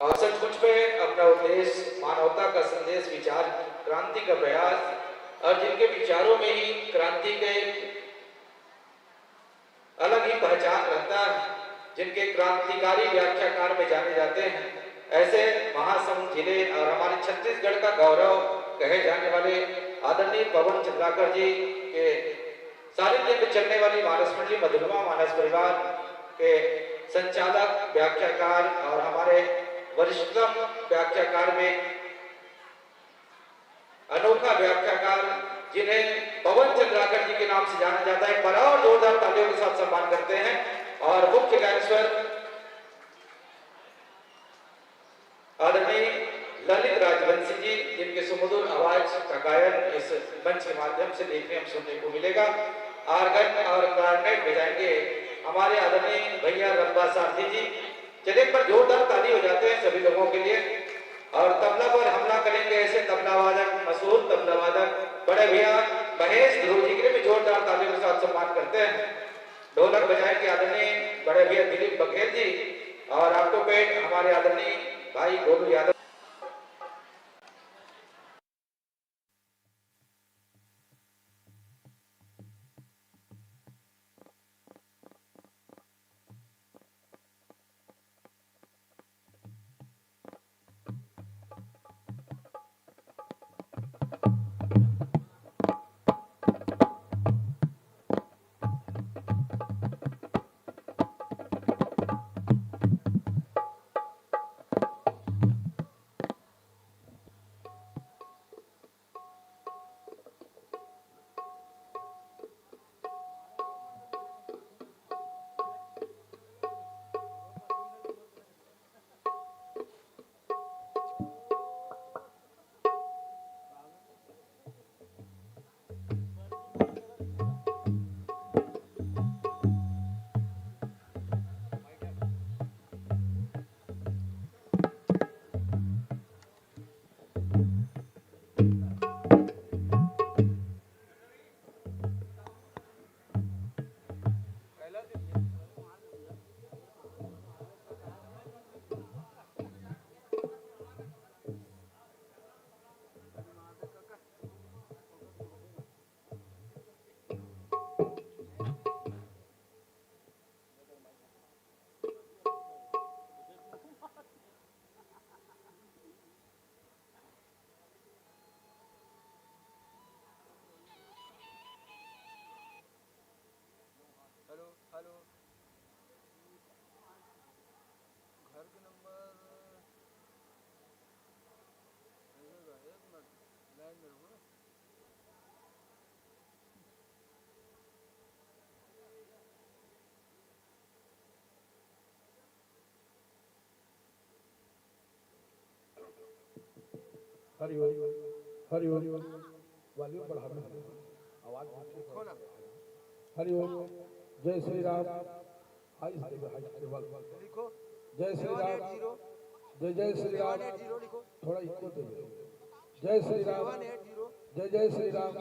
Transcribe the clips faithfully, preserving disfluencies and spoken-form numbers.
और सचमुच में अपना उद्देश्य मानवता का संदेश, विचार क्रांति का प्रयास, और जिनके विचारों में ही क्रांति के अलग ही पहचान रहता है, जिनके क्रांतिकारी व्याख्याकार में जाने जाते हैं, ऐसे महासमुंद जिले और हमारे छत्तीसगढ़ का गौरव कहे जाने वाले आदरणीय पवन चंद्राकर जी के सानिध्य में चलने वाली मानस मंडली मधुरमा मानस परिवार के संचालक, व्याख्याकार और हमारे वरिष्ठतम व्याख्याकार में अनोखा व्याख्याकार, जिन्हें पवन चंद्राकर जी के नाम से जाना जाता है, एक बार और जोरदार तालियों के साथ सम्मान करते हैं। और मुख्य ज्ञानेश्वर आदरणीय ललित राजवंशी जी, जिनके सुमधुर आवाज का गायन इस मंच के माध्यम से देखने एवं सुनने को मिलेगा। आर्गन और क्लारनेट बजाएंगे हमारे आदरणीय भैया रंभा सारथी जी। चलिए, एक बार जोरदार ताली हो जाते हैं सभी लोगों के लिए। और तबला पर हमला करेंगे ऐसे तबला वादक, मशहूर तबला वादक बड़े भैया महेश ध्रुव जी के लिए भी जोरदार तालियों के साथ सम्मान करते हैं। ढोलक बजाएंगे आदरणीय बड़े भैया दिलीप बघेल जी, और ऑक्टोपेड हमारे आदरणीय भाई गोलू यादव। Hello, hello. घर के नंबर एक मिनट, लाइन में रहो ना। हरि ओम, हरि ओम। वॉल्यूम बढ़ा दो, आवाज। हरि ओम। जय श्री राम। हाई से देखो, हाई से, केवल। लिखो। जय श्री राम। जय जय श्री राम। थोड़ा इको दे दो। जय श्री राम। जय जय Shri Ram.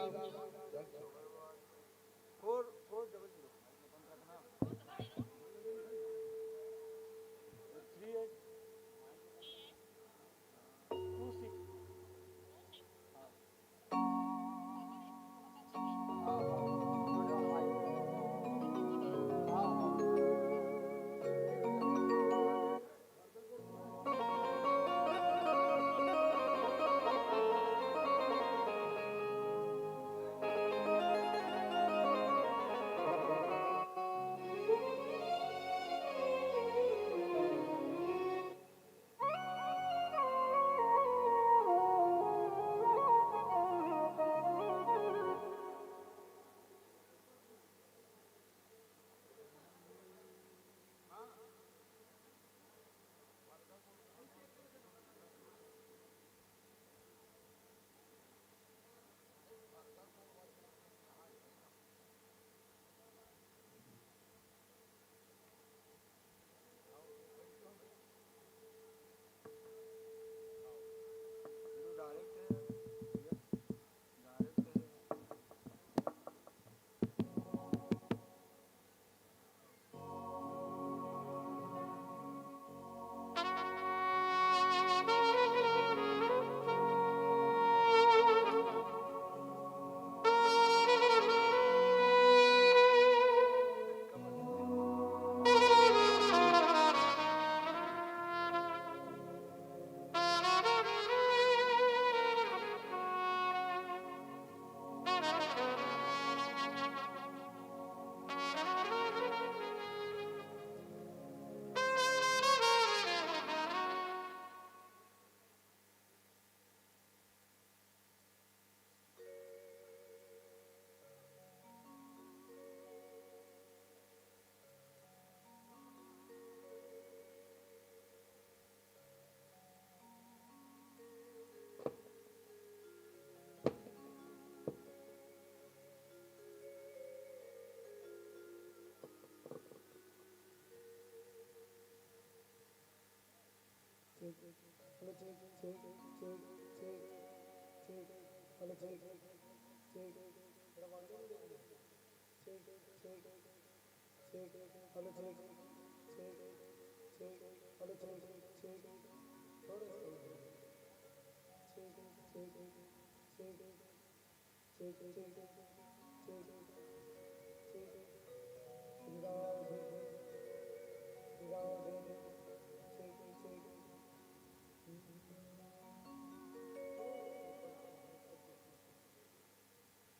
Hello, check, check, check, check, check. Hello, check, check. Check, check, check. Hello, check, check, check. Hello, check, check. थोड़ा सा। Check, check, check. Check, check, check, check. राधे, राधे, check, check.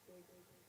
Check, check, check.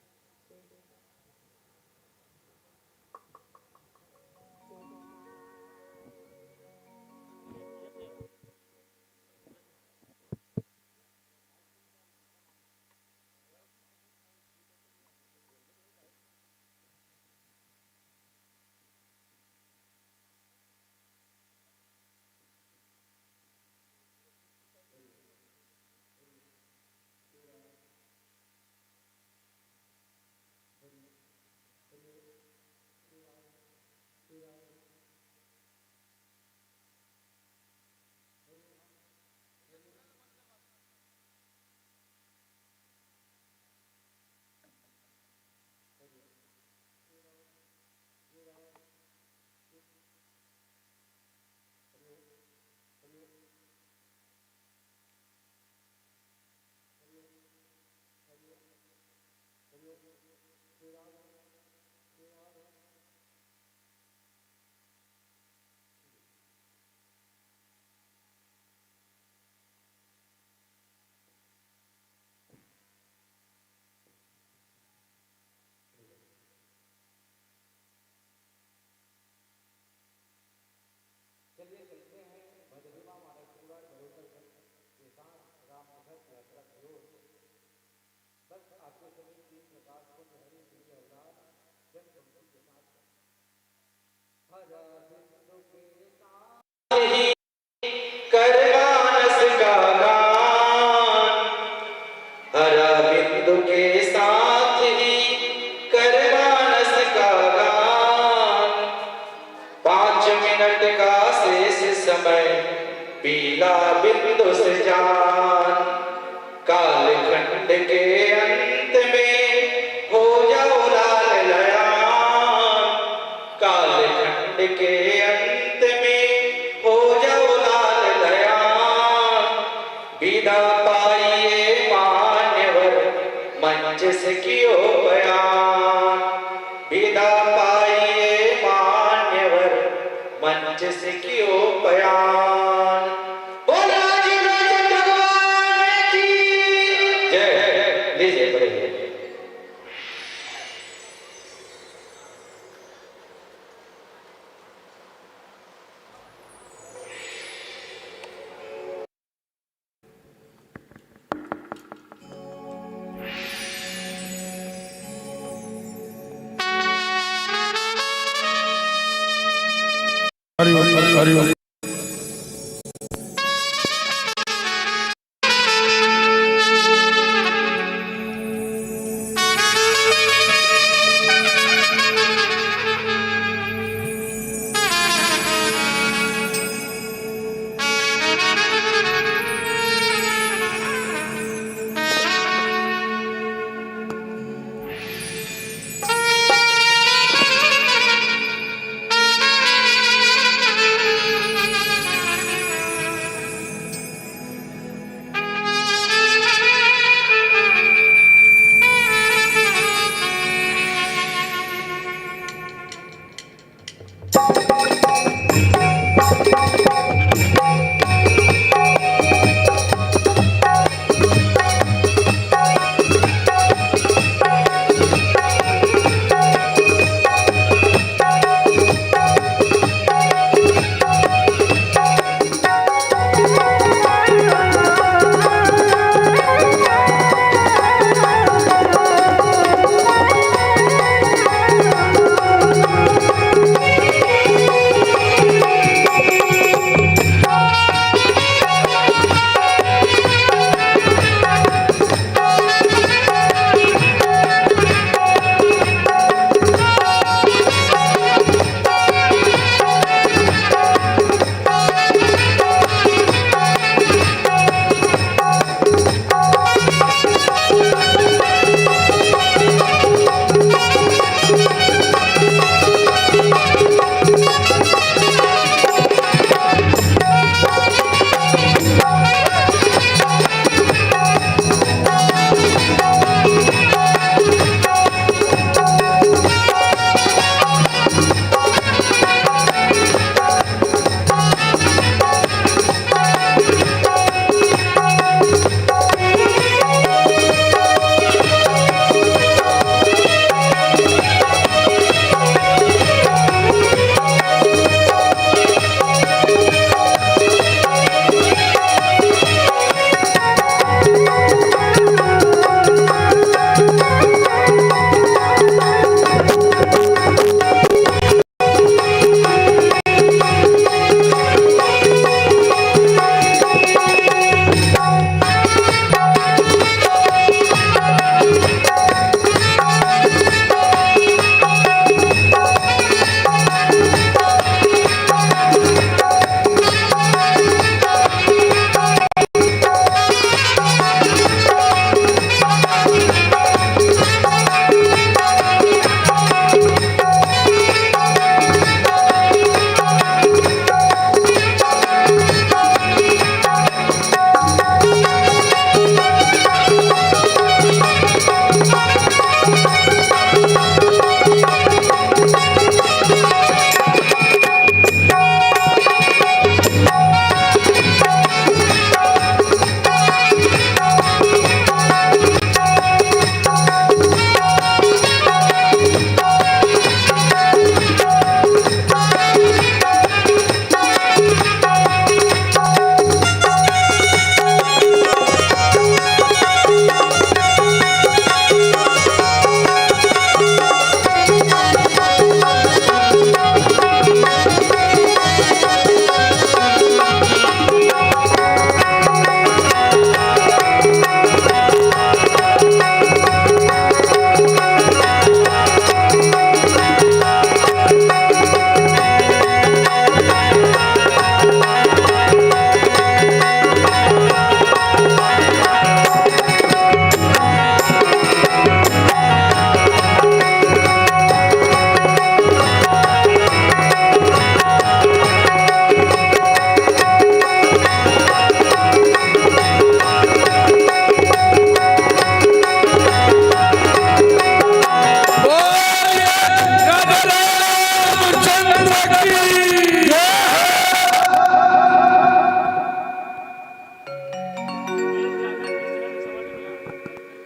चलिए चलते हैं भदभीमा मानसपुरा जलोचर गंज के साथ रामनगर यात्रा की ओर। बस आपके सभी तीन प्रकाश कुंज हरि श्री अवतार जन पंक्ति के साथ। हर बिंदु के साथ ही कर मानस का गान, हर बिंदु के साथ ही कर मानस का गान। पाँच मिनट का शेष समय पीला बिंदु से जान, कालखंड के अंत में हो जाओ लाल लयान। कालखंड के अंत में हो जाओ लाल लयान। विदा पाइए मान्यवर, मंच से कियो बयान। विदा पाइए मान्यवर, मंच से कियो बयान। बोलो राजीव लोचन भगवान की जय। लीजिए, बढ़िया। हरि ओम, हरि ओम।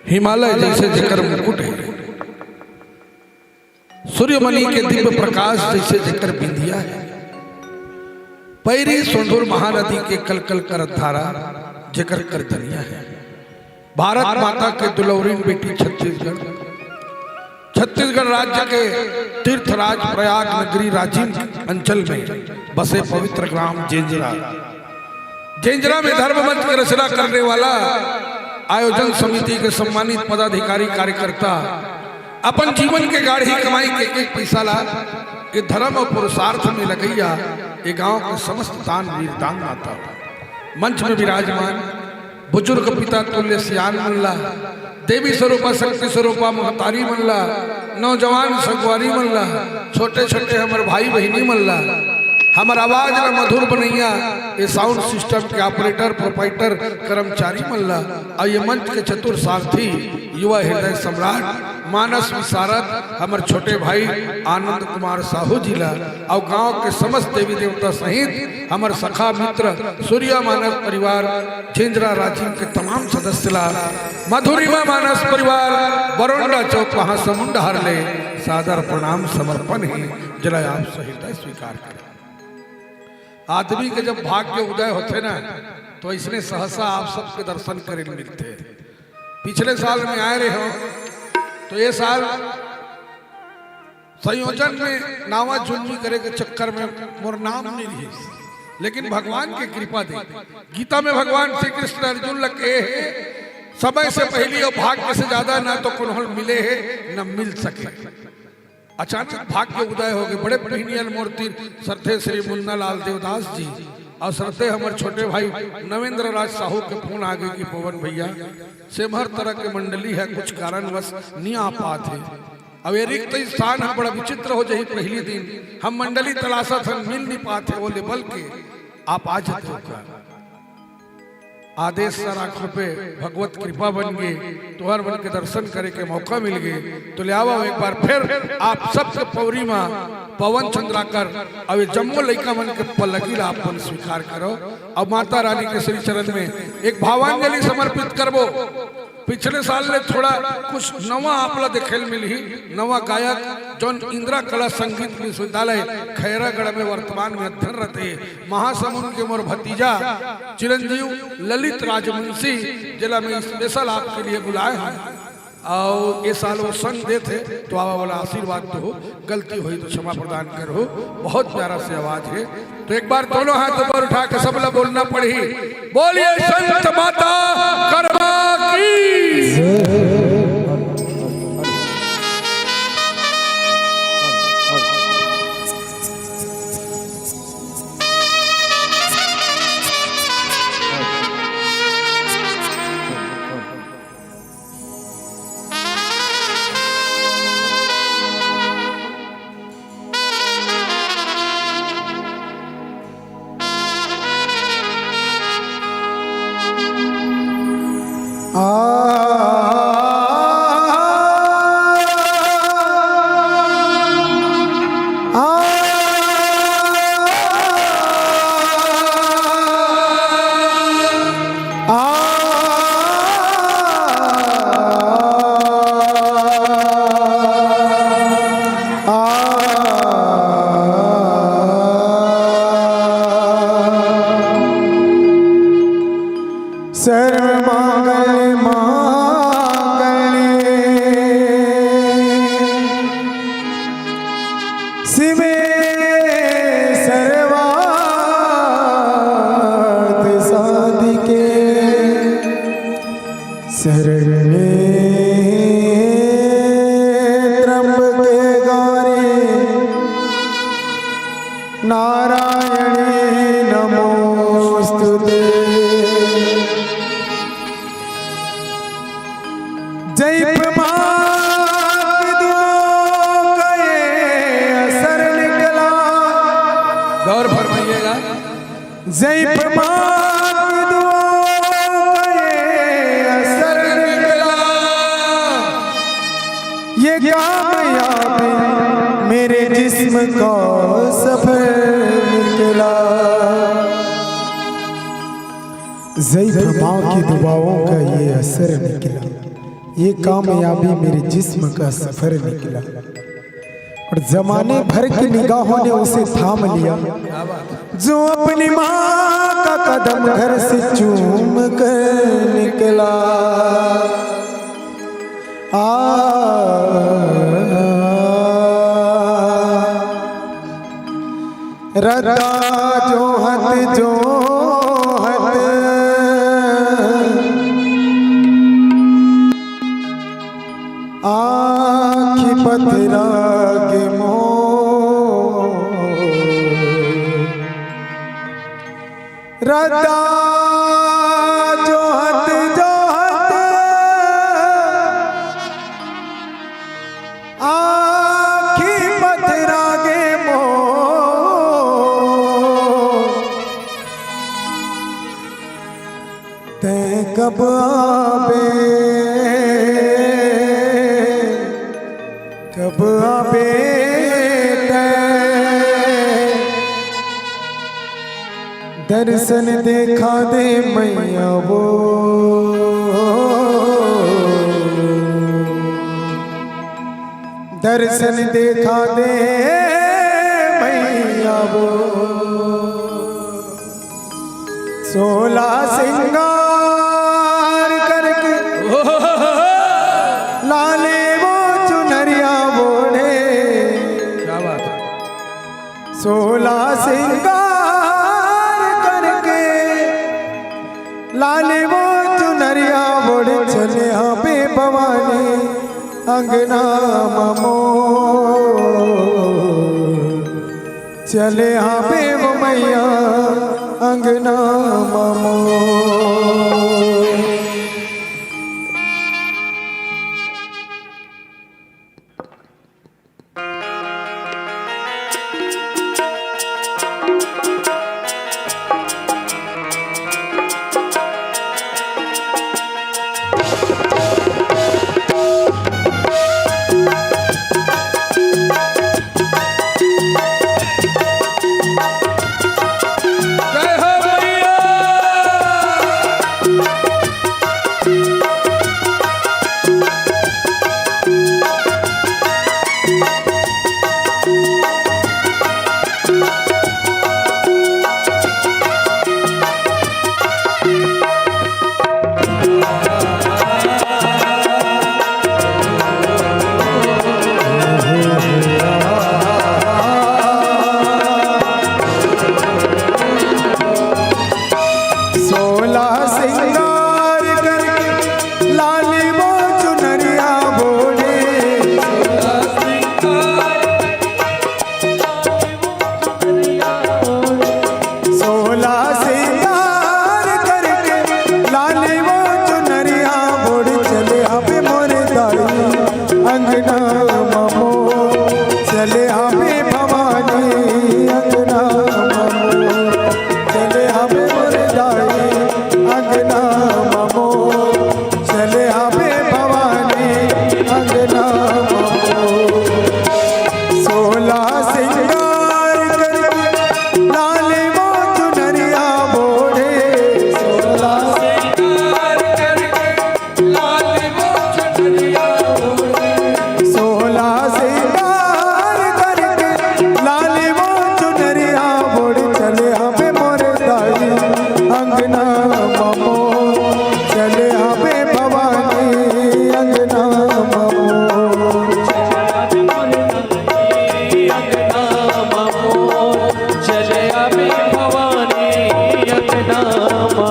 हिमालय जइसे जेकर मुकुट हे, सूर्यमणि के दिव्य प्रकाश जइसे जेकर बिंदिया हे, पैरी सोंधुर महानदी के कलकल करत धारा जेकर करधनिया हे, भारत माता के दुलौरिन बेटी छत्तीसगढ़, छत्तीसगढ़ राज्य के तीर्थराज प्रयाग नगरी राजिम अंचल में बसे पवित्र ग्राम जेंजरा। जेंजरा में धर्म मंच की रचना करने वाला आयोजन समिति के सम्मानित पदाधिकारी कार्यकर्ता अपन जीवन के गाढ़ी कमाई के एक पैसा ला ये धर्म और पुरुषार्थ में लगैया ये गांव के समस्त दान वीर दान दाता। मंच में विराजमान बुजुर्ग पिता तुल्य सियान मन ला, देवी स्वरूपा शक्ति स्वरूपा महतारी मन ला, नौजवान संगवारी मन ला, छोटे छोटे हमर भाई बहिनी मन ला, हमर आवाज ला मधुर बनैया ये साउंड सिस्टम के ऑपरेटर प्रोपाइटर कर्मचारी मन ला, और ये मंच के चतुर सारथी युवा हृदय सम्राट मानस विशारद हमर छोटे भाई आनंद कुमार साहू जी ला, और गांव के समस्त देवी देवता सहित हमर सखा मित्र सूर्या मानस परिवार, जेंजरा राजिम के तमाम सदस्य ला, मधुरिमा मानस परिवार, बरोंडा चौक महासमुंद हर ले सादर प्रणाम समर्पण हे, जेला आप सहिर्दय स्वीकार करें। आदमी के जब भाग्य उदय होथे ना, तो इसने सहसा आप सबके दर्शन करे मिलथे। पिछले साल में आए रहे हो, तो ये साल संयोजन में नावा जुलमी करे के चक्कर में मोर नाम नहीं रहिस, लेकिन भगवान के कृपा दे। गीता में भगवान श्री कृष्ण अर्जुन ला कहे हे, समय से पहली और भाग्य से ज्यादा ना तो कोनो मिले हे, न मिल सके। अचानक भाग्य उदय हो गए। बड़े पहिनियल मोर तीर श्रद्धे श्री मुन्ना लाल देवदास जी और श्रद्धे हमर छोटे भाई नवेंद्र राज साहू के फोन आ गए कि पवन भैया, सेमहर तरह के मंडली है, कुछ कारणवश नहीं आ पात हे। अब ये रिक्त स्थान हम बड़ा विचित्र हो जाही। पहली दिन हम मंडली तलाशत हन, मिल नहीं पात हे, बोले बल्कि आप आ जाते हो का? आदेश सर आंखों पे भगवत कृपा बन गए, तुहर मन के दर्शन करे के मौका मिल गए। तो ले आवो एक बार फिर आप सबके पौरी मा पवन चंद्राकर अउ ये जम्मो लइका मन के पल्लगी ला आप मन स्वीकार करो। अब माता रानी के श्री चरण में एक भावांजलि समर्पित करबो। पिछले साल ले थोड़ा कुछ नवा आप ला देखे ल मिलही, नवा गायक जौन इंदिरा कला संगीत विश्वविद्यालय खैरागढ़ में वर्तमान में अध्ययन रथे, महासमुंद के मोर भतीजा चिरंजीव ललित राजवंशी, जेला मैं स्पेशल आपके लिए बुलाए हूँ। और ये साल वो संग देथे, तो आवा वाला आशीर्वाद तो हो, गलती होही तो क्षमा प्रदान करहू। बहुत प्यारा से आवाज है। तो एक बार दोनों हाथ ऊपर उठा के सब ला बोलना पड़ही, बोलिए संत माता कर्मा की। सर्व मंगल मांगल्ये शिवे सर्वार्थ साधिके शरण्ये त्र्यंबके गौरी नारायणी नमोस्तुते। जय प्रमाद दुआ का ये असर निकला। गौर फरमाइएगा। जय प्रमाद दुआ का ये असर निकला। ये कामयाबी मेरे जिस्म का सफर ज़ईफ़ माँ की दुआओं का ये असर निकला, ये कामयाबी मेरे जिस्म का सफर निकला। और जमाने भर की निगाहों ने उसे थाम लिया, जो अपनी माँ का कदम घर से चूम कर निकला। आ, रद्दा जोहत जोहत आँखी पथरा गे मोर। रद्दा जोहत जोहत आँखी पथरा गे मोर। तैं कब आबे, कब आबे तैं? दर्शन देखा दे मैया वो, दर्शन देखा दे मैया वो। सोला सिंगार करके लाले वो चुनरिया ओढ़े। क्या बात है। सोला सिंगार करके लाले वो चुनरिया ओढ़े चले हाँ बे भवानी अंगना ममो। चले हाँ बे वो मैया अंगना ममो। सोला सिंगार करके लाली वो चुनरिया ओढ़े। सोला सिंगार करके लाली वो चुनरिया ओढ़े चले हाँ बे मोरे दाई अंगना ममो। चले हाँ बे भवानी अंगना ममो। चले हाँ बे मोरे दाई अंगना ममो। चले हाँ बे भवानी अंगना ममो। सोला सिंगार करके लाली वो चुनरिया ओढ़े। सोला सिंगार करके लाली वो चुनरिया ओढ़े। सोला सिंगार करके लाली वो चुनरिया ओढ़े चले हाँ बे मोरे दाई अंगना ममो। चले हाँ बे भवानी अंगना ममो। चले हाँ बे भवानी अंगना ममो।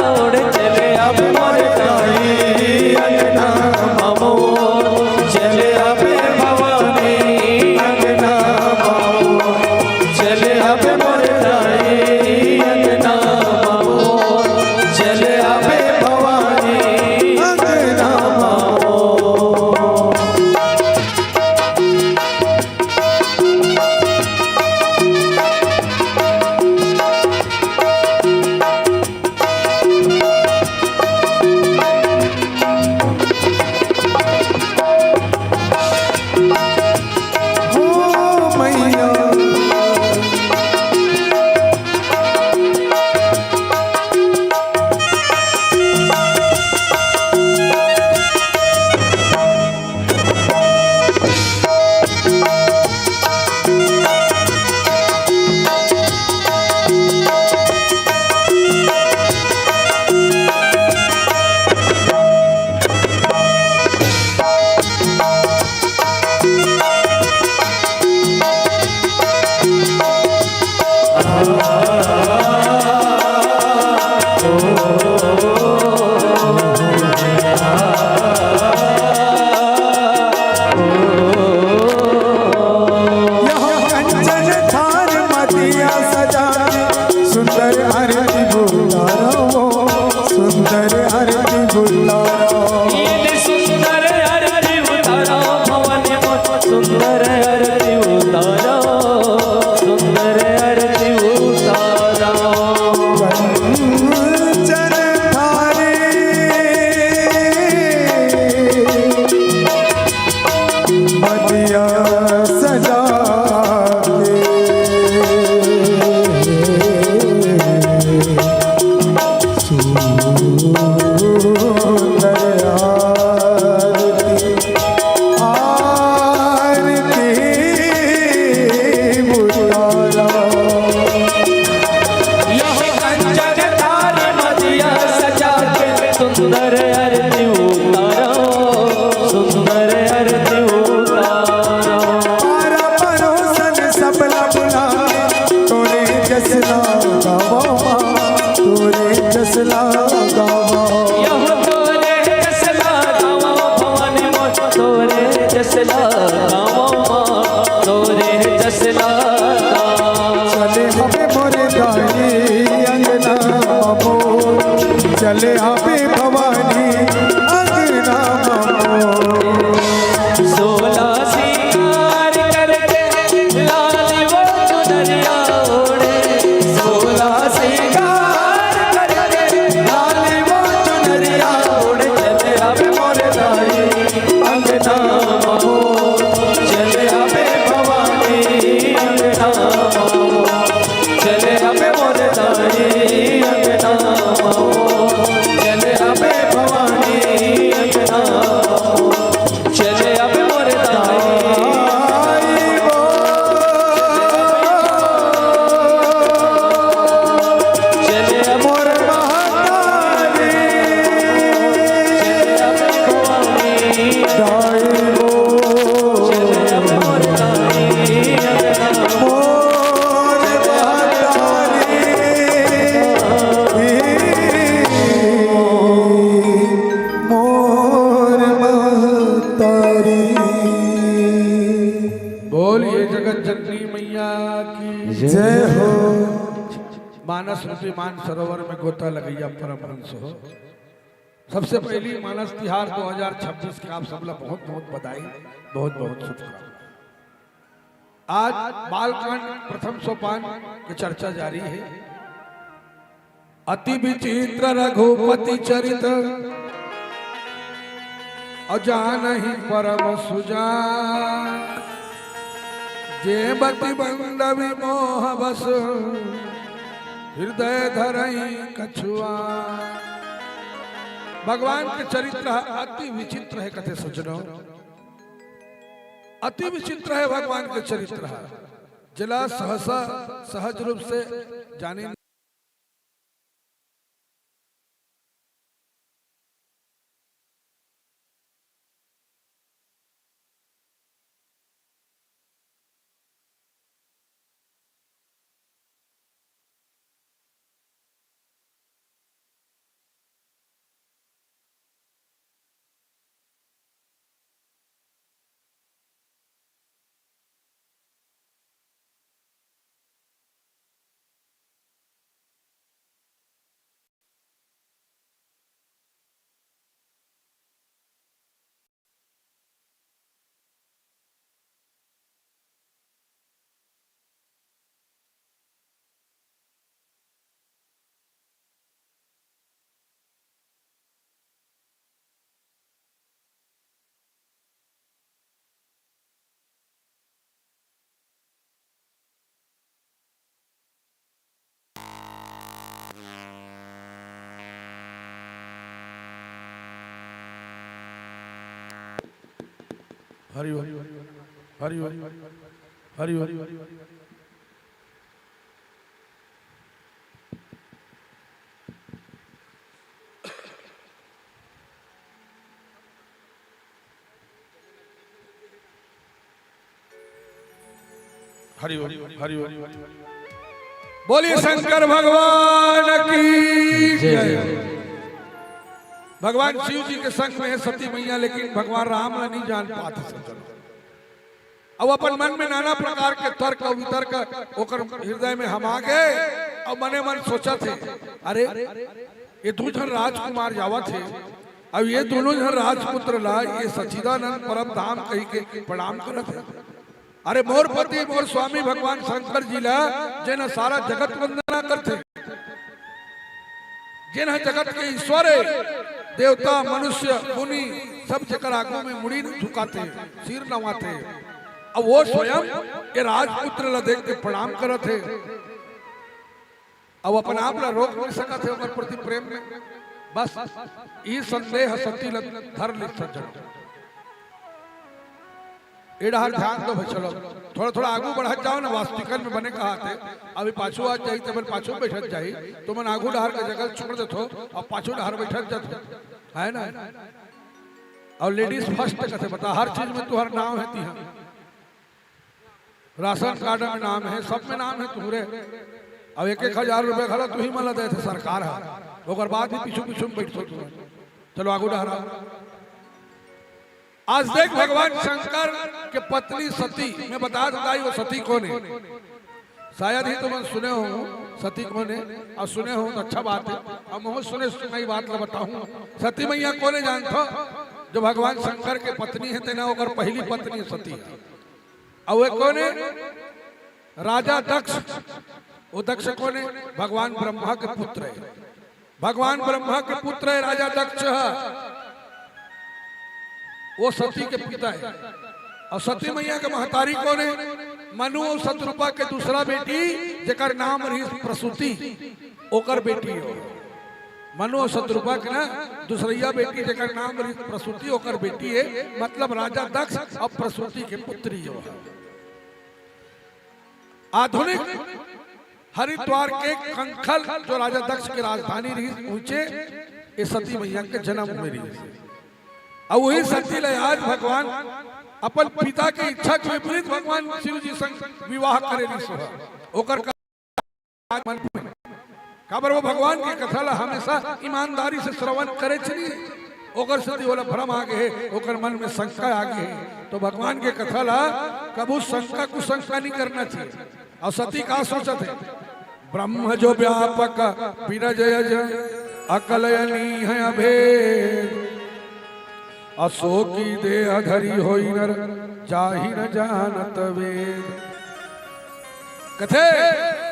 चले आबे मोर दाई अंगना मामो, चले आबे भवानी अंगना मामो, चले आबे मोर दाई अंगना मामो, चले आबे भवानी अंगना मामो। यह कंचन थार मदिया सजा, सुंदर आरती उतारो, सुंदर आरती उतारो। सुंदर आरती उतारो, भवानी मोर सुंदर आरती उतारो, सुंदर आरती उतारो। कंचन थारी मदिया सजा के सुंदर आरती, आरती उतारा। यह कंचन थारी मदिया सजा के सुंदर आरती उतारो, सुंदर आरती उतारो। पारा परोसन सबला बुला, तोरे जसला गावा, तोरे जसला गावा। यह तोरे जसला गावा, भवानी मोर तोरे जसला गावा, तोरे जसला गावा। चले हबे मोरे दाई अंगना मामो, चले हबे भवानी अंगना मामो। सोला सिंगार करके लाल वो चुनरिया ओढ़े, सोला सिंगार करके लाल वो चुनरिया ओढ़े, चले हबे मोरे दाई अंगना मामो, चले हबे भवानी अंगना मामो। चले आबे मोर दाई अंगना, चले आबे भवानी अंगना, चले आबे मोर दाई। चले आबे मोर महतारी, चले आबे भवानी दाई। मोर महतारी, मोर महतारी। बोलिए जगत जननी मैया की जय हो। मानस रूपी मान सरोवर में गोता लगैया परमहंस हो। सबसे पहली मानस तिहार दो हज़ार छब्बीस के आप सबला बहुत बहुत बधाई, बहुत बहुत शुभकामना। आज बालकांड प्रथम सोपान के चर्चा जारी है। अति विचित्र रघुपति चरित, अजानहि परम सुजान। जे बति बंद विमोह बस, हृदय धरई कछुआ। भगवान के चरित्र ह अति विचित्र है, कथे सज्जनों, अति विचित्र है भगवान के चरित्र ह। जेला सहसा सहज रूप से जाने हरि ओम। हरि ओम। हरि ओम। हरि ओम। हरि ओम। बोलिए शंकर भगवान की जय। भगवान शिव जी के संग में है सती मैया, लेकिन भगवान राम ला नहीं जान पात हे सज्जन। अब अपन मन में नाना प्रकार के तर्क अउ वितर्क ओकर हृदय में हमा गे, अउ मने मन सोचत हे, अरे, ये दू झन राजकुमार जावत हे, अउ ये दोनों झन राजपुत्र ला ये सच्चिदानंद परम धाम कहि के प्रणाम करत हे। अरे, मोर पति, मोर स्वामी भगवान शंकर जी ला जेन ह सारा जगत वंदना करथे, जेन ह जगत के ईश्वर हे, देवता, मनुष्य, मुनि, सब जेकर आगू में मुड़ी झुकाथे, सिर नवाथे। अब वो स्वयं ये राजपुत्र ला देख के प्रणाम करत हे। अब अपन आप ला रोक नहीं सकत हे ओकर प्रति प्रेम में। बस, ई संदेह सती ला धर ले सज्जन। ए डहर ध्यान दो भाई, चलो, थोड़ा थोड़ा आगू बढ़त जाओ ना, वास्तविकन में बने कहा थे, अभी पाछू आ जाही, तब पाछू बैठत जाही, तो मन आगू डहर के जगह छोड़ देथो, अब पाछू डहर बैठत जाथो, है ना? अउ ladies first कथे, बता, हर चीज में तुहर नाम हे तिहा, राशन कार्ड में नाम हे, सब में नाम हे तुहरे। अब एक एक हजार रुपया घला तुही मन ला देथे सरकार ह, ओकर बाद भी पीछू पीछू में बैठो तुम। चलो आगू डहर आओ। आज देख, भगवान शंकर के पत्नी सती, मैं बता देता हूँ वो सती कौन हे। शायद ही तुमन सुने हो सती कौन हे, अउ सुने हो तो अच्छा बात हे। अब महूँ सुने सुनाई बात ला बताहूँ, सती मैया कौन हे जानथो? जो भगवान शंकर के पत्नी हे, तेना ओकर पहली पत्नी सती हे। अउ वो कौन हे? राजा दक्ष। वो दक्ष कौन हे? भगवान ब्रह्मा के पुत्र हे। भगवान ब्रह्मा के पुत्र हे राजा दक्ष ह, वो सती के पिता हे। अउ सती मैया के महतारी कौन हे? मनु अउ शतरूपा के दूसरा बेटी, जेकर नाम रहिस प्रसूति, ओकर बेटी हे। मनु अउ शतरूपा के ना दूसरइया बेटी, जेकर नाम रहिस प्रसूति, ओकर बेटी हे। मतलब राजा दक्ष अउ प्रसूति के पुत्री हे। आधुनिक हरिद्वार के कंखल, जो राजा दक्ष के राजधानी रहिस, उहें ये सती मैया के जनम होय रहिस। अउ उही सती ला आज भगवान अपन पिता के इच्छा के विपरीत भगवान शिव जी संग विवाह करे रहिस हे। ओकर का-, मन में, काबर वो भगवान के कथा ला हमेशा ईमानदारी से श्रवण करे छली, ओकर सेती ओला भ्रम आ गे हे, ओकर मन में शंका आ गे हे। तो भगवान के कथा ला कभू शंका कुशंका नहीं करना चाहिए। अउ सती का सोचत हे? ब्रह्म जो व्यापक बिरज अज अकलय नीह अभेद। अशोकी देह धरी होई नर जाहि न जानत वेद। कथे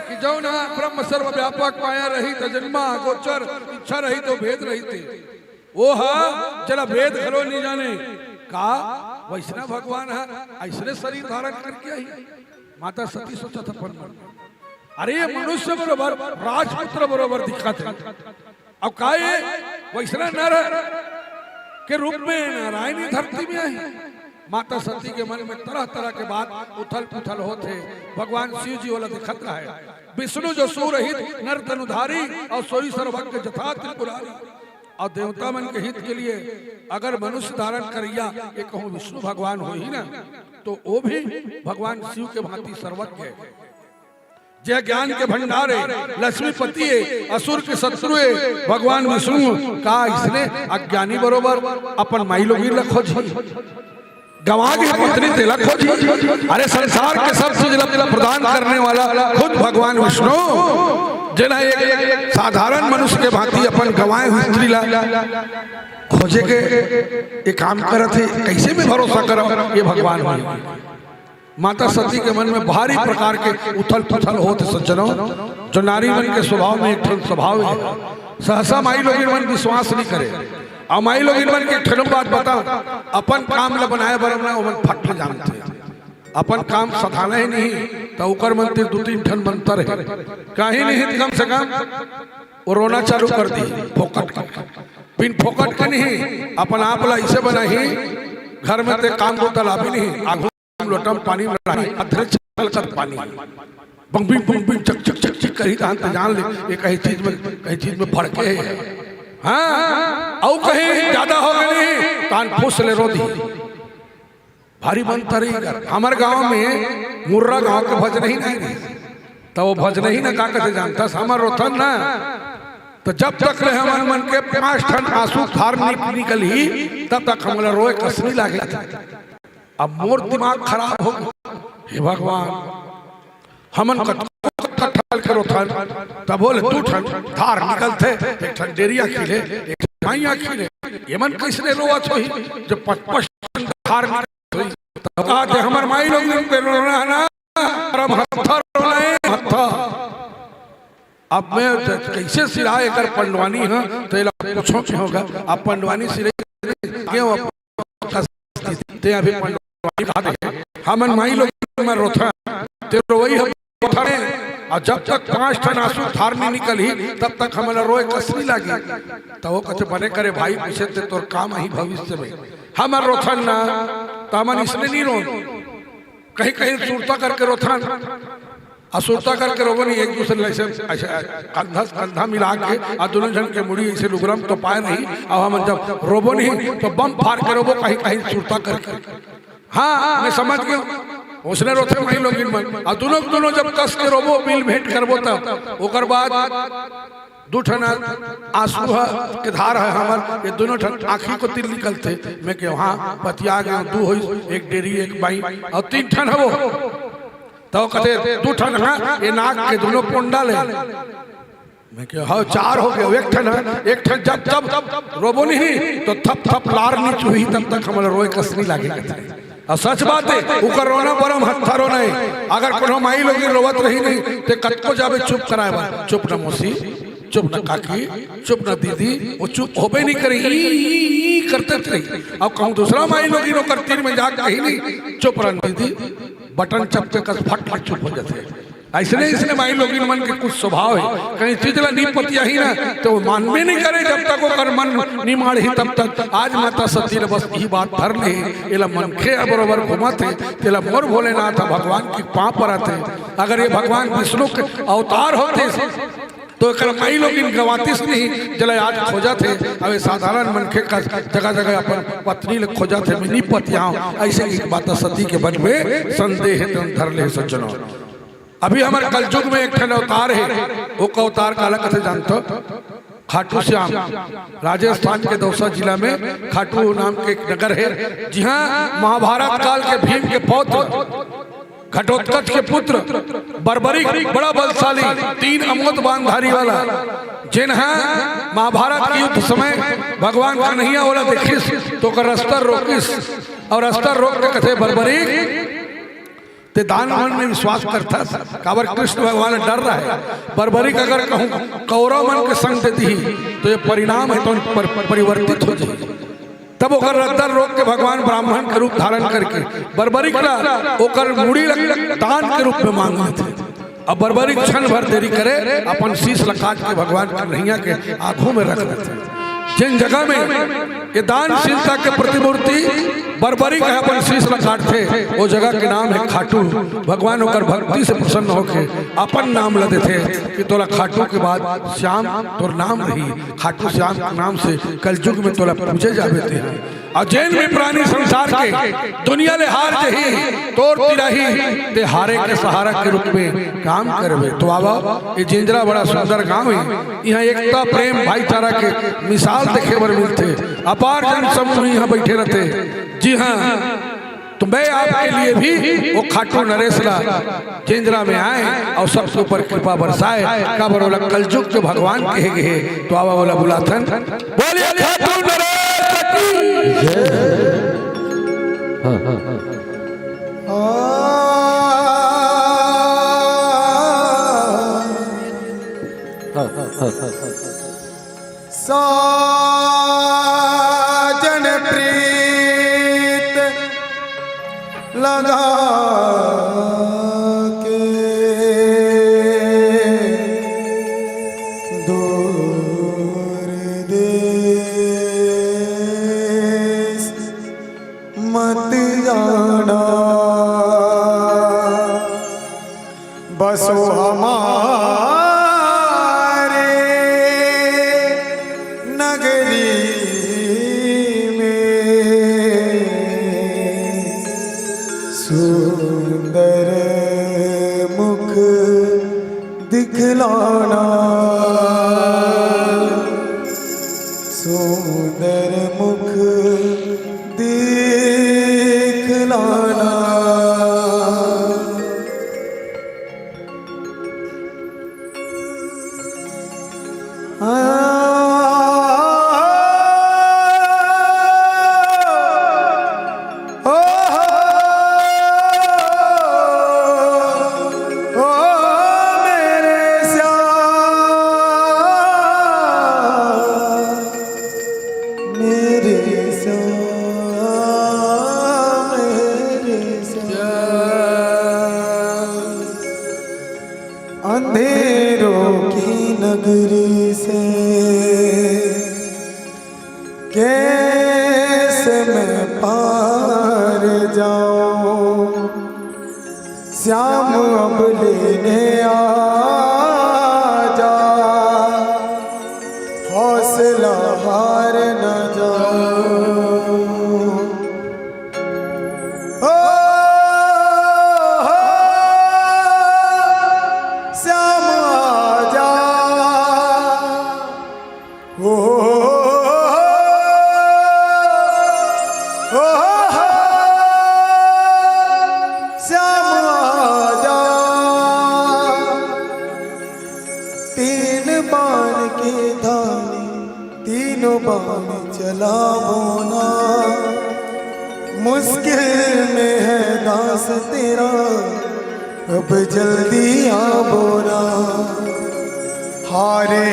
कि जौन ह ब्रह्म सर्वव्यापक माया रहित, अजन्मा अगोचर, इच्छा रहित अउ भेद रहित हे। वो ह जेला भेद घलो नहीं जाने। का वैष्णव भगवान ह अइसने शरीर धारण करके आही? माता सती सोचत अपन मन, अरे ये मनुष्य बरोबर, राजपुत्र बरोबर दिखत हे। अब का ये वैसना नर के रूप में नारायणी धरती में आही? माता सती के मन में तरह तरह के बात उथल पुथल होत हे। भगवान शिव जी ओला दिखत रहे, विष्णु जो सुर हित नर तनुधारी, अउ सोई सर्वज्ञ जथा त्रिपुरारी। अउ देवता मन के हित के लिए अगर मनुष्य धारण करइया ये कहूँ विष्णु भगवान होही ना, तो वो भी भगवान शिव के भांति सर्वज्ञ हे। जे ज्ञान के भंडार हे, लक्ष्मीपति हे, असुर के शत्रु हे, भगवान विष्णु का अइसने अज्ञानी बरोबर अपन माई लोगिन ला खोजही? गंवा गे पत्नी तेला खोजही? अरे, संसार के सब चीज ला प्रदान करने वाला खुद भगवान विष्णु, जेन ह एक साधारण मनुष्य के भांति अपन गंवाए हुई स्त्री ला खोजे के ये काम करत हे, कइसे मैं भरोसा करँव ये भगवान हे? माता सती के मन में भारी प्रकार के उथल पुथल होत हे सज्जनों। जो नारी मन के स्वभाव में एक ठन स्वभाव हे, सहसा माई लोगिन मन विश्वास नहीं करे। अउ माई लोगिन मन के एक ठन बात बतावँव, अपन काम ला बनाए बर ना ओमन फट ले जानथे। अपन काम सधाना ही नहीं, त ओकर मन तीर दू तीन ठन मंतर हे। काहे नहीं, त कम से कम वो रोना चालू कर दिही, फोकट के। बिन फोकट के नहीं, अपन आप ला अइसे बनाही, घर में ते काम को तालाबी नहीं, आगू लोटा म पानी में रही, अधरे छलकत पानी। बंग बिंग, बंग बिंग, चक चक चक चक करी, तहन ते जान ले, ये कहीं चीज में, कहीं चीज में भड़के हे। हाँ, अउ कहीं ज्यादा हो गए नहीं, तहन फुस ले रो दी। भारी बनता रही कर। हमर गांव में मुर्रा गांव के भजनही नहीं रही, तो वो भजनही ना का कथे जानता, हमर रोथन ना, तो जब तक ले हमन मन के पांच ठन आंसू धार निक-, निकलही, तब तक हमला रोए कस नहीं लागे। अब मोर दिमाग खराब हो गया, हे भगवान, हमन कतको कट्ठल के रोथन, तब बोले दू ठन धार निकलथे, एक ठन डेरिया खिले, एक ठन माइया खिले। ये मन कैसने रोवत होही, जब पच-, पच ठन धार निकलत होही? तब कहा थे, हमर माई लोग के रोना है ना, परम हत्था रोना है, हत्था। अब मैं कैसे सिरा एकर पंडवानी ह, तो एला पूछो के होगा। अब पंडवानी सिरे के वो कस, ते अभी पंडवानी कहा दे, हमन माई लोग में रोथा, ते रोवई ह रोथा ने, और जब तक पांच ठन आंसू धार नहीं निकलही, तब तक हमला रोए कस नहीं लागी। तो वो कथे, बने करे भाई, पूछे ते तोर काम ही भविष्य में। हमर रोथन ना, तो हमन इसने नहीं रोन। कहीं कहीं सुरता करके रोथन, आ सुरता करके रोबो नहीं, एक दूसरे ले ऐसे, ऐसे कंधा, कंधा मिला के, आ दोनों जन के मुड़ी ऐसे लुगरम तो पाए नहीं। अब हमन जब रोबो नहीं, तो बम फार के रोबो, कहीं कहीं सुरता करके। हाँ, मैं समझ गया, उसने रोथे वही लोग मन। आ दोनों, दोनों जब कस के रोबो, मिल भेंट करबो, तब ओकर बाद दू ठन आंसू ह, के धार है हमर, ये दोनों ठन आंखी को तिल निकलथे। मैं के, हाँ, पतिया गया, दू होई, एक डेरी, एक बाई, और तीन ठन हवो। तो कथे, दू ठन ह, ये नाक के दोनों पोंडा ले। मैं के, हाँ, चार हो गए, एक ठन ह, एक ठन जब, जब रोबो नहीं, तो थप थप लार नहीं चुही, तब तक हमला रोए कस नहीं लागे, कथे। अउ सच बात हे, ओकर रोना परम हत्था रोना हे। अगर कोनो माई लोगिन रोवत रही नहीं, ते कतको जाबे चुप कराए बर, "चुप न मौसी, चुप न काकी, चुप न दीदी," वो चुप होबे नहीं करे, ई, ई, ई करते रही। अब कहूँ दूसरा माई लोगिन ओकर तीर में जाके कही नहीं, "चुप रह दीदी," बटन चपके कस फट ले चुप हो जाथे। अइसने, अइसने माई लोगिन मन के कुछ स्वभाव हे, कहीं चीज ला नी पतियाही ना, तो वो मानबे नहीं करे, जब तक ओकर मन नी माड़ही तब तक। आज माता सती ने बस यही बात धर ले, एला मनखे ह बरोबर घुमत हे, तेला मोर भोलेनाथ ह भगवान के पाँव परत हे। अगर ये भगवान विष्णु के अवतार होते, तो एकर माई लोगिन गंवातिस नहीं, जेला आज खोजत हे। अब ये साधारण मनखे कस जगह जगह अपन पत्नी ले खोजत हे, मैं नी पतियाहूँ, अइसे एक माता सती के मन में संदेह हे, तन धर ले सज्जनों। अभी हमर कलजुग में एक ठन अवतार हे, वो का अवतार काला कथे जानथो? खाटू श्याम। राजस्थान के दौसा जिला में खाटू नाम के एक नगर हे, जिहाँ महाभारत काल के भीम के पौत्र, घटोत्कच के पुत्र बर्बरिक, बड़ा बलशाली, तीन अमोद बाणधारी वाला, जेन ह महाभारत के युद्ध समय भगवान कन्हैया वाला देखिस, तो ओकर रस्ता रोकिस, अउ रस्ता रोक के कथे, "बर्बरिक, ते दान मन में विश्वास करथस, काबर कृष्ण भगवान डर रहे, बर्बरिक अगर कहूँ कौरव मन के संग दे दिही, तो ये परिणाम हे, तो पर-, परिवर्तित हो जाही।" तब ओकर रद्दा रोक के भगवान ब्राह्मण के रूप धारण करके बर्बरिक ला ओकर मुड़ी ला दान के रूप में मांग लेथे। अब बर्बरिक क्षण भर देरी करे, अपन शीश ला काट के भगवान कन्हैया के आंखों में रख देथे। जिन जगह में ये दानशीलता के प्रतिमूर्ति बर्बरिक ह अपन शीश ला काटथे, वो जगह के नाम हे खाटू। भगवान ओकर भक्ति से प्रसन्न होके अपन नाम ला देथे कि तोला खाटू के बाद श्याम तोर नाम रही। खाटू श्याम के नाम से कलजुग में तोला पूजे जाबे तेहा। अउ जेन भी प्राणी संसार के दुनिया ले हार जही, तोर तिराही ते हारे के सहारा के रूप में काम करबे। तो आवा, ये जेंजरा बड़ा सुंदर गांव हे, इहाँ एकता, प्रेम, भाईचारा के मिसाल देखे बर मिलथे। अपार जन समूह इहाँ बैठे रहथे। जी हाँ, तो मैं आपके लिए भी वो खाटू नरेश ला जेंजरा में आए अउ सबके ऊपर कृपा बरसाए, काबर ओला कलजुग के भगवान कहे गे हे। तो आवा ओला बुलाथन। बोलिए खाटू नरेश की। हाँ, हाँ, हाँ। साजन प्रीत लगा के दूर देश में सुंदर मुख दिखलाना, सुंदर मुख दिखलाना। अंधेरों की नगरी से कैसे मैं पार जाऊं, श्याम अब लेने आ जा, हौसला हार न जाऊं। ओ हो, श्याम आजा। ओ हो, श्याम आजा। तीन बाण के धारी, तीनों बाण चलावो ना, मुश्किल में है दास तेरा, अब जल्दी आवो ना। हारे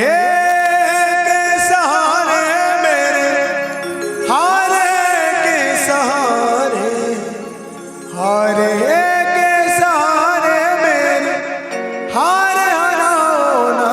के सहारे मेरे, हारे के सहारे, हारे के सहारे मेरे, हार हराओ ना।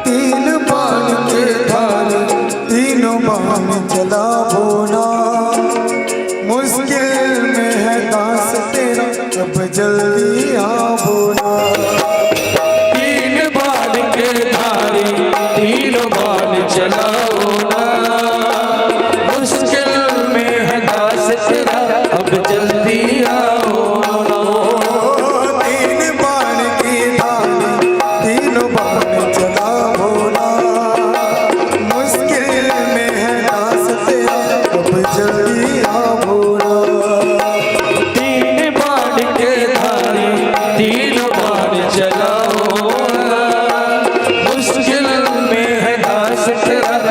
तीन बाण के धार, तीनों बाण चलावो ना, मुश्किल में है दास तेरा, अब जल्दी आवो ना। तीन बाण के धारी, तीनों बाण चलावो ना, मुश्किल में है दास तेरा, अब जल्दी आवो ना। तीन बाण की धारी, तीनों बाण चलावो ना, मुश्किल में है दास तेरा, अब जल्दी आवो ना। तीन बाण के धारी, तीनों बाण चलावो ना, मुश्किल में है दास तेरा,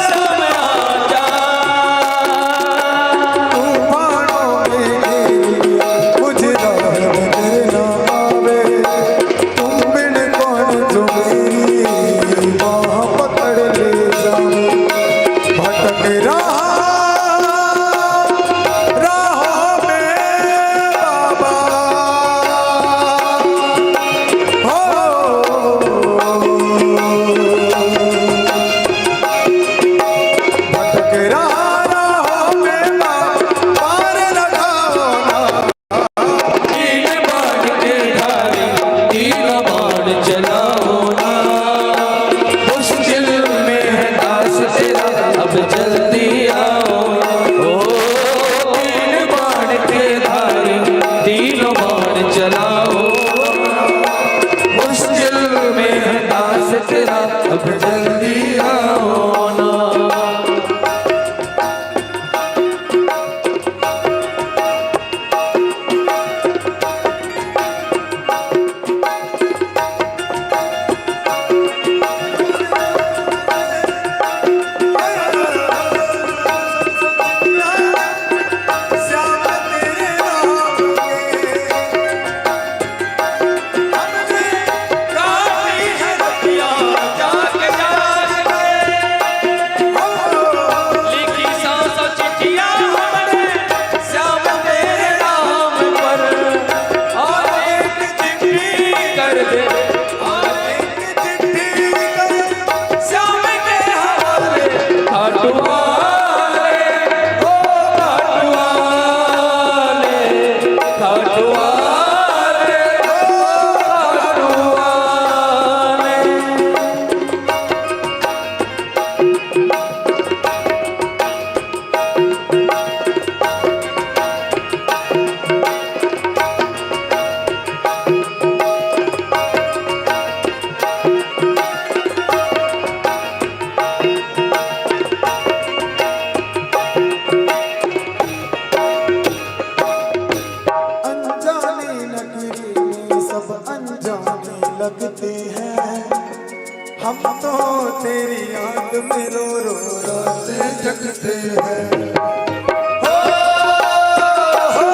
श्याम आजा। तूफानों में गिर मुझे राह नजर ना आवे। तुम बिन कौन जो मेरी बाह पकड़ ले जावे। भटक रहा राहों में बाबा। हो। भटक रहा राहों में बाबा, पार लगाओ ना। तीन बाण के धारी, तीन बाण चलाओ ना। मुश्किल में है दास तेरा, अब जल्दी आओ ना। ओ, तीन बाण के धारी, तीन बाण चलाओ ना। मुश्किल में है दास तेरा, अब जल्दी आओ ना। अनजाने नगरी में सब अनजाने लगते हैं। हम तो तेरी याद में रो रो रातें जगते हैं। हो, हो,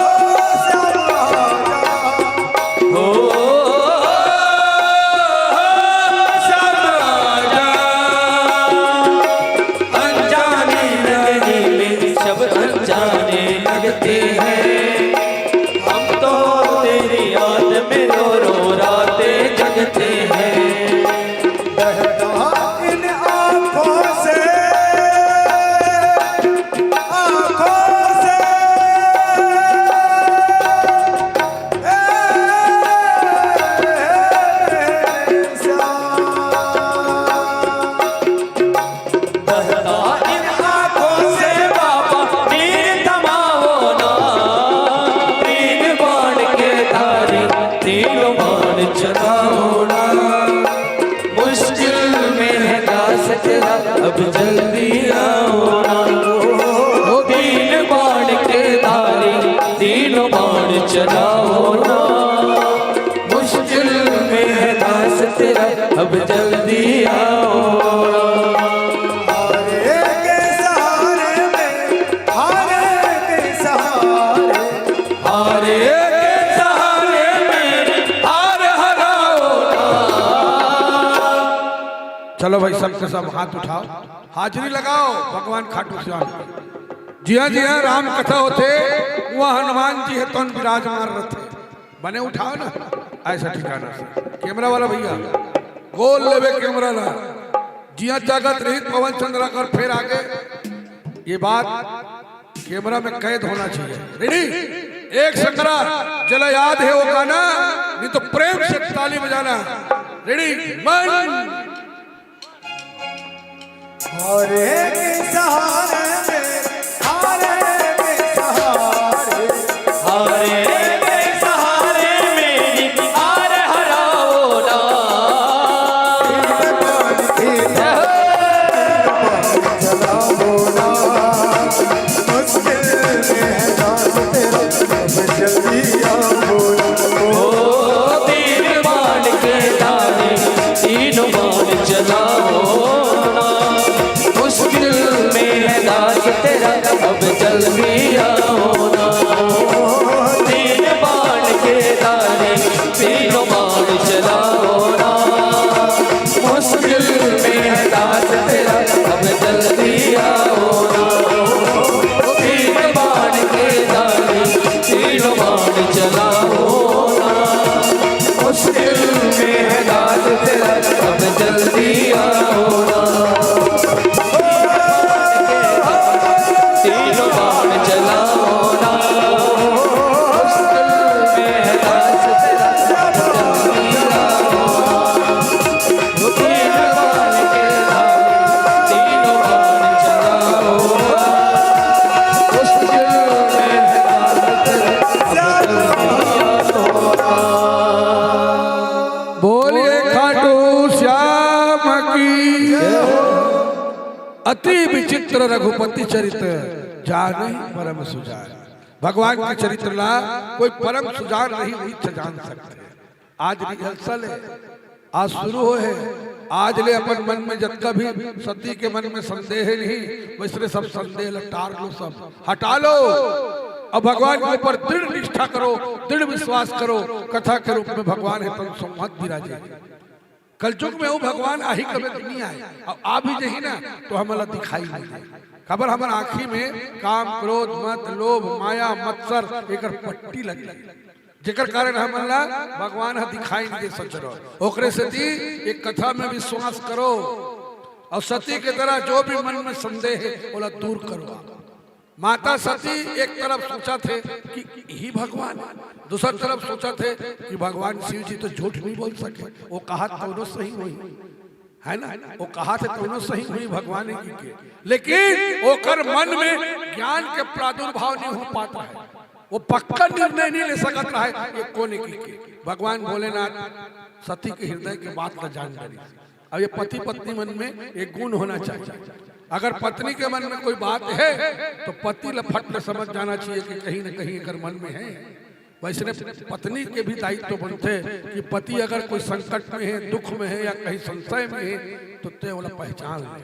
श्यामा, हो, श्यामा, अनजाने नगरी में सब अनजाने लगते हैं। हम तो तेरी याद में रो रो रातें जगते हैं। बहता इन आंखों से, आंखों से, ए, ए, ए, ए, बहता इन आंखों से बाबा, नीर थमाओ ना। तीन बाण के धारी, तीन बाण चलाओ ना। मुश्किल में है दास तेरा, अब जल्दी आओ ना। ओ तीन बाण के धारी, तीन बाण चलाओ ना। मुश्किल में है दास तेरा, अब जल्दी आओ। हारे के सहारे में, हारे के सहारे, हारे के सहारे में हार हराओ ना। चलो भाई, सबके सब हाथ उठाओ, हाजिरी लगाओ भगवान खाटू श्याम। जिया जिया राम कथा होथे, वहाँ हनुमान जी हे तौन विराजमान रथे। बने उठाओ ना, ऐसा ठिकाना से। कैमरा वाला भैया, गोल लेवे कैमरा ला। जिया जागत रहित पवन चंद्राकर फेर आगे। ये बात कैमरा में कैद होना चाहिए। रेडी? एक संगरा, जेला याद है वो गाना, नहीं तो प्रेम से ताली बजाना। रेडी? मन। हारे के सहारे में, हारे के सहारे, हारे के सहारे मेरी हार हराओ ना। तीन बाण के धारी, तीन बाण चलाओ ना। मुश्किल में है दास तेरा, अब जल्दी आओ ना। ओ तीन बाण के धारी, तीन चलाओ ना, मुश्किल में है दास तेरा, अब जल्दी आओ ना। तीन बाण के धारी, तीनों बाण चलाओ ना, मुश्किल में है दास तेरा, अब जल्दी आओ ना। तीन बाण के धारी, तीनों बाण चलाओ ना, मुश्किल में है दास तेरा, अब जल्दी आओ ना। तीनों बाण चलाओ ना, मुश्किल में है दास तेरा, अब जल्दी आओ ना। तीन बाण के धारी, तीनों बाण चलाओ ना, मुश्किल में है दास तेरा, अब जल्दी आओ ना। बोलिए खाटू श्याम की। अति विचित्र रघुपति चरित, जानहि परम सुजान। भगवान के चरित्र ला कोई परम सुजान नहीं, वही जान सकते हैं। आज रिहर्सल है, आज शुरू होय हे। आज ले अपन मन में जतका भी सती के मन में संदेह हे नहीं, वैसने सब संदेह ला टार लो, सब हटा लो। अब भगवान के ऊपर दृढ़ निष्ठा करो, दृढ़ विश्वास करो। कथा के रूप में भगवान हे, तन संवाद विराजे। कलयुग में वो भगवान आही कबे तो नहीं आए, अब आ भी जही ना तो हमला दिखाई नहीं दे। काबर हमर आँखी में काम, क्रोध, मद, लोभ, माया, मत्सर एकर पट्टी लगे। जेकर कारण हमन ला भगवान ह दिखाई नहीं दे सचरो। ओकरे सेती एक कथा में विश्वास करो, और सती के तरह जो भी मन में संदेह हे, ओला दूर करो। माता सती एक तरफ सोचथे कि इही भगवान हे, दूसर तरफ सोचथे कि भगवान शिव जी तो झूठ नहीं बोल सके, वो कहा तो सही होही। है ना? वो कहाथे तौनो सही होही भगवान हे कहिके, लेकिन ओकर मन में ज्ञान के प्रादुर्भाव नहीं हो पात रहे, वो पक्का निर्णय नहीं ले सकत रहे ये कोन हे कहिके। भगवान भोलेनाथ सती के हृदय के बात ला जान डरिस। अब ये पति पत्नी मन में एक गुण होना चाहिए। अगर पत्नी के मन में कोई बात हे तो पति ला फट ले समझ जाना चाहिए कि कहीं ना कहीं एकर मन में हे। वैसने पत्नी के भी दायित्व बनथे कि पति अगर कोई संकट में हे, दुख में हे या कहीं संशय में हे, तो तें ओला पहचान ले।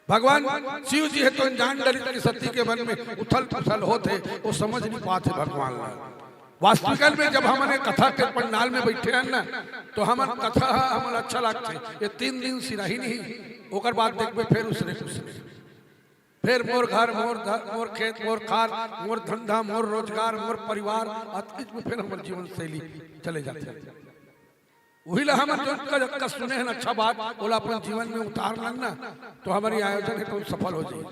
भगवान शिव जी हे तो जान डरिस कि सती के मन में उथल पुथल होत हे, वो समझ नहीं पात हे भगवान ला। वास्तविकल में जब हमन ये कथा के पंडाल में बैठे हन ना, तो हमन कथा ह हमन अच्छा लागथे, ये तीन दिन सिराही नहीं, ओकर बाद देखबे फिर उसने कुछ नहीं। फिर मोर घर, मोर ध-, मोर खेत, मोर खार, मोर धंधा, मोर रोजगार, मोर परिवार, अतकिच में फिर हमर जीवन शैली चले जाथे। उही ला हमन जो जतका, जतका सुने हन अच्छा बात, ओला अपन जीवन में उतार लन ना, तो हमर ये आयोजन हे तो सफल हो जाही।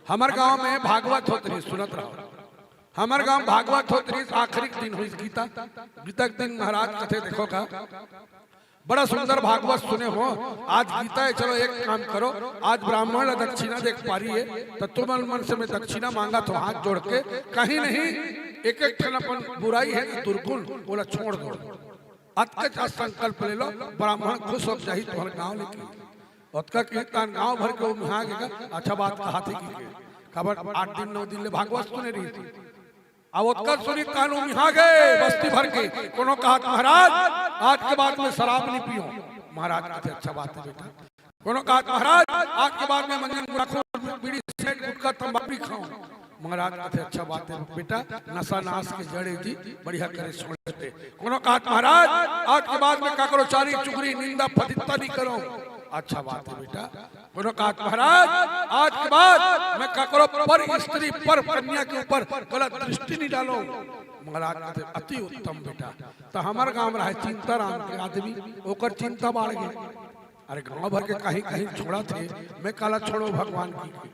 हमर गांव में भागवत होत रहिस, सुनत रहो। हमर गांव भागवत होत रहिस, आखिरी दिन होइस गीता, गीता के दिन महाराज कथे, देखो का, बड़ा सुंदर भागवत सुने हो। आज गीता हे, चलो एक काम करो, आज ब्राह्मण ला दक्षिणा दे के पारी हे, त तुमन मन से मैं दक्षिणा मांगत हो हाथ जोड़ के, कहीं नहीं एक एक ठन अपन बुराई हे, दुर्गुण, ओला छोड़ दो। अतके चा संकल्प ले लो, ब्राह्मण खुश हो जाही तुम्हर गांव लेके। ओतका कीर्तन गांव भर के उम्हा गे, अच्छा बात कहाथे कहिके। काबर आठ दिन नौ दिन ले भागवत सुने रहिस। अब ओतका सुनी तान उम्हा गे बस्ती भर के। कोनो कहत, "महाराज, आज के बाद में शराब नहीं पीहूं।" महाराज कथे, "अच्छा बात हे बेटा।" कोनो कहत, "महाराज, आज के बाद में मंजन गुटखा, बीड़ी, सिगरेट, गुटखा, तंबाकू नहीं खाहूं।" महाराज कथे, "अच्छा बात हे बेटा, नशा नाश के जड़ हे जी, बढ़िया करे छोड़ देते।" कोनो कहत, "महाराज, आज के बाद में काकरो चारी चुगली, निंदा, फतित्ता नहीं करूं।" अच्छा बात हे बेटा। कोनो कहत, "महाराज, आज के बाद मैं काकरो पर स्त्री, पर कन्या के ऊपर गलत दृष्टि नहीं डालूं।" महाराज कथे, "अति उत्तम बेटा।" त हमर गांव में रहे चिंताराम के आदमी, ओकर चिंता बाढ़ गे। अरे गांव भर के कहीं कहीं छोड़थे, मैं काला छोड़ों भगवान कहिके।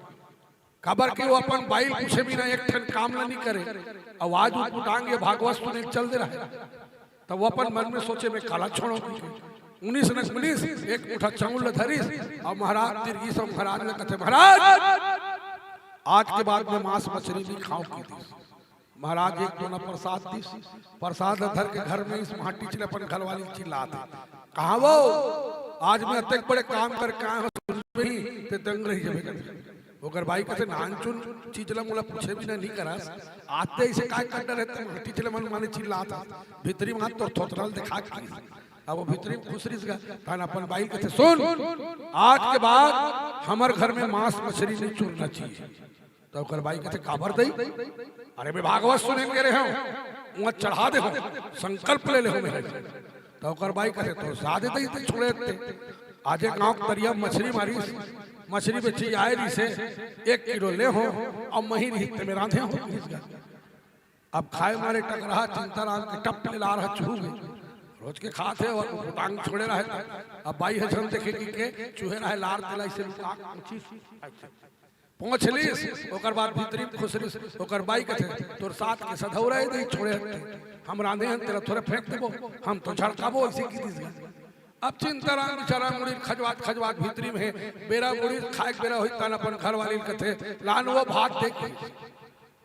काबर कि वो अपन बाई ल पूछे बिना एक ठन काम ला नहीं करे। अउ आज उटपुटांग ये भागवत सुने चल दे रहे, त वो अपन मन में सोचे, "मैं काला छोड़ों कहिके।" उन्नीस न उन्नीस, एक मुठा चाउर ला धरिस, अउ महाराज तीर गिस, महाराज ला कथे, "महाराज, आज के बाद में मांस मछली नहीं खाहूं" कहि दिस। महाराज एक दोना प्रसाद दिस, प्रसाद ला धर के घर में आइस, माटी चले अपन घरवाली चिल्लात हे, "कहाँ वो? आज मैं अतेक बड़े काम करके आए हूँ, सुनबे नहीं, ते दंग रही जबे करके।" ओकर बाई कथे, "नानचुन चीज ला मोला पूछे बिना नहीं करस, आते इसे काय कर डरे ते माटी चले मन माने चिल्लात हे, भीतरी मात तोर थोथरल देखा की।" अब वो भीतरी में खुसरिस गा, तहन अपन बाई कथे, "सुन, आज के बाद हमर घर में मांस मछली नहीं चुरना चाहिए।" त ओकर बाई कथे, "काबर दई?" "अरे, मैं भागवत सुने के रहे हूँ, वहाँ चढ़ा दे हूँ, संकल्प ले ले हूँ मैं।" त ओकर बाई कथे, "तो सादे दई ते छोड़े ते।" आजे गांव के तरिया मछली मारिस, मछली बेची आए रिसे, एक किलो ले हो, अब मही रही ते में रांधे हो। अब खाए मारे टकराहा चिंताराम के टप ले लार ह छू गए। रोज के खात हे और टांग छोड़े रहे। अब बाई ह झन देखे कि के चूहे रहे लार तेला इसे लुका के पोंछिस। पोंछ लिस, ओकर बाद भीतरी में खुसरिस, ओकर बाई कथे, "तोर साथ के सधौरा ए दई छोड़े हट्टे। हम रांधे हन, तेला थोड़े फेंक देबो, हम तो झड़काबो," ऐसे की दिस गा। अब चिंताराम बेचारा मुड़ी खजवात खजवात भीतरी में हे, बेरा मुड़ी खाए के बेरा होई, तहन अपन घरवाली ल कथे, "लान वो भात दे के।"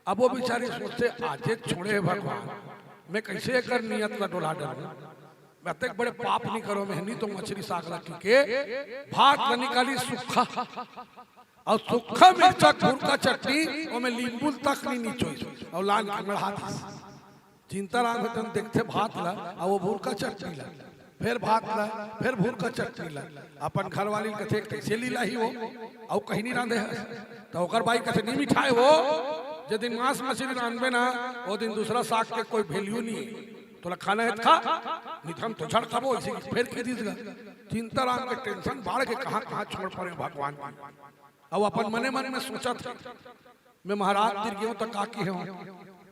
अब वो बेचारी सोचथे, "आजे छोड़े हे भगवान, मैं कैसे एकर नियत ला डोला डरूं? मैं अतेक बड़े पाप नहीं करो, मैं नहीं तो मछली साग ला की के भात ला निकाली सूखा, और सूखा मिर्चा, भुरका चटनी, ओमे लींबू तक नहीं निचोई, और लान के मढ़ा दिस।" चिंताराम ह तन देखथे भात ला, आ वो भुरका चटनी ला, फेर भात ला, फेर भुरका चटनी ला। अपन घरवाली ल कथे, "कैसे लीला ही वो, अउ कहीं नहीं रांधे हस?" त ओकर बाई कथे, "नहीं मिठाए वो, जे दिन मांस मछली रांधबे ना, वो दिन दूसरा साग के कोई value नहीं है। तोला खाना है त खा, नहीं त हम तो झड़काबो," ऐसे फेर के दिस गा। चिंताराम के tension बाढ़ के कहाँ कहाँ छोड़ परे भगवान। अब अपन मने मन में सोचत हे, "मैं महाराज तीर गेंव त का किहेंव?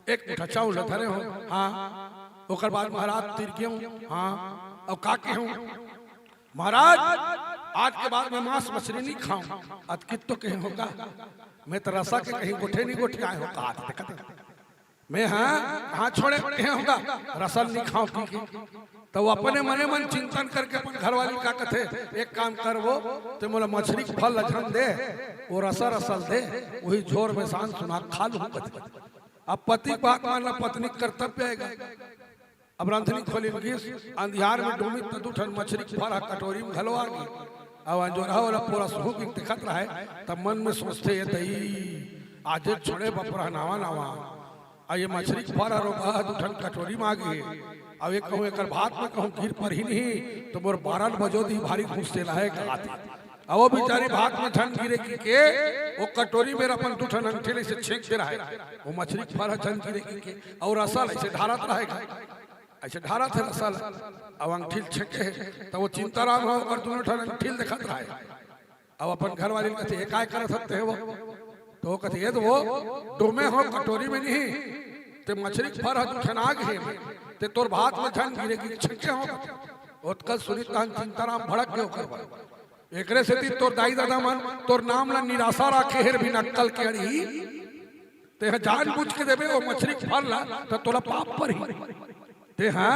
एक मुठा चाउर धरे हो, हाँ।" ओकर बाद महाराज तीर गेंव, हाँ, "अउ का किहेंव?" "महाराज, आज के बाद मैं मांस मछली नहीं खाऊं।" अतकित तो कहे होगा, "मैं तो रसा के कहीं गोठे नहीं गोठे आए हो, कहा था, देखा था।" मैं हाँ, हाँ छोड़े कहे होगा, "रसा नहीं खाऊं की।" तो वो अपने मने मन चिंतन करके अपन घरवाली का कथे, "एक काम कर वो, ते मोला मछली के फर ला झन दे, वो रसा रसा ल दे, वही झोर में सांझ सुना खा लूं," कथे। अब पति के बात मानना पत्नी के कर्तव्य आएगा। अब रांधनी खोली में गिस, अंधियार में डूमिस त दू ठन मछली के फर ह कटोरी में घलो आ गे। अब अंजोरहा वाला पूरा सुहू के देखत रहे, तब मन में सोचथे, "ये दई, आजे छोड़े बपरा नवा नवा, अउ ये मछली के फर ह रोगा दू ठन कटोरी में आ गे, अउ ये कहूँ एकर भात में कहूँ गिर परही नहीं, तो मोर बारह बजो दी भारी घुसेला हे," कहा थे। अब वो बेचारी भात में झन गिरे की के, वो कटोरी में अपन दू ठन अंगठी ले से छेंक दे रहा है, वो मछली के फर ह झन गिरे की के, अउ रसा ल ऐसे ढारत रहेगा, ऐसे ढारत हे रसा ल, अब अंगठी ल छेंके हे, त वो चिंताराम ह ओकर दोनों ठन अंगठी ल देखत रहे। अब अपन घरवाली ल कथे, "ये काय करत हस ते वो?" त वो कथे, "ये तो वो डोमे हो कटोरी में नहीं, ते मछली के फर ह दू ठन आ गे हे, ते तोर भात में झन गिरे की छेंके हो।" ओतका सुनिस तहन चिंताराम भड़क गे ओकर बर। एकरे सेती तोर दाई ददा मन तोर नाम ला निराशा राखे हेर भी नक्कल के अड़ी। तेहा जानबूझ के देबे, ओ मछरी के फर ला, त तोला पाप परही। तेहा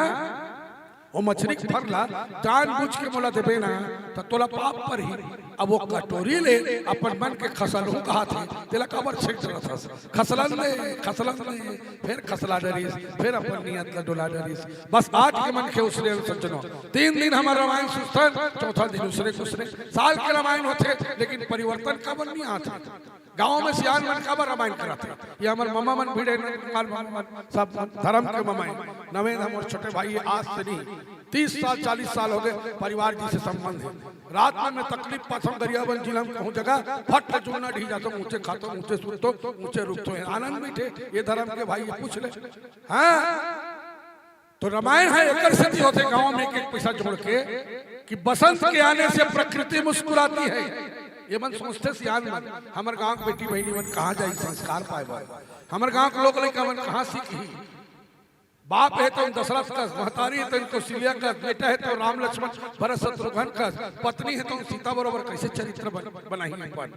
ओ मछरी के फर ला जानबूझ के मोला देबे ना, त तोला पाप परही। अब ओ कटोरी ले अपन मन के खसलहूं कहाथे, तेला काबर छेंक डरत हस? खसलन दे, खसलन दे, फेर खसला डरिस, फेर अपन नियत ला डोला डरिस। बस आज के मनखे उसने सज्जनों, तीन दिन हमर रामायण सुस्तर, चौथा दिन उसने कुसने। साल के रामायण होथे, लेकिन परिवर्तन काबर नहीं आथे? गांव में सियान मन काबर रामायण कराथे? ये हमर ममा मन भिड़े, नंदकुमार ममा मन, सब धरम के ममा हे। नवेंद्र हमर छोटे भाई हे, आज से नहीं, तीस साल, चालीस साल हो गे, परिवार जी से संबंध हे। रात में मैं तकलीफ पाथंव, गरियाबंद जिला में कहूं जगह, फट जुगना ढी जाथंव, ऊंचे खाथंव, ऊंचे सुतथंव, ऊंचे रुकथंव। आनंद बैठे, ये धरम के भाई, ये पूछ ले। हाँ, तो रामायण ह एकर सेती होथे, गांव में एक एक पैसा जोड़ के, कि बसंत के आने से प्रकृति मुस्कुराती है। ये मन सोचथे सियान मन, हमर गांव के बेटी बहिनी मन कहां जाही संस्कार पाए बर, हमर गांव के लोग लइका मन कहां सीखही। बाप हे तो दशरथ कस, महतारी हे तो कौशल्या कस, बेटा हे तो राम लक्ष्मण भरत शत्रुघ्न कस, पत्नी हे तो सीता बरोबर कैसे चरित्र बन, बनाही अपन।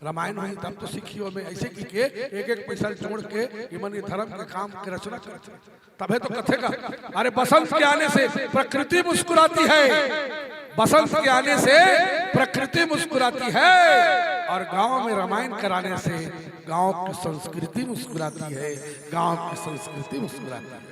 रामायण होही तब तो सीखही ओमे। ऐसे की के एक एक पैसा जोड़ के ये मन ये धर्म के काम के रचना करथे। तभे तो कथे का, अरे बसंत के आने से प्रकृति मुस्कुराती है, बसंत के आने से प्रकृति मुस्कुराती है, और गांव में रामायण कराने से गांव की संस्कृति मुस्कुराती है, गांव की संस्कृति मुस्कुराती है।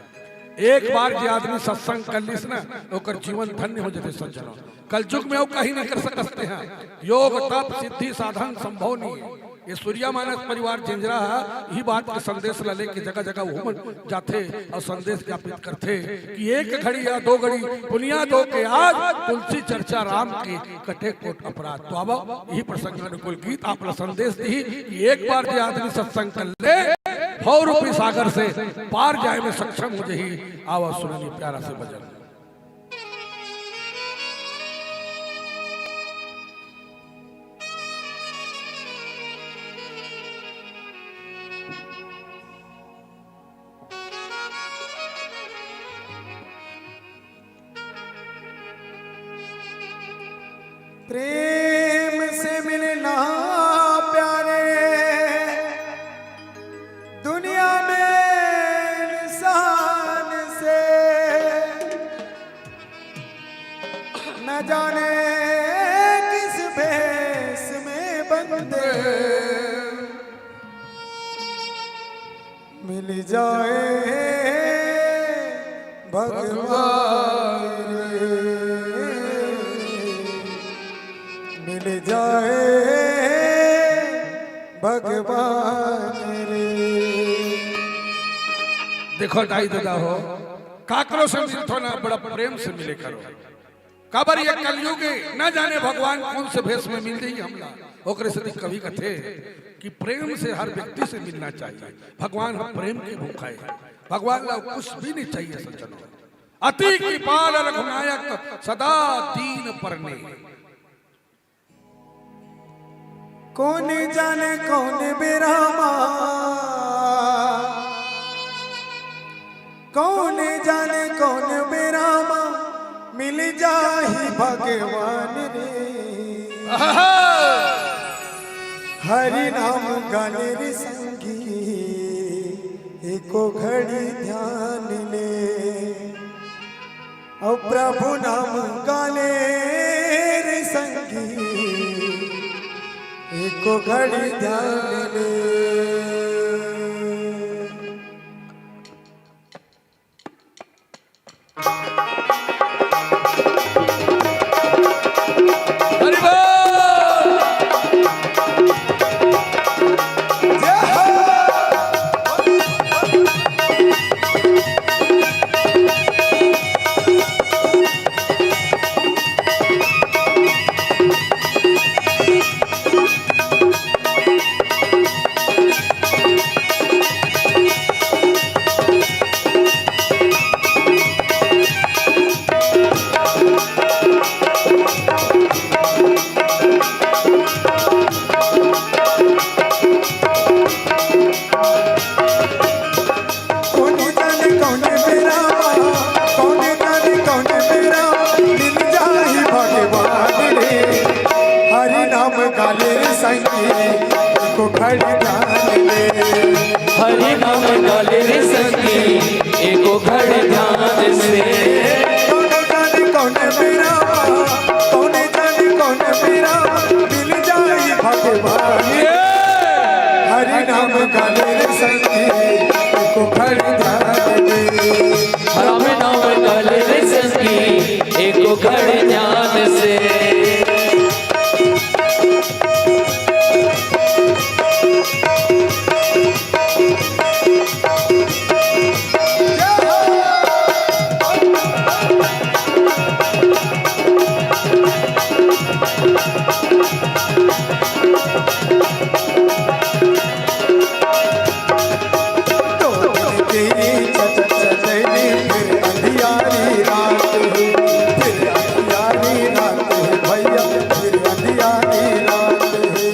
एक बार जे आदमी सत्संग कर लिस ना, ओकर जीवन धन्य हो जाथे सज्जनों। कलयुग में वो कहीं नहीं कर सकते हैं। योग तप सिद्धि साधन संभव नहीं है। ये सूर्या मानस परिवार जिंजरा ह इही बात के संदेश ला लेके जगह जगह वो मन जाथे अउ संदेश ज्ञापित करथे कि एक घड़ी या दो घड़ी पुनिया दो के आज तुलसी चर्चा राम के कटे कोट अपराध। तो आवा, इही प्रसंगानुकूल गीत आप ला संदेश दिही कि एक बार जे आदमी सत्संग कर ले, भव रूपी सागर से पार जाए में सक्षम हो जही। आवा सुननी प्यारा से भजन। प्रेम से मिलना प्यारे, दुनिया में इंसान से न जाने किस भेष में बंदे मिल जाए भगवान रे, मिल जाए भगवान रे। देखो दाई ददा हो, काकरो से मिलथो ना, बड़ा प्रेम से मिले करो। काबर ये कलयुग ए, न जाने भगवान कौन से भेष में मिल जाई हमला। ओकरे सेती कवि कथे कि प्रेम से हर व्यक्ति से मिलना चाहिए। भगवान ह प्रेम के भूखा हे, भगवान ला कुछ भी नहीं चाहिए सज्जनों। अति कृपाल रघुनायक सदा दीन परने। कोन जाने कोन बेरा मा, कोन जाने कोन बेरा मा मिल जाही भगवान रे। आहा! हरि नाम गाले रे संगी, एको घड़ी ध्यान ले। अउ प्रभु नाम गाले रे संगी, एको घड़ी ध्यान ले। हरि बोल। जय हो। कोन जाने कोन बेरा मा, कोन जाने कोन बेरा मा, मिल जाही भगवान रे। हरि नाम गाले रे संगी, एको घड़ी ध्यान ले। हरि नाम गाले रे संगी, एको घड़ी ध्यान से। कोन जाने कोन बेरा मा, कोन जाने कोन बेरा मा, मिल जाही भगवान रे। हरि नाम गाले रे संगी, एको घड़ी ध्यान ले। हरि नाम गाले रे संगी, एको घड़ी ध्यान से। दो दिन की चल-, चलैली, फिर अंधियारी रात हुई, फिर अंधियारी रात हुई भैया, फिर अंधियारी रात हुई।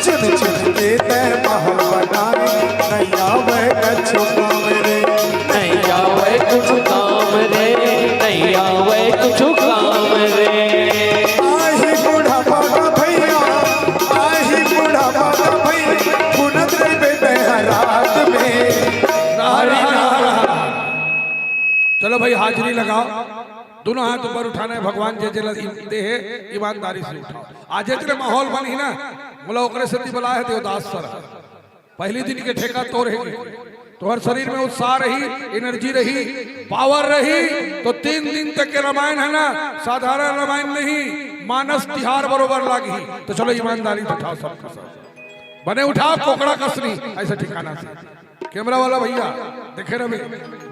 चुन चुन के तै महल बनाए, नहीं आवे कछु काम रे। नहीं आवे कुछ काम रे, नहीं आवे कुछ काम रे। आही बुढ़ापा का भैया, आही बुढ़ापा का भैया, बुनत रहिबे तै हर रात में। हरि नाम। चलो भाई, हाजिरी लगाओ, दोनों हाथ ऊपर उठाना है। भगवान जे जे ला दे हे, ईमानदारी से उठाओ। आज इतने माहौल बनी ना, मोला ओकरे सेती बुलाए हे देवदास सर। पहली दिन के ठेका तोर हे। तोहर शरीर में उत्साह रही, एनर्जी रही, पावर रही, तो तीन दिन तक के रामायण है ना, साधारण रामायण नहीं, मानस तिहार बरोबर लागही। तो चलो ईमानदारी से उठाओ, सबके सब बने उठाओ, कोकड़ा कसनी ऐसे ठिकाना से। कैमरा वाला भैया देखे रहे,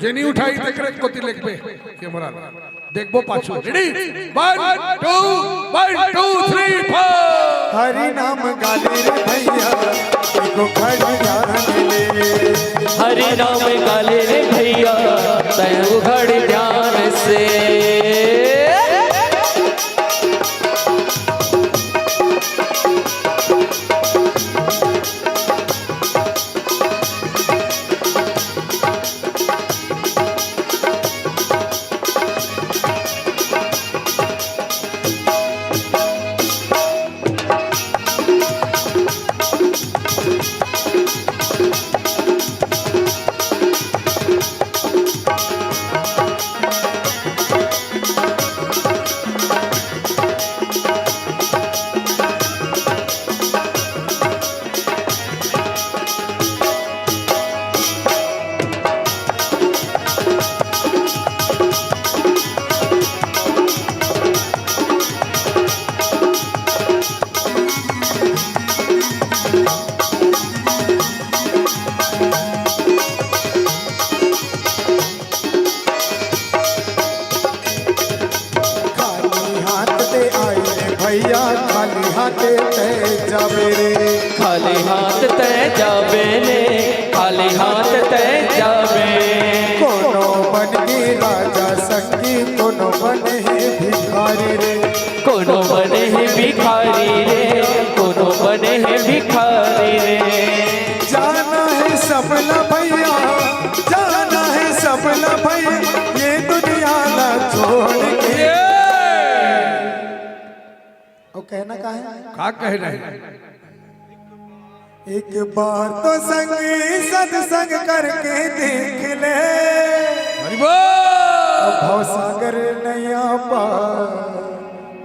जे नहीं उठाई तेकरे कोती लेकबे कैमरा ला। देखबो पाछू। Ready? One, two, one, two, three, four। Hari नाम गाले रे भैया, एको घड़ी ध्यान ले। हरि नाम गाले रे भैया, तैं उघड़ ध्यान से। खाली हाथ ते आई रे भैया, खाली हाथे ते जाबे रे। खाली हाथ ते जाबे रे, खाली हाथ ते जाबे। कोनो बनही राजा संगी, कोनो बनही भिखारी रे। कोनो बनही भिखारी रे, कोनो बनही भिखारी रे। जाना है सबला भैया, जाना है सबला भैया, ये दुनिया ला छोड़ के। ये। और कहना का है? का कह रहे हैं? एक बार तो संगी सत्संग करके देख ले। हरि बोल। अब भवसागर नैया पार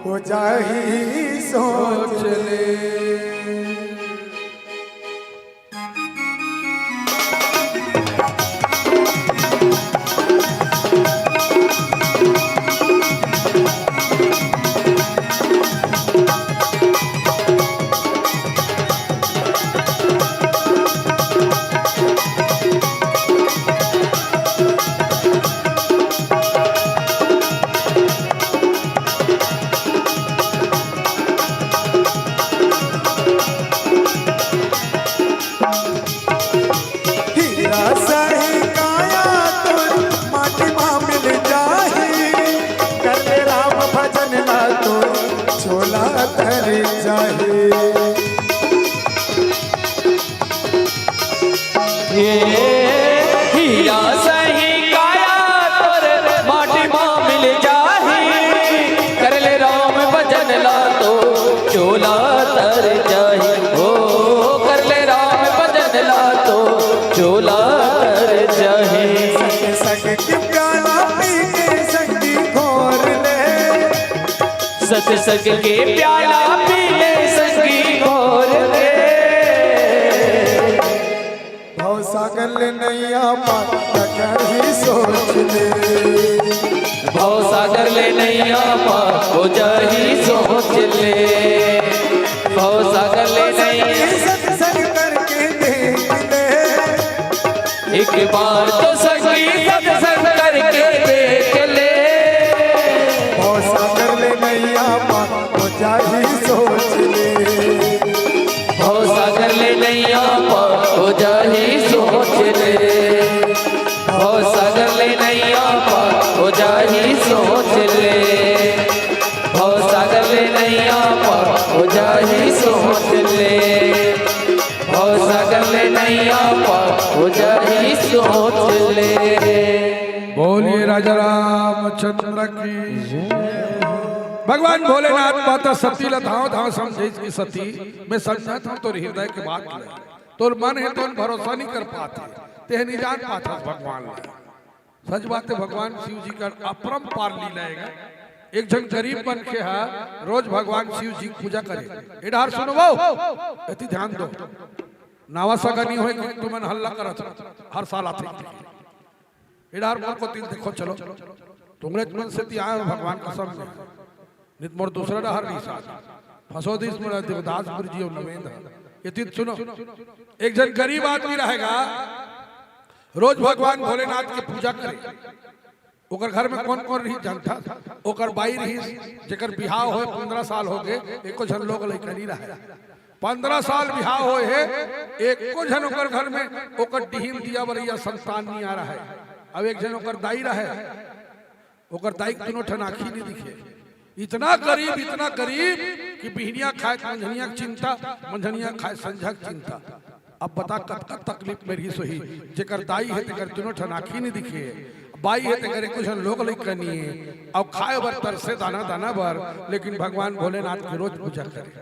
हो जाही, सोच ले। हीरा सही काया तोर माटी मा मिल जाही, कर ले राम भजन ला तोर झोला तर जाही। ये हीरा सही काया तोर माटी मा मिल जाही, कर ले राम भजन ला तोर झोला तर जाही। ओ कर ले राम भजन ला तोर झोला तर जाही। सत्संग के प्याला पी के संगी घोर ले। सत्संग के प्याला पी ले संगी घोर ले। भवसागर ले नैया पार हो जाही, सोच ले। भवसागर ले नैया पार हो जाही, सोच ले। भवसागर ले नैया। सत्संग करके देख ले। एक बार तो संगी सत्संग करके देख ले। भवसागर ले नैया पार हो जाही, सोच ले। भवसागर ले नैया पार हो जाही, सोच ले। भवसागर ले नैया पार हो जाही, सोच ले। भवसागर ले नैया पार हो जाही, सोच ले। भवसागर ले नैया पार हो जाही, सोच ले। बोलिए राजा रामचंद्र की। भगवान भोलेनाथ माता सती ला धांव धांव समझे कि सती, मैं समझत हंव तोर हृदय के बात ला, तोर मन हे तो भरोसा नहीं कर पात हे, तेह नहीं जान पात हस भगवान ला। सच बात है, भगवान शिव जी का अपरंपार लीला है। एक झन गरीब मनखे हा रोज भगवान शिव जी की पूजा करे। ए डहर सुनो वो, एती ध्यान दो। नावा सगा नहीं होय कि तुमन हल्ला करत हो, हर साल आथे। ए डहर मोर कोति ल देखो, चलो, तुमरे मन से ती आए हो भगवान कसम में, नित मोर दूसरा डहर नहीं साथ फंसो दिस मोला देवदासपुर जी और नवेंद्र। ये तीन सुनो, एक जन गरीब आदमी रहेगा, रोज भगवान भोलेनाथ की पूजा करे। ओकर घर में कौन कौन रही जानता? ओकर बाई रही, जेकर बिहाव होय पंद्रह साल हो गए, एको झन लोग लइका नहीं रहे। पंद्रह साल बिहाव होय हे, एको झन ओकर घर में ओकर डिहिम दिया बरैया संतान नहीं आ रहा है। अब एक झन ओकर दाई रहे, ओकर दाई के दुनों ठन आँखी नहीं दिखे। इतना गरीब, इतना गरीब कि बिहनिया खाए मंझनिया के चिंता, मंझनिया खाए संझा के चिंता। अब बता कतका तकलीफ में रहिस होही, जेकर दाई हे तेकर दुनों ठन आँखी नहीं दिखे, बाई हे तेकर एको झन लोग लइका नहीं हे, अउ खाए बर तरसे दाना दाना बर, लेकिन भगवान भोलेनाथ के रोज पूजा करे।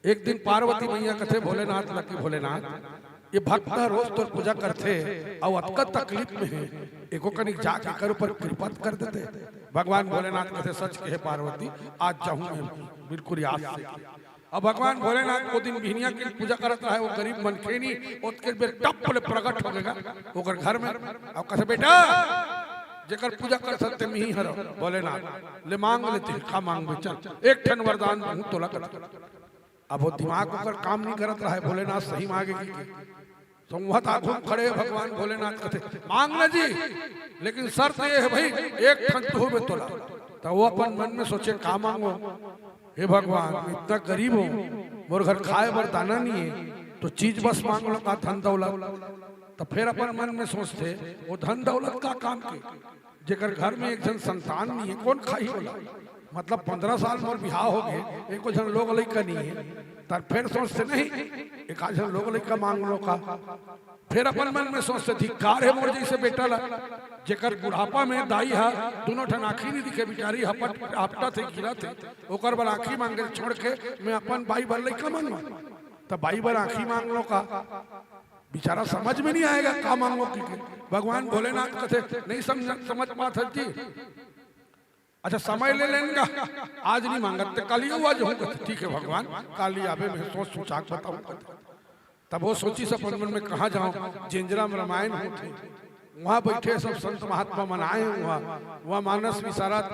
एक दिन पार्वती मैया कथे भोलेनाथ ला कि भोलेनाथ, ये भक्त ह रोज तोर पूजा करथे अउ अतका तकलीफ में हे, एको कनिक जाके एकर ऊपर कृपा कर देते। भगवान भोलेनाथ कथे सच कहे पार्वती, आज जाहूँ मैं बिल्कुल याद से। अब भगवान भोलेनाथ वो दिन बिहनिया के पूजा करत रहे, वो गरीब मनखे नहीं, ओतके बेर टप ले प्रगट हो गएगा ओकर घर में। अब कथे बेटा, जेकर पूजा कर सकते मिही हर भोलेनाथ, ले मांग लेते हैं, का मांगबे, चल एक ठन वरदान दूँ तोला कथे। अब वो दिमाग ओकर काम नहीं करत रहा है, भोलेनाथ सही मांगे कि, कि। संवत आगू में खड़े भगवान भोलेनाथ कथे मांग ना जी, लेकिन शर्त ये है भाई, एक ठन तू बे तोला। तो वो अपन मन में सोचे का मांगो, हे भगवान मैं इतना गरीब हूँ, मोर घर खाए बर दाना नहीं है, तो चीज बस मांग लो का धन दौलत। तो फिर अपन मन में सोचते वो धन दौलत का काम के, जेकर घर में एक झन संतान नहीं है, कौन खाही ओला? मतलब पंद्रह साल मोर बिहाव हो गए, एको झन लोग लइका नहीं है, तर फिर सोचते नहीं एक आध झन लोग लइका मांग लो का। फिर अपन मन में सोचते धिक्कार है मोर जैसे बेटा ला, जेकर बुढ़ापा में दाई हा दुनों ठन आँखी नहीं दिखे, बिचारी हपट हपटा थे गिरा थे, ओकर बर आँखी मांगे छोड़ के मैं अपन बाई बर लइका मांगो, तब बाई बर आँखी मांग लो का? बेचारा समझ में नहीं आएगा का मांगो की, की। भगवान भोलेनाथ कथे नहीं समझ समझ पात हस जी। अच्छा समय ले लेन गा, आज नहीं मांगत ते काली हुआ जो हूँ कथे, ठीक है भगवान, काली आबे मैं सोच सोचा के बताऊँ कथे। तब वो सोचिस अपन मन में कहाँ जाऊँ, जेंजरा में रामायण होथे, वहाँ बैठे सब संत महात्मा मन आए हैं, वहाँ वहाँ मानस विशारद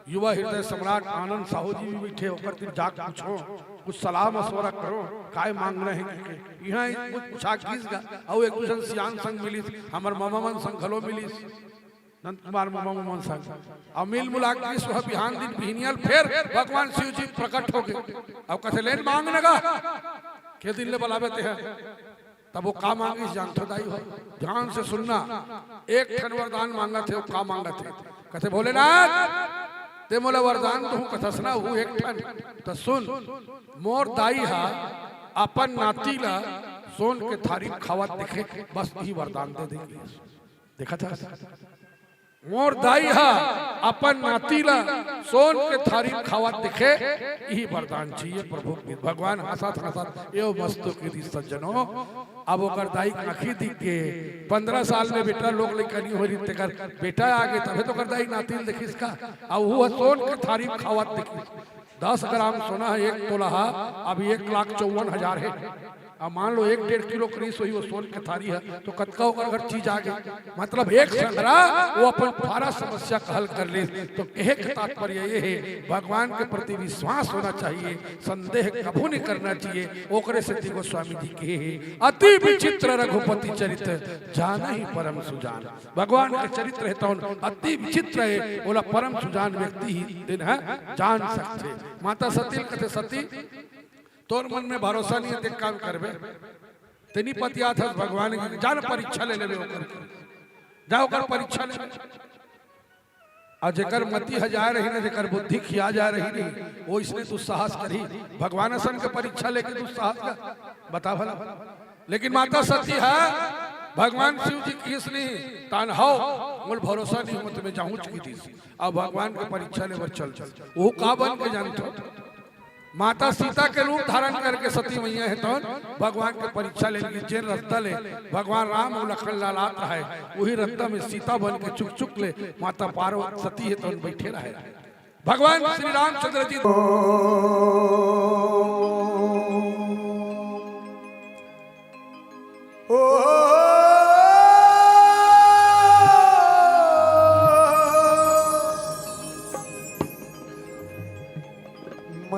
युवा हृदय सम्राट आनंद साहू जी भी बैठे, ओकर तीर जाके पूछो, कुछ सलाह मशवरा करो, काय मांगना है कि के। यहाँ एक कुछ पूछा गिस गा, अउ एक दूसर सियान संग मिलिस, हमर मामा मन संग घलो मिलिस, नंद कुमार मामा मन संग, अउ मिल मुला के सुबह बिहान दिन बिहनिया ल फेर भगवान शिव जी प्रकट हो गए। अब कथे लेन मांग नगा, के दिन ले बलाबे ते है। तब वो का मांगिस जानथो दाई हो? ध्यान से सुनना, एक ठन वरदान मांगत हे, वो का मांगत हे? कथे भोलेनाथ, ते मोला वरदान तो हूँ कथस ना, वो एक ठन। तो सुन, मोर दाई हा अपन नाती ला सोन के थारी खावत देखे, बस यही वरदान दे दे। देखा था? मोर दाई हा अपन नाती ला सोन के थारी खावत देखे, यही वरदान चाहिए प्रभु। भगवान हंसत हंसत एव मस्तु की दी सज्जनों। अब ओकर दाई के आँखी दिख गे, पंद्रह साल में बेटा लोग लइका नहीं हो रही, तेकर बेटा आ गए, तभे तो ओकर दाई नाती ल देखिस का। अब वो सोन के थारी खावत देखिस। दस ग्राम सोना है एक तोला हा, अभी एक लाख चौवन हजार है। अब मान लो एक डेढ़ किलो करीस होही वो सोन के थारी है, तो कतका ओकर अगर चीज आ गई, मतलब एक संघरा वो अपन सारा समस्या का हल कर ले। तो कहे के तात्पर्य ये है, भगवान के प्रति विश्वास होना चाहिए, संदेह कभू नहीं करना चाहिए। ओकरे सेती गोस्वामी जी कहे है, "अति विचित्र रघुपति चरित, जानहि परम सुजान।" भगवान के चरित्र है तौन अति विचित्र है, ओला परम सुजान व्यक्ति ही दिन है जान सकथे। माता सती ल कथे, सती, तोर मन में भरोसा नहीं है, ते काम करबे, ते नहीं पतियात हस भगवान के, जा ना परीक्षा ले लेबे ओकर, जा ओकर परीक्षा ले ले। अउ जेकर मति ह जाए रही ना, जेकर बुद्धि खिया जाए रही नहीं, वो इसने दुस्साहस करी। भगवान असन के परीक्षा लेके दुस्साहस का बता भला। लेकिन माता सती है, भगवान शिव जी किस नहीं तान हो, मोल भरोसा नहीं हो, तुम्हें जाहूं चुकी थी। अब भगवान के परीक्षा ले बर चल, वो का बन के जानथो? माता सीता के रूप धारण करके सती मैया है तौन भगवान के परीक्षा ले ली। जेन रस्ता ले भगवान राम अउ लखन लाल आत रहे, वही रस्ता में सीता बन के चुक चुक ले माता पार्वती सती है तौन बैठे रहे। भगवान श्री रामचंद्र जी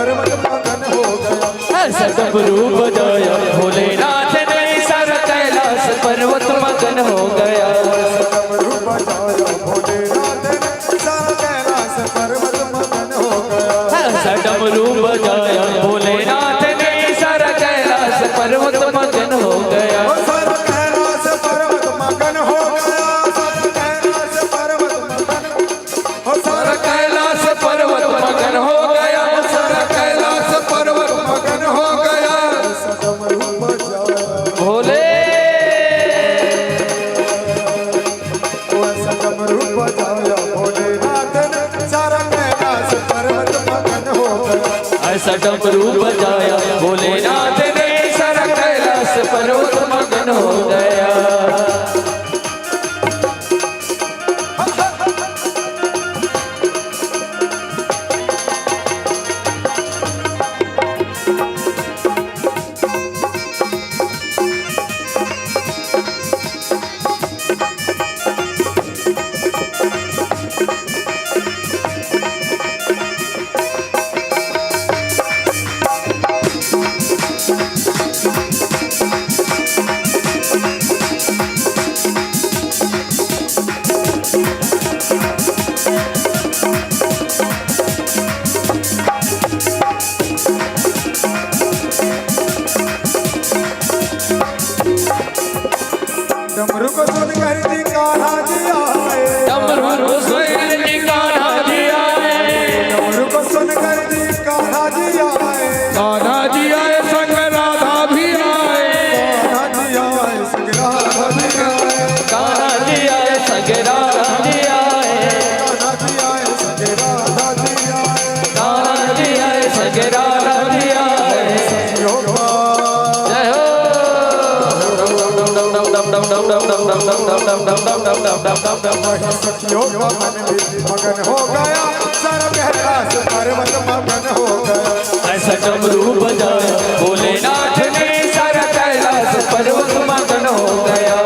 पर्वत मगन हो गया। ऐसा डमरू बजाया भोलेनाथ ने, सारा कैलाश पर्वत मगन हो गया। ऐसा डमरू बजाया भोलेनाथ ने, सारा कैलाश पर्वत मगन हो गया। ऐसा डमरू बजाया भोलेनाथ ने, सारा कैलाश पर्वत मगन हो गया। ओ सारा कैलाश पर्वत मगन हो गया, सारा कैलाश पर्वत मगन हो। सारा कैलाश पर्वत मगन हो गया, सारा कैलाश पर्वत मगन हो गया। ऐसा डमरू बजाया भोले। ओ ऐसा डमरू बजाया भोलेनाथ ने, सारा कैलाश पर्वत मगन हो गया। ऐसा डमरू बजाया भोलेनाथ ने, सारा कैलाश पर्वत मगन हो गया। डमरू को सुनकर जी कान्हा जी आए। डमरू को सुनकर जी कान्हा जी आए। डमरू को सुनकर जी कान्हा जी आए। कान्हा जी आए, संग राधा भी आए। कान्हा जी आए, संग राधा भी आए। कान्हा जी आए, संग राधा जी आए। कान्हा जी आए, संग राधा जी आए। कान्हा जी आए, संग राधा जी आए। सखियों का जय हो। सखियों का मन भी मगन हो गया, सारा कैलाश पर्वत मगन हो गया। ऐसा डमरू बजाया भोलेनाथ ने, सारा कैलाश पर्वत मगन हो गया।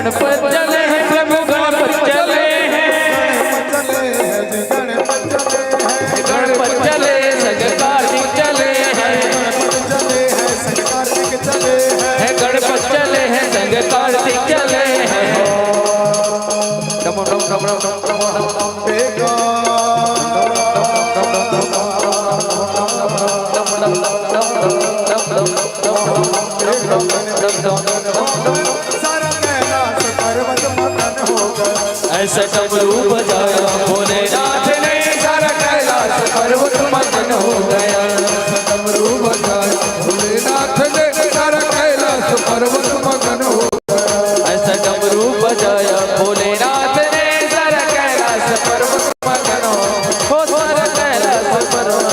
गणपत चले हैं प्रभु, गणपत चले हैं। गणपत चले, संग कार्तिक चले हैं। है गणपत चले हैं, संग कार्तिक चले हैं। डम डम डम डम डम डम डम। ऐसा डमरू बजाया भोलेनाथ ने, सारा कैलाश पर्वत मगन हो गया। ऐसा डमरू बजाया भोलेनाथ ने, सारा कैलाश पर्वत मगन हो गया। ऐसा डमरू बजाया भोलेनाथ ने, सारा कैलाश पर्वत मगन हो, हो सारा कैलाश पर्वत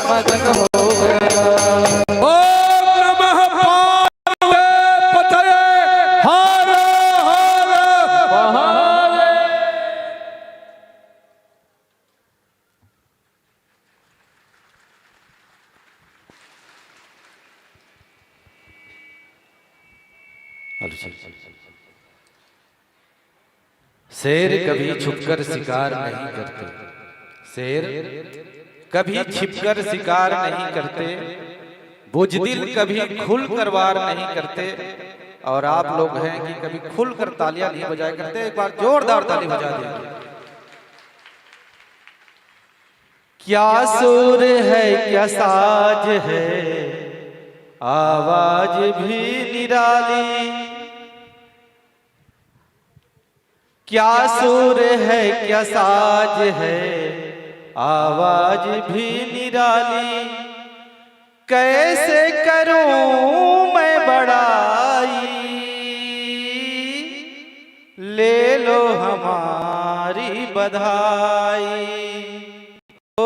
मगन हो गया। ओम नमः पार्वती पतये, हर हर महादेव। शेर कभी छुपकर शिकार नहीं करते, शेर कभी छिपकर शिकार नहीं करते, बुजदिल कभी खुलकर वार नहीं करते। और आप लोग हैं कि कभी खुलकर तालियां नहीं बजाया करते। एक बार जोरदार ताली बजा दीजिए। क्या सुर है, क्या साज है, आवाज भी निराली। क्या सुर है, क्या साज है, आवाज भी निराली। कैसे करूं मैं बड़ाई, ले लो हमारी बधाई। ओ,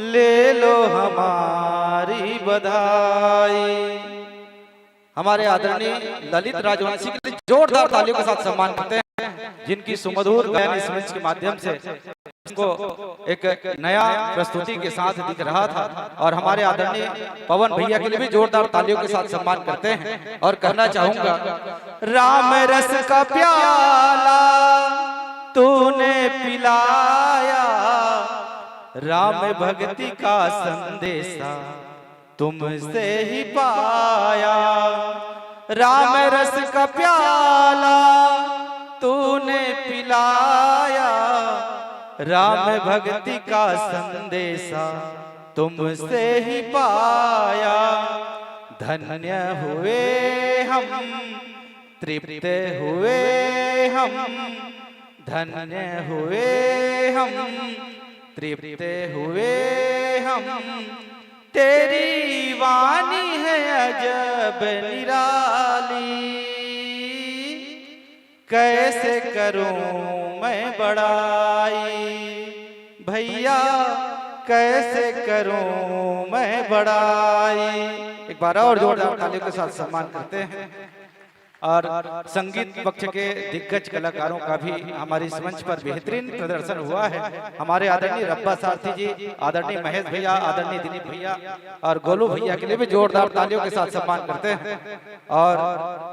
ले लो हमारी बधाई। हमारे आदरणीय ललित राजवंशी के लिए जोरदार तालियों के साथ सम्मान करते हैं, जिनकी सुमधुर गायन इस मंच के माध्यम से इसको एक नया प्रस्तुति के साथ दिख रहा था। और हमारे आदरणीय पवन भैया के लिए भी जोरदार तालियों के साथ सम्मान करते हैं। और कहना चाहूंगा, राम रस का प्याला तूने पिलाया, राम भक्ति का संदेशा तुमसे ही पाया। राम रस का प्याला तूने पिलाया, राम भक्ति का संदेशा तुमसे ही पाया। धन्य हुए हम, तृप्त हुए हम, धन्य हुए हम, तृप्त हुए हम। तेरी वाणी है अजब निराली, कैसे करूं मैं बड़ाई, भैया कैसे करूं मैं बड़ाई। एक बार और जोरदार तालियों के साथ सम्मान करते हैं। और संगीत पक्ष के दिग्गज कलाकारों का भी हमारे इस मंच पर बेहतरीन प्रदर्शन हुआ है। हमारे आदरणीय रब्बा सारथी जी, आदरणीय महेश भैया, आदरणीय दिलीप भैया और गोलू भैया के लिए भी जोरदार तालियों के साथ सम्मान करते हैं। और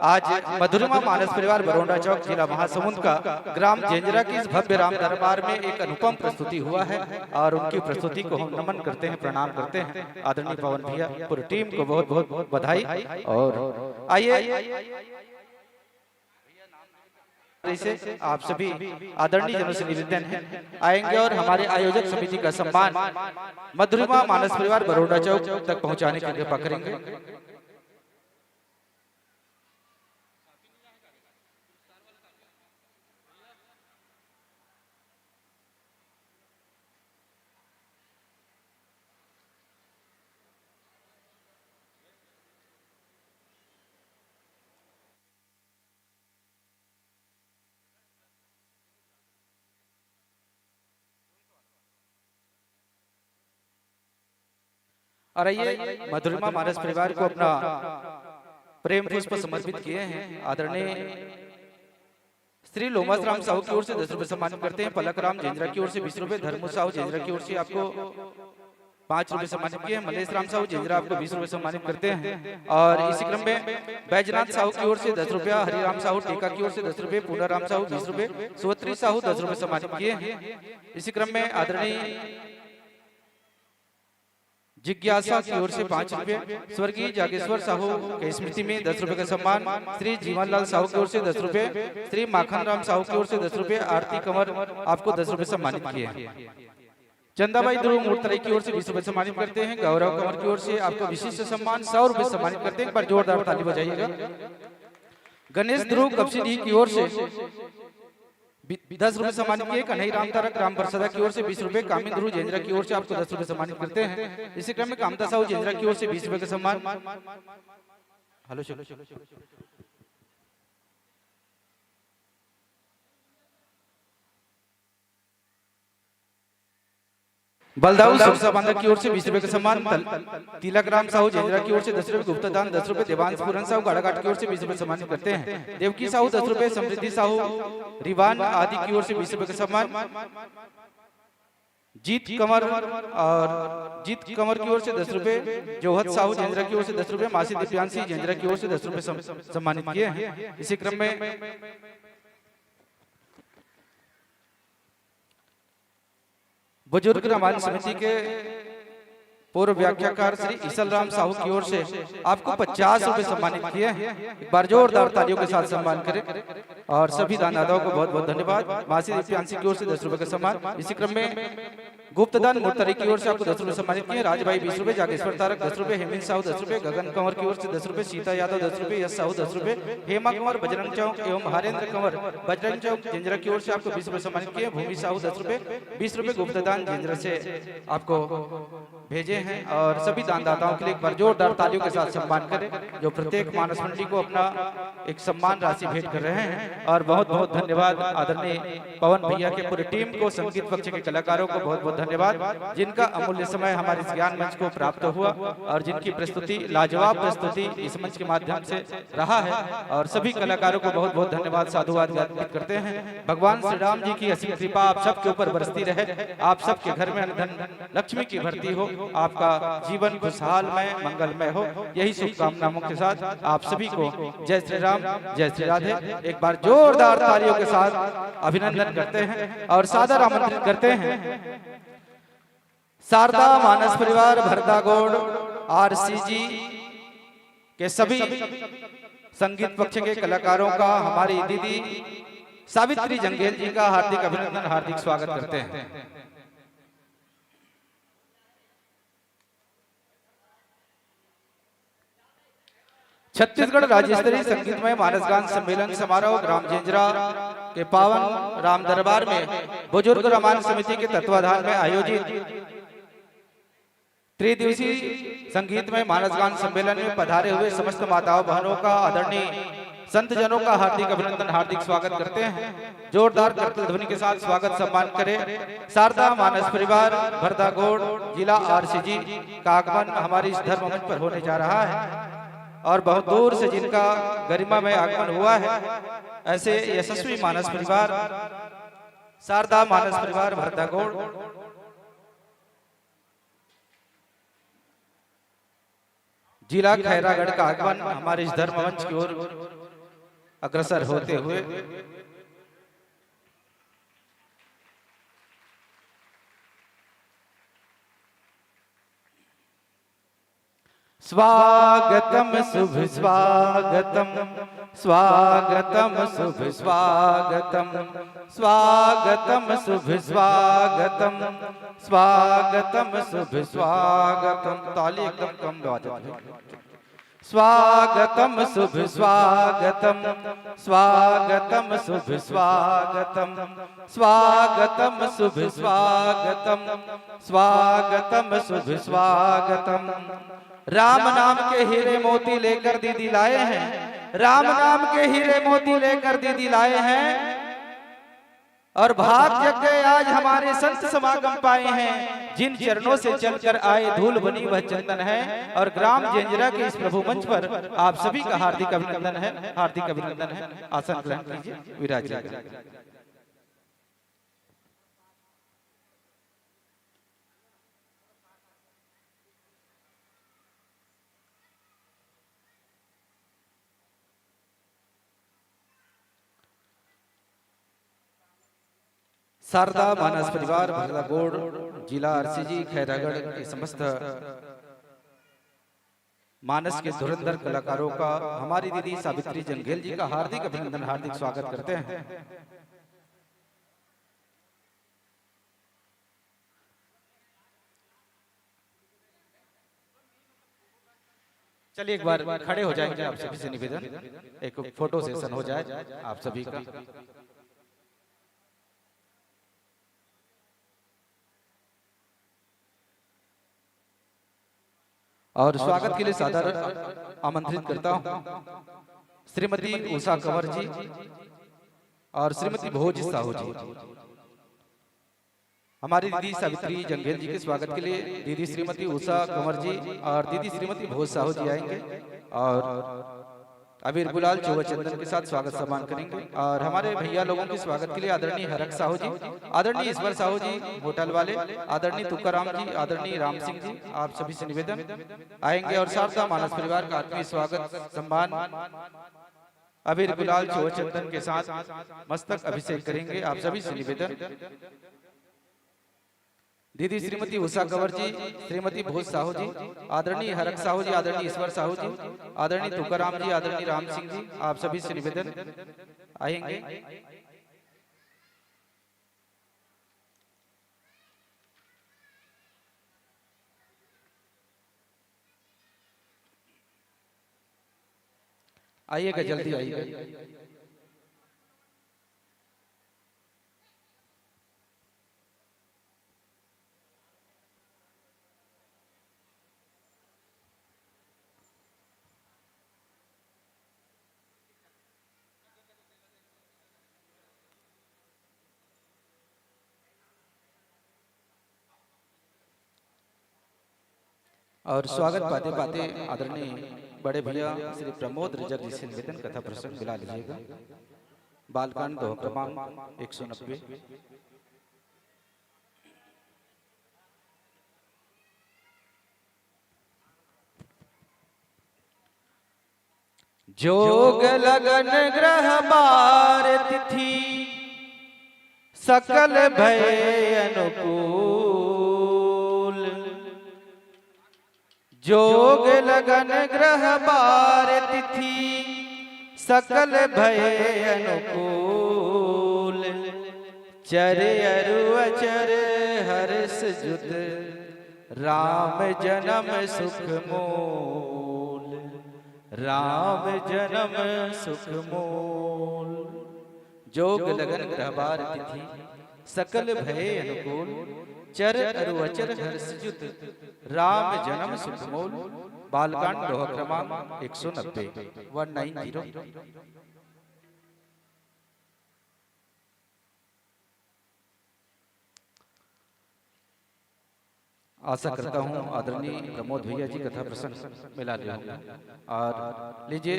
आज मधुरिमा मानस परिवार बरौंडा चौक, जिला महासमुंद का, ग्राम जेंजरा की इस भव्य राम दरबार में एक अनुपम प्रस्तुति हुआ है और उनकी प्रस्तुति को हम नमन करते हैं, प्रणाम करते हैं। आदरणीय पवन भैया, पूरी टीम को बहुत बहुत बधाई। और आइए, इसे आप सभी आदरणीय जनों से निवेदन है, आएंगे और हमारे आयोजक समिति का सम्मान मधुरिमा मानस परिवार बरौंडा चौक तक पहुंचाने की कृपा करेंगे। और आइए, मधुरिमा मानस परिवार को अपना प्रेम पुष्प समर्पित किए हैं आदरणीय श्री लोमस राम साहू की ओर से दस रुपए सम्मान करते हैं, पलक राम जेंजरा की ओर से बीस रुपए, धर्मू साहू जेंजरा की ओर से आपको पाँच रुपए सम्मानित किए हैं। मलेश राम साहू जेंजरा आपको बीस रुपए सम्मानित करते हैं। और इसी क्रम में बैजनाथ साहू की ओर से दस रुपया, हरिराम साहू टेका की ओर से दस रुपए, पूनाराम साहू बीस रुपए, सोत्री साहू दस रुपए सम्मानित किए हैं। इसी क्रम में आदरणीय जिज्ञासा की ओर से पाँच रुपए, स्वर्गीय जागेश्वर साहू के स्मृति में दस रुपए का सम्मान, श्री जीवनलाल साहू की ओर से दस रुपए, श्री माखन राम साहू की ओर से दस रुपए, आरती कंवर आपको दस रुपए सम्मानित किए हैं। चंदाबाई ध्रुव मुर्तराई की ओर से बीस रुपए सम्मानित करते हैं। गौरव कंवर की ओर से आपको विशिष्ट सम्मान सौ रुपए सम्मानित करते हैं। एक बार जोरदार ताली बजाइएगा। गणेश ध्रुव कपसीडीह की ओर से बी-, दस रुपए सम्मानित किए। कन्हई राम तारक राम परसदा की ओर से बीस रुपए, कामिन ध्रुव जेंजरा की ओर से आपको दस रुपए सम्मानित करते हैं। इसी क्रम में कामता साहू जेंजरा की ओर से बीस रुपए का सम्मान। हेलो, चलो। बलदाऊ सुरसा बांधा की ओर से बीस रुपए का सम्मान, तल-, तिलक राम साहू जेंजरा की ओर से दस रुपए, गुप्ता दान दस रुपए, देवांश पूरन साहू गाड़ाघाट की ओर से बीस रुपए सम्मानित करते हैं। देवकी साहू दस रुपए, समृद्धि साहू रिवान आदि की ओर से बीस रुपए का सम्मान, जीत कंवर और जीत कंवर की ओर से दस रुपए, जोहत साहू जेंजरा की ओर से दस रुपए, मासी दिव्यांशी जेंजरा की ओर से दस रुपए सम-, सम्मानित किए हैं। इसी क्रम में बुजुर्ग रामायण समिति के पूर्व व्याख्याकार श्री ईसल राम साहू की ओर से आपको पचास रुपए सम्मानित किए हैं। एक बार जोरदार तालियों के साथ सम्मान करें और सभी दानदाताओं को बहुत बहुत धन्यवाद। मासी दिव्यांशी की ओर से दस रुपए का सम्मान। इसी क्रम में गुप्तदान मुर्तरी की ओर से आपको दस रुपए सम्मानित किए। राजभाई बीस रुपए, जागेश्वर तारक दस रुपए, हेमंत साहू दस रुपए, गगन कंवर की ओर से दस रुपए, सीता यादव दस रुपए, यश साहू दस रुपए, हेमा कंवर बजरंग चौक एवं हरेंद्र कंवर बजरंग चौक जेंजरा की ओर से आपको बीस रुपए सम्मानित किए। भूमि साहू दस रुपए, बीस रुपए गुप्तदान जेंजरा से आपको भेजे हैं। और सभी दानदाताओं के लिए एक बार जोरदार तालियों के साथ सम्मान करें, जो प्रत्येक मानस मंडली को अपना एक सम्मान राशि भेंट कर रहे हैं। और बहुत बहुत धन्यवाद आदरणीय पवन भैया के पूरी टीम को, संगीत पक्ष के कलाकारों को बहुत बहुत धन्यवाद, जिनका अमूल्य समय हमारे इस ज्ञान मंच को प्राप्त हुआ और जिनकी प्रस्तुति, लाजवाब प्रस्तुति इस मंच के माध्यम से रहा है। और सभी कलाकारों को बहुत बहुत धन्यवाद, साधुवाद अर्पित करते हैं। भगवान श्री राम जी की असीम कृपा आप सबके ऊपर बरसती रहे, आप सबके घर में अन्न धन लक्ष्मी की भरती हो, आपका जीवन खुशहालमय मंगलमय हो, यही शुभकामनाओं के साथ आप सभी को जय श्री राम, जय श्री राधे। एक बार जोरदार तालियों के साथ अभिनंदन करते हैं और सादर आमंत्रित करते हैं शारदा मानस परिवार भरतागोड़ आरसीजी के सभी संगीत पक्ष के कलाकारों का, हमारी दीदी सावित्री जंगेल जी का हार्दिक अभिनंदन, हार्दिक स्वागत करते हैं। छत्तीसगढ़ राज्य स्तरीय संगीतमय मानस गान सम्मेलन समारोह ग्राम जेंजरा के पावन राम दरबार में बुजुर्ग रामायण समिति के तत्वाधान में आयोजित त्रिदिवसीय संगीतमय मानस गान सम्मेलन में पधारे हुए समस्त माताओं बहनों का, आदरणीय संत जनों का हार्दिक अभिनंदन, हार्दिक स्वागत करते हैं। जोरदार करताल ध्वनि के साथ स्वागत सम्मान करें शारदा मानस परिवार भरतागोड़, जिला आरसीजी का आगमन हमारे इस धर्म मंच पर होने जा रहा है और बहुत दूर से जिनका गरिमामय आगमन हुआ है, ऐसे यशस्वी मानस परिवार शारदा मानस परिवार भरतागोड़, जिला खैरागढ़ का आगमन हमारे इस धर्म मंच की ओर अग्रसर होते हुए स्वागतम शुभ स्वागतम, स्वागतम शुभ स्वागतम, स्वागतम शुभ स्वागतम, स्वागतम शुभ स्वागतम। ताली एकदम कम बजाते हैं। स्वागतम शुभ स्वागतम, स्वागतम शुभ स्वागतम, स्वागतम शुभ स्वागतम, स्वागतम शुभ स्वागतम। राम नाम के हीरे मोती लेकर दीदी लाए हैं, राम नाम के हीरे मोती लेकर दीदी लाए हैं। और भाग जग गए आज हमारे संत समागम पाए हैं, जिन चरणों से चलकर आए धूल बनी वह चंदन है। और ग्राम जेंजरा के इस प्रभु मंच पर आप सभी का हार्दिक अभिनंदन है, हार्दिक अभिनंदन है। आसन ग्रहण कीजिए, विराजिए। शारदा मानस परिवार, भरदागोड़, जिला आरसीजी, खैरागढ़ के समस्त मानस के धुरंधर कलाकारों का हमारी दीदी सावित्री जंघेल जी का हार्दिक अभिनंदन, हार्दिक स्वागत करते हैं। चलिए, एक बार खड़े हो जाएंगे, आप सभी से निवेदन, एक फोटो सेशन हो जाए आप सभी का। और स्वागत के लिए सादर आमंत्रित करता हूं श्रीमती उषा कंवर जी और श्रीमती भोज साहू जी। हमारी दीदी सावित्री जंघेल जी के स्वागत के लिए दीदी श्रीमती उषा कंवर जी और दीदी श्रीमती भोज साहू जी आएंगे और अबीर गुलाल चोवा चंदन के साथ स्वागत सम्मान करेंगे। और हमारे भैया लोगों के स्वागत के लिए आदरणीय हरक साहू जी, आदरणीय ईश्वर साहू जी होटल वाले, आदरणीय तुकाराम जी, आदरणीय राम सिंह जी, आप सभी से निवेदन आएंगे और शारदा मानस परिवार का आत्मीय स्वागत सम्मान अबीर गुलाल चोवा चंदन के साथ मस्तक अभिषेक करेंगे। आप सभी से निवेदन, दीदी श्रीमती उषा कंवर जी, श्रीमती भोज साहू जी, आदरणीय हरक साहू जी, आदरणीय ईश्वर साहू जी, आदरणीय तुकाराम जी, आदरणीय राम सिंह जी, आप सभी से निवेदन आएंगे। आइएगा, जल्दी आइएगा। और स्वागत पाते पाते आदरणीय बड़े भैया श्री प्रमोद रजक जी से निवेदन, कथा प्रसंग मिला लीजिएगा। बालकांड दोहा क्रमांक एक सौ नब्बे। जोग लगन ग्रह बार तिथि सकल भय अनुकूल। जोग लगन ग्रह बार तिथि सकल भय अनुकूल। चर अरु अचर हर्ष जुत राम जन्म सुख मूल। राम जन्म सुख मूल। जोग लगन ग्रह बार तिथि सकल भय अनुकूल। चर अरु अचर हर्ष जुत राम जन्म सुख मूल। बालकांड दोहा क्रमांक एक सौ नब्बे, वन नाइन जीरो। आशा करता हूं आदरणीय प्रमोद भैया जी कथा प्रसंग में ला रहे होंगे। और लीजिए,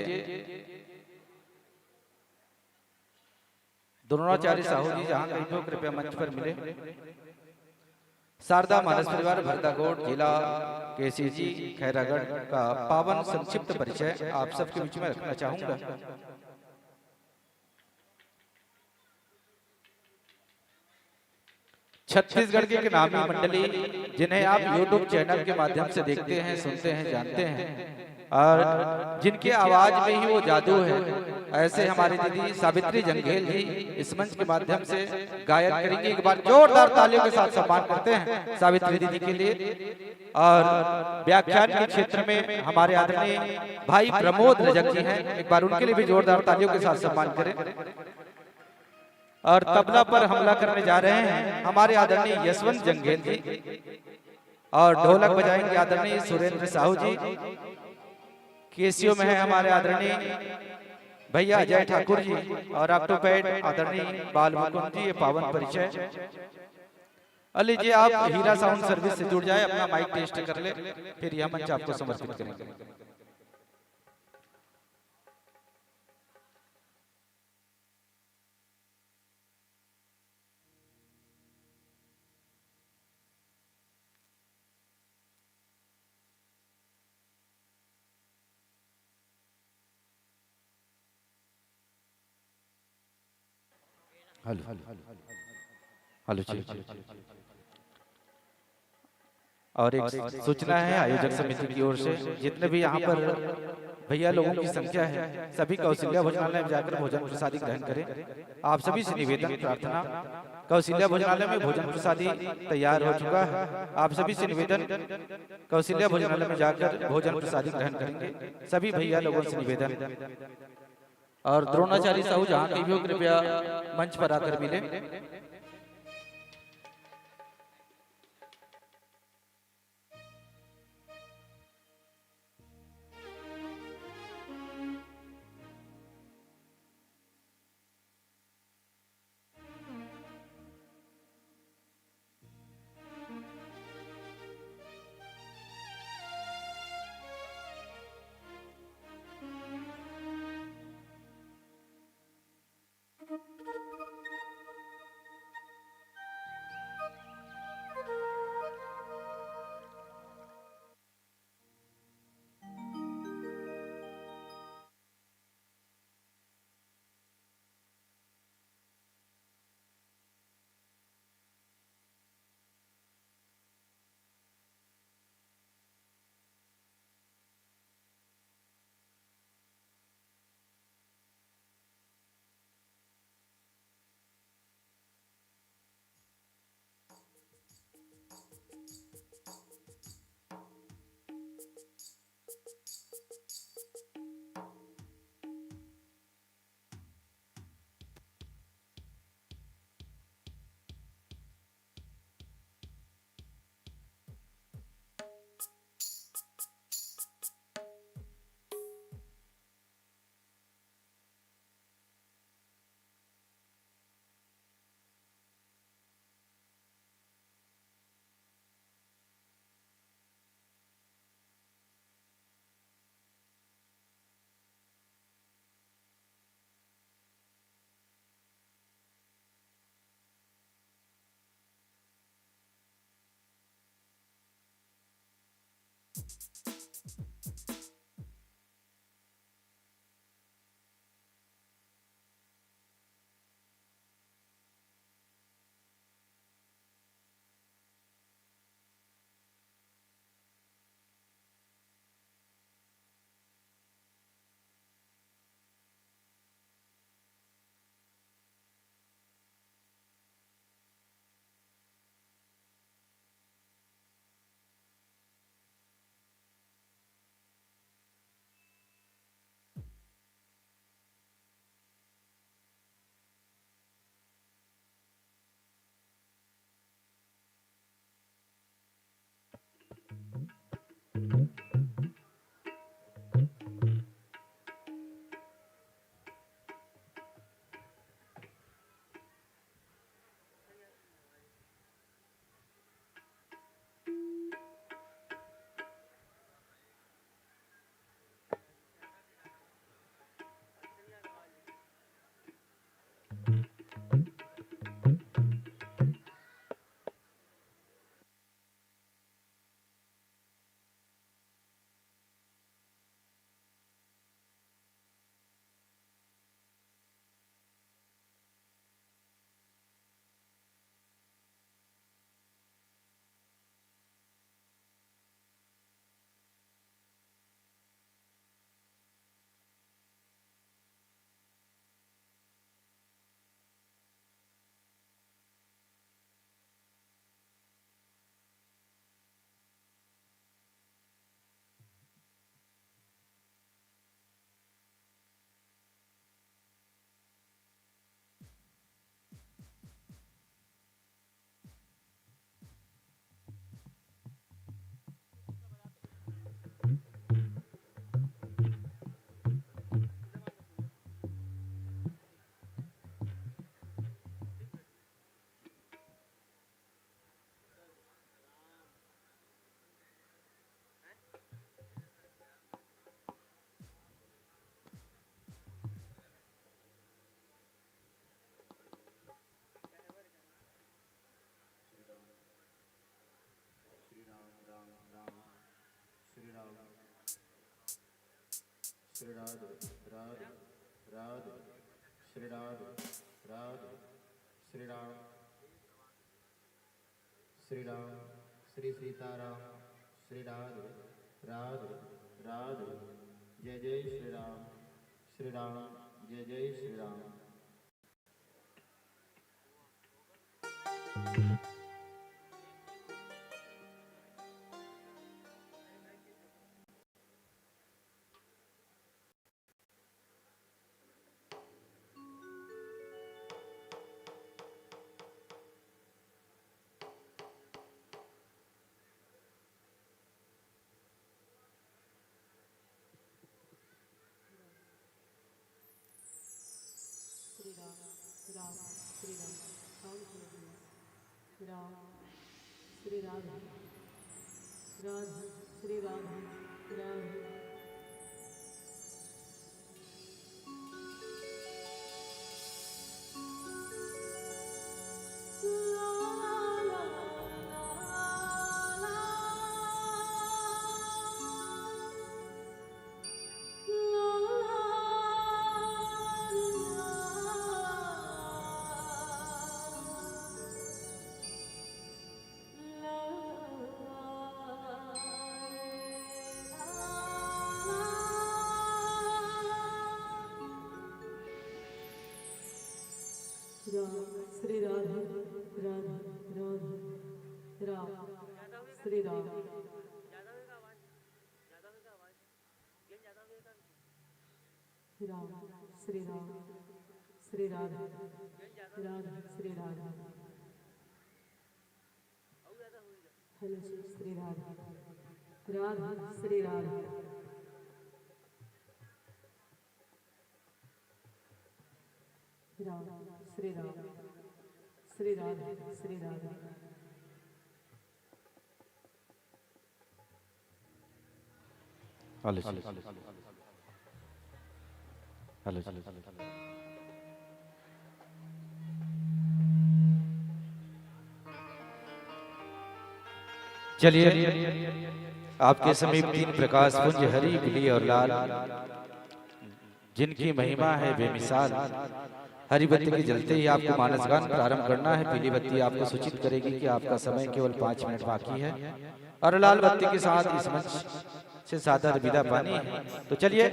द्रोणाचार्य साहू जी जहां कहीं भी हो, कृपया मंच पर मिले। शारदा मानस परिवार भरदागोड़, जिला केसीजी खैरागढ़ का पावन संक्षिप्त परिचय आप सबके बीच में रखना चाहूंगा। छत्तीसगढ़ की एक नामी मंडली, जिन्हें आप YouTube चैनल के माध्यम से देखते हैं, सुनते हैं, जानते हैं, और जिनकी आवाज में ही वो जादू है, ऐसे हमारी दीदी सावित्री जंघेल जी इस मंच के माध्यम से गायन करेंगी। एक बार जोरदार तालियों के साथ सम्मान करते हैं सावित्री दीदी के लिए। और व्याख्यान के क्षेत्र में हमारे आदरणीय भाई प्रमोद रजक जी हैं, एक बार उनके लिए भी जोरदार तालियों के साथ सम्मान करें। और तबला पर हमला करने जा रहे हैं हमारे आदरणीय यशवंत जंघेल जी, और ढोलक बजाएंगे आदरणीय सुरेंद्र साहू जी। केसियो में है हमारे आदरणीय भैया अजय ठाकुर जी, और ऑक्टोपैड आदरणीय बाल मुकुंद जी। ये पावन परिचय। और लीजिए, आप हीरा साउंड सर्विस से जुड़ जाए, अपना माइक टेस्ट कर ले, फिर यह मंच आपको समर्पित करेंगे। हेलो। हेलो जी। और एक सूचना है आयोजक समिति की ओर से, जितने भी यहाँ पर भैया लोगों की संख्या है, सभी कौशल्या भोजनालय में जाकर भोजन प्रसादी ग्रहण करें। आप सभी से निवेदन, प्रार्थना, कौशल्या भोजनालय में भोजन प्रसादी तैयार हो चुका है। आप सभी से निवेदन, कौशल्या भोजनालय में जाकर भोजन प्रसादी ग्रहण करेंगे। सभी भैया लोगों से निवेदन। और द्रोणाचार्य साहू जहाँ कहीं भी हो, कृपया मंच पर आकर मिले। श्री राम, राम, राम, श्री राम, श्री राधे, राधे, राधे, श्री राधे, राधे, श्री राम। श्री राम, श्री सीताराम, श्री राधे, राधे, राधे। जय जय श्री राम, श्री राम, जय जय श्री राम। श्री राम, राम, श्री राम, राम, श्री राम, राम, श्री राधे, राधे, श्री राधे, राधे। राम, श्री राधे, राधे, राधे, राम, श्री राम। राम, श्री राम, श्री राधे, राधे, श्री राधे। हेलो जी, श्री राधे, राधे, श्री राधे। राम, श्री राम, श्री राधे, श्री राधे। हेलो जी। हेलो जी। चलिए, आपके समीप तीन प्रकाश पुंज हरी, पीली और लाल, जिनकी महिमा है बेमिसाल। हरी बत्ती के जलते ही आपको मानस गान प्रारंभ करना है। पीली बत्ती आपको सूचित करेगी कि आपका समय केवल पाँच मिनट बाकी है, और लाल बत्ती के साथ इस मंच से सादर विदा पानी है। तो चलिए,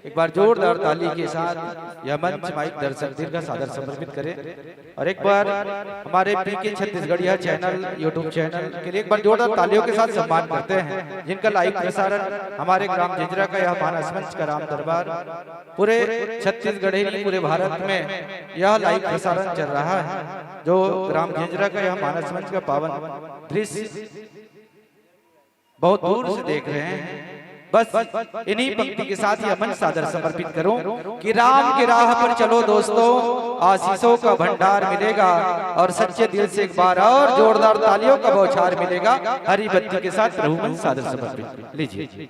एक बार जोरदार ताली के साथ यह मंच, माइक, दर्शक दीर्घ सादर समर्पित करें। और एक बार हमारे पीके छत्तीसगढ़िया चैनल, YouTube चैनल के लिए एक बार जोरदार तालियों के साथ सम्मान करते हैं, जिनका लाइव प्रसारण हमारे ग्राम झिंझरा का यह मानस मंच का राम दरबार, पूरे छत्तीसगढ़ ही नहीं, पूरे भारत में यह लाइव प्रसारण चल रहा है, जो ग्राम झिंझरा का यह मानस मंच का पावन दृश्य बहुत दूर से देख रहे हैं। बस इन्हीं पंक्ति के साथ ही अपन सादर समर्पित करूं कि राम की राह पर चलो दोस्तों, आशीषों का भंडार मिलेगा, और सच्चे दिल से एक बार और जोरदार तालियों का बौछार मिलेगा। हरी बत्ती के साथ प्रभु मंच सादर समर्पित। लीजिए।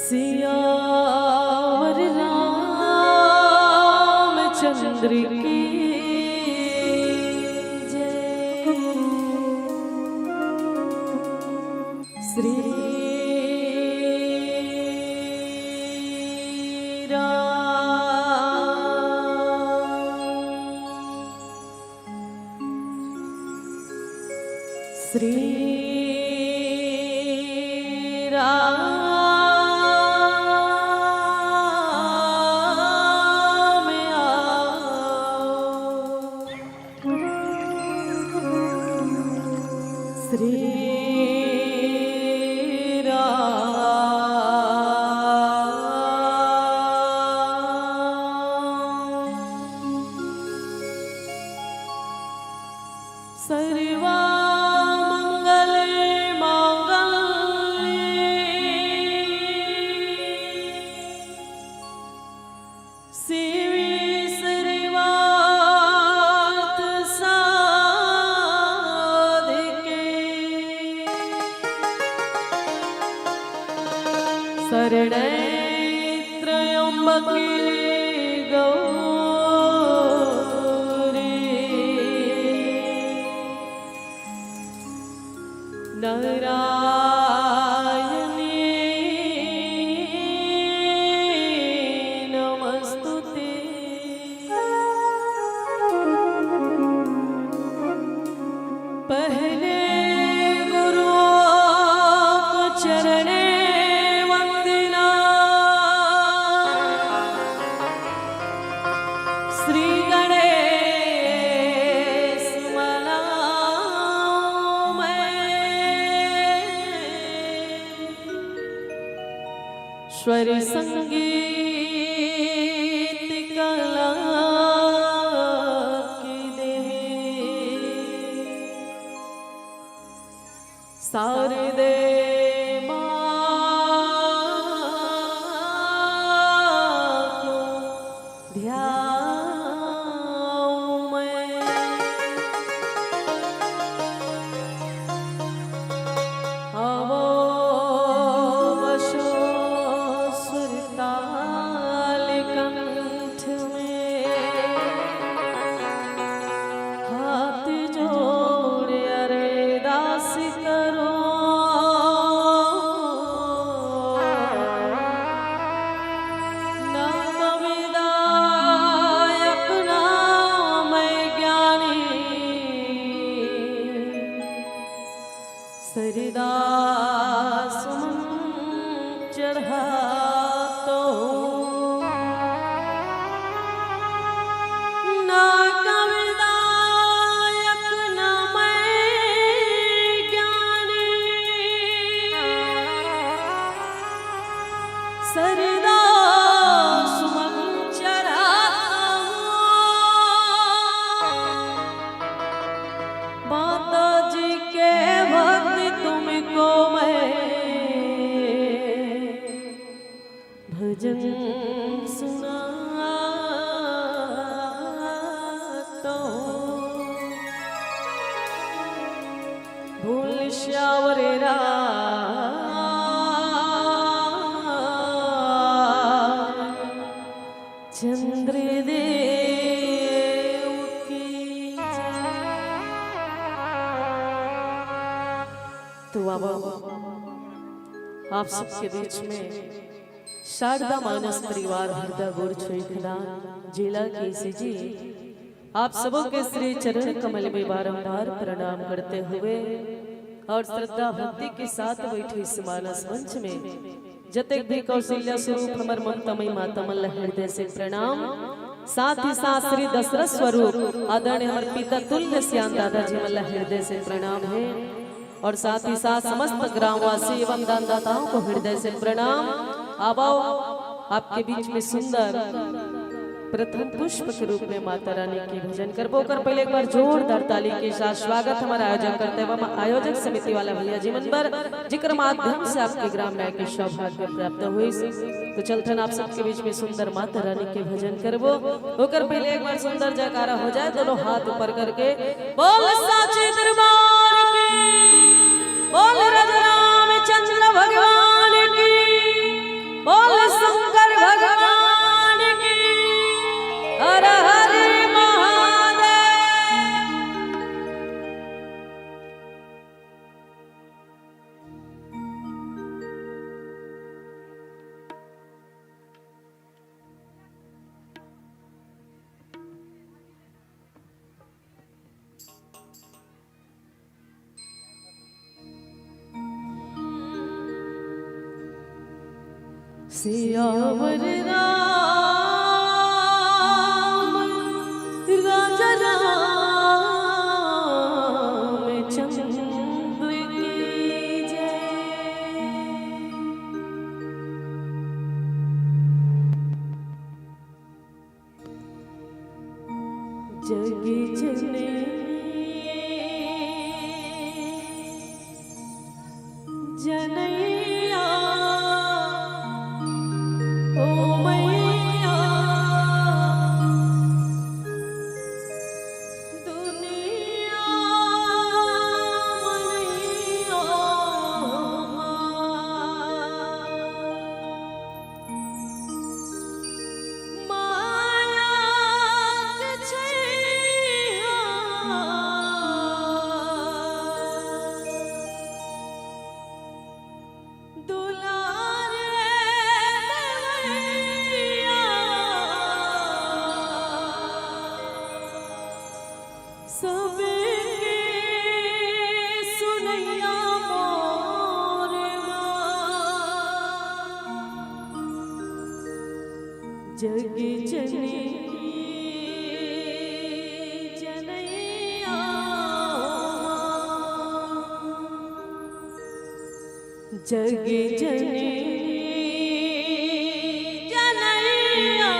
सियावर रामचंद्र की जय। श्री राम। श्री राम आओ। श्री राम। सर्वमंगल मांगल्ये शिवे सर्वार्थ साधिके शरणे त्र्यंबके गौरी नारायणी नमस्तुते। पहले गुरुओं को चरणे वंदना। श्री गणेश मनाओ मैं। स्वर संगीत कला की देवी शारदे माँ को ध्याऊं मैं। आवो वसो सुरताल कंठ में, हाथ जोड़ अरदास करो। ना कवि गायक ना मैं ज्ञानी, सरदा सुमन चढ़ातो। ना कवि गायक ना मैं ज्ञानी, सरदा सुमन चढ़ातो। माता जी के भक्त तुमको मैं भजन सुनाता हूँ। बोल श्यावर राम चंद्र देव की जय। तो बाबा, आप सबके बीच में शारदा मानस परिवार हरदा गोड़ छुई खदान जिला केसी जी, आप सबों के श्री चरण कमल में बारंबार प्रणाम करते हुए और श्रद्धा भक्ति के साथ बैठे इस मानस मंच में जतेक भी कौशल्या स्वरूप हमर ममतामयी माता मन ला हृदय से प्रणाम, साथ ही साथ श्री दशरथ स्वरूप आदरणीय हमर पिता तुल्य सियान दादा जी मन ला हृदय से प्रणाम है। और साथ ही साथ समस्त ग्रामवासी एवं दानदाताओं को हृदय से प्रणाम। आवाओ, आपके बीच में सुंदर प्रथम पुष्प के रूप में माता रानी के भजन करबो। ओकर पहले एक बार जोरदार ताली के साथ स्वागत हमारा आयोजक करते एवं आयोजक समिति वाला भैया जी मन बर, जेकर माध्यम से आपके ग्राम में आके सौभाग्य प्राप्त होइस। तो चलथन आप सबके बीच में सुंदर माता रानी के भजन करबो। ओकर पहले एक बार सुंदर जयकारा हो जाए, दोनों हाथ ऊपर करके। बोल साचे दरबार की, बोल राजा रामचंद्र भगवान की। शंकर भगवान की। हर हर महादेव। सियावर राम राजा रामचंद्र की जय। जग जननी जनैया ओ मैया दुनिया मनैया। माया के छैया दुलार देवैया। सबके सुनैया मोर माँ। जग जननी जनैया। जग जननी जनैया।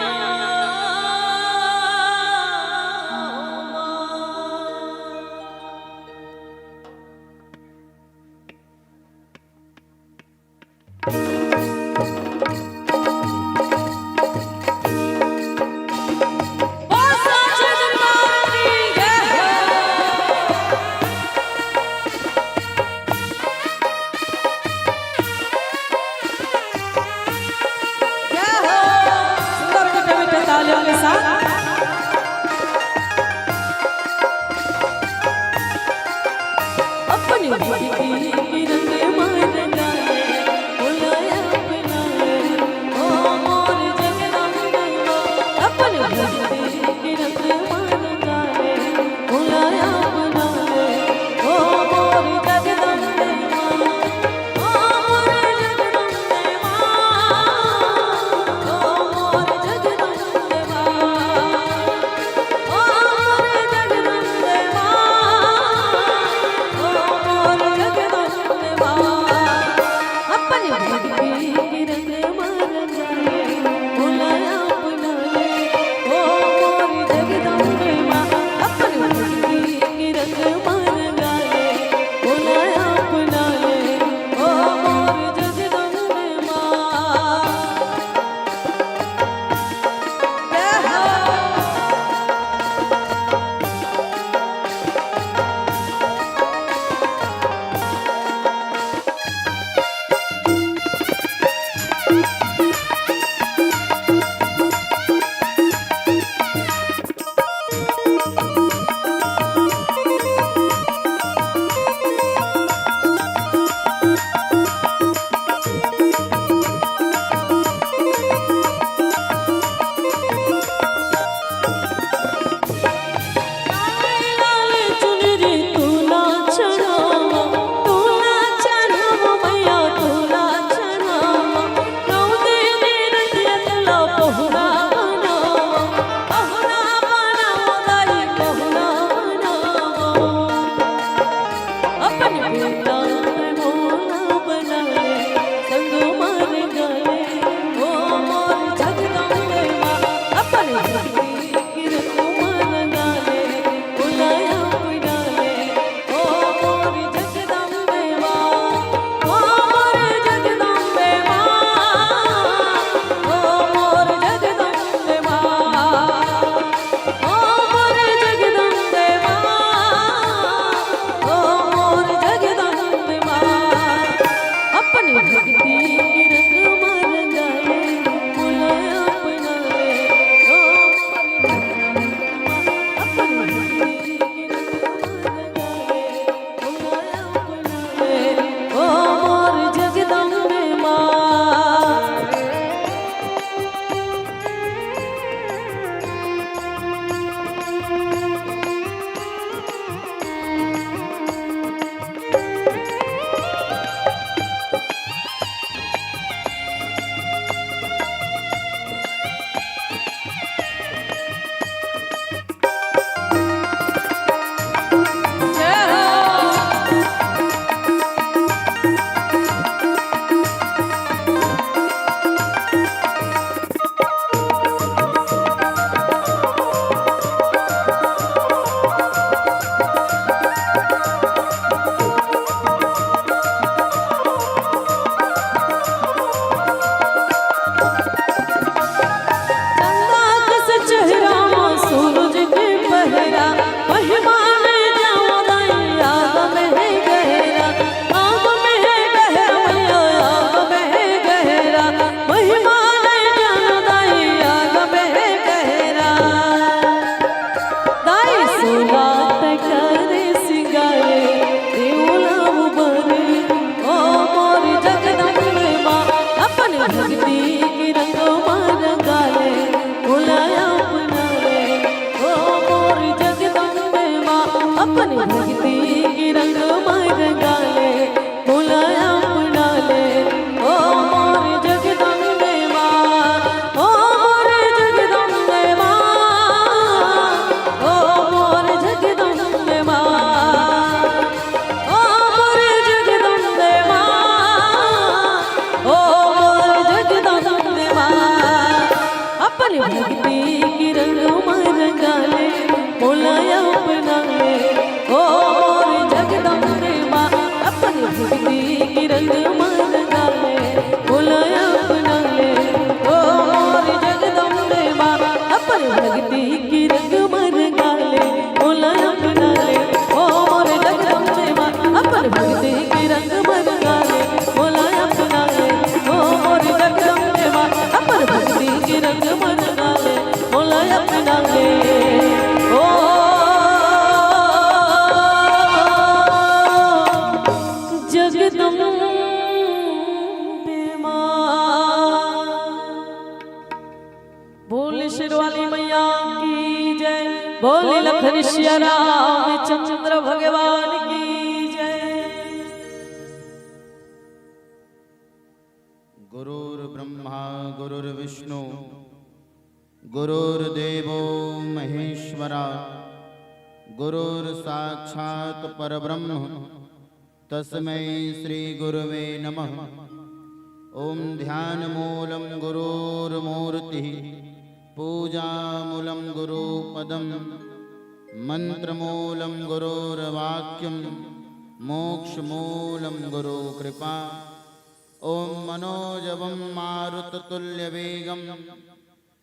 भक्ति के रंग म रंगा ले, मोला अपना ले, ओ मोर जगदम्बे माँ। अपन भक्ति के रंग म रंगा ले, मोला अपना ले, ओ मोर जगदम्बे माँ। अपन भक्ति के रंग म रंगा ले, मोला अपना ले, ओ मोर जगदम्बे माँ। अपन भक्ति के रंग म रंगा ले, मोला अपना ले, ओ मोर जगदम्बे माँ। अपन भक्ति के रंग म रंगा ले, मोला अपना ले, ओ जगदम्बे माँ। बोल शेरवाली मैया की जय, बोल लखन सिया रामचंद्र भगवान की जय। गुरुर्ब्रह्मा गुरुर्विष्णु गुरुर्देवो महेश्वरा, गुरुर्साक्षात् परब्रह्म, तस्मै श्री गुरुवे नमः। ओम ध्यानमूलं गुरोर्मूर्तिः, पूजामूलं गुरुपदं, मंत्रमूलं गुरोर्वाक्यं, मोक्षमूलं गुरुकृपा। ओम मनोजवं मारुततुल्यवेगं,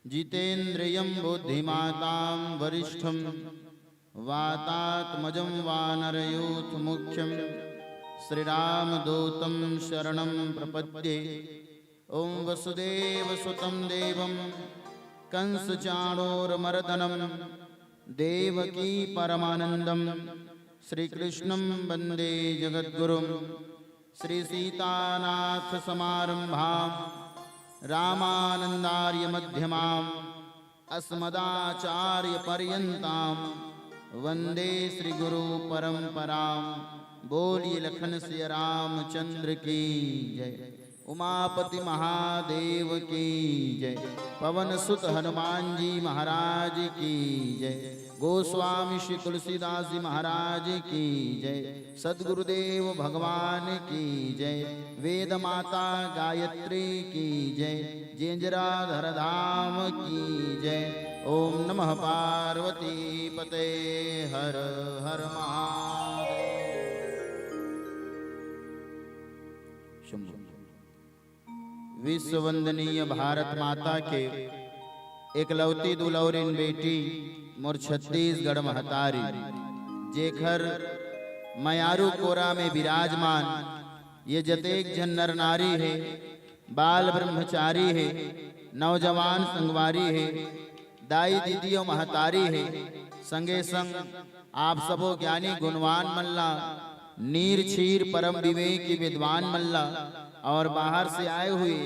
जितेंद्रियं बुद्धिमतां वरिष्ठं, वातात्मजं वानरयूथमुख्यं, श्रीरामदूतं शरणं प्रपद्ये। ओम वसुदेवसुतं देवं, कंसचाणूरमर्दनं, देवकी परमानंदं, श्रीकृष्णं वंदे जगद्गुरुं। श्री सीतानाथ समारंभां, रामानंदार्य मध्यमां, अस्मदाचार्य पर्यंतां, वंदे श्री गुरु परंपरां। बोलिए लखन सिया रामचंद्र की जय, उमापति महादेव की जय, पवन सुत हनुमान जी महाराज की जय, गोस्वामी श्री तुलसीदास जी महाराज की जय, सदगुरुदेव भगवान की जय, वेद माता गायत्री की जय, जेंजराधर धाम की जय। ओम नमः पार्वती पते, हर हर महादेव। शंभो। विश्व वंदनीय भारत माता के एकलौती दुलौरिन बेटी मोर छत्तीसगढ़ महतारी, जेखर मयारू कोरा में विराजमान ये जतेक झन नर नारी हे, बाल ब्रह्मचारी हे, नौजवान संगवारी हे, दाई दीदी अउ महतारी हे, संगे संग आप सबो ज्ञानी गुणवान मन ला, नीर छीर परम विवेकी विद्वान मन ला, और बाहर से आए हुए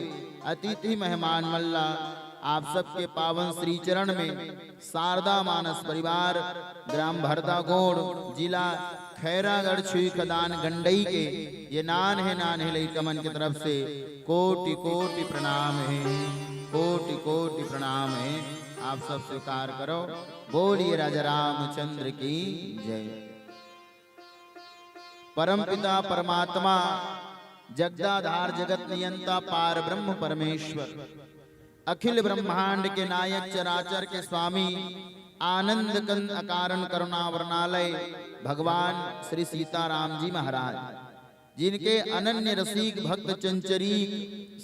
अतिथि मेहमान मन ला, आप सबके पावन श्री चरण में शारदा मानस परिवार, ग्राम भरदागोड़, जिला खैरागढ़, छुई खदान गंडई के ये नान्हे नान्हे लइका मन के तरफ से कोटि कोटि प्रणाम हे, कोटि कोटि प्रणाम हे। आप सब स्वीकार करो। बोलिए राजा रामचंद्र की जय। परमपिता परमात्मा, जगदाधार जगत नियंता पार ब्रह्म परमेश्वर, अखिल ब्रह्मांड के नायक, चराचर के स्वामी, आनंद कंद अकारण करुणा वर्णालय भगवान श्री सीताराम जी महाराज, जिनके अनन्य रसिक भक्त चंचरीक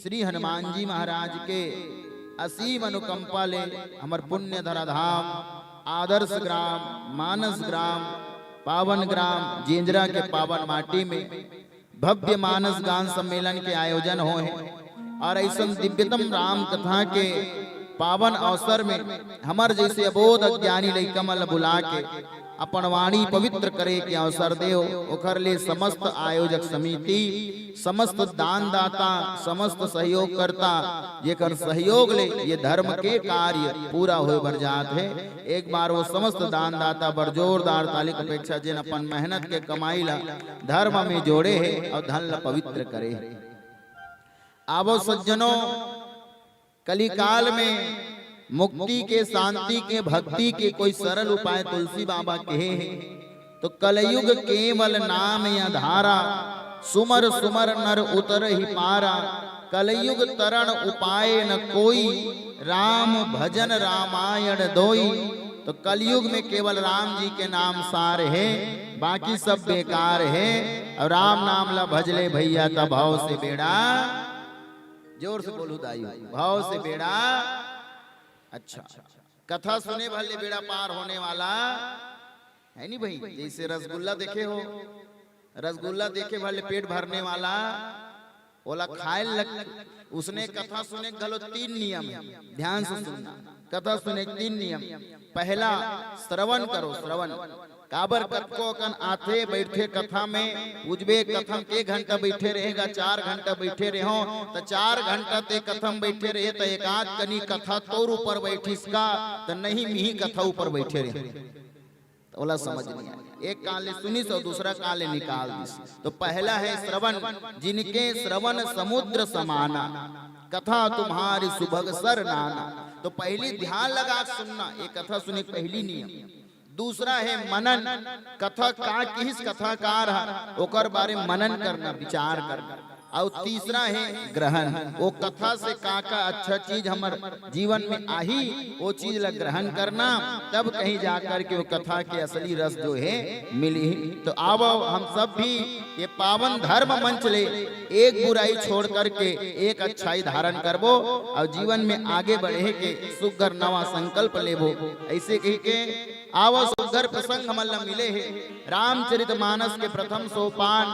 श्री हनुमान जी महाराज के असीम अनुकंपा ले हमर पुण्य धरा धाम, आदर्श ग्राम, मानस ग्राम, पावन ग्राम जेंजरा के पावन माटी में भव्य मानस गान सम्मेलन के आयोजन होए हे और अइसन दिव्यतम राम कथा के पावन अवसर में हमर जइसे अबोध अज्ञानी लइका मन ल बुला के अपन वाणी पवित्र करे के अवसर देव, ओखर ले समस्त आयोजक समिति, समस्त दानदाता, समस्त सहयोगकर्ता, जेकर सहयोग ले ये धर्म के कार्य पूरा होए बर जात हे। एक बार वो समस्त दानदाता बर जोरदार ताली के अपेक्षा, जेन अपन मेहनत के कमाई ला धर्म में जोड़े हे और धन ला पवित्र करे हे। आवो सज्जनों, कलिकाल में मुक्ति के, शांति के, भक्ति के कोई सरल उपाय तुलसी बाबा कहे हे, तो कलयुग केवल नाम आधारा, सुमर सुमर नर उतरहि पारा। कलयुग तरण उपाय न कोई, राम भजन रामायण दोई। तो कलयुग में केवल राम जी के नाम सार हे, बाकी सब बेकार हे। अउ राम नाम ला भजले भैया, त भव से बेड़ा, जोर से बोलू दाई, भव से बेड़ा। अच्छा, कथा सुने भर ले बेड़ा पार होने वाला हे नी भाई। जैसे रसगुल्ला देखे हो, रसगुल्ला देखे भर ले पेट भरने वाला, ओला खाए लग। उसने कथा सुने घलो तीन नियम हे, ध्यान से सुनना। कथा सुने तीन नियम। पहला, श्रवण करो, श्रवण। काबर कतको अकन आथे, बैठे कथा में, उजबे कथा में के घंटा बैठे रहेगा, चार घंटा बैठे रहो, त चार घंटा ते कथा में बैठे रहे, त एक आध कनी कथा तोर ऊपर बैठिस का, त नहीं मिही कथा ऊपर बैठे रहे। त ओला समझ नहीं आए। एक कान ले सुनिस अउ दूसरा कान ले निकाल दिस। तो पहला हे श्रवण, जिनके श्रवण समुद्र समाना, कथा तुम्हारी सुभग सर नाना। तो पहली ध्यान लगा के सुनना, ये कथा सुने के पहली नियम। दूसरा हे मनन, कथा का किहिस कथाकार ह, ओकर बारे में मनन करना, विचार करना। अउ तीसरा हे ग्रहण, वो कथा से का का अच्छा चीज हमर जीवन में आही, वो चीज ला ग्रहण करना, तब कहीं जाकर के वो कथा के असली रस जो हे मिली। तो आवो हम सब भी ये पावन धर्म मंच ले एक बुराई छोड़ करके एक अच्छाई धारण करबो अउ जीवन में आगे बढ़े के सुग्घर नवा संकल्प लेबो। ऐसे कहि के आवो सुग्घर प्रसंग हमन ला मिले हे। रामचरित मानस के प्रथम सोपान,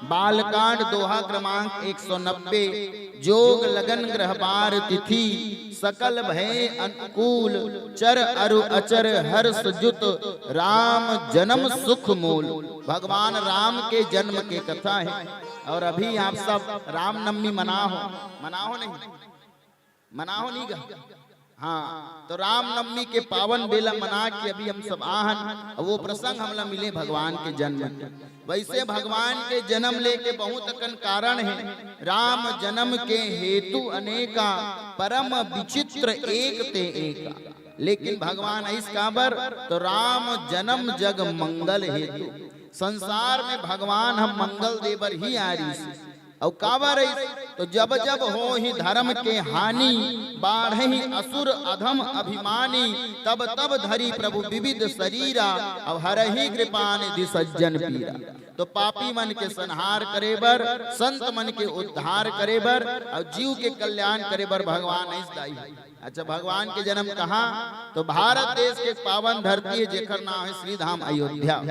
बालकांड, दोहा क्रमांक एक सौ नब्बे, जोग लगन ग्रह बार तिथि, सकल भय अनुकूल, चर अरु अचर हर्ष जुत, राम जन्म सुख मूल। भगवान राम के जन्म के कथा हे। अउ अभी आप सब रामनवमी मनाहो, मनाहो नहीं? मनाहो नहीं गा? हाँ, तो रामनवमी के पावन बेला मना के अभी हम सब आहन, अउ वो प्रसंग हमला मिले भगवान के जन्म के। वैसे भगवान के जन्म लेके बहुत अकन कारण हे। राम जन्म के हेतु अनेका, परम विचित्र एक ते एका। लेकिन भगवान अइस काबर, तो राम जन्म जग मंगल हेतु। संसार में भगवान ह मंगल दे बर ही आय रिहिस। अउ काबर अइस? तो जब जब होही धर्म के हानि, बाढ़ही असुर अधम अभिमानी, तब तब धरी प्रभु विविध शरीरा, अउ हरही कृपा निधि सज्जन पीरा। तो पापी मन के संहार करे बर, संत मन के उद्धार करे बर, अउ जीव के कल्याण करे बर भगवान अइस दाई। अच्छा, भगवान के जन्म कहाँ? तो भारत देश के एक पावन धरती हे, जेकर नाम हे श्री धाम अयोध्या।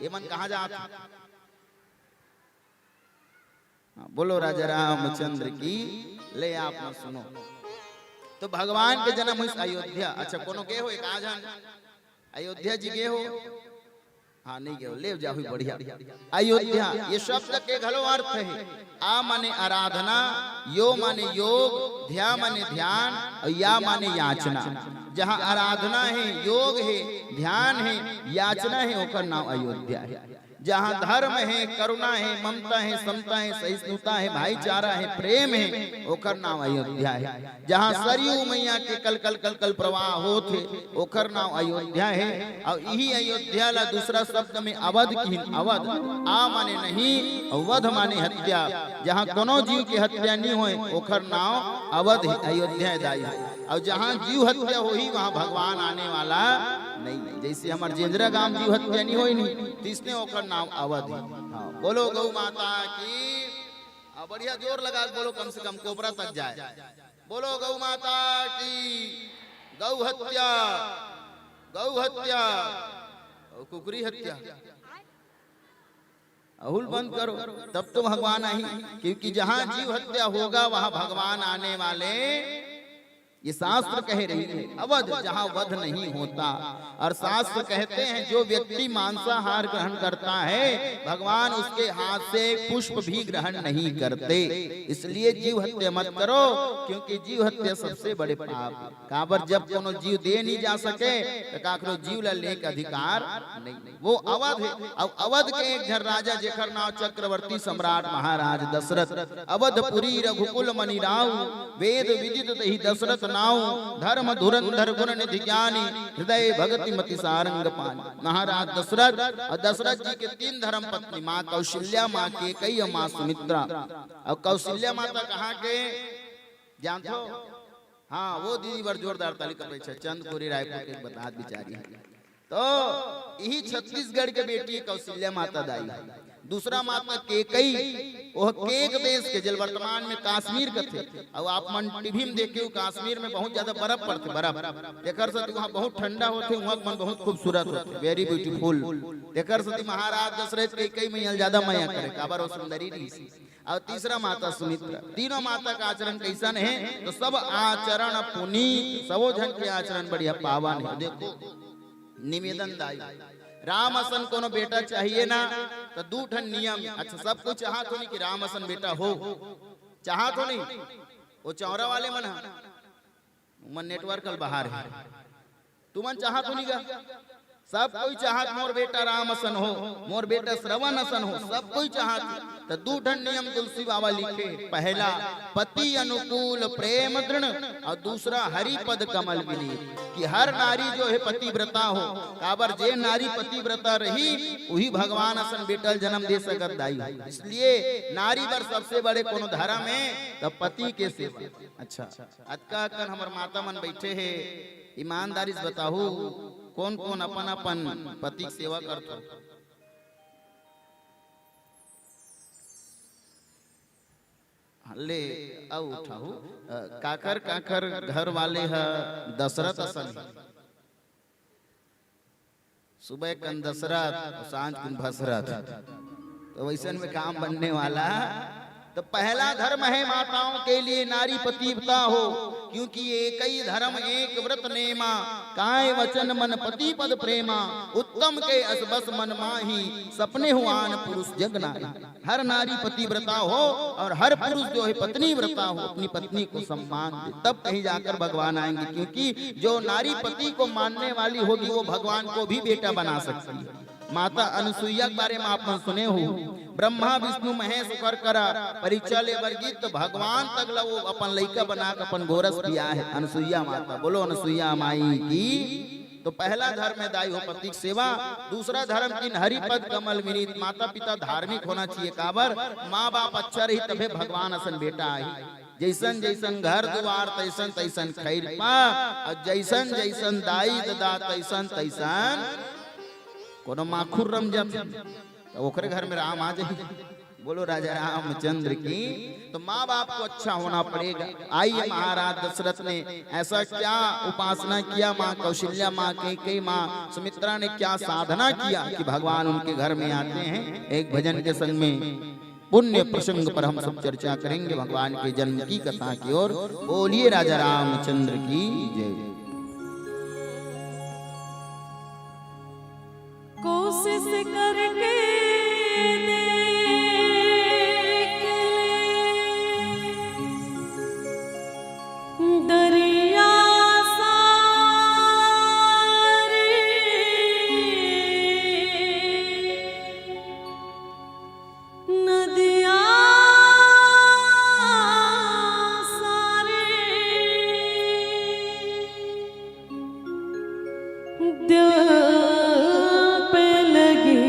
ये मन कहाँ जात हे? हाँ, बोलो राजा रामचंद्र की। ले आप मन सुनो, तो भगवान के जन्म होइस अयोध्या। अच्छा, कोनो गे हो एक आध झन अयोध्या जी गे हो? हाँ, नहीं गे हो, ले जाहू, बढ़िया। अयोध्या, ये शब्द के घलो अर्थ हे। आ माने आराधना, यो माने योग, ध्या माने ध्यान, अउ या माने याचना। जहाँ आराधना हे, योग हे, ध्यान हे, याचना हे, ओकर नाम अयोध्या हे। जहाँ धर्म हे, करुणा हे, ममता हे, समता हे, सहिष्णुता हे, भाईचारा हे, प्रेम हे, ओकर नाम अयोध्या हे। जहाँ सरयू मैया के कल कल कल कल प्रवाह होत हे, ओकर नाम अयोध्या हे। अउ इही अयोध्या ला दूसरा शब्द में अवध किहिन। अवध, आ माने नहीं, अउ वध माने हत्या। जहाँ कोनो जीव के हत्या नहीं होय, ओकर नाम अवध हे, अयोध्या हे दाई। अउ जहाँ जीव हत्या होही, वहाँ भगवान आने वाला नहीं। जैसे हमर जेंदरा गांव जीव हत्या नहीं होय नहीं, तिसने ओकर नाम अवध हे। हाँ, बोलो गौ माता की। हाँ, बढ़िया जोर लगा के बोलो, कम से कम कोबरा तक जाए। बोलो गौ माता की। गौ हत्या, गौ हत्या अउ कुकरी हत्या। अहुल बंद करो, तब तो भगवान आही, क्योंकि जहाँ जीव हत्या होगा, वहाँ भगवान आने वाले। ये शास्त्र कह रही है, अवध जहाँ वध नहीं होता। और शास्त्र कहते हैं, जो व्यक्ति मांसाहार ग्रहण करता है, भगवान उसके हाथ से एक पुष्प भी ग्रहण नहीं करते। इसलिए जीव हत्या मत करो, क्योंकि जीव हत्या सबसे बड़े पाप है। काबर, जब कोनो जीव दे नहीं जा सके, तो काकरो जीव ला लेके अधिकार नहीं। वो अवध हे। अब अवध के एक झन राजा, जेकर नाम चक्रवर्ती सम्राट महाराज दशरथ, अवधपुरी रघुकुल मनि राउ, वेद विदित तहि दशरथ नाउ, धर्म धुरंधर गुण निधि ज्ञानी, हृदय भगति मति सारंग पानी। महाराज दशरथ, अउ दशरथ जी के तीन धर्म पत्नी, माँ कौशल्या, माँ कैकेयी अउ माँ सुमित्रा। अउ कौशल्या माता कहाँ के जानथो? हाँ, वो दीदी बर जोरदार ताली का अपेक्षा, चंदखुरी रायपुर के एक बतात बिचारी हे। तो इही छत्तीसगढ़ के बेटी हे कौशल्या माता दाई। दूसरा माता केकई, वो केक देश के, जेला वर्तमान में कश्मीर कथे। अउ आप मन टीवी में देखे हो, कश्मीर में बहुत ज्यादा बर्फ पड़थे, बर्फ। तेकर सेती वहाँ बहुत ठंडा होथे, वहाँ के मन बहुत खूबसूरत होथे, very beautiful। तेकर सेती महाराज दशरथ केकई मैया ल ज्यादा मया करे, काबर वो सुंदरी रहिस। अउ तीसरा माता सुमित्रा। तीनों माता का आचरण कइसन हे? तो सब आचरण पुनीत, सबो झन के आचरण बढ़िया पावन हे। देखो, निवेदन दाई, राम असन कोनो बेटा चाहिए ना, तो दू ठन नियम। अच्छा, सब कोई चाहत हो नहीं कि राम असन बेटा हो, चाहत हो नहीं? वो चौरा वाले मन ह, उमन network ल बाहर हे। तुमन चाहत हो नहीं गा? सब कोई चाहत मोर बेटा राम असन हो, मोर बेटा श्रवण असन हो, सब कोई चाहत। त दू ठन नियम तुलसी बाबा लिखे, पहला पति अनुकूल प्रेम दृढ़, अउ दूसरा हरि पद कमल विनीत, कि हर नारी जो हे पतिव्रता हो, काबर जे नारी पतिव्रता रही, उही भगवान असन बेटा ल जन्म दे सकत दाई। इसलिए नारी बर सबसे बड़े कोनो धर्म हे, त पति के सेवा। अच्छा, अतका अकन हमर माता मन बइठे हे, ईमानदारी से बताहू, कोन कोन अपन अपन पति के सेवा करथो? ले, अउ उठाहू, अ, काकर काकर घर वाले ह दशरथ असन हे। सुबह कन दशरथ अउ सांझ कुन भसरथ, तो वइसन में काम बनने वाला। तो पहला धर्म हे माताओं के लिए नारी पतिव्रता हो, क्योंकि एकई धर्म एक व्रत नेमा, काय वचन मन पति पद प्रेमा, उत्तम के अस बस मन माही, सपने हुआन पुरुष जग नारी। हर नारी पतिव्रता हो और हर पुरुष जो हे पत्नी व्रता हो, अपनी पत्नी को सम्मान दे, तब कहीं जाकर भगवान आएंगे। क्योंकि जो नारी पति को मानने वाली होगी, वो भगवान को भी बेटा बना सकती है। माता अनुसुईया के बारे में आप मन सुने हो, ब्रह्मा विष्णु महेश ओकर करा परीक्षा ले बर गिस, तो भगवान तक ला वो अपन लइका बना के अपन गोरस पियाय हे अनुसुईया माता। बोलो अनुसुईया माई की। तो पहला धर्म हे दाई हो पति के सेवा, दूसरा धर्म किन हरि पद कमल विनीत। माता पिता धार्मिक होना चाहिए, काबर माँ बाप अच्छा रही तभे भगवान असन बेटा आही। जइसन जइसन घर दुआर तइसन तइसन खैरपा, अउ जइसन जइसन दाई ददा तइसन तइसन कोनो माखुर रम जाथे, त ओकरे घर में राम आ जाही। बोलो राजा रामचंद्र की। तो माँ बाप को अच्छा होना पड़ेगा। आइए, महाराज दशरथ ने ऐसा क्या उपासना किया, माँ कौशल्या, माँ कैकेयी, माँ सुमित्रा ने क्या साधना किया कि भगवान उनके घर में आते हैं। एक भजन के संग में पुण्य प्रसंग पर हम सब चर्चा करेंगे, भगवान के जन्म की कथा की ओर। बोलिए राजा रामचंद्र की जय। कोशिश करके देख ले दरिया सारी नदिया सारी दिल पे लगी।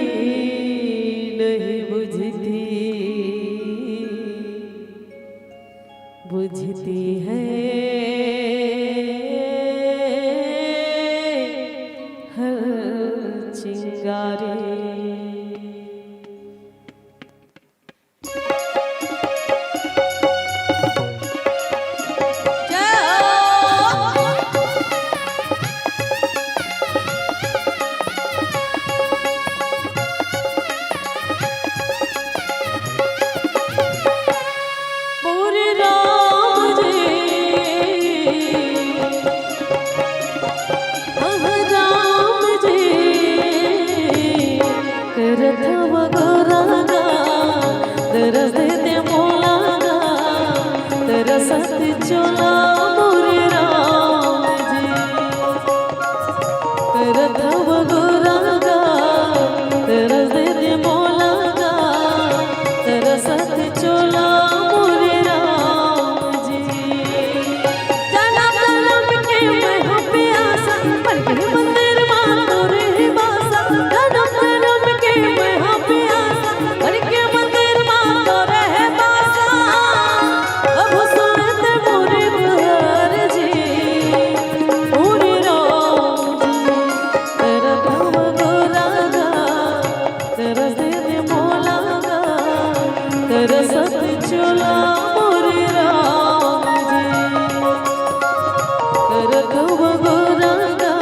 रखव गोरा गा,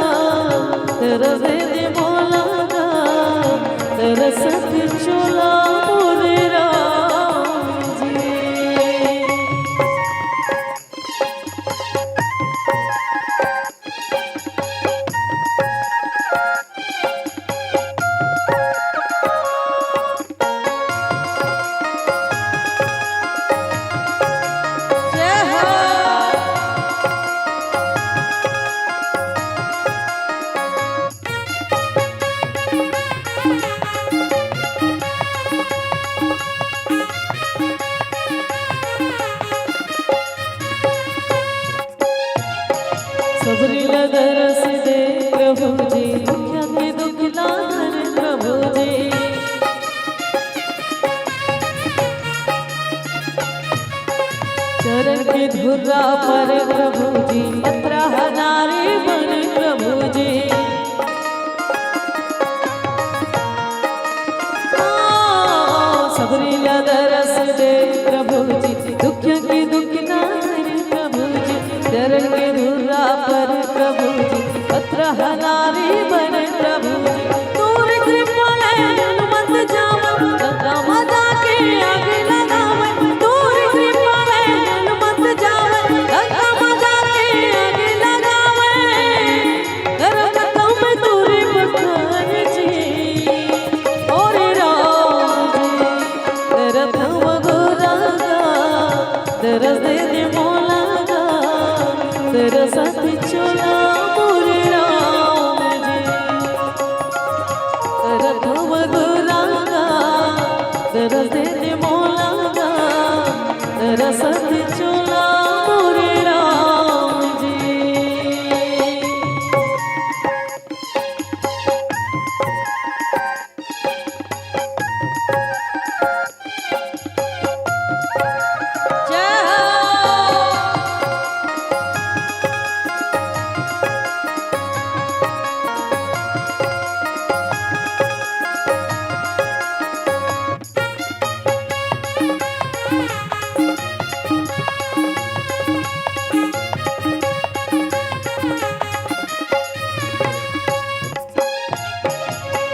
दरस दे दे मोला गा, दरस दे चोला मोरे राम जी। जय हो। सबरी ला दरस दे प्रभु जी, दुखिया के दुख ला हर प्रभु जी। चरण के धुर्रा पर प्रभु जी, पथरा हनारी बने प्रभु जी। ओ, सबरी ला दरस दे प्रभु जी, दुखिया के दुख ना हरे प्रभु जी। चरण के धुर्रा पर प्रभु जी, पथरा हनारी बने प्रभु जी। तोर कृपा ले हनुमत जावे, गंगा माता के आगे लगावे। तोर कृपा ले हनुमत जावे, गंगा माता के आगे लगावे। करत हँव मैं तोरे बखान जी, ओ रे राम जी, करत हँव गोरा गा, दरस दे दे मोला गा, दरस दे चोला मोरे राम जी। करत हँव गोरा गा, दरस दे दे मोला गा, दरस दे चोला मोरे राम जी। जय हो।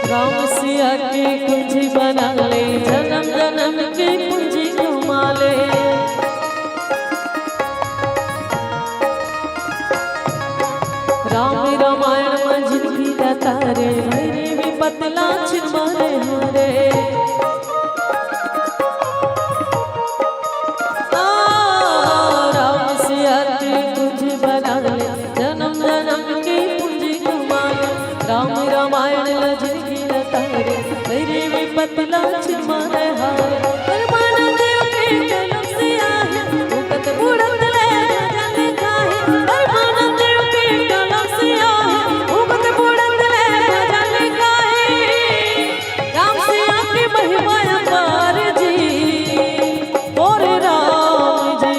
राम सिया के कुंजी बना ले, जन्म जन्म के कुंजी कमा ले। राम रामायण म जिनगी ला तारे, भैरी विपत ला छिन मारे हरे। आ, राम सिया के कुंजी बना ले, जन्म जन्म के पूंजी कमा ले। राम रामायण ला जिनगी ला तारे, भैरी विपत ला छिन मारे हारे। परमानंद देव के कलम से आहे, उगत बुड़त ले भजन गाहे। परमानंद देव के कलम से आहे, उगत बुड़त ले भजन गाहे। राम सिया के महिमा अपार जी। मोरे राम जी,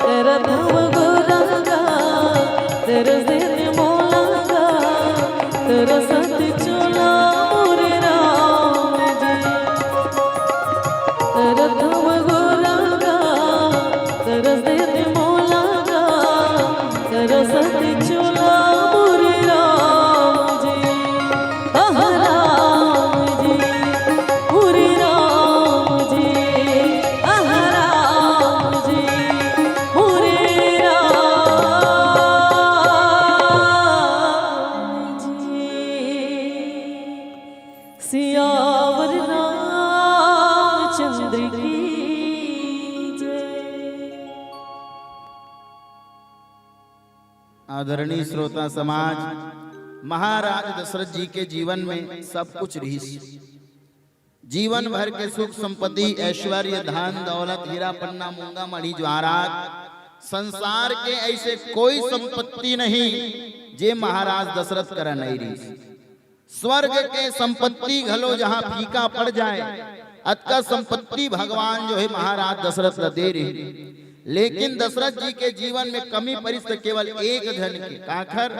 करत हँव गोरा गा, दरस दे दे मोला गा, दरस दे चोला मोरे राम जी। करत हँव गोरा गा, दरस दे दे मोला गा, दरस दे चोला मोरे राम जी। आह राम जी, मोरे राम जी, आह राम जी, मोरे राम जी। सियावर रामचंद्र की जय। आदरणीय श्रोता समाज, महाराज दशरथ जी के जीवन में सब कुछ रिहिस। जीवन भर के सुख संपत्ति, ऐश्वर्य, धन दौलत, हीरा पन्ना, मूंगा मणि जवाहरात, संसार के ऐसे कोई संपत्ति नहीं जे महाराज दशरथ करा नहीं रिहिस। स्वर्ग के संपत्ति घलो जहाँ फीका पड़ जाए, अतका संपत्ति भगवान जो है महाराज दशरथ ला दे रहे। लेकिन दशरथ जी के जीवन में कमी परिस त केवल एक झन के, काखर?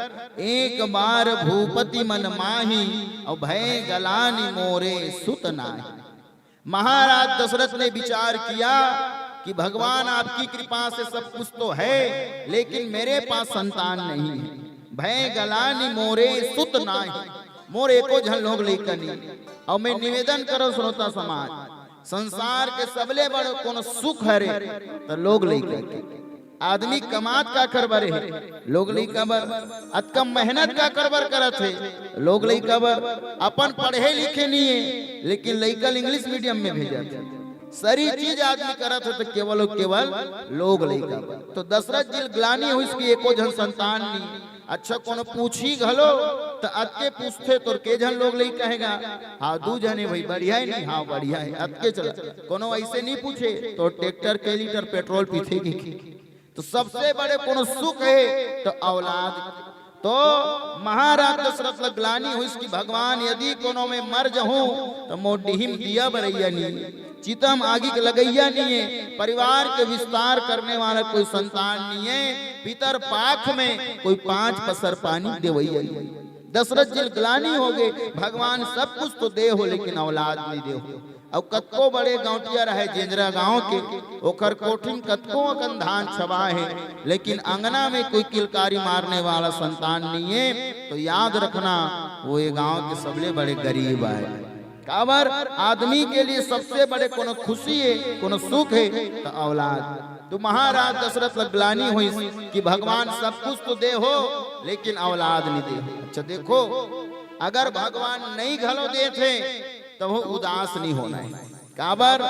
एक बार भूपति मन माही, अउ भय गलानी मोरे सुत नाही। महाराज दशरथ ने विचार किया कि भगवान, आपकी कृपा से सब कुछ तो है, लेकिन मेरे पास संतान नहीं है। भय गलानी मोरे सुत नाही, मोर एको झन लोग लइका नहीं। अउ मैं निवेदन करो श्रोता समाज, संसार के सबले बड़ कोनो सुख हरे त लोग लइका के। आदमी कमात काकर बर हे? लोग लइका बर। अतका मेहनत काकर बर करत हे? लोग लइका बर। अपन पढ़े लिखे नहीं है, लेकिन लइका ल इंग्लिश मीडियम में भेजत हे। सरी चीज आदमी करत हे त केवल अउ केवल लोग लइका बर। तो दशरथ जी ल ग्लानी होइस कि एको झन संतान नहीं। अच्छा, कोनो पूछही घलो त अतके पूछथे, तोर के झन लोग लइका हे गा? हाँ, दू झन हे भाई। बढ़िया हे नहीं? हाँ, बढ़िया हे। अतके चला। कोनो अइसे नहीं पूछे, तोर ट्रैक्टर के लीटर पेट्रोल पीथे कि? तो सबसे बड़े कोनो सुख हे त औलाद। तो महाराज दशरथ ल ग्लानी होइस कि भगवान, यदि कोनो मैं मर जहूं त मोर डिहिम दिया बरइया नहीं, चिता म आगी के लगइया नहीं है, परिवार के विस्तार करने वाला कोई संतान नहीं है, पितर पाख में कोई पांच पसर पानी देवइया नहीं। दशरथ जी ल ग्लानी होगे, भगवान सब कुछ तो दे हो, लेकिन औलाद नहीं दे हो। अउ कतको बड़े गौंटिया रहे जेंजरा गांव के, ओकर कोठी म कतको अकन धान छबाय हे, लेकिन अंगना में कोई किलकारी मारने वाला संतान नहीं है, तो याद रखना, वो ये गांव के सबले बड़े गरीब आय। काबर? आदमी के लिए सबसे बड़े कोनो खुशी हे, कोनो सुख हे, त औलाद। तो महाराज दशरथ ल ग्लानी होइस कि भगवान सब कुछ तो दे हो, लेकिन औलाद नहीं दे हो। अच्छा देखो, अगर भगवान नहीं घलो देथे, त वो उदास नहीं होना हे। काबर?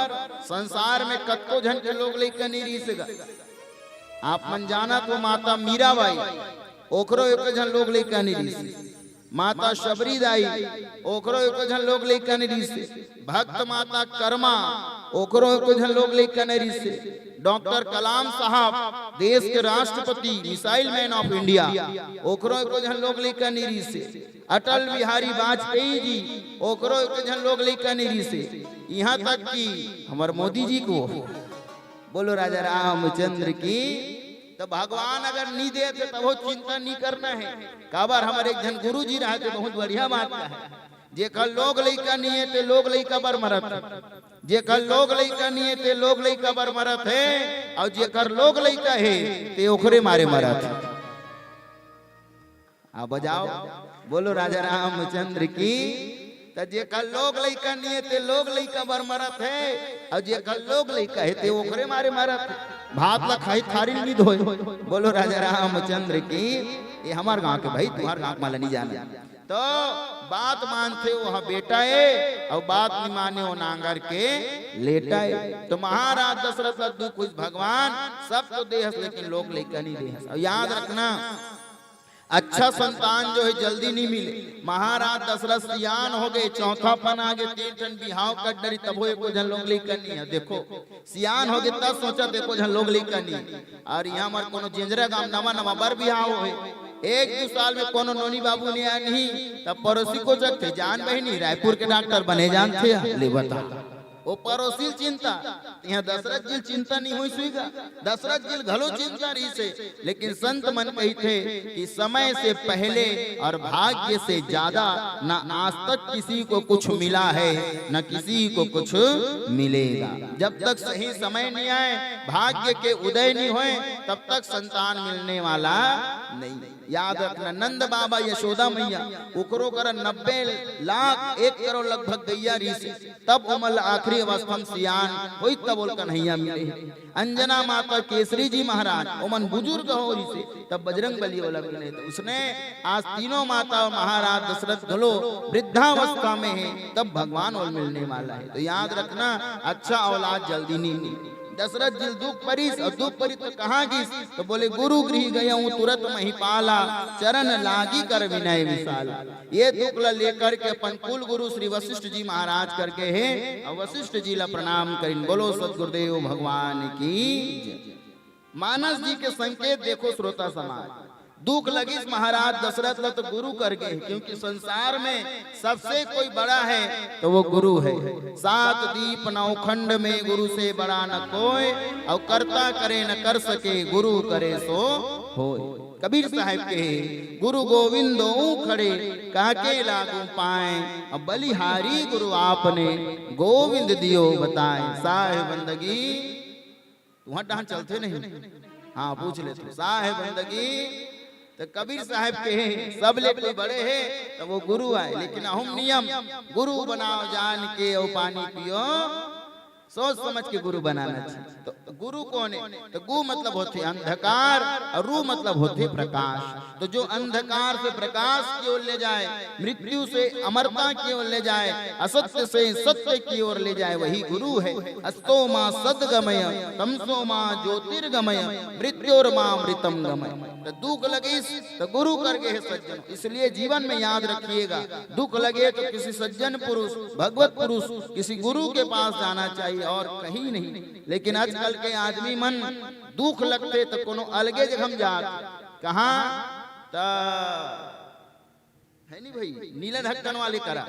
संसार में कतको झन के लोग लइका नहीं रहिस गा। आप मन जानत हो, माता मीराबाई, ओकरो एको झन लोग लइका नहीं रहिस। माता शबरी दाई, ओकरो एको झन लोग लइका नहीं रहिस। भक्त माता कर्मा, ओकरो एको झन लोग लइका नहीं रहिस। डॉक्टर कलाम साहब, देश के राष्ट्रपति, मिसाइल मैन ऑफ इंडिया, ओकरो एको झन लोग लइका नहीं रहिस। अटल बिहारी वाजपेयी जी, ओकरो एको झन लोग लइका नहीं रहिस। यहाँ तक कि हमर मोदी जी को, बोलो राजा रामचंद्र की। तो भगवान अगर नहीं देथे, तभो चिंता नहीं करना हे। काबर? हमर एक झन गुरु जी रहे थे, बहुत बढ़िया बात कहे, जेकर लोग लइका नहीं हे, ते लोग लइका बर मरत हे। जेकर लोग लइका नहीं हे, ते लोग लइका बर मरत हे, अउ जेकर लोग लइका हे, ते ओकरे मारे मरत हे। आ बजाओ, बोलो राजा रामचंद्र की। त जेकर लोग लइका नहीं हे, ते लोग लइका बर मरत हे, अउ जेकर लोग लइका हे, ते ओकरे मारे मरत हे। भात ला खाही, थारी ल नहीं धोय। बोलो राजा रामचंद्र की। ये हमर गांव के भाई, तुंहर गांव के माला नहीं जाना। तो बात मानथे, वो बेटा हे, अउ बात नहीं माने, वो नांगर के लेटा हे। तो महाराज दशरथ ला दुख होइस, भगवान सब तो दे हस, लेकिन लोग लइका नहीं दे हस। अउ याद रखना, अच्छा संतान जो हे, जल्दी नहीं मिले। महाराज दशरथ सियान होगे, चौथापन आगे, तीन ठन बिहाव कर डरिस, तभो एको झन लोग लइका नहीं हे। देखो, सियान होगे, तब सोचत एको झन लोग लइका नहीं हे। अउ यहाँ हमर कोनो जेंजरा गांव नवा नवा बर बिहाव होय, एक दू साल में कोनो नोनी बाबू नहीं आय नहीं, तब पड़ोसी कोचथे, जान बहिनी, रायपुर के डॉक्टर बने जानथे, ले बता। वो पड़ोसी ल चिंता, त यहाँ दशरथ जी ल चिंता नहीं होइस होही गा। दशरथ जी ल घलो चिंता रहिस हे, लेकिन संत मन कहिथे कि समय से पहले और भाग्य से ज्यादा न आज तक किसी को कुछ मिला है, न किसी को कुछ मिलेगा। जब तक सही समय नहीं आय, भाग्य के उदय नहीं होय, तब तक संतान मिलने वाला नहीं। याद रखना, नंद बाबा, यशोदा मैया, ओकरो करा नब्बे लाख, एक करोड़ लगभग गैया रहिस हे, तब ओमन ल आखिरी अवस्था म सियान होइस, तब ओला कन्हैया मिले हे। अंजना माता, केसरी जी महाराज, ओमन बुजुर्ग हो रहिस हे, तब बजरंग बली ओला मिले हे। तो उसने आज तीनों माता, महाराज दशरथ घलो वृद्धावस्था में हे, तब भगवान ओला मिलने वाला हे। तो याद रखना, अच्छा औलाद जल्दी नहीं मिले। दशरथ जी ल दुख परिस, अउ दुख परिस त कहाँ गिस? त बोले, "गुरु गृह गयउँ तुरत महिपाला, चरण लागि कर विनय विशाला।" ये दुख ल लेकर के अपन कुल गुरु श्री वशिष्ठ जी महाराज करके हे, अउ वशिष्ठ जी ल प्रणाम करिन। बोलो सदगुरुदेव भगवान की जय। मानस जी के संकेत देखो श्रोता समाज, दुख लगिस महाराज दशरथ ल तो गुरु कर गे, क्योंकि संसार में सबसे कोई बड़ा है तो वो गुरु है। सात दीप नौ खंड में गुरु से बड़ा न कोय, अउ करता करे न कर सके, गुरु करे सो होय। कबीर साहब कहे, "गुरु गोविंद दोऊ खड़े, काके लागू पाए, अब बलिहारी गुरु आपने, गोविंद दियो बताए।" साहेब बंदगी तुंहर डहन चलथे नहीं? हाँ, पूछ लेथों। साहेब बंदगी त कबीर साहेब के हे, सबले कोई बड़े हे त वो गुरु आय, लेकिन अहम नियम गुरु बनाओ जान के, अउ पानी पियो सोच समझ के गुरु बनाना चाहिए। तो गुरु कौन है? तो गु मतलब होथे अंधकार और रू मतलब होथे प्रकाश। तो जो अंधकार से प्रकाश की ओर ले जाए, मृत्यु से अमरता की ओर ले जाए, असत्य से सत्य की ओर ले जाए, वही गुरु है। असतो मा सद्गमय, तमसो मा ज्योतिर्गमय, मृत्योर्मा मृतम गमय। तो दुख लगिस तो गुरु कर गे हे सज्जन। इसलिए जीवन में याद रखिएगा, दुख लगे तो किसी सज्जन पुरुष, भगवत पुरुष, किसी गुरु के पास जाना चाहिए और कहीं नहीं। लेकिन आजकल के आदमी मन दुख लगथे त कोनो अलगे जगह म जात। कहाँ? त है नी भाई, नीला ढक्कन वाले करा।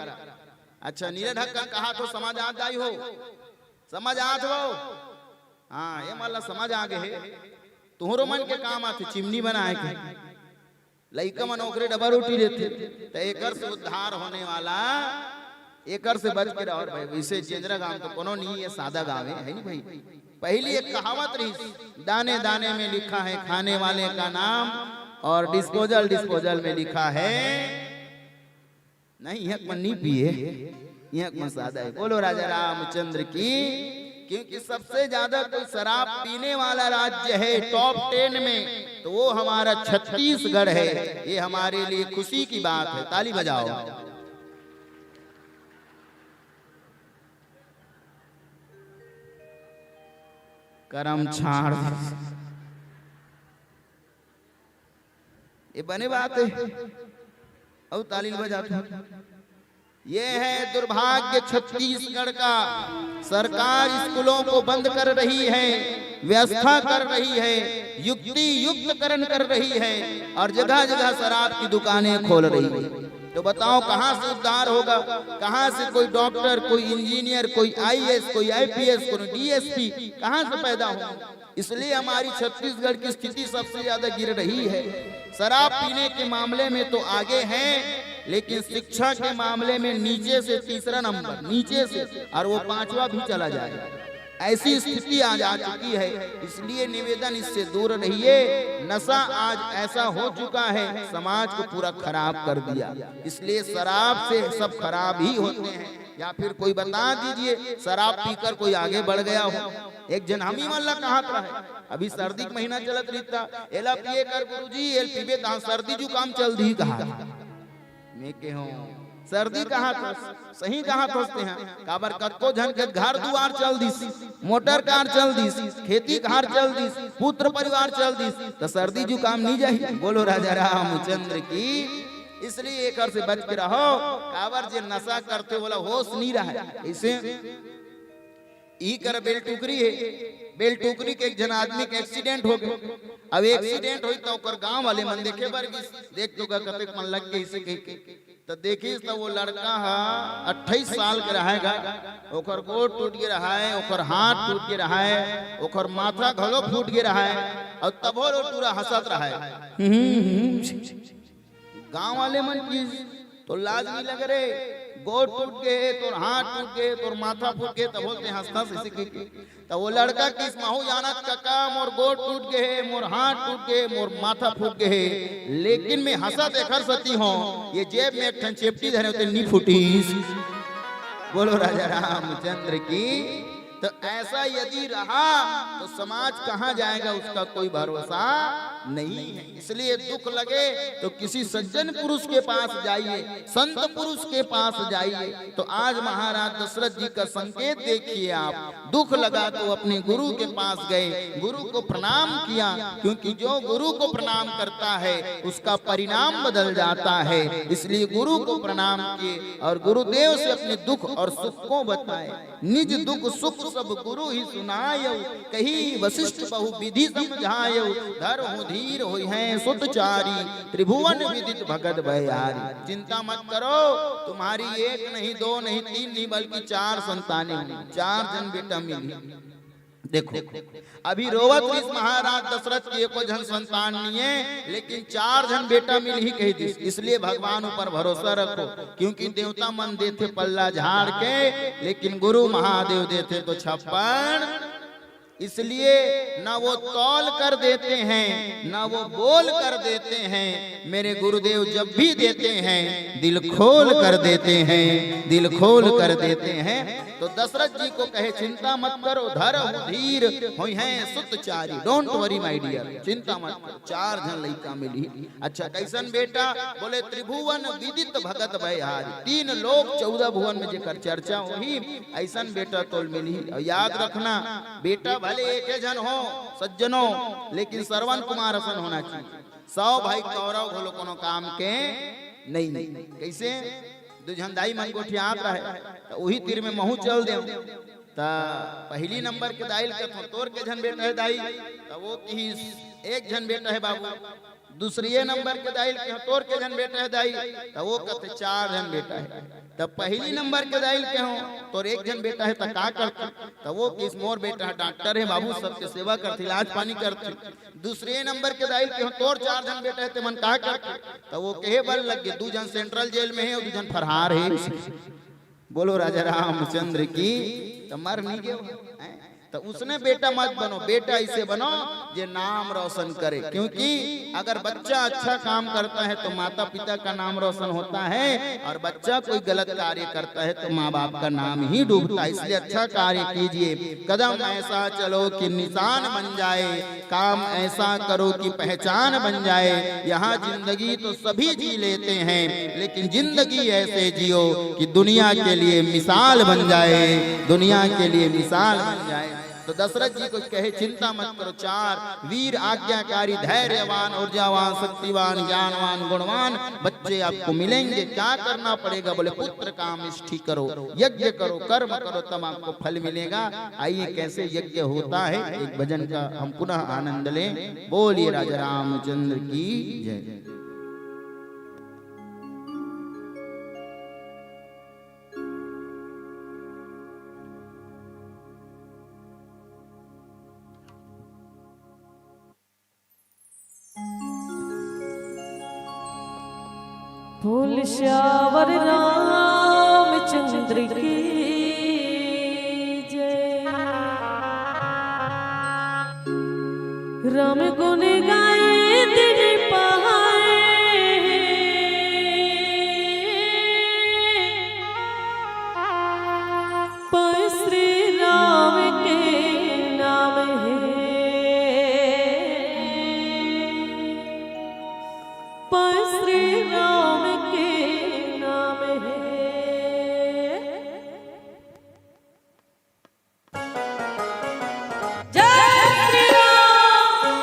अच्छा, नीला ढक्कन कहा तो समझ आत दाई हो, समझ आत हो? हाँ, ये मन ला समझ आ गे हे। तुहरो मन के काम आथे चिमनी बनाए के। लइका मन ओकरे डबा रोटी लेथे, त एकर से उद्धार होने वाला, एकर से बच के रहो भाई। वैसे जेंजरा गांव तो कोनो नहीं, ये सादा गांव है, है नी भाई? पहली एक कहावत रही, दाने दाने में लिखा है खाने वाले का नाम, और डिस्पोजल डिस्पोजल में लिखा है नहीं, इहाँ के मन नहीं पिए, इहाँ के मन सादा है। बोलो राजा रामचंद्र की। क्योंकि सबसे ज्यादा कोई शराब पीने वाला राज्य है टॉप टेन में, तो वो हमारा छत्तीसगढ़ है। ये हमारे लिए खुशी की बात है, ताली बजाओ। करम छाड़। ये बने बात है। अउ ताली बजाते हैं। ये है दुर्भाग्य छत्तीसगढ़ का। सरकार स्कूलों को बंद कर रही है, व्यवस्था कर रही है, युक्ति युक्तकरण कर रही है और जगह जगह शराब की दुकानें खोल रही है। तो बताओ, कहाँ से उद्धार होगा? कहाँ से कोई डॉक्टर, कोई इंजीनियर, कोई आईएएस, कोई आईपीएस, कोई डीएसपी कहाँ से पैदा होगा? इसलिए हमारी छत्तीसगढ़ की स्थिति सबसे ज्यादा गिर रही है। शराब पीने के मामले में तो आगे हैं, लेकिन शिक्षा के मामले में नीचे से तीसरा नंबर, नीचे से, और वो पांचवा भी चला जाए, ऐसी स्थिति आज आ चुकी है। इसलिए निवेदन, इससे दूर रहिए। नशा आज ऐसा हो चुका है, समाज को पूरा खराब कर दिया। इसलिए शराब से सब खराब ही होते हैं। या फिर कोई बता दीजिए, शराब पीकर कोई आगे बढ़ गया हो। एक झन हमी मन ला कहत रहे, अभी सर्दी के महीना चलत रहिस त, "एला पिए कर गुरुजी, एल पीबे तहाँ सर्दी जुकाम चल दिही," कहा। मैं केहों, "सर्दी कहत हस, सही कहत हस तेहा, काबर कतको झन के घर दुआर चल दिस, मोटर कार चल दिस, खेती घर चल दिस, पुत्र परिवार चल दिस, त सर्दी जुकाम नहीं जाही?" बोलो राजा रामचंद्र की। इसलिए एकर से बच के रहो, काबर जे नशा करथे ओला होश नहीं रहे। इसे ई कर बेल टुकरी है, बेल टुकरी के एक झन आदमी के एक्सीडेंट हो गए। अब एक्सीडेंट होई त ओकर गांव वाले मन देखे बर गिस, देख तो गा कतेक मन लग गए इसे कह के। त देखिस त वो लड़का हा अट्ठाईस साल के रहेगा, ओकर गोड़ टूट गए रहाय, ओकर हाथ टूट गए रहाय, ओकर माथा घलो फूट गए रहाय, और तभो लो टूरा हंसत रहाय। गांव वाले मन की तो लाज नहीं लगे रे, गोड़ टूट गए, तोर हाथ टूट गए, तोर माथा फूट गए, तब बोलते हंसता से सीखी के। तब वो लड़का किस महू जानत, "काका, मोर गोड़ टूट गए, मोर हाथ टूट गए, मोर माथा फूट गए, लेकिन मैं हंसा देखर सती हूँ, ये जेब में एक ठन चेपटी धरे होते नी फूटीस।" बोलो राजा रामचंद्र की। तो ऐसा यदि रहा तो समाज कहाँ जाएगा, उसका कोई भरोसा नहीं है। इसलिए दुख लगे तो किसी सज्जन पुरुष के पास जाइए, संत पुरुष के पास जाइए। तो आज महाराज दशरथ जी का संकेत देखिए आप, दुख लगा तो अपने गुरु के पास गए, गुरु को प्रणाम किया, क्योंकि जो गुरु को प्रणाम करता है उसका परिणाम बदल जाता है। इसलिए गुरु को प्रणाम किए और गुरुदेव से अपने दुख और सुख को बताए। निज दुख सुख सब गुरु ही सुनायउ, कही वशिष्ठ बहु विधि समझायउ। धरहु धीर होइहैं सुत चारी, त्रिभुवन विदित भगत भयारी। चिंता मत करो, तुम्हारी एक नहीं, दो नहीं, तीन नहीं, बल्कि चार संतानें होंगी, चार झन बेटा मिलही। देखो, अभी रोवत रहिस महाराज दशरथ की एको झन संतान नहीं है, लेकिन चार झन बेटा मिलही कही दिस। इसलिए भगवान ऊपर भरोसा रखो, क्योंकि देवता मन देथे पल्ला झाड़ के, लेकिन गुरु महादेव देथे तो छप्पन। इसलिए ना वो तौल कर देते हैं, ना वो बोल कर देते हैं। मेरे गुरुदेव जब भी देते हैं, दिल खोल कर देते हैं, दिल खोल कर देते हैं। तो दशरथ जी को कहे, चिंता मत करो, धरहु धीर, होइहैं सुत चारि। Don't worry my dear, चिंता मत करो, चार झन लइका मिलही। अच्छा, कैसन बेटा? बोले, त्रिभुवन विदित भगत भयहारी। तीन लोक चौदह भुवन में जेकर चर्चा होही, ऐसन बेटा तोल मिलही। और याद रखना, बेटा भले एक झन हो सज्जनों, लेकिन श्रवण कुमार असन होना चाहिए। सौ भाई कौरव घलो कोनो काम के नहीं। कैसे? दू झन दाई मन गोठियात रहे, त उही तीर में महू चल देव। त पहली नंबर के दाई ल कथों, तोर के झन बेटा हे दाई? त वो किहिस, एक झन बेटा हे बाबू। दूसरिये नंबर के दाई ल कहों, तोर के झन बेटा हे दाई? त वो कथे, चार झन बेटा हे। त पहली नंबर के दाई ल कहों, तोर एक झन बेटा हे, त का करथे? त वो किहिस, मोर बेटा डॉक्टर हे बाबू, सबके सेवा करथे, इलाज पानी करथे। दूसरे नंबर के दाई ल कहों, तोर चार झन बेटा हे, ते मन का करथे? त वो कहे बर लग गे, दू झन सेंट्रल जेल में हे अउ दू झन फरार हे। बोलो राजा रामचंद्र की। त मर नहीं गए, हैं? त उसने बेटा मत बनो, बेटा ऐसे बनो जे नाम रोशन करे, क्योंकि अगर बच्चा अच्छा काम करता है तो माता पिता का नाम रोशन होता है, और बच्चा कोई गलत कार्य करता है तो माँ बाप का नाम ही डूबता है। इसलिए अच्छा कार्य कीजिए, कदम ऐसा चलो कि निशान बन जाए, काम ऐसा करो कि पहचान बन जाए। यहाँ जिंदगी तो सभी जी लेते हैं, लेकिन जिंदगी ऐसे जियो कि दुनिया के लिए मिसाल बन जाए, दुनिया के लिए मिसाल बन जाए। तो दशरथ जी को कहे, चिंता मत करो, चार वीर आज्ञाकारी, धैर्यवान, ऊर्जावान, शक्तिवान, ज्ञानवान, गुणवान बच्चे आपको मिलेंगे। क्या करना पड़ेगा? बोले, पुत्र कामेष्ठी करो, यज्ञ करो, कर्म करो, तब आपको फल मिलेगा। आइए, कैसे यज्ञ होता है, एक भजन का हम पुनः आनंद लें। बोलिए राजा रामचंद्र की जय। बोल सियावर रामचंद्र की जय। राम गुण गाए दिन पाए, पाए श्री राम के नाम है, पाए श्री राम के नाम है। जय श्री राम,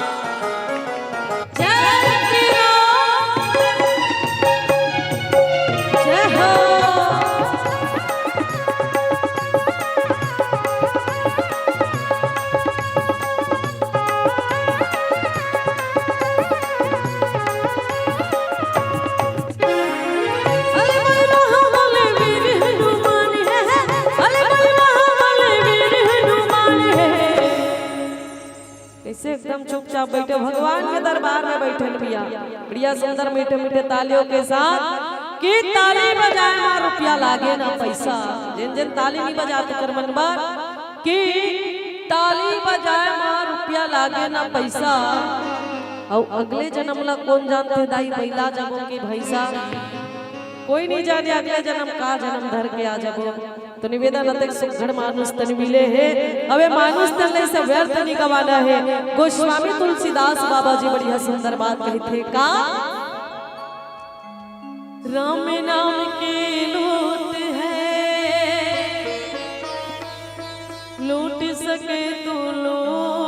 जय श्री राम, जय हो। कैसे एकदम चुपचाप बैठे, भगवान के दरबार में बैठे भैया। बढ़िया सुंदर मीठे मीठे तालियों के साथ कि ताली बजाए मा रुपया लागे ना पैसा। जिन जिन ताली नहीं बजाते कर मन बार कि ताली बजाए मा रुपया लागे ना पैसा। अउ अगले जन्म ला कोन जानथे दाई, बइला जबो कि भैंसा। कोई नहीं जाने अगले जन्म का जन्म धर के आ जबो। तो निवेदन, अतेक सुघड़ मानुष तन मिले हे, अबे मानुष तन ले से व्यर्थ नहीं गवाना हे। गोस्वामी तुलसीदास बाबा जी बढ़िया सुंदर बात कहिथे का, राम नाम के लोट है, लूट सके तू लोट,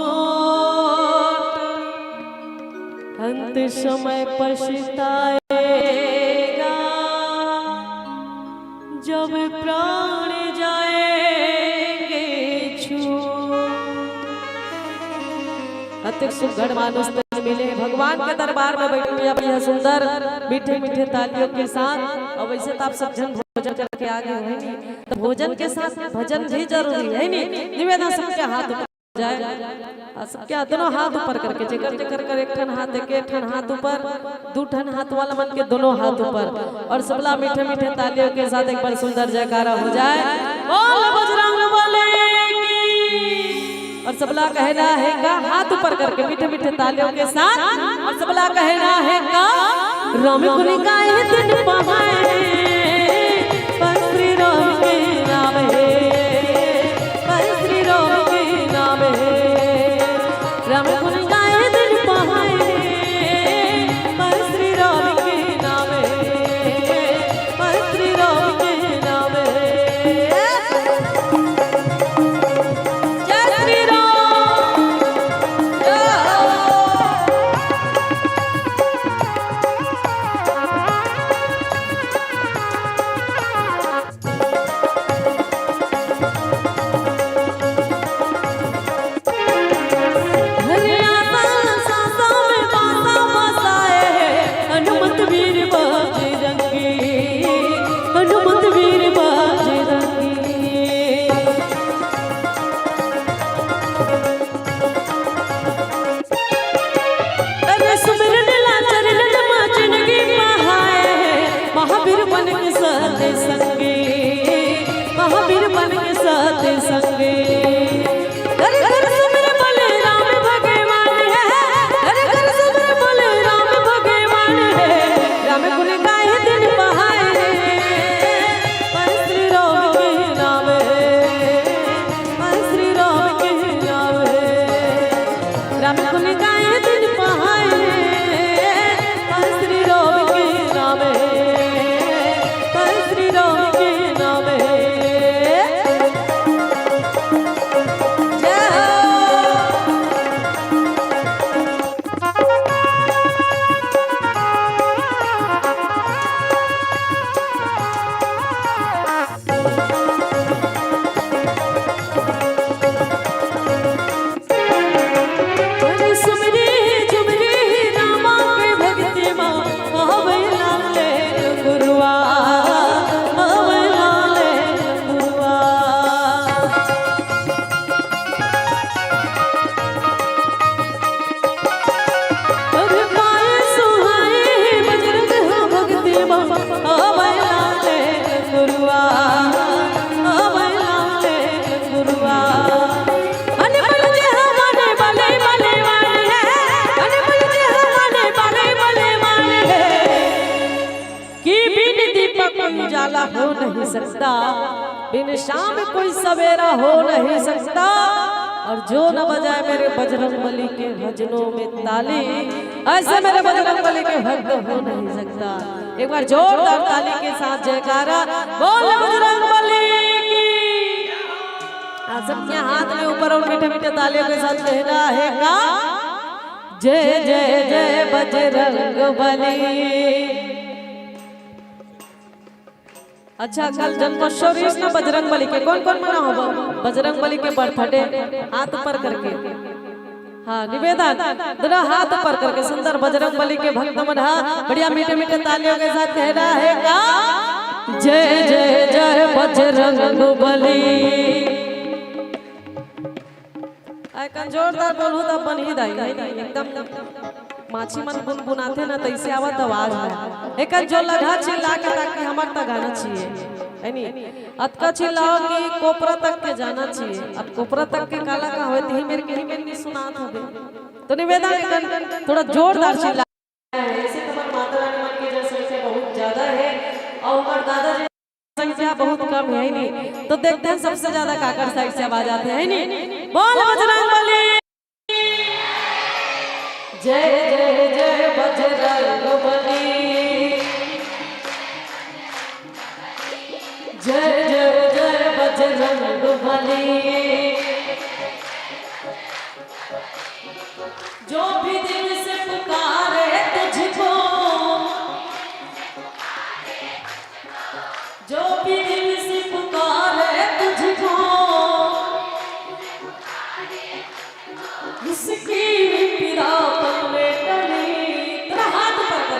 अंत समय पछताएगा, जब प्राण जाएंगे छूट। अतेक सुघड़ मानुष तन मिले, भगवान के दरबार में बैठे हुए अभी यह सुंदर मीठे मीठे तालियों के साथ। और वैसे तो आप सब जन भोजन करके आ गए हो, है नी? तो भोजन के साथ भजन भी जरूरी है, नी? निवेदन, सबके हाथ ऊपर जाए, आ, सबके दोनों हाथ ऊपर करके, जेकर जेकर कर एक ठन हाथ, एक एक ठन हाथ ऊपर, दू ठन हाथ वाला मन के दोनों हाथ ऊपर, और सबला मीठे मीठे तालियों के साथ एक बार सुंदर जयकारा हो जाए। बोल बजरंग बली की। और सबला कहना है का, हाथ ऊपर करके मीठे मीठे तालियों के साथ, और सबला कहना है का, राम गुण गाए दिन पहाए, पर श्री राम के नाम है, पर श्री राम के नाम है। राम गुण गाए दिन पहाए, पर श्री राम के नाम है, पर श्री राम के नाम है। जय श्री राम। जय हो। हरियाणा सांसों में बासा बसाए है हनुमत वीर बजरंगी, हनुमत वीर बजरंगी। अरे सुमिरन ला चरणन मा जिनगी पहाए, महावीर बन के साथ संगी, महावीर बन के साथ संगी। अरे कर सुमिर बोले राम भगवान है, अरे कर सुमिर बोले राम भगवान है। राम गुण गाए दिन पहाए, पर श्री राम के नाम है, पर श्री राम के नाम है। राम गुण गाए दिन पहाए, पर श्री राम के नाम है, पर श्री राम के नाम है। जय हो। कि बिन दीपक कोई उजाला हो नहीं सकता, बिन शाम कोई सवेरा हो नहीं सकता। और जो न बजाए मेरे बजरंग बली के भजनों में ताली, ऐसे मेरे बजरंग बली के भक्त हो नहीं सकता। एक बार जोरदार ताली के साथ जयकारा बोल बजरंग बली की। आप सबके हाथ में ऊपर और मीठे मीठे तालियों के साथ कहना है का, जय जय जय बजरंग बली। अच्छा, कल जन्मोत्सव रहिस ना बजरंग बली के, कोन कोन मना होबो बजरंग बली के बर्थडे? हाथ ऊपर करके, हाँ, निवेदन, दोनों हाथ ऊपर करके सुंदर बजरंग बली के भक्त मन हा बढ़िया मीठे मीठे तालियों के साथ कहना है का, जय जय जय बजरंग बली। एकर जोरदार बोलहू त बनही दाई, है नी? एकदम माछी मन बुनबुनाथे ना, तइसे आवत आवाज हे। एकर जोर लगा चिल्ला के, ताकि हमर तक गाना चाहिए, है नी? अतका चिल्लाओ कि कोपरा तक के जाना चाहिए। अब कोपरा तक के काला का होय, तिही मेर के ही मेर नी सुनात हवे। तो निवेदन, एकर थोड़ा जोरदार चिल्ला। ऐसे तो हमर माता रानी मन के जनसंख्या बहुत ज्यादा हे, और हमर दादा जी संख्या बहुत कम हे, है नी? तो देखते हैं सबसे ज्यादा काकर side से आवाज आथे, है नी? बोल बजरंग बली। जय जय जय बजरंग बली। जय जय जय बजरंग बली। जो भी दिल से पुकारे तुझको, जो भी दिल से पुकारे तुझको, उसकी भी पीड़ा पल में टली। तेरा हाथ ऊपर,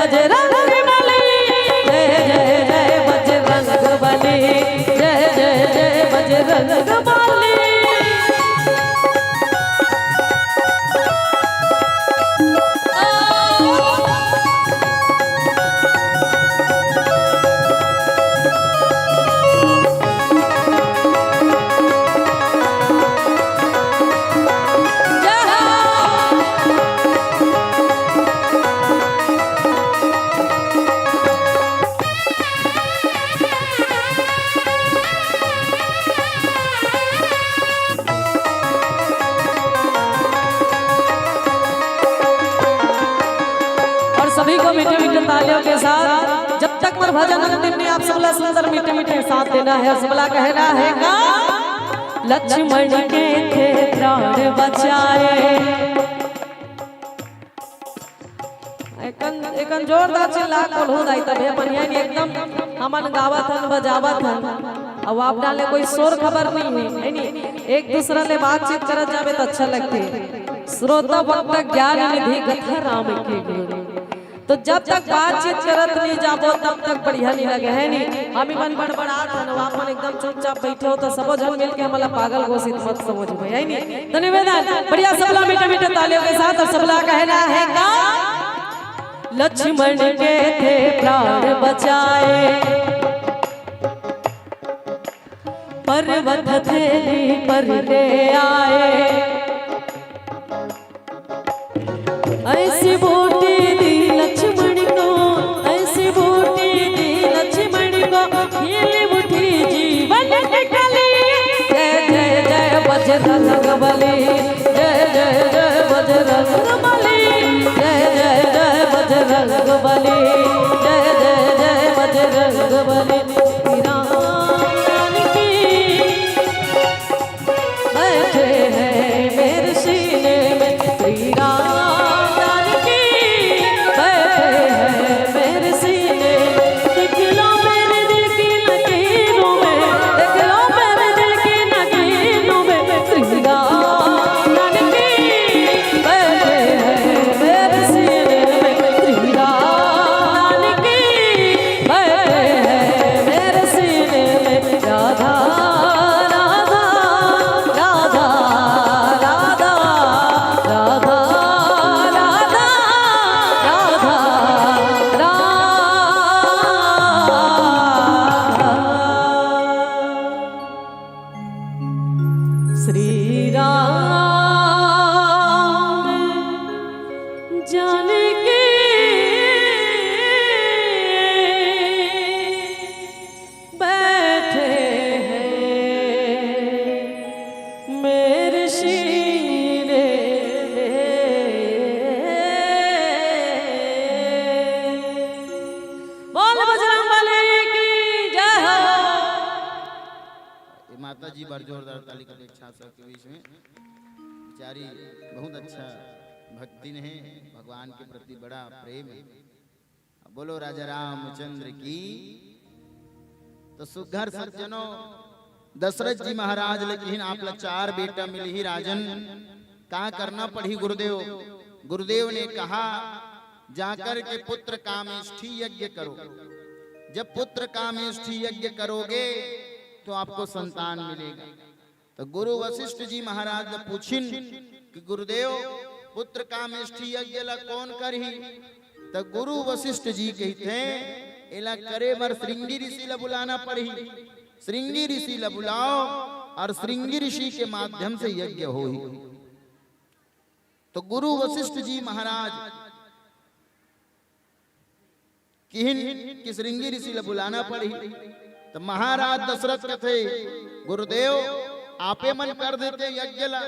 बजरंग बली, जय जय जय बजरंग बली, जय जय जय बजरंग बली। और सभी को मीठे मीठे तालियों के साथ, जब तक मोर भजन अंतिम नहीं, आप सबला सुंदर मीठे मीठे साथ देना है, सबला कहना है का लक्ष्मण के थे प्राण बचाए। एकन, एकन जोरदार चिल्ला कोल्हू दाई, तभे बढ़िया नहीं, एकदम हमन गावत हन, बजावत हन। अब आप डाले कोई शोर खबर नहीं है, है नहीं? एक दूसरा ले बातचीत करत जाबे तो अच्छा लगथे। श्रोता वक्ता ज्ञान निधि गथा राम के गुण। तो जब तक बातचीत करत नहीं जाबो, तब तक बढ़िया नहीं लगे, है नहीं? हम ही मन बड़बड़ात हन, आप मन एकदम चुपचाप बैठे हो, तो सबो झन मिलके हमला पागल घोषित मत समझबे, है नहीं? तो निवेदन, बढ़िया सबला मीठे मीठे तालियों के साथ, और सबला कहना है का लक्ष्मण के थे प्राण बचाए, पर्वत थैली पर ले आए। ऐसी बूटी दी लक्ष्मण को, ऐसी बूटी दी लक्ष्मण को, खिल उठी जीवन की कली। जय जय जय बजरंग बली, जय जय जय बजरंग बली, जय जय जय बजरंग बली, जय जय जय बजरंग बली। श्री राम जानकी बैठे हैं मेरे सीने में, श्री राम जानकी बैठे हैं मेरे सीने में। देख लो मेरे दिल की लकीरों में, देख लो मेरे दिल की लकीरों में, श्री राम जानकी बैठे हैं मेरे सीने में, श्री राम जानकी बैठे हैं मेरे सीने में। राधा, राधा, राधा, राधा, राधा, राधा, राधा, राधा। श्री राम जानकी बैठे हैं मेरे सीने में। बोल बजरंग बली की जय हो। ये माता जी बार जोरदार ताली का अपेक्षा सबके बीच में। बेचारी बहुत अच्छा भक्तिन है, भगवान के प्रति बड़ा प्रेम है। बोलो राजा रामचंद्र की। तो सुघर सज्जनों, दशरथ जी महाराज ले किहिन, आप ला चार बेटा मिलही राजन, का करना पड़ही गुरुदेव? गुरुदेव ने कहा, जाकर के पुत्र कामेष्ठी यज्ञ करो। जब पुत्र कामेष्ठी यज्ञ करोगे तो आपको संतान मिलेगा। तो गुरु वशिष्ठ जी महाराज ला पूछिन कि गुरुदेव, पुत्र कामेष्ठी यज्ञ ला कौन करही? तो गुरु वशिष्ठ जी कहिथे, एला करे बर श्रृंगी ऋषि ला बुलाना पड़ही। श्रृंगी ऋषि ला बुलाओ और श्रृंगी ऋषि के माध्यम से यज्ञ होही। तो गुरु वशिष्ठ जी महाराज किहिन कि श्रृंगी ऋषि ला बुलाना पड़ही। तो महाराज दशरथ कथे, गुरुदेव, आपे मन कर देते यज्ञ ला,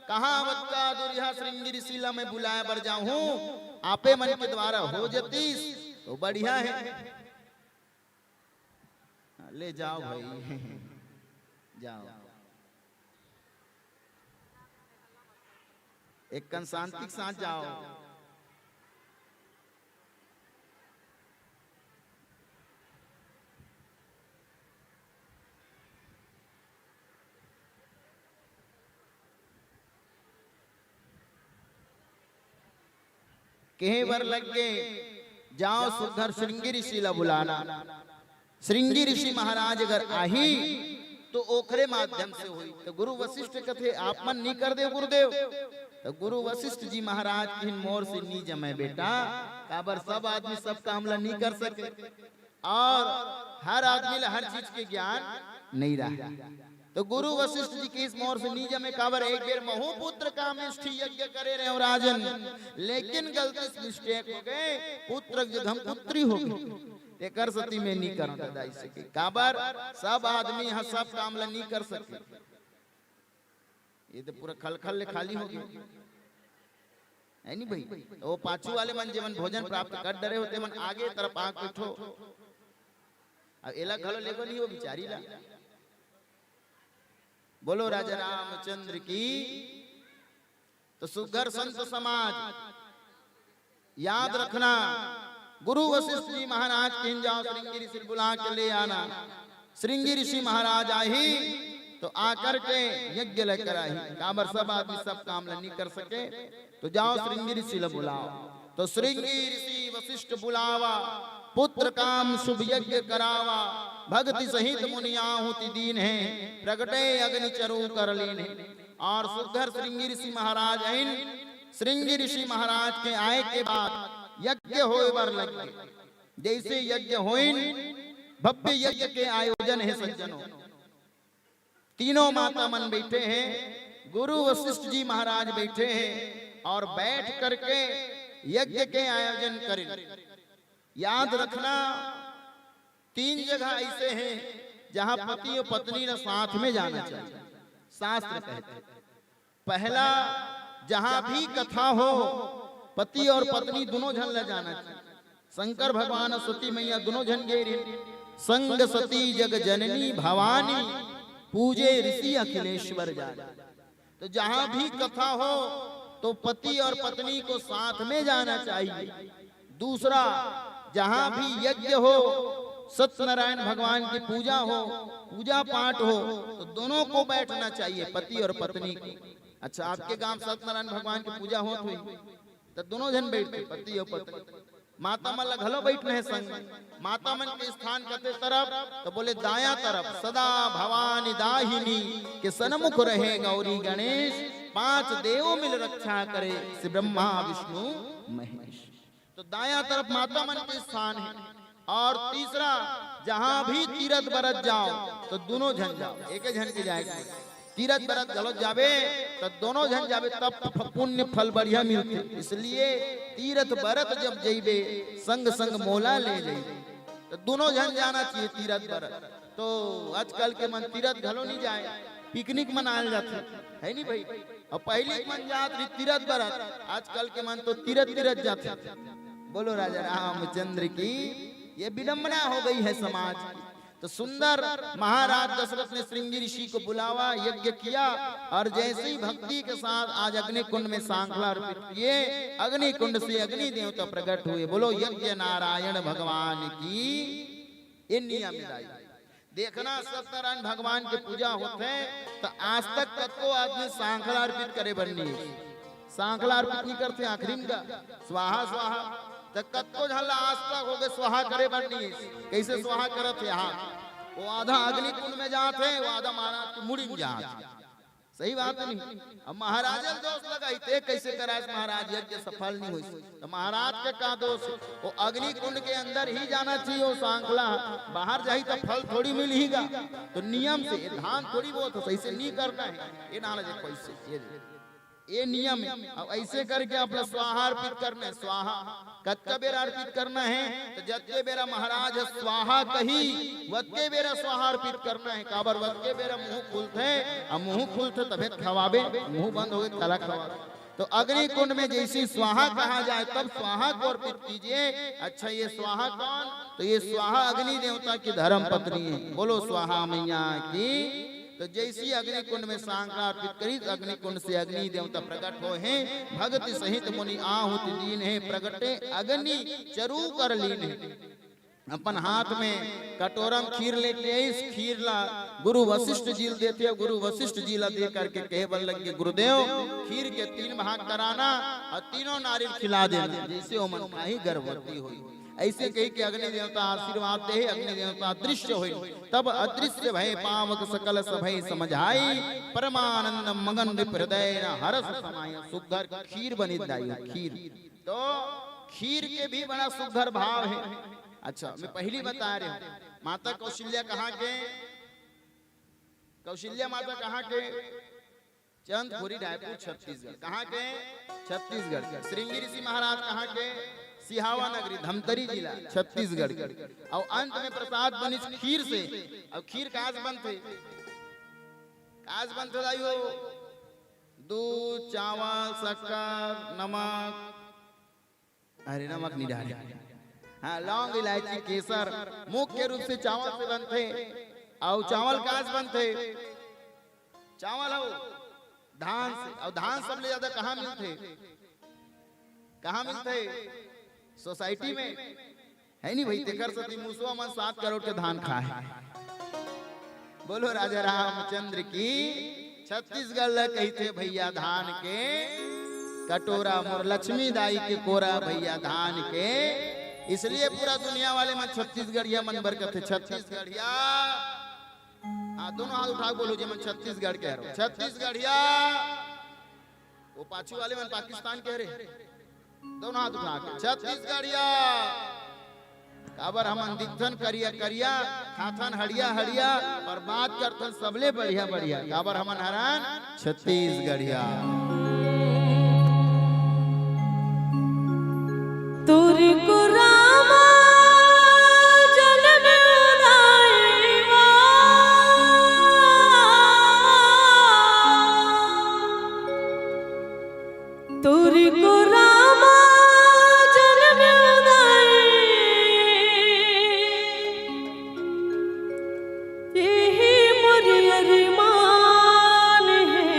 कहाँ अवत का दूरिहा श्रृंगी ऋषि ला मैं बुलाए बर जाहूँ, आपे मन के द्वारा हो जतीस तो बढ़िया है। ले जाओ भाई, जाओ। एक कन शांति के साथ जाओ। कहे बर लग गए, जाओ सुघर श्रृंगी ऋषि ला बुलाना। श्रृंगी ऋषि महाराज अगर आही तो ओखरे माध्यम से होई। तो गुरु वशिष्ठ कथे, आप मन नी कर देव गुरुदेव। तो गुरु वशिष्ठ जी महाराज कहिन, मोर से नी जमे बेटा, काबर सब आदमी सब काम ला नी कर सके, और हर आदमी ला हर चीज के ज्ञान नहीं रहे। तो गुरु वशिष्ठ जी कहिस, मोर से नी जमे, काबर एक बेर महू पुत्र कामेष्ठी यज्ञ करे रहे हो राजन, लेकिन गलती से मिस्टेक हो गए, पुत्र के जगह पुत्री हो गई। तेकर सेती मैं नी करंव दादा, अइसे के काबर सब आदमी ह सब काम ला नी कर सके। ये तो पूरा खलखल ले खाली हो गया, है नी भाई? तो वो पाछू वाले मन जेमन भोजन प्राप्त कर डरे हो, तेमन आगे तरफ आके बैठो। अब एला घलो लेगो नहीं हो बिचारी ला। बोलो राजा रामचंद्र की। तो सुघर संत समाज याद रखना, गुरु वशिष्ठ जी महाराज कहिन, जाओ श्रृंगी ऋषि बुला के ले आना। श्रृंगी ऋषि महाराज आही तो आकर के यज्ञ ल कराही, काबर सब आदमी सब काम ल नी कर सके। तो जाओ श्रृंगी ऋषि ल बुलाओ। तो श्रृंगी ऋषि वशिष्ठ बुलावा, पुत्र काम शुभ यज्ञ करावा, भक्ति सहित मुनि आहुति दीन्हे, प्रगटे अग्नि चरु कर लीन्हे। और सुघर श्रृंगी ऋषि महाराज आइन। श्रृंगी ऋषि महाराज के आए के बाद यज्ञ होए बर लग गे। जैसे यज्ञ होइन, भव्य यज्ञ के आयोजन हे सज्जनों। तीनों माता मन बैठे हैं, गुरु वशिष्ठ जी महाराज बैठे हैं और बैठ करके यज्ञ के आयोजन करें। याद रखना, तीन जगह ऐसे हैं जहां पति और पत्नी ला साथ में जाना चाहिए, शास्त्र कहते हैं। पहला, जहां भी कथा हो, पति और पत्नी दोनों झन ला जाना चाहिए। शंकर भगवान और सती मैया दोनों झन गे रहिन। संग सती जग जननी भवानी, पूजे ऋषि अखिलेश्वर जानी। तो जहां भी कथा हो तो पति और पत्नी को साथ में जाना चाहिए। दूसरा, जहां भी यज्ञ हो, सत्यनारायण भगवान की पूजा हो, पूजा पाठ हो, तो दोनों को बैठना चाहिए, पति और पत्नी को। अच्छा, आपके गांव सत्यनारायण भगवान की पूजा होत होही, तो दोनों झन बैठते, पति और पत्नी। माता मन ला घलो बैठना हे संग। माता मन के स्थान कते तरफ, तो बोले दाया तरफ, सदा भवानी दाहिनी के सन्मुख रहे गौरी गणेश, पांच देव मिल रक्षा करे, श्री ब्रह्मा विष्णु महेश। तो दाया तरफ माता मन के स्थान हे। और तीसरा, जहां भी तीरथ बरत जाओ तो दोनों झन जाओ, एके झन के जाए के। तीरथ बरत घलो जाबे तो दोनों झन जाबे, तब फ-, पुण्य फल बढ़िया मिलथे। इसलिए तीरथ बरत जब जइबे, संग संग मोला ले जइबे। तो दोनों झन जाना चाहिए तीरथ बरत। तो आजकल के मन तीरथ घलो नहीं जाए, पिकनिक मनायल जाथे, है नी भाई? और पहली के मन जात रही तीरथ बरत, आजकल के मन तो तीरथ तीरथ जाथे। बोलो राजा रामचंद्र की। ये विडंबना हो गई है समाज की। तो सुंदर महाराज दशरथ ने श्रृंगी ऋषि को बुलावा, यज्ञ किया और जैसे ही भक्ति के साथ आज अग्नि कुंड में सांखला अर्पित किए, अग्नि कुंड से अग्नि देवता प्रकट हुए। बोलो, यज्ञ नारायण भगवान की। ये नियम है। देखना, सत्यनारायण भगवान के पूजा होथे, तो आज तक कतको आदमी सांखला अर्पित करे बर नहीं, सांखला अर्पित नहीं करथे आखिरी में का, स्वाहा स्वाहा। तो कतको झन ला आज तक हो गए स्वाहा करे बर नहीं। कैसे स्वाहा करत हे? वो आधा अग्नि कुंड में जात हे, वो आधा महाराज की मुड़ी में जात हे। सही बात नहीं? अब महाराज ल दोष लगाई, ते कैसे करास महाराज, यज्ञ सफल नहीं होइस। तो महाराज के का दोष? वो अग्नि कुंड के अंदर ही जाना चाहिए, वो सांखला बाहर जाही तो फल थोड़ी मिलही गा। तो नियम से ये धान थोड़ी बहुत हो, सही से नहीं करना है। ये नाला देखो, ऐसे, ये देखो। ये नियम है। अब ऐसे करके अपना स्वाहा अर्पित करना है, स्वाहा। कतका बेरा अर्पित करना है? तो जतके बेरा महाराज ह स्वाहा कही, वतके बेरा स्वाहा अर्पित करना है। काबर? वतके बेरा मुंह खुलथे, अब मुंह खुलथे तभे त खवाबे, मुंह बंद हो गए, काला खवाबे? तो अग्नि कुंड में जैसी स्वाहा कहा जाए, तब स्वाहा को अर्पित कीजिए। अच्छा, ये स्वाहा कौन? तो ये स्वाहा अग्नि देवता की धर्म पत्नी है। बोलो स्वाहा मैया की। तो जैसी अग्नि कुंड में सांखला अर्पित करी, तो अग्नि कुंड से अग्नि देवता प्रकट होहे। भगति सहित मुनि आहुति दीन्हे, प्रगटे अग्नि चरु कर लीन्हे। अपन हाथ में कटोरा में खीर लेके आइस, खीर ला गुरु वशिष्ठ जी ल देथे, गुरु वशिष्ठ जी ला दे करके कहे बर लग गे, गुरुदेव, खीर के तीन भाग कराना और तीनों नारी ल खिला देना, जैसे ओमन खाही गर्भवती होही। ऐसे कही के अग्नि देवता आशीर्वाद दे, अग्नि देवता दृश्य होई, तब अदृश्य भय पावक सकल सभय समझाई, परमानंद मगन नृप हृदय न हरस समाय। सुघर खीर बने दाई हो, खीर। तो खीर के भी बड़ा सुघर भाव है। अच्छा, मैं पहली बता रहे हूँ, माता कौशल्या कहाँ के? कौशल्या माता कहाँ के? चंदखुरी, रायपुर, छत्तीसगढ़। कहाँ के? छत्तीसगढ़ के। श्रृंगी ऋषि महाराज कहाँ के? सिहावा नगरी, धमतरी जिला, छत्तीसगढ़ के। और अंत में प्रसाद बनिस खीर से। और खीर कास बनथे? कास बनथे दाई हो? दूध, चावल, शक्कर, नमक। अरे, नमक नहीं डाले। हाँ, लौंग, इलायची, केसर मुख्य रूप से चावल से बनथे। और चावल कास बनथे? चावल हो धान से। और धान सबले ज्यादा कहाँ मिलथे? कहाँ मिलथे? सोसाइटी में, है नहीं भाई? तेकर सेती मुसवा मन सात करोड़ के धान खाए। बोलो राजा रामचंद्र की। छत्तीसगढ़ ल कहिथे भैया धान के कटोरा, मोर लक्ष्मी दाई के कोरा भैया धान के। इसलिए पूरा दुनिया वाले मन छत्तीसगढ़िया मन बर कथे छत्तीसगढ़िया। हाँ, दोनों हाथ उठा के बोलो जी, मन छत्तीसगढ़ के हरो, छत्तीसगढ़िया। वो पाछू वाले मन पाकिस्तान के हरे, दोनों हाथ उठा के, छत्तीसगढ़िया। काबर हमन दिखथन करिया करिया, खाथन हड़िया हड़िया, पर बात करथन सबले बढ़िया बढ़िया। काबर हमन हरन छत्तीसगढ़िया। तुरको रामा जन्म उदायवा। तुरको रामा जन्म उदाय। यही मोर अरमान है।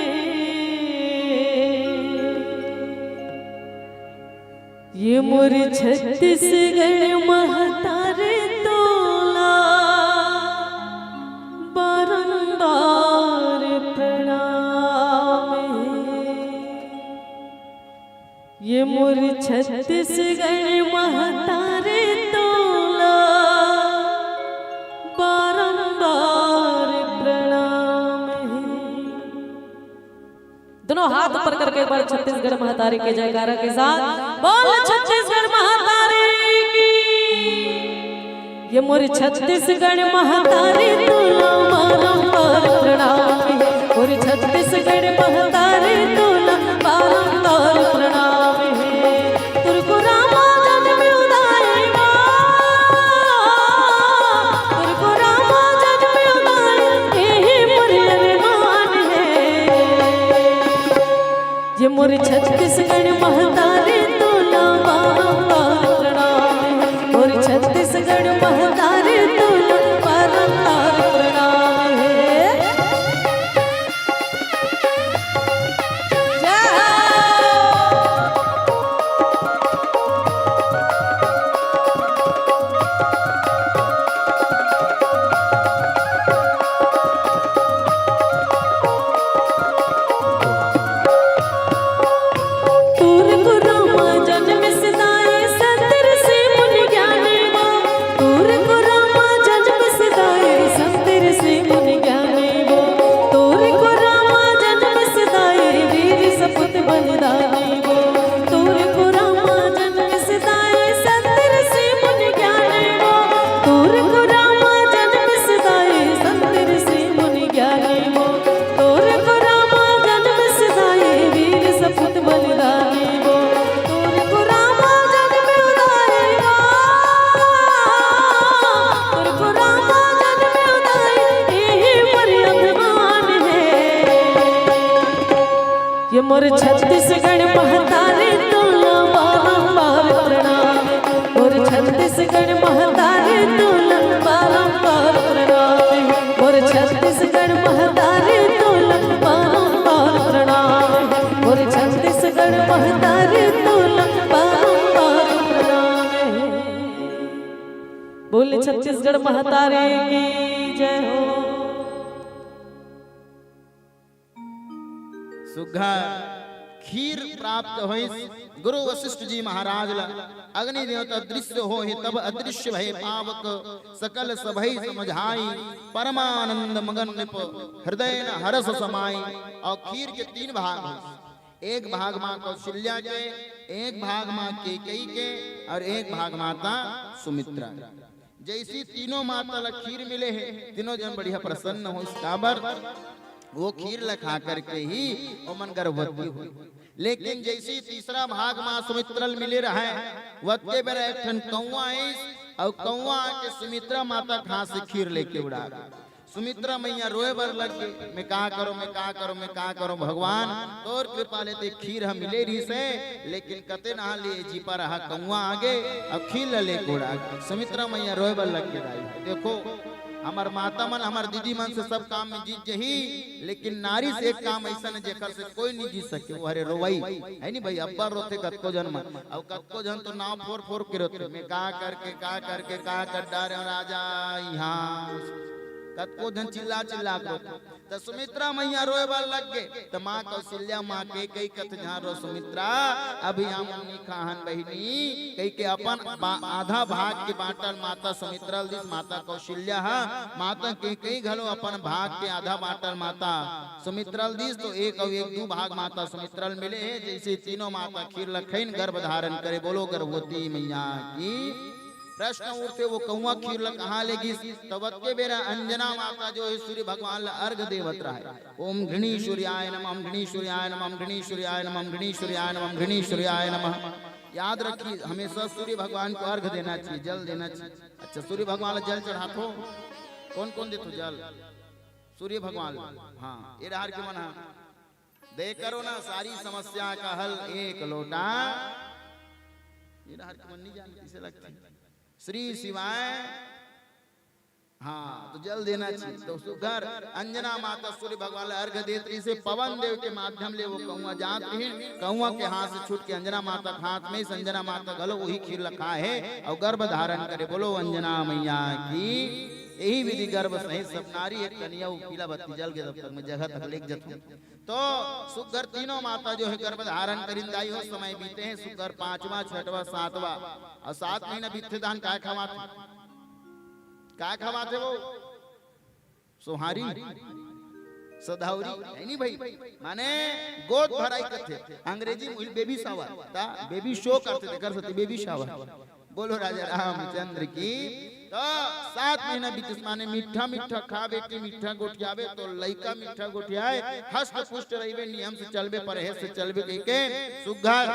ये मोर छत्तीसगढ़ महतारे तोला बारंबार प्रणाम हे। ये मोर छत्तीसगढ़ महतारे तोला बारंबार प्रणाम हे। दोनों हाथ ऊपर करके एक बार छत्तीसगढ़ महतारी के जयकारा के साथ बोल छत्तीसगढ़ महतारी की। ये मोर छत्तीसगढ़ महतारी तोला बारंबार प्रणाम हे। मोर छत्तीसगढ़ महतारी तोला बारंबार प्रणाम हे। तुरको रामा जन्म उदायवा। तुरको रामा जन्म उदाय, यही मोर अरमान हे। ये मोर छत्तीसगढ़ महतारी तोला बारंबार प्रणाम हे। मोर छत्तीसगढ़ महतारी तोला बारंबार प्रणाम हे। जय हो। तुरको रामा जन्म सिधाए, संत ऋषि मुनि ज्ञानी वो। तुरको रामा जन्म सिधाए, संत ऋषि मुनि ज्ञानी वो। तुरको रामा जन्म सिधाए, वीर सपूत बलिदानी वो। तुरको रामा जन्म सिधाए, संत ऋषि मुनि ज्ञानी वो। तुरको रामा जन्म सिधाए, संत ऋषि मुनि ज्ञानी वो। तुरको रामा जन्म सिधाए, वीर सपूत बलिदानी वो। तुरको रामा जन्म उदाय वो। तुरको रामा जन्म उदाय, यही मोर अरमान हे। ये मोर छत्तीसगढ़ महतारी तोला बारंबार प्रणाम। मोर छत्तीसगढ़ महतारी तोला बारंबार प्रणाम। मोर छत्तीसगढ़ महतारी तोला बारंबार प्रणाम। मोर छत्तीसगढ़ महतारी तोला बारंबार प्रणाम। बोल छत्तीसगढ़ महतारी की जय हो। सुघर खीर प्राप्त होइस गुरु वशिष्ठ जी महाराज ला। अग्नि देवता दृश्य होहे तब अदृश्य भए पावक, सकल सभई समझाई परमानंद मगन नृप हृदय न हरस समाई। अउ खीर के तीन भाग होइस, एक भाग माँ कौशल्या के, एक भाग माँ केकई के अउ एक भाग माता सुमित्रा। जइसे तीनों माता ला खीर मिले हे, तीनों जन बढ़िया प्रसन्न होइस। काबर? वो खीर ला खा करके ही ओमन गर्भवती होइस। लेकिन जइसे तीसरा भाग माँ सुमित्रा ला मिले रहय, वतके बेरा एक ठन कौवा आइस अउ कौवा आके सुमित्रा माता के हाथ से खीर लेके उड़ा गे। सुमित्रा मैया रोए बर लग गे, "मैं का करों, मैं का करों, मैं का करों भगवान, तोर कृपा ले ते खीर ह मिले रहिस हे, लेकिन कते नहा लिए जी पर रहा कौवा आगे, अब खीर ल लेके उड़ा गे।" सुमित्रा मैया रोए बर लग गे, दाई, देखो, हमर माता मन, हमर दीदी मन से सब काम में जीत जही, लेकिन नारी से एक काम अइसन हे, जेकर से कोई नहीं जीत सके, वो हरे रोवई, हे नी भई? अब्बड़ रोथे कतको जन मन, अउ कतको जन तो नाव फोर फोर के रोथे, "मैं का करके, का करके, का कर डारेंव राजा इहाँ।" कतको जन चिल्ला चिल्ला के रोथे। त सुमित्रा मैया रोए बर लग गे। त माँ कौशल्या, माँ केकई कथे, "जहाँ रो सुमित्रा, अभी हम नहीं खाहन बहिनी," कहिके अपन बा-, आधा भाग के बाँटल माता सुमित्रा ल दिस। माता कौशल्या ह माता केकई घलो अपन भाग के आधा बाँटल माता सुमित्रा ल दिस। तो एक अउ एक दू भाग माता सुमित्रा ल मिले हे। जइसे तीनों माता खीर ल खइन, गर्भ धारण करे। बोलो गर्भवती मैया की। प्रश्न उठथे, वो कौवा खीर ल कहाँ ले गिस? त वतके बेरा अंजना माता जो हे सूर्य भगवान ल अर्घ देवत रहय। "ओम घृणी सूर्याय नमः, ओम घृणी सूर्याय नमः, ओम घृणी सूर्याय नमः, ओम घृणी सूर्याय नमः, ओम घृणी सूर्याय नमः।" याद रखिए, हमेशा सूर्य भगवान को अर्घ देना चाहिए, जल देना चाहिए। अच्छा, सूर्य भगवान ल जल चढ़ाथो? कौन कौन देथो जल? सूर्य भगवान ल। हाँ, ए डहर के मन ह दे करो ना, सारी समस्या का हल एक लोटा। ए डहर के मन नहीं जाने, किसे लगता है? श्री शिवाय। हाँ, तो जल देना चाहिए। तो सुघर अंजना माता सूर्य भगवान ल अर्घ देत रहिस हे, पवन देव के माध्यम ले वो कौवा जात रहिन, कौवा के हाथ से छूट के अंजना माता के हाथ में, अंजना माता घलो वही खीर ल खाए हे अउ गर्भ धारण करे। बोलो अंजना मैया की। यही विधि गर्भ सहित सब नारी एक कनिया, वो पीला बत्ती जल के दफ्तर में जगह तक लेके जथो। तो सुघर तीनों माता जो हे गर्भ धारण करिन दाई हो, समय बीते हे, सुघर पांचवा, छठवा, सातवा, अउ सात महीना बीतथे दान काय खवाथे? काय खवाथे वो? सोहारी, सधौरी, हे नी भई? माने गोद भराई कथे, अंग्रेजी में baby shower, त baby show करथे, तेकर सेती baby shower। बोलो राजा रामचंद्र की। तो सात महीना बीतिस, माने मीठा मीठा खा बेटी, मीठा गोठियाबे तो लइका मीठा गोठियाए, हष्ट पुष्ट रहिबे, नियम से चलबे, परहेज से चलबे कहिके सुघर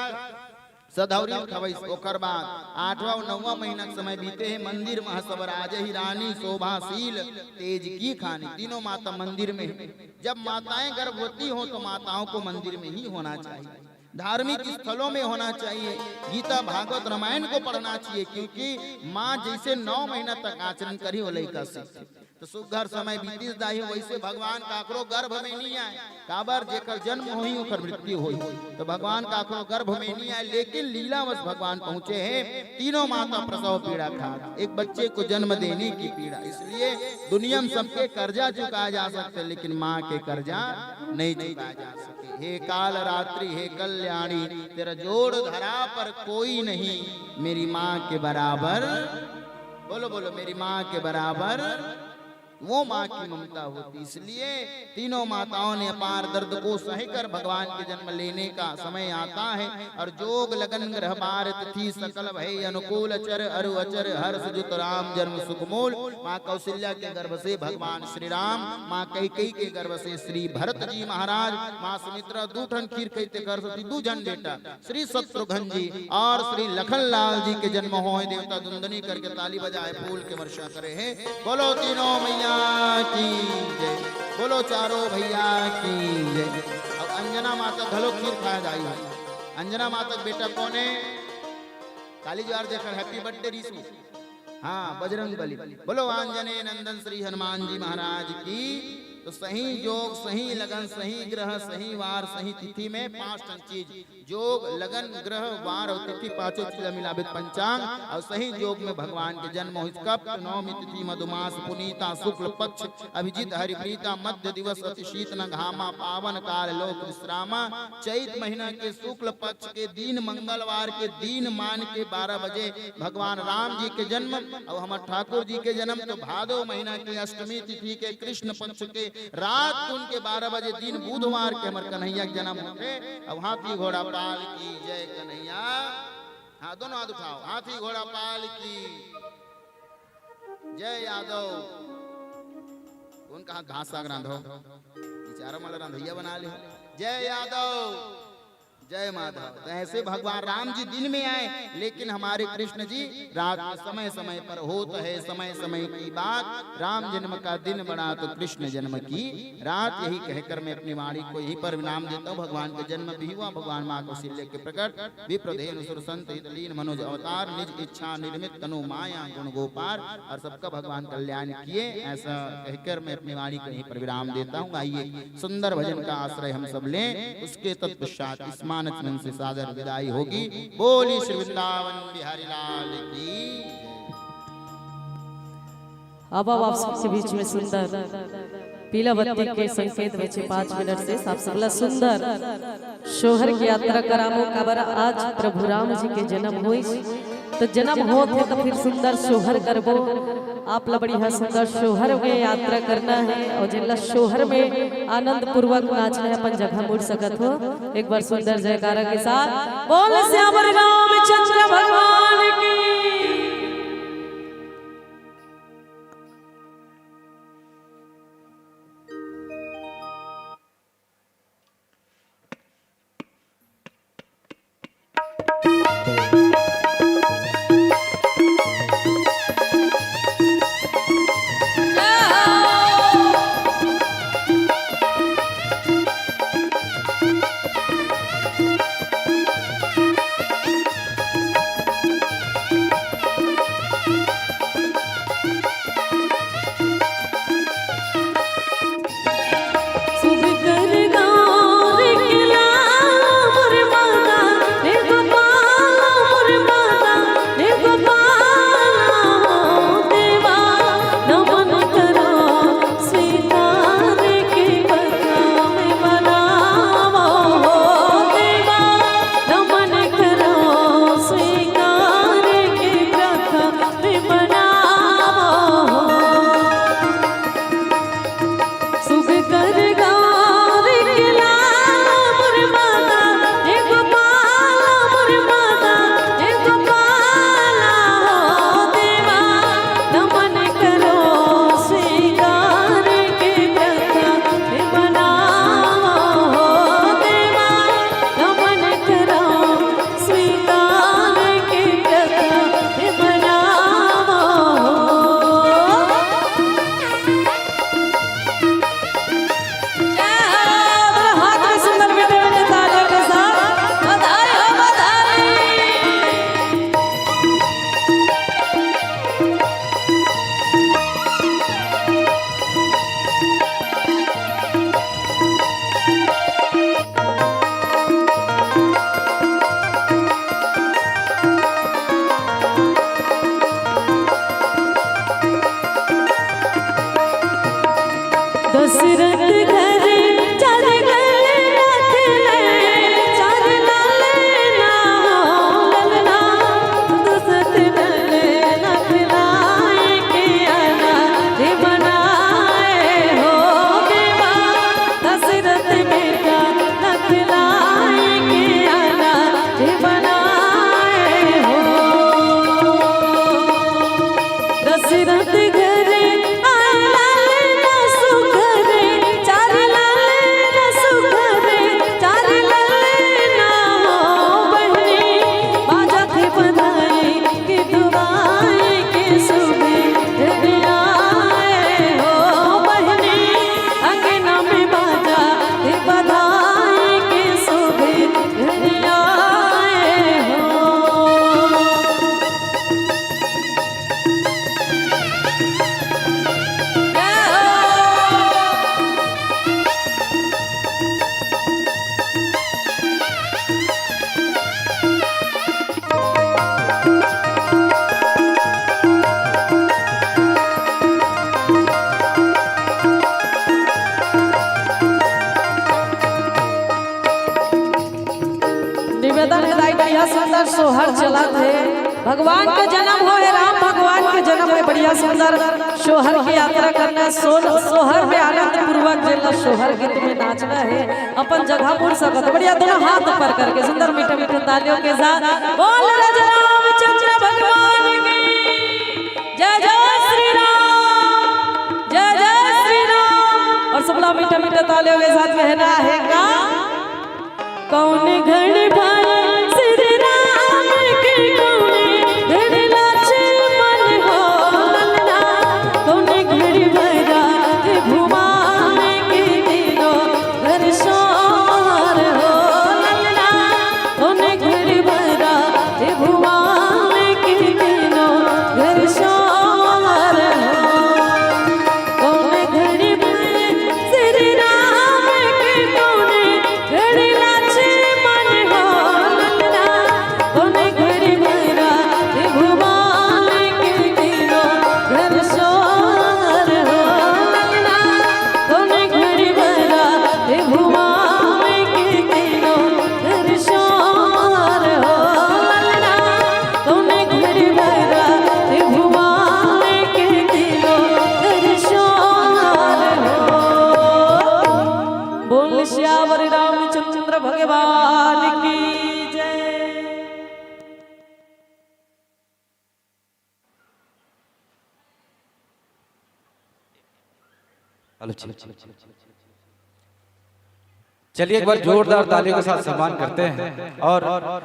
सधौरी ल खवइस। ओकर बाद आठवां अउ नौवां महीना के समय बीते हे। मंदिर म सब राजहि रानी, शोभाशील तेज की खानी। तीनों माता मंदिर में हे। जब माताएं गर्भवती हों तो माताओं को मंदिर में ही होना चाहिए, धार्मिक स्थलों में होना चाहिए, गीता भागवत रामायण को पढ़ना चाहिए, क्योंकि माँ जइसे नौ महीना तक आचरण करही, वो लइका सीखथे। तो सुघर समय बीतिस दाई, वइसे भगवान काकरो गर्भ में नहीं आए। काबर? जेकर जन्म होही, ओकर मृत्यु होही। तो भगवान काकरो गर्भ में नहीं आए, लेकिन लीलावश भगवान पहुंचे हे। तीनों माता प्रसव पीड़ा खात, एक बच्चे को जन्म देने की पीड़ा। इसलिए दुनिया में सबके कर्जा चुकाए जा सकथे, लेकिन माँ के कर्जा नहीं चुकाए जा सके। हे काल रात्रि, हे कल्याणी, तेरा जोड़ धरा पर कोई नहीं, मेरी माँ के बराबर। बोलो, बोलो, मेरी माँ के बराबर वो माँ की ममता होती। इसलिए तीनों माताओं ने अपार दर्द को सहकर भगवान के जन्म लेने का समय आता है। और जोग लगन ग्रह बार तिथि, सकल भय अनुकूल चर अरु अचर, हर्ष जुत राम जन्म सुख मूल। माँ कौशल्या के गर्भ से भगवान श्री राम, माँ कैकेयी के गर्भ से श्री भरत जी महाराज, माँ सुमित्रा दू ठन खीर खइते कर सती दू झन बेटा, श्री शत्रुघ्न जी और श्री लखन लाल जी के जन्म होय। देवता दुंदनी करके ताली बजाए, फूल के वर्षा करे हे। बोलो तीनों मैया की जय, बोलो चारों भैया की जय। अब अंजना माता घलो खीर खाए जाई हे। अंजना माता के बेटा कोन हे? ताली जोर देकर happy birthday रिसू। हाँ, बजरंग बली। बोलो आंजनेय नंदन श्री हनुमान जी महाराज की। तो सही जोग, सही लगन, सही ग्रह, सही वार, सही तिथि में पांच ठन चीज, जोग, लगन, ग्रह, वार अउ तिथि, पांचों चीज ला मिलाबे त पंचांग। अउ सही जोग में भगवान के जन्म होइस कब? तो नवमी तिथि, मधुमास पुनीता, शुक्ल पक्ष, अभिजित हरिप्रीता, मध्य दिवस, अति शीत न घामा, पावन काल लोक विश्रामा। चैत महीना के शुक्ल पक्ष के दिन, मंगलवार के दिन मान के बारह बजे भगवान राम जी के जन्म अउ हमर ठाकुर जी के जन्म। तो भादो महीना के अष्टमी तिथि के कृष्ण पक्ष के रात कुन के बारह बजे दिन बुधवार के हमर कन्हैया के जन्म होथे। अउ हाथी घोड़ा पाल की जय कन्हैया। हाँ, दोनों हाथ उठाओ। हाथी घोड़ा पाल की जय यादव। कोन कहा घास साग रांधो, बेचारा मला रांधैया बना ले। जय यादव, जय माधव। तो ऐसे भगवान राम जी दिन में आए, लेकिन हमारे कृष्ण जी रात में। समय समय पर होत है, समय समय की बात। राम जन्म का दिन बड़ा तो कृष्ण जन्म की रात। यही कहकर मैं अपनी वाणी को यहीं पर विराम देता हूँ। भगवान का जन्म भी हुआ, भगवान माँ कौशल्या के प्रकट, विप्रधेनु सुर संत हित लीन मनोज अवतार, निज इच्छा निर्मित तनु माया गुण गोपार। और सबका भगवान कल्याण किए, ऐसा कहकर मैं अपनी वाणी को यहीं पर विराम देता हूँ। आइए, सुंदर भजन का आश्रय हम सब लें, उसके तत्पश्चात इस मानस मन से सादर विदाई होगी। बोली श्री वृंदावन बिहारी लाल की। अब, अब आप सबके बीच में सुंदर पीला बत्ती के संकेत बचे पाँच मिनट से आप सबला सुंदर शोहर की यात्रा करामो, काबर आज प्रभु राम जी के जन्म होइस, तो जन्म होत हे तो फिर सुंदर शोहर करबो। आप ला बढ़िया सुंदर शोहर में यात्रा करना है और जिनला शोहर में आनंद पूर्वक नाचना है, अपन जगह मुड़ सकत हो। एक बार सुंदर जयकारा के साथ बोल श्याम रामचंद्र भगवान की। सोहर चलत हे, भगवान के जन्म होय हे, राम भगवान के जन्म होय हे। बढ़िया सुंदर सोहर के यात्रा करना हे, सोन-, सोहर में आनंद पूर्वक जेला सोहर गीत में नाचना हे, अपन जगह मुड़ सकत हे। बढ़िया दोनों हाथ ऊपर करके सुंदर मीठे मीठे तालियों के साथ बोल राजा रामचंद्र भगवान की जय, जय श्री राम, जय जय श्री राम। और सबला मीठे मीठे तालियों के साथ कहना हे का? कौन घड़ी भर श्री राम के, कौन घड़ी लक्ष्मण हो ललना, कौन घड़ी भर रात घुमावे के तीनों घर सार हो ललना, कौन घड़ी भर रात घुमावे के तीनों घर सार हो। कौन घड़ी भर श्री राम के, कौन घड़ी लक्ष्मण हो ललना, कौन घड़ी भर रात घुमावे के तीनों घर सार हो ललना, कौन घड़ी भर रात घुमावे के तीनों घर सार हो ललना, कौन घड़ी भर रात घुमावे के तीनों घर सार हो। बोल सियावर रामचंद्र भगवान की जय। हेलो, चलिए। चलिए, एक बार जोरदार तालियों के साथ सम्मान करते हैं। और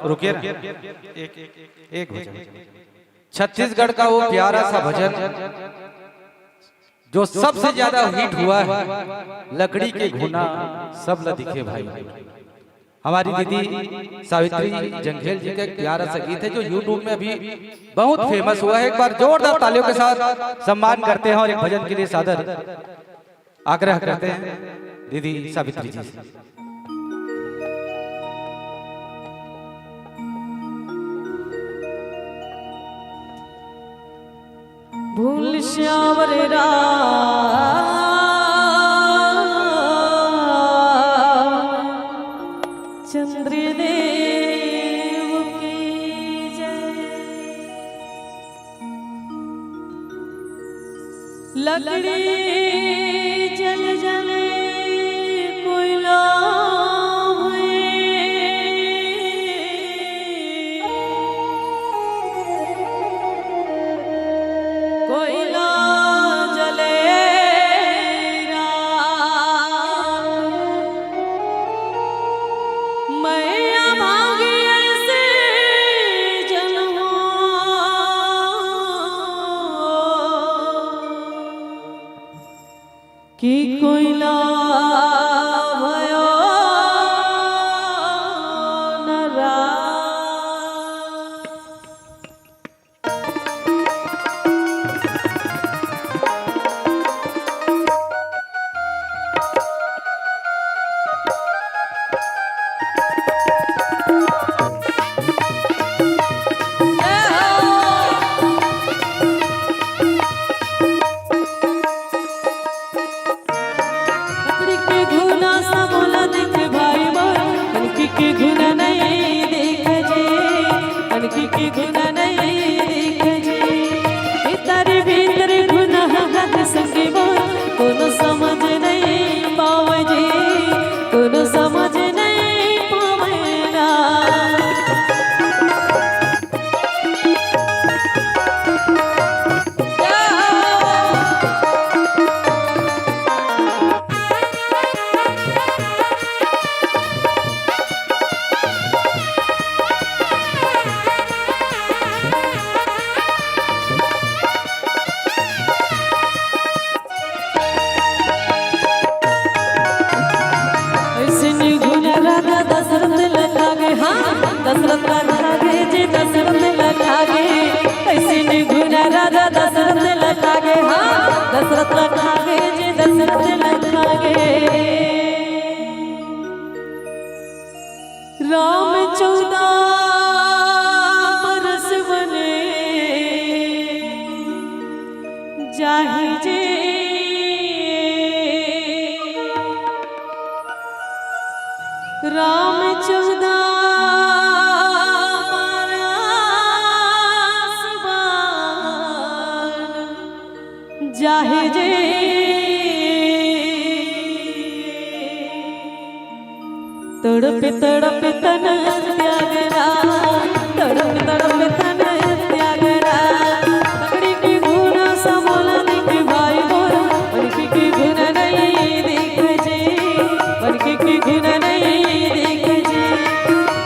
रुकिए ना, एक, एक भजन, छत्तीसगढ़ का वो प्यारा सा भजन जो सबसे ज्यादा हिट हुआ है, लकड़ी के घुना सब ल दिखे भाई। हमारी दीदी सावित्री जंघेल जी का एक प्यारा सा गीत है जो YouTube में अभी बहुत फेमस हुआ है। एक बार जोरदार तालियों के साथ सम्मान करते हैं और एक भजन के लिए सादर आग्रह करते हैं दीदी सावित्री जी से। भूल श्यावर राम चंद्र देव की जय। लकड़ी जल जल कोयला हुए, कोयला जले राम। मैया भागी ऐसे जन हो कि कोयला भयो न राम। लकड़ी के घुना सा मोला देख भाई मोर, अनकी के घुना नहीं देख जी, अनकी के घुना नहीं देख जी। भीतर भीतर घुना हाथ संगी मोर, कोनो समझ नहीं पावे जी, कोनो समझ नहीं पावे ना। अइसने घुना राजा दशरथ ला खागे, हाँ, दशरथ ला खागे जी, दशरथ ला खागे। अइसने घुना राजा दशरथ ला खागे, हाँ, दशरथ ला खागे जी, दशरथ ला खागे। राम चौदह बरस बने जाहि जे, राम चौदह चाहे जे तड़प तड़प तन त्यागना, तड़प तड़प तन त्यागना। पकड़ी के गुना समोला देख भाई मोर, पकड़ी के गुना नहीं देख जे, पकड़ी के गुना नहीं देख जे।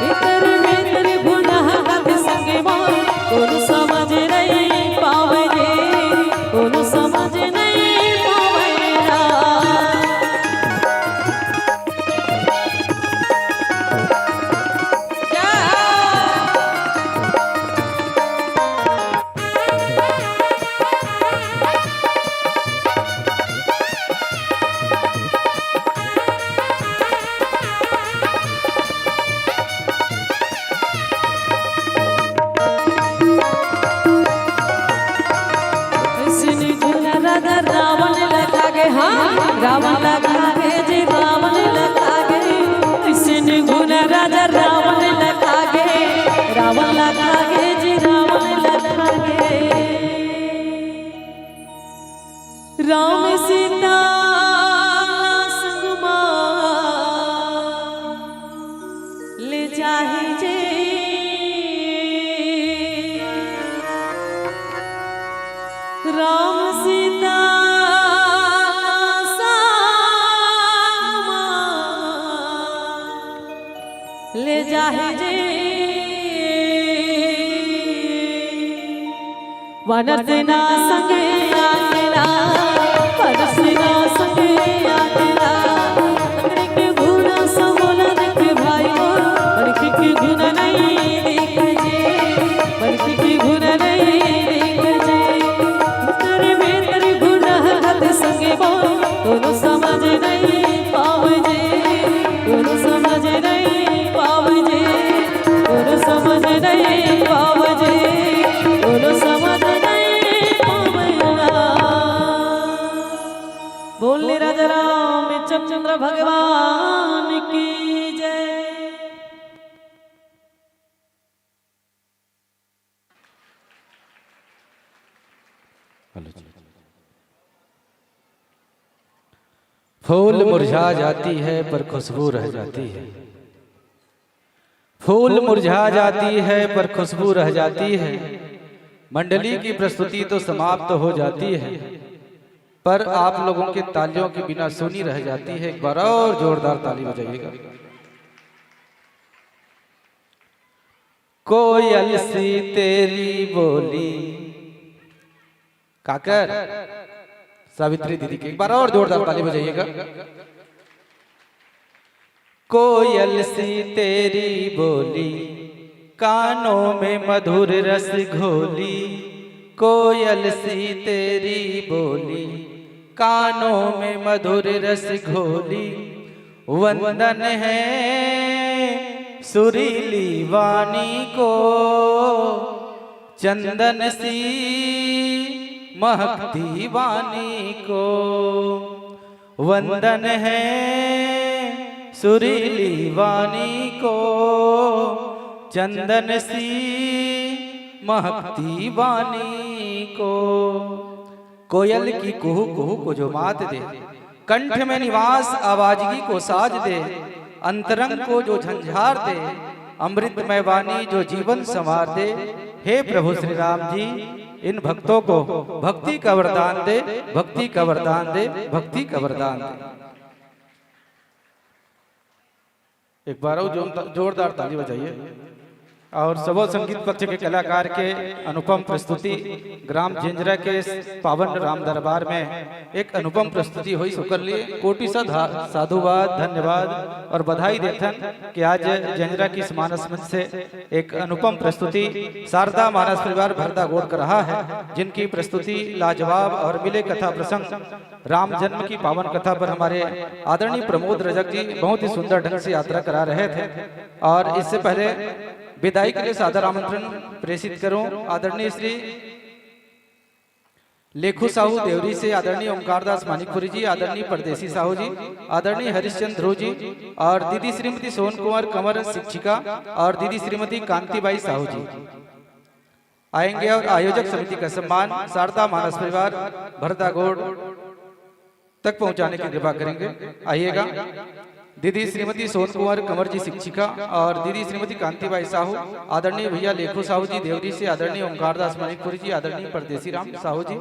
भीतर भीतर गुना हाथ संगे मोर, कोनो समझ नहीं पावे जे, कोनो समझ नहीं पावे ना। ऐसन गुना राजा रावण लगा गे, हाँ, रावण लगा गे जी, रावण लगा गे। ऐसन गुना राजा रावण लगा गे, रावण लगा गे जी, रावण लगा गे। राम सीता संग मा ले जाही जे, राम सीता संग मा ले जाही जे। वानर सेना संगे आके ना, वानर सेना संगे आके ना, पकड़े के घूना समोला देख भाई मोर, पकड़े के घूना नहीं देख जे, पकड़े के घूना नहीं देख जे। तेरे में तेरे घूना हाथ संगे मोर, कोनो समझ नहीं पावे जे, कोनो समझ नहीं पावे जे। कोनो समझ नहीं पावे जे, कोनो समझ नहीं पावे ना। बोल राजा रामचंद्र भगवान की जय। फूल मुरझा जाती है पर खुशबू रह जाती है। फूल मुरझा जाती है पर खुशबू रह जाती है। मंडली की प्रस्तुति तो समाप्त हो जाती है, पर आप लोगों के तालियों के बिना सूनी रह जाती है। एक बार और जोरदार ताली बजाइएगा। कोयल सी तेरी बोली, काकर, सावित्री दीदी के एक बार और जोरदार ताली बजाइएगा। कोयल सी तेरी बोली, कानों में मधुर रस घोली। कोयल सी तेरी बोली, कानों में मधुर रस घोली। वंदन है सुरीली वाणी को, चंदन सी महकती वाणी को। वंदन है सुरीली वाणी को, चंदन सी महकती वाणी को। कोयल की कुहू कुहू को जो मात दे, कंठ में निवास आवाजगी को साज दे, अंतरंग को जो झंझार दे, अमृतमय वाणी जो जीवन संवार दे। हे प्रभु श्री राम जी, इन भक्तों को भक्ति का वरदान दे, भक्ति का वरदान दे, भक्ति का वरदान दे। एक बार और जोर-, जोरदार ताली बजाइए। और सबो संगीत पक्ष के कलाकार के अनुपम प्रस्तुति, ग्राम जेंजरा के पावन राम दरबार में एक अनुपम प्रस्तुति होइस, ओकर लिए कोटि सा धा-, साधुवाद, धन्यवाद और बधाई देथन कि आज जेंजरा की मानस मंच से एक अनुपम प्रस्तुति शारदा मानस परिवार भरदा गोड़ कर रहा है, जिनकी प्रस्तुति लाजवाब और मिले कथा प्रसंग राम जन्म की पावन कथा पर हमारे आदरणीय प्रमोद रजक जी बहुत ही सुंदर ढंग से यात्रा करा रहे थे। और इससे पहले विदाई के लिए सादर आमंत्रण प्रेषित करूं आदरणीय श्री लेखू साहू देवरी से, आदरणीय ओंकार दास मानिकपुरी जी, आदरणीय परदेसी साहू जी, आदरणीय हरिश्चंद्र ध्रुव जी और दीदी श्रीमती सोन कुंवर कंवर शिक्षिका और दीदी श्रीमती कांतिबाई साहू जी। आएंगे और आयोजक समिति का सम्मान शारदा मानस परिवार भरदागोड़ तक पहुंचाने की कृपा करेंगे। आइएगा। दीदी श्रीमती सोन कुंवर कंवर जी शिक्षिका और दीदी श्रीमती कांतिबाई साहू, आदरणीय भैया लेखू साहू जी देवरी से, आदरणीय ओंकार दास मणिपुरी जी, आदरणीय परदेसी राम साहू जी,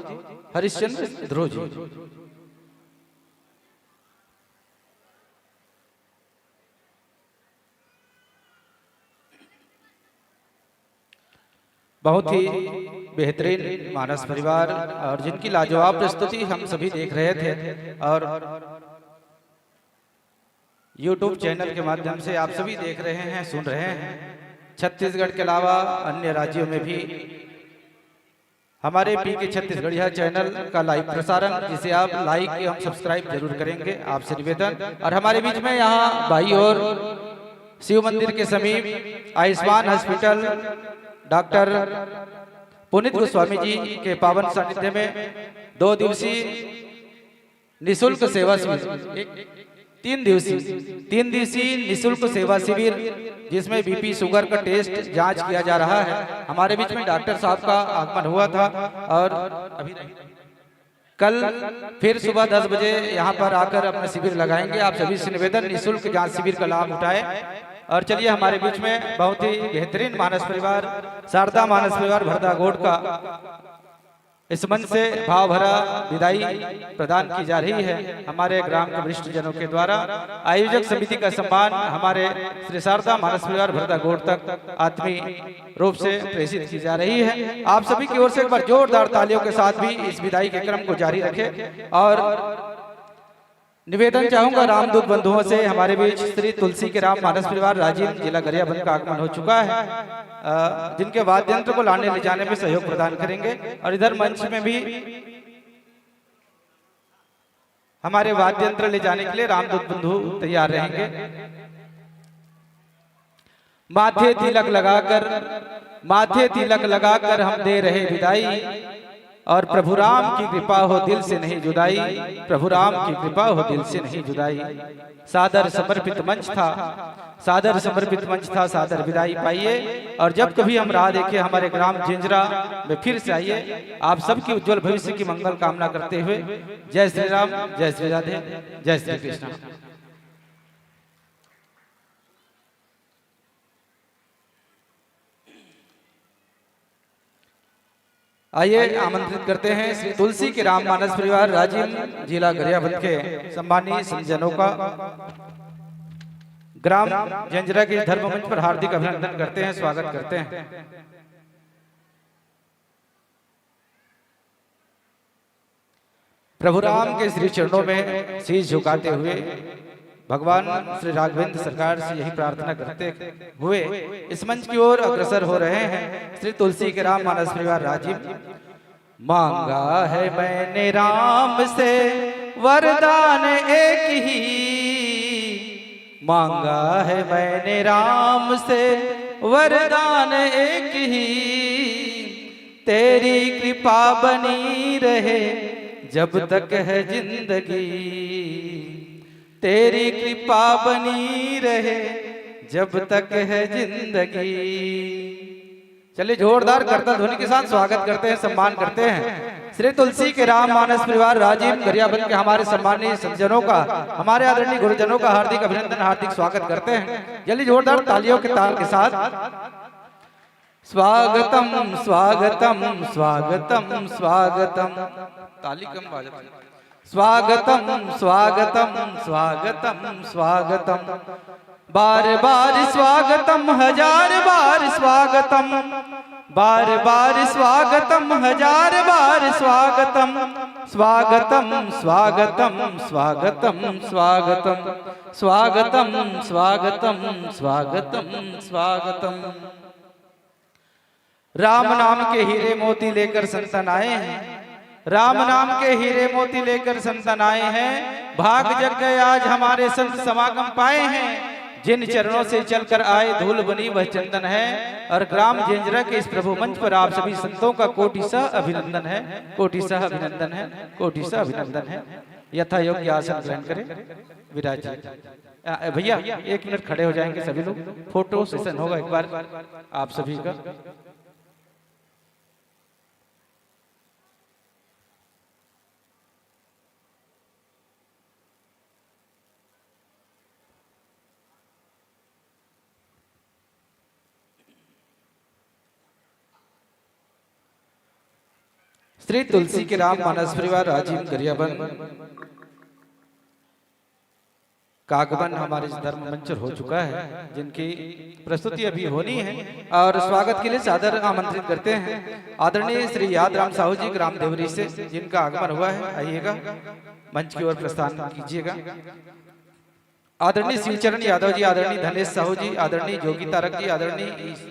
हरिश्चंद्र ध्रुव जी। बहुत ही बेहतरीन मानस परिवार और जिनकी लाजवाब प्रस्तुति हम सभी देख रहे थे और YouTube चैनल के माध्यम से आप सभी देख रहे हैं, सुन रहे हैं। छत्तीसगढ़ के अलावा अन्य राज्यों में भी हमारे पीके छत्तीसगढ़िया चैनल का लाइव प्रसारण, जिसे आप लाइक एवं सब्सक्राइब जरूर करेंगे, आपसे निवेदन। और हमारे बीच में यहाँ बाई ओर शिव मंदिर के समीप आयुष्मान हॉस्पिटल डॉक्टर पुनीत गोस्वामी जी के पावन सानिध्य में दो दिवसीय निशुल्क सेवा शिविर, एक, तीन दिवसीय, तीन दिवसीय निशुल्क सेवा शिविर, जिसमें बीपी शुगर का टेस्ट जांच किया जा रहा है। हमारे बीच में डॉक्टर साहब का आगमन हुआ था और अभी कल फिर सुबह दस बजे यहाँ पर आकर अपना शिविर लगाएंगे। आप सभी से निवेदन, निशुल्क जांच शिविर का लाभ उठाएं। और चलिए, हमारे बीच में बहुत ही बेहतरीन मानस परिवार, शारदा मानस परिवार भरदागोड़ का इस मंच से भाव भरा विदाई प्रदान की जा रही है हमारे ग्राम के वरिष्ठ जनों के द्वारा। आयोजक समिति का सम्मान हमारे श्री शारदा मानस परिवार भरदागोड़ तक आत्मीय रूप से प्रेषित की जा रही है। आप सभी की ओर से एक बार जोरदार तालियों के साथ भी इस विदाई के क्रम को जारी रखें और निवेदन चाहूंगा रामदूत बंधुओं से, हमारे बीच श्री तुलसी के राम मानस परिवार राजिम, जिला गरियाबंद का आगमन हो चुका है, अ, जिनके वाद्य यंत्र को लाने ले जाने में सहयोग प्रदान करेंगे। और इधर मंच में भी हमारे वाद्य यंत्र ले जाने के लिए रामदूत बंधु तैयार रहेंगे। माथे तिलक लगाकर, माथे तिलक लगाकर हम दे रहे विदाई, और प्रभु राम की कृपा हो दिल से नहीं जुदाई, प्रभु राम की कृपा हो दिल से नहीं जुदाई। सादर समर्पित मंच था, सादर समर्पित मंच था, सादर विदाई पाइए। और जब कभी हम राह देखें हमारे ग्राम जिंजरा में फिर से आइए। आप सबके उज्जवल भविष्य की मंगल कामना करते हुए जय श्री राम, जय श्री राधे, जय श्री कृष्णा। आइए, आमंत्रित करते हैं श्री तुलसी के राम मानस परिवार राजिम, जिला गरियाबंद के सम्मानित संतजनों का। ग्राम जिंजरा के धर्म मंच पर हार्दिक अभिनंदन करते हैं, स्वागत करते हैं। प्रभु राम के श्री चरणों में शीश झुकाते हुए भगवान श्री राघवेंद्र सरकार से यही प्रार्थना करते हुए इस मंच की ओर अग्रसर हो रहे हैं श्री तुलसी के राम मानस परिवार राजिम। मांगा है मैंने राम से वरदान एक ही, मांगा है मैंने राम से वरदान एक ही, तेरी कृपा बनी रहे जब तक है जिंदगी, तेरी कृपा बनी रहे जब तक है जिंदगी। चलिए, जोरदार करताल ध्वनि के साथ स्वागत करते हैं, सम्मान करते हैं श्री तुलसी के राम मानस परिवार राजिम गरियाबंद के हमारे सम्मानित संतजनों का, हमारे आदरणीय गुरुजनों का हार्दिक अभिनंदन, हार्दिक स्वागत करते हैं। चलिए, जोरदार तालियों के ताल के साथ स्वागतम, स्वागतम, स्वागतम, स्वागतम। ताली कम बाजत है। स्वागतम, स्वागतम, स्वागतम, स्वागतम। बार बार स्वागतम, हजार बार स्वागतम। बार बार स्वागतम, हजार बार स्वागतम। स्वागतम, स्वागतम, स्वागतम, स्वागतम। स्वागतम, स्वागतम, स्वागतम, स्वागतम। राम नाम के हीरे मोती लेकर संतन आए हैं, राम नाम के हीरे मोती लेकर संतन आए हैं। भाग जग गए आज हमारे संत समागम पाए हैं। जिन चरणों से चलकर आए धूल बनी वह चंदन है। और ग्राम जिंजरा के इस प्रभु मंच पर आप सभी संतों का कोटि सह अभिनंदन है, कोटि सह अभिनंदन है, कोटि सह अभिनंदन है। यथा योग्य आसन ग्रहण करें, विराज जी। आ, भैया, एक मिनट खड़े हो जाएंगे सभी लोग, फोटो सेशन होगा एक बार आप सभी का। श्री तुलसी के राम मानस परिवार राजिम गरियाबंद का आगमन हमारे इस धर्म मंच पर हो चुका है, जिनकी प्रस्तुति अभी होनी है और स्वागत के लिए सादर आमंत्रित करते हैं आदरणीय श्री यादराम साहू जी ग्राम देवरी से, जिनका आगमन हुआ है। आइएगा, मंच की ओर प्रस्थान कीजिएगा। आदरणीय शिवचरण यादव जी, आदरणीय धनेश साहू जी, आदरणीय जोगी तारक जी, आदरणीय ईश-,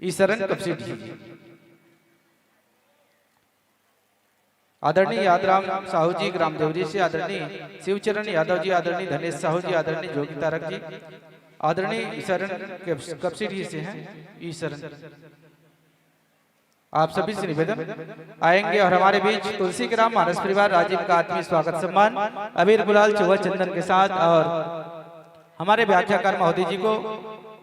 ईशरण कपसिट जी, आदरणीय यादराम साहू जी ग्राम देवरी से, आदरणीय शिवचरण यादव जी, आदरणीय धनेश साहू जी, आदरणीय जोगी तारक जी, आदरणीय ईशरण कपस-, कपसिट जी से हैं, ईशरण। आप सभी से निवेदन, आएंगे और हमारे बीच तुलसी के राम मानस परिवार राजिम का आत्मीय स्वागत सम्मान, अबीर गुलाल चौवा चंदन के साथ और हमारे व्याख्याकार महोदय जी को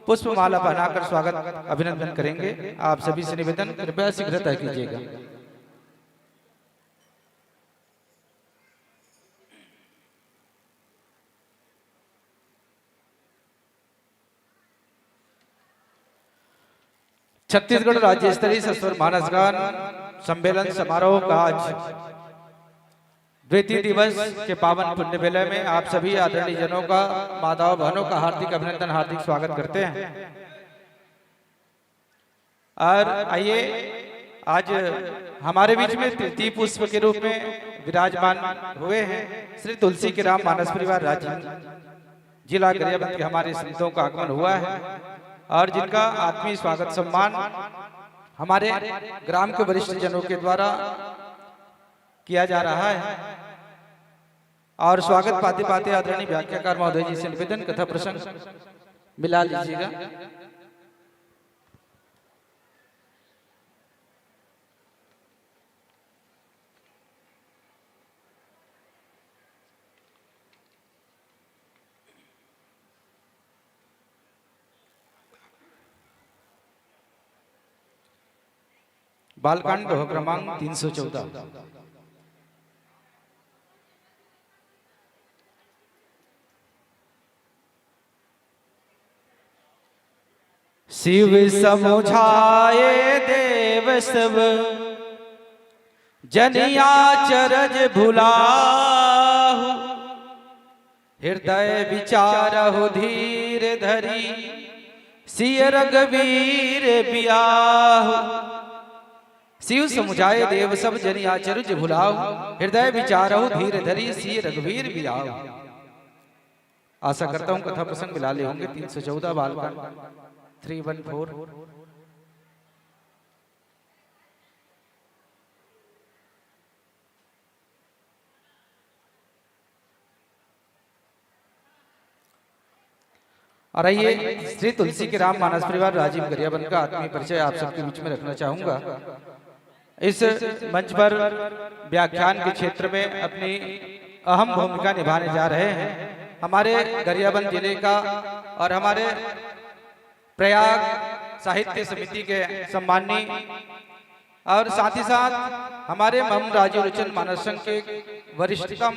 पुष्पमाला पहनाकर स्वागत अभिनंदन करेंगे। आप सभी से निवेदन, कृपया शीघ्रता कीजिएगा। छत्तीसगढ़ राज्य स्तरीय सस्वर मानस गान सम्मेलन समारोह का आज द्वितीय दिवस के पावन पुण्य वेला में आप सभी आदरणीय जनों का, माताओं बहनों का हार्दिक अभिनंदन, हार्दिक स्वागत करते हैं। और आइए, आज हमारे बीच में तृतीय पुष्प के रूप में विराजमान हुए हैं श्री तुलसी के राम मानस परिवार राजिम, जिला गरियाबंद के हमारे संतों का आगमन हुआ है और जिनका आत्मीय स्वागत सम्मान हमारे ग्राम के वरिष्ठ जनों के द्वारा किया जा रहा है। और स्वागत पाते पाते आदरणीय व्याख्याकार महोदय जी से निवेदन, कथा प्रसंग मिला लीजिएगा। बालकांड दोहा क्रमांक तीन सौ चौदह। शिव समुझाए देव सब, जनिया चरज भुलाहु। हृदय विचारहु धीर धरी, सिय रघुवीर बियाहु। शिव समुझाए देव सब, जनिया चरज भुलाहु। हृदय विचारहु धीर धरी, सिय रघुवीर बियाहु। आशा करता हूँ कथा प्रसंग मिला ले होंगे। तीन सौ चौदह बालकांड, थ्री वन फोर। और आइए, श्री तुलसी के राम मानस परिवार राजिम गरियाबंद का आत्मीय परिचय आप सबके बीच में रखना चाहूंगा। इस मंच पर व्याख्यान के क्षेत्र में अपनी अहम भूमिका निभाने जा रहे हैं हमारे गरियाबंद जिले का और हमारे प्रयाग साहित्य समिति के सम्माननीय और साथ ही साथ हमारे मम राजीव लोचन मानस संघ के वरिष्ठतम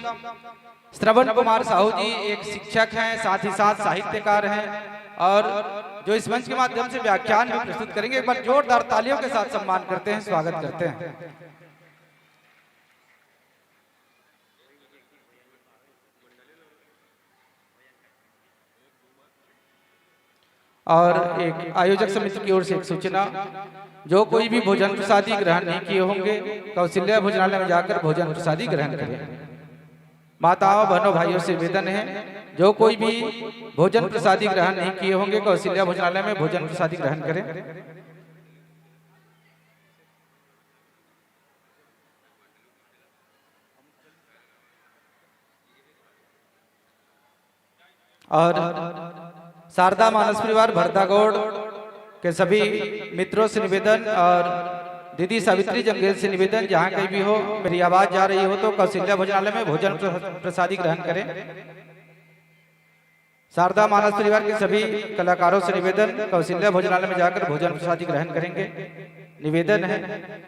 श्रवण कुमार साहू जी एक शिक्षक हैं, साथ ही साथ साहित्यकार हैं और जो इस मंच के माध्यम से व्याख्यान भी प्रस्तुत करेंगे। एक बार जोरदार तालियों के साथ सम्मान करते हैं, स्वागत करते हैं। और एक आयोजक समिति की ओर से एक सूचना, जो कोई भी भोजन प्रसादी ग्रहण नहीं किए होंगे, कौशल्या भोजनालय में जाकर भोजन प्रसादी ग्रहण करें। माताओं, बहनों, भाइयों से निवेदन है, जो कोई भी भोजन प्रसादी ग्रहण नहीं किए होंगे, कौशल्या भोजनालय में भोजन प्रसादी ग्रहण करें। और शारदा मानस परिवार भरतागोड़ के सभी मित्रों से निवेदन और दीदी सावित्री जंगेल से निवेदन, जहाँ कहीं भी हो, मेरी आवाज जा रही हो तो कौशल्या भोजनालय में भोजन प्र-, प्रसादी ग्रहण करें। शारदा मानस परिवार के सभी कलाकारों से निवेदन, कौशल्या भोजनालय में जाकर भोजन प्रसादी ग्रहण करेंगे, निवेदन है।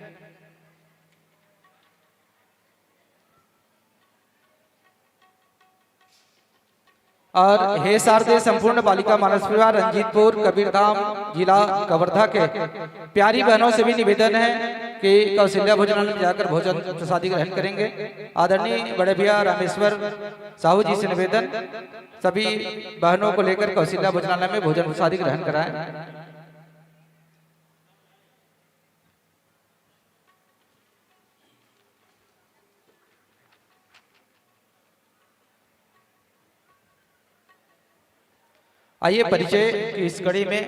और हे शारदे संपूर्ण बालिका मानस परिवार रंजीतपुर कबीरधाम जिला कवर्धा के प्यारी बहनों से भी निवेदन है, कि कौशल्या भोजनालय में जाकर भोजन प्रसादी ग्रहण करेंगे। आदरणीय बड़े भैया रामेश्वर साहू जी से निवेदन, सभी बहनों को लेकर कौशल्या भोजनालय में भोजन प्रसादी ग्रहण कराएं। आइए, परिचय की इस कड़ी में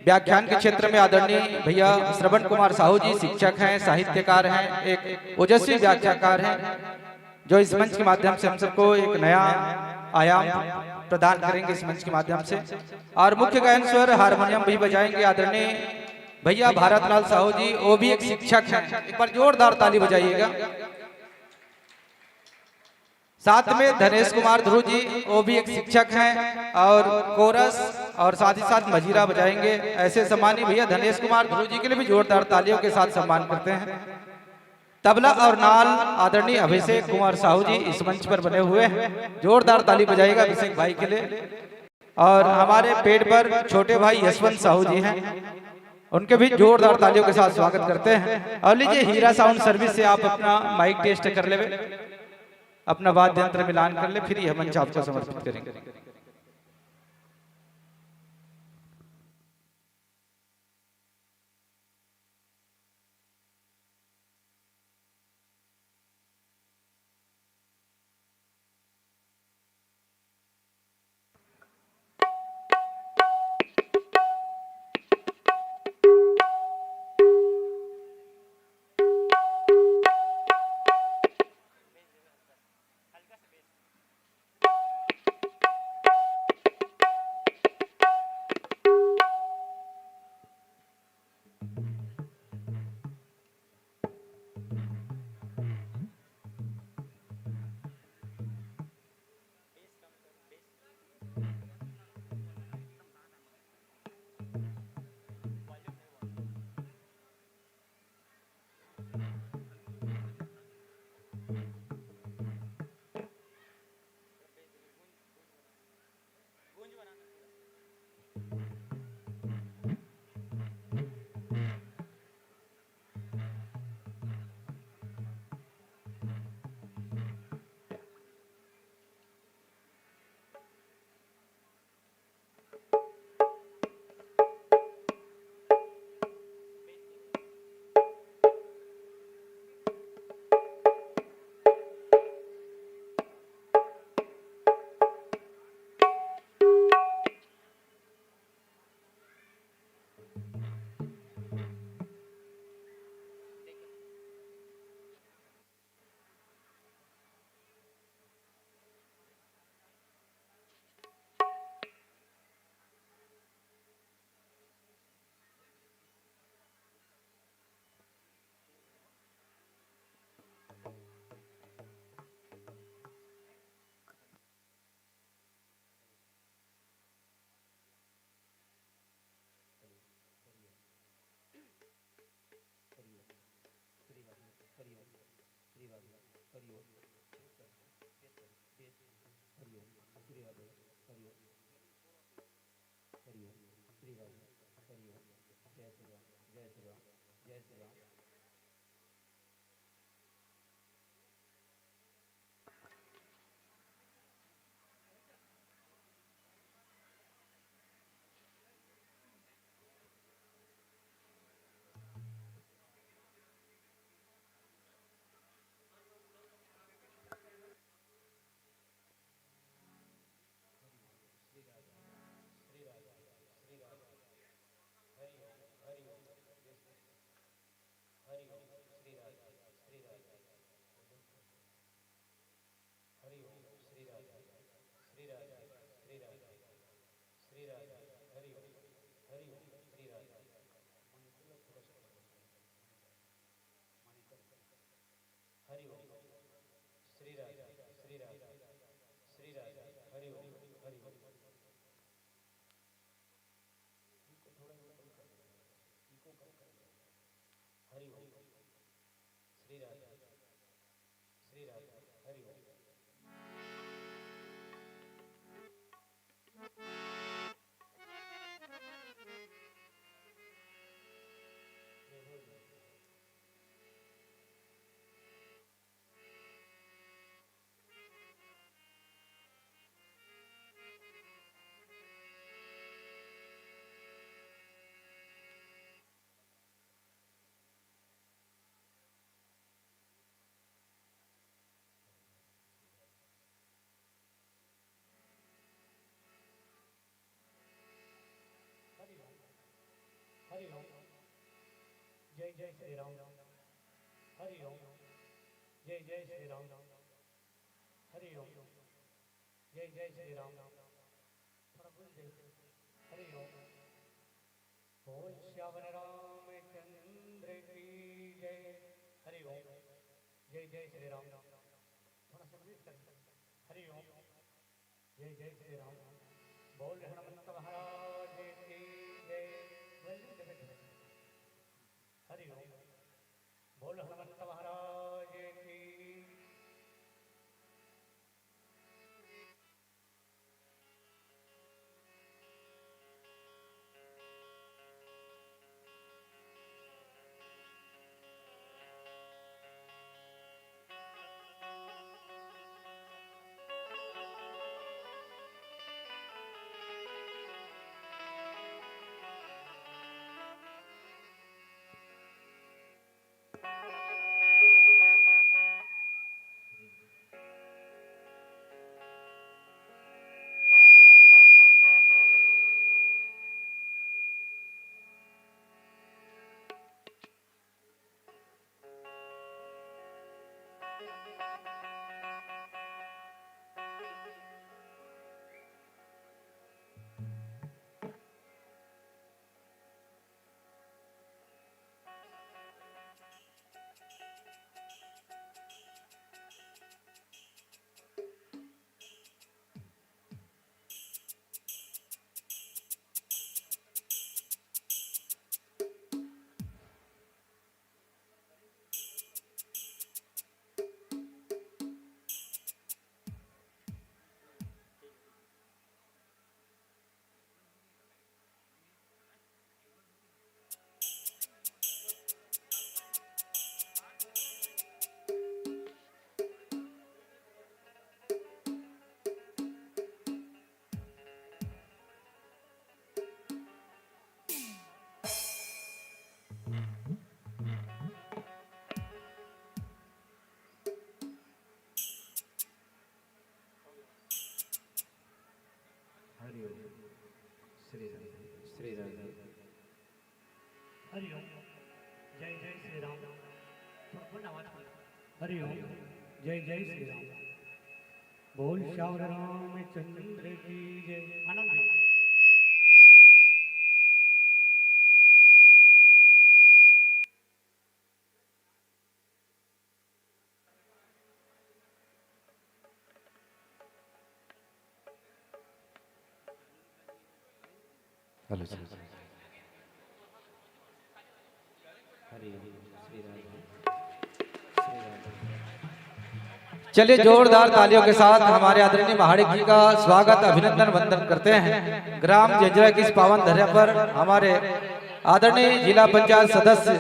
व्याख्यान के क्षेत्र में आदरणीय भैया श्रवण कुमार साहू जी शिक्षक हैं, साहित्यकार हैं, एक ओजस्वी व्याख्याकार हैं, जो इस मंच के माध्यम से हम सबको एक नया आयाम प्रदान करेंगे इस मंच के माध्यम से। और मुख्य गायन स्वर हारमोनियम भी बजाएंगे आदरणीय भैया भारत लाल साहू जी, वो भी एक शिक्षक हैं। एक बार जोरदार ताली बजाइएगा। साथ में धनेश कुमार ध्रुव जी, वो भी एक शिक्षक हैं और कोरस और साथ ही साथ मजीरा बजाएंगे। ऐसे सम्मानित भैया धनेश कुमार ध्रुव जी के लिए भी जोरदार तालियों के साथ सम्मान करते हैं। तबला और नाल आदरणीय अभिषेक कुमार साहू जी इस मंच पर बने हुए हैं, जोरदार ताली बजाइएगा अभिषेक भाई के लिए। और हमारे पेड पर छोटे भाई यशवंत साहू जी हैं, उनके भी जोरदार तालियों के साथ स्वागत करते हैं। और लीजिए, हीरा साउंड सर्विस से आप अपना माइक टेस्ट कर लेवे, अपना वाद्य यंत्र मिलान कर ले, फिर यह मंच आपको समर्पित करेंगे। जय श्री राम। हरि ओम। जय जय श्री राम। हरि ओम। जय जय श्री राम। थोड़ा बोल दे। हरि ओम। बोल श्यावर रामचंद्र की जय। हरि ओम। जय जय श्री राम। थोड़ा सा म्यूट कर। हरि ओम। जय जय श्री राम। बोल हनुमंत महाराज की जय। हरि ओम। बोल हनुमंत महाराज की। हरि ओम। श्री राम। श्री राम। हरि ओम। जय जय श्री राम। थोड़ा बोल आवाज खोल। हरि ओम। जय जय श्री राम। बोल श्यावर रामचंद्र की जय। आनंद जी। Hello sir. हरि ओम। श्री राम। श्री राम। चलिए, जोरदार तालियों के साथ हमारे आदरणीय महाडिक जी का स्वागत, अभिनंदन, वंदन करते हैं। ग्राम जेंजरा की इस पावन धरा पर हमारे आदरणीय जिला पंचायत सदस्य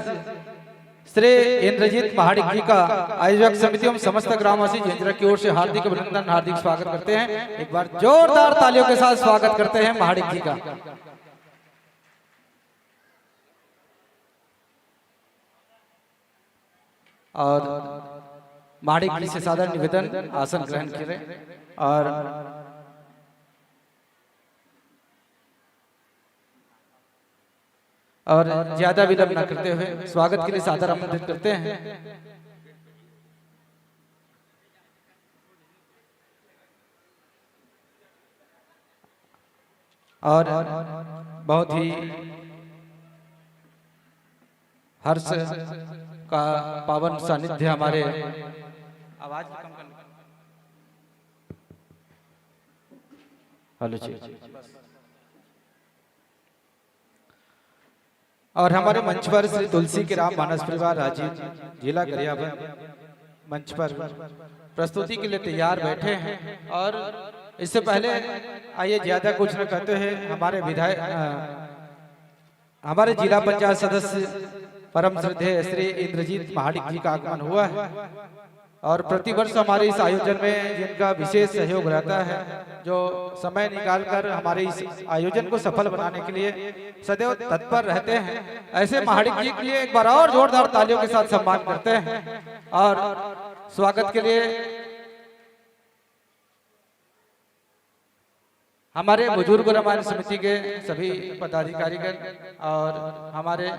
श्री इंद्रजीत महाडिक जी का आयोजक समिति एवं समस्त ग्रामवासी जेंजरा की ओर से हार्दिक अभिनंदन, हार्दिक स्वागत करते हैं। एक बार जोरदार तालियों के साथ स्वागत करते हैं महाडिक जी का। और महाडिक जी से सादर निवेदन, आसन ग्रहण करें। और और ज्यादा विलंब न करते हुए स्वागत के लिए सादर आमंत्रित करते हैं। और बहुत ही हर्ष का पावन सानिध्य हमारे, आवाज कम कर लो। हेलो जी। और हमारे मंच पर श्री तुलसी के राम मानस परिवार राजीव, जिला गरियाबंद, मंच पर प्रस्तुति के लिए तैयार बैठे हैं। और इससे पहले आइए, ज्यादा कुछ न कहते हुए हमारे विधायक, अ, हमारे जिला पंचायत सदस्य परम श्रद्धेय श्री इंद्रजीत महाडिक जी का आगमन हुआ है। और प्रतिवर्ष हमारे इस आयोजन में जिनका विशेष सहयोग रहता है, जो समय निकालकर हमारे इस आयोजन को सफल बनाने के लिए सदैव तत्पर रहते हैं, ऐसे महाडिक जी के लिए एक बार और जोरदार तालियों के साथ सम्मान करते हैं। और स्वागत के लिए हमारे बुजुर्ग रामायण समिति के सभी पदाधिकारीगण और हमारे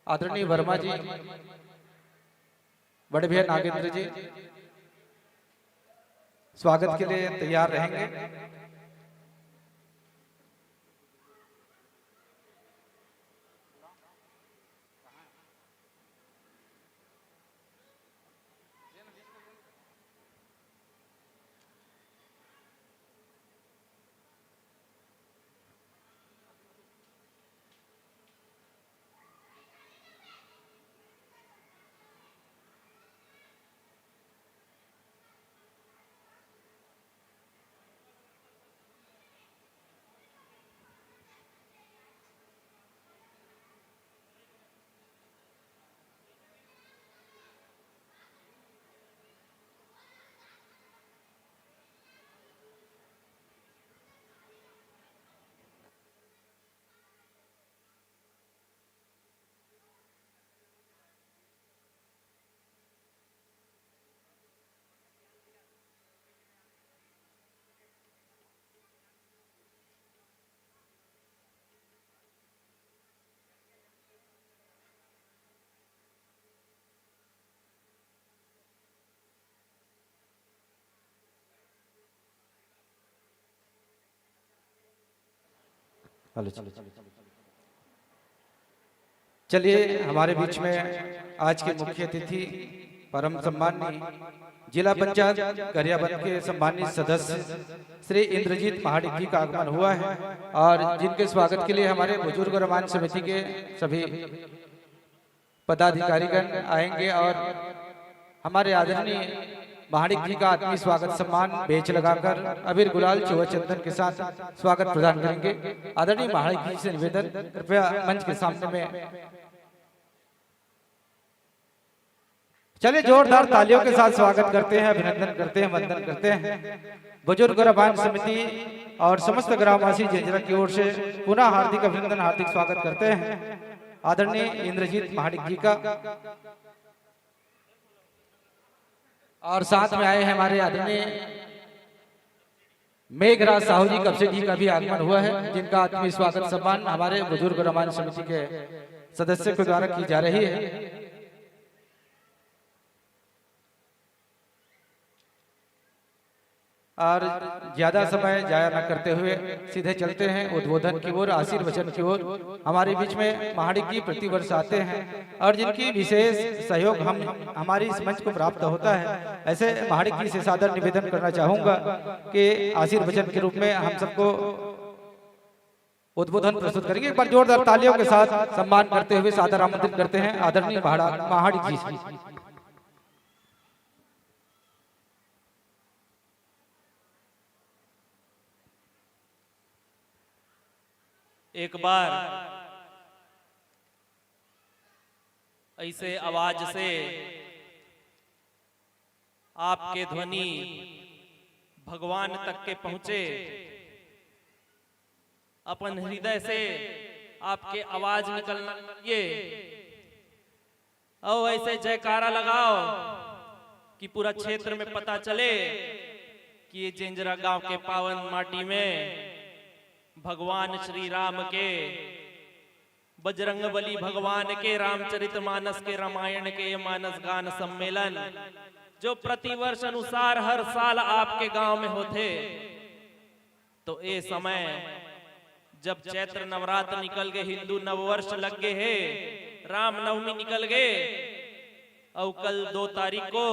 आदरणीय वर्मा जी, बड़े भैया नागेंद्र जी स्वागत के लिए तैयार रहेंगे। हेलो, चलो। चलिए, हमारे बीच में आज के मुख्य अतिथि, परम सम्माननीय जिला पंचायत गरियाबंद के सम्मानित सदस्य श्री इंद्रजीत महाडिक जी का आगमन हुआ है और जिनके स्वागत के लिए हमारे बुजुर्ग और सम्मान समिति के सभी पदाधिकारीगण आएंगे और हमारे आदरणीय महाडिक जी का आत्मीय स्वागत सम्मान बेच लगाकर अबीर गुलाल चुआ चंदन के साथ स्वागत प्रदान करेंगे। आदरणीय महाडिक जी से निवेदन, कृपया मंच के सामने में। चलिए, जोरदार तालियों के साथ स्वागत करते हैं, अभिनंदन करते हैं, वंदन करते हैं। बुजुर्ग और सम्मान समिति और समस्त ग्रामवासी जंजरा की ओर से पुनः हार्दिक अभिनंदन, हार्दिक स्वागत करते हैं आदरणीय इंद्रजीत महाडिक जी का। और साथ में आए हैं हमारे आदरणीय मेघराज साहू जी कपसे जी का भी आगमन हुआ है, जिनका आत्मीय स्वागत सम्मान हमारे बुजुर्ग और सम्मान समिति के सदस्य के द्वारा की जा रही है। और ज्यादा समय जाया न करते हुए सीधे चलते हैं उद्बोधन की ओर, आशीर्वचन की ओर। हमारे बीच में महाडिक जी प्रतिवर्ष आते हैं और जिनकी विशेष सहयोग हम, हमारी इस मंच को प्राप्त होता है, ऐसे महाडिक जी से सादर निवेदन करना चाहूंगा कि आशीर्वचन के रूप में हम सबको उद्बोधन प्रस्तुत करेंगे। एक बार जोरदार तालियों के साथ सम्मान करते हुए सादर आमंत्रित करते हैं आदरणीय महाडा-, महाडिक जी से। एक बार ऐसे आवाज से आपके ध्वनि भगवान तक के पहुंचे, अपन हृदय से आपके आवाज निकलना चाहिए। और ऐसे जयकारा लगाओ कि पूरा क्षेत्र में पता चले कि ये जेंजरा गांव के पावन माटी में भगवान श्री राम के, बजरंग बली भगवान के रामचरित मानस के, रामायण के ये मानस गान सम्मेलन जो प्रतिवर्ष अनुसार हर साल आपके गांव में होथे, तो ए समय जब चैत्र नवरात्र निकल गए, हिंदू नववर्ष लग गए हे, रामनवमी निकल गए, और कल दो तारीख को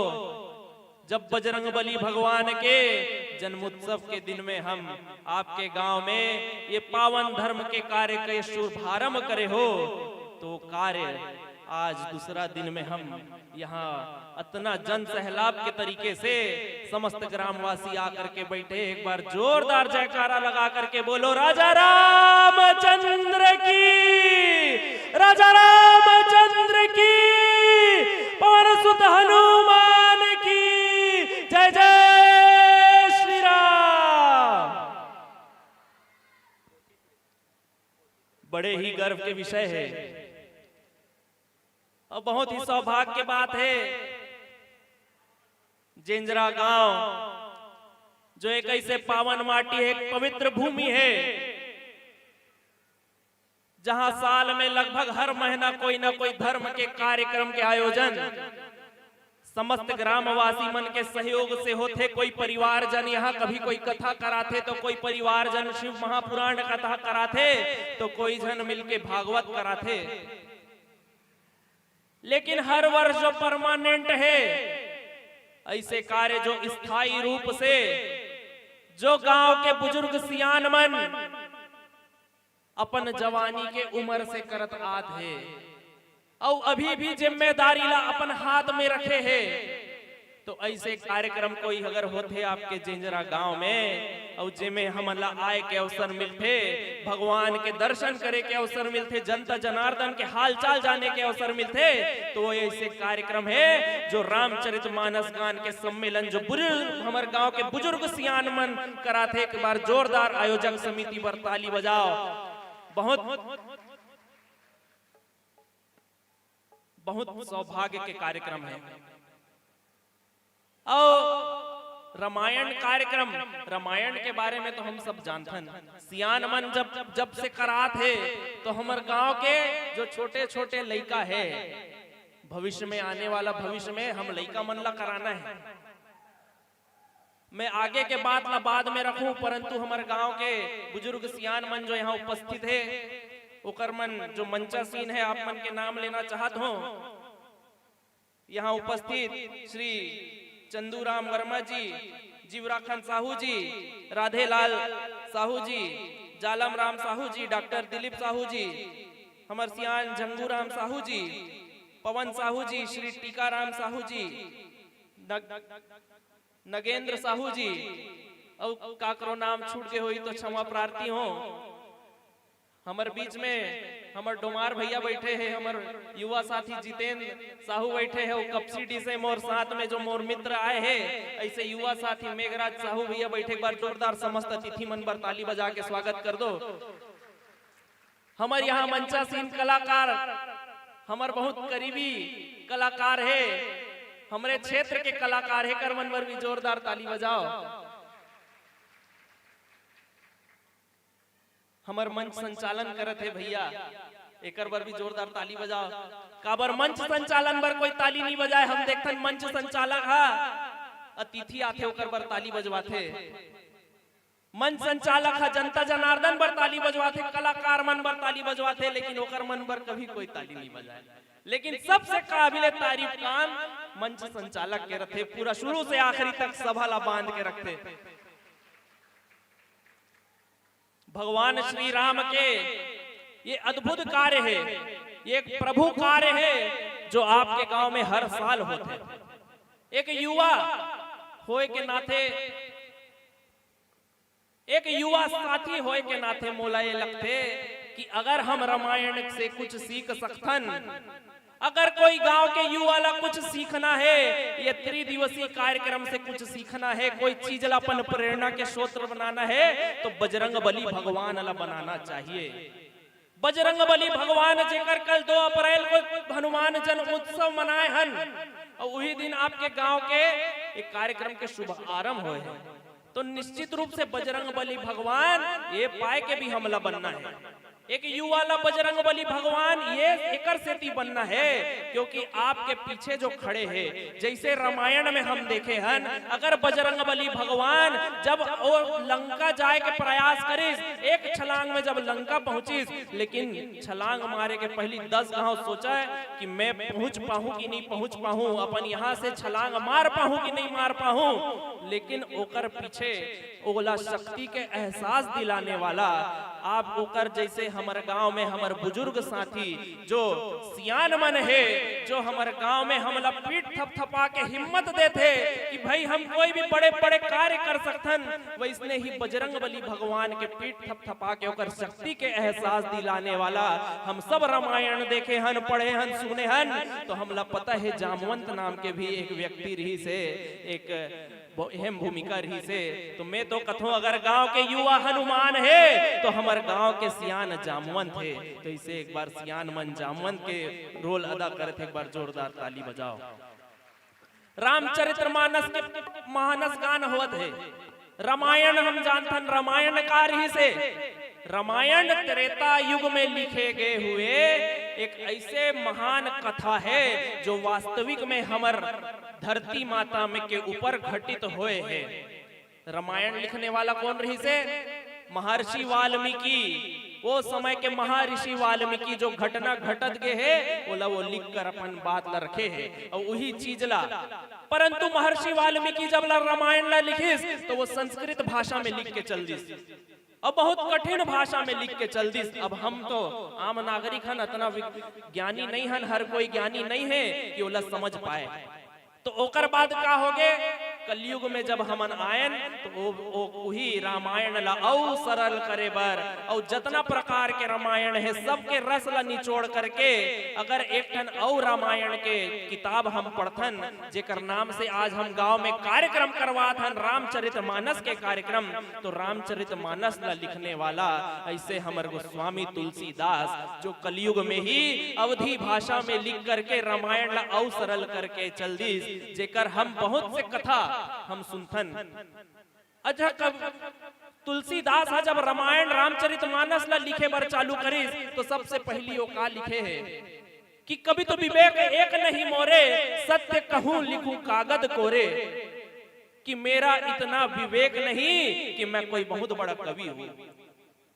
जब बजरंग बली भगवान के जन्मोत्सव के दिन में हम आपके गांव में ये पावन धर्म के कार्य के शुभारंभ करे हो, तो कार्य आज दूसरा दिन में हम यहाँ अतना जन सैलाब के तरीके से समस्त ग्रामवासी आकर के बैठे। एक बार जोरदार जयकारा लगा करके बोलो, राजा रामचंद्र की, राजा रामचंद्र की, पवन सुत हनुमान की जय। जय श्री राम। बड़े ही गर्व के विषय है और बहुत ही सौभाग्य के बात है, जेंजरा गांव जो एक ऐसे पावन माटी है, एक पवित्र भूमि है, जहां साल में लगभग हर महीना कोई ना कोई धर्म के कार्यक्रम के आयोजन समस्त ग्रामवासी मन के सहयोग से होथे। कोई परिवार जन यहाँ कभी कोई कथा कराथे, तो कोई परिवार जन शिव महापुराण कथा कराथे, तो कोई जन मिलके भागवत कराथे। लेकिन हर वर्ष जो परमानेंट हे, ऐसे कार्य जो स्थायी रूप से जो गांव के बुजुर्ग सियान मन अपन जवानी के उम्र से करत आत हे, अउ अभी भी जिम्मेदारी ला अपन हाथ में रखे हे, तो ऐसे कार्यक्रम कोई अगर होथे आपके जेंजरा गांव में, अउ जेमे हमन ला आए के अवसर मिलथे, भगवान के दर्शन करे के अवसर मिलथे, जनता जनार्दन के हालचाल जाने के अवसर मिलथे, तो वो ऐसे कार्यक्रम हे जो रामचरित मानस गान के सम्मेलन जो बुजुर्ग, हमर गांव के बुजुर्ग सियान मन कराथे। एक बार जोरदार आयोजक समिति बर ताली बजाओ। बहुत, बहुत सौभाग्य के कार्यक्रम हे। अउ रामायण कार्यक्रम, रामायण के बारे में तो हम सब जानथन। सियान मन जब, जब से करात हे, तो हमर गांव के जो छोटे-छोटे लइका हे, भविष्य में आने वाला भविष्य में हम लइका मन ला कराना हे। मैं आगे के बात ला बाद में रखूं, परंतु हमर गांव के बुजुर्ग सियान मन जो यहाँ उपस्थित हे, ओकर मन जो मंचासीन हे, आप मन के नाम लेना चाहत हों। यहाँ उपस्थित श्री चंदूराम वर्मा जी, जीवराखन साहू जी, राधेलाल साहू जी, जालम राम साहू जी, डॉक्टर दिलीप साहू जी, हमर सियान झंगू राम साहू जी, पवन साहू जी, श्री टीकाराम साहू जी, नग-, नगेंद्र साहू जी, अउ काकरो नाम छूट गे होही तो क्षमा प्रार्थी हों। हमर बीच में हमर डोमार भैया बैठे हे, हमर युवा साथी जितेंद्र साहू बैठे हे, अउ कपसी डी से मोर साथ में जो मोर मित्र आए हे, ऐसे युवा साथी मेघराज साहू भैया बैठे। एक बार जोरदार समस्त अतिथि मन बर ताली बजा के स्वागत कर दो। हमर यहाँ मंचासीन कलाकार, हमर बहुत करीबी कलाकार हे, हमरे क्षेत्र के कलाकार हे, कर मन बर भी जोरदार ताली बजाओ। हमर मंच संचालन करत हे भैया, एकर बर भी जोरदार ताली बजाओ। काबर मंच संचालन बर कोई ताली नहीं बजाए? हम देखथन मंच संचालक हा अतिथि आथे, ओकर बर ताली बजवाथे। मंच संचालक हा जनता जनार्दन बर ताली बजवाथे, कलाकार मन बर ताली बजवाथे, लेकिन ओकर मन बर कभी कोई ताली नहीं बजाए। लेकिन सबसे काबिले तारीफ काम मंच संचालक के रथे, पूरा शुरू से आखिरी तक सभा ला बांध के रखथे। भगवान श्री राम के ये अद्भुत कार्य हे, ये एक प्रभु कार्य हे जो आपके गांव में हर साल होथे। एक युवा होए के नाते, एक युवा साथी होए के नाते मोला ये लगथे कि अगर हम रामायण से कुछ सीख सकथन, अगर कोई गांव के युवा ला कुछ सीखना हे, ये त्रिदिवसीय कार्यक्रम से कुछ सीखना हे, कोई चीज ला अपन प्रेरणा के स्रोत बनाना हे, तो बजरंग बली भगवान ला बनाना चाहिए। बजरंग बली भगवान जेकर कल दो अप्रैल को हनुमान जन्म उत्सव मनाए हन, अउ उही दिन आपके गांव के एक कार्यक्रम के शुभारंभ होए हे, तो निश्चित रूप से बजरंग बली भगवान ये पाए के भी हमला बनना हे। एक युवा ला बजरंग बली भगवान ये एकर सेती बनना हे, क्योंकि आपके पीछे जो खड़े हे, जैसे रामायण में हम देखे हन, अगर बजरंग बली भगवान जब वो लंका जाए के प्रयास करिस, एक छलांग में जब लंका पहुंचिस, लेकिन छलांग मारे के पहली दस घाव सोचा कि मैं पहुंच पाहूं कि नहीं पहुंच पाहूं, अपन यहाँ से छलांग मार पाहूं कि नहीं मार पाहूं, लेकिन ओकर पीछे ओला शक्ति के एहसास दिलाने वाला आप ओकर जैसे हमर गांव में हमर बुजुर्ग साथी जो सियान मन हे, जो हमर गांव में हमला पीठ थपथपा के हिम्मत देथे कि भाई हम कोई भी बड़े बड़े कार्य कर सकथन, वैसने ही बजरंग बली भगवान के पीठ थपथपा के ओकर शक्ति के एहसास दिलाने वाला। हम सब रामायण देखे हन, पढ़े हन, सुने हन, तो हमला पता हे जामवंत नाम के भी एक व्यक्ति रहिस हे, एक ब-, अहम भूमिका रहिस हे। तो मैं तो कथों अगर गांव के युवा हनुमान हे तो हमर गांव के सियान जामवंत हे। तो इसे एक बार सियान मन जामवंत के रोल अदा करत हे, एक बार जोरदार ताली बजाओ। रामचरित्र मानस के मानस गान होवत हे, रामायण हम जानथन, रामायण का रहिस हे, रामायण त्रेता युग में लिखे गए हुए एक ऐसे महान कथा है जो वास्तविक में हमर धरती माता में के ऊपर घटित होए है। रामायण लिखने वाला कौन रहिसे? महर्षि वाल्मीकि। वो समय के महर्षि वाल्मीकि जो घटना घटत गे हे, ओला वो लिख कर अपन बात ला रखे हे, अउ उही चीज ला। परंतु महर्षि वाल्मीकि जब ला रामायण ला लिखिस, तो वो संस्कृत भाषा में लिख के चल दिस, अउ बहुत कठिन भाषा में लिख के चल दिस। अब हम तो आम नागरिक हन, अतना वि-, ज्ञानी नहीं हन, हर कोई ज्ञानी नहीं है कि ओला समझ पाए। तो ओकर बाद का होगे? कलयुग में जब हमन आयन, तो ओ, ओ, उही रामायण ला अउ सरल करे बर, अउ जतना प्रकार के रामायण है, सबके रस ला निचोड़ करके अगर एक ठन अउ रामायण के किताब हम पढ़थन, जेकर नाम से आज हम गांव में कार्यक्रम करवात हन, रामचरित मानस के कार्यक्रम, तो रामचरित मानस ला लिखने वाला ऐसे हमर गोस्वामी तुलसीदास, जो कलयुग में ही अवधी भाषा में लिख करके रामायण ला अउ सरल करके चल दिस, जेकर हम बहुत से कथा हम सुनथन। अच्छा, कब तुलसीदास हा जब रामायण रामचरित मानस ला लिखे बर चालू करिस, तो सबसे पहली वो का लिखे है कि कभी तो विवेक एक नहीं मोरे, सत्य कहूं लिखूं कागद कोरे, कि मेरा इतना विवेक नहीं कि मैं कोई बहुत बड़ा कवि हूं,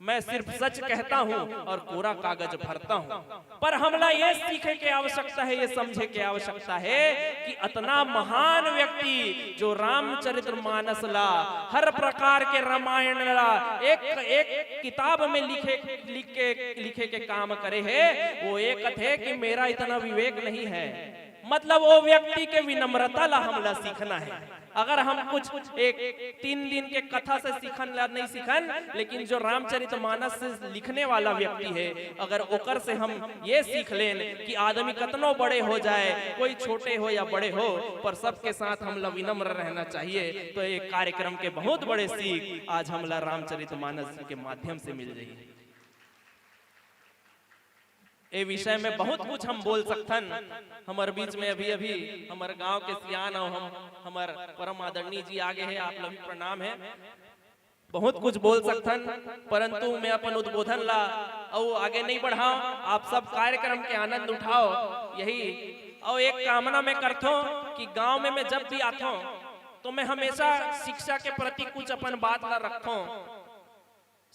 मैं सिर्फ सच कहता हूं और कोरा कागज भरता हूं। पर हमला ये सीखे के आवश्यकता है, ये समझे के आवश्यकता है कि अतना महान व्यक्ति जो रामचरित मानस ला, हर प्रकार के रामायण ला एक एक किताब में लिखे, लिख के, लिखे के काम करे है, वो ये कथे कि मेरा इतना विवेक नहीं है। मतलब वो व्यक्ति के विनम्रता ला हमला सीखना है। अगर हम कुछ एक तीन दिन के कथा से सीखन ला नहीं सीखन, लेकिन जो रामचरित मानस से लिखने वाला व्यक्ति है, अगर ओकर से हम ये सीख लेन कि आदमी कतनो बड़े हो जाए, कोई छोटे हो या बड़े हो, पर सबके साथ हमला विनम्र रहना चाहिए, तो ये कार्यक्रम के बहुत बड़े सीख आज हमला रामचरित मानस के माध्यम से मिल जाही। ए विषय में बहुत कुछ हम बोल सकथन। हमर बीच में अभी अभी हमर गांव के सियान अउ हम, हमर परम आदरणीय जी आगे हे, आप ला भी प्रणाम हे। बहुत कुछ बोल सकथन, परंतु मैं अपन उद्बोधन ला अउ आगे नहीं बढ़ाओ। आप सब कार्यक्रम के आनंद उठाओ, यही अउ एक कामना मैं करथों कि गांव में मैं जब भी आथों तो मैं हमेशा शिक्षा के प्रति कुछ अपन बात ला रखथों।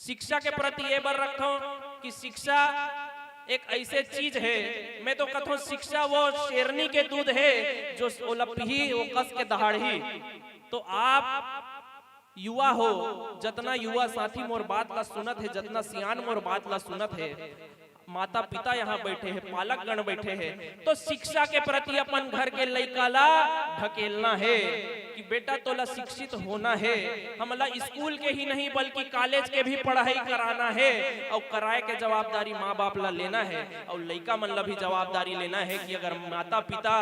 शिक्षा के प्रति ये बर रखथों कि शिक्षा एक ऐसे चीज है, मैं तो कथों शिक्षा वो शेरनी के दूध है जो ओला पीही वो कस के दहाड़ही। तो आप युवा हो, जतना युवा साथी मोर बात ला सुनत हे, जतना सियान मोर बात ला सुनत हे, माता पिता यहाँ बैठे हे, पालक गण बैठे हे, तो शिक्षा के प्रति अपन घर के लइका ला ढकेलना हे कि बेटा तोला शिक्षित होना हे। हमला स्कूल के ही नहीं बल्कि कॉलेज के भी पढ़ाई कराना हे, अउ कराए के जवाबदारी माँ बाप ला लेना हे, अउ लइका मन ला भी जवाबदारी लेना हे कि अगर माता पिता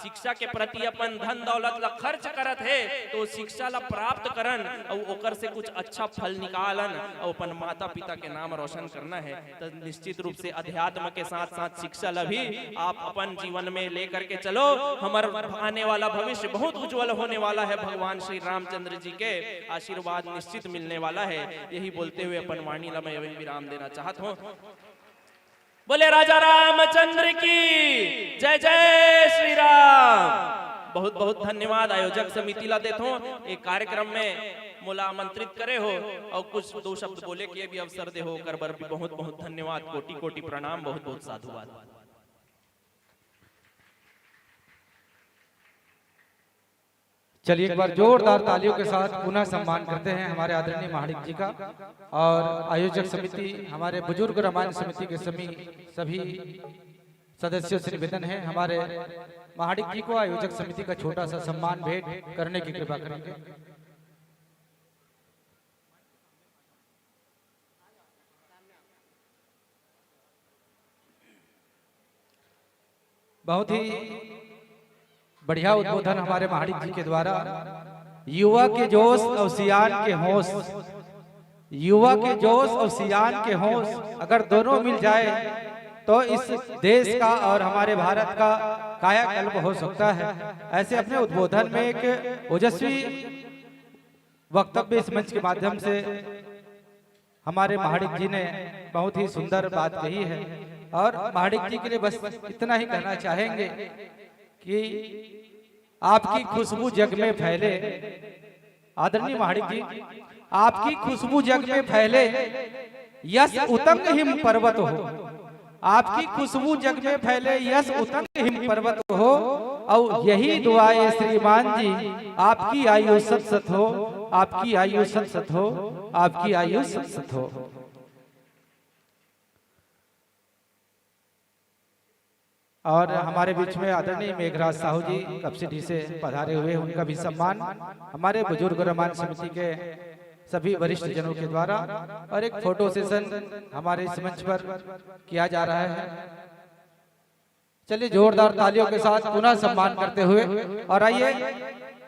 शिक्षा के प्रति अपन धन दौलत ला खर्च करत हे तो शिक्षा ला प्राप्त करन अउ ओकर से कुछ अच्छा फल निकालन अउ अपन माता पिता के नाम रोशन करना हे। तो निश्चित रूप से अध्यात्म के साथ साथ शिक्षा ला भी आप अपन जीवन में लेकर के चलो। हमर आने वाला भविष्य बहुत उज्जवल होने वाला है भगवान श्री रामचंद्र जी के आशीर्वाद निश्चित मिलने वाला है। यही बोलते हुए अपन वाणी ला मैं यहीं विराम देना चाहत हूँ। बोले राजा रामचंद्र की जय, जय श्री राम। बहुत बहुत धन्यवाद आयोजक समिति ला देथों, एक कार्यक्रम में मोला आमंत्रित करे हो अउ कुछ दो शब्द बोले के भी अवसर दे हो, ओकर बर भी बहुत बहुत धन्यवाद, कोटि कोटि प्रणाम, बहुत बहुत साधुवाद। चलिए, एक बार जोरदार तालियों के साथ पुनः सम्मान करते हैं हमारे आदरणीय महाडिक जी का और आयोजक समिति, हमारे बुजुर्ग रामायण समिति के सभी सभी सदस्यों से निवेदन है, हमारे महाडिक जी को आयोजक समिति का छोटा सा सम्मान भेंट करने की कृपा करेंगे। बहुत ही बढ़िया उद्बोधन हमारे महाडिक जी के द्वारा। युवा के जोश और सियान के होश, युवा के जोश और सियान के होश अगर दोनों मिल जाए तो इस देश का और हमारे भारत का कायाकल्प हो सकता है। ऐसे अपने उद्बोधन में एक ओजस्वी वक्तव्य इस मंच के माध्यम से हमारे महाडिक जी ने बहुत ही सुंदर बात कही है और महाडिक जी के लिए बस इतना ही कहना चाहेंगे कि आपकी खुशबू जग में फैले। आदरणीय महाडिक जी, आपकी खुशबू जग में फैले, यश उतंग हिम पर्वत हो। आपकी खुशबू जग में फैले, यश उतंग हिम पर्वत हो। और यही दुआ है श्रीमान जी, आपकी आयु सत सत हो, आपकी आयु सत सत हो, आपकी आयु सत सत हो। और हमारे बीच में आदरणीय मेघराज साहू जी कपसिडी से पधारे हुए, उनका भी सम्मान हमारे बुजुर्ग रमान समिति के सभी वरिष्ठ जनों के द्वारा। और एक फोटो सेशन हमारे इस मंच पर किया जा रहा है। चलिए, जोरदार तालियों के साथ पुनः सम्मान करते हुए, और आइए,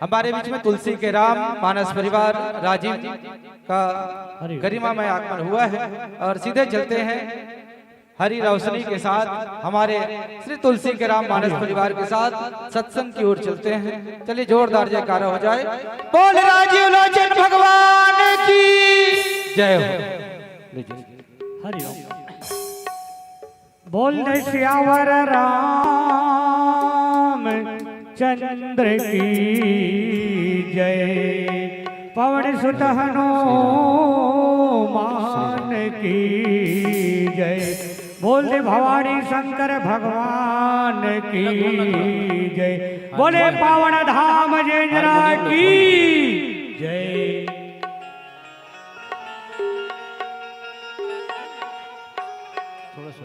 हमारे बीच में तुलसी के राम मानस परिवार राजिम का गरिमामय आगमन हुआ है और सीधे चलते हैं हरी रोशनी के साथ हमारे श्री तुलसी के राम मानस परिवार के साथ सत्संग की ओर चलते हैं। चलिए, जोरदार जयकारा हो जाए। बोल राजीव लोचन भगवान की जय हो। हरि ओम। बोल सियावर राम चंद्र की जय, पवन सुत हनुमान की जय। बोल दे भवानी शंकर भगवान की जय। बोले पावन धाम जेजरा की जय। थोड़ा सा।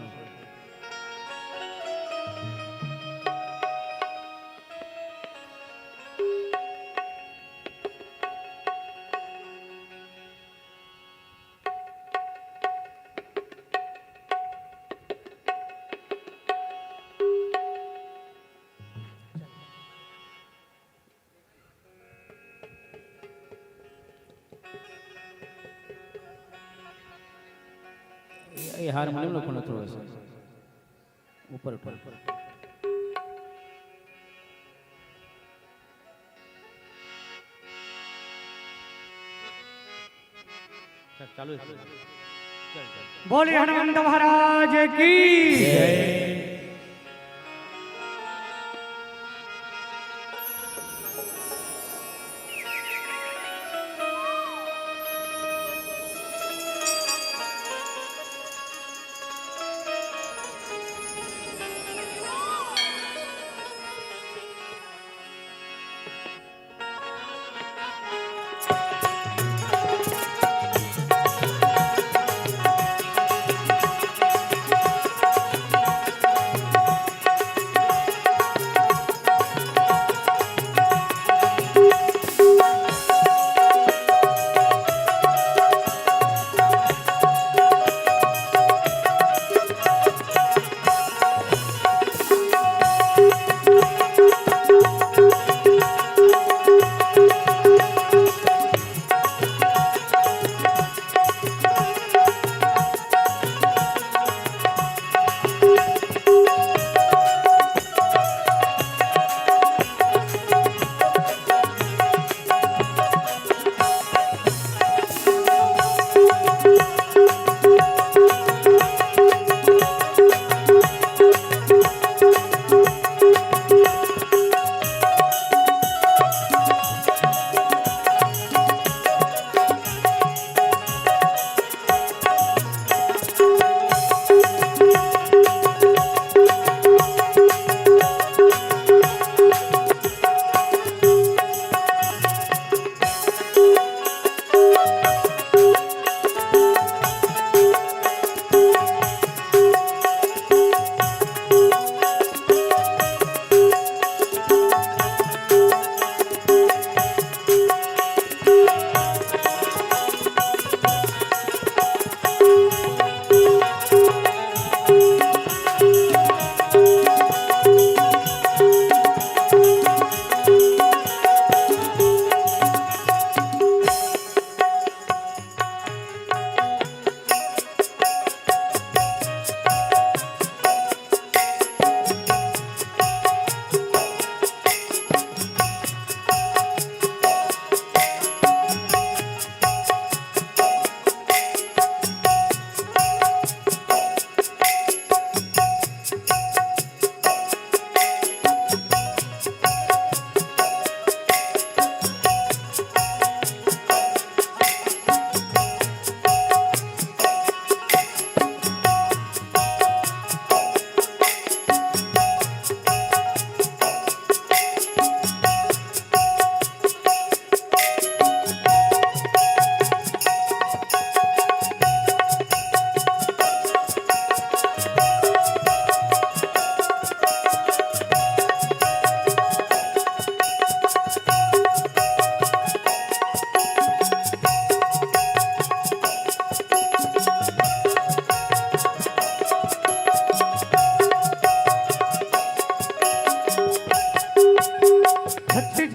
ये हारमोनियम लो खोलो थोड़ा सा ऊपर उठा। चल, चालू है। चल, चल। बोले हनुमंत महाराज की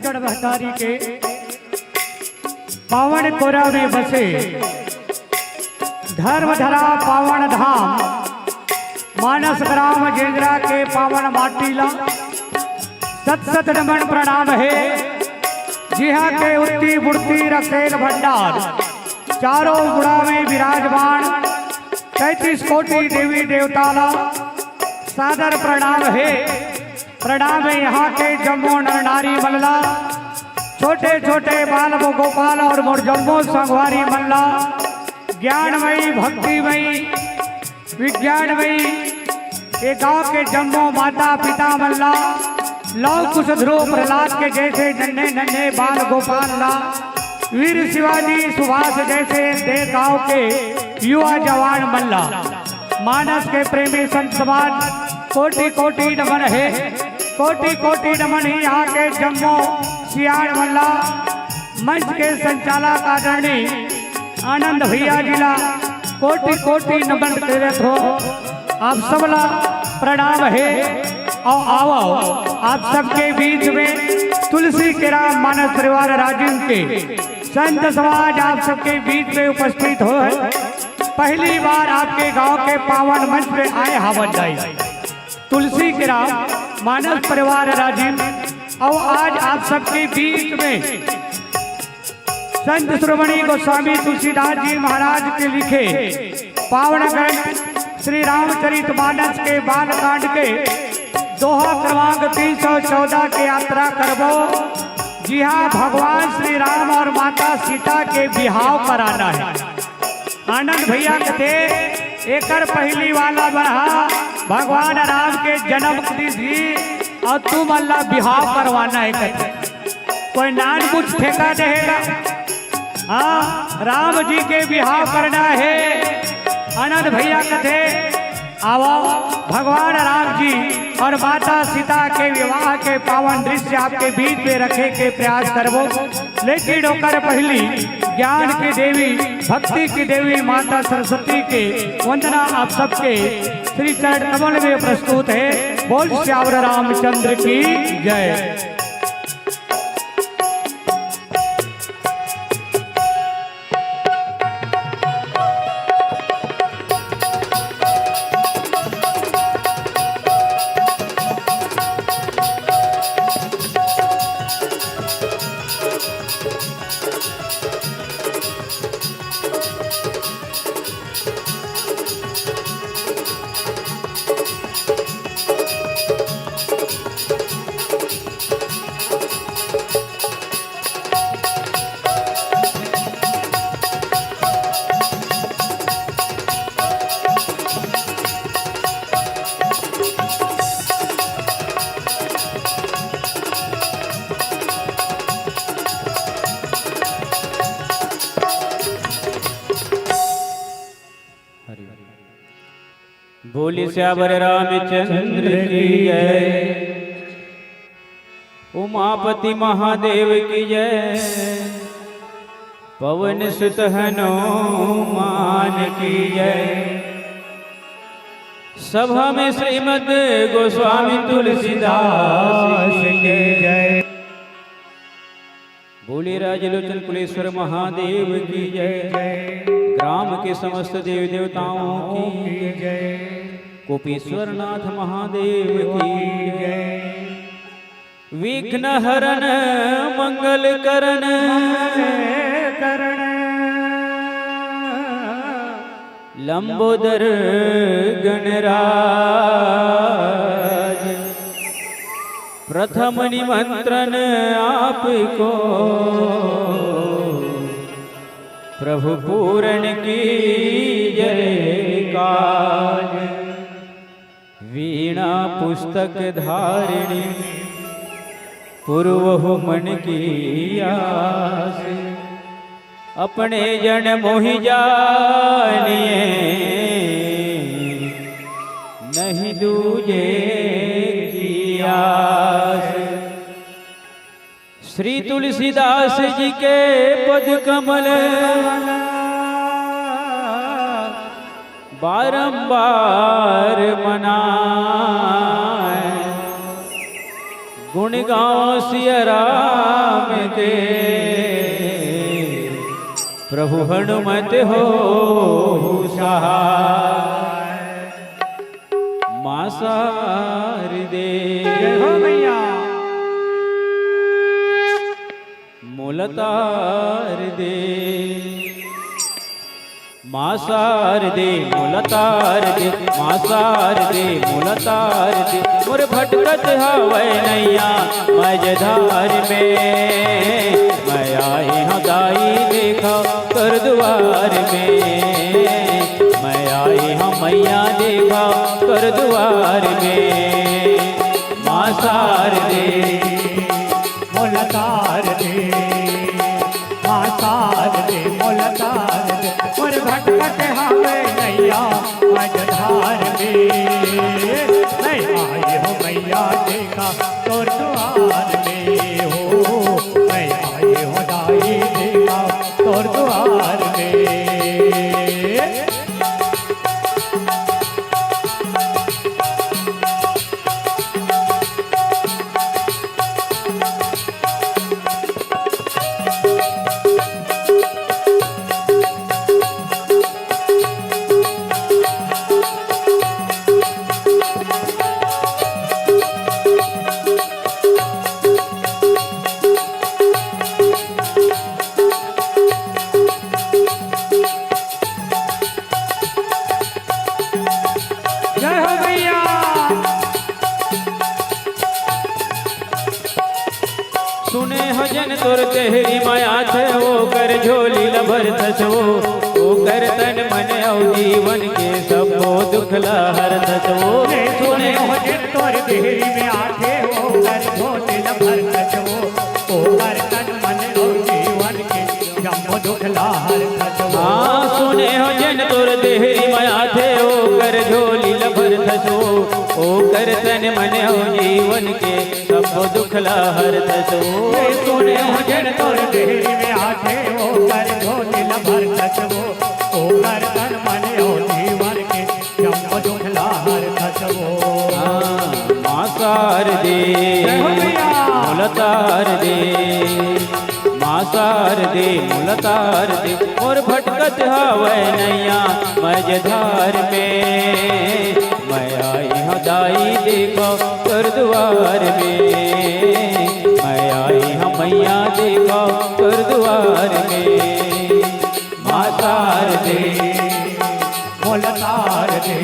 चढ़ महतारी के पावन कोरा में बसे धर्म धरा पावन धाम मानस ग्राम जेंजरा के पावन माटी ला सत सत नमन प्रणाम हे। जिहाँ के उत्ती मूर्ति रखेल भंडार, चारों मुड़ा में विराजमान तैंतीस कोटि देवी देवता ला सादर प्रणाम हे। प्रणाम हे यहाँ के जम्मो नर नारी मन ला, छोटे छोटे बाल वो गोपाल और मोर जम्मो संगवारी मन ला, ज्ञानमयी भक्तिमयी विज्ञानमयी ये गांव के जम्मो माता पिता मन ला, लव कुश ध्रुव प्रहलाद के जैसे नन्हे नन्हे बाल गोपाल ला, वीर शिवाजी सुभाष जैसे दे गांव के युवा जवान मन ला, मानस के प्रेमी संत समाज कोटि कोटि नमन हे। कोटि कोटि नमन हे यहाँ के जम्मो सियान मन ला। मंच के संचालक आदरणीय आनंद भैया जी ला कोटि कोटि नमन करत हो। आप सब ला प्रणाम हे। और आओ, आप सबके बीच में तुलसी केरा मानस परिवार राजिम के संत समाज आप सबके बीच में उपस्थित हो है। पहली बार आपके गांव के पावन मंच में आए हावन दाई तुलसी केरा मानस परिवार राजिम। और आज आप सबके बीच में संत शिरोमणि गोस्वामी तुलसीदास जी महाराज के लिखे पावन ग्रंथ श्री रामचरित मानस के बालकांड के दोहा क्रमांक तीन सौ चौदह के यात्रा करबो। जी हाँ, भगवान श्री राम और माता सीता के बिहाव कराना है। आनंद भैया कथे, एकर पहली वाला बरहा भगवान राम के जन्म के दिन ही और तू मन ला बिहाव करवाना है कथे। कोई नान कुछ ठेका देहेगा? हाँ, राम जी के बिहाव करना है। आनंद भैया कथे, आवो, भगवान राम जी और माता सीता के विवाह के पावन दृश्य आपके बीच में रखे के प्रयास करबो, लेकिन ओकर पहली ज्ञान की देवी, भक्ति की देवी माता सरस्वती के वंदना आप सबके श्री चरण कमल में प्रस्तुत है। बोल सियावर रामचंद्र की जय। बोली सियावर रामचंद्र की जय। उमापति महादेव की जय। पवन सुत हनुमान की जय। सभा में श्रीमद गोस्वामी तुलसीदास की जय। बोले राजलोचन कुलेश्वर महादेव की जय। ग्राम के समस्त देव देवताओं की जय। गोपेश्वर नाथ महादेव की जय। विघ्न हरण मंगल करण करण लंबोदर गणराज। प्रथम निमंत्रण आपको प्रभु पूरण की जय काज। वीणा पुस्तक धारिणी पुरवहु मन की आस। अपने जन मोहि जानिए नहीं दूजे की आस। श्री तुलसीदास जी के पद कमल बारंबार मनाए। गुण गाँव सिया राम के, प्रभु हनुमत हो सहाय। माँ शारदे, जय हो मैया। मोला तार दे। माँ शारदे, मोला तार दे, माँ शारदे, मोला तार दे। मोर भटकत हवय नैया मझधार में, मैं आए हँव दाई देखा तोर दुआर में, मैं आए हँव मैया देखा तोर दुआर में। माँ शारदे, मोला तार दे, माँ शारदे, मोला तार दे। मोर भटकत हवय नैया मझधार में, मैं आए हँव मैया देखा तोर दुआर में हो, मैं आए हँव दाई देखा तोर दुआर में। जय हो भैया। सुने हो जेन तोर देहरी म आथे, ओकर झोली ल भरथस वो, ओकर तन मन अउ जीवन के सबो दुख ल हरथस वो। सुने हो जेन तोर देहरी म आथे, ओकर झोली ल भरथस वो, ओकर तन मन अउ जीवन के जम्मो दुख ल हरथस वो। हाँ, सुने हो जेन तोर देहरी म आथे, ओकर झोली ल भरथस वो, ओकर तन मन अउ जीवन के सबो दुख ल हरथस वो। सुने हो जेन तोर देहरी म आथे, ओकर झोली ल भरथस वो, ओकर तन मन अउ जीवन के जम्मो दुख ल हरथस वो। हाँ, माँ शारदे, जय हो मैया। मोला तार दे, माँ शारदे, मोला तार दे। मोर भटकत हवय नैया मझधार में, मैं आए हँव दाई देखा तोर दुआर में, मैं आए हँव मैया देखा तोर दुआर में। माँ शारदे, मोला तार दे,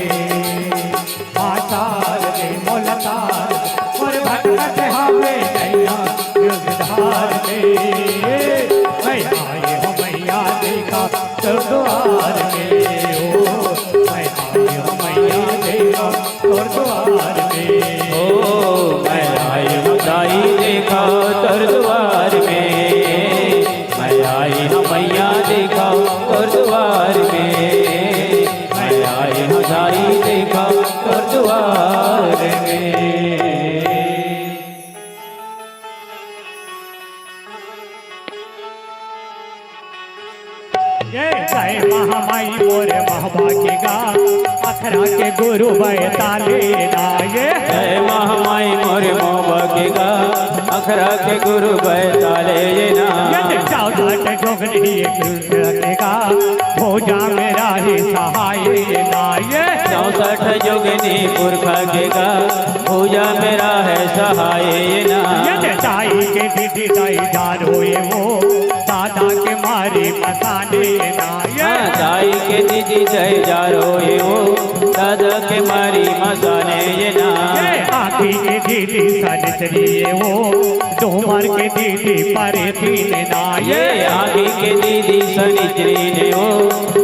माँ शारदे, मोला तार दे। मोर भटकत हवय नैया मझधार में, मैं आए हँव मैया देखा तोर दुआर में, ओ, मैं आए हँव मैया देखा तोर दुआर में। ओ, मैं आए हँव दाई देखा तोर दुआर में, मैं आए हँव मैया देखा तोर दुआर में, मैं आए हँव दाई देखा तोर दुआर में। ये जय महामाई मोर महबा के गा, अखरा के गुरु बैताले ना ये। जय महामाई मोर महबा के गा, अखरा के गुरु बैताले ये ना। ये चौसठ जोगनी एक के गा, भुजा में राहे सहाय ना ये। चौसठ जोगनी पुरखा के गा, भुजा में राहे सहाय ना। ये दाई के दीदी दाई जारो ये वो, दादा के मारी मसाने ना ये। हाँ, दाई के दीदी दाई जारो ये वो, दादा के मारी मसाने ये ना। ये आँखी के दीदी सनिचरी ये वो, डूमर के दीदी परे तीन ना ये। ये आँखी के दीदी सनिचरी ने वो,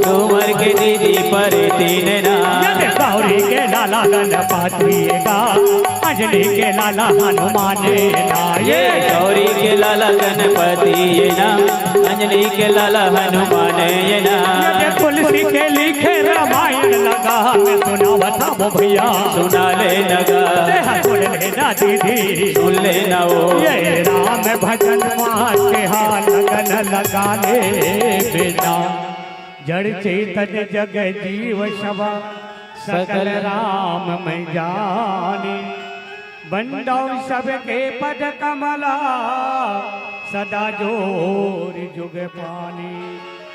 डूमर के दीदी परे तीन ना। ये गौरी के लाला गणपति ये गा, अंजनी के लाला हनुमान ये ना ये। ये गौरी के लाला गणपति ये ना, अंजनी के लाला हनुमान ये ना। ये तुलसी के लिखे रामायण लगा, मैं सुनावत हँव भैया। सुना ले लगा। ये सुन लेना दीदी। सुन लेना वो। ये राम भजन माँ के हाँ लगन लगा ले बिना। जड़ चेतन जग जीव सब, सकल राम मैं जानी। बंदौ सबके पद कमला, सदा जोर जुग पानी।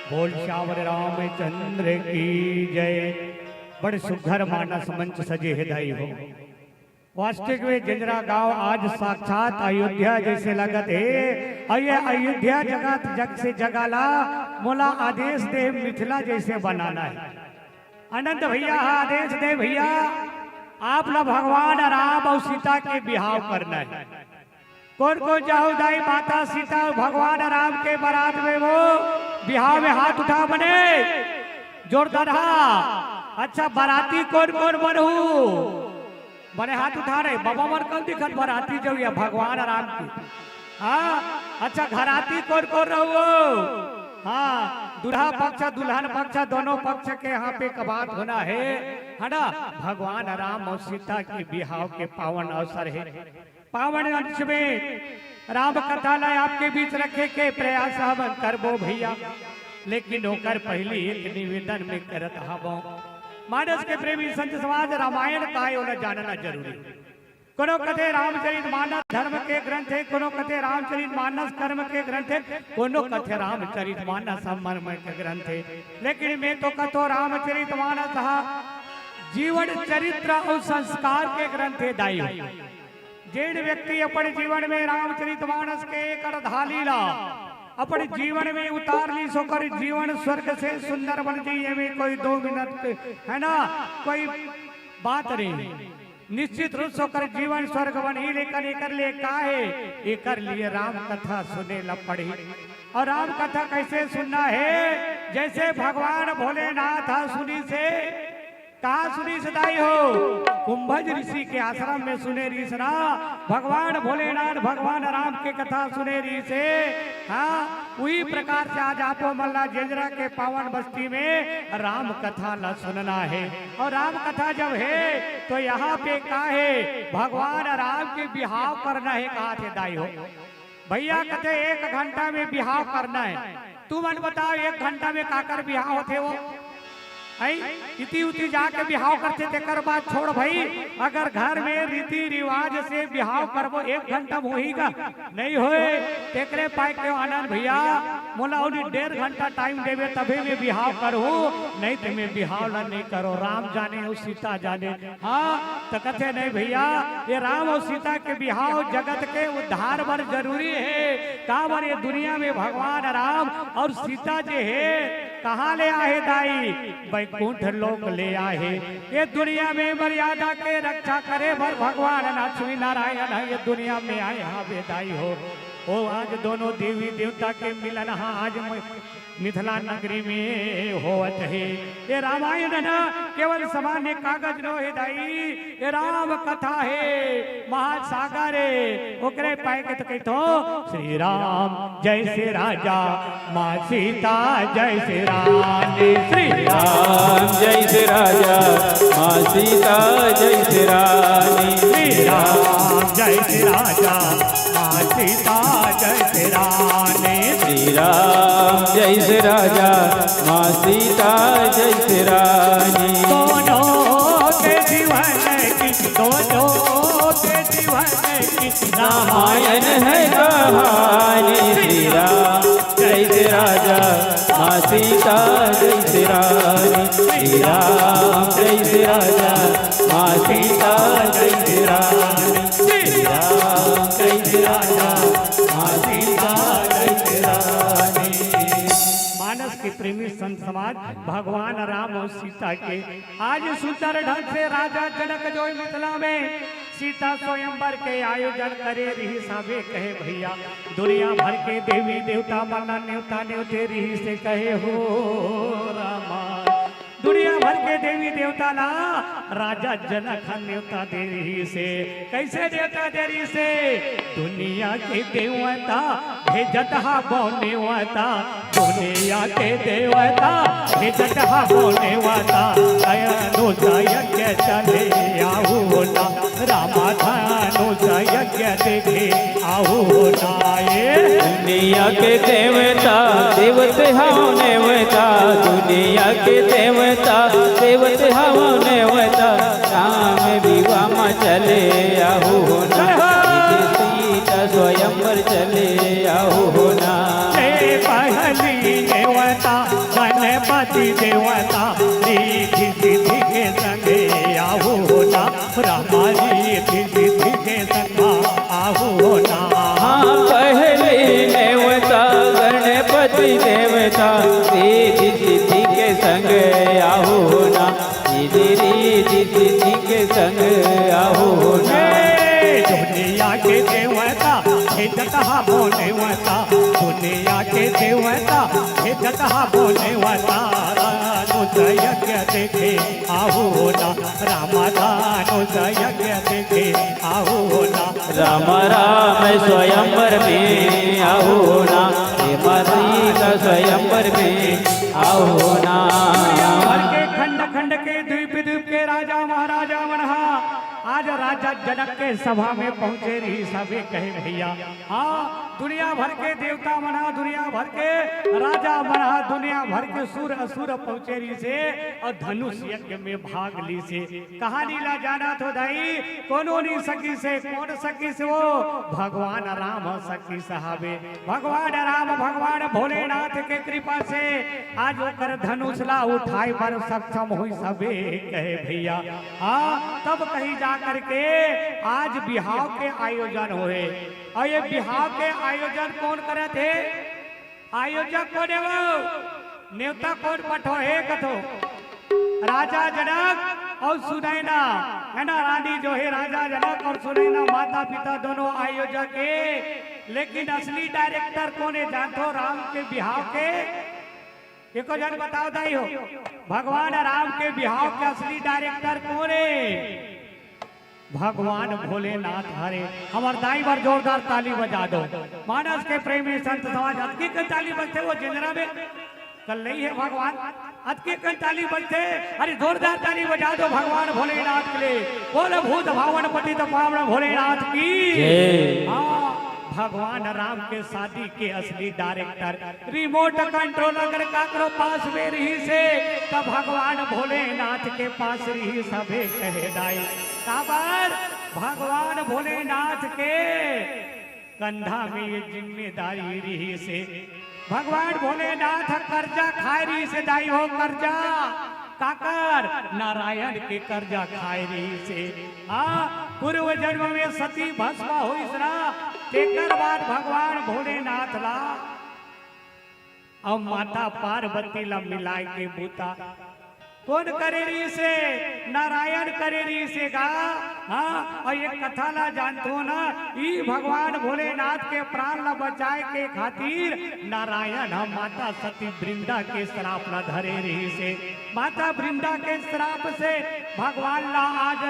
बोल सावर रामचंद्र की जय। बड़ सुघर मानस मंच सजे हे दाई हो। वास्तविक में जंजरा गांव आज साक्षात अयोध्या जैसे लगत हे। अउ ये अयोध्या जगत जग से जगाला मोला आदेश दे मिथिला जैसे बनाना हे। अनंत भैया ह आदेश दे भैया, आप ला भगवान राम अउ सीता के बिहाव करना हे। कोन कोन जाहू दाई माता सीता अउ भगवान राम के बरात में वो बिहाव में हाथ उठा बने जोरदार हा। अच्छा बराती कोन कोन बनहू? बने हाथ उठा रहे, बाबा मन कम दिखत बराती जो ये भगवान राम की। हाँ, अच्छा घराती कोन कोन रहू? हाँ, दूल्हा पक्ष दुल्हन पक्ष दोनों पक्ष के यहाँ पे एक बात होना हे, हे ना? भगवान राम अउ सीता के बिहाव के पावन अवसर हे। पावन अंश में राम कथा ला आपके बीच रखे के प्रयास हम करबो भैया, लेकिन ओकर पहिली एक निवेदन में करत हवं। मानस के प्रेमी संत समाज, रामायण का हे ओला जानना जरूरी हे। कोनो कथे रामचरित मानस धर्म के ग्रंथ हे, कोनो कथे रामचरित मानस कर्म के ग्रंथ हे, कोनो कथे रामचरित मानस मर्म के ग्रंथ हे, लेकिन मैं तो कथों रामचरित मानस हा जीवन चरित्र अउ संस्कार के ग्रंथ हे दाई हो। जेन व्यक्ति अपन जीवन में रामचरित मानस के एक अड़धाली ला अपन जीवन में उतार लिस ओकर जीवन स्वर्ग से सुंदर बन जाही, एमे कोई दो मिनट हे ना, कोई बात नहीं। निश्चित रूप से ओकर जीवन स्वर्ग बनही, लेकिन एकर लिए का हे? एकर लिए राम कथा सुने ला पड़ही। अउ राम कथा कैसे सुनना हे? जैसे भगवान भोलेनाथ ह सुनिस हे, कहाँ सुनिस हे दाई हो? कुंभज ऋषि के आश्रम में सुने रिहिस ना, भगवान भोलेनाथ भगवान राम के कथा सुने रिहिस हे। हाँ, उही प्रकार से आज आपो मन ला जंजरा के पावन बस्ती में राम कथा ला सुनना हे। अउ राम कथा जब हे तो यहाँ पे का हे, भगवान राम के बिहाव करना हे, कहाथे दाई हो। भैया कथे एक घंटा में बिहाव करना हे, तुमन बताव एक घंटा में काकर बिहाव होथे वो? हैं? इती उती जाके बिहाव करथे, तेकर बाद छोड़ भई। अगर घर में रीति रिवाज से बिहाव करबो, एक घंटा में होही का? नहीं होय। तेकरे पाय के आनंद भैया, मोला ओनी डेढ़ घंटा time देबे, तभे मैं बिहाव करहूँ, नहीं तो मैं बिहाव ला नहीं करों। राम जाने अउ सीता जाने। हाँ, त कथे नहीं भैया, ये राम अउ सीता के बिहाव जगत के उद्धार बर जरूरी हे। काबर ये दुनिया में भगवान राम अउ सीता जे हे, कहाँ ले आहे दाई? बैकुंठ लोक ले आहे। ये दुनिया में मर्यादा के रक्षा करे बर भगवान लक्ष्मी नारायण हे, ये दुनिया में आए हावे दाई हो। ओ आज दोनों देवी देवता के मिलन हा आज म-, मिथिला नगरी में होवत हे। ये रामायण ना केवल सामान्य कागज नो हे दाई, ये राम कथा हे, महासागर हे। ओकरे पाय के तो कहिथों, श्री राम जैसे राजा, माँ सीता जैसे रानी। श्री राम जैसे राजा, माँ सीता जैसे रानी। श्री राम जैसे राजा, माँ सीता जैसे रानी। श्री राम जैसे राजा, माँ सीता जैसे रानी। दोनों के जीवन की, दोनों के जीवन की रामायण है कहानी। श्री राम जैसे राजा, माँ सीता जैसे रानी। श्री राम जैसे राजा, माँ सीता जैसे रानी। श्री राम जैसे राजा, माँ सीता जैसे रानी। मानस के प्रेमी संत समाज, भगवान राम अउ सीता के आज सुंदर ढंग से राजा जनक जो मिथिला में सीता स्वयंवर के आयोजन करे रिहिस हावे कहे भैया, दुनिया भर के देवी देवता मन ला नेवता नेवते रिहिस हे कहे हो रामा। दुनिया भर के देवी देवता ला राजा जनक ह नेवता दे रिहिस हे। कैसे नेवता दे रिहिस हे? दुनिया के देवता भेजत हावों नेवता, दुनिया के देवता भेजत हावों नेवता। अनुज यज्ञ चले आऊ ना, रामा धनुष यज्ञ देखे आऊ ना। ए दुनिया के देवता देवत हावों नेवता, दुनिया के देवता देवत हावों नेवता। राम विवाह में चले आऊ देवता रिद्धि सिद्धि के संग आहो ना, रिद्धि रिद्धि सिद्धि के संग आहो ना। ए, दुनिया के देवता, हे जतहा बोले वता, दुनिया के देवता, हे जतहा बोले वता, रानु यज्ञ देखे आहो ना, राम धानु यज्ञ देखे आहो ना। राम राम स्वयंवर में आहो ना, हे मासी का स्वयंवर में आहो ना। दुनिया भर के खंड खंड के, द्वीप द्वीप के राजा महाराजा मन हा आज राजा जनक के सभा में पहुंचे रहिस हवे कहे भैया। हाँ, दुनिया भर के देवता मन हा, दुनिया भर के राजा मन हा, दुनिया भर के सुर असुर पहुंचे रहिस हे अउ धनुष यज्ञ में भाग लीस हे। कहानी ला जानत हो दाई, कोनो नइ सकिस हे, कोन सकिस हे वो? भगवान राम सकिस हवे। भगवान राम, भगवान भोलेनाथ के कृपा से आज ओकर धनुष ला उठाए बर सक्षम होइस हवे कहे भैया। हाँ, तब कहीं जा करके आज बिहाव के आयोजन होए। अउ ये बिहाव के आयोजन कोन करत हे? आयोजक कोन हे वो? नेवता कोन पठो हे कथो? राजा जनक अउ सुनैना, है ना, रानी जो हे, राजा जनक अउ सुनैना, माता पिता दोनों आयोजक हे। लेकिन असली डायरेक्टर कोन हे जानथो राम के बिहाव के? एको झन बताओ दाई हो, भगवान राम के बिहाव के असली डायरेक्टर कोन हे? भगवान भोलेनाथ हरे। हमर दाई बर जोरदार ताली बजा दो। मानस के प्रेमी संत समाज, अतकी कन ताली बजथे वो जिंजरा में? कल नइ हे भगवान, अतकी कन ताली बजथे। अरे जोरदार ताली बजा दो भगवान भोलेनाथ के लिए। बोल भूत भावन पतित पावन भोलेनाथ की। जय। हाँ, भगवान राम के शादी के असली डायरेक्टर रिमोट कंट्रोल अगर काकरो पास में रहिस हे, त भगवान भोलेनाथ के पास रहिस हवे कहे दाई। काबर? भगवान भोलेनाथ के कंधा में ये जिम्मेदारी रहिस हे। भगवान भोलेनाथ ह कर्जा खाए रहिस हे दाई हो, कर्जा। काकर? नारायण के कर्जा खाए रहिस हे। हाँ, पूर्व जन्म में सती भस्म होइस ना, तेकर बाद भगवान भोलेनाथ ला अउ माता पार्वती ला मिलाए के बूता कोन करे रहिस हे? नारायण करे रहिस हे गा। हाँ, अउ ये कथा ला जानथो ना, ई भगवान भोलेनाथ के प्राण ला बचाए के खातिर नारायण ह माता सती वृंदा के श्राप ला धरे रहिस हे। माता वृंदा के श्राप से भगवान ला आज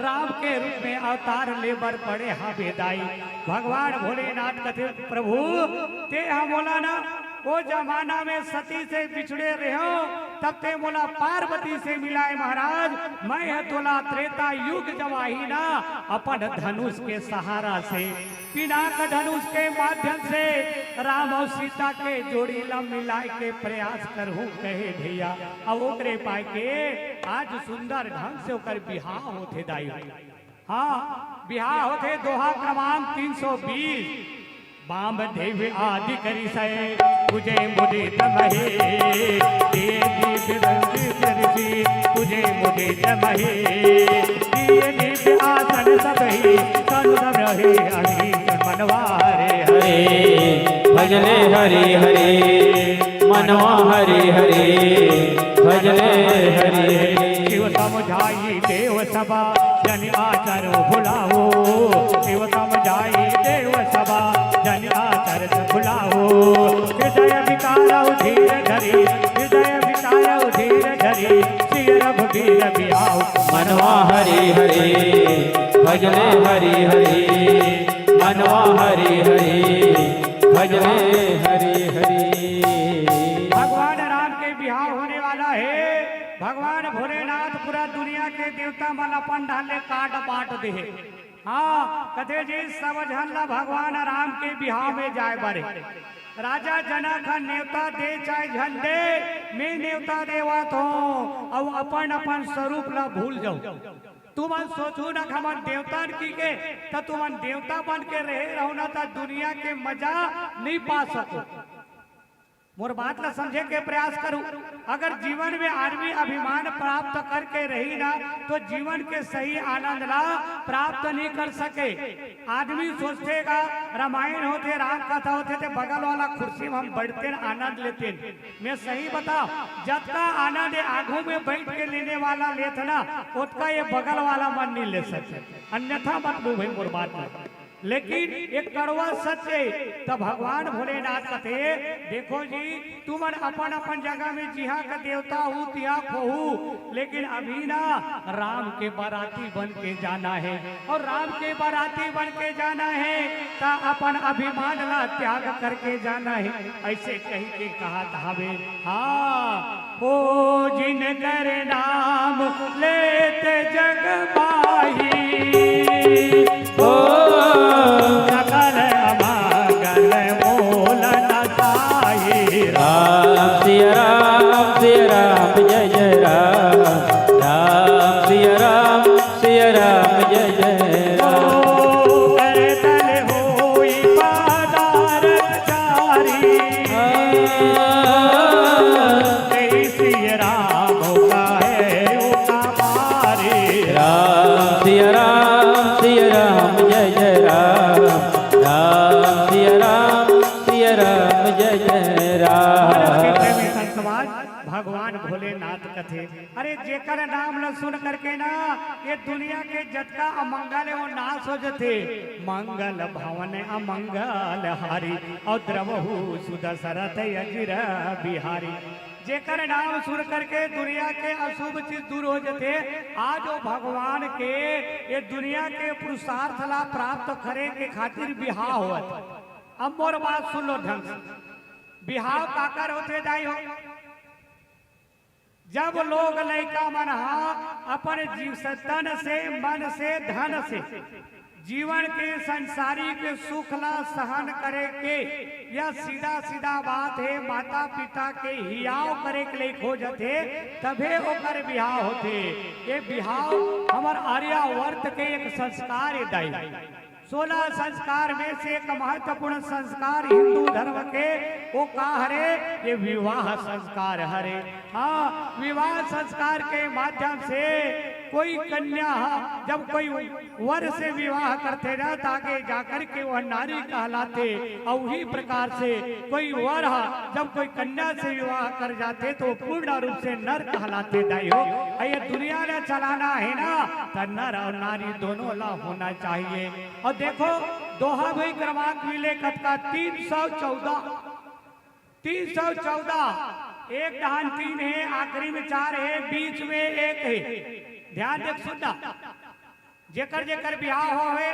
राम के रूप में अवतार ले बर पड़े हवे दाई। भगवान भोलेनाथ कथे, प्रभु, ते ह मोला ना ओ जमाना में सती से बिछड़े रहेंव, तब ते मोला पार्वती से मिलाए महाराज। मैं ह तोला त्रेता युग जवाही ना अपन धनुष के सहारा से, पिनाक धनुष के माध्यम से राम अउ सीता के जोड़ी ला मिलाए के प्रयास करहूं कहे भैया। अउ ओकरे पाए के आज सुंदर ढंग से ओकर बिहाव होथे दाई। हाँ, बिहाव होथे दोहा क्रमांक तीन सौ बीस। वामदेव आदि करि सय पूजे मुदित महे। दिए दीप दंती ऋषि पूजे मुदित महे। दिए दीप आसन सबहि तनु रहे अहित मनवा हरे हरे। भजले हरे हरे मनवा हरे हरे। भजले हरे हरे। शिव समुझाई देव सभा जन आचर भुलाओ। शिव समुझाई देव सभा जन आचर भुलाओ। हृदय विकारौ धीर धरी, हृदय विकारौ धीर धरी, सिय रघुबीर बियाओ। मनवा हरे हरे भजले हरे हरे। मनवा हरे हरे भजले हरे हरे। भगवान राम के बिहाव होने वाला हे। भगवान भोलेनाथ पूरा दुनिया के देवता मन अपन डाले काट बांट दे हे। हाँ, कथे जी, सब झन ला भगवान राम के बिहाव में जाए बर हे। राजा जनक ह नेवता दे चाहे झन दे, मैं नेवता देवत हों, अउ अपन अपन स्वरूप ला भूल जाहू। तुमन सोचहू ना हमन देवता न कहिके, त तुमन देवता बन के रहे रहू ना, त दुनिया के मजा नइ पा सकहू। मोर बात ला समझे के प्रयास करू। अगर जीवन में आदमी अभिमान प्राप्त करके रही ना, तो जीवन के सही आनंद ला प्राप्त नहीं कर सके। आदमी सोचथे गा, रामायण होथे, राम कथा होथे, ते बगल वाला कुर्सी में हम बैठते न, आनंद लेते न। मैं सही बता, जतका आनंद ये आगू में बैठ के लेने वाला लेथे ना, ओतका ये बगल वाला मन नहीं ले सके। अन्यथा मत लू भाई मोर बात ला। लेकिन एक कड़वा सच हे, त भगवान भोलेनाथ कथे, "देखो जी, तुमन अपन अपन जगह में जिहाँ का देवता हू, तिहाँ खोहू, लेकिन अभी ना राम के बाराती बन के जाना हे, और राम के बाराती बन के जाना हे, त अपन अभिमान ला त्याग करके जाना हे।" ऐसे कही के कहत हवे। हाँ, ओ जिनकर नाम लेत जग माही, ओ सकल अमंगल मोल न साही। राम सिया राम सिया राम जय जय राम। राम सिया राम सिया राम जय जय राम। करतल होई पदारथ चारी। जय सिया राम कहे उका मारी। राम सिया राम सिया राम जय जय राम। राम सिया राम सिया राम जय जय राम। भारत के प्रेमी संत समाज, भगवान भोलेनाथ कथे, अरे जेकर नाम ल सुन करके ना ये दुनिया के जतका अमंगल हे वो नाश हो जथे। मंगल भवन अमंगल हारी, और द्रवहु सुदशरथ अजिर बिहारी। जेकर नाम सुन करके दुनिया के अशुभ चीज दूर हो जथे। आज वो भगवान के ये दुनिया के पुरुषार्थ ला प्राप्त करे के खातिर बिहाव होवत। अब मोर बात सुन लो ढंग से, बिहाव काकर होथे दाई हो? जब लोग लइका मन ह अपन जीव से, तन से, मन से, धन से जीवन के संसारी के सुख ला सहन करे के, या सीधा सीधा बात हे, माता पिता के हियाव करे के लइक हो जथे, तभे ओकर बिहाव होथे। ये बिहाव हमर आर्यावर्त के एक संस्कार हे दाई। सोलह संस्कार में से एक महत्वपूर्ण संस्कार हिंदू धर्म के वो का हरे? ये विवाह संस्कार हरे। हाँ, विवाह संस्कार के माध्यम से कोई कन्या ह, जब कोई वर से विवाह करथे ना, त आगे जाकर के वह नारी कहलाथे। और उही प्रकार से कोई वर ह, जब कोई कन्या से विवाह कर जाथे, तो वो पूर्ण रूप से नर कहलाथे दाई हो। और ये दुनिया ला चलाना हे ना, त नर और नारी दोनों ला होना चाहिए। और देखो, दोहा भी क्रमांक मिले कतका, तीन सौ चौदह, तीन सौ चौदह। एक डहान तीन हे, आखिरी में चार हे, बीच में एक हे। ध्यान दे सुनना, जेकर जेकर बिहाव होवे,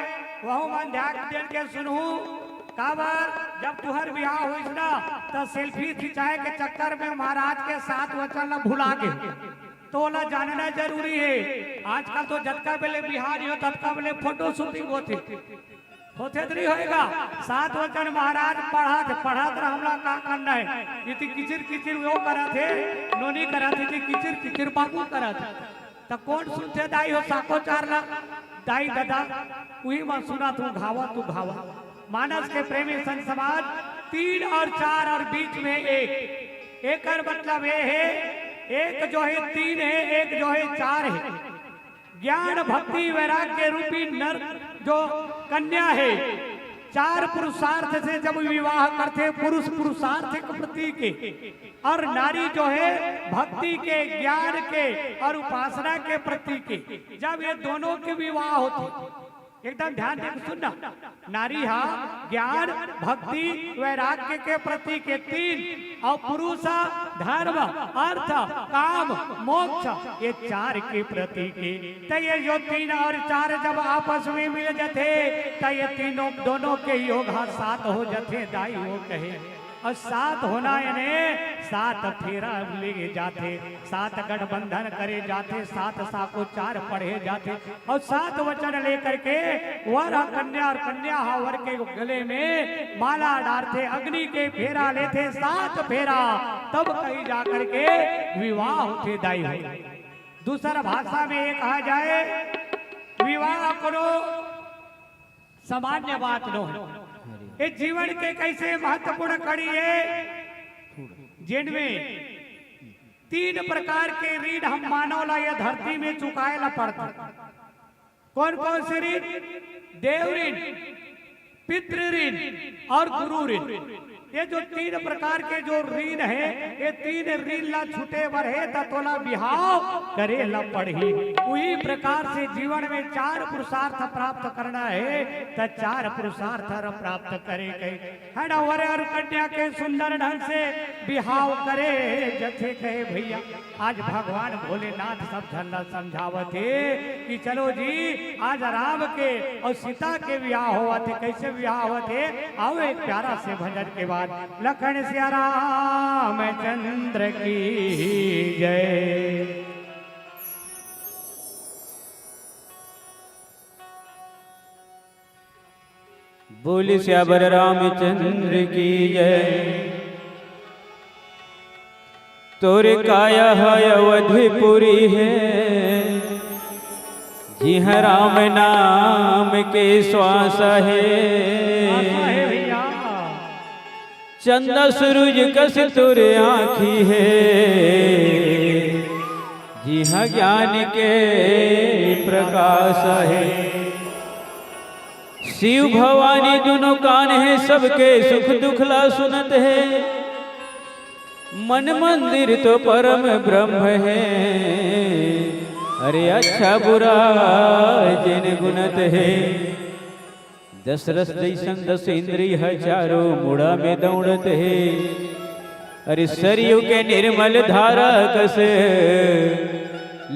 वहू मन ध्यान दे के सुनहू। काबर, जब तुहर बिहाव होइस ना, त सेल्फी खिंचाए के चक्कर में महाराज के सात वचन ला भुला गे। तो ओला जानना जरूरी हे। आजकल तो जतका बेले बिहाव हो, ततका बेले फोटो शूटिंग होथे। होथे त नहीं होएगा? सात वचन महाराज पढ़त, पढ़त रह, हमला का करना हे? इति किचिर किचिर वो करत हे, नोनी करत हे, इति किचिर किचिर बाबू करत हे। त कोन सुनथे दाई हो साको चार ला? दाई ददा, उही मन सुनत हूँ, घावा तू घावा। मानस के प्रेमी संत समाज, तीन और चार और बीच में एक, एकर मतलब ये हे, एक जो हे तीन हे, एक जो हे चार हे। ज्ञान, भक्ति, वैराग्य रूपी नर जो कन्या हे, चार पुरुषार्थ से जब विवाह करथे, पुरुष पुरुषार्थ के प्रतीक हे, और नारी जो हे भक्ति के, ज्ञान के और उपासना के प्रतीक हे। जब ये दोनों के विवाह होथे, एकदम ध्यान दे के सुनना, नारी हा ज्ञान, भक्ति, वैराग्य के प्रतीक हे तीन, और पुरुष हा धर्म, अर्थ, काम, मोक्ष, ये चार के प्रतीक हे। त ये जो तीन और चार जब आपस में मिल जथे, त ये तीनों, दोनों के योग हा सात हो जथे, दाई हो कहे। और सात होना यानी सात फेरा ले जाथे, सात गठबंधन करे जाथे, सात साको चार पढ़े जाथे, और सात वचन लेकर के वर ह कन्या और कन्या ह वर के गले में माला डारथे, अग्नि के फेरा लेथे, सात फेरा, तब कहीं जाकर के विवाह होथे दाई हो। दूसर भाषा में ये कहा जाए, विवाह कोनो सामान्य बात नो हे। ये जीवन के कैसे महत्वपूर्ण कड़ी हे, जेन में तीन प्रकार के ऋण हम मानव ला ये धरती में चुकाए ला पड़थे। कौन कौन से ऋण? देव ऋण, पितृ ऋण और गुरु ऋण। ये जो तीन प्रकार के जो ऋण हे, ये तीन ऋण ला छूटे बर हे त तोला बिहाव करे ला पड़ही। उही प्रकार से जीवन में चार पुरुषार्थ प्राप्त करना हे त चार पुरुषार्थ प्राप्त करे के हे ना, वर और कन्या के सुंदर ढंग से बिहाव करे जथे कहे भैया। आज भगवान भोलेनाथ सब झन ला समझावत हे कि चलो जी, आज राम के और सीता के विवाह होवत हे। कैसे विवाह होवत हे? आओ एक प्यारा से भजन के बाद। लखन सिया रामचंद्र की जय। बोल सियावर रामचंद्र की जय। तोर काया है अवधपुरी हे, जिहाँ राम नाम के श्वास हे। आशा हे भैया। चंदा सूरज कस तोर आँखी हे, जिहाँ ज्ञान के प्रकाश हे। शिव भवानी दुनों कान हे, सबके सुख दुख ला सुनत हे। मन मंदिर तो परम ब्रह्म हे, अरे अच्छा बुरा जेन गुनत हे। दस रस जैसन दस इंद्री ह चारों मुड़ा में दौड़त हे। अरे सरयू के निर्मल धारा कस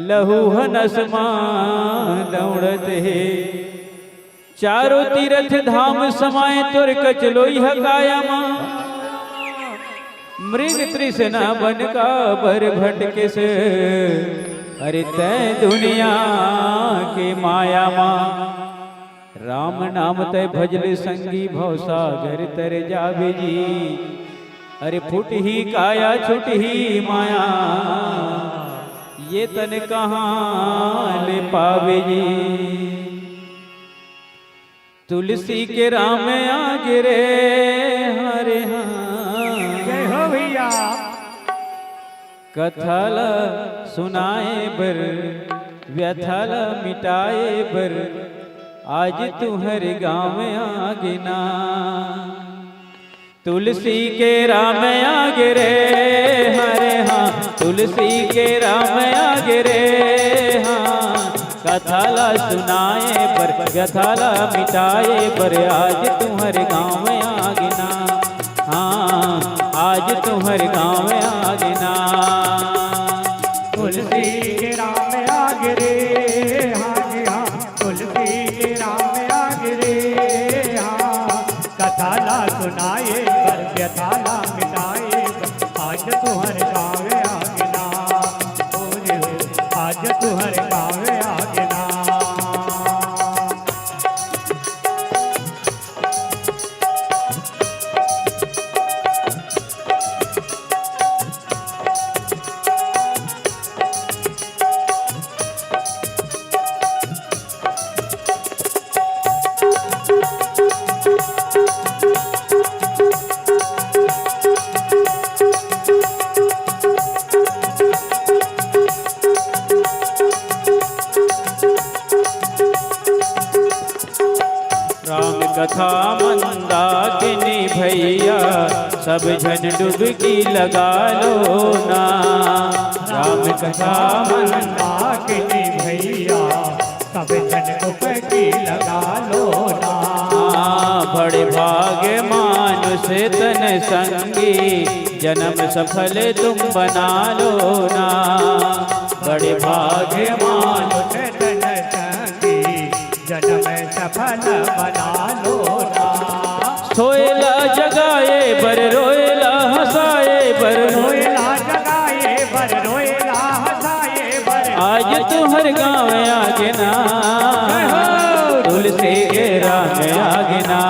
लहू ह नस मा दौड़त हे। चारों तीरथ धाम समाए तोर कचलोई ह काया मा। मृग तृष्णा बन काबर भटकेस, अरे तैं दुनिया के माया मा। राम नाम तैं भजले संगी भव सागर तर जाबे जी। अरे फुटही काया छुटही माया, ये तन कहाँ ले पाबे जी। तुलसी के राम आगे रे, हरे हाँ। जय हो भैया। कथा ला सुनाए बर, व्यथा ला मिटाए बर, आज तुहर गाँव आगे ना। तुलसी के राम आगे रे, हरे हाँ, तुलसी के राम आगे रे, हाँ। कथा ला सुनाए बर, व्यथा ला मिटाए बर, आज तुहर गाँव आगे ना। हाँ, आज तुहर गाँव आगे ना। तुलसी के राम आगे रे, हाँ जी हाँ, तुलसी के राम आगे रे, हाँ। कथा ला सुनाए बर, व्यथा ला मिटाए बर, आज तुहर गाँव आगे ना। ओ रे हो, आज तुहर गाँव आगे ना। राम कथा मंदाकिनी भैया, सब झन डुबकी लगा लो ना। राम कथा मंदाकिनी भैया, सब झन डुबकी लगा लो ना। बड़े भाग्य मानुष तन संगी, जन्म सफल तुम बना लो ना। बड़े भाग्य मानुष तन संगी, जन्म सफल बना लो ना। सोएला जगाए बर, रोएला हंसाए बर, रोएला जगाए बर, रोएला हंसाए बर, आज तुहर गाँव आगे ना। जय हो। तुलसी के राम आगे ना,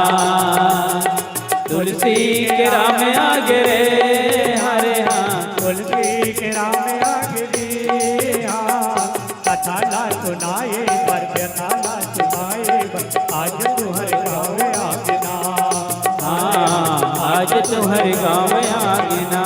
तुलसी के राम आगे रे, हरे हाँ। तुलसी के राम आगे रे, हाँ। कथा ला सुनाए बर, व्यथा ला सुनाए बर, आज तुहर गाँव आगे ना। हाँ, आज तुहर हर गाँव आंगना।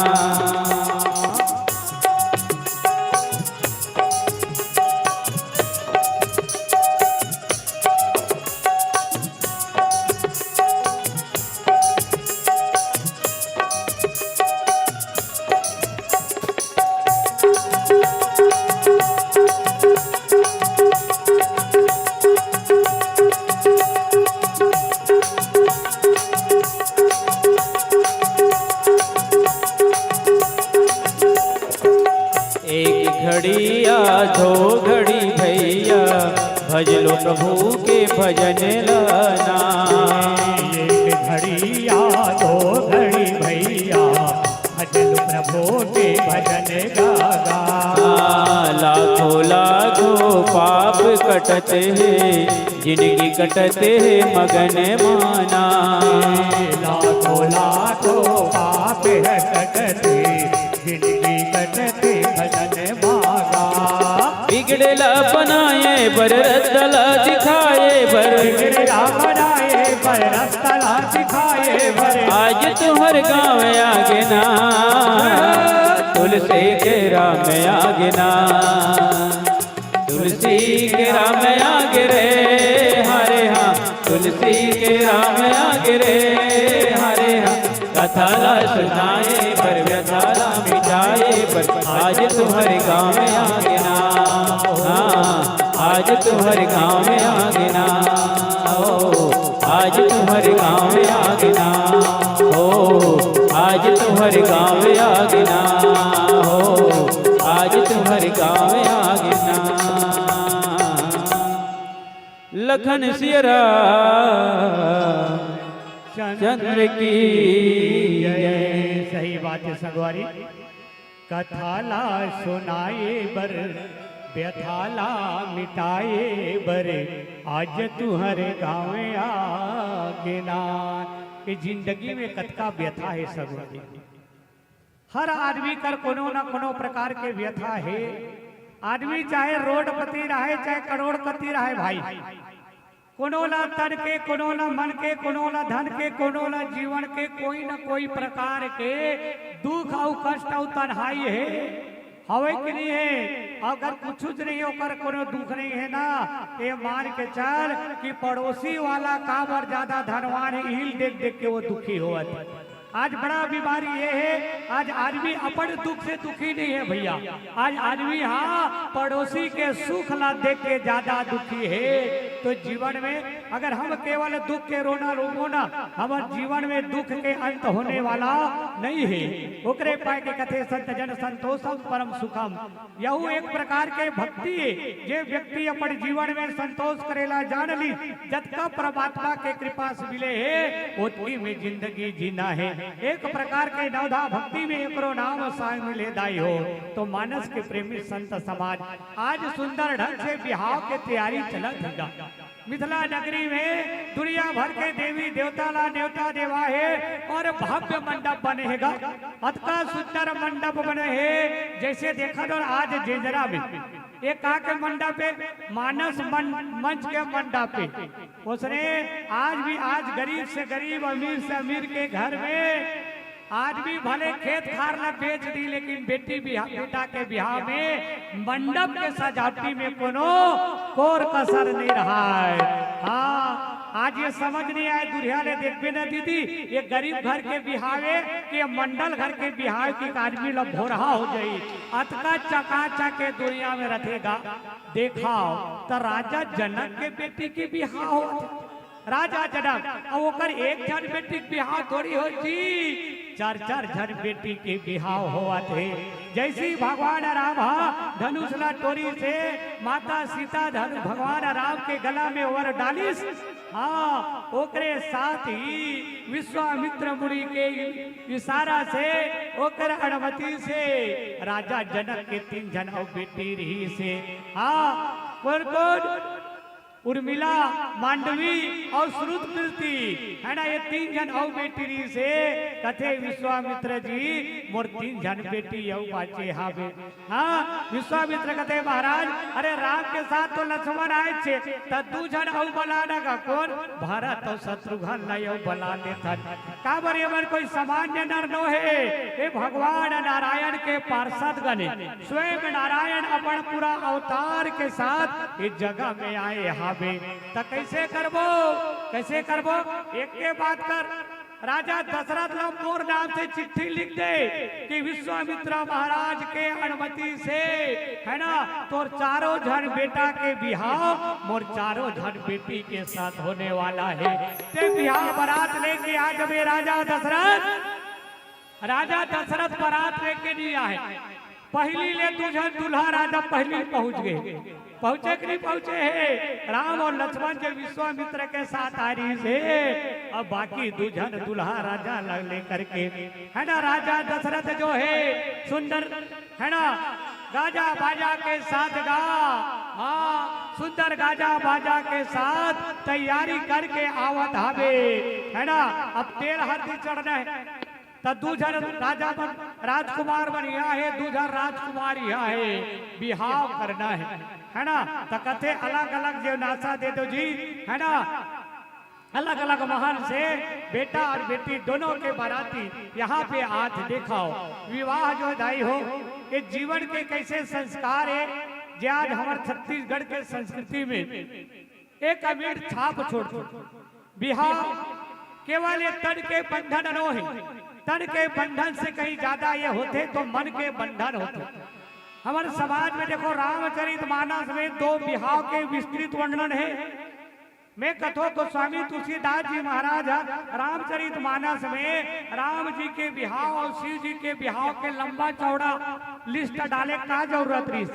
एक घड़ी या दो घड़ी भैया, भज लो प्रभु के भजन लाना। एक घड़ी या दो घड़ी भैया, भज लो प्रभु के भजन गागा। लाखों लाखों पाप कटत हे, जिनगी कटत हे मगन माना। लाखों लाखों पाप हे कटत हे, जिनगी कटत हे भजन मागा। बिगड़ेला बनाए बर, रस्ता ला दिखाए बर। बिगड़ेला बनाए बर, रस्ता ला दिखाए बर। आज तुहर गाँव आंगना, तुलसी के राम आंगना। तुलसी के राम आंगना रे, हरे हाँ। तुलसी के राम आंगना रे, हरे हाँ। कथा ला सुनाए बर, व्यथा ला मिटाए बर, आज तुहर गाँव आंगना। हाँ, आज तुहर गाँव आंगना। ओ, आज तुहर गाँव आंगना। ओ, आज तुहर गाँव आंगना। ओ, आज तुहर गाँव आंगना। लखन सिया राम चंद्र की जय। सही बात है संगवारी। कथा ला सुनाए बर, व्यथा ला मिटाए बर, आज तुहर गाँव आंगना। ये जिंदगी में कतका व्यथा हे संगवारी। हर आदमी कर कोनो न कोनो प्रकार के व्यथा हे। आदमी चाहे रोडपति रहे, चाहे करोड़पति रहे भाई, कोनो ला तन के, कोनो ला मन के, कोनो ला धन के, कोनो ला जीवन के कोई न कोई प्रकार के दुख अउ कष्ट अउ तन्हाई हे, हवे कि नहीं हे? अगर कुछुच नहीं, ओकर कोनो दुख नहीं हे ना, ये मान के चल कि पड़ोसी वाला काबर ज्यादा धनवान हे, इही ल देख देख के वो दुखी होवत हे। आज बड़ा बीमारी ये हे, आज आदमी अपन दुख से दुखी नहीं हे भैया, आज आदमी हाँ पड़ोसी के सुख ला देख के ज्यादा दुखी हे। तो जीवन में अगर हम केवल दुख के रोना रोबो ना, हमर जीवन में दुख के अंत होने वाला नहीं हे। ओकरे पाए के कथे संत जन संतोषम परम सुखम। यहू एक प्रकार के भक्ति हे, जे व्यक्ति अपन जीवन में संतोष करेला जान ली, जतका परमात्मा के कृपा से मिले हे, ओतकी में जिंदगी जीना हे। एक प्रकार के नवधा भक्ति में एकरो नाम शामिल हे दाई हो। तो मानस के प्रेमी संत समाज, आज सुंदर ढंग से बिहाव के तैयारी चलत हे गा। मिथिला नगरी में दुनिया भर के देवी देवता ला नेवता देवा हे अउ भव्य मंडप बने हे गा। अतका सुंदर मंडप बने हे, जइसे देखत हो आज जेजरा में, ये का के मंडप हे? मानस मन-, मंच के मंडप हे। ओसने आज भी, आज गरीब से गरीब, अमीर से अमीर के घर में आदमी भले खेत खार ला बेच दी, लेकिन बेटी बिहा-, बेटा के बिहाव में मंडप के सजावटी में कोनो कोर कसर नहीं रहा हे। हाँ, आज ये समझ नहीं आए, दुरिहा ले देखबे ना दीदी, ये गरीब घर के बिहाव हे कि ये मंडल घर के बिहाव हे कि एक आदमी ला भोरहा हो जाई। अतका चकाचक के दुनिया में रथे गा। देखाव, त राजा जनक के बेटी के बिहाव होवत हे। राजा जनक, अब ओकर एक झन बेटी के बिहाव थोड़ी हो जी, चार चार झन बेटी के बिहाव होवत हे। जइसे ही भगवान राम हा धनुष ला टोरिस हे, माता सीता धनु-, भगवान राम के गला में वर डालिस, हाँ, ओकरे साथ ही विश्वामित्र मुनि के इशारा से, ओकर अनुमति से राजा जनक के तीन झन अउ बेटी रहिस हे। हाँ, कोन कोन? उर्मिला, मांडवी अउ श्रुत कीर्ति, है ना, ये तीन झन अउ बेटी रहिस हे। कथे विश्वामित्र जी, मोर तीन झन बेटी अउ बाचे हावे। हाँ, विश्वामित्र कथे, महाराज, अरे राम के साथ तो लक्ष्मण आए थे, त दू झन अउ बला न गा, कोन? भरत अउ शत्रुघ्न ला अउ बला देथन। काबर ये मन कोई सामान्य नर नो हे, ये भगवान नारायण के पार्षद गण हे। स्वयं नारायण अपन पूरा अवतार के साथ इस जगह में आए हावे, त कैसे करबो, कैसे करबो? एक के बात कर, राजा दशरथ ला मोर नाम से चिट्ठी लिख दे कि विश्वामित्र महाराज के अनुमति से, है ना, तोर चारों झन बेटा के बिहाव मोर चारों झन बेटी के साथ होने वाला है। ते बिहाव बरात लेके आ जबे राजा दशरथ। राजा दशरथ बरात लेके नहीं आए, पहिली ले दू झन दूल्हा राजा पहिली पहुंच गए। पहुंचे कि नहीं पहुंचे हे? राम अउ लक्ष्मण जो विश्वामित्र के साथ आ रहिस हे, अब बाकी दू झन दूल्हा राजा ल-, लेकर के, है ना, राजा दशरथ जो हे सुंदर, है ना, गाजा बाजा के साथ गा, हाँ, सुंदर गाजा बाजा के साथ तैयारी करके आवत हावे, है ना। अब तेल हरदी चढ़ना है, त दू झन राजा मन, राजकुमार मन इहाँ हे, दू झन राजकुमार इहाँ हे, बिहाव करना हे, है ना। त कथे अलग-अलग जो नासा दे दो जी, है ना, अलग-अलग महल से बेटा अउ बेटी दोनों के बराती यहाँ पे आज देखाव। विवाह जो दाई हो, ये जीवन के कैसे संस्कार हे, जे आज हमर छत्तीसगढ़ के संस्कृति में एक अमिट छाप छोड़थे। बिहाव केवल ये तन के बंधन नो हे, तन के बंधन से कहीं ज्यादा ये होथे तो मन के बंधन होथे। हमर समाज में देखो, रामचरित मानस में दो बिहाव के विस्तृत वर्णन हे। मैं कथों गोस्वामी तुलसीदास जी महाराज ह रामचरित मानस में राम जी के बिहाव अउ शिव जी के बिहाव के लंबा चौड़ा लिस्ट डाले का जरूरत रहिस?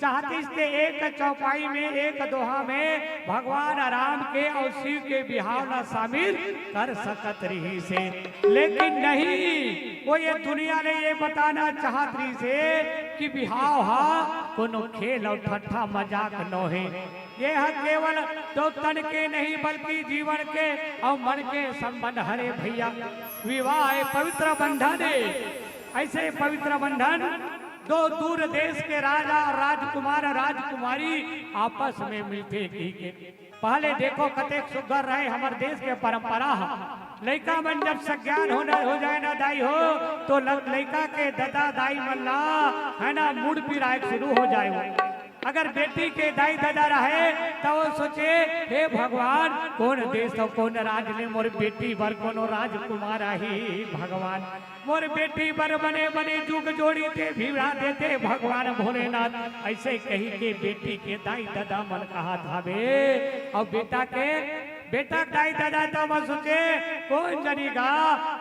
चाहतिस ते एक चौपाई में, एक दोहा में भगवान राम के अउ शिव के बिहाव ला शामिल कर सकत रहिस हे, लेकिन नहीं, वो ये दुनिया ले ये बताना चाहत रहिस हे कि बिहाव हा कोनो खेल अउ ठट्ठा मजाक नो हे। ये ह केवल दो तन के नहीं, बल्कि जीवन के अउ मन के संबंध हरे भैया। विवाह ए पवित्र बंधन हे, ऐसे पवित्र बंधन दो दूर देश के राजा अउ राजकुमार राजकुमारी आपस में मिलथे कहिके। पहले देखो कतेक सुग्घर रहे हमर देश के परंपरा ह। लइका मन जब सज्ञान होना, हो जाए ना दाई हो, तो ल-, लइका के ददा दाई मन ला, है ना, मुड़ पिराए शुरू हो जाए हो। अगर बेटी के दाई ददा रहे, त वो सोचे, "हे भगवान, कोन देश अउ कोन राज ले मोर बेटी बर कोनो राजकुमार आही भगवान।" मोर बेटी बर बने बने जुग जोड़ी ते भिड़ा देते भगवान भोलेनाथ। ऐसे कहिके बेटी के दाई ददा मन कहत हावे। अउ बेटा के, बेटा के दाई ददा तो मन सोचे, कोन जनी गा,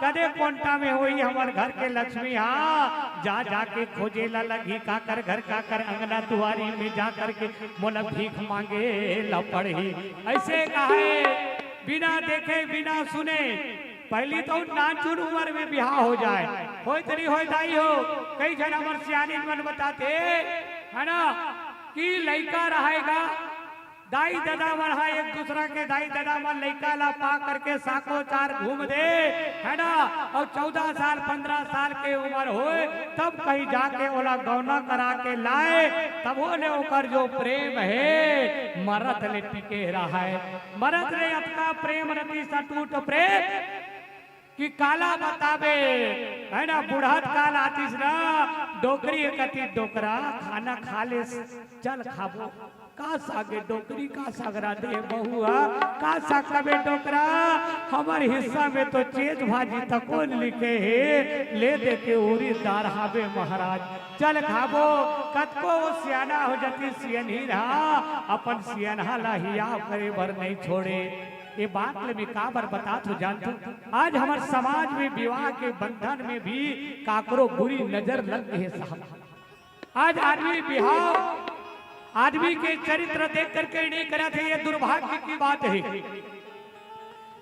कदे कोंटा में होही हमर घर के लक्ष्मी हा। जा जा के खोजे ला लगही, काकर घर काकर अंगना दुआरी में जा करके मोला भीख मांगे ला पड़ही। ऐसे कहे, बिना देखे बिना सुने, पहली तो नानचुन उम्र में बिहाव हो जाए, होय तरी होय दाई हो। कई झन हमर सियानी मन बताथे, है ना, कि लइका रहेगा, दाई ददा मन हा एक दूसरा के दाई ददा मन लइका ला पा करके साको चार घूम दे, है ना, अउ चौदह साल, पन्द्रह साल के उम्र होय, तब कहीं जाके ओला गौना करा के लाए, तब ओले ओकर जो प्रेम हे, मरत ले टिके रहे। मरत ले अतका प्रेम रतिस, अटूट प्रेम कि काला बताबे, है ना, बुढ़त काल आतिस ना, डोकरी कति डोकरा खाना खा ले, चल खाबो। का सागे डोकरी, का साग रांधे बहुआ, का साग तबे डोकरा, हमर हिस्सा में तो चेज भाजी तको लिखे हे, ले दे के उरी दार हाबे महाराज, चल खाबो। कतको वो सियाना हो जाती, सियनही रहा, अपन सियनहा ला हियाव करे बर नहीं छोड़े। ये बात ले मैं काबर बतात हो जानथो, आज हमर समाज में विवाह के बंधन में भी काकरो बुरी नजर लग गे हे साहब। आज आदमी बिहाव, आदमी के चरित्र देख करके नहीं करत हे, ये दुर्भाग्य की बात हे।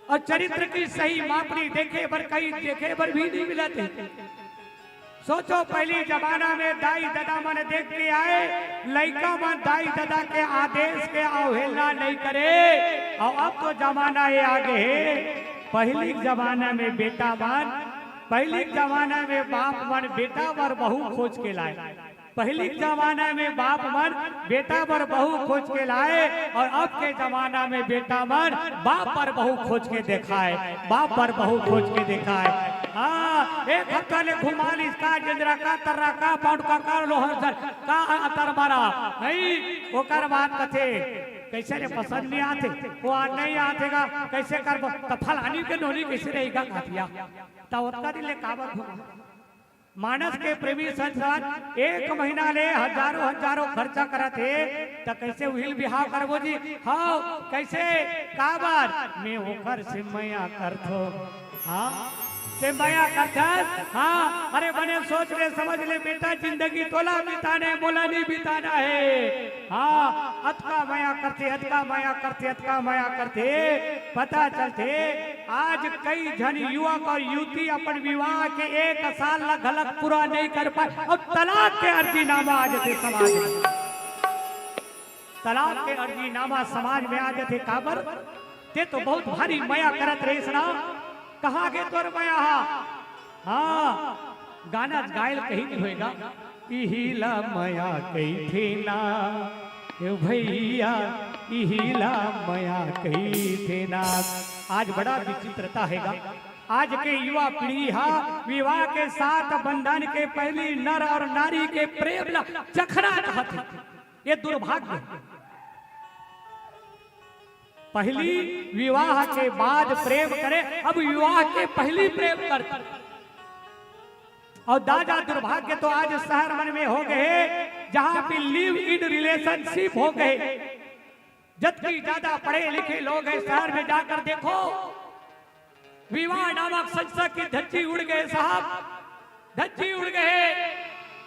अउ चरित्र की सही मापनी देखे बर कहीं देखे बर भी नहीं मिलत हे। सोचो, पहिली जमाना में दाई ददा मन देख के आए, लइका मन दाई ददा के आदेश के अवहेलना नइ करे। अउ अब तो जमाना ये आगे हे, पहिली जमाना में बेटा मन, पहिली जमाना में बाप मन बेटा बर बहू खोज के लाए, पहिली जमाना में बाप मन बेटा बर बहू खोज के लाए, अउ अब के जमाना में बेटा मन बाप बर बहू खोज के देखाए, बाप बर बहू खोज के देखाए। हाँ, एक हफ्ता ले घुमा लिस का, जंजरा का, तर्रा का, पाउंड का, का, लोहर सर का, अतर मारा, नहीं, ओकर बाद कथे, "कइसे रे, पसंद नइ आथे, वो आ नइ आथे गा, कइसे करबो, त फलानी के नोनी कइसे रही गा?" कथिया, त ओतका दिन ले काबर घुमा? मानस के प्रेमी संसार एक महीना ले हजारों हजारों खर्चा करत हे, त कइसे उहिल बिहाव करबो जी? हाँ, कइसे? काबर? मैं ओकर से मया करथों। हाँ, से मया करथस? हाँ, अरे बने सोच ले, समझ ले बेटा, जिंदगी तोला बिताना हे, मोला नइ बिताना हे। हाँ, अतका मया करथे, अतका मया करथे, अतका मया करथे, पता चलथे आज कई झन युवक अउ युवती अपन विवाह के एक साल ला घलक पूरा नइ कर पाए अउ तलाक के अर्जीनामा आ जथे समाज में। तलाक के अर्जीनामा समाज में आ जथे। काबर? ते तो बहुत भारी मया करत रहिस ना, कहाँ गे तोर मया हा? हाँ, गाना गायल कहीं नहीं होएगा। इही ला मया कहिथे ना, ए भैया, इही ला मया कहिथे ना। आज बड़ा विचित्रता हे गा। आज के युवा पीढ़ी हा विवाह के साथ बंधन के पहिली नर अउ नारी के प्रेम ला चखना चाहत हे। ये दुर्भाग्य हे। पहिली विवाह के बाद प्रेम करे, अब विवाह के पहिली प्रेम करथे। अउ दादा, दुर्भाग्य तो आज शहर मन में हो गए हे, जहाँ पे live in relationship हो गए। जतकी ज्यादा पढ़े लिखे लोग हे शहर में, जाकर देखो, विवाह नामक संस्था की धज्जी उड़ गए साहब, धज्जी उड़ गए।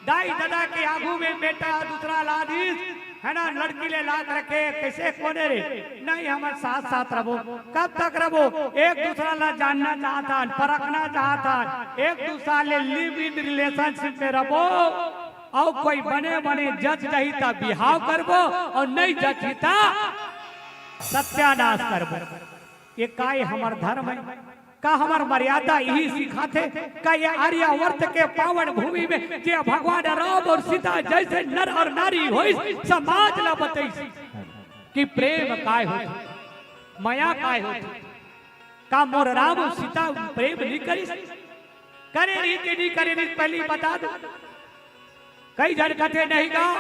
दाई ददा के आगू में बेटा दूसरा ला दिस, है ना, लड़की ले ला करके, कइसे, कोने रे? नहीं, हमन साथ साथ रहबो। कब तक रहबो? एक दूसरा ला जानना चाहत हन, परखना चाहत हन, एक दूसरा ले live in relationship में रहबो। अउ कोई बने बने जच जाही त बिहाव करबो, अउ नइ जचही त सत्यानाश करबो। ये काय हमर धर्म हे? का हमर मर्यादा इही सिखाथे? का ये आर्यावर्त के पावन भूमि में जे भगवान राम अउ सीता जइसे नर अउ नारी होइस, समाज ला बतइस कि प्रेम काय होथे, मया काय होथे? का मोर राम अउ सीता प्रेम नइ करिस? करे रहिस कि नइ करे रहिस, पहिली बता दो। कई झन कथे नहीं गा,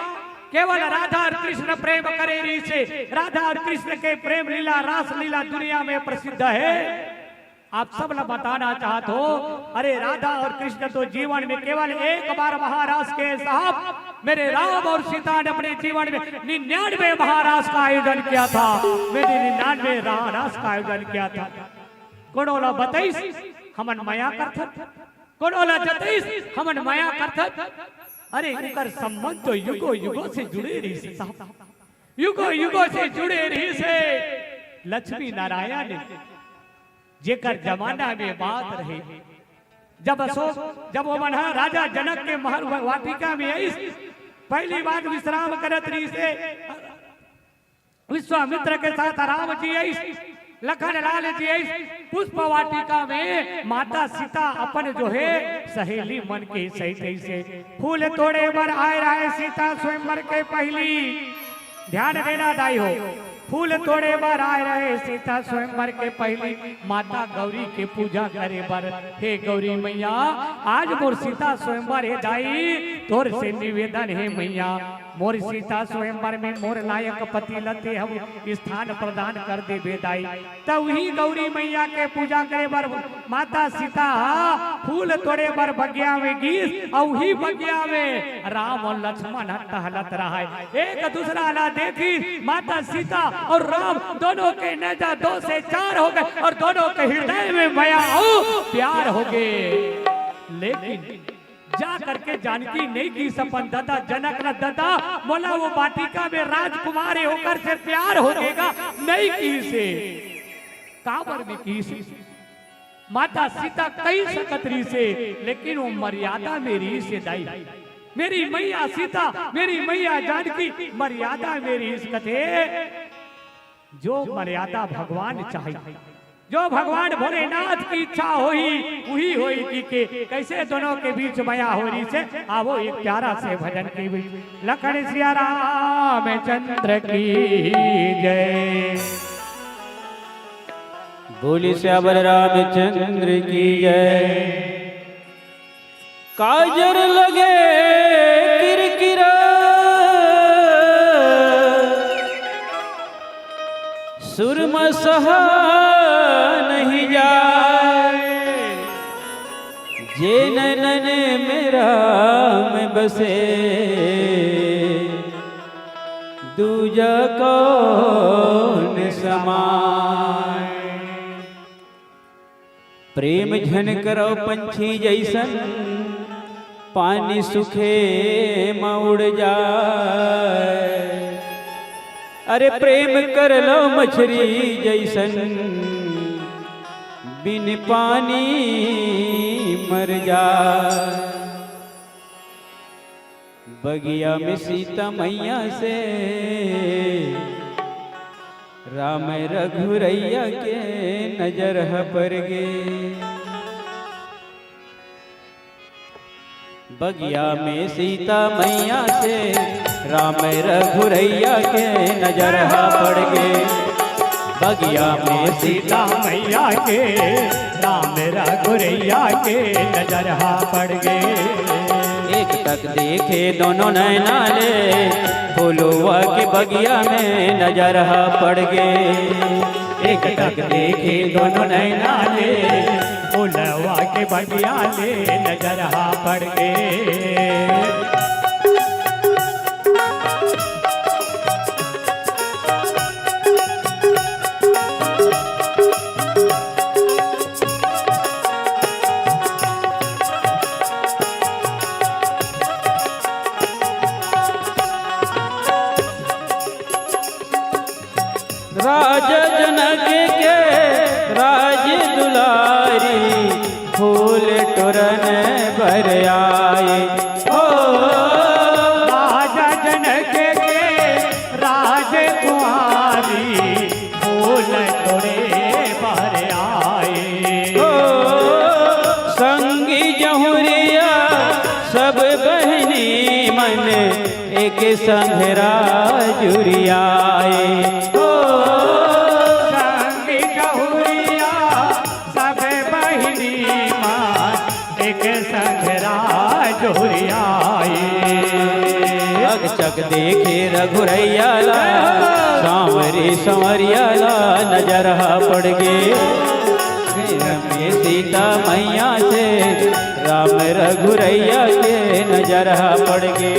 केवल राधा अउ कृष्ण प्रेम करे रहिस हे। राधा अउ कृष्ण के प्रेम लीला, रास लीला दुनिया में प्रसिद्ध हे। आप सब ला बताना चाहत हों, अरे राधा अउ कृष्ण तो जीवन में केवल एक बार महारास के साहब, मेरे राम अउ सीता ने अपने जीवन में निन्यानवे महारास का आयोजन किया था, मेरे निन्यानवे रा-, रास का आयोजन किया था। कोनो ला बतइस हमन मया करथन, कोनो ला जतइस हमन मया करथन। अरे उकर संबंध तो युगो युगो से जुड़े रहिस हे साहब, युगो युगो से जुड़े रहिस हे। लक्ष्मी नारायण जेकर जमाना में बात रहे, जब अशोक, जब वो मन ह राजा जनक के महल वा-, वाटिका में आइस, पहिली बार विश्राम करत रहिस हे, विश्वामित्र के साथ राम जी आइस, लखन लाल जी आइस, पुष्प वाटिका में माता सीता अपन जो हे सहेली मन के सहित आइस हे। फूल तोड़े बर आए रहे सीता स्वयंवर के पहिली। ध्यान देना दाई हो, फूल तोड़े बर आए रहे सीता स्वयंवर के पहिली, माता गौरी के पूजा करे बर। हे गौरी मैया, आज मोर सीता स्वयंवर हे दाई, तोर से निवेदन हे मैया, मोर सीता स्वयंवर में मोर लायक पति ल तें ह स्थान प्रदान कर देबे दाई। त उही गौरी मैया के पूजा करे बर माता सीता ह फूल तोड़े बर बगिया में गिस, अउ उही बगिया में राम अउ लक्ष्मण ह टहलत रहय। एक दूसरा ला देखिस, माता सीता अउ राम दोनों के नेजा दो से चार हो गए अउ दोनों के हृदय में मया अउ प्यार हो गए। लेकिन जा करके जानकी नइ किहिस अपन ददा जनक ला, "ददा, मोला वो वाटिका में राजकुमार हे, ओकर से प्यार हो गे गा," नइ किहिस हे। काबर नइ किहिस हे? माता सीता कहि सकत रहिसे, लेकिन वो मर्यादा में रहिसे दाई। मेरी मैया सीता, मेरी मैया जानकी मर्यादा में रहिस कथे। जो मर्यादा भगवान चाही, जो भगवान भोलेनाथ की इच्छा होही, उही होही जी के। कइसे दोनों के बीच मया हो रहिसे, आवो एक प्यारा से भजन के बीच। लखन सिया रामचंद्र की जय। बोली सियावर रामचंद्र की जय। काजर लगे किरकिरा, सुरमा सहा नहीं जाए। जे नैनन में राम बसे, दूजा कौन समाए। प्रेम झन करव पंछी जइसन, पानी सुखे म उड़ जाए। अरे प्रेम कर लो मछरी जइसन, बिन पानी मर जाए। बगिया में सीता मैया से राम रघुरैया के नजर ह परगे। बगिया में सीता मैया से राम रघुरैया के नजर ह परगे। बगिया में सीता मैया के, राम रघुरैया के नजर ह परगे। एक टक देखे दोनों नैना ले, फुलवा के बगिया में नजर ह परगे। एक टक देखे दोनों नैना ले, फुलवा के बगिया ले नजर ह परगे। राजा जनक के राज दुलारी, फूल टोरन बर आए। ओ राजा जनक के राजकुमारी, फूल टोरे बर आए। ओ संगी जहुरिया सब बहिनी मन, एक संघरा जुरियाए। ओ संगी जहुरिया सब बहिनी मन, एक संघरा जुरियाए। अक चक देखे रघुरैया ला, सांवरी संवरिया ला नजर ह पड़गे। में सीता मैया से राम रघुरैया के नजर ह पड़गे।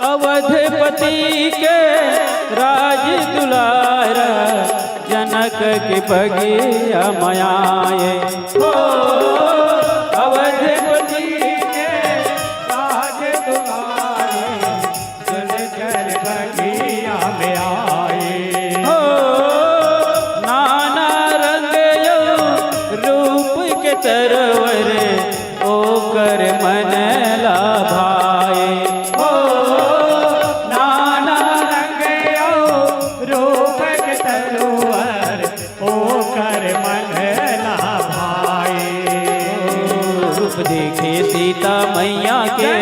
अवधपति के राज दुलारा, जनक के बगिया म आए। हो अवधपति के राज दुलारा, जनक के बगिया म आए। हो नाना रंग अउ रूप के तरवर, ओकर मन ला भाए। ओ नाना रंग अउ रूप के तरवर, ओकर मन ला भाए। रूप देखे सीता मैया के,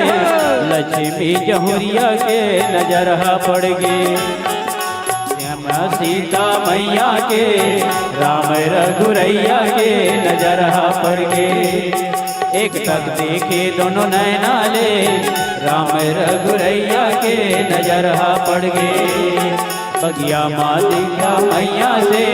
लक्ष्मी जहुरिया के नजर ह पड़गे। श्यामा सीता मैया के, राम रघुरैया के नजर ह पड़गे। एक टक देखे दोनों नैना ले, राम रघुरैया के नजर ह पड़गे। बगिया म सीता मैया से,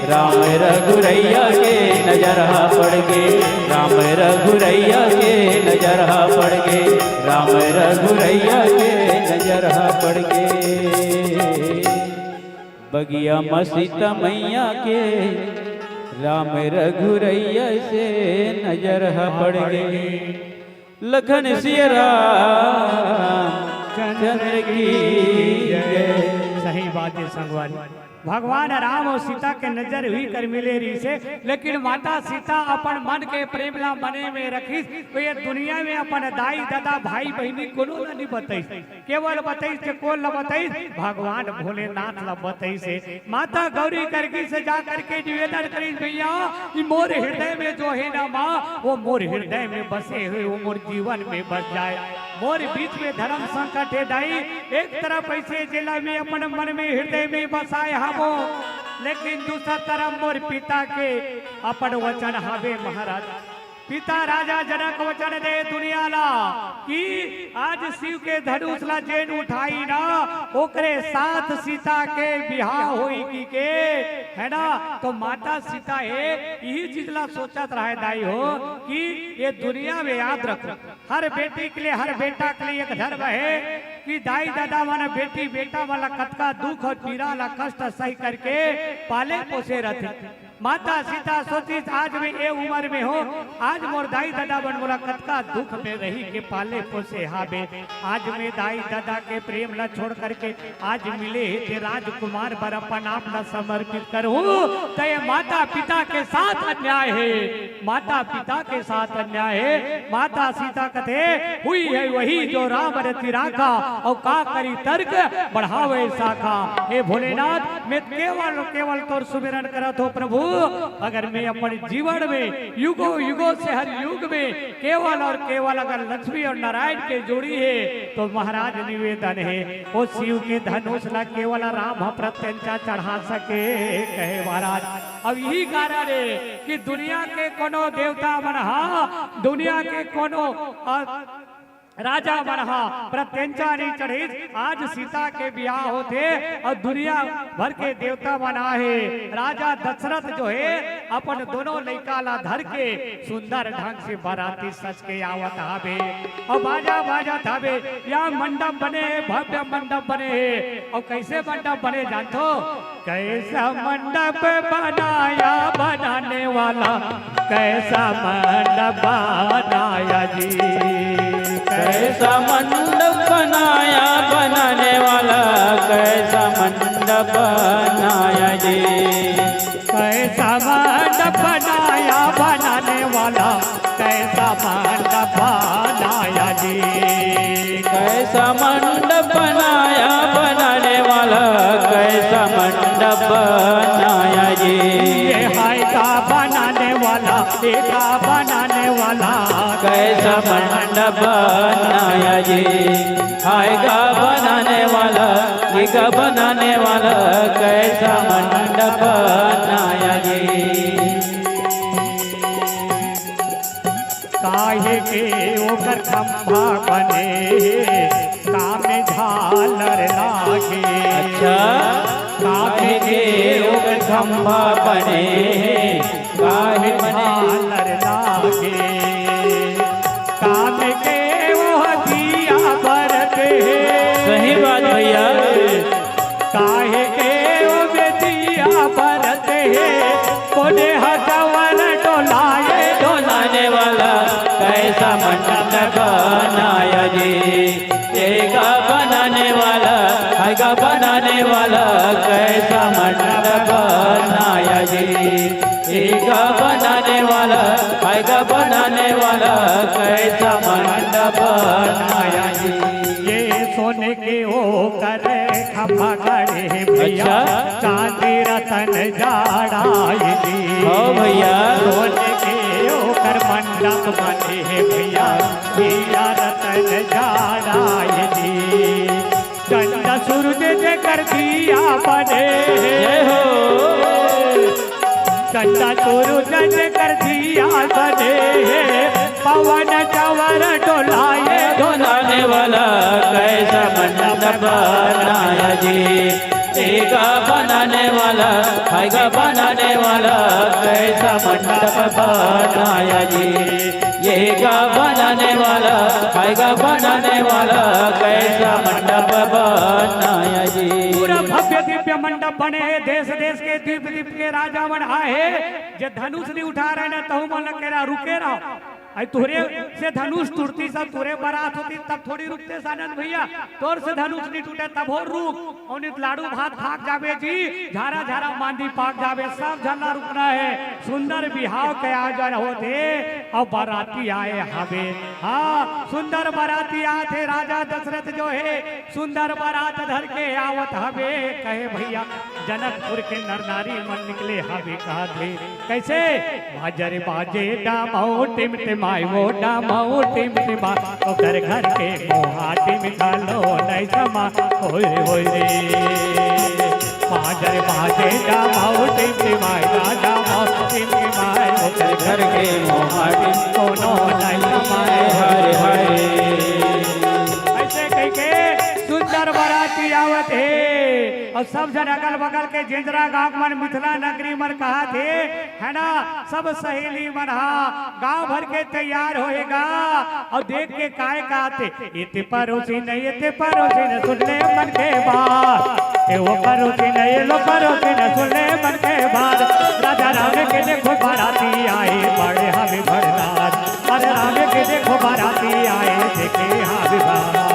राम रघुरैया के नजर ह पड़गे। राम रघुरैया के नजर ह पड़गे। राम रघुरैया के नजर ह पड़गे। बगिया म सीता मैया के, राम रघुरैया से नजर ह पड़ गे। लखन सिया राम चंद्र की जय। सही बात है संगवारी। भगवान राम अउ सीता के नजर हुई कर मिले रहिसे, लेकिन माता सीता अपन मन के प्रेम ला मने में रखिस, तो ये दुनिया में अपन दाई ददा भाई बहिनी कोनो ला नहीं बतइस। केवल बतइस के कोन ला बतइस? भगवान भोलेनाथ ला बतइस हे। माता गौरी करगी से जा करके निवेदन करिस, भैया, ई मोर हृदय में जो है ना माँ, वो मोर हृदय में बसे हुए, वो मोर जीवन में बस जाए। मोर बीच में धर्म संकट हे दाई, एक तरफ ऐसे जेला में अपन मन में हृदय में बसाए हावो, लेकिन दूसरा तरफ मोर पिता के अपन वचन हावे महाराज। पिता राजा जनक वचन दे दुनिया ला कि आज शिव के धनुष ला जेन उठाई ना, ओकरे साथ सीता के बिहाव होई की के, है ना? तो माता सीता हे यही चीज ला सोचत रहे दाई हो कि ये दुनिया में याद रखो, हर बेटी के लिए, हर बेटा के लिए एक धर्म है कि दाई ददा मन बेटी बेटा वाला कतका दुख और पीड़ा ला कष्ट सही करके पाले पोसे रहते। माता सीता सोचिस, आज मैं ए उम्र में हूँ, आज मोर दाई ददा मन मोला कतका दुख में रही के पाले पोसे हाबे, आज मैं दाई ददा के प्रेम ला छोड़ करके आज मिले हे ते राजकुमार बर अपन आप ला समर्पित करहूँ, त ये माता पिता के साथ अन्याय हे, माता पिता के साथ अन्याय हे। माता सीता कथे, हुई है वही जो राम रति राखा, और का करी तर्क बढ़ावे शाखा। हे भोलेनाथ, मैं केवल केवल तोर सुमिरन करत हो प्रभु, अगर मैं अपन जीवन में युगों युगों से हर युग में केवल और केवल अगर लक्ष्मी और नारायण के जोड़ी है, तो महाराज निवेदन है, वो शिव के धनुष ला केवल राम ह प्रत्यंचा चढ़ा सके, कहे महाराज। अब यही कारण है कि दुनिया के कोनो देवता मन हा, दुनिया के कोनो, अ, राजा मन हा प्रत्यंचा नहीं चढ़िस। आज सीता के बियाह होथे और दुनिया भर के देवता मन आहे। राजा दशरथ जो है अपन दोनों लइका ला धर के सुंदर ढंग से बराती सज के आवत हावे और बाजा बाजत हावे। या मंडप बने हे, भव्य मंडप बने हे। और कैसे मंडप बने जानथो? कैसा मंडप बनाया बनाने वाला, कैसा मंडप बनाया जी। कैसा मंडप बनाया बनाने वाला, कैसा मंडप बनाया जी। कैसा मंडप बनाया बनाने वाला, कैसा मंडप बनाया जी। कैसा मंडप बनाया बनाने वाला, कैसा मंडप बनाया जी। ये हाय का बनाने वाला, ये का बनाने वाला, कैसा मंडप बनाया जी। हाय का बनाने वाला, ये का बनाने वाला, कैसा मंडप बनाया जी। काहे के ओकर खंभा बने, का में झालर लागे। अच्छा। काहे के ओकर खंभा बने, का में झालर लागे। का में के वो दिया बरत हे। सही बात भैया। काहे के ओ बेटिया बरत हे, कोने ह कवर डोलाए डोलाने वाला, कैसा मंडप बनाया जी। एगा बनाने वाला, आएगा बनाने वाला, कैसा मंडप बनाया जी। एगा बनाने वाला, आएगा बनाने वाला, कैसा मंडप बनाया जी। ये सोने के ओकर खंभा गढ़े भैया, अच्छा। चांदी रतन जड़ाए जी। हो भैया। सोने के ओकर मंडप बने हे भैया, हीरा रतन जड़ाए जी। चंदा सूरज जेकर दिया बने हे। जय हो। चंदा सूरज जेकर दिया बने हे, पवन चंवर डोलाए डोलाने वाला, कैसा मंडप बनाया जी। एगा बनाने वाला, आएगा बनाने वाला, कैसा मंडप बनाया जी। एगा बनाने वाला, आएगा बनाने वाला, कैसा मंडप बनाया जी। पूरा भव्य दिव्य मंडप बने हे देश देश के, द्वीप द्वीप के राजा मन आए हे। जे धनुष नहीं उठा रहे ना, तहु मन ल केरा रुके रहो। अई तोरे से धनुष टूटतिस, तोरे बरात होतिस, तब थोड़ी रुकतिस आनंद भैया। तोर से धनुष नहीं टूटे तब हो रुक, अउ नहीं त लाड़ू भात खाक जाबे जी, झारा झारा मांदी पाक जाबे। सब झन ला रुकना हे। सुंदर बिहाव के आयोजन होत हे अउ बराती आए हवे। हाँ, सुंदर बराती आत हे। राजा दशरथ जो हे सुंदर बरात धर के आवत हवे। कहे भैया, जनकपुर के नर नारी मन निकले हवे, कहत हे कइसे? बाजा रे बाजे डामऊ टिमटिमाए, वो डामऊ टिमटिमाए, ओकर घर के मोहाटी में घलो नहीं समा, होय होय रे। बाजा रे बाजे डामऊ टिमटिमाए, डामऊ टिमटिमाए, ओकर घर के मोहाटी कोनो नहीं समाए, हरे हरे। अइसे कहिके सुंदर बराती आवत हे अउ सब झन अगल बगल के जिंजरा गांव मन, मिथिला नगरी मन कहत हे, है ना? सब सहेली मन हा गांव भर के तैयार होएगा अउ देख के काय कहत हे, इति परोसी नहीं, इति परोसी न सुन ले मन के बात। ए वो परोसी नहीं, लो परोसी न सुन ले मन के बात। राजा राम के देखो बराती आए, बड़े हवे भरनाथ। अरे राम के देखो बराती आए, देखे हवे भरनाथ।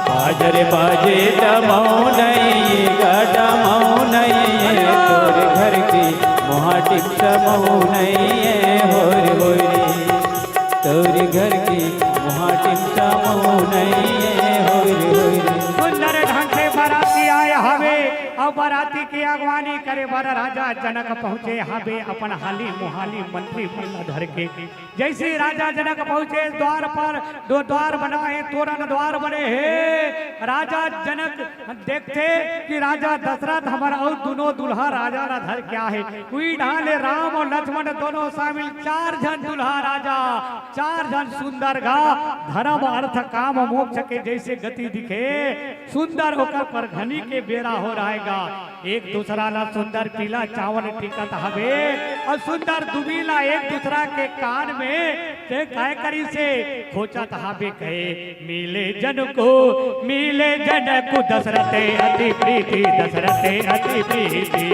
बाजा रे बाजे डामऊ नहीं, गा डामऊ नहीं, तोर घर की मोहाटी में समाऊ नहीं, होय रे होय रे। तोर घर की मोहाटी में समाऊ नहीं, होय रे होय रे। सुंदर ढंग से बराती आए हवे अउ बराती के अगवानी करे बर राजा जनक पहुंचे हवे अपन हाली मुहाली मंत्री मन ला धर के। जइसे राजा जनक पहुंचे द्वार पर, दो द्वार बना हे, तोरन द्वार बने हे। राजा जनक देखथे कि राजा दशरथ हमर अउ दुनों दूल्हा राजा ला धर के आहे। उही ढाले राम अउ लक्ष्मण दोनों शामिल, चार झन दूल्हा राजा, चार झन सुंदर गा, धर्म अर्थ काम मोक्ष के जइसे गति दिखे। सुंदर ओकर परघनी के बेरा हो रहेगा। एक दूसरा ला सुंदर पीला चावल टिकत हवे अउ सुंदर दुबी ला एक दूसरा के कान में ते काय करिसे खोचत हवे कहे, मिले जन को, मिले जन को दशरथ अति प्रीति, दशरथ अति प्रीति।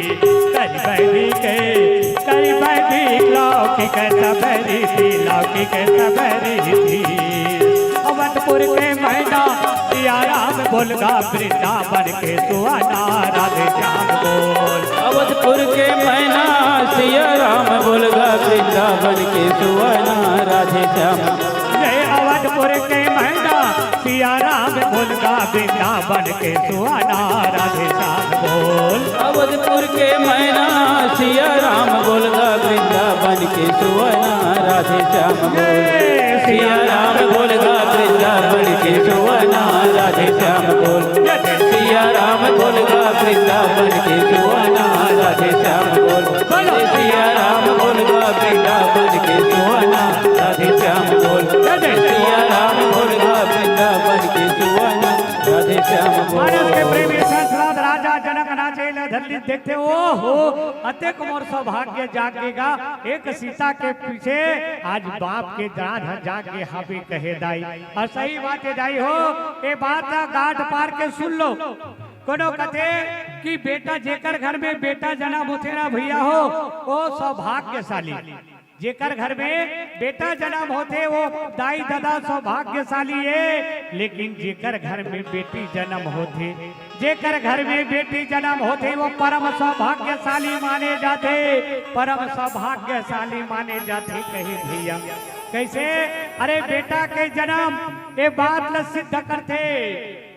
करि बैदिक, करि बैदिक लौकिक सब रीति, लौकिक सब रीति। अवधपुर के मैना सिया राम बोलगा, वृंदावन के सुहाना राधे श्याम बोल। अवधपुर के मैना सिया राम बोलगा, वृंदावन के सुहाना राधे श्याम। जय अवधपुर के मैना सिया राम बोलगा, वृंदावन के सुहाना राधे श्याम बोल। अवधपुर के मैना सिया राम बोलगा, वृंदावन के सुहाना राधे श्याम बोल। सिया राम बोलगा, वृंदावन के सुहाना राधे श्याम बोल। सिया राम बोलगा, वृंदावन के सुहाना राधे श्याम बोल। सिया राम बोलगा, वृंदावन के सुहाना राधे श्याम बोल। सिया राम बोलगा, वृंदावन के सुहाना राधे श्याम बोल। मानस के प्रेमी संत राजा जनक नाचे ल धरती देखथे, ओ हो, अतेक मोर सौभाग्य जाग गे गा। एक सीता के पीछे आज बाप के राज ह जाग गे हवे कहे दाई। अउ सही बात हे दाई हो, ए बात ला गांठ पार के सुन लो। कोनो कथे कि बेटा, जेकर घर में बेटा जनम होथे ना भैया हो, ओ सौभाग्यशाली। जेकर घर में बेटा जनम होथे, वो दाई ददा सौभाग्यशाली हे। लेकिन जेकर घर में बेटी जनम होथे, जेकर घर में बेटी जनम होथे, वो परम सौभाग्यशाली माने जाथे, परम सौभाग्यशाली माने जाथे कहे भैया। कइसे? अरे बेटा के जनम ए बात ल सिद्ध करथे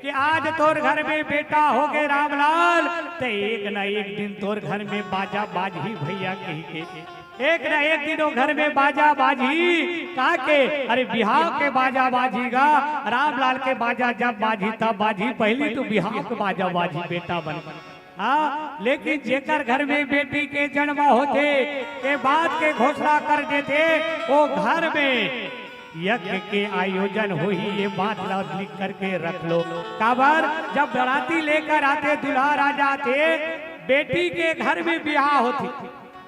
कि आज तोर घर में बेटा होगे रामलाल, त एक न एक दिन तोर घर में बाजा बाजही भैया कहिके। एक न एक दिन ओ घर में बाजा बाजही, का के? अरे बिहाव के बाजा बाजही गा, रामलाल के बाजा जब बाजही तब बाजही, पहिली तो बिहाव के बाजा बाजही बेटा बन। हाँ, लेकिन जेकर घर में बेटी के जनम होथे, ए बात के घोषणा कर देथे, ओ घर में यज्ञ के आयोजन होही, ये बात ला लिख करके रख लो। काबर, जब बराती लेकर आथे, दूल्हा राजा आथे, बेटी के घर में बिहाव होथे,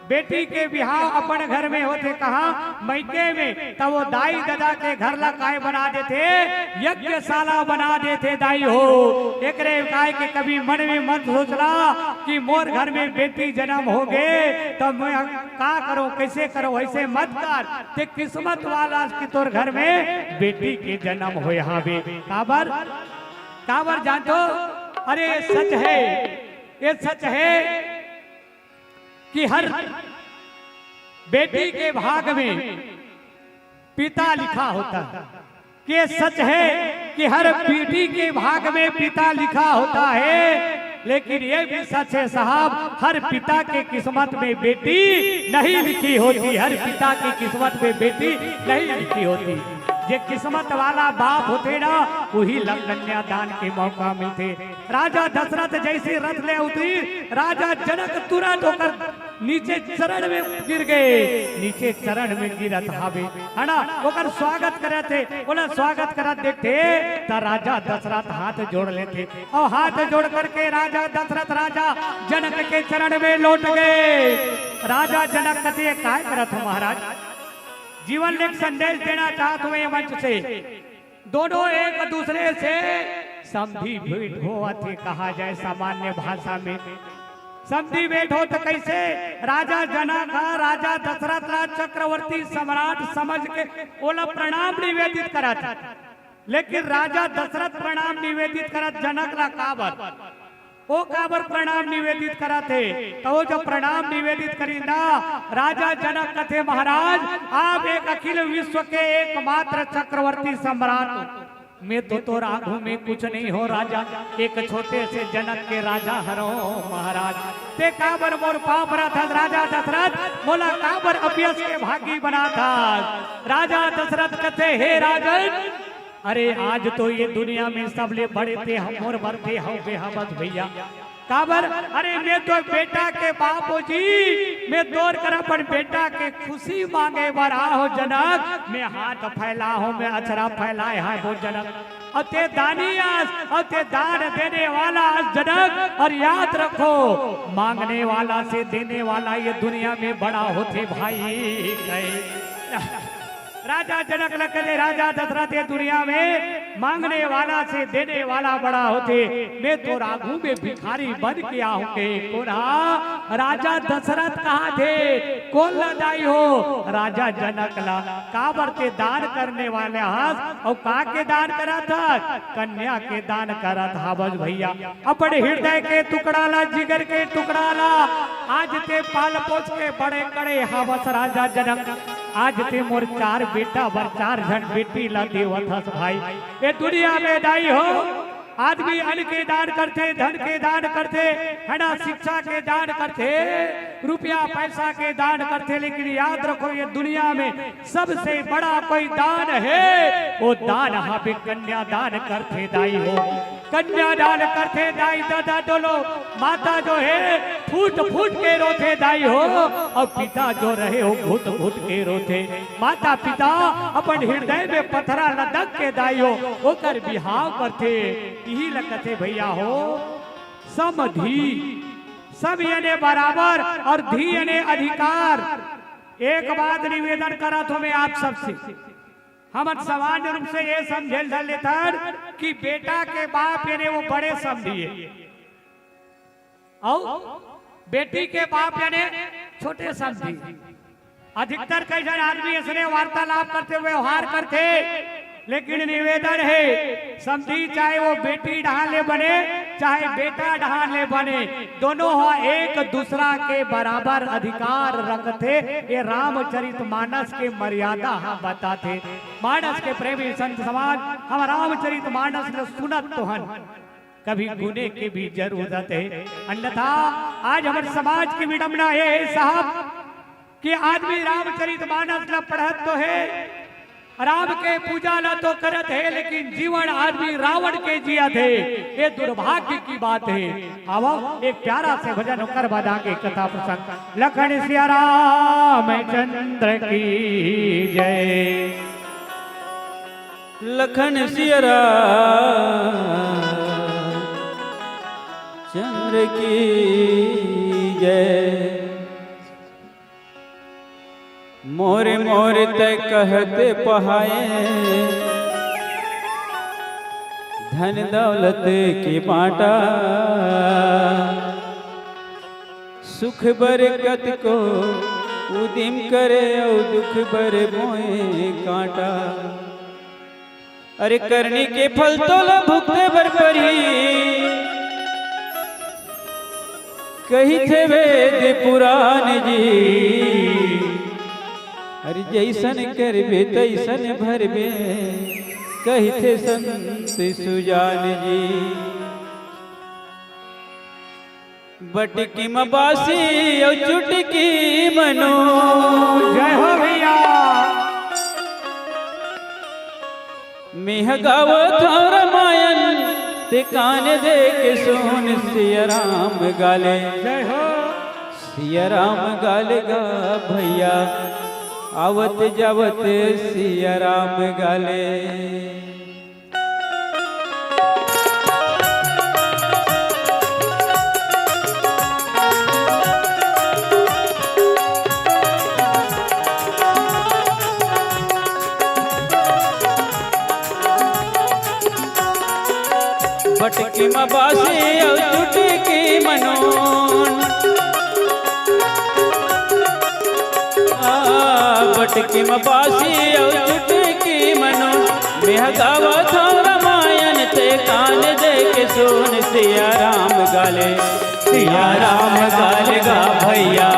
बेटी के बिहाव अपन घर में होथे, कहाँ? मइके में। त वो दाई ददा के घर ला काय बना देथे? यज्ञशाला बना देथे दाई हो। एकरे काय के कभी मन में मत सोचला कि मोर घर में बेटी जन्म होगे त मैं का करो, कैसे करो, ऐसे मत कर। ते किस्मत वाला कि तोर घर में बेटी के जन्म होय हावे। काबर? काबर जानथो? अरे सच है, ये सच है कि हर बेटी के भाग में पिता लिखा होता है। ये सच है कि हर बेटी के भाग में पिता लिखा होता है, लेकिन ये भी सच है साहब, हर पिता के किस्मत में बेटी नहीं लिखी होती, हर पिता की किस्मत में बेटी नहीं लिखी होती। जे किस्मत वाला बाप होथे ना, वही ला कन्यादान के मौका मिलथे। राजा दशरथ जैसे रथ ले उतरी, राजा जनक तुरंत ओकर नीचे चरण में गिर गए, नीचे चरण में गिरत हावे, है ना, ओकर स्वागत करत हे, ओला स्वागत करत देखथे त राजा दशरथ हाथ जोड़ लेथे अउ हाथ जोड़ करके राजा दशरथ राजा जनक के चरण में लौट गए। राजा जनक कथे, "काय करत हो महाराज?" जीवन ले एक संदेश देना चाहत हूँ ये मंच से। दोनों एक दूसरे से समधी भेंट होवत हे, कहा जाए सामान्य भाषा में समधी भेंट हो त कैसे? राजा जनक ह राजा दशरथ ला चक्रवर्ती सम्राट समझ के ओला प्रणाम निवेदित करत हे, लेकिन राजा दशरथ प्रणाम निवेदित करत जनक ला काबर? ओ काबर प्रणाम निवेदित करत हे? त ओ जब प्रणाम निवेदित करिन ना, राजा जनक कथे, "महाराज, आप एक अखिल विश्व के एकमात्र चक्रवर्ती सम्राट हो। मैं तो तोर आगू में कुछ नहीं हो राजा, एक छोटे से जनक के राजा हरो महाराज। ते काबर मोर पाँव परत हस राजा दशरथ, मोला काबर अपयस के भागी बनात हस?" राजा दशरथ कथे, "हे राजन, अरे आज तो ये दुनिया में सबले बड़े ते ह मोर बर ते हव बेहबस भैया।" काबर? अरे मैं तो बेटा के बाप हो जी, मैं तोर कर अपन बेटा के खुशी मांगे बर आहो जनक, मैं हाथ फैला हो, मैं अचरा फैलाए हाय हो जनक। अउ ते दानी आस, अउ ते दान देने वाला आस जनक, अउ याद रखो, मांगने वाला से देने वाला ये दुनिया में बड़ा होथे भाई। कहे राजा जनक ल कथे, "राजा दशरथ, ये दुनिया में मांगने वाला से देने वाला बड़ा होथे। मैं तोर आगू में भिखारी बन के आहूं," कहे कोन ह? राजा दशरथ कहाथे, "कोन ल दाई हो?" राजा जनक ला। "काबर ते दान करने वाले हस, अउ का के दान करत हस?" "कन्या के दान करत हावस भैया।" अपन हृदय के टुकड़ा ला, जिगर के टुकड़ा ला, आज ते पाल पोस के बड़े करे हावस राजा जनक। आज ते मोर चार बेटा बर चार झन बेटी ला देवत हस भाई। ये दुनिया में दाई हो, आदमी अन्न के दान करथे, धन के दान करथे, है ना, शिक्षा के दान करथे, रुपया पैसा के दान करथे, लेकिन याद रखो ये दुनिया में सबसे बड़ा कोई दान हे, वो दान हावे कन्यादान करथे दाई हो। कन्यादान करथे दाई ददा डोलो, माता जो हे फूट फूट के रोथे दाई हो, अउ पिता जो रहे हो घुट घुट के रोथे। माता पिता अपन हृदय में पथरा लदक के दाई हो, ओकर बिहाव करथे। इही ल कथे भैया हो, समधी, सम याने बराबर अउ धी याने अधिकार। एक बात निवेदन करत हों मैं आप सबसे, हमन सामान्य रूप से ये समझे ल धर लेथन कि बेटा के बाप याने वो बड़े समधी हे, अउ बेटी के बाप याने छोटे समधी। अधिकतर कई झन आदमी अइसने वार्तालाप करथे, व्यवहार करथे, लेकिन निवेदन हे, समधी चाहे वो बेटी डहान ले बने, चाहे बेटा डहान ले बने, दोनों ह एक दूसरा के बराबर अधिकार रखथे। ये रामचरित मानस के मर्यादा ह बताथे। मानस के प्रेमी संत समाज, हम रामचरित मानस ल सुनत तो हन, कभी गुने के भी जरूरत हे, अन्यथा आज हमर समाज के विडम्बना ये हे साहब कि आदमी रामचरित मानस ल पढ़त तो हे, राम के पूजा ल तो करत हे, लेकिन जीवन आदमी रावण के जियत हे। ये दुर्भाग्य की बात हे। आवव एक प्यारा से भजन, ओकर बाद आगे कथा प्रसंग। लखन सिया रामचंद्र की जय। लखन सिया राम चंद्र की जय। मोर मोर तै कहत पहाए, धन दौलत के बाँटा। सुख बर कतको उदिम करे, अउ दुख बर बोए काँटा। अरे करनी के फल तोला भुगते बर परही, कहिथे वेद पुराण जी। अरे जइसन करबे तइसन भरबे, कहिथे संत सुजान जी। बटकी म बासी अउ चुटकी म नून। जय हो भैया। मेंह गावत हंव रामायण, ते कान दे के सुन, सिया राम गाले। जय हो। सिया राम गाले गा भैया, आवत जावत सिया राम गाले। बटकी म बासी अउ चुटकी म नून। आ, बटकी म बासी अउ चुटकी म नून। मेंह गावत हंव रामायण, ते कान दे के सुन, सिया राम गाले। सिया राम गाले गा भैया,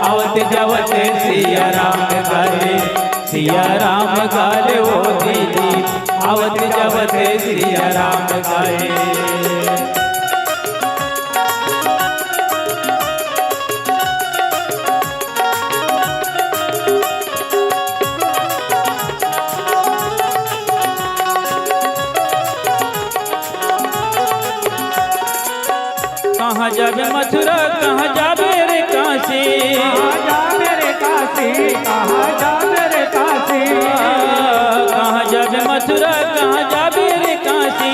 आवत जावत सिया राम गाले। सिया राम गाले ओ दीदी, आवत जावत सिया राम गाले। कहाँ जाबे मथुरा, कहाँ जाबे रे काशी। कहाँ जाबे रे काशी, कहाँ जाबे रे काशी। कहाँ जाबे मथुरा, कहाँ जाबे रे काशी।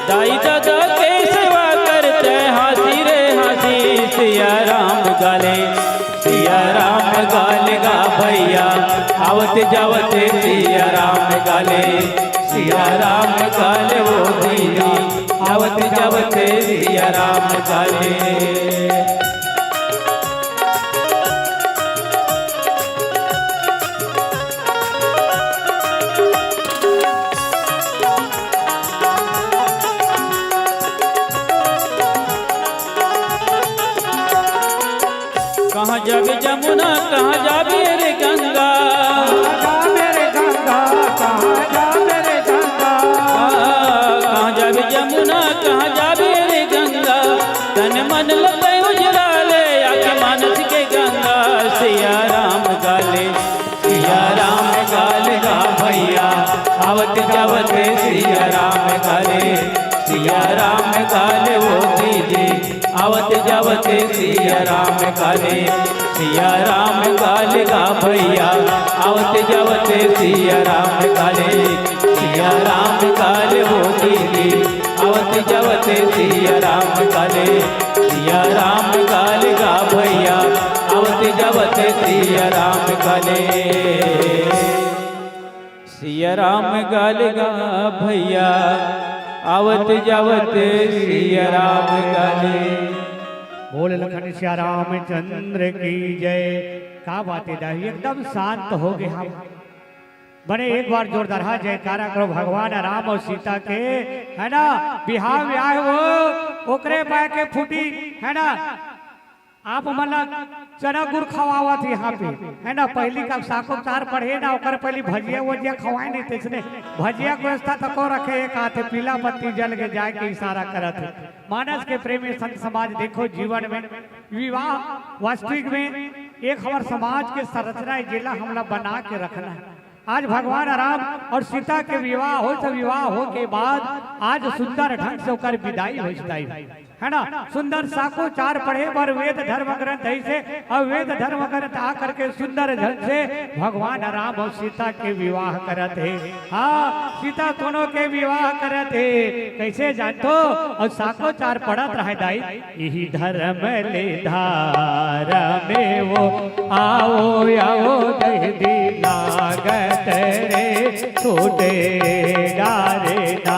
दाई ददा के सेवा करते हाँसी रे हाँसी। सिया राम गाले, सिया राम गाले गा भैया, आवत जावत सिया राम गाले। सिया राम गाले ओ दीदी, आवत जावत सिया राम गाले। कहाँ जाबे जमुना, कहाँ जाबे रे गंगा। कहाँ जाबे रे गंगा, कहाँ जाबे रे गंगा। आ, कहाँ जाबे जमुना, कहाँ जाबे रे गंगा। तन मन ल तै उजरा ले, आके मानस के गंगा। सिया राम गाले, सिया राम गाले गा भैया, आवत जावत सिया राम गाले। सिया राम गाले ओ दीदी, आवत जावत सिया राम गाले। सिया राम गाले गा भैया, आवत जावत सिया राम गाले। सिया राम गाले ओ दीदी, आवत जावत सिया राम गाले। सिया राम गाले गा भैया, आवत जावत सिया राम गाले। सिया राम गाले गा भैया, आवत जावत सिया राम गाले। बोल लखन सिया रामचंद्र की जय। का बात है दाई, एकदम शांत हो गए हम। बने एक बार जोरदार हा जयकारा करो भगवान राम अउ सीता के, है ना? बिहाव ब्याह हो, ओकरे पाय के फूटी, है ना? आप मन ला चना गुड़ खवावत यहाँ पे, है ना? पहिली का साको चार पढ़े ना, ओकर पहिली भजिया वजिया खवाए नहीं, तइसने भजिया के व्यवस्था तको रखे, एक हाथे पीला बत्ती जल के जाए के इशारा करत हे। मानस के प्रेमी संत समाज, देखो जीवन में विवाह वास्तविक में एक हमर समाज के संरचना हे, जेला हमला बना के रखना हे। आज भगवान राम अउ सीता के विवाह होइस, विवाह हो के बाद आज सुंदर ढंग से ओकर बिदाई होइस दाई, है ना? सुंदर साको चार पढ़े बर वेद धर्म ग्रंथ हे से, अउ वेद धर्म ग्रंथ आ करके सुंदर ढंग से भगवान राम अउ सीता के विवाह करत हे। हाँ, सीता दोनों के विवाह करत हे। कइसे जानथो? अउ साको चार पढ़त रहय दाई। इही धर्म ले धारा में वो, आओ, आओ, दही दी रे छूटे डारे ना,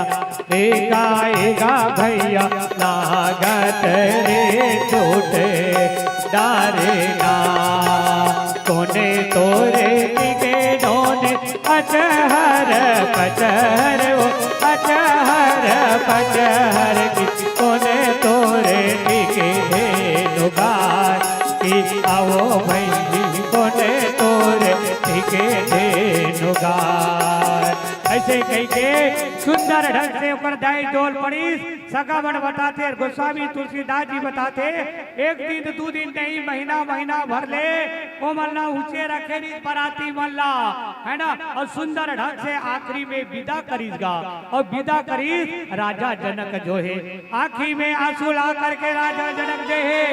एका एका भैया लागत रे छूटे डारे ना। कोने तोरे टिके डोने अचहर पचहर ओ, अचहर पचहर की कोने तोरे टिके धेनुगार की। आओ भैया कोने तोरे टिके धेनुगार। अइसे कहिके सुंदर ढंग से ओकर दाई डोल पड़िस। सगा मन बताथे, गोस्वामी तुलसीदास जी बताथे, एक दिन दू दिन नहीं, महीना महीना भर ले ओमन ला ऊंचे रखे रिहिस बराती मन ला, है ना। अउ सुंदर ढंग से आखिरी में बिदा करिस गा, अउ बिदा करिस राजा जनक जो हे, आँखी में आंसू ला करके राजा जनक जे हे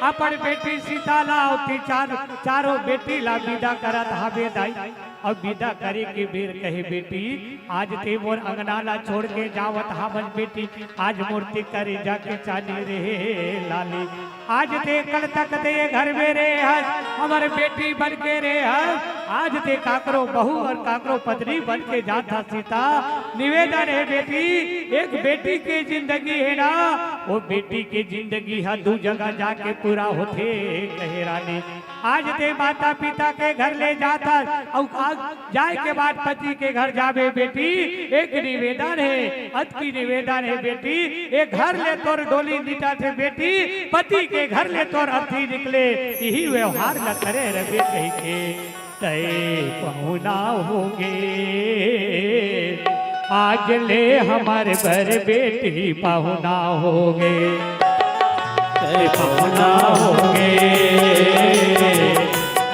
अपन बेटी सीता ला, ओती चार, चारों बेटी ला बिदा करत हाबे दाई। अउ बिदा करे के बेर कहे, बेटी, आज ते मोर अंगना ला छोड़ के जावत हावस बेटी, आज मोर ते करेजा के चानी रे लाली। आज ते कल तक ते ये घर में रेहे हस, हमर बेटी बन के रेहे हस, आज ते काकरो बहू अउ काकरो पत्नी बन के जात हस सीता। निवेदन हे बेटी, एक बेटी के जिंदगी हे ना, ओ बेटी के जिंदगी ह दू जगह जाके पूरा होथे कहे रानी। आज ते माता पिता के घर ले जात हस, अउ आज जाए के बाद पति के घर जाबे बेटी, एक निवेदन हे, अतकी निवेदन हे बेटी, ए घर ले तोर डोली निकलथे बेटी, पति के घर ले तोर अर्थी निकले, इही व्यवहार ल करे रहिबे कहिके। तय पहुना होगे, आज ले हमर बर बेटी पहुना होगे। तय पहुना होगे,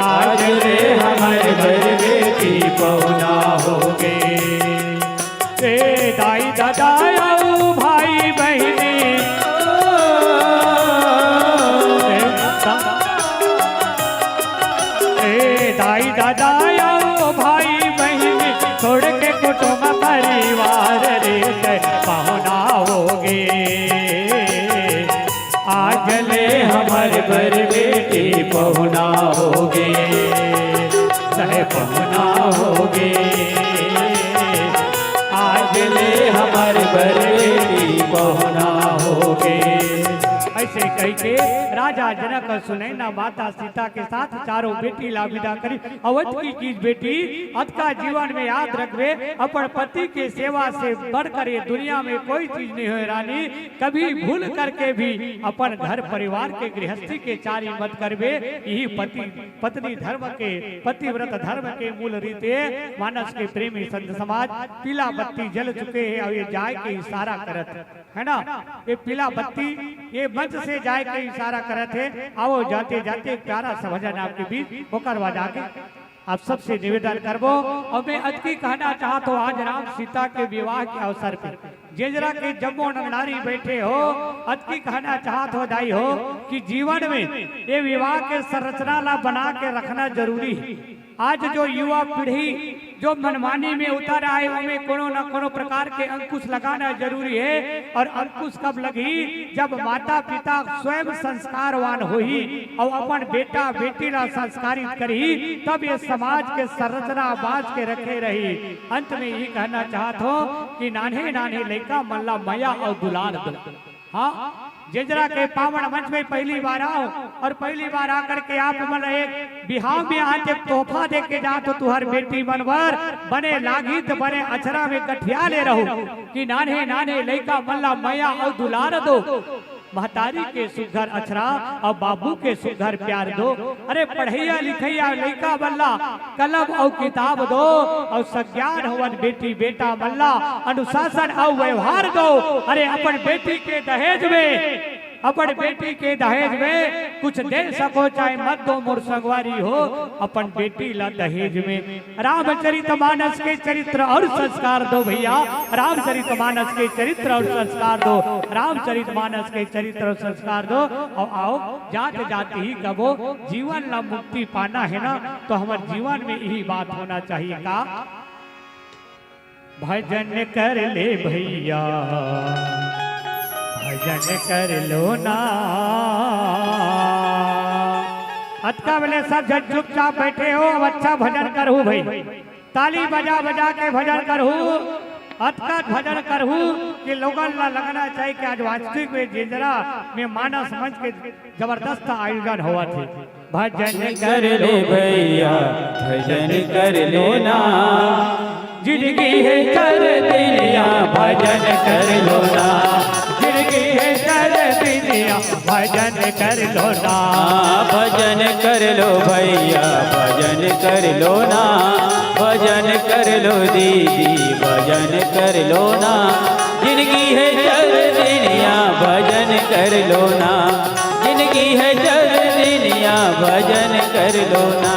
आज ले हमर बर बेटी पहुना होगे। ए दाई ददा अउ भाई बहिनी, ए दा-, ए दाई ददा अउ भाई बहिनी, छोड़ के कुटुम परिवार रे, तय पहुना होगे। आज ले हमर बर बेटी पहुना होगे, सह पहुना होगे। आज ले हमर बर बेटी पहुना होगे। अइसे कहिके राजा जनक अउ सुनैना माता सीता के साथ चारों बेटी ला बिदा करिस। अउ अतकी चीज बेटी, अतका जीवन में याद रखबे, अपन पति के सेवा से बढ़कर ये दुनिया में कोई चीज नहीं होय रानी। कभी भूल करके भी अपन घर परिवार के गृहस्थी के चारी मत करबे। इही पति पत्नी धर्म के, पतिव्रत धर्म के मूल रीत ए। मानस के प्रेमी संत समाज, पीला बत्ती जल चुके हे अउ ये जाए के इशारा करत हे ना, ये पीला बत्ती ये मंच से जाए के इशारा करत हे। आओ जाते जाते एक प्यारा सा भजन आपके बीच, ओकर बाद आके आप सबसे निवेदन करबो। अउ मैं अतकी कहना चाहत हों, आज राम सीता के विवाह के अवसर पे जेजरा के जम्मो नर नारी बैठे हो, अतकी कहना चाहत हों दाई हो कि जीवन में ये विवाह के संरचना ला बना के रखना जरूरी हे। आज जो युवा पीढ़ी जो मनमानी में उतर आए, ओमे कोनो न कोनो प्रकार के अंकुश लगाना जरूरी हे। अउ अंकुश कब लगही? जब माता पिता स्वयं संस्कारवान होही अउ अपन बेटा बेटी ला संस्कारित करही, तब ये समाज के संरचना बांच के रखे रही। अंत में इही कहना चाहत हों कि नान्हे नान्हे लइका मन ला मया अउ दुलार दो। हाँ, जेजरा के पावन मंच में पहली बार आओ अउ पहली बार आकर के आप मन एक बिहाव में आज एक तोहफा दे के जात हों तुंहर बेटी मन बर। बने लागही त बने अछरा में गठिया ले रहो कि नान्हे नान्हे लइका मन ला मया अउ दुलार दो। महतारी के सुघर अछरा अउ बाबू के सुघर प्यार दो। अरे पढ़इया लिखइया लइका मन ला कलम अउ किताब दो अउ सज्ञान होवन बेटी बेटा मन ला अनुशासन अउ व्यवहार दो। अरे अपन बेटी के दहेज में, अपन बेटी के दहेज में कुछ दे सको चाहे मत दो मोर संगवारी हो, अपन बेटी ला दहेज में। रामचरित मानस के चरित्र अउ संस्कार दो भइया, रामचरित मानस के चरित्र अउ संस्कार दो, रामचरित मानस के चरित्र अउ संस्कार दो। अउ आओ जात जात ही कबो जीवन ला मुक्ति पाना हे ना, त हमर जीवन में इही बात होना चाहिए का? भजन कर ले भइया, भजन कर लो ना। अतका बेले सब झन चुपचाप बैठे हो, अब अच्छा भजन करहू भाई, ताली बजा बजा के भजन करहू, अतका भजन करहू कि लोगन ला लगना चाहिए कि आज वास्तविक में जेंजरा में मानस मंच के जबरदस्त आयोजन होवत हे। भजन कर लो भैया, भजन कर लो ना, जिंदगी है चार दिन या, भजन कर लो ना, जिंदगी है चार दिन या, भजन कर लो ना। भजन कर लो भैया, भजन कर लो ना, भजन कर लो दीदी, भजन कर लो ना। जिंदगी है चार दिन या, भजन कर लो ना। जिंदगी है चार दिन या, भजन कर लो ना।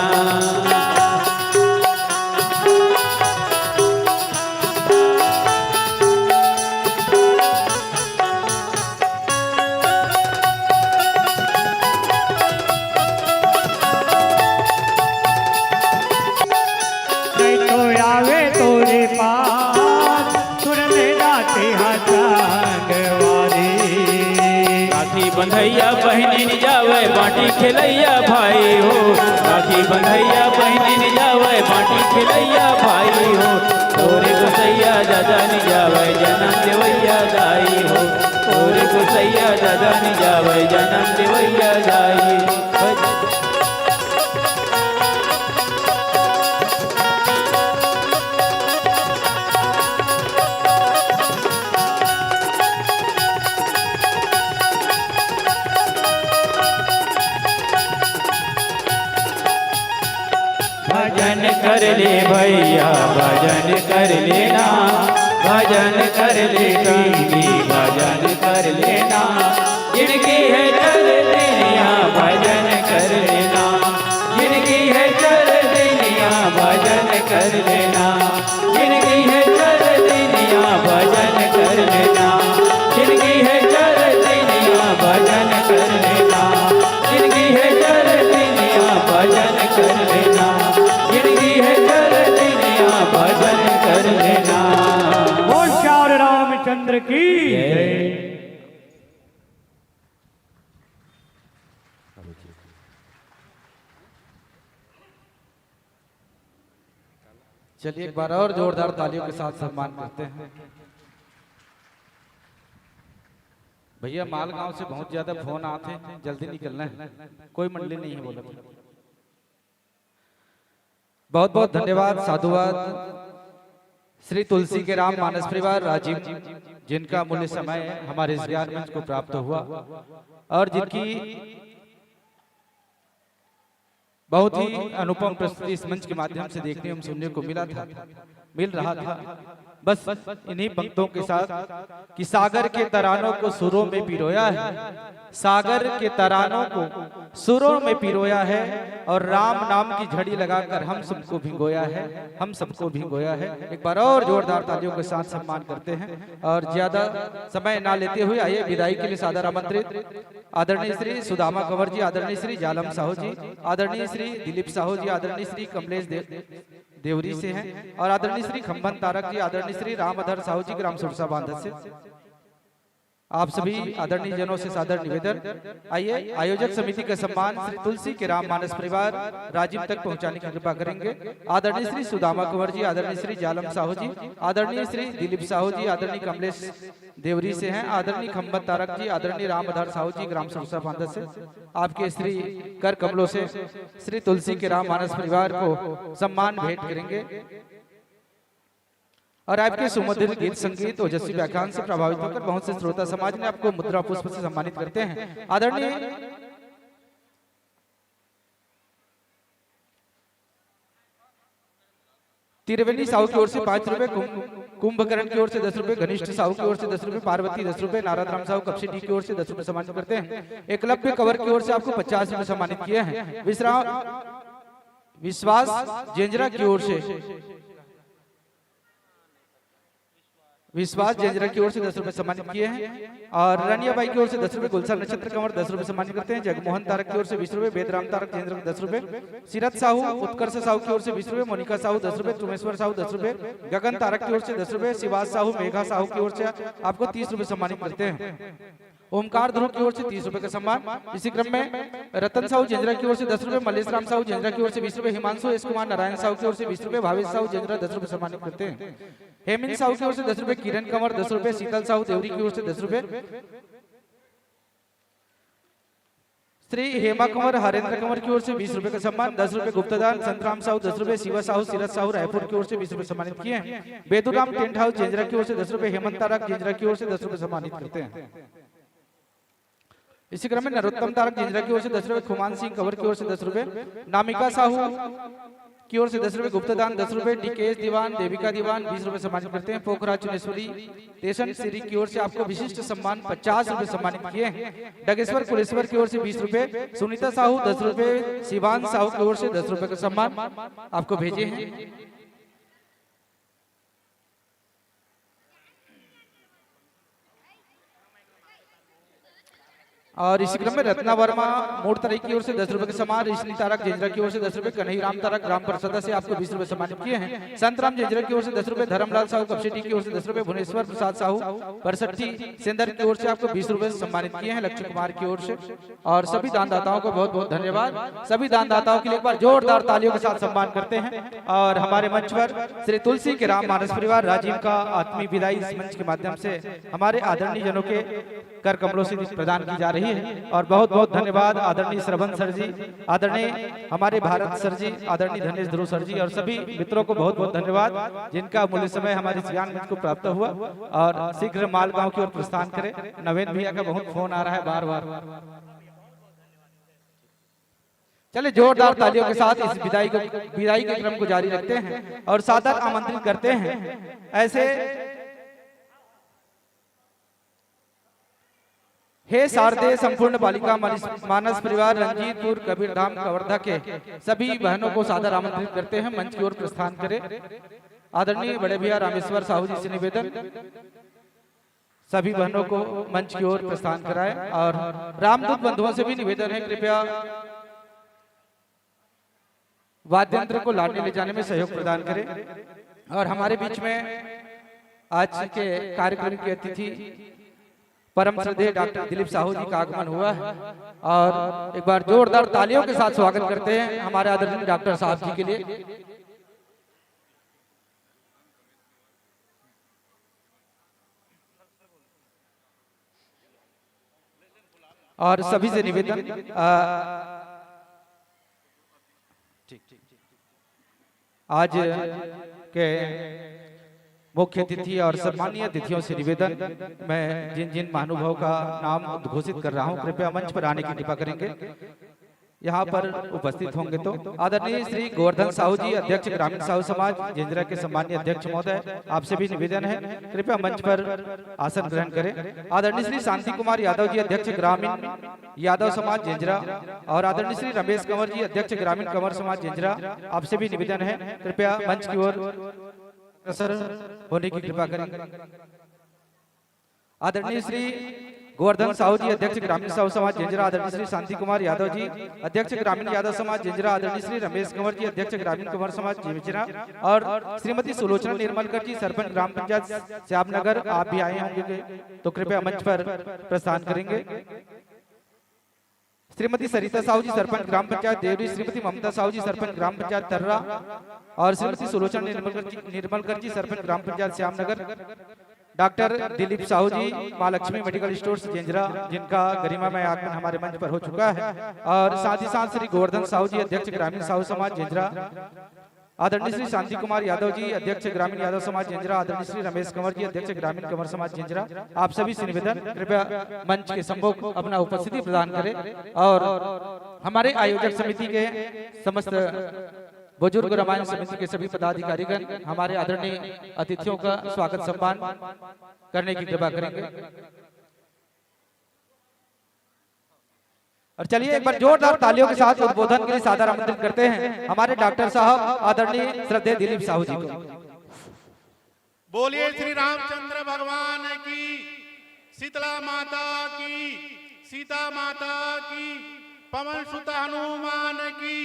नहीं तो आवे तोरे पास, सुन ले जाते हैं संगवारी। राखी बंधैया बहिनी न जावय, बांटी खेलैया भाई हो। राखी बंधैया बहिनी न जावय, बांटी खेलैया भाई हो। तोरे गोसैया दादा न जावय, जनम देवैया दाई हो। तोरे गोसैया दादा न जावय, जनम देवैया दाई हो। भजन कर ले भैया, भजन कर लेना, भजन कर ले दीदी, भजन कर लेना। जिंदगी है चार दिन या, भजन कर लेना। जिंदगी है चार दिन या, भजन कर लेना। जिंदगी है चार दिन या, भजन कर लेना। जिंदगी है चार दिन या, भजन कर लेना। जिंदगी है चार दिन या, भजन कर लेना। जिंदगी है चार दिन या, भजन कर लेना। बोल श्यावर रामचंद्र की जय। चलिए, एक बार और जोरदार तालियों के साथ सम्मान करते हैं। भैया, मालगांव से बहुत ज्यादा फोन आते हैं, जल्दी निकलना है, कोई मंडली नहीं है बोला। बहुत बहुत धन्यवाद, साधुवाद श्री तुलसी के राम मानस परिवार राजिम, जिनका अमूल्य समय हमारे इस ज्ञान मंच को प्राप्त हुआ और जिनकी बहुत ही अनुपम प्रस्तुति इस मंच के माध्यम से देखने एवं सुनने को मिला था, मिल रहा था। बस इन्हीं पंक्तों के साथ कि सागर के तरानों को सुरों में पिरोया है, सागर के तरानों को सुरों में पिरोया है और राम नाम की झड़ी लगाकर हम सबको भिगोया है, हम सबको भिगोया है। एक बार और जोरदार तालियों के साथ सम्मान करते हैं और ज्यादा समय ना लेते हुए आइए विदाई के लिए सादर आमंत्रित आदरणीय श्री सुदामा कंवर जी, आदरणीय श्री जालम साहू जी, आदरणीय श्री दिलीप साहू जी, आदरणीय श्री कमलेश दे-, देवरी से हैं और आदरणीय श्री खंभन तारक जी, आदरणीय श्री रामधर साहू जी, ग्राम सुरसा बांधत से। आप सभी आदरणीय जनों से सादर निवेदन, आइए आयोजक समिति का सम्मान श्री तुलसी के राम मानस परिवार राजिम तक पहुंचाने की कृपा करेंगे। आदरणीय श्री सुदामा कंवर जी, आदरणीय श्री जालम साहू जी, आदरणीय श्री दिलीप साहू जी, आदरणीय कमलेश देवरी से हैं, आदरणीय खंभन तारक जी, आदरणीय रामधर साहू जी, ग्राम सुरसा बांधत से। आपके श्री कर कमलों से श्री तुलसी के राम मानस परिवार को सम्मान भेंट करेंगे। और आपके सुमधुर गीत संगीत, ओजस्वी व्याख्यान से प्रभावित होकर बहुत से श्रोता समाज ने आपको मुद्रा पुष्प से सम्मानित करते हैं। आदरणीय त्रिवेणी साहू की ओर से पाँच रुपए, कुं-, कुंभकर्ण की ओर से दस रुपए, घनिष्ठ साहू की ओर से दस रुपए, पार्वती दस रुपए, नारद राम साहू कपसी डी की ओर से दस रुपए सम्मानित करते हैं। एकलव्य कंवर की ओर से आपको पचास रुपए सम्मानित किए हैं। विश्राम, विश्वास जेंजरा की ओर से विश्वास जेंजरा की ओर से दस रुपए सम्मानित किए हैं और रानिया बाई की ओर से दस रुपए, गुलशन नक्षत्र कंवर दस रुपए सम्मानित करते हैं, जगमोहन तारक की ओर से बीस रुपए, वेदराम तारक जेंजरा दस रुपए, सीरत साहू, उत्कर्ष साहू की ओर से बीस रुपए, मोनिका साहू दस रुपए, चुमेश्वर साहू दस रुपए, गगन तारक की ओर से दस रुपए, शिवाज साहू, मेघा साहू की ओर से आपको तीस रुपए सम्मानित करते हैं। ओमकार ध्रुव की ओर से तीस रुपए का सम्मान। इसी क्रम में रतन साहू जेंजरा की ओर से दस रुपए, मलेश राम साहू जेंजरा की ओर से बीस रुपए, हिमांशु एस कुमार नारायण साहू की ओर से बीस रुपए, भावेश साहू जेंजरा दस रुपए सम्मानित करते हैं। हेमंत साहू की ओर से दस रुपए, किरण कंवर दस रुपए, शीतल साहू देवरी की ओर से दस रुपए, श्री हेमा कंवर हरेंद्र कंवर की ओर से बीस रुपए का सम्मान, दस रुपए गुप्तदान, संतराम साहू दस रुपए, शिवा साहू, सीरत साहू रायपुर की ओर से बीस रुपए सम्मानित किए हैं। बेदूराम टेंट हाउस जेंजरा की ओर से दस रुपए, हेमंत तारक जेंजरा की ओर से दस रुपए सम्मानित करते हैं। इसी क्रम में नरोत्तम तारक जेंजरा की ओर से दस रुपए, खुमान सिंह कंवर की ओर से दस रुपए, नामिका साहू की ओर से दस रुपए, गुप्तदान दस रुपए, डीकेएस दीवान, देविका दीवान बीस रुपए सम्मानित करते हैं। पोखराज चुनेश्वरी टेशन श्री की ओर से आपको विशिष्ट सम्मान पचास रुपए सम्मानित किए हैं। डगेश्वर कुलेश्वर की ओर से बीस रुपए, सुनीता साहू दस रुपए, शिवान साहू की ओर से दस रुपए का सम्मान आपको भेजे हैं। और इसी क्रम में रत्ना वर्मा मोड़ तराई की ओर से दस रुपए के सम्मान, रिश्नी तारक जेंजरा की ओर से दस रुपए, कन्हई राम तारक ग्राम परिषद से आपको बीस रुपए सम्मानित किए हैं। संत राम जेंजरा की ओर से दस रुपए, धर्मलाल साहू कपसेटी की ओर से दस रुपए, भुवनेश्वर प्रसाद साहू परसठी सेंदर की ओर से आपको बीस रुपए सम्मानित किए हैं लक्ष्मी कुमार की ओर से। और सभी दानदाताओं को बहुत बहुत धन्यवाद। सभी दानदाताओं के लिए एक बार जोरदार तालियों के साथ सम्मान करते हैं। और हमारे मंच पर श्री तुलसी के राम मानस परिवार राजिम का आत्मीय विदाई इस मंच के माध्यम से हमारे आदरणीय जनों के कर कमलों से प्रदान की जा रही है। और बहुत बहुत धन्यवाद आदरणीय श्रवण सर जी, आदरणीय हमारे भारत सर जी, आदरणीय धनेश ध्रुव सर जी और सभी मित्रों को बहुत बहुत धन्यवाद, जिनका अमूल्य समय हमारे इस ज्ञान मंच को प्राप्त हुआ। और शीघ्र मालगांव की ओर प्रस्थान करें। नवेंद्र भैया का बहुत फोन आ रहा है बार बार। चलिए, जोरदार तालियों के साथ इस विदाई को, विदाई के क्रम को जारी रखते हैं और सादर आमंत्रित करते हैं ऐसे हे शारदे संपूर्ण बालिका मानस, मानस परिवार रंजीतपुर कबीरधाम कवर्धा के सभी बहनों को सादर आमंत्रित करते हैं, मंच की ओर प्रस्थान करें। आदरणीय बड़े भैया रामेश्वर साहू जी से निवेदन, सभी बहनों को मंच की ओर प्रस्थान कराएं। और रामदूत बंधुओं से भी निवेदन है, कृपया वाद्य यंत्र को लाने ले जाने में सहयोग प्रदान करें। और हमारे बीच में आज के कार्यक्रम के अतिथि परम श्रद्धेय डॉक्टर दिलीप साहू जी का आगमन हुआ है। और एक बार जोरदार तालियों के साथ स्वागत करते हैं हमारे आदरणीय डॉक्टर साहब जी के लिए। और सभी से निवेदन, आ, आज के मुख्य अतिथि और सम्मानीय अतिथियों से निवेदन, मैं जिन जिन महानुभाव का नाम उद्घोषित कर रहा हूं, कृपया मंच पर आने की कृपा करेंगे। यहाँ पर उपस्थित होंगे तो आदरणीय श्री गोवर्धन साहू जी, अध्यक्ष ग्रामीण साहू समाज जेंजरा के सम्मानीय अध्यक्ष महोदय, आपसे भी निवेदन है, कृपया मंच पर आसन ग्रहण करें। आदरणीय श्री शांति कुमार यादव जी, अध्यक्ष ग्रामीण यादव समाज जेंजरा, और आदरणीय श्री रमेश कंवर जी, अध्यक्ष ग्रामीण कंवर समाज जेंजरा, आपसे भी निवेदन है, कृपया मंच की ओर अग्रसर होने की कृपा करें। आदरणीय श्री गोवर्धन साहू जी, अध्यक्ष ग्रामीण साहू समाज जेंजरा, आदरणीय श्री शांति कुमार यादव जी, अध्यक्ष ग्रामीण यादव समाज जेंजरा, आदरणीय श्री रमेश कंवर जी, अध्यक्ष ग्रामीण कंवर समाज जेंजरा, और श्रीमती सुलोचना निर्मलकर जी, सरपंच ग्राम पंचायत श्याम नगर, आप भी आए होंगे तो कृपया मंच पर प्रस्थान करेंगे। श्रीमती सरिता साहू जी, सरपंच ग्राम पंचायत देवरी, श्रीमती ममता साहू जी, सरपंच ग्राम पंचायत तर्रा, और श्रीमती सुलोचना निर्मलकर जी, निर्मलकर जी, सरपंच ग्राम पंचायत श्याम नगर, डॉक्टर दिलीप साहू जी, माँ लक्ष्मी मेडिकल स्टोर्स जेंजरा, जिनका गरिमामय आगमन हमारे मंच पर हो चुका है, और साथ ही साथ श्री गोवर्धन साहू जी, अध्यक्ष ग्रामीण साहू समाज जेंजरा, आदरणीय श्री शांति कुमार यादव जी, अध्यक्ष ग्रामीण यादव समाज जेंजरा, आदरणीय श्री रमेश कंवर जी, अध्यक्ष ग्रामीण कंवर समाज जेंजरा, आप सभी से निवेदन, कृपया मंच के सम्मुख अपना उपस्थिति प्रदान करें। और हमारे आयोजक समिति के समस्त बुजुर्ग रामायण समिति के सभी पदाधिकारीगण हमारे आदरणीय अतिथियों का स्वागत सम्मान करने की कृपा करेंगे। और चलिए, एक बार जोरदार तालियों के साथ उद्बोधन के लिए सादर आमंत्रित करते हैं हमारे डॉक्टर साहब आदरणीय श्रद्धेय दिलीप साहू जी को। बोलिए श्री रामचंद्र भगवान की, शीतला माता की, सीता माता की, पवन सुत हनुमान की।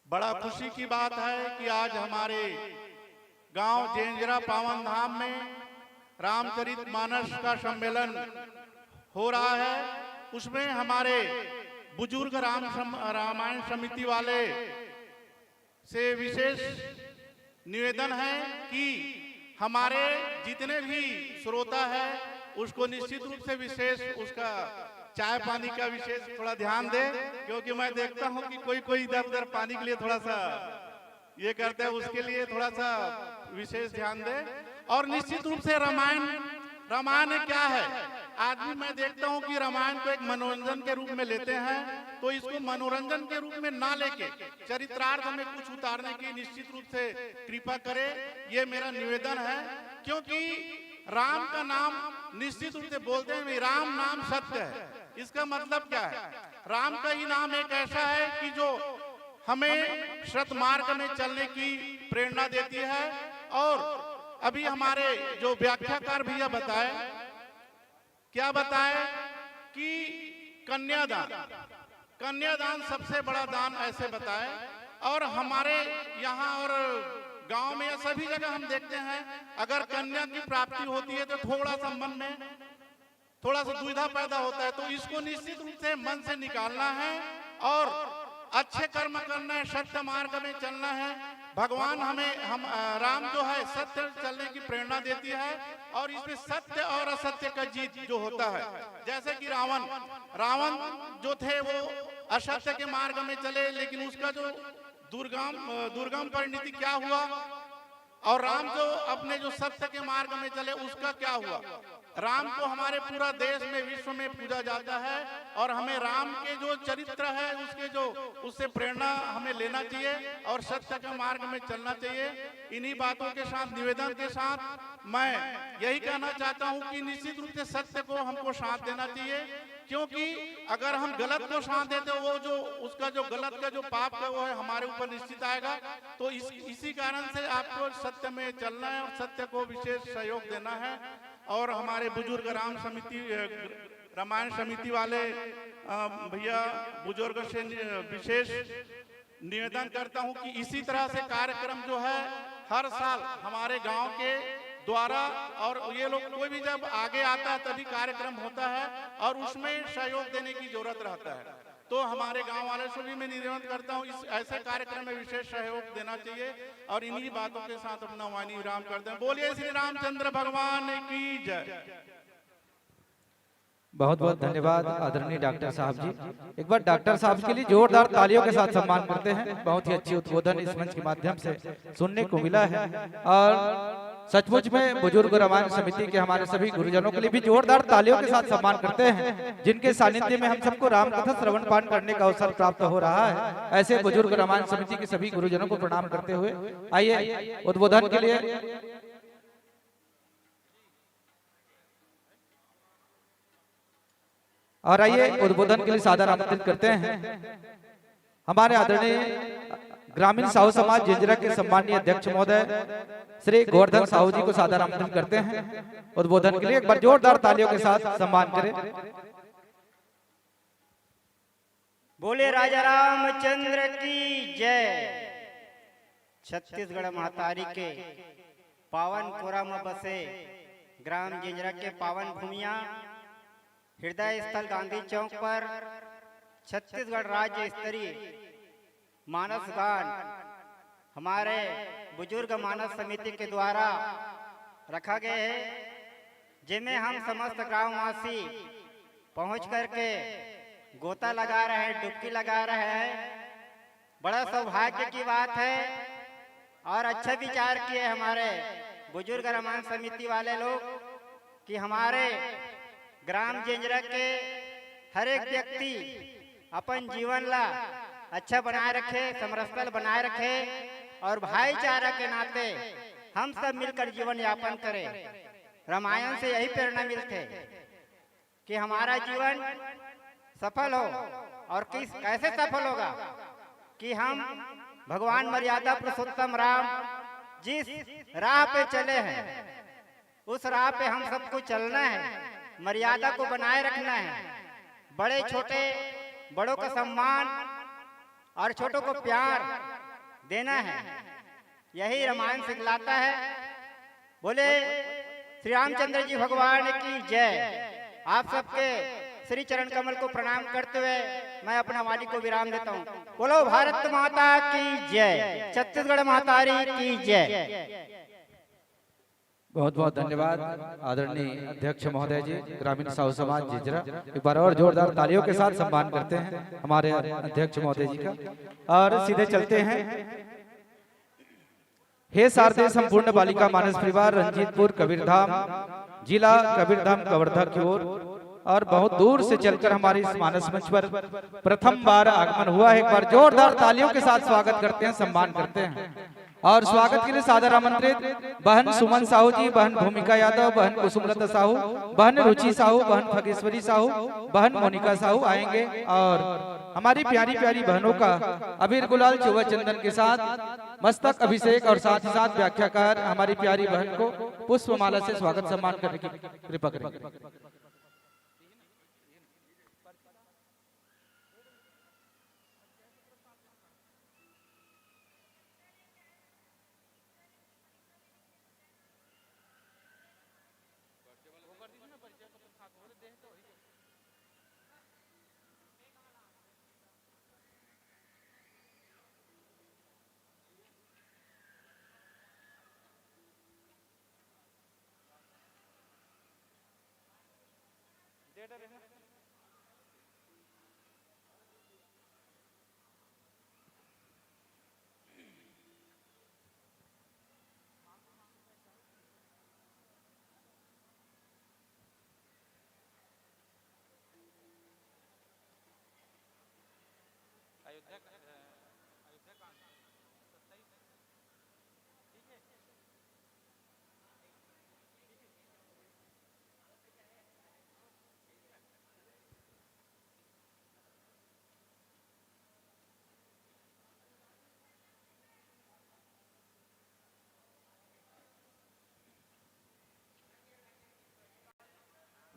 बड़ा खुशी की बात है कि आज हमारे गांव जेंजरा पावन धाम में रामचरित मानस का सम्मेलन हो रहा है, उसमें हमारे बुजुर्ग राम सम-, रामायण समिति वाले से विशेष निवेदन है कि हमारे जितने भी श्रोता है, उसको निश्चित रूप से विशेष उसका चाय पानी का विशेष थोड़ा ध्यान दे, क्योंकि मैं देखता हूँ कि कोई कोई इधर उधर पानी के लिए थोड़ा सा ये करते हैं, उसके लिए थोड़ा सा विशेष ध्यान दे। और निश्चित रूप से रामायण, रामायण क्या है? आदमी, मैं देखता हूँ कि रामायण को एक मनोरंजन के रूप में लेते हैं, तो इसको मनोरंजन के रूप में ना लेके चरित्रार्थ में कुछ उतारने की निश्चित रूप से कृपा करे, ये मेरा निवेदन है। क्योंकि राम का नाम निश्चित रूप से बोलते हैं, "राम नाम सत्य है।" इसका मतलब क्या है? राम का ही नाम एक ऐसा है कि जो हमें सतमार्ग में चलने की प्रेरणा देती है। और अभी हमारे जो व्याख्याकार भैया बताए, क्या बताए कि कन्यादान, कन्यादान सबसे बड़ा दान ऐसे बताए। और हमारे यहाँ और गांव में या सभी जगह हम देखते हैं, अगर कन्या की प्राप्ति होती है तो थोड़ा सा मन में थोड़ा सा दुविधा पैदा होता है, तो इसको निश्चित रूप से मन से निकालना है और अच्छे कर्म करना है, सत्य मार्ग में चलना है। भगवान हमें, हम, अ, राम जो है सत्य चलने की प्रेरणा देती है और इसमें सत्य और असत्य का जीत जो होता है, जैसे कि रावण, रावण जो थे वो असत्य के मार्ग में चले, लेकिन उसका जो दुर्गम, अ, दुर्गम परिणति क्या हुआ, और राम जो अपने जो सत्य के मार्ग में चले, उसका क्या हुआ? राम को हमारे पूरा देश में, विश्व में पूजा जाता है और हमें राम के जो चरित्र है, उसके जो, उससे प्रेरणा हमें लेना चाहिए और सत्य के मार्ग में चलना चाहिए। इन्हीं बातों के साथ, निवेदन के साथ मैं यही कहना चाहता हूं कि निश्चित रूप से सत्य को हमको साथ देना चाहिए, क्योंकि अगर हम गलत को साथ देते, वो जो, उसका जो गलत का जो पाप है, वो है हमारे ऊपर निश्चित आएगा। तो इस, इसी कारण से आपको सत्य में चलना है और सत्य को विशेष सहयोग देना है। और हमारे बुजुर्ग राम समिति, अ, रामायण समिति वाले, अ, भैया बुजुर्ग से नि-, विशेष निवेदन करता हूं कि इसी तरह से कार्यक्रम जो है हर साल हमारे गांव के द्वारा, और ये लोग कोई भी जब आगे आता है तभी कार्यक्रम होता है और उसमें सहयोग देने की जरूरत रहता है। तो हमारे गांव वाले से भी मैं निवेदन करता हूं, इस ऐसे कार्यक्रम में विशेष सहयोग देना चाहिए। और इन्हीं बातों के साथ अपना वाणी विराम करते हैं। बोलिए श्री रामचंद्र भगवान की जय। बहुत बहुत धन्यवाद आदरणीय डॉक्टर साहब जी। एक बार डॉक्टर साहब के लिए जोरदार तालियों के साथ सम्मान करते हैं। बहुत ही अच्छी उद्बोधन इस मंच के माध्यम से सुनने को मिला है और सचमुच में बुजुर्ग रामायण समिति के हमारे सभी गुरुजनों के लिए भी जोरदार तालियों के साथ सम्मान करते हैं, जिनके सानिध्य में हम सबको रामकथा श्रवण पाठ करने का अवसर प्राप्त हो रहा है। ऐसे बुजुर्ग रामायण समिति के सभी गुरुजनों को प्रणाम करते हुए आइए उद्बोधन के लिए। और आइए उद्बोधन के लिए सादर आमंत्रित करते हैं हमारे आदरणीय ग्रामीण साहू समाज जिंजरा के सम्मानीय अध्यक्ष महोदय श्री गोवर्धन साहू जी को सादर आमंत्रित करते हैं उद्बोधन के लिए। एक बार जोरदार तालियों के साथ सम्मान करें। बोले राजा रामचंद्र की जय। छत्तीसगढ़ महतारी के पावन पुरा में बसे ग्राम जिंजरा के पावन भूमिया हृदय स्थल गांधी चौक पर छत्तीसगढ़ राज्य स्तरीय मानस गान हमारे बुजुर्ग मानस समिति के द्वारा रखा गया है, जिसमें हम समस्त ग्रामवासी पहुंच करके गोता लगा रहे हैं, डुबकी लगा रहे हैं। बड़ा सौभाग्य की बात है और अच्छा विचार किए हमारे बुजुर्ग रामायण समिति वाले लोग कि हमारे ग्राम जिंजरा के हर एक व्यक्ति अपन जीवन ला अच्छा बनाए रखे, समरसता बनाए रखे और भाईचारा के नाते हम सब मिलकर जीवन यापन करें। रामायण से यही प्रेरणा मिलते कि हमारा जीवन सफल हो। और किस कैसे सफल होगा कि हम भगवान मर्यादा पुरुषोत्तम राम जिस राह पे चले हैं, उस राह पे हम सबको चलना है, मर्यादा को बनाए रखना है, बड़े छोटे बड़ों का सम्मान और छोटों को प्यार देना है। यही रामायण सिखलाता है। बोले श्री रामचंद्र जी भगवान की जय। आप सबके श्री चरण कमल को प्रणाम करते हुए मैं अपना वाणी को विराम देता हूँ। बोलो भारत माता की जय, छत्तीसगढ़ महतारी की जय। बहुत बहुत धन्यवाद आदरणीय अध्यक्ष महोदय जी, ग्रामीण साहू समाज जिजरा। एक बार और जोरदार तालियों के साथ सम्मान करते हैं हमारे अध्यक्ष महोदय जी का। और सीधे चलते हैं। हे शारदे संपूर्ण बालिका मानस परिवार, रंजीतपुर कबीरधाम, जिला कबीरधाम कवर्धा की ओर, और बहुत दूर से चलकर हमारे इस मानस मंच पर प्रथम बार आगमन हुआ है। एक बार जोरदार तालियों के साथ स्वागत करते हैं, सम्मान करते हैं। और स्वागत के लिए सादर आमंत्रित बहन सुमन साहू जी, बहन भूमिका यादव, बहन कुसुमलता साहू, बहन रुचि साहू, बहन खगेश्वरी साहू, बहन मोनिका साहू आएंगे और हमारी प्यारी प्यारी बहनों का अबीर गुलाल चुवा चंदन के साथ मस्तक अभिषेक और साथ ही साथ व्याख्याकार हमारी प्यारी बहन को पुष्पमाला से स्वागत सम्मान करने की कृपा करेंगे।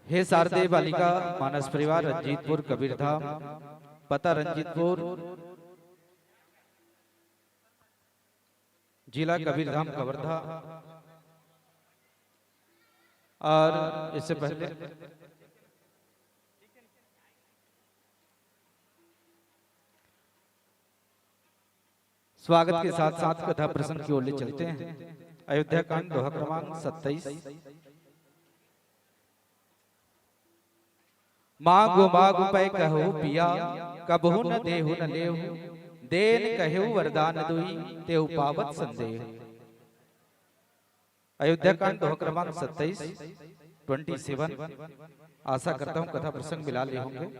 हे शारदीय बालिका मानस परिवार, रंजीतपुर कबीरधाम, पता रंजीतपुर, जिला कबीरधाम कवर्धा। और इससे पहले स्वागत के साथ साथ कथा प्रसंग की ओर ले चलते हैं। अयोध्या कांड दोहा क्रमांक सत्ताईस। मांगो मांगो पै कहो पिया, कबहु न देहु न लेहु। देन कहेउ वरदान दुई, तेहु पावत संदेह। अयोध्या कांड दोहा क्रमांक सत्ताईस, ट्वेंटी सेवन। आशा करता हूँ कथा प्रसंग मिला लिए होंगे।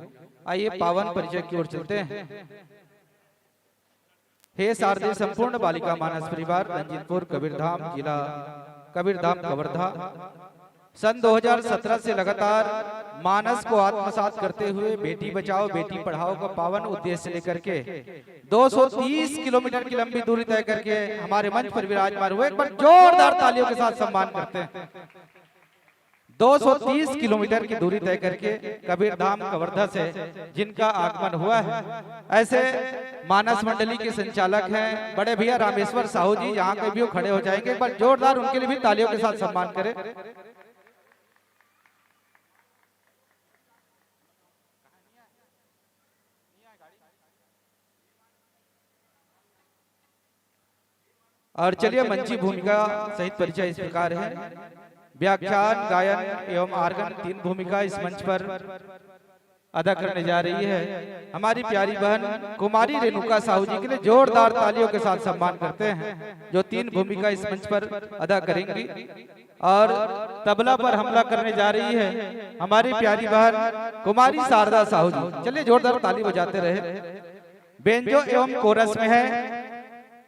आइए पावन परिचय की ओर चलते हैं। हे शारदीय संपूर्ण बालिका मानस परिवार, रंजीतपुर कबीरधाम, जिला कबीरधाम कवर्धा। सन दो हज़ार सत्रह से लगातार मानस को आत्मसात करते हुए बेटी बचाओ बेटी पढ़ाओ का पावन उद्देश्य लेकर के दो सौ तीस किलोमीटर की लंबी दूरी तय करके हमारे मंच पर विराजमान हुए। एक बार जोरदार तालियों के साथ सम्मान करते हैं। दो सौ तीस किलोमीटर की दूरी तय करके कबीरधाम कवर्धा से जिनका आगमन हुआ है, ऐसे मानस मंडली के संचालक हैं बड़े भैया रामेश्वर साहू जी, यहाँ के भी वो खड़े हो जाएंगे। एक बार जोरदार उनके लिए भी तालियों के साथ सम्मान करें। और चलिए, मंची भूमिका सहित परिचय इस प्रकार है। व्याख्यान, गायन एवं आर्गन, तीन भूमिका इस मंच पर अदा करने जा रही है। हमारी प्यारी बहन कुमारी रेणुका साहू जी के लिए जोरदार तालियों के साथ सम्मान करते हैं, जो तीन भूमिका इस मंच पर अदा करेंगी। और तबला पर हमला करने जा रही है हमारी प्यारी बहन कुमारी शारदा साहू जी। चलिए, जोरदार ताली बजाते रहे। बेंजो एवं कोरस में है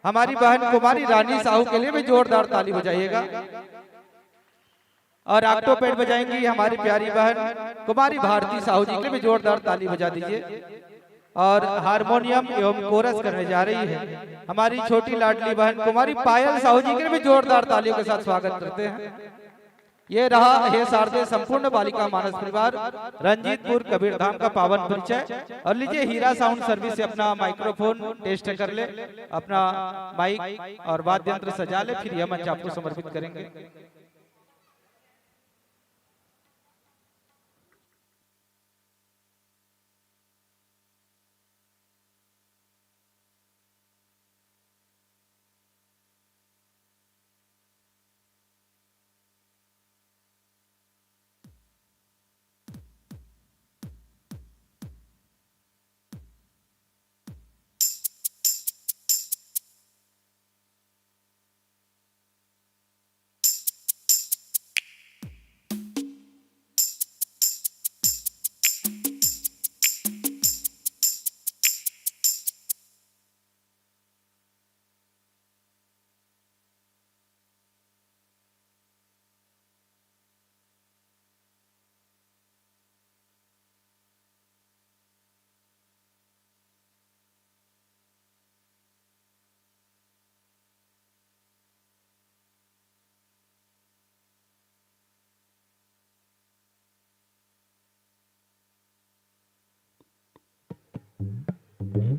हमारी बहन कुमारी रानी साहू के लिए भी जोरदार ताली बजाइएगा। और ऑक्टो पैड बजाएंगी हमारी प्यारी बहन कुमारी भारती साहू जी के लिए भी जोरदार ताली बजा दीजिए। और हारमोनियम एवं कोरस करने जा रही है हमारी छोटी लाडली बहन कुमारी पायल साहू जी के लिए भी जोरदार तालियों के साथ स्वागत करते हैं। ये रहा हे शारदे संपूर्ण बालिका मानस परिवार, रंजीतपुर कबीरधाम का पावन परिचय। और लीजिए, हीरा साउंड सर्विस से अपना माइक्रोफोन टेस्ट कर ले, अपना माइक और वाद्य यंत्र सजा ले, फिर यह मंच आपको समर्पित करेंगे। जय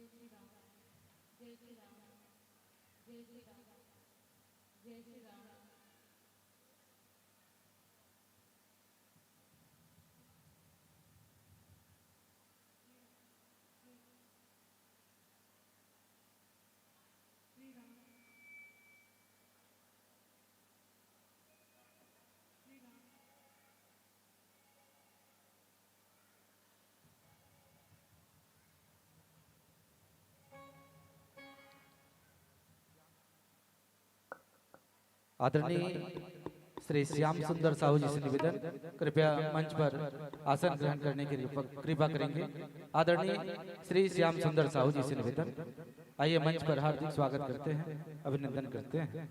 श्री राम, जय श्री राम, जय श्री राम, जय श्री राम। आदरणीय श्री श्याम सुंदर साहू जी से निवेदन, कृपया मंच पर आसन ग्रहण करने की कृपा, कृपा करेंगे। आदरणीय श्री श्याम सुंदर साहू जी से निवेदन, आइए मंच पर हार्दिक स्वागत करते हैं, अभिनंदन करते हैं।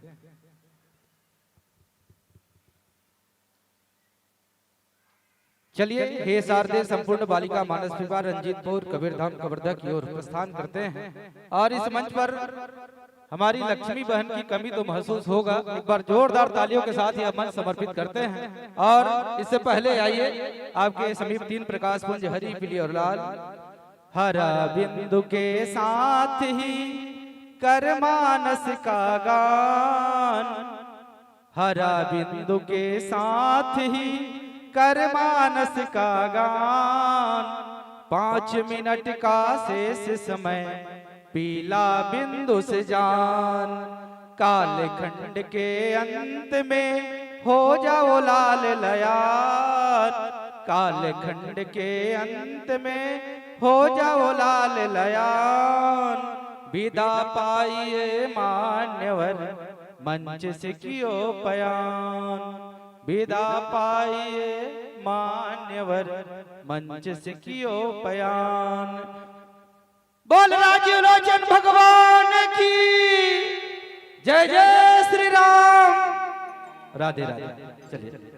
चलिए, हे शारदे संपूर्ण बालिका मानस विवाह रंजीतपुर कबीरधाम कवर्धा की ओर प्रस्थान करते हैं और इस मंच पर हमारी लक्ष्मी बहन की कमी तो महसूस होगा। एक बार जोरदार तालियों के साथ यह मंच समर्पित करते हैं। और इससे पहले आइए, आपके समीप तीन प्रकाश पुंज हरी, पीली और लाल। हरा बिंदु के साथ ही कर मानस का गान, हरा बिंदु के साथ ही कर मानस का गान। पाँच मिनट का शेष समय पीला बिंदु से जान। कालखंड के अंत में हो जाओ लाल लयान, कालखंड के अंत में हो जाओ लाल लयान। विदा पाइए मान्यवर मंच से कियो पयान, विदा पाइए मान्यवर मंच से कियो पयान। बोल राजीव लोचन भगवान की जय, जय श्री राम। राधे राधे। चलिए।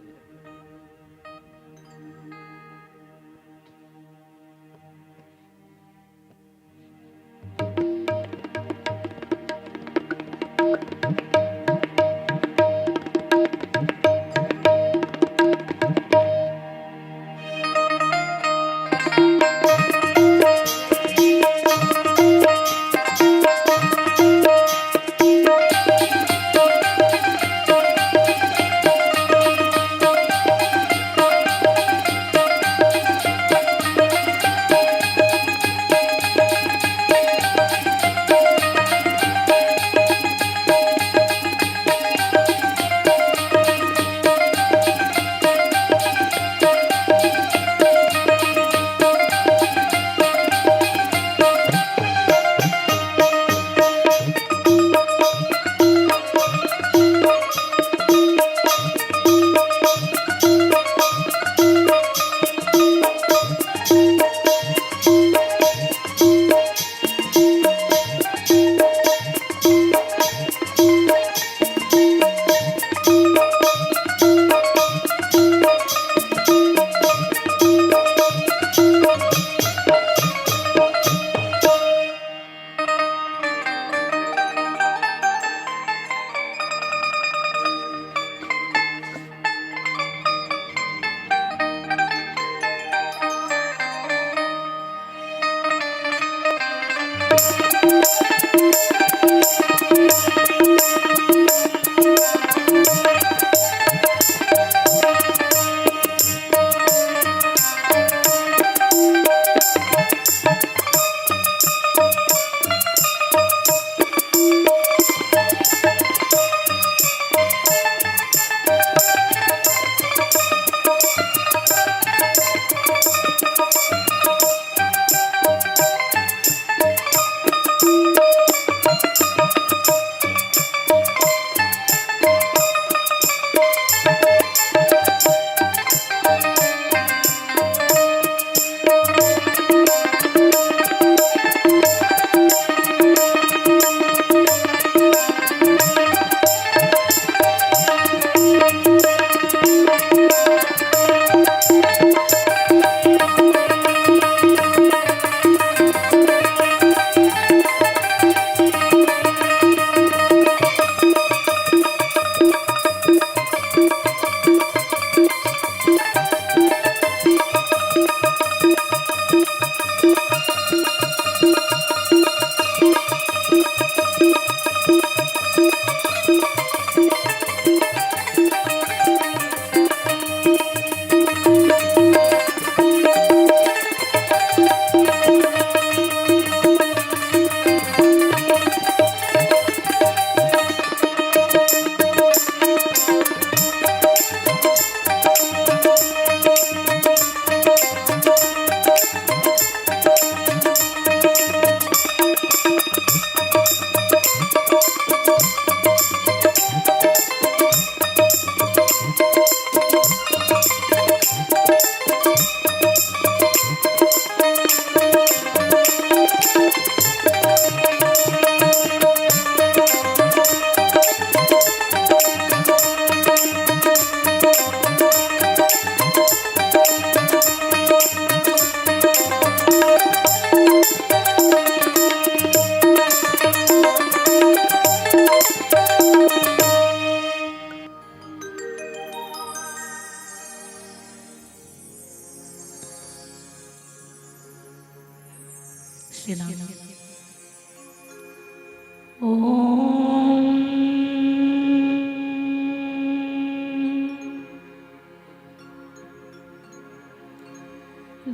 ॐ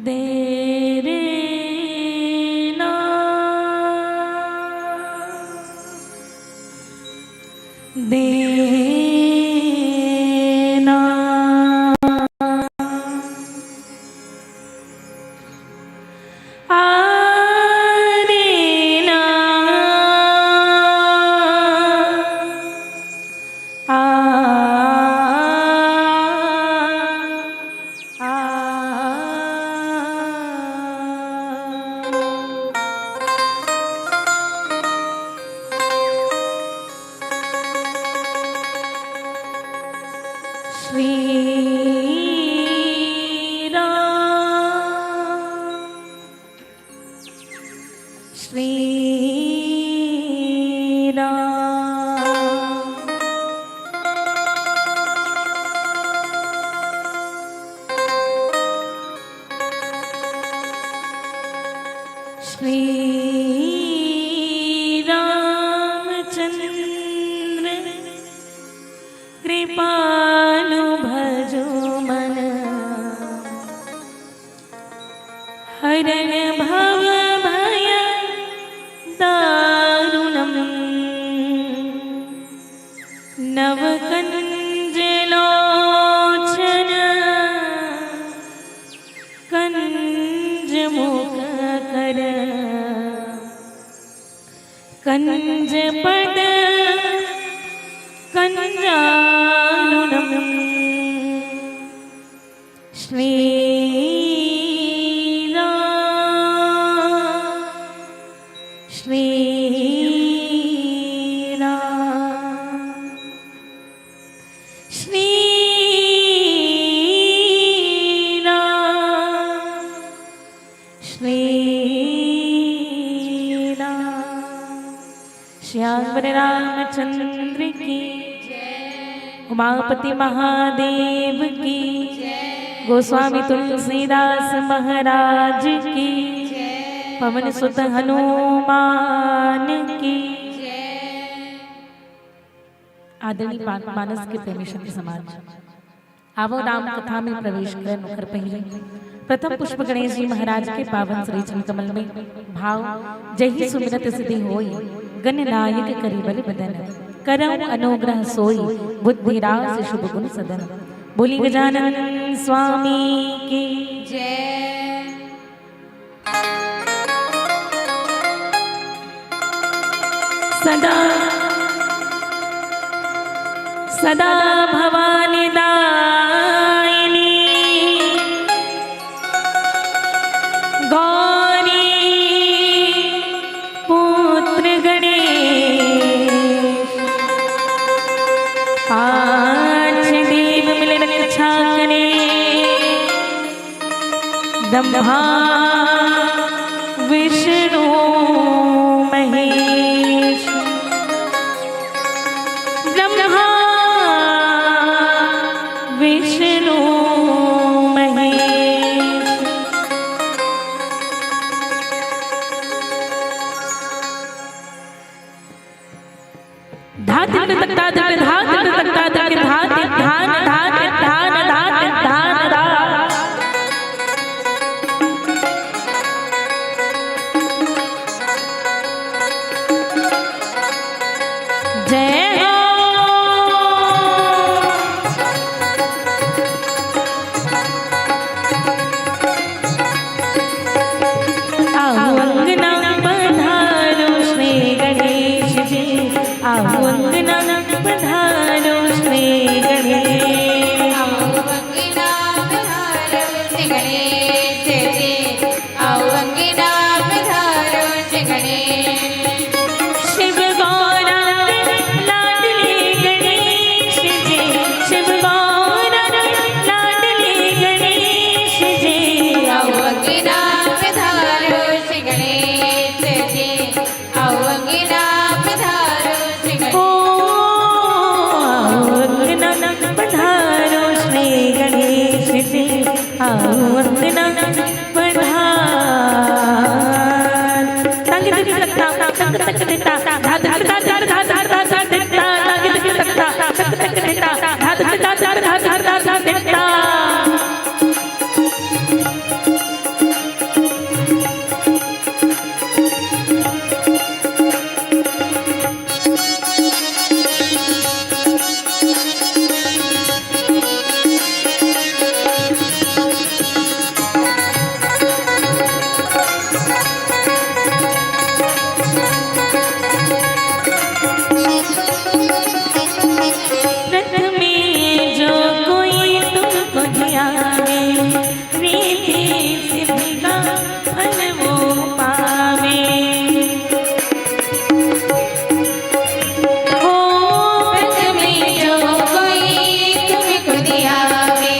देरे ना, देना। आरे ना, आ, आ, आ। श्री राम, श्री राम। श्री रामचंद्र कृपालु भजो मन, हरण भव भय दारुणम। नव कंज लोचन कंज मुख कर, कंज पद कंजारुणम। श्री राम, श्री राम, श्री राम, श्री राम। श्याम रामचंद्र की, उमापति महादेव की, गोस्वामी तुलसीदास महाराज की, पवन सुत हनुमान की। आदरणीय पा-, मानस के प्रेमी संत समाज, आवो राम कथा में प्रवेश करन ओखर पहिले प्रथम पुष्प गणेश जी महाराज के पावन श्री चरण कमल में। भाव, जय ही सुमिरत सिद्धि होई, गणनायक करी बल बदन, करम अनुग्रह सोई, बुद्धि रास शुभ गुण सदन। बोली गजानन स्वामी की जय। सदा, सदा भवानी दायिनी गौरी पुत्र गणेश, पांच देव मिल रक्षा करे। ब्रह्मा विष्णु महेश, ब्रह्मा विष्णु महेश। धात तक धात तक धात तक धात धान धात धान धात धान धात। जय हो। आओ अंगना पधारो श्री गणेश जी, आओ अंगना पधारो श्री गणेश। आओ अंगना पधारो श्री गणेश जी, आओ अंगना पधारो श्री गणेश। शिव गौरा लाल रथ में जो कोई तुमको ध्यावे, रिद्धि सिद्धि का फल वो पावे। हो, रथ में जो कोई तुमको ध्यावे,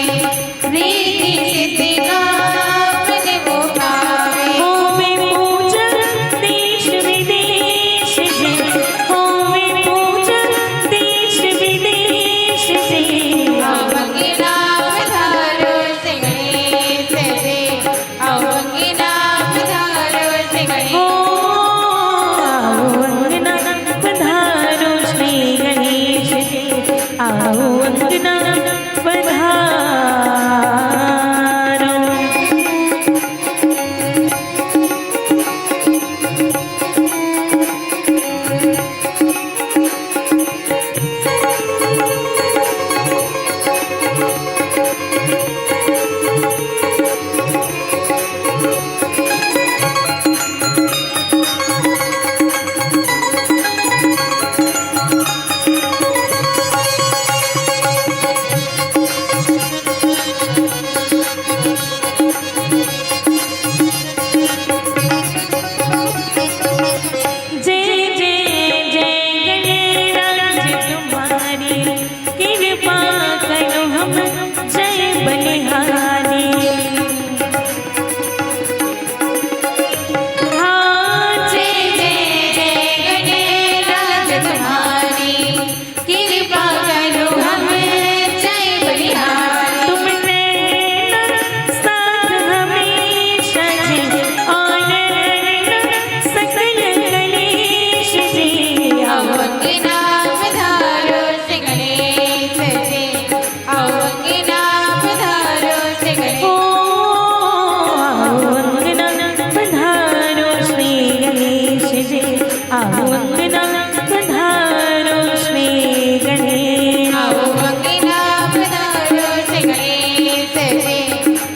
रिद्धि सिद्धि का फल वो पावे। होवे पूजा देश विदेश जे, होवे पूजा देश विदेश जे। आओ अंगना पधारो श्री गणेश जी, आओ अंगना पधारो श्री गणेश। हो, आओ अंगना पधारो श्री गणेश जी, आओ अंगना पधारो। जय जय जय गणराज तुम्हारी, कृपा करो हम जय बलिहारी। हाँ, जय जय जय गणराज तुम्हारी, कृपा करो हम जय बलिहारी। तुम रहना साथ हमेशा जी, और रहना सकल कलेश जी। आओ अंगना पधारो श्री गणेश जी, आओ अंगना पधारो श्री गणेश। ओ, आओ अंगना पधारो श्री गणेश जी, आओ अंगना पधारो श्री गणेश। आओ अंगना पधारो श्री गणेश जी,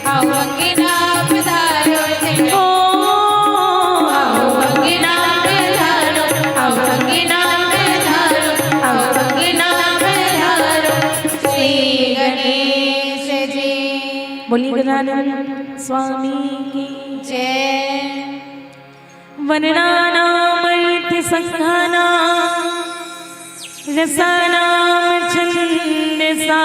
आओ अंगना पधारो श्री गणेश। ओ, आओ अंगना पधारो, आओ अंगना पधारो, आओ अंगना पधारो श्री गणेश जी। बोलिए गजानन स्वामी की जय। वर्णानामर्थसङ्घानां रसानां छन्दसामपि।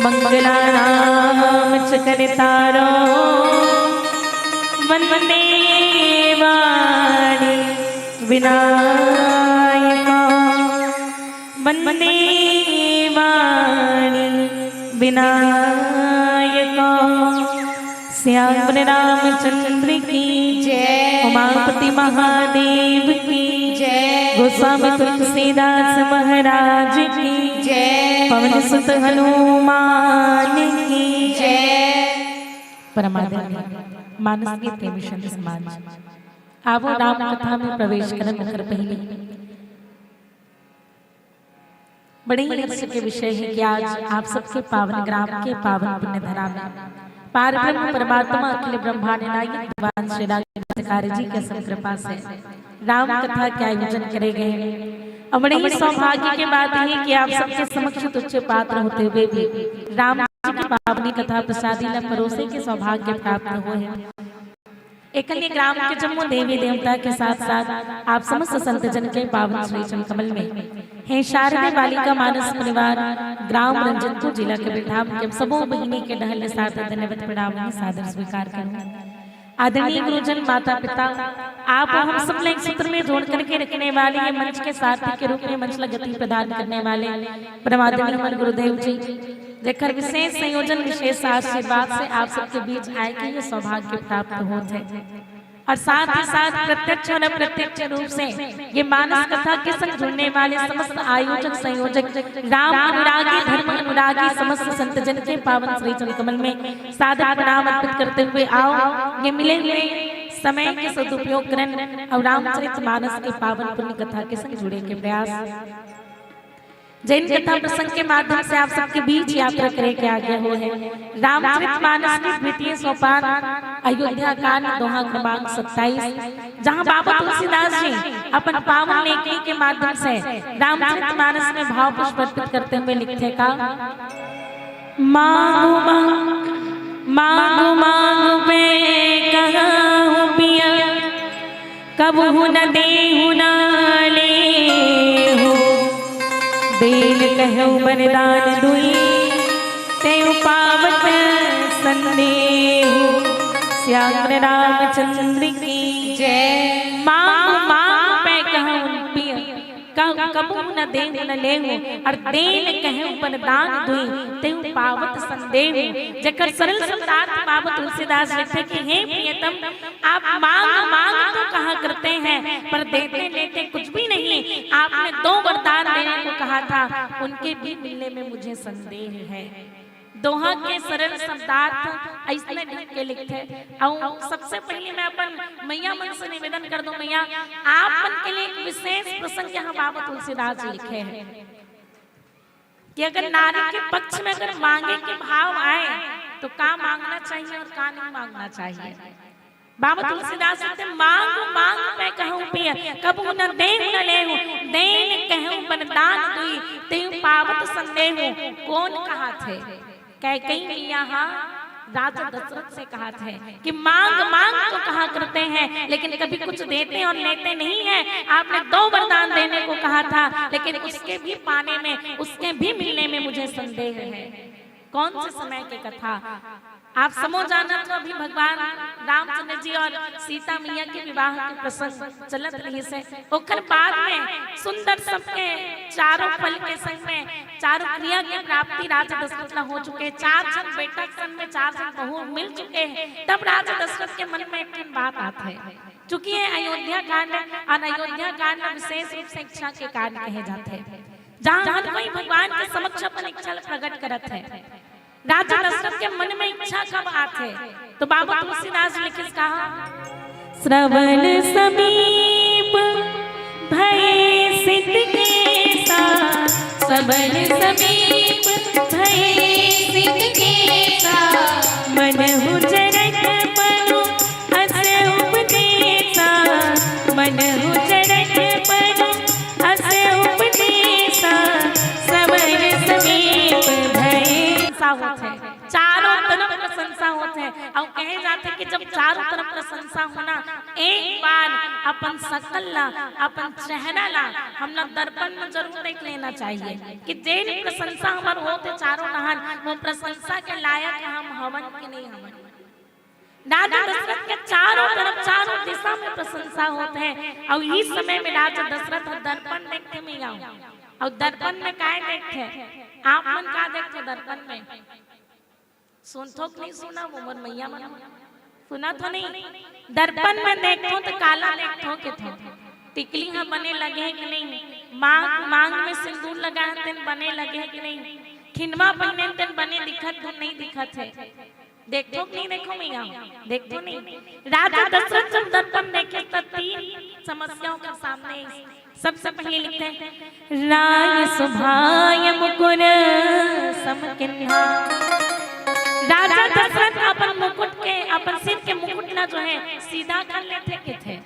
मङ्गलानां च कर्तारो वन्दे वाणी विनायका। वन्दे वाणी विनायका। श्याम रामचंद्र की जय। उमापति महादेव की जय। गोस्वामी तुलसीदास महाराज की जय। पवन सुत हनुमान की जय। परमादरणीय मानस के प्रेमी संत समाज, आवो राम कथा में प्रवेश करन ओकर पहले बड़े ही हर्ष के विषय हे कि आज आप सबके पावन ग्राम के पावन पुण्य धरा में पार ब्रह्म परमात्मा अखिल ब्रह्मांड नायक भगवान श्री राम जी के असीम कृपा से राम कथा के आयोजन करे गए हे। अउ बड़े ही सौभाग्य के बात हे कि आप सबके समक्ष तुच्छ पात्र होते हुए भी राम जी की पावनी कथा प्रसादी ला परोसे के सौभाग्य प्राप्त होय हे। एकर लिए ग्राम के जम्मो देवी देवता के साथ साथ आप समस्त संत जन के पावन श्री चरण कमल में हे शारदे बालिका मानस परिवार ग्राम रंजनपुर जिला कबीरधाम के सबो बहिनी के डहर ले सादर धन्यवाद प्रणाम सादर स्वीकार करूं। आदरणीय गुरुजन माता पिता, आप हम सब ला एक सूत्र में जोड़ करके रखने वाले ये मंच के सारथी के रूप में मंच ला गति प्रदान करने वाले परम आदरणीय हमारे गुरुदेव जी, जेकर विशेष संयोजन, विशेष आशीर्वाद से आप सबके बीच आए के ये सौभाग्य प्राप्त होत हे। और साथ ही साथ प्रत्यक्ष और अप्रत्यक्ष रूप से ये मानस कथा के संग जुड़ने वाले समस्त आयोजक संयोजक, राम अनुरागी, धर्म अनुरागी, समस्त संत जन के पावन श्री चरण कमल में सादर प्रणाम अर्पित करते हुए आओ ये मिले हुए समय के सदुपयोग करन और रामचरित मानस के पावन पुण्य कथा के संग जुड़े के प्रयास। जैन कथा प्रसंग के माध्यम से आप सबके बीच यात्रा करे के आज्ञा हो है। रामचरित मानस के द्वितीय सोपान, अयोध्या कांड, दोहा क्रमांक सत्ताईस, जहां बाबा तुलसीदास जी अपन पावन लेखनी के माध्यम से रामचरित मानस में भाव पुष्प अर्पित करते हुए लिखथे का, मांगु मांगु मांगु मांगु मैं कहूँ पिया, कबहु न देहु न लेहु। देन कहु बरदान दुई, तेउ पावत संदेहु। श्याम रामचंद्र की जय। मांग मांग मैं कहूँ पिया, कब कबहु न देहु न लेहु, और देन कहु बरदान दुई, तेउ पावत संदेहु। जेकर सरल शब्दार्थ बाबा तुलसीदास लिखथे कि हे प्रियतम, आप मांग मांग तो कहा करते हैं, पर देते लेते कुछ भी नहीं। आपने दो वरदान देने को कहा था, उनके भी मिलने में मुझे संदेह है। दोहा के सरल शब्दार्थ अइसने ढंग के लिखथे। अउ सबसे पहले मैं अपन मैया मन से निवेदन कर दूं, मैया, आप मन के लिए एक विशेष प्रसंग यहाँ बाबा तुलसीदास जी लिखे हैं कि अगर नारी के पक्ष में अगर मांगे के भाव आए तो का मांगना चाहिए और का नहीं मांगना चाहिए। बाबा तुलसीदास जी कहते, मांग मांग मैं कहूँ पिया, कबहु न देहु न लेहु, देन कहु बरदान दुई, तेउ पावत संदेहु। कौन कहाथे? कैकेयी मैया हा राजा दशरथ से कहाथे कि मांग मांग तो कहा करते हैं, लेकिन कभी कुछ देते और लेते नहीं है। आपने दो वरदान देने को कहा था, लेकिन उसके भी पाने में, उसके भी मिलने में मुझे संदेह है। कौन से समय की कथा? आप समो जानत हो, अभी भगवान रामचंद्र जी और सीता मैया के विवाह के प्रसंग चलत रहिस हे। ओकर बाद में सुंदर सबके चारों फल के संग में चारों क्रिया के प्राप्ति राजा दशरथ ला हो चुके हे। चार झन बेटा के संग में चार झन बहू मिल चुके हे। तब राजा दशरथ के मन में एक ठन बात आत हे, चूंकि ये अयोध्या कांड हे और अयोध्या कांड में विशेष रूप से इच्छा के कांड कहे जाते हैं, जहाँ हर कोई भगवान के समक्ष अपन इच्छा ला प्रकट करत हे। राजा दशरथ के मन में इच्छा कब आथे? तो बाबा तुलसीदास जी लिखिस कहा, श्रवण समीप भय सिद्ध केसा, श्रवण समीप भय सिद्ध केसा, मनहु चरक पनु अस उपदेसा, मनहु चरक पनु अस उपदेसा, श्रवण समीप भय। सा होत हे, चारों तरफ प्रशंसा होत हे। अउ कहे जाथे कि जब चारों तरफ प्रशंसा होना, एक बार अपन शकल ला, अपन चेहरा ला हमला दर्पण में जरूर देख लेना चाहिए कि जेन प्रशंसा हमर होत हे चारों डहान, वो प्रशंसा के लायक हम हवन कि नहीं हवन। राजा दशरथ के चारों तरफ, चारों दिशा में प्रशंसा होत हे। अउ इस समय में राजा दशरथ ह दर्पण देखथे मैया, अउ दर्पण में काय देखथे? आप मन का देखथे दर्पण में? सुनथो कि नहीं सुना, वो मोर मैया मन सुनत हो नहीं? दर्पण में देखथो तो काला देखथो के थो? टिकली ह बने लगे हे कि नहीं? मांग, मांग में सिंदूर लगा हे तेन बने लगे हे कि नहीं? खिनवा पहिने तेन बने दिखत हे नहीं दिखत हे? देखथो कि नहीं देखो मैया? देखथो नहीं? राजा दशरथ जब दर्पण देखे त तीन समस्या ओकर सामने आइस। सबसे पहले लिखथे, राय सुभाय मुकुर सम किन्हा। राजा दशरथ अपन मुकुट के, अपन सिर के मुकुट ला जो हे सीधा कर लेथे, कथे।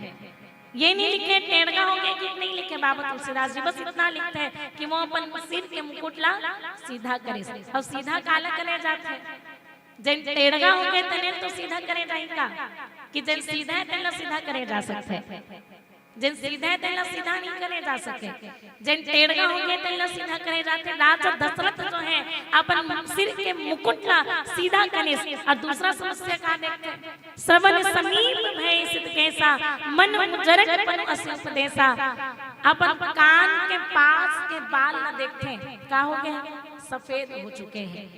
ये नहीं लिखे टेढ़ा हो गे कि नहीं लिखे बाबा तुलसीदास जी, बस इतना लिखथे कि वो अपन सिर के मुकुट ला सीधा करे। अउ सीधा काला करे जाथे? जेन टेढ़ा हो गे तेने तो सीधा करे जाही का? कि जेन सीधा हे तेन ला सीधा करे जा सकथे? जेन सीधा हे तेन ला सीधा नहीं करे जा सके। जेन टेढ़ा हो गे तेन ला सीधा करे जाथे। राजा दशरथ जो हे अपन सिर के मुकुट ला सीधा करिस। अउ दूसरा समस्या का देखथे? श्रवण समीप भय सिद्ध केसा, मन मुजरक पनु अस उपदेसा। अपन कान के पास के बाल ला देखथे, का हो गे हे? सफेद हो चुके हे।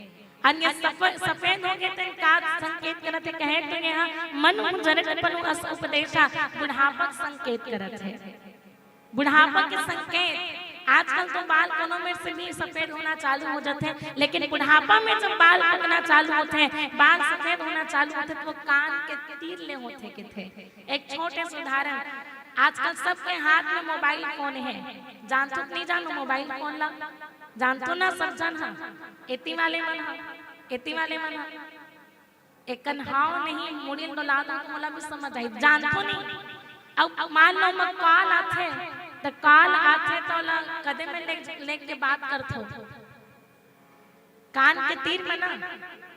अउ ये सफ-, सफेद हो गे तेन का संकेत करत हे, कहे तो ये ह मन उजरत पनु अस उपदेशा, बुढ़ापा के संकेत करत हे। बुढ़ापा के संकेत। आजकल तो बाल कोनो मेर से भी सफेद होना चालू हो जाथे, लेकिन बुढ़ापा में जब बाल पकना चालू होथे, बाल सफेद होना चालू होथे, तो वो कान के तीर ले होथे कथे। एक छोटे से उदाहरण, आजकल सबके हाथ में मोबाइल फोन हे, जानथो कि नहीं जानो मोबाइल फोन ला? जानथो ना सब झन ह, एती वाले मन ह, एती वाले मन ह। एकन हाव नहीं, मुड़ी ल डोला दो तो मोला भी समझ आई, जानथो नहीं। अब मान लो मैं कॉल आथे, तो कॉल आथे तो ओला कदे में लेके, लेके बात करथो। कान के तीर में ना,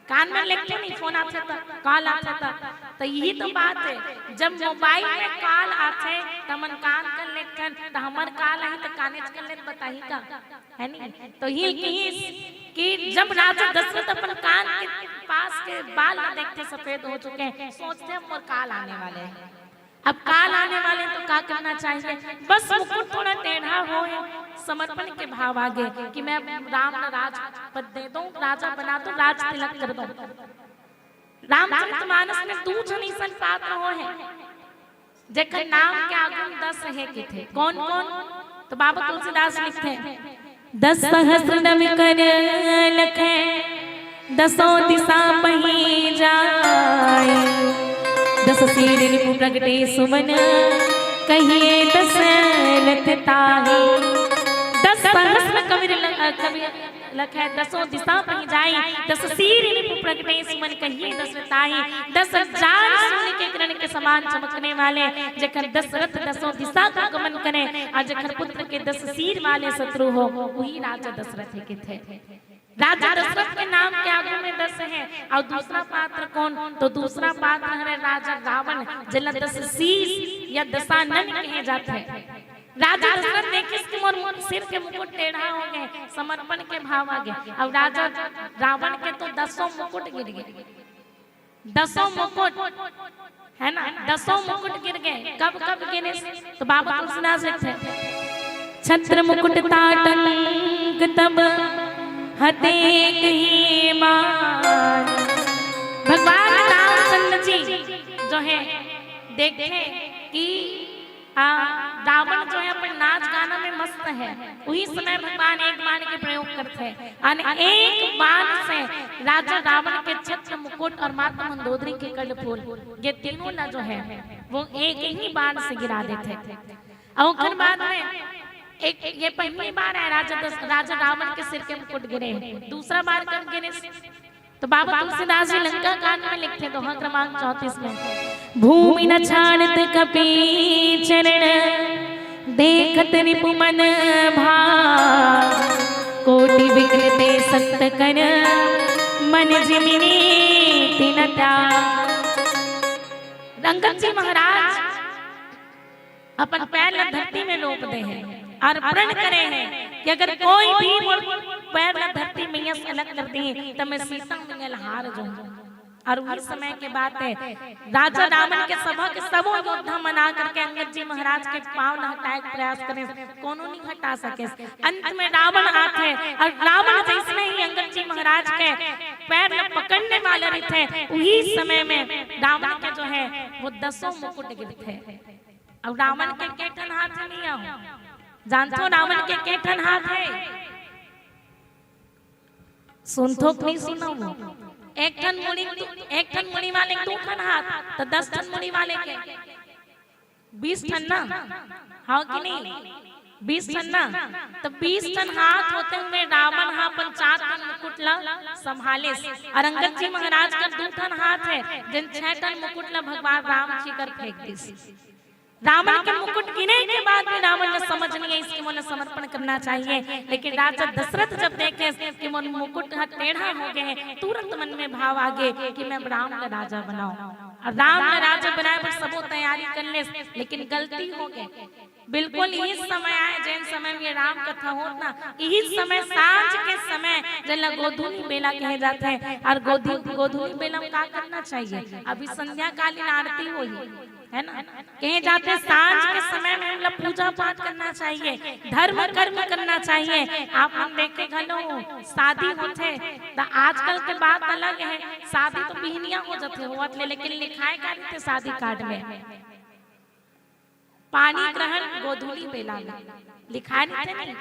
कान में लेके नहीं, फोन आथे त, कॉल आथे त, त यही तो बात हे। जब मोबाइल में कॉल आथे, त हमन कान कर लेथन, त हमर कॉल आही त कानेच कर लेत बताही का, हे नी? तो ही कहिस कि जब राजा दशरथ अपन कान के पास के बाल ला देखथे सफेद हो चुके हैं, सोचथे अब मोर कॉल आने वाले हैं। अब कॉल आने वाले तो का करना चाहिए? बस मुकुट थोड़ा टेढ़ा होय, समर्पण के भाव आगे कि मैं राम ला राजपद दे दूं, राजा बना दूं, राज तिलक कर दूं। रामचरितमानस में दू झन अइसन पात्र होय हे, जेकर नाम के आगू में दस हे किथे। कौन कौन? तो बाबा तुलसीदास लिखथे, दस सहस्र नव कर लखै, दसों दिशा पही जाय। दस सिर रिपु प्रगटे सुमन, कहिए दसरथ ताहि। दस सहस्र कबीर ल-, अ, कबीर लखै, दसों दिशा पही जाय। दस सिर रिपु प्रगटे सुमन, कहिए दसरथ ताहि। दस हजार सूर्य के किरण के समान चमकने वाले, जेकर दसरथ दसों दिशा का गमन करे, अउ जेकर पुत्र के दस सिर वाले शत्रु हो, वही राजा दशरथ हे किथे। राजा दशरथ के नाम के आगू में दस हे, अउ दूसरा पात्र कौन? तो दूसरा पात्र हरे राजा रावण, जेला दस शीश या दशानन कहे जाथे। राजा दशरथ देखिस कि मोर, मोर सिर के मुकुट टेढ़ा हो गे, समर्पण के भाव आगे। अउ राजा रावण के तो दसों मुकुट गिर गे, दसों मुकुट, हे ना, दसों मुकुट गिर गे। कब कब गिरे? तो बाबा तुलसीदास लिखथे, छत्र मुकुट ताटंक तब हते कही बार। भगवान रामचंद्र जी जो हे, देखे कि आ, रावण जो हे अपन नाच गाना में मस्त हे, उही समय भगवान एक बाण के प्रयोग करथे, अउ एक बाण से राजा रावण के छत्र मुकुट अउ माता मंदोदरी के कर्णफूल, ये तीनों ला जो हे वो एक ही बाण से गिरा देथे। अउ ओकर बाद में एक, ये पहली बार हे राजा दस-, राजा रावण के सिर के मुकुट गिरे हे। दूसरा बार कब गिरे? तो बाबा तुलसीदास जी लंका कांड में लिखथे, दोहा क्रमांक चौंतीस में, भूमि न छाड़त कपि चरण, देखत रिपु मन भाग। कोटि विघ्न ते संत कर, मन जिमि नीति न त्याग। अंगद जी महाराज अपन पैर ला धरती में रोप दे हे अउ प्रण करे हे कि अगर कोई भी मोर पैर ला धरती में से अलग कर दिही, त मैं सीता मैया ला हार जाहूं। अउ उही समय के बात हे, राजा रावण के सभा के सबो योद्धा मन आ करके अंगद जी महाराज के पांव ला हटाए के प्रयास करे, कोनो नहीं हटा सके। अंत में रावण आथे अउ रावण जइसने ही अंगद जी महाराज के पैर ला पकड़ने वाला रहिथे, उही समय में रावण के जो हे वो दसों मुकुट गिरथे। अउ रावण के के ठन हाथ हे भैया? जानथो रावण के के ठन हाथ हे? सुनथो कि नहीं सुनव? एक ठन मुड़ी, एक ठन मुड़ी वाले के दू ठन हाथ, त दस ठन मुड़ी वाले के बीस ठन ना, हव कि नहीं? बीस ठन ना, त बीस ठन हाथ होते हुए रावण ह अपन चार ठन मुकुट ला संभालिस, अउ अंगद जी महाराज कर दू ठन हाथ हे, जेन छह ठन मुकुट ला भगवान राम जी कर फेंक दिस। रावण के मुकुट गिरे के बाद भी रावण ला समझ नहीं आइस कि मोला समर्पण करना चाहिए, लेकिन राजा दशरथ जब देखे कि मोर मुकुट ह टेढ़ा हो गे हे, तुरंत मन में भाव आ गे कि मैं राम ला राजा बनाऊं। अउ राम ला राजा बनाए बर सबो तैयारी कर लेस, लेकिन गलती हो गे। बिल्कुल इही समय आए, जेन समय में राम कथा होत ना, इही समय सांझ के समय, जेला गोधूलि बेला कहे जाथे। अउ गोधू-, गोधूलि बेला में का करना चाहिए? अभी संध्याकालीन आरती होही, है ना? कहे जाथे सांझ के समय में हमला पूजा पाठ करना चाहिए, धर्म कर्म करना चाहिए। आप मन देखे घलो शादी होथे त आजकल के बात अलग है, शादी तो बिहनिया हो जाथे होवत ले, लेकिन लिखाए का रहिथे शादी कार्ड में, पानी ग्रहण गोधूली बेला में लिखाए रहिथे नहीं।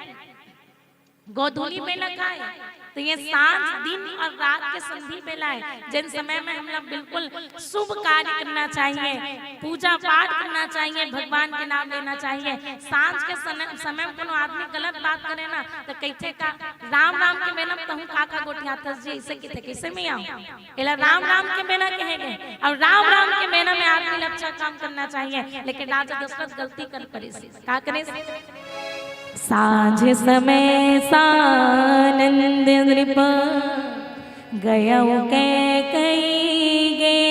गोधूली बेला का है? तो ये सांझ, दिन और रात के संधि बेला है, जिन समय में हमला बिल्कुल शुभ कार्य करना चाहिए, पूजा पाठ करना चाहिए, भगवान के नाम लेना चाहिए। सांझ के सन-, समय में कोनो आदमी गलत बात करे ना, तो कहिथे का, "राम राम के बेना में तहूँ का का गोठियाथस जी, इसे किथे कैसे में आऊँ?" एला राम राम के बेना कहे गए, और राम राम के बेना में आदमी ला अच्छा काम करना चाहिए, लेकिन राजा दशरथ गलती कर परिस। का करे? सांझ समय सानंद नृप गयउ कैकई गे,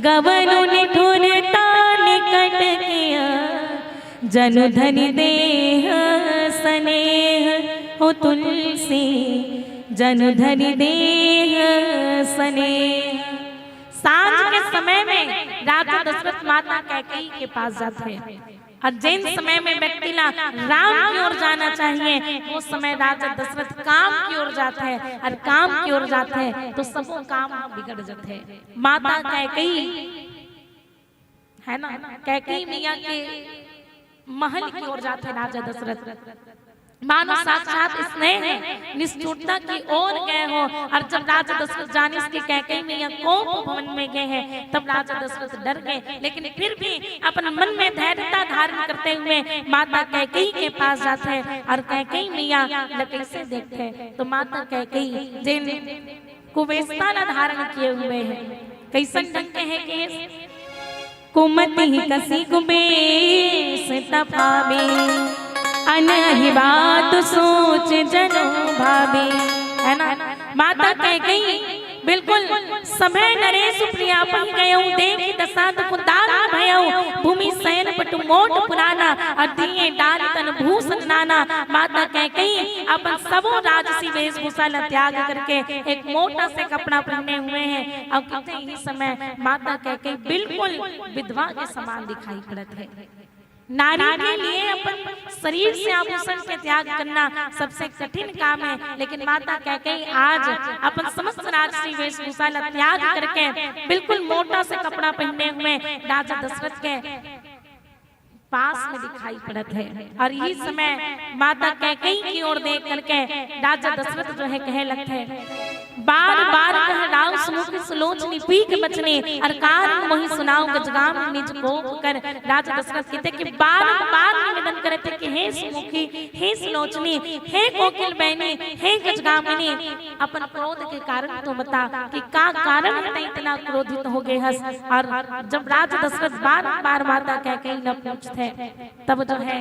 गवनु निठुरता निकट किया, जनु धरि देह सनेह हो तुलसी, जनु धरि देह सनेह। सांझ के समय में राजा दशरथ माता कैकई के पास जाथे, और जिन समय में व्यक्ति ला राम की ओर जाना चाहिए, वो समय राजा दशरथ काम की ओर जाथे, और काम की ओर जाथे तो सबो काम बिगड़ जाथे। माता कैकई, है ना, कैकई मैया के महल की ओर जाथे राजा दशरथ, मानो साक्षात स्नेह निष्ठुरता की ओर गए हो। और जब राजा दशरथ जानिस कि कैकई मैया कोप भवन में गए हैं, तब राजा दशरथ डर गए, लेकिन फिर भी अपन मन में धैर्यता धारण करते हुए माता कैकई के पास जाथे और कैकई मैया ला कैसे देखथे, तो माता कैकई जिन कुवेशता ला धारण किए हुए हैं, कैसन ढंग के हैं कि कुमति कसी कुबेश तफाबे, अनहि बात सोच जनु भाबे। है ना, माता कैकई बिल्कुल समय नरेश प्रिया पहि गयउ, देखि दशा दुख दारुण भयउ, भूमि शयन पटु मोट पुराना, अदिये डारि तन भूषण नाना। माता कैकई अपन सबो राजसी वेशभूषा ला त्याग करके एक मोटा से कपड़ा पहने हुए हैं। अब कितने ही समय माता कैकई बिल्कुल विधवा के समान दिखाई पड़त है। नारी के लिए अपन शरीर से आभूषण के त्याग करना सबसे कठिन काम है, लेकिन माता कैकई आज अपन समस्त राजसी वेशभूषा ला त्याग करके बिल्कुल मोटा से कपड़ा पहने हुए राजा दशरथ के पास में दिखाई पड़त है। और इही समय माता कैकई की ओर देख करके राजा दशरथ जो है कहे लगथे, बार बार कह राव सुमुख सुलोचनी पीक बचने, अर कारन मोहि सुनाव गजगाम निज कोप कर। राजा दशरथ कहिथे कि बार बार निवेदन करथे कि हे सुमुखी, हे सुलोचनी, हे कोकिल बहनी, हे गजगामिनी, अपन क्रोध के कारण तो बता कि का कारण है तैं इतना क्रोधित हो गए हस। और जब राजा दशरथ बार बार माता कैकई ला पूछथे, तब जो है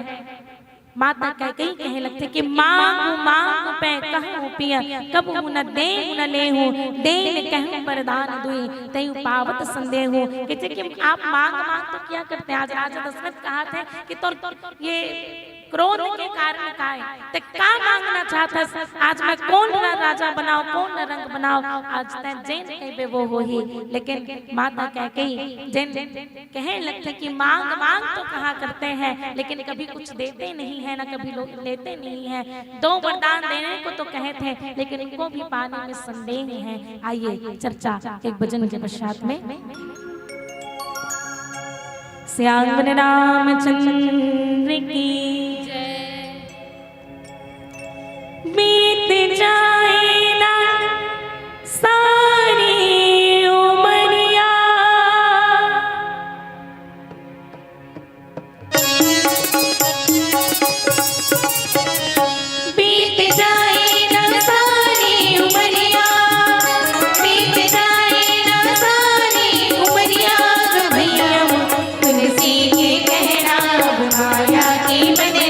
माता कैकई कहे लगथे कि मांगु मांगु पै कहूँ पिय, कबहु न देहु न लेहु, देन कहूँ बरदान दुई, तैं पावत संदेहु। कहिथे कि आप मांग मांग तो क्या करते हैं? आज राजा दशरथ कहथे कि तोर, तोर ये क्रोध के कारण का है, तैं का मांगना चाहत हस? आज मैं कोन ला राजा बनाव, कोन ला रंक बनाव, आज तैं जेन कहिबे वो होही। लेकिन माता कैकई जेन कहे लगथे कि मांग मांग तो कहा करते हैं, लेकिन कभी कुछ देते नहीं है, ना कभी लोग लेते नहीं है। दो वरदान देने को तो कहे थे, लेकिन उनको भी पाने में संदेह है। आइए चर्चा एक भजन के पश्चात में। श्याम रामचंद्र की जय। बीत जाए ना सारी उमरिया, बीत जाए ना सारी उमरिया, बीत जाए ना सारी उमरिया, भैया तुलसी के कहना माया की बने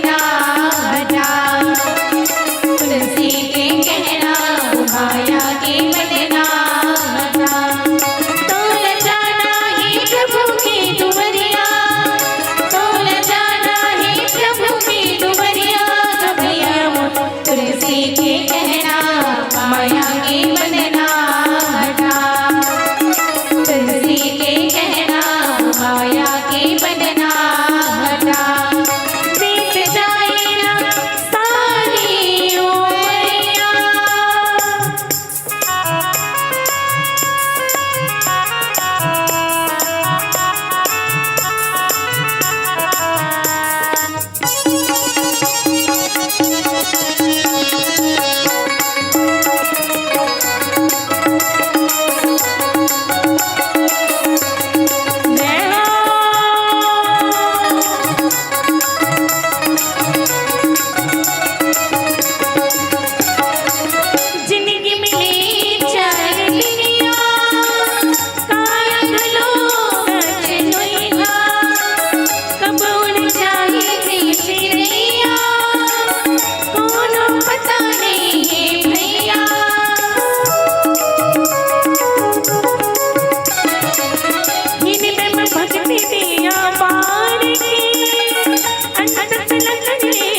अंत से लखन रे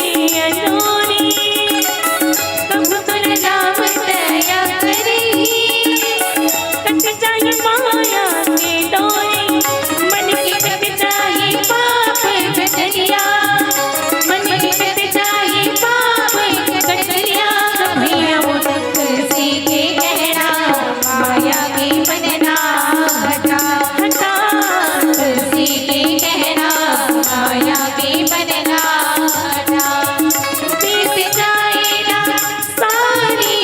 अजोरी, कब गुण नाम दया करही। कट जाए माया के डोरी, मन के कट जाए पाप गठरिया, मन के कट जाए पाप गठरिया। भैया वो तुलसी के कहना, माया के बंधना हटा, हटा। तुलसी के कहना, माया के बंधना हटा। बीत जाए ना सारी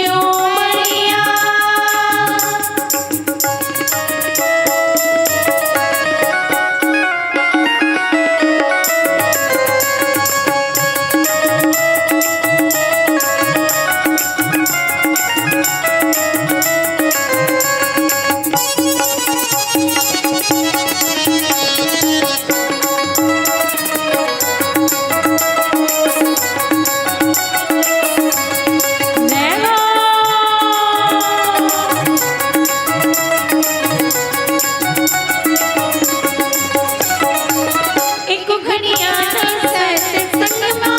उमरिया। एक घड़िया ना सत्संग मा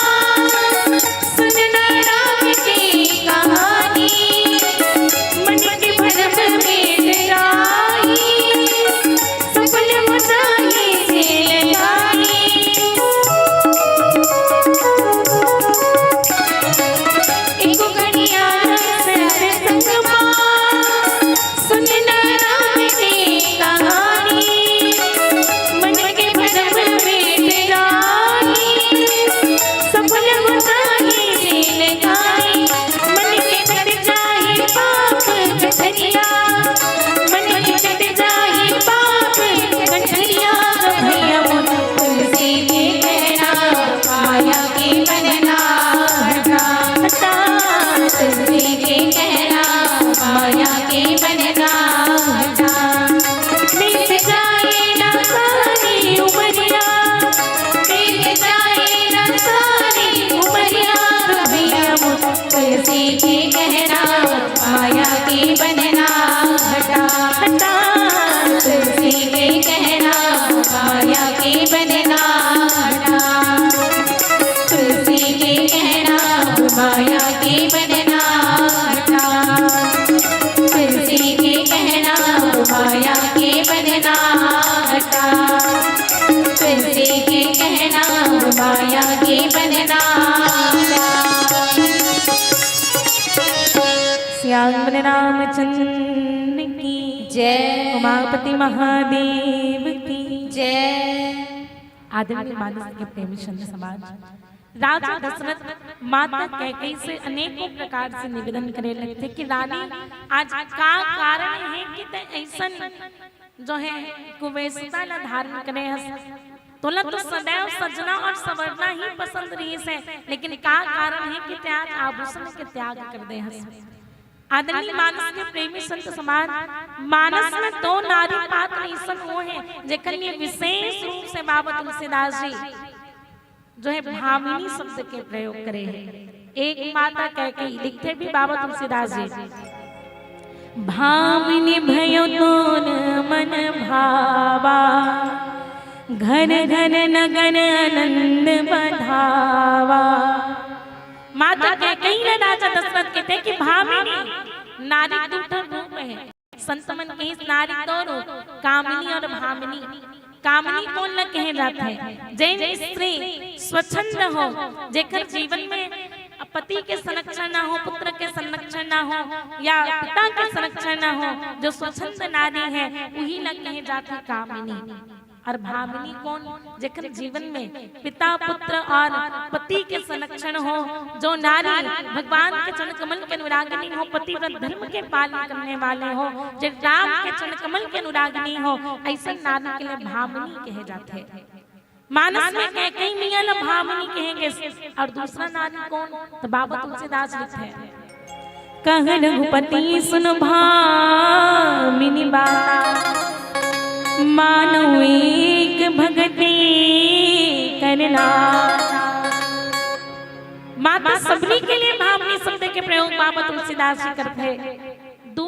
सुनना राम की कहानी, मन के भरम में डराई, सफल हो जाए जिंदगानी। एक घड़िया ना सत्संग मा सुनना राम की कहानी, मन के भरम में डराई, सफल हो जाए जिंदगानी। मन के कट जाए पाप गठरिया, मन के कट जाए पाप गठरिया। भैया वो तुलसी के कहना, माया के बंधना हटा, हटा। तुलसी के कहना, माया के बंधना हटा। बीत जाए ना सारी उमरिया, बीत जाए ना सारी उमरिया। भैया वो तुलसी के कहना, माया के बंधना हटा, हटा। तुलसी के कहना, माया के बंधना हटा। तुलसी के कहना, माया के बंधना हटा। तुलसी के कहना, माया के बंधना हटा। तुलसी के कहना, माया के बंधना हटा। श्याम रामचंद्र की जय। उमापति महादेव की जय। आदरणीय मानस के प्रेमी संत समाज, राजा दशरथ माता कैकेयी से अनेकों प्रकार से निवेदन करे लगथे कि रानी, आज का कारण हे कि तैं अइसन जो हे कुवेशता ला धारण करे हस? तोला तो सदैव सजना और संवरना ही पसंद रहिस हे, लेकिन का कारण हे कि तैं आज आभूषण के त्याग कर दे हस? आदरणीय मानस के प्रेमी संत समाज, मानस में दो नारी पात्र अइसन होहे, जेकर लिए विशेष रूप से बाबा तुलसीदास जी जो हे भामिनी शब्द के प्रयोग करे हे। एक माता कैकेयी, लिखथे भी बाबा तुलसीदास जी, भामिनी भयो तोर मन भावा, घर घर नगर आनंद बधावा। माता कैकेयी ला राजा दशरथ कहिथे कि भामिनी, नारी के दू ठन रूप हे। संत मन कहिस नारी दो रूप, कामिनी और भामिनी। कामिनी कोन ला कहे जाथे? जेन स्त्री स्वच्छंद हो, जेकर जीवन में पति के संरक्षण ना हो, पुत्र के संरक्षण ना हो, या पिता के संरक्षण ना हो, जो स्वच्छंद नारी हे, उही ला कहे जाथे कामिनी। और भामिनी कोन? जेकर जीवन में पिता, पुत्र और पति के संरक्षण हो, जो नारी भगवान के चरण कमल के अनुरागिनी हो, पतिव्रत धर्म के पालन करने वाले हो, जे राम के चरण कमल के अनुरागिनी हो, अइसन नारी के लिए भामिनी कहे जाथे। मानस में कैकेयी मैया ला भामिनी कहे गिस, और दूसरा नारी कोन? तो बाबा तुलसीदास लिखथे, कह रघुपति सुन भामिनी बाता, मानो एक भगति करना। माता सबनी के लिए भामिनी शब्द के प्रयोग बाबा तुलसीदास जी करथे। दू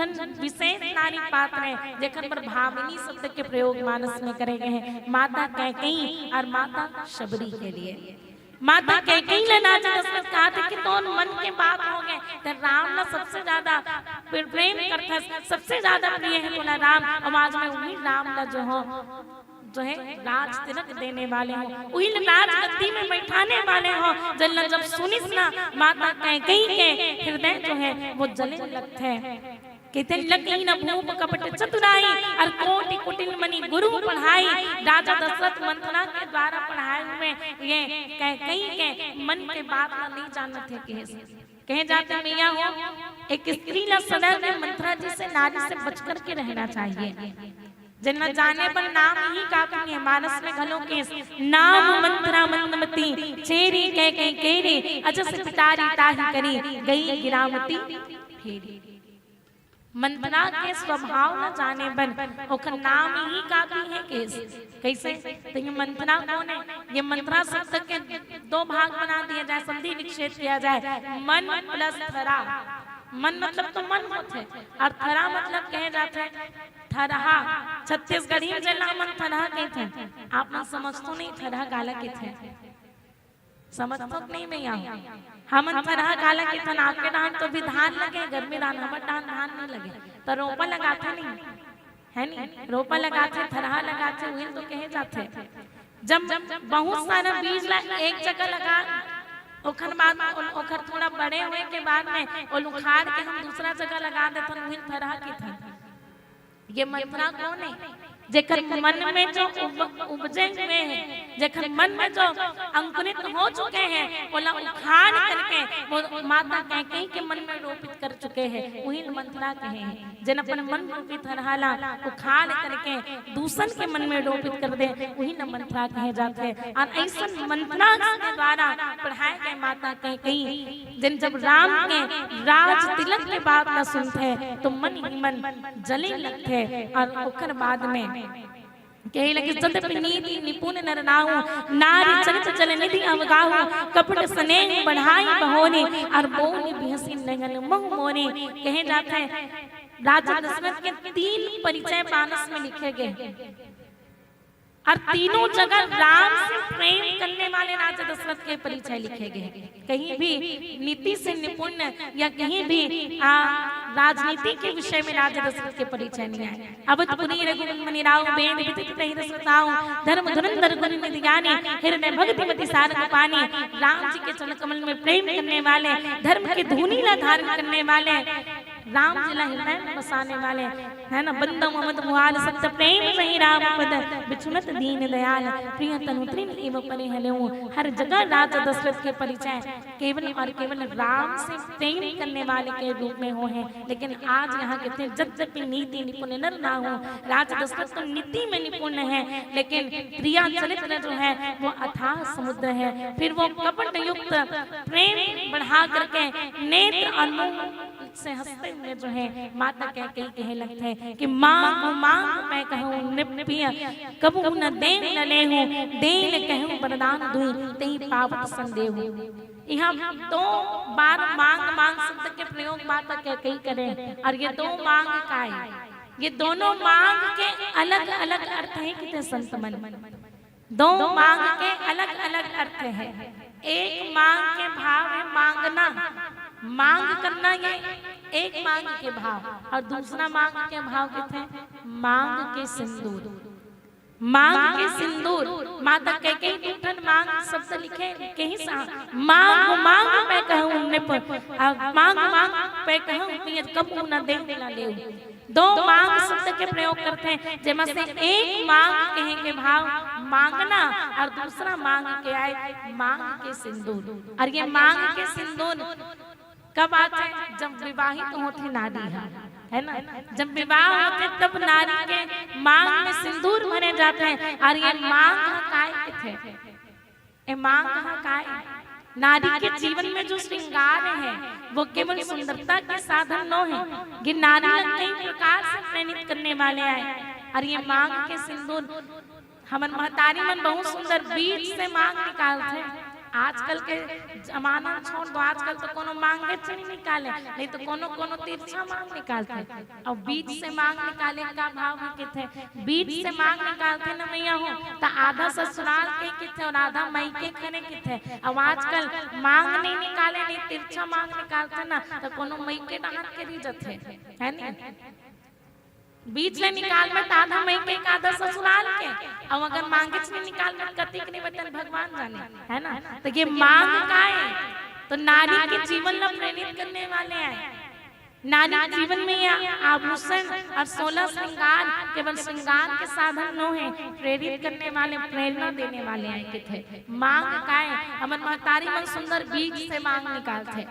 झन विशेष नारी पात्र हे, जेखर बर भामिनी शब्द के प्रयोग मानस में करे गए हे, माता कैकेयी और माता शबरी के लिए। माता कैकेयी ला राजा दशरथ कहा थे कि तोर मन के बात हो गए, ते राम ला सबसे ज्यादा प्रेम करथस, सबसे ज्यादा प्रिय हे तोला राम, और आज मैं उही राम ला जो हो जो हे राज तिलक देने वाले हो, उही ल राज गद्दी में बैठाने वाले हो। जेन ला जब सुनिस ना माता कैकेयी के हृदय जो हे वो जले लगथे। कहिथे लकीन भूप कपट चतुराई और कोटि कुटिल मनि गुरु पढ़ाई। राजा दशरथ मंथरा के द्वारा पढ़ाए हुए ये कैकेयी के मन के बात ला नहीं जानत हे। कहे कहे जाथे मैया हो, एक स्त्री ला सदा में मंथरा जैसे नारी से बच करके रहना चाहिए। जेन ला जाने बर नाम ही काफी हे, मानस में घलो के नाम मंथरा मंदमती, चेरी कैकेयी केरी, अजस पिटारी ताहि करी, गई गिरामती फेरी। मंथरा के स्वभाव ला जाने बर ओखर नाम ही काफी हे। कइसे? तो ये मंथरा कौन हे? ये मंथरा शब्द के दो भाग बना दिया जाए, संधि विच्छेद किया जाए, मन प्लस थरा। मन मतलब तो मन होथे, और थरा मतलब कहे जाथे थरहा। छत्तीसगढ़ी में जेला हमन थरहा कहिथन, आप मन समझथो नहीं थरहा काला कहिथे? समझथो कि नहीं भैया? हमन थरहा काला कहिथन, आपके डहान तो भी धान लगे, गर्मी डहान, हमर डहान धान नहीं लगे, तो रोपा लगाथे नहीं, है नहीं? रोपा लगाथे, थरहा लगाथे, उही तो कहे जाथे। जब बहुत सारा बीज ला एक जगह लगा, ओखर बाद ओल-, ओखर थोड़ा बड़े होए के बाद में ओल उखाड़ के हम दूसरा जगह लगा देथन, उही थरहा कहिथन। ये मंथरा कौन हे? जेकर मन में जो उब-, उपजे हुए हे, जेकर मन में जो अंकुरित हो चुके हे, ओला उखाड़ करके वो माता कैकेयी के मन में रोपित कर चुके हे, उही ल मंथरा कहे हे। जेन अपन मन रूपी थरहा ला उखाड़ करके दूसर के मन में रोपित कर दे, उही ल मंथरा कहे जाथे। और अइसन मंथरा के द्वारा पढ़ाए गए माता कैकेयी, जेन जब राम के राज तिलक के बात ला सुनथे तो मन ही मन जले लगथे। और ओकर बाद में कहे लगे, "जद्यपि नीति निपुण नर नाहु, नारी चरित जल निधि अवगाहु, कपट स्नेह बढ़ाई बहोरी, और बोल बिहसी नयन महु मोरी।" कहे जाथे, राजा दशरथ के तीन परिचय मानस में लिखे गए, और तीनों जगह राम से प्रेम करने वाले राजा दशरथ के परिचय लिखे गए। कहीं भी नीति से निपुण या कहीं भी, आ, राजनीति के विषय में राजा दशरथ के परिचय नहीं आए। अवध पुरी रघुकुल मनि राउ, वेद विदित तहि रस ताउ, धर्म धुरंधर गुण निधि ज्ञानी, हृदय भगति मति सारंग पानी। राम जी के चरण कमल में प्रेम करने वाले, धर्म के धुनी ला धारण करने वाले, राम जी ला हृदय में बसाने वाले, है ना? बंदउ अवध भुआल सत्त प्रेम सही राम पद, बिछुनत दीन दयाल, प्रिय तनु तृण इव परे हलेऊ। हर जगह राजा दशरथ के परिचय केवल और केवल राम से प्रेम करने वाले के रूप में हो हैं। लेकिन आज यहाँ कहते हैं, "जद्यपि नीति निपुण नर नाहु।" राजा दशरथ तो नीति में निपुण है, लेकिन प्रिया चरित्र जो है वो अथाह समुद्र है। फिर वो कपट युक्त प्रेम बढ़ा करके नेत्र और मुंह से हंसते हुए जो है माता कैकेयी कहे लगथे कि मांग मांग पै कहउँ नृप प्रिय, कबहु न देन न लेहु, देन कहउँ वरदान दुइ, तेहि पावत संदेहु। यहाँ दो बार मांग मांग शब्द के प्रयोग माता कैकेयी करे, और ये दो मांग का है? ये दोनों मांग के अलग-अलग अर्थ हैं, कितने संत मन। दो मांग के अलग-अलग अर्थ है। एक मांग के भाव है मांगना, मांग करना, ये एक मांग के भाव, और दूसरा मांग के भाव किथे? मांग के सिंदूर। मांग के सिंदूर, माता कैकेयी दू ठन मांग शब्द लिखे, कहिस, "मांग मांग पै कहउँ नृप, आ, मांग मांग पै कहउँ पिय, कबहु न देन न लेउ।" दो मांग शब्द के प्रयोग करथे, जेमा से एक मांग कहे के भाव मांगना और दूसरा मांग के आए मांग के सिंदूर। और ये मांग के सिंदूर कब आथे? जब विवाहित होथे नारी ह, है ना? जब विवाह होथे तब नारी के मांग में सिंदूर भरे जाथे। और ये मांग ह काय कथे? ए मांग ह काय? नारी के जीवन में जो श्रृंगार है, वो केवल सुंदरता के साधन नो है, ये नारी ला कई प्रकार से प्रेरित करने वाले आए। और ये मांग के सिंदूर हमर महतारी मन बहुत सुंदर बीज से मांग निकालथे, आजकल के जमाना छोड़ दो, आजकल तो कोनो मांगे च नहीं निकाले, नहीं तो कोनो कोनो तिरछा मांग निकालथे। अउ बीच से मांग निकाले का भाव हे किथे, बीच से मांग निकालथे ना मैया हो, त आधा ससुराल के किथे अउ आधा मइके खने किथे। अउ आजकल मांग नहीं निकाले, नहीं तिरछा मांग निकालथे ना, त कोनो मइके डहान के रहि जथे, है नी? बीच ले निकालबे त आधा मइके के, आधा ससुराल के। अउ अगर मांगेच नहीं निकालबे त कतिक नहीं बतन भगवान जाने, है ना? तो ये मांग का है? तो नारी के जीवन ला प्रेरित करने वाले आय। नारी के जीवन में ये आभूषण अउ सोलह श्रृंगार, केवल श्रृंगार के साधन नो हे, प्रेरित करने वाले, प्रेरणा देने वाले आय किथे। मांग का है? हमर महतारी मन सुंदर बीच से मांग निकालथे,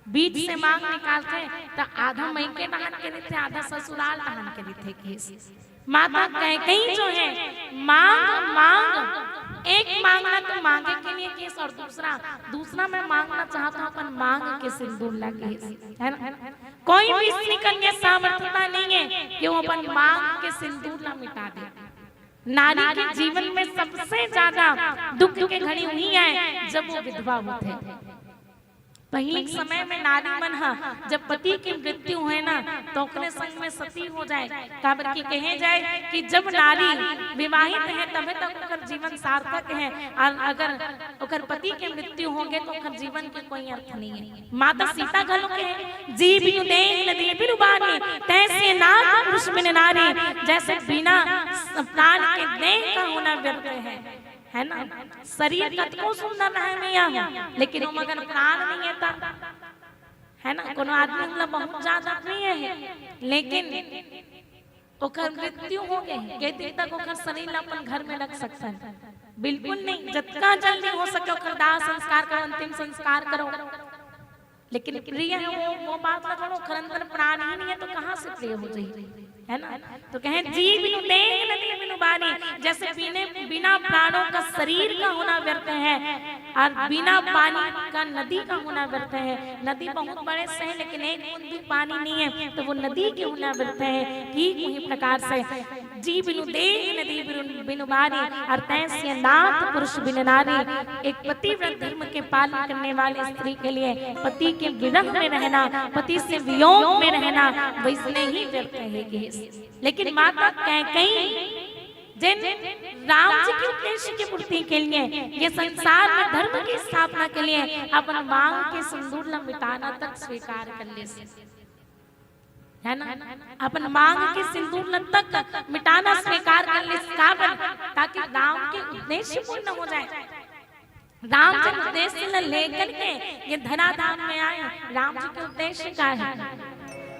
बीच से मांग निकालथे, त आधा मइके डहान के रहिथे, आधा ससुराल डहान के रहिथे किहिस। माता कैकेयी जो है, मांग, मांग, एक मांगना तो मांगे के लिए किहिस अउ दूसरा, दूसरा मैं मांगना चाहत हूँ अपन मांग के सिंदूर ला किहिस, है ना? कोई भी स्त्री कन्या सामर्थ्यता नहीं है कि वो अपन मांग के सिंदूर ला मिटा दे। नारी के जीवन में सबसे ज्यादा दुख के घड़ी उही आय, जब वो विधवा होथे। पहिली के समय में नारी मन ह जब पति के मृत्यु होय ना, तो ओकरे संग में सती हो जाय। काबर कि कहे जाय कि जब नारी विवाहित हे, तभे तक ओकर जीवन सार्थक हे, अउ अगर ओकर पति के मृत्यु होगे, तो ओकर जीवन के कोई अर्थ नहीं हे। माता सीता घलो कहे, "जी बिनु देह नदी बिनु बानी, तैसे नाथ पुरुष बिन नारी।" जैसे बिना प्राण के देह का होना व्यर्थ है, है ना? शरीर कतको सुंदर रहे मैया हो, लेकिन ओमा अगर प्राण नहीं है त, है ना, कोनो आदमी हमला बहुत ज्यादा प्रिय है, लेकिन ओकर मृत्यु हो गए, के दिन तक ओकर शरीर ला अपन घर में रख सकथन? बिल्कुल नहीं। जतका जल्दी हो सके ओकर दाह संस्कार करो, अंतिम संस्कार करो। लेकिन प्रिय है वो, वो बात ना करो, ओकर अंदर प्राण ही नहीं है तो कहाँ से प्रिय हो जाई, है ना? तो कहे, "जी बिनु देह नदी बिनु बानी", जैसे बिने, बिना प्राणों का शरीर का होना व्यर्थ है अउ बिना पानी का नदी का होना व्यर्थ है। नदी बहुत बड़े से है, लेकिन एक बूंद भी पानी नहीं है, तो वो नदी के होना व्यर्थ है। ठीक वही प्रकार से जी बिनु देह नदी बिनु, बिनु बानी, अउ तैसे नाथ पुरुष बिन नारी। एक पतिव्रत धर्म के पालन करने वाली स्त्री के लिए पति के विरह में रहना, पति से वियोग में रहना, वैसने ही व्यर्थ है किहिस। लेकिन माता कैकेयी जेन राम जी के उद्देश्य की पूर्ति के लिए, ये संसार में धर्म की स्थापना के लिए अपन मांग के सिंदूर ला मिटाना तक स्वीकार कर ले, है ना? अपन मांग के सिंदूर ला तक मिटाना स्वीकार कर ले, काबर? ताकि राम के उद्देश्य पूर्ण हो जाए। राम के उद्देश्य ला लेकर के ये धराधाम में आए। राम जी के उद्देश्य का है?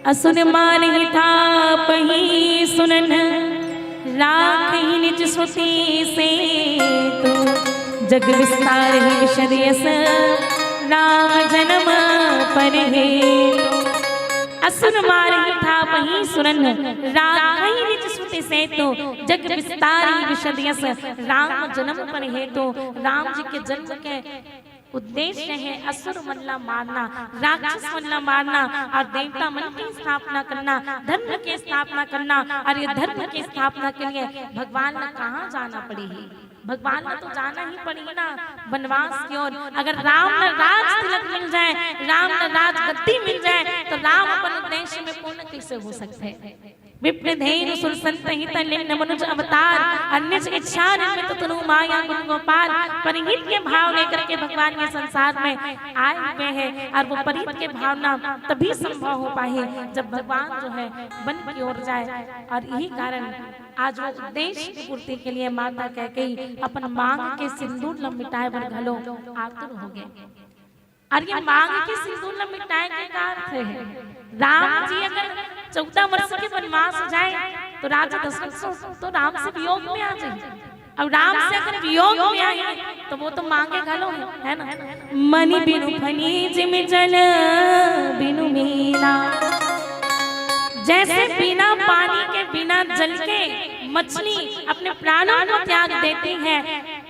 असुर मारहि तापहि सुरन, राखहि निज श्रुति सेतु। जग विस्तारहि विशद यस, राम जन्म पर हेतु। असुर मारहि तापहि सुरन, राखहि निज श्रुति सेतु। जग विस्तारहि विशद यस, राम जन्म पर हेतु। राम जी के जन्म के उद्देश्य है असुर मन ला मारना, राक्षस मन ला मारना अउ देवता मन की स्थापना करना, धर्म की स्थापना करना। अउ ये धर्म की स्थापना के लिए भगवान ला कहाँ जाना पड़ही? भगवान ला तो जाना ही पड़ही ना, वनवास की ओर। अगर राम ला राज तिलक मिल जाए, राम ला राज गद्दी मिल जाए, तो राम अपन उद्देश्य में पूर्ण कैसे हो सकते हैं? विप्र धेनु सुर संत हित, लीन मनुज अवतार, अनिज इच्छा निर्मित तनु माया गुण गोपाल। परहित के भाव लेकर के भगवान ये संसार में आए हुए हैं, अउ वो परहित के भावना तभी संभव हो पाही जब भगवान जो है वन की ओर जाए। अउ यही कारण आज वो उद्देश्य की पूर्ति के लिए माता कैकेयी अपन मांग के सिंदूर ला मिटाए बर घलो आतुर हो गे। अउ ये मांग के सिंदूर ला मिटाए के का अर्थ है? राम जी अगर चौदह वर्ष के वनवास हो जाए तो राजा दशरथ तो राम से वियोग में आ जाए। अब राम से अगर वियोग में आए तो वो तो मांगे घलो है, है ना? मणि बिनु फनी जिमि जल बिनु मीना। जैसे बिना पानी के, बिना जल के मछली अपने प्राणों को त्याग देती है,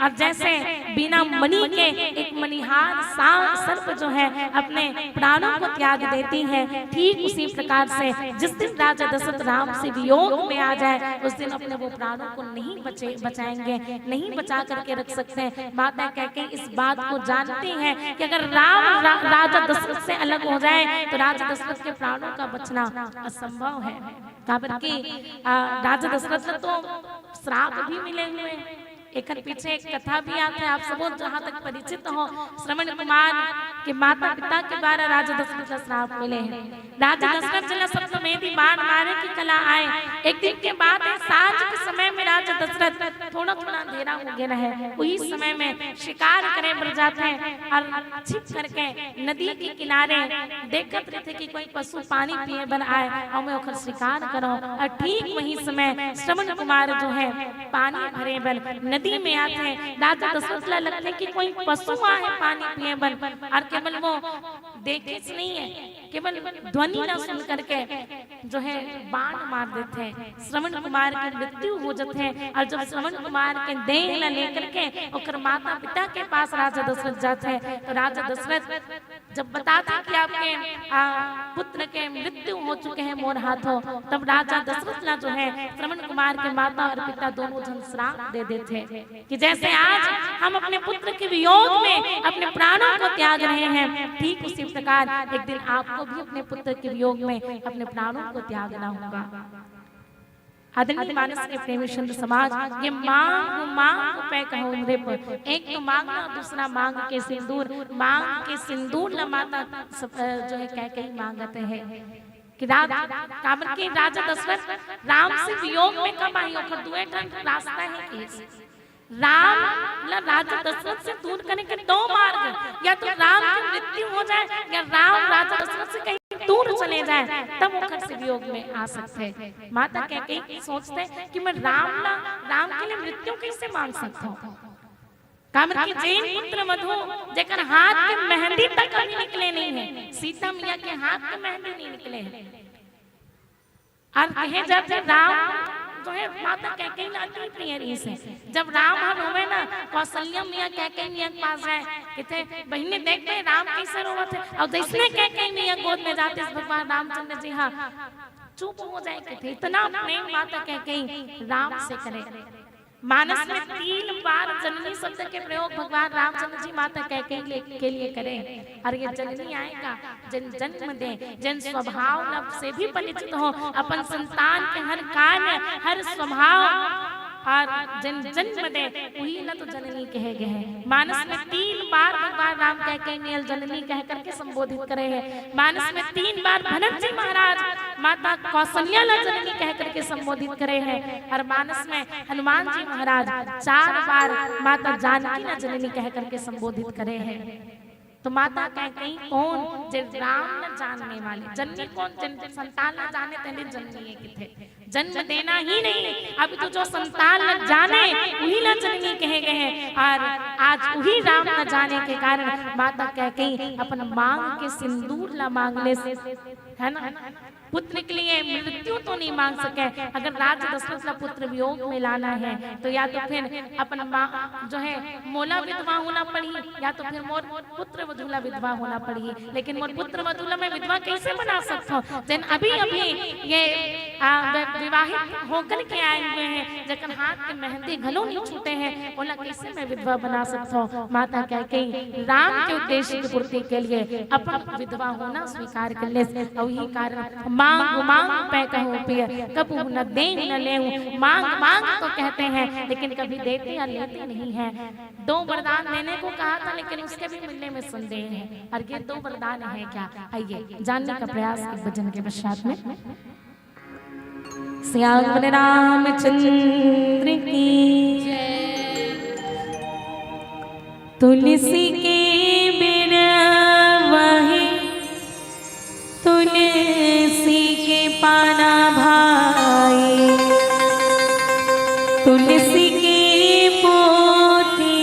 और जैसे बिना मणि के एक मणिहार सा-, सर्प जो है अपने प्राणों को त्याग देती है, ठीक उसी प्रकार से जिस दिन राजा दशरथ राम से वियोग में आ जाए, उस दिन अपने वो प्राणों को नहीं बचे, बचाएंगे, नहीं बचा करके रख सकते हैं। माता कैकेयी इस बात को जानती हैं कि अगर राम रा-, राजा दशरथ से अलग हो जाए तो राजा दशरथ के प्राणों का बचना असंभव है। काबर कि, आ, राजा दशरथ ला तो श्राप भी मिले हुए हैं। एकर पीछे एक कथा भी आत है, आप सबो जहाँ तक परिचित हो, श्रवण कुमार के माता पिता के द्वारा राजा दशरथ ला श्राप मिले हैं। राजा दशरथ जी ला सप्तमेधी बाण मारे के कला आए। एक दिन के बात है, सांझ के समय में राजा दशरथ थोड़ा थोड़ा अंधेरा हो गया है, वही समय में शिकार करे बर जाते हैं और छिप करके नदी के किनारे देखत रहते कि कोई पशु पानी पिए बर आए और मैं ओकर शिकार करूं। और ठीक वही समय श्रवण कुमार जो है पानी भरे बर नदी में आते हैं। राजा दशरथ ला लगते कि कोई पशु आए पानी पिए बर, और केवल वो देखे से नहीं है, केवल ध्वनि ला सुन करके जो है बाण मार देते हैं, श्रवण कुमार की मृत्यु हो जाते हैं। और जब श्रवण कुमार के देह ला लेकर के ओकर माता पिता के पास राजा दशरथ जाते हैं तो राजा दशरथ जब बताते हैं कि आपके, आ, पुत्र के मृत्यु हो चुके हैं मोर हाथों, तब राजा दशरथ ला जो है श्रवण कुमार के माता और पिता दोनों झन श्राप दे देते हैं कि जैसे आज हम अपने पुत्र के वियोग में अपने प्राणों को त्याग रहे हैं, ठीक उसी प्रकार एक दिन आपको भी अपने पुत्र के वियोग में अपने प्राणों को त्यागना होगा। आदरणीय मानस के प्रेमी संत समाज, ये मांग मांग पै कहउँ नृप, एक तो मांगना, दूसरा मांग के सिंदूर, मांग के सिंदूर ला माता सब, अ, जो है कैकेयी मांगत है कि रात काबर के राजा दशरथ राम से वियोग में कब आही, ओकर दुए ठन रास्ता है कि राम ला राजा दशरथ से दूर करे के दो मार्ग, या तो राम की मृत्यु हो जाए या राम राजा दशरथ से कहीं दूर चले जाए, तब ओकर से वियोग में आ सकते हैं। माता कैकेयी सोचते हैं कि मैं राम ला, राम के लिए मृत्यु कैसे मांग सकता हूँ? काबर कि जेन पुत्र वधू जेकर हाथ के मेहंदी तक अभी निकले नहीं है, सीता मैया के हाथ के मेहंदी नहीं निकले हैं। और कहे जाते राम जो है माता कैकेयी ला अति प्रिय रहिस हे। जब राम ह रोवे ना, कौशल्या मैया कैकेयी मैया के पास जाए, कहते, "बहिनी देख बे राम कैसे रोवत है।" और जैसने कैकेयी मैया गोद में जाते भगवान रामचंद्र जी ह चुप हो जाए, कहते, इतना प्रेम माता कैकेयी राम से करे। मानस में तीन बार जननी शब्द के प्रयोग भगवान रामचंद्र जी माता कैकेयी ले-, के लिए करे। और ये जननी आएगा, जेन जन्म दे, जेन स्वभाव लब से भी परिचित हो, अपन संतान के हर कार्य, हर स्वभाव और जेन जन्म दे, उही ला तो जननी कहे गए हैं। मानस में तीन बार भगवान राम कैकेयी ल जननी कह करके संबोधित करे हैं। मानस में तीन बार भरत जी महाराज माता कौशल्या ला जननी कह करके संबोधित करे हैं। और मानस में हनुमान जी महाराज चार बार माता जानकी ला जननी कह करके संबोधित करे हैं। तो माता कैकेयी कौन? जे राम ला जानने वाले। जननी कौन? जेन संतान ला जाने तेने जननी हे किथे। जन्म देना ही नहीं, अभी तो जो संतान ला जाने, उही ला जननी कहे गए हैं। और आज उही राम ला जाने के कारण माता कैकेयी अपन मांग के सिंदूर ला मांग ले, है ना? पुत्र के लिए मृत्यु तो नहीं मांग सके। अगर राज दशरथ ला पुत्र वियोग में लाना है, तो या तो फिर अपन माँ जो है मोला विधवा होना पड़ी, या तो फिर मोर पुत्र वधू ला विधवा होना पड़ी। लेकिन मोर पुत्र वधू ला मैं विधवा कैसे बना सकता हूँ? जेन अभी अभी ये, आ, वि-, विवाहित होकर के आए हुए हैं, जेकर हाथ के मेहंदी घलो नहीं छूटे हैं, ओला कैसे मैं विधवा बना सकता हूँ? माता कैकेयी राम के उद्देश्य की पूर्ति के लिए अपन विधवा होना स्वीकार कर ले। और यही कारण मांग मांग पै कहउँ पिय, कबहु न देहु न लेहु। मांग मांग तो कहते हैं, लेकिन कभी देते या लेते नहीं है। दो वरदान देने को कहा था, लेकिन उसके भी मिलने में संदेह है। और ये दो वरदान है क्या? आइए जानने का प्रयास एक भजन के पश्चात में। श्याम रामचंद्र की तुलसी के बिरवही, तुलसी के पाना भाई, तुलसी के पोती,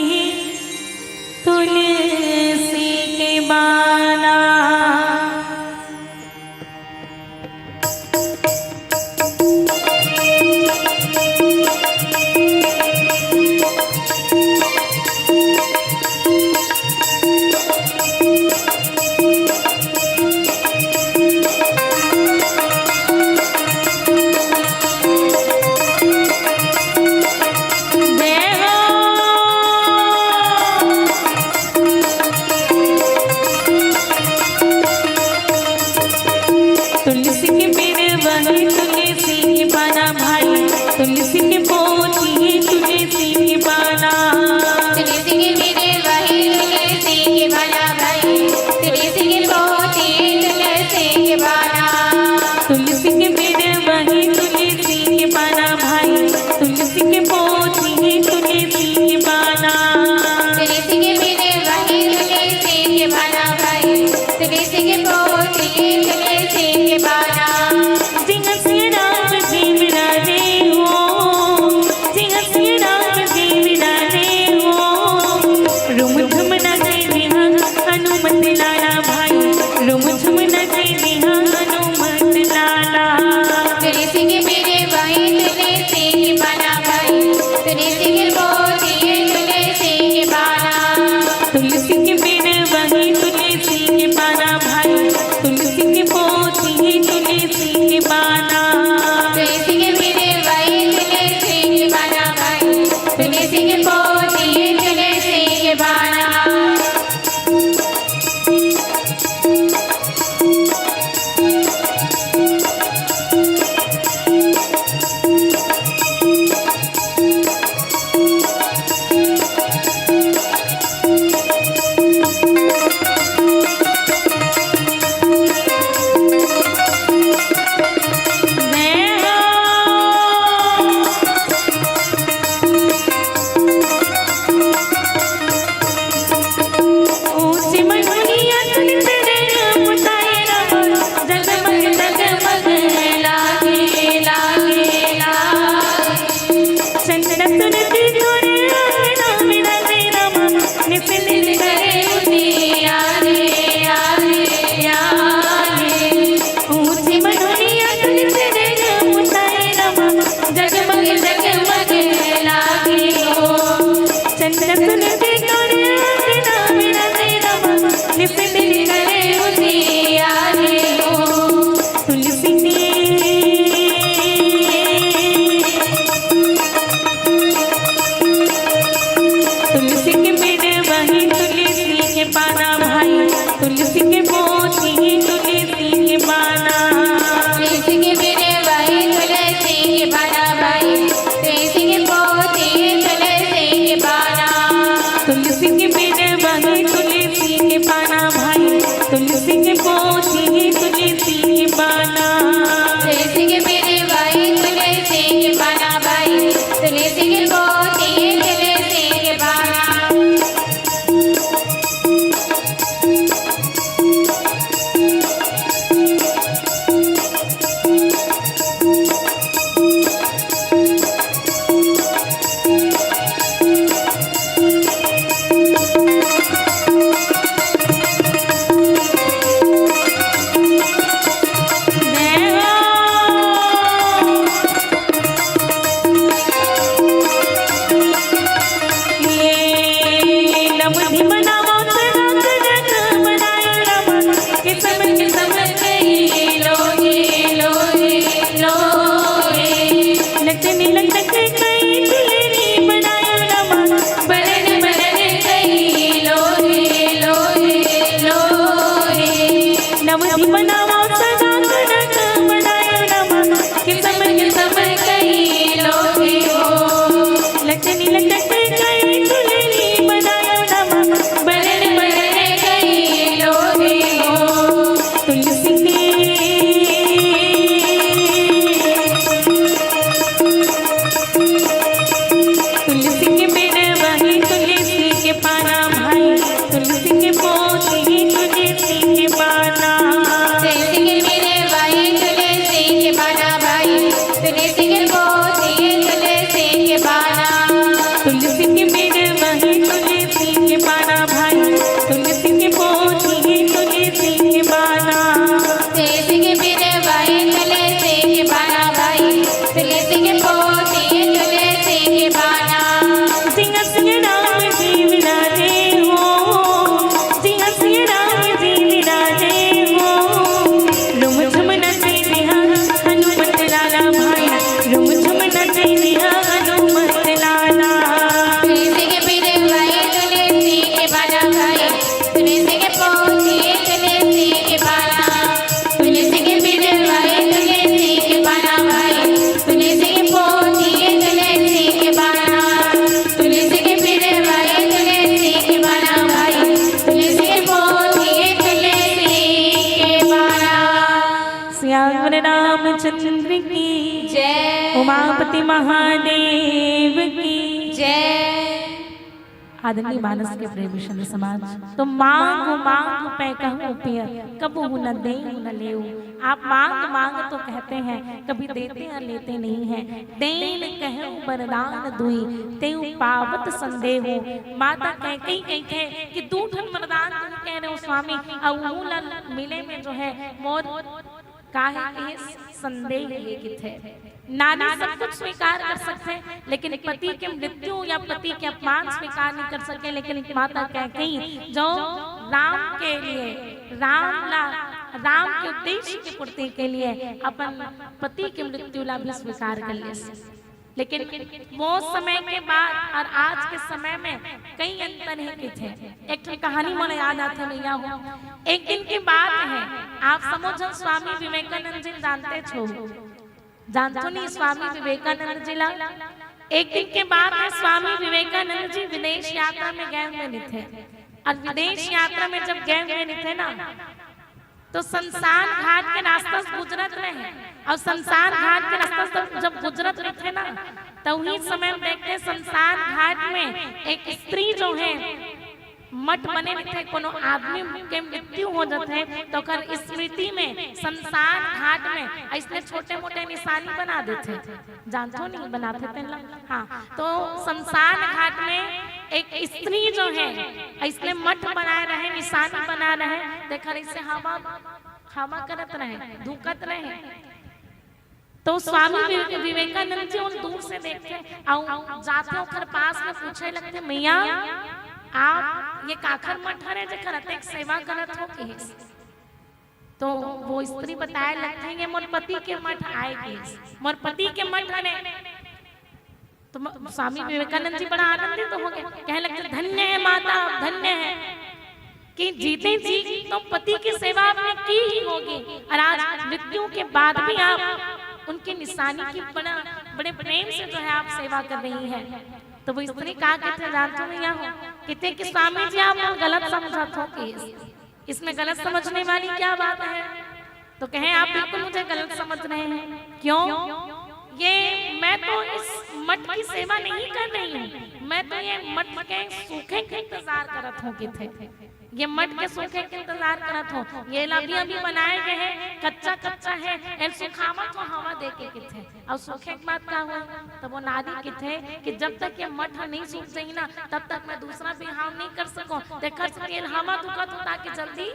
तुलसी के बाना। तुलसी के पेड़ वही तुलसी के पाना भाई, तुलसी के पोती तुलसी के पाना। तुलसी के पेड़ वही तुलसी के पाना भाई, तुलसी के पोती तुलसी के पाना। जगमग जगमग लागे हो, चंद्र सूरज तोर अंगना में रमे रमा, निस दिन करे उजियारे हो। तुलसी के, तुलसी के पेड़ वही तुलसी के पाना भाई, तुलसी के पोती तुलसी के पाना। तुलसी के पेड़ वही तुलसी के पाना भाई, तुलसी के पोती तुलसी के पाना। तुलसी के पेड़ वही तुलसी के पाना भाई, तुलसी के पोती तुलसी के पाना। तुलसी के पेड़ वही तुलसी के पाना भाई, तुलसी के पोती तुलसी के पाना। किसम किसम कई लोगे, लोगे, लोगे। लटनी लटक कई दुल्हनी बनायो रमा, बरन बरन कई लोगे, लोगे, लोगे। नवधी बनावा सदा कनक बनायो रमा, किसम किसम कई लोगे हो। लटनी लटक कई दुल्हनी बनायो रमा, बरन बरन कई लोगे हो। तुलसी के, तुलसी के पेड़ वही तुलसी के पाना भाई, तुलसी के पोती तुलसी के पाना। तुलसी के पेड़ वही तुलसी के पाना भाई, तुलसी के पोती तुलसी के पाना। तुलसी के पेड़ वही तुलसी के पाना भाई, तुलसी के पोती तुलसी के पाना। तुलसी के पेड़ वही तुलसी के पाना भाई, तुलसी के पोती तुलसी के पाना। सिंह सिंह राम जी विराजे हो, सिंह सिंह राम जी विराजे हो। रुम झुम नचे निहा हनुमत लाला भाई, रुम झुम नचे निहा हनुमत लाला। तुलसी के पेड़ वही तुलसी के पाना भाई, तुलसी के पोती तुलसी के पाना। तुलसी के पेड़ वही तुलसी के पाना भाई, तुलसी के पोती तुलसी के पाना। तुलसी के पेड़ वही तुलसी के पाना भाई, तुलसी के पोती तुलसी के पाना। सियावर रामचंद्र की जय। उमापति महादेव की जय। आदरणीय मानस के प्रेमी संत समाज, तो मांग मांग पै कहूं पिय, कबहु न देहु न लेऊ। आप मांग मांग तो कहते हैं, कभी देते हैं लेते नहीं हैं। देन कहु वरदान दुई, तेउ पावत संदेहु। माता कैकेयी कहिथे कि दू ठन वरदान तुम कह रहे हो स्वामी, अउ उहू ला मिले में जो है मोर काहे के संदेह ये किथे। नारी सब कुछ स्वीकार कर सकथे, लेकिन पति के मृत्यु या पति के अपमान स्वीकार नहीं कर सके। लेकिन माता कैकेयी जो राम के लिए, राम ला, राम के उद्देश्य की पूर्ति के लिए अपन पति के मृत्यु ला भी स्वीकार कर ले। लेकिन वो समय के बाद और आज के समय में कई अंतर हे किथे। एक ठो कहानी मोला याद आथे भैया हो, एक दिन की बात है, आप समझो स्वामी विवेकानंद जी जानते छो, जानथो नहीं स्वामी विवेकानंद जी ला? एक दिन के बात है, स्वामी विवेकानंद जी विदेश यात्रा में गए हुए नहीं थे। और विदेश यात्रा में जब गए हुए नहीं थे ना, तो शमशान घाट के रास्ता से गुजरत रहे। और शमशान घाट के रास्ता से जब गुजरत रहे थे ना, तो वही समय में देखते शमशान घाट में एक स्त्री जो है, मठ बने रहिथे, कोनो आदमी के मृत्यु हो जाथे, तो ओकर स्मृति में शमशान घाट में अइसने छोटे-मोटे निशानी बना देथे। जानथो नहीं, बनाथे तेन ला? हाँ, तो शमशान घाट में एक स्त्री जो है, अइसने मठ बनाए रहे, निशानी बना रहे, देखा रहिसे हवा, हवा करत रहे, धुकत रहे। तो स्वामी विवे-, विवेकानंद जी उन दूर से देखथे, अउ जाथे ओकर पास में पूछे लगथे, "मैया, आप ये काखर मठ हरे जेकर अतेक सेवा करत हो?" कहिस। तो वो स्त्री बताए लगथे, "ये मोर पति के मठ आए," कहिस, "मोर पति के मठ हरे।" तो म-, स्वामी विवेकानंद जी बड़ा आनंदित हो गए, कहे लगथे, "धन्य है माता, धन्य है।" कि जीते जी तो पति की सेवा आपने की ही होगी और आज मृत्यु के बाद भी आप उनकी निशानी की बड़ा, बड़े प्रेम से जो है आप सेवा कर रही हैं। तो वो स्त्री का कहते जानते हो या हो? कहते कि स्वामी जी आप गलत समझत हो कि इसमें गलत समझने वाली क्या बात है? तो कहे आप बिल्कुल मुझे गलत समझ रहे हैं। क्यों? ये मैं तो इस मठ की सेवा नहीं कर रही हूँ, मैं तो ये मठ के सूखे के इंतजार करत हूँ किथे। ये मठ के सूखे के इंतजार करत हो, ये ला अभी अभी बनाए गए हैं, कच्चा कच्चा है, एन सुखावत हो हवा दे के किथे। और सूखे के बाद का हुआ? तब वो नारी किथे कि जब तक ये मठ नहीं सूख जाही ना, तब तक मैं दूसरा बिहाव नहीं कर सकूं। देखत हो तेल हवा दुखत हो ताकि जल्दी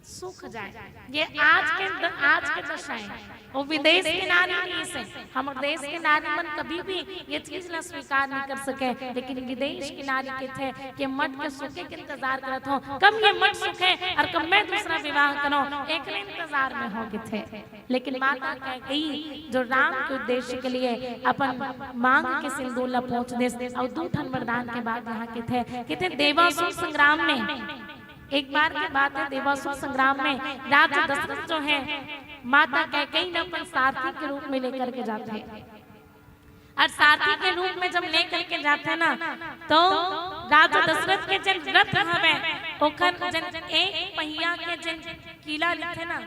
सूख जाए। ये आज के द-, आज के दशा है। वो विदेश की नारी नहीं से, हमर देश के नारी मन कभी भी ये चीज ला स्वीकार नहीं कर सके, लेकिन विदेश की नारी किथे कि मठ के सूखे के इंतजार करत हो, कब ये मठ सूखे और कब मैं दूसरा विवाह करूं, एक इंतजार में हो किथे। लेकिन माता कैकेयी जो राम के उद्देश्य के लिए अपन मांग के सिंदूर ला पोंछ देस और दू ठन वरदान के बाद यहाँ किथे, किथे देवासुर संग्राम में एक बार की बात है, देवासुर संग्राम में राजा दशरथ जो है, माता कैकेयी ने अपन सारथी के रूप में लेकर के जाते हैं। और सारथी के रूप में जब लेकर के जाते हैं ना, तो राजा दशरथ के जन रथ हवे, ओखर जन एक पहिया के जन कीला लेते ना,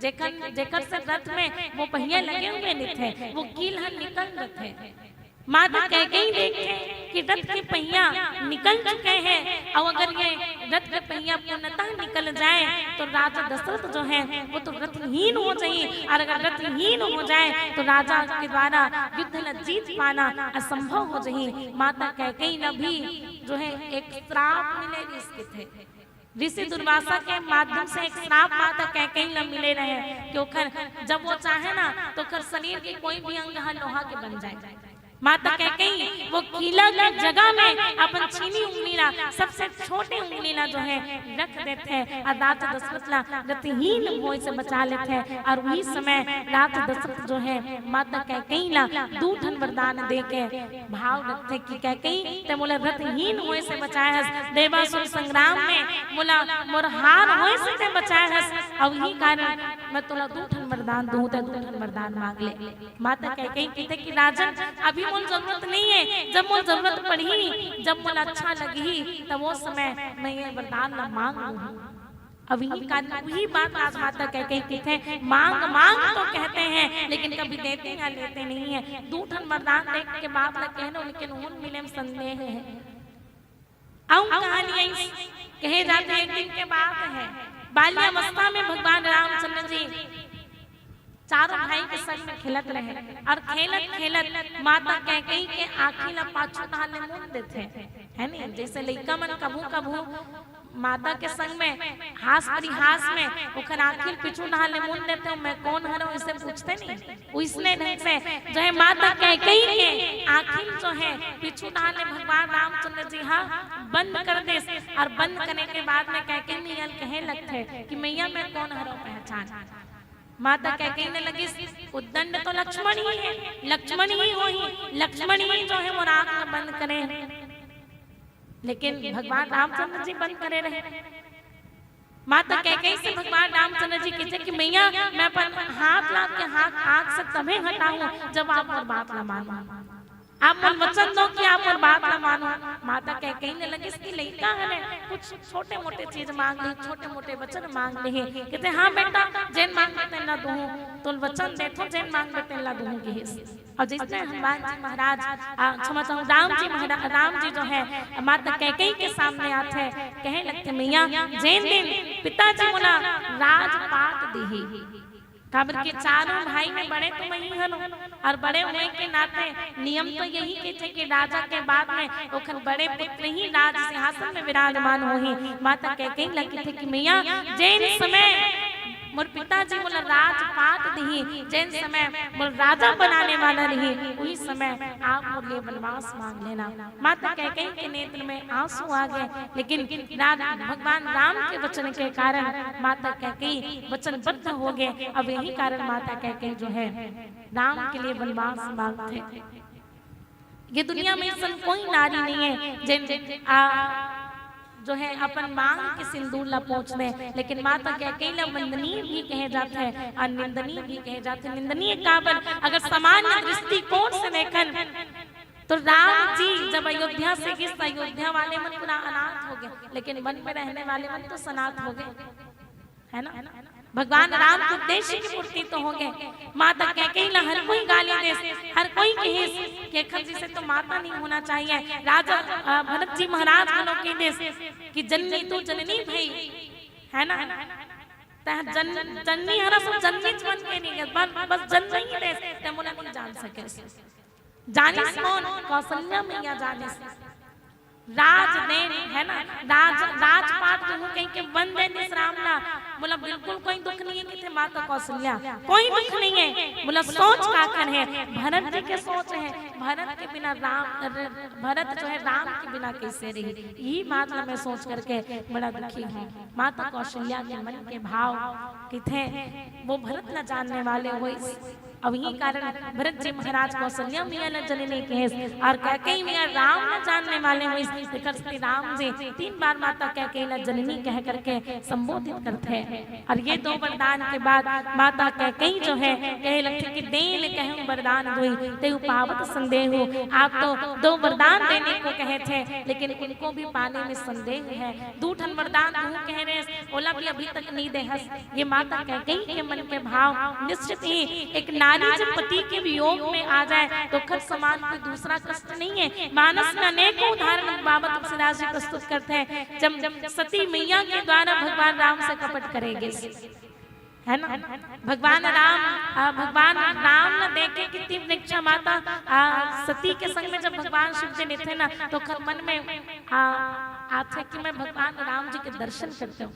जेकर जेकर से रथ में वो पहिया लगे हुए नहीं थे, वो कील हर निकल जाते। माता कैकेयी देखे कि रथ के पहिया निकल चुके हैं, और अगर ये रथ के पहिया पूर्णतः निकल जाए तो राजा दशरथ जो है वो तो रथहीन हो जाए, और अगर रथहीन हो जाए तो राजा के द्वारा युद्ध न जीत पाना असंभव हो जाए। माता कैकेयी न भी जो है एक श्राप मिले ऋषि के थे, ऋषि दुर्वासा के माध्यम से एक श्राप माता कैकेयी ल मिले रहे कि ओखर जब वो चाहे ना तो ओखर शरीर के कोई भी अंग ह लोहा के बन जाए। माता कैकेयी वो कीला के जगह में अपन छीनी उंगली ला, सबसे छोटी उंगली ला जो है रख देथे और राजा दशरथ ला रथहीन होए से बचा लेथे। और वही समय राजा दशरथ जो है माता कैकेयी ला दू ठन वरदान दे के भाव रखथे कि कैकेयी ते मोला रथहीन होए से बचाए हस, देवासुर संग्राम में मोला मोर हार होए से ते बचाए हस, अउ यही कारण मैं तोला दू ठन वरदान दूं, ते दू ठन वरदान मांग ले। माता कैकेयी कहिथे कि राजन, अभी मोर जरूरत नहीं है, जब मोर जरूरत पड़ही, जब मोला अच्छा लगही, तब वो समय मैं ये वरदान ला मांग लूंगी। अब यही कारण, वही बात राजमाता कैकेयी कहिथे, मांग मांग तो कहते हैं, लेकिन कभी देते या लेते नहीं है। दू ठन वरदान देख के बाप ला कहनो, लेकिन उन मिले में संदेह है। अउ कहानी ऐस कहे जाथे, एक दिन के बात है, बाल्यावस्था में भगवान रामचंद्र जी चारों भाई के संग में खेलत रहे और खेलत खेलत माता कैकेयी के आँखी ला पाछू तहा ले मूंद देथे, है नी? जैसे लइका मन कभू कभू माता के संग में हास परिहास में ओखर आँखी ल पीछू डहार ले मुन देथे, "मैं कोन हरंव?" इसे पूछथे नहीं। ओइसने ढंग से जो हे माता कैकेयी के आँखी ल जो हे पीछू डहार ले भगवान रामचंद्र जी हा बंद कर देस अउ बंद करे के बाद में कैकेयी मइया ल कहे लगथे कि "मइया मैं कोन हरंव पहचान।" माता कैकेयी ल लगिस उद्दंड तो लक्ष्मण ही हे, लक्ष्मण ही होही, लक्ष्मण ही जो हे मोर आँख ल बंद करे हे। लेकिन भगवान रामचंद्र जी बंद करे रहे। माता कैकेयी से भगवान रामचंद्र जी कहिथे कि "मइया मैं अपन हाथ ला के हाथ आँख से तभे हटाहूँ जब आप मोर बात ला मानो, आप मोर वचन दो कि आप मोर बात ला मानो।" माता कैकेयी ल लगिस कि लइका हरे, कुछ छोटे मोटे चीज मांग लिही, छोटे मोटे वचन मांग लिही। कहिथे "हाँ बेटा, जेन मांगबे तेन ला दूहूँ, तोल वचन देथों जेन मांगबे तेन ला दूहूँ" कहिस। अउ जइसने हनुमान जी महाराज, आ, क्षमा चाहूँ, राम जी महाराज, राम जी जो हे माता कैकेयी के सामने आथे, कहे लगथे "मइया जेन दिन पिताजी मोला राजपाट दिही, काबर के चारों भाई में बड़े तो मइही हरंव, अउ बड़े होए के नाते नियम तो यही कहिथे कि राजा के बाद में ओखर बड़े पुत्र ही राज सिंहासन में विराजमान होही।" माता कैकेयी ल कहिथे कि "मइया जेन समय मोर पिताजी मोला राजपाट दिही, जेन समय मोला राजा बनाने वाला रही, उही समय आप मोर लिए वनवास मांग लेना।" माता कैकेयी के नेत्र में आंसू आ गए, लेकिन राज भगवान राम के वचन के कारण माता कैकेयी वचनबद्ध हो गए। अब यही कारण माता कैकेयी जो हे राम के लिए वनवास मांगथे। ये दुनिया में अइसन कोई नारी नहीं हे जेन आ जो हे अपन मांग के सिंदूर ला पोंछ दे, लेकिन माता कैकेयी ला वंदनीय भी कहे जाथे अउ निंदनीय भी कहे जाथे। निंदनीय काबर, अगर सामान्य दृष्टिकोण से देखन तो राम जी जब अयोध्या से गिस त अयोध्या वाले मन पूरा अनाथ हो गए, लेकिन वन में रहने वाले मन तो सनाथ हो गए, है ना? भगवान राम के उद्देश्य की पूर्ति तो हो गए। माता कैकेयी ला हर कोई गाली देस, हर कोई कहिस कि "एखर जइसे तो माता नहीं होना चाहिए।" राजा, अ, भरत जी महाराज घलो कहि देस कि "जननी तू जननी भई, है ना? तैं जन-, जननी हरस, जननी बन के नहीं गए, बस, बस जननी ही देस, तैं मोला नहीं जान सकेस।" जानिस कोन? कौशल्या मइया जानिस। राज देन, है ना, राज, राजपाट दूहूँ कहिके वन दे दिस राम ला। मोला बिल्कुल कोई दुख नहीं हे, कहिथे माता कौशल्या, कोई दुख नहीं हे। मोला सोच काकर हे, भरत जी के सोच हे। भरत के बिना राम, भरत जो हे राम के बिना कइसे रही, यही बात ला मैं सोच करके बड़ा दुखी हूँ। माता कौशल्या के मन के भाव कहिथे, वो भरत ला जानने वाले होइस। अब यही कारण भरत जी महाराज कौशल्या मइया ला जननी कहिस अउ कैकेयी मइया राम ला जानने वाले होइस। तेकर सेती राम जी तीन बार माता कैकेयी ला जननी कह करके संबोधित करथे। अउ ये दो वरदान के बाद माता कैकेयी जो हे कहे लगथे कि "देन कहूँ वरदान दुई, तेहू पावत संदेहू।" आप तो दो वरदान देने को कहे थे, लेकिन उनको भी पाने में संदेह हे। दू ठन वरदान दूहूँ कहे रहे, ओला भी अभी तक नहीं देहस। ये माता कैकेयी के मन के भाव निश्चित ही, एक नारी जब पति के वियोग में आ जाए तो ओखर समान कोई दूसरा कष्ट नहीं हे। मानस में अनेकों उदाहरण बाबा तुलसीदास जी प्रस्तुत करथे। जब सती मइया के द्वारा भगवान राम से कपट करे गिस, है ना, भगवान राम, आ, भगवान राम ला देखे कि तीव्र इच्छा माता, आ, सती के संग में जब भगवान शिव जी लेथे ना, तो ओखर मन में, आ, आथे कि मैं भगवान राम जी के दर्शन करते हूँ।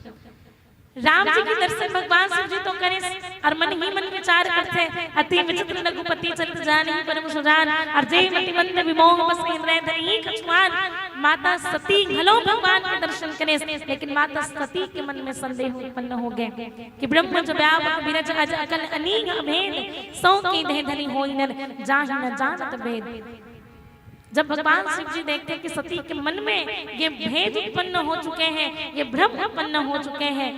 राम जी के दर्शन भगवान शिव जी तो करिस अउ मन ही मन विचार करथे, "अति विचित्र रघुपति चरित जानहि परम सुजान, अउ जे मति मंद विमोह बस हृदय धरहि कछुआन।" माता सती घलो भगवान के दर्शन करिस, लेकिन माता सती के मन में संदेह उत्पन्न हो गए कि "ब्रह्म जो व्यापक बिरज अज अकल अनीह अभेद, सो कीधे धनि होइ नर जाहि न जानत वेद।" जब भगवान शिव जी देखथे कि सती के मन में ये भेद उत्पन्न हो चुके हैं, ये भ्रम उत्पन्न हो चुके हैं,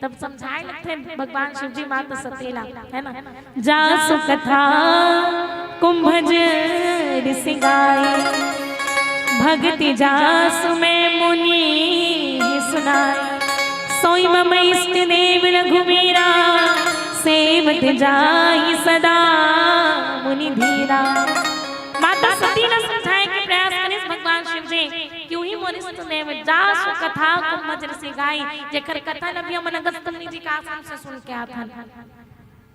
तब समझाए लगथे भगवान शिव जी माता सती ला, है ना? "जासु कथा कुंभज ऋषि गाय, भगति जासु में मुनि सुनाय। सोई मम इष्ट देव रघुवीरा, सेवत जाहि सदा मुनि धीरा।" माता सती ला समझाए के प्रयास करिस भगवान शिव जी कि "उही मोर इष्ट देव जासु कथा कुंभज ऋषि गाय", जेकर कथा ल अभी हमन अगस्त मुनि जी के आश्रम से सुन के आथन।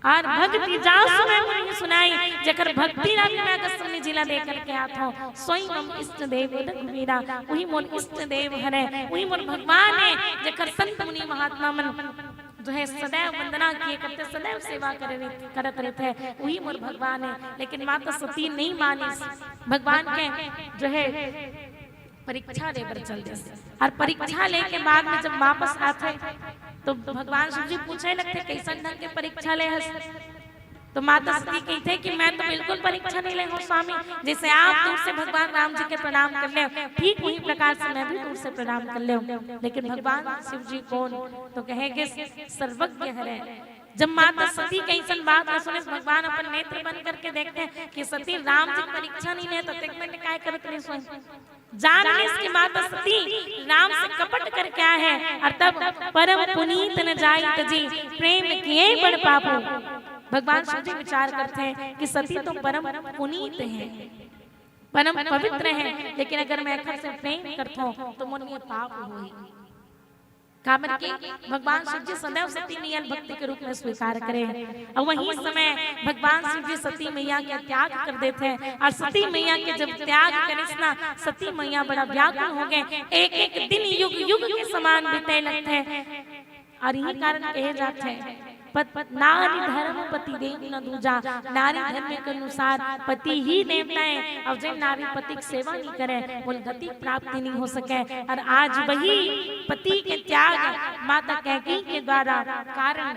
और भक्ति जासु मैं मुनि सुनाई, जेकर भक्ति ला भी मैं अगस्त मुनि जी ला दे करके आत हूँ। सोई मम इष्ट देव रघुवीरा, वही मोर इष्ट देव हरे, वही मोर भगवान है, जेकर संत मुनि महात्मा मन जो है सदैव वंदना किए करते, सदैव सेवा करे रह-, करत रहते हैं, वही मोर भगवान है। लेकिन माता सती नहीं मानिस भगवान के जो है परीक्षा ले बर चल देस। और परीक्षा ले के बाद में जब वापस आथे तो भगवान शिव जी पूछे लगथे, "कैसन ढंग के परीक्षा ले हस?" तो माता सती कहथे कि मैं तो बिल्कुल परीक्षा नहीं ले हूँ स्वामी, जैसे आप दूर से भगवान राम जी के प्रणाम कर ले, ठीक वही प्रकार से मैं भी दूर से प्रणाम कर ले। लेकिन भगवान शिव जी कौन? तो कहे कि सर्वज्ञ हरे। जब माता सती के ऐसन बात ला सुने, भगवान अपन नेत्र बंद करके देखते हैं कि सती राम जी परीक्षा नहीं ले, तो तक मैंने काय करत नहीं सोए। जान ले इसकी माता सती राम से कपट करके आए हैं। और तब परम पुनीत न जाई तजी, प्रेम किए बड़ पापो। भगवान शिव जी विचार करते हैं कि सती तो परम पुनीत है, परम पवित्र है, लेकिन अगर मैं एखर से प्रेम करता हूँ तो मोर ये पाप होई। काबर कि भगवान शिव जी सदैव सती मैया भक्ति के रूप में स्वीकार करे हैं। और वही समय भगवान शिव जी सती मैया के त्याग कर देते हैं। और सती मैया के जब त्याग करिस ना, सती मैया बड़ा व्याकुल हो गए। एक एक दिन युग युग के समान बीते लगते हैं। और यही कारण कहे जाते हैं, पत-, नारी धर्म पति देव न दूजा, नारी धर्म के अनुसार पति ही देवता है। और जिन नारी पति की सेवा नहीं करे, वो गति प्राप्ति नहीं हो सके। और आज वही पति के त्याग माता कैकेयी के द्वारा कारण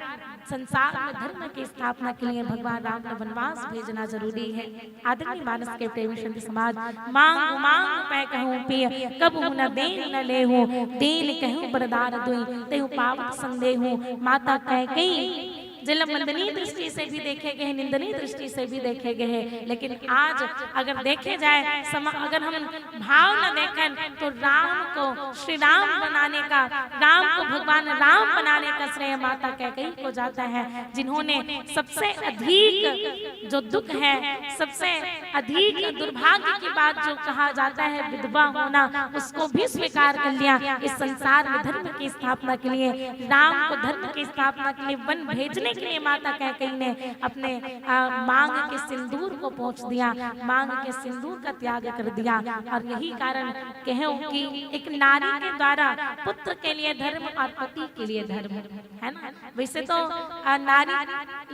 संसार में धर्म की स्थापना के लिए भगवान राम ने वनवास भेजना जरूरी है। आदरणीय मानस के प्रेमी संत समाज, मांग मांग पै कहूँ पिय, कबहु न देन न लेहु, देन कहूँ बरदार दुई, तेहु पावत संदेहु। माता कैकेयी जेला वंदनीय दृष्टि से भी देखे गए, निंदनीय दृष्टि से भी देखे गए, लेकिन आज अगर देखे जाए समा-, अगर हम भाव न देखन तो राम को श्री राम बनाने का, राम को भगवान राम बनाने का श्रेय माता कैकेयी को जाता है, जिन्होंने सबसे अधिक जो दुख है, सबसे अधिक दुर्भाग्य की बात जो कहा जाता है विधवा होना, उसको भी स्वीकार कर लिया। इस संसार में धर्म की स्थापना के लिए, राम को धर्म की स्थापना के लिए वन भेजने के लिए माता कैकेयी ने अपने, आ, मांग के सिंदूर को पोंछ दिया, मांग के सिंदूर का त्याग कर दिया। और यही कारण कहे कि एक नारी के द्वारा पुत्र के लिए धर्म और पति के लिए धर्म, है ना? वैसे तो, आ, नारी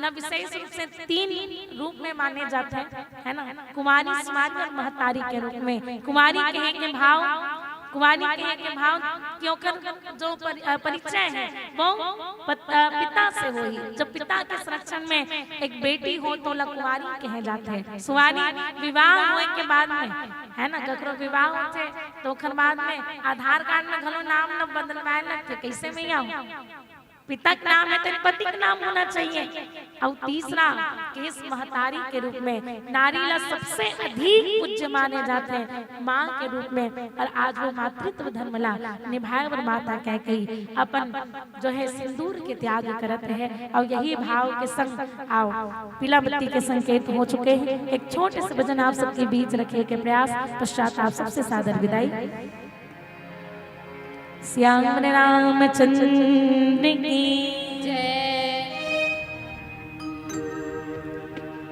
ना विशेष रूप से तीन रूप में माने जाते हैं, है ना? कुमारी, सुमारी और महतारी के रूप में। कुमारी कहे के भाव, कुमारी कहे के भाव कि ओकर जो परि-, अ, परिचय है वो पत-, अ, पिता से होही। जब पिता के संरक्षण में एक बेटी हो तो ओला कुमारी कहे जाथे। सुमारी विवाह होए के बाद में, है ना, ककरो विवाह होथे तो ओखर बाद में आधार कार्ड में घलो नाम न बदलवाए लगथे। कैसे मैया हो? पिता के नाम है तो पति के नाम होना चाहिए। और तीसरा केस महतारी के रूप में नारी ला सबसे अधिक पूज्य माने जाते हैं माँ के रूप में। और आज वो मातृत्व धर्म ला निभाए बर माता कैकेयी अपन जो है सिंदूर के त्याग करत है। और यही भाव के संग आओ पीला बत्ती के संकेत हो चुके हैं। एक छोटे से भजन आप सबके बीच रखे के प्रयास, पश्चात आप सबसे सादर विदाई। श्याम रामचंद्र की जय।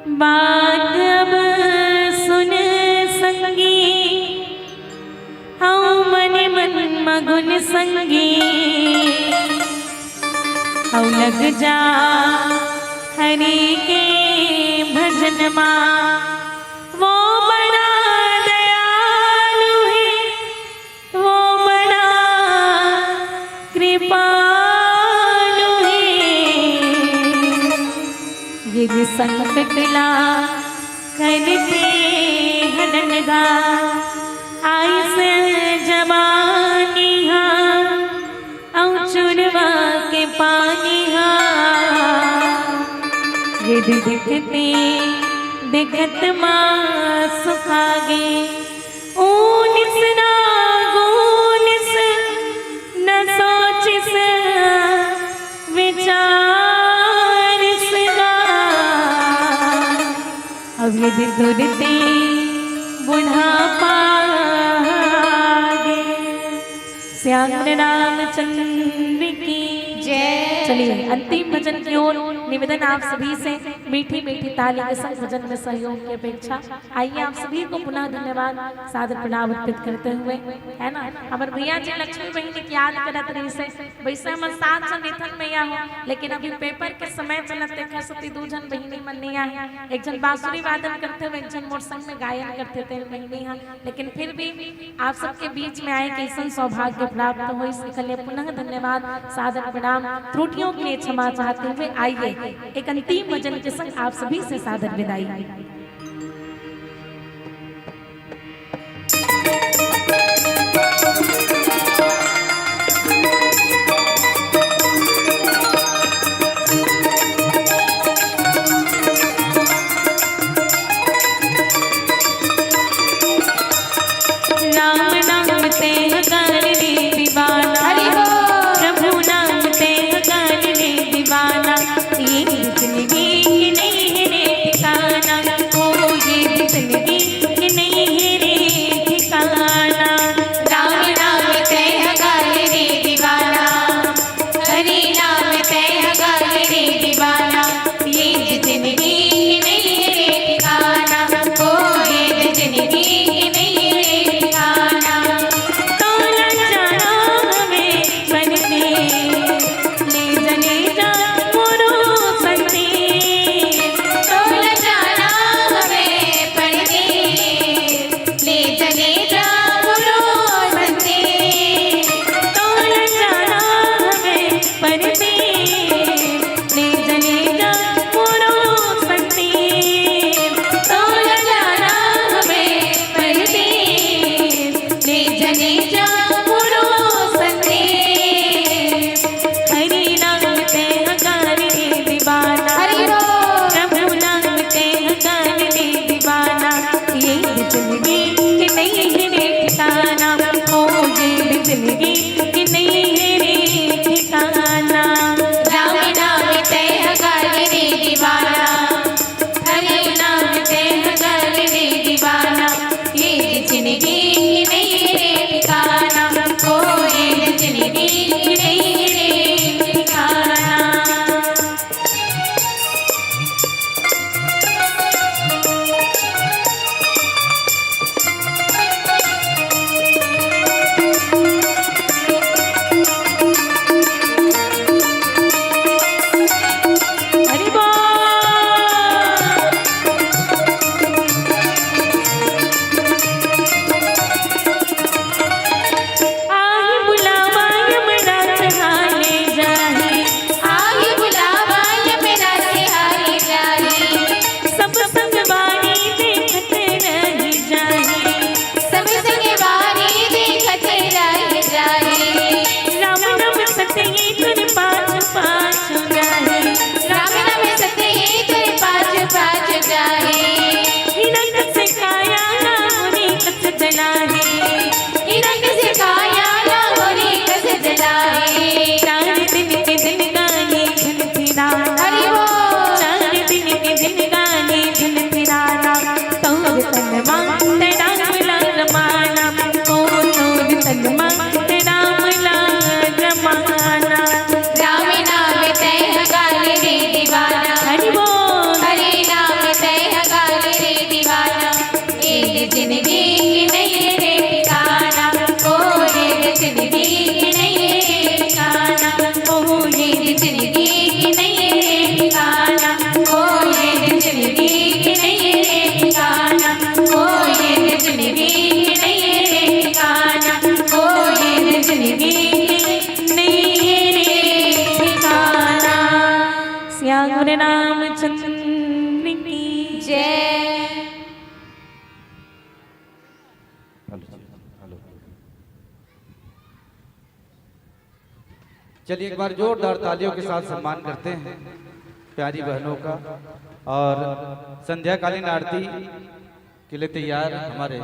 बात अब सुन संगी, हऊ मन मन मगुन संगी, हऊ लग जा हरि के भजन मा। वो बड़ा दयालु है, वो बड़ा कृपालु है। ये भी संकट ला करते हरन गा, आइस जवानी हा, अउ चुरवा के पानी हा। ये भी दिखते दिखत मा सुखागे। ऊनिस ना गूनिस, न सोचिस विचारिस ना। अब यदि तुरते बुढ़ापा आगे। श्याम रामचंद्र की जय। चलिए, अंतिम भजन की ओर। निवेदन आप सभी से, मीठी मीठी ताली के संग भजन में सहयोग की अपेक्षा। आइए, आप सभी को पुनः धन्यवाद, सादर प्रणाम अर्पित करते हुए, है ना, हमर भैया जी लक्ष्मी बहिनी के याद करत रहिस हे। वैसे हमन सात झन रहिथन भैया हो, लेकिन अभी पेपर के समय चलत, तेखर सेती दू झन बहिनी मन नइ आए। एक झन बांसुरी वादन करथे, एक झन मोर संग में गायन करथे, तेन बहिनी ह। लेकिन फिर भी आप सबके बीच में आए के अइसन सौभाग्य प्राप्त होइस, एकर लिए पुनः धन्यवाद, सादर प्रणाम, त्रुटियों के लिए क्षमा चाहते हुए आइए, एक अंतिम भजन के संग आप सभी से सादर विदाई। नाम नाम ते हकार रे दीवाना। हरि बोल। प्रभु नाम ते हकार रे दीवाना। ये जिंदगी के नहीं है रे ठिकाना। ओ, ये जिंदगी के नहीं है रे ठिकाना। राम नाम ते हकार रे दीवाना। हरि नाम ते हकार रे दीवाना। ये जिंदगी के नहीं है रे ठिकाना। ओ, ये जिंदगी के नहीं है रे ठिकाना। तोला जाना हमें बनने, ले जा, ले जा मोरो संदेश। तोला जाना हमें बनने, ले जा, ले जा मोरो संदेश। तोला जाना हमें परदेस, ले जा, ले जा मोरो संदेस। तोला जाना हमें परदेस, ले जा, ले जा मोरो संदेस। हरि नाम ते हकार रे दीवाना। हरि बोल। प्रभु नाम ते हकार रे दीवाना। ये जिंदगी के नहीं है रे ठिकाना। ओ, ये जिंदगी के नहीं है रे ठिकाना। राम नाम ते हकार रे दीवाना। हरि नाम ते हकार रे दीवाना। ये जिंदगी के नहीं है रे ठिकाना। ओ, ये जिंदगी के नहीं है रे ठिकाना। हरि बोल। आही बुलावा यमराज हाले जाही। आही बुलावा यमराज हाले जाही। सब संगवारी देखत रहि जाही। सब संगवारी देखत रहि जाही। राम नाम सतही तुर पाछू पाछू जाही। राम नाम सतही तुर पाछू पाछू जाही। हिरक से काया ना होरी कस जलाही। हिरक से काया ना होरी कस जलाही। चार दिन के जिंदगानी झंझना। हरि बोल। चार दिन के जिंदगानी झंझना। तोर तन मा ते राम ला रमाना। ओ तोर तन मा ते राम ला रमाना। राम नाम ते हकार रे दीवाना। हरि बोल। हरि नाम ते हकार रे दीवाना। ये जिंदगी के नहीं है रे ठिकाना। ओ, ये जिंदगी के नहीं है रे ठिकाना। ओ, ये जिंदगी के नहीं है रे ठिकाना। ओ, ये जिंदगी के नहीं है रे ठिकाना। ओ, ये जिंदगी के नहीं है रे ठिकाना। ओ, ये जिंदगी के नहीं है रे ठिकाना। सिया गुरु रामचंद्र की जय। हेलो जी, हेलो। चलिए, एक बार जोरदार तालियों के साथ सम्मान करते हैं प्यारी बहनों का। और संध्याकालीन आरती के लिए तैयार हमारे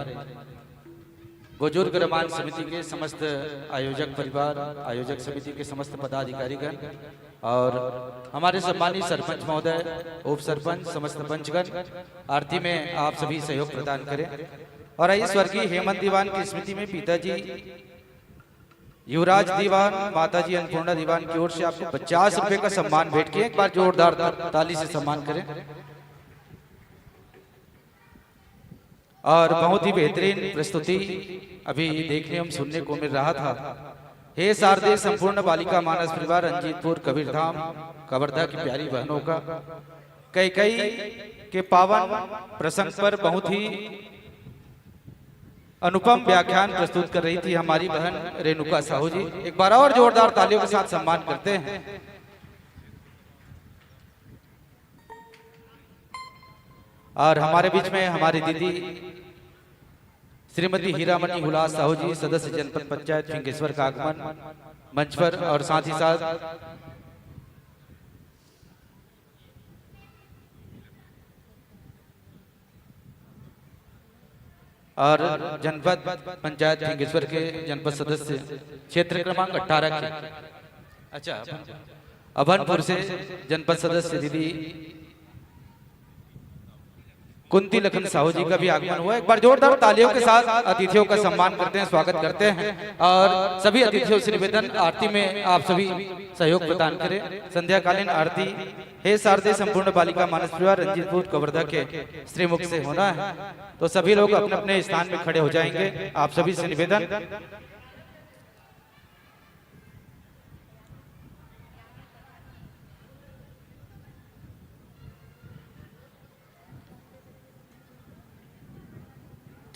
बुजुर्ग रमान समिति के समस्त आयोजक परिवार, आयोजक समिति के समस्त पदाधिकारीगण और हमारे सम्मानित सरपंच महोदय, उप सरपंच, समस्त पंचगण, आरती में आप सभी सहयोग प्रदान करें। और आइए, स्वर्गीय हेमंत दीवान की स्मृति में पिताजी युवराज दीवान, माताजी अन्नपूर्णा दीवान की ओर से आपको पचास रुपए का सम्मान भेंट किए। एक बार जोरदार ताली से सम्मान करें। और बहुत ही बेहतरीन प्रस्तुति अभी देखने एवं सुनने को मिल रहा था। हे शारदे संपूर्ण बालिका मानस परिवार, रंजीतपुर कबीरधाम कवर्धा की प्यारी बहनों का कैकई के पावन प्रसंग पर बहुत ही अनुपम व्याख्यान प्रस्तुत कर रही थी हमारी बहन रेणुका साहू जी। एक बार और जोरदार तालियों के साथ सम्मान करते हैं। और हमारे बीच में हमारी दीदी श्रीमती हीरामणि हुलास साहू जी, सदस्य जनपद पंचायत फिंगेश्वर का आगमन मंच पर, और साथ ही साथ और जनपद पंचायत फिंगेश्वर के जनपद सदस्य क्षेत्र क्रमांक अठारह के, अच्छा, अभनपुर से जनपद सदस्य दीदी कुंती लखन साहू जी का भी आगमन हुआ। एक बार जोरदार तालियों के साथ अतिथियों का सम्मान करते हैं, स्वागत करते हैं। और सभी अतिथियों से निवेदन, आरती में आप सभी सहयोग प्रदान करें। संध्याकालीन आरती हे शारदे संपूर्ण बालिका मानस परिवार रंजीतपुर कवर्धा के श्रीमुख से होना है, तो सभी लोग अपने अपने स्थान में खड़े हो जाएंगे। आप सभी से निवेदन।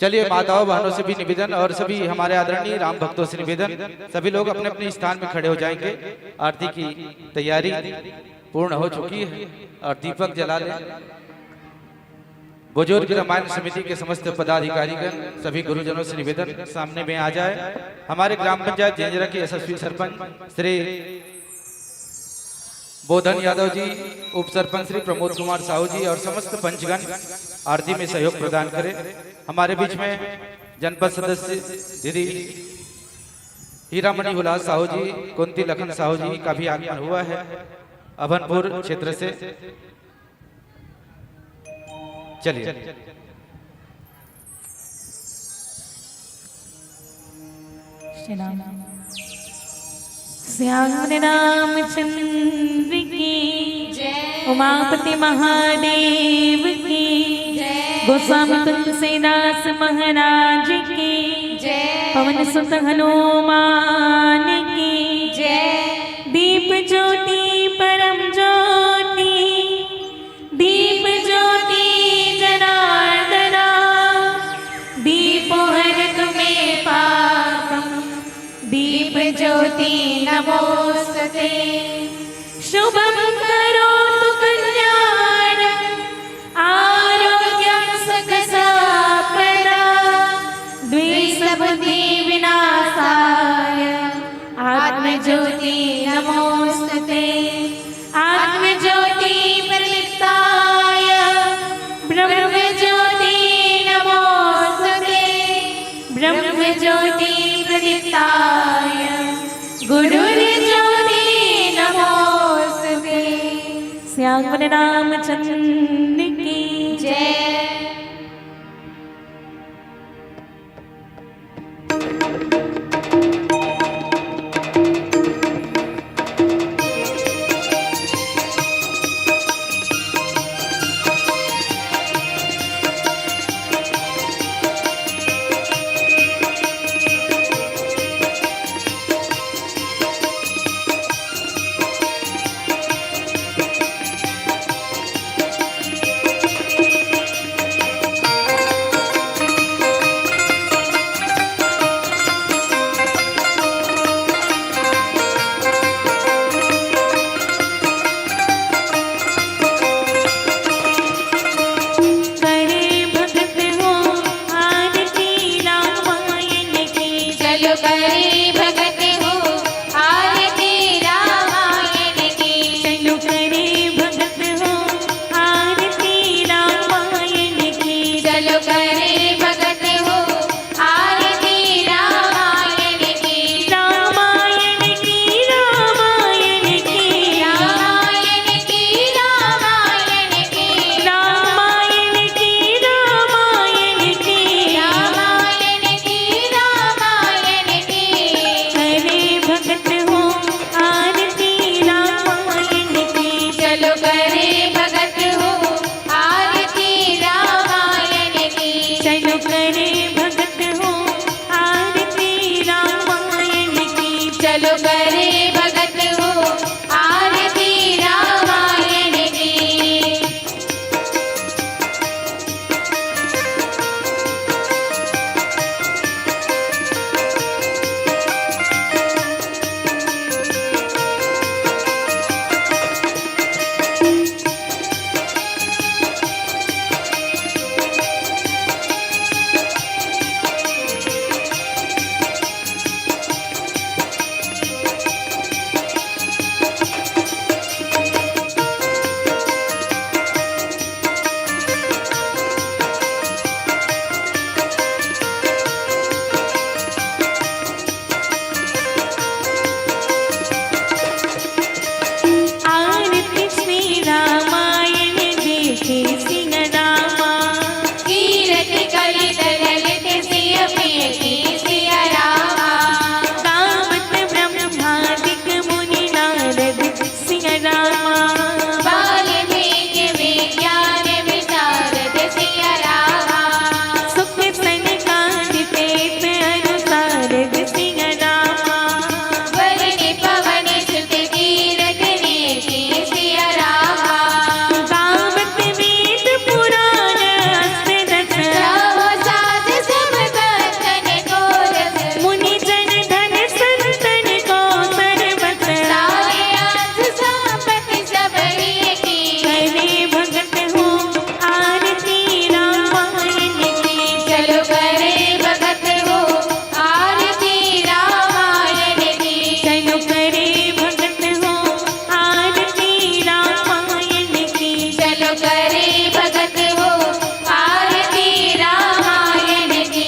चलिए, माताओं बहनों से भी निवेदन और सभी हमारे आदरणीय राम भक्तों से निवेदन, सभी लोग अपने अपने स्थान में खड़े हो जाएंगे। आरती की तैयारी पूर्ण हो चुकी है और दीपक जला लें। बुजुर्ग रामायण समिति के समस्त पदाधिकारीगण, सभी गुरुजनों से निवेदन, सामने में आ जाए। हमारे ग्राम पंचायत जेंजरा के यशस्वी सरपंच श्री बोधन यादव जी, उप सरपंच श्री प्रमोद कुमार साहू जी और समस्त पंचगण आरती में सहयोग प्रदान करें। हमारे बीच में जनपद सदस्य दीदी हीरामणि हुलास साहू जी, कुंती लखन साहू जी का भी आगमन हुआ है अभनपुर क्षेत्र से। चलिए। श्री राम। श्याम रामचंद्र की जय। उमापति महादेव की जय। गोस्वामी तुलसीदास महाराज की जय। पवन सुत हनुमान की जय। दीप ज्योति परम ज्योति, दीप ज्योति जनार्दना, दीपो हरतु मे पापम, दीप ज्योति नमोस्तुते। शुभम करोतु कल्याणम, आरोग्यम सुख संपदा, द्वेष बुद्धि विनाशाय, आत्म ज्योति नमोस्तुते। आत्म ज्योति प्रदीप्ताय, ब्रह्म ज्योति नमोस्तुते। ब्रह्म ज्योति प्रदीप्ताय, गुरुर्ज्योति नमोस्तुते। श्याम रामचंद्र की जय। चलो करे भगत हो आरती रामायण की। आरती श्री रामायण जी की सिया रामा। कीरति कलित ललित सिय प्रिय की सिया रामा। गावत ब्रह्मादिक मुनि नारद सिया रामा। वाल्मीकि विज्ञान विशारद सिया रामा। सुख सनकादिक अनुसारद सिया रामा। वरुण पवन सुत तीरथ नीति सिया रामा। गावत वेद पुराण अष्ट दस। गावो साध सब कंचन को रस। मुनि जन धन संतन को सर्वस। सारे अंश संपत्ति सब ही की। करे भगत हो आरती रामायण की। चलो करे भगत हो आरती रामायण की। चलो करे भगत हो आरती रामायण की। चलो करे भगत हो आरती रामायण की।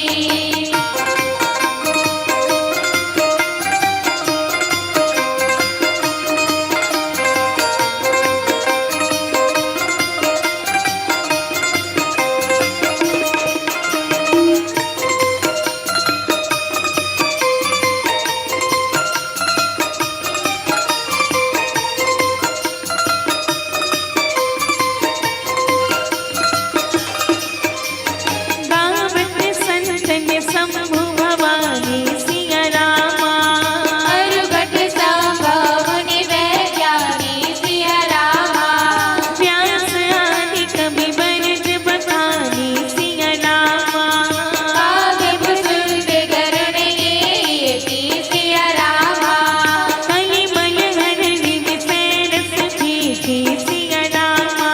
गावत संतन शंभु भवानी सिया रामा। अरुगट संभव मुनि वैज्ञानी सिया रामा। व्यास आदि कवि बरज बखानी सिया रामा। काव्य सुंदर गरुड़ गेय की सिया रामा। कलिमल हर निज सैल सुखी की सिया रामा।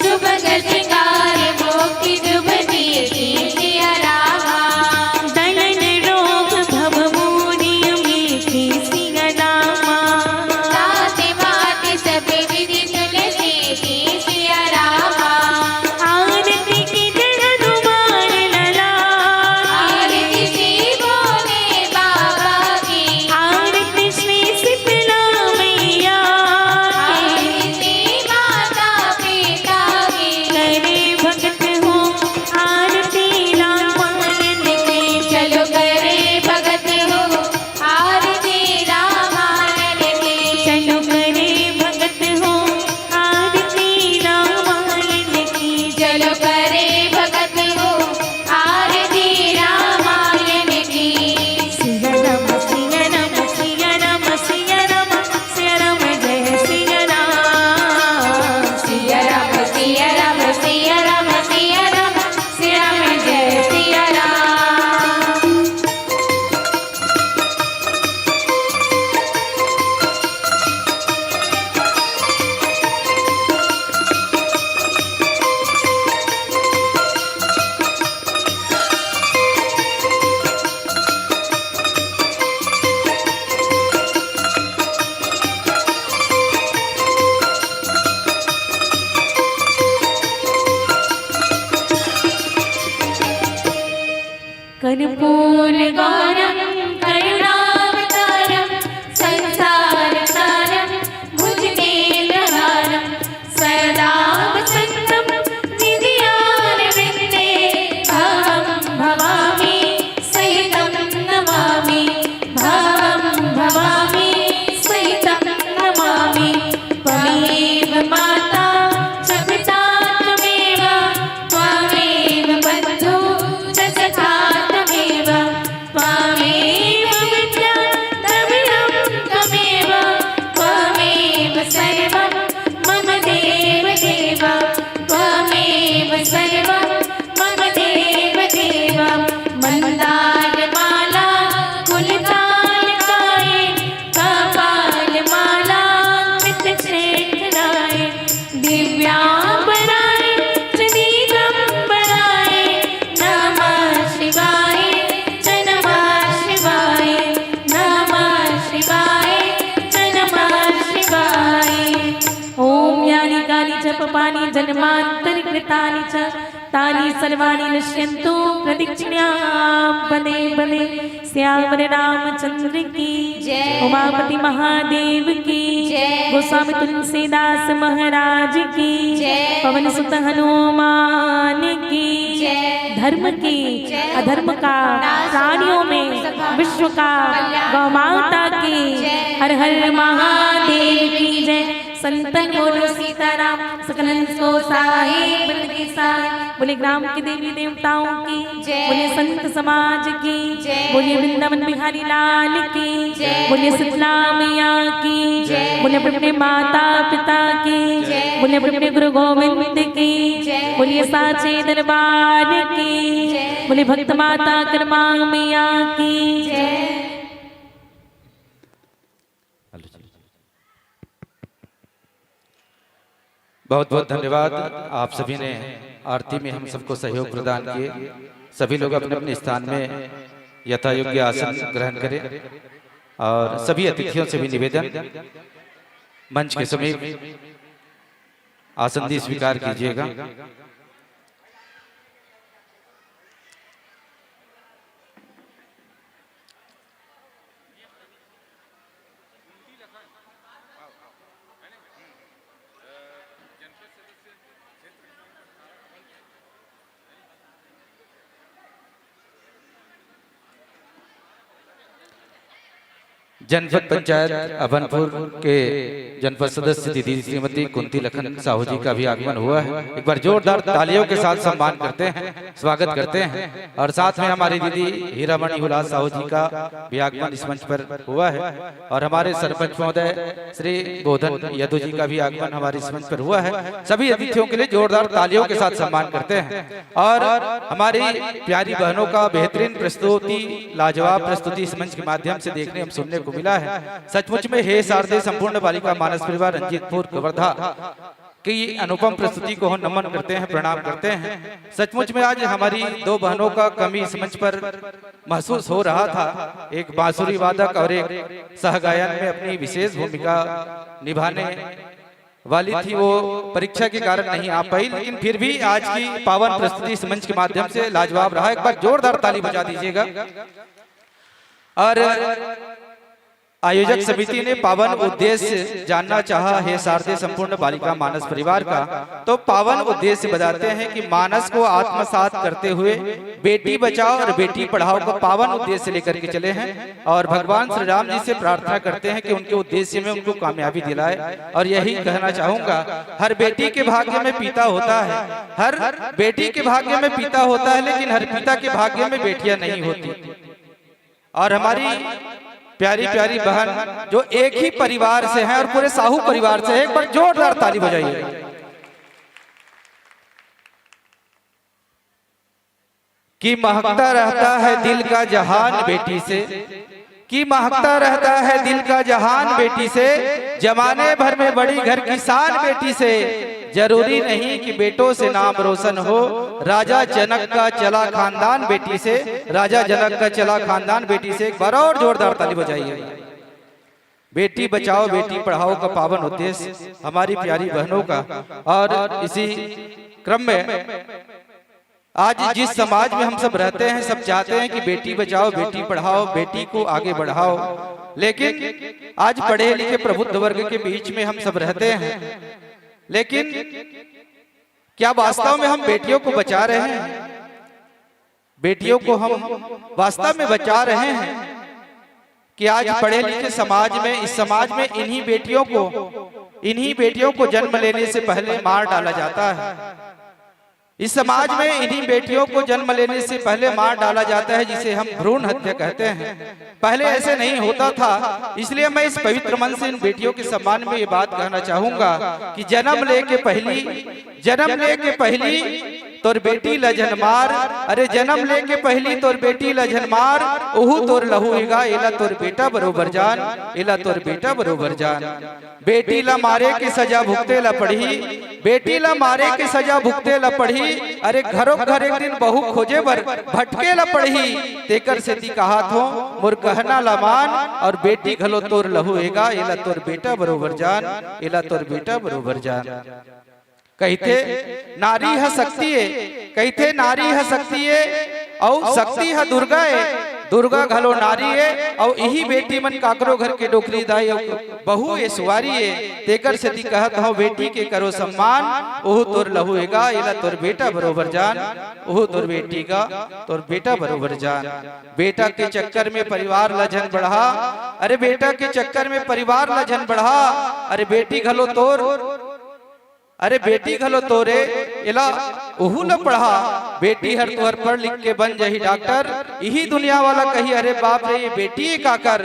सुभग सिंगार मोहि शुभ कीर्ति सिया रामा। दलन रोग भव मोरि अमीठी सिया रामा। जाति माति सब विधि तुलसी की सिया रामा। आरती कीजे हनुमान लला। आरती श्री भोले बाबा की। आरती श्री शीतला मैया। आरती श्री माता पिता की। करे भगत हो आरती रामायण की। चलो करे भगत हो आरती रामायण की। चलो करे भगत हो आरती रामायण की। चलो करे भगत हो आरती रामायण की। सिया राम, सिया राम, सिया राम, सिया राम, सिया राम, जय सिया राम। सिया राम, सिया राम, सिया राम, सिया राम, सिया राम, जय सिया राम। कर्पूर गौरम करुणावतारम संसार सारम भुजगेन्द्रहारम सदा वसंतम हृदयारविंदे भावम भवामी सहितम नमामी भावम भवामी सहितम नमामी। त्वमेव माता च पिता त्वमेव त्वमेव बंधु च सखा त्वमेव त्वमेव शिवाय, नमः शिवाय। ॐ यानि कानि च पापानि जन्मान्तरकृतानि च, तानि सर्वाणि नश्यन्तु प्रदक्षिण्यां पदे पदे। सियावर रामचंद्र की जय। उमापति महादेव की जय। गोस्वामी तुलसीदास महाराज की जय। पवन सुत हनुमान की जय। धर्म की जय। अधर्म का नाश प्राणियों में विश्व का कल्याण गौ माता की जय। हर हर महादेव की जय। संतन बोलो सीताराम, सकलन को साहेब बन के साहेब। बोले ग्राम के देवी देवताओं की जय। बोले संत समाज की जय। बोले वृंदावन बिहारी लाल की जय। बोले शीतला मैया की जय। बोले अपने माता पिता की जय। बोले अपने गुरु गोविंद की जय। बोले साचे दरबार की जय। बोले भक्त माता कर्मा मैया की जय। बहुत बहुत धन्यवाद। आप सभी ने आरती में हम सबको सहयोग प्रदान किए। सभी लोग अपने अपने स्थान में यथा योग्य आसन ग्रहण करें और सभी अतिथियों से भी निवेदन, मंच के समीप आसन भी स्वीकार कीजिएगा। जनपद पंचायत अभनपुर के जनपद सदस्य दीदी श्रीमती कुंती लखन साहू जी का भी आगमन हुआ है। एक बार जोरदार तालियों के साथ सम्मान करते हैं, स्वागत करते हैं। और साथ में हमारी दीदी हीरामणि हुलास साहू जी का भी आगमन इस मंच पर हुआ है। और हमारे सरपंच महोदय श्री बोधन यदु जी का भी आगमन हमारे इस मंच पर हुआ है। सभी अतिथियों के लिए जोरदार तालियों के साथ सम्मान करते हैं। और हमारी प्यारी बहनों का बेहतरीन प्रस्तुति, लाजवाब प्रस्तुति इस मंच के माध्यम से देखने एवं सुनने को मिला है। सचमुच में हे शारदे संपूर्ण बालिका मानस परिवार रंजीतपुर कवर्धा की अनुपम प्रस्तुति को हम नमन करते हैं, प्रणाम करते हैं। सचमुच में आज हमारी दो बहनों का कमी इस मंच पर महसूस हो रहा था, एक बांसुरी वादक और एक सहगायन में अपनी विशेष भूमिका निभाने वाली थी, वो परीक्षा के कारण नहीं आ पाई, लेकिन फिर भी आज की पावन प्रस्तुति इस मंच के माध्यम से लाजवाब रहा। एक बार जोरदार ताली बजा दीजिएगा। और आयोजक समिति ने पावन उद्देश्य जानना चाहा, हे शारदे संपूर्ण बालिका मानस परिवार का, तो पावन उद्देश्य बताते हैं कि मानस को आत्मसात करते हुए बेटी बचाओ और बेटी पढ़ाओ को पावन उद्देश्य लेकर के चले हैं और भगवान श्री राम जी से प्रार्थना करते हैं कि उनके उद्देश्य में उनको कामयाबी दिलाए। और यही कहना चाहूंगा, हर बेटी के भाग्य में पिता होता है, हर बेटी के भाग्य में पिता होता है, लेकिन हर पिता के भाग्य में बेटियां नहीं होती। और हमारी प्यारी प्यारी बहन जो एक ही परिवार से हैं और पूरे साहू परिवार से हैं, एक बार जोरदार ताली बजाइए। कि महकता रहता है दिल का जहान बेटी से, कि महकता रहता है दिल का जहान बेटी से, जमाने भर में बड़ी घर की शान बेटी से। जरूरी नहीं कि बेटों से नाम रोशन हो, राजा जनक का चला खानदान बेटी से, राजा जनक का चला खानदान बेटी से। एक बार और जोरदार ताली बजाइए। बेटी बचाओ बेटी पढ़ाओ का पावन उद्देश्य हमारी प्यारी बहनों का। और इसी क्रम में आज जिस समाज में हम सब रहते हैं, सब चाहते हैं कि बेटी बचाओ बेटी पढ़ाओ, बेटी को आगे बढ़ाओ, लेकिन आज पढ़े लिखे प्रबुद्ध वर्ग के बीच में हम सब रहते हैं, लेकिन क्या वास्तव में हम बेटियों को बचा रहे हैं? बेटियों को हम वास्तव में बचा रहे हैं कि आज पढ़े लिखे समाज में, इस समाज में इन्हीं बेटियों को, इन्हीं बेटियों को जन्म लेने से पहले मार डाला जाता है। इस समाज में इन्हीं बेटियों को जन्म लेने से पहले मार डाला जाता है, जिसे हम भ्रूण हत्या कहते हैं। पहले ऐसे नहीं होता था, इसलिए मैं इस पवित्र मन से इन बेटियों के सम्मान में ये बात कहना चाहूंगा कि जन्म लेके पहली, जन्म लेके पहली तोर बेटी ला झन मार, अरे जनम लेके पहिली तोर बेटी ला झन मार, ओहू तोर लहू हे गा, एला तोर बेटा बरोबर जान, एला तोर बेटा बरोबर जान। बेटी ला मारे के सजा भुगते ला पड़ही, बेटी ला मारे के सजा भुगते ला पड़ही। अरे घरो घर एक दिन बहू खोजे बर भटके ला पड़ही। तेकर सेती कहात हों, मोर कहना ला मान, अउ बेटी घलो तोर लहू हे गा, एला तोर बेटा बरोबर जान, एला तोर बेटा बरोबर जान। कहिथे, नारी ह शक्ति ए, कहिथे, नारी ह शक्ति ए, अउ शक्ति ह दुर्गा ए, दुर्गा घलो नारी ए, अउ इही बेटी मन काकरो घर के डोकरी दाई अउ बहू ए, सुवारी ए। तेकर सेती कहत हंव, बेटी के करो सम्मान, ओहू तोर लहू हे गा, एला तोर बेटा बरोबर जान, ओहू तोर बेटी गा, तोर बेटा बरोबर जान। बेटा के चक्कर में परिवार ला झन बढ़ा, अरे बेटा के चक्कर में परिवार ला झन बढ़ा, अरे बेटी घलो तोर अरे बेटी घलो तोरे, एला ओहू ल पढ़ा। बेटी हर तुहर पढ़ लिख के बन जही डॉक्टर। इही दुनिया वाला कही, अरे बाप रे, ये बेटी ए काकर।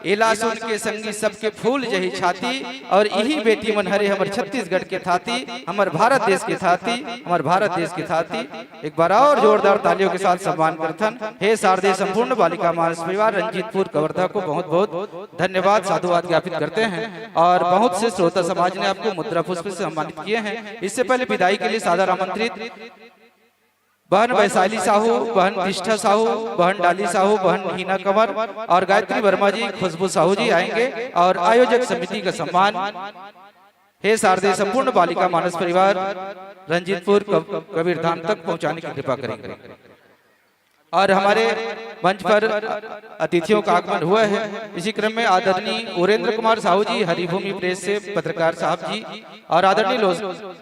एला सुन के संगी सबके फूल जही छाती। अउ इही बेटी मन हरे हमर छत्तीसगढ़ के थाती, हमर भारत देश के थाती, हमर भारत देश के थाती। एक बार अउ जोरदार तालियों के साथ सम्मान करथन। हे शारदीय संपूर्ण बालिका मानस परिवार रंजीतपुर कवर्धा को बहुत बहुत धन्यवाद, साधुवाद ज्ञापित करते हैं। और बहुत से श्रोता समाज ने आपको मुद्रा पुष्प से सम्मानित किए हैं। इससे पहले विदाई के लिए सादर आमंत्रित बहन वैशाली साहू, बहन तिष्ठा साहू, बहन डाली साहू, बहन हीना कंवर और गायत्री वर्मा जी, खुशबू साहू जी आएंगे और आयोजक समिति का सम्मान हे शारदीय संपूर्ण बालिका मानस परिवार रंजीतपुर कब-, कबीरधाम तक पहुंचाने की कृपा करेंगे। और हमारे मंच पर अतिथियों का आगमन हुआ है। इसी क्रम में आदरणीय उरेंद्र कुमार साहू जी, हरिभूमि प्रेस से पत्रकार साहब जी, और आदरणीय लो-,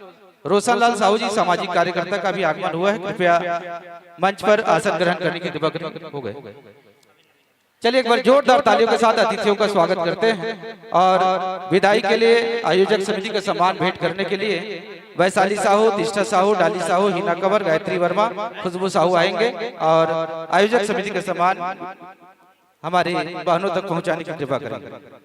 रोशनलाल साहू जी, सामाजिक कार्यकर्ता, का भी आगमन हुआ है। कृपया मंच पर आसन ग्रहण करने की कृपा करें। हो गए। चलिए, एक बार जोरदार तालियों के साथ अतिथियों का स्वागत करते हैं और विदाई के लिए आयोजक समिति का सम्मान भेंट करने के लिए वैशाली साहू, तिष्ठा साहू, डाली साहू, हीना कंवर, गायत्री वर्मा, खुशबू साहू आएंगे और आयोजक समिति का सम्मान हमारी बहनों तक पहुंचाने की कृपा करेंगे।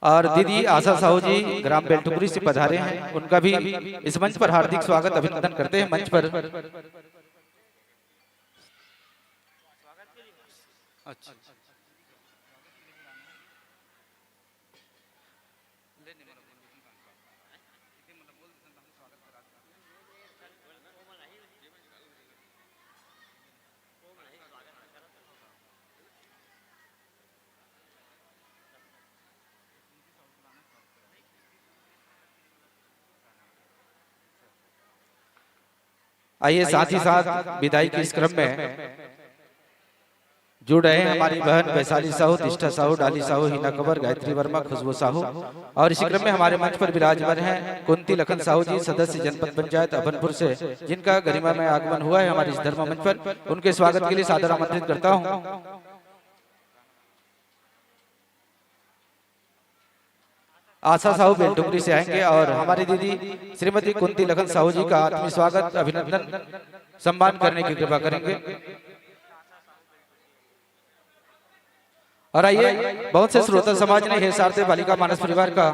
और दीदी आशा साहू जी ग्राम बेलटुकरी से पधारे हैं, उनका भी इस मंच पर हार्दिक स्वागत, अभिनंदन करते हैं मंच पर। अच्छा। आइए, साथ ही साथ विदाई के इस क्रम में जुड़ रहे हैं हमारी बहन वैशाली साहू, तिष्ठा साहू, डाली साहू, हीना कंवर, गायत्री वर्मा, खुशबू साहू। और इसी क्रम में हमारे मंच पर विराजमान हैं कुंती लखन साहू जी, सदस्य जनपद पंचायत अभनपुर से, जिनका गरिमा में आगमन हुआ है हमारे इस धर्म मंच पर। उनके स्वागत के लिए सादर आमंत्रित करता हूँ। आशा साहू बेलटुकरी से आएंगे और हमारी दीदी श्रीमती कुंती लखन साहू जी का आत्मीय स्वागत, अभिनंदन, सम्मान करने की कृपा करेंगे। और आइए, बहुत से श्रोता समाज ने हे शारदीय बालिका मानस परिवार का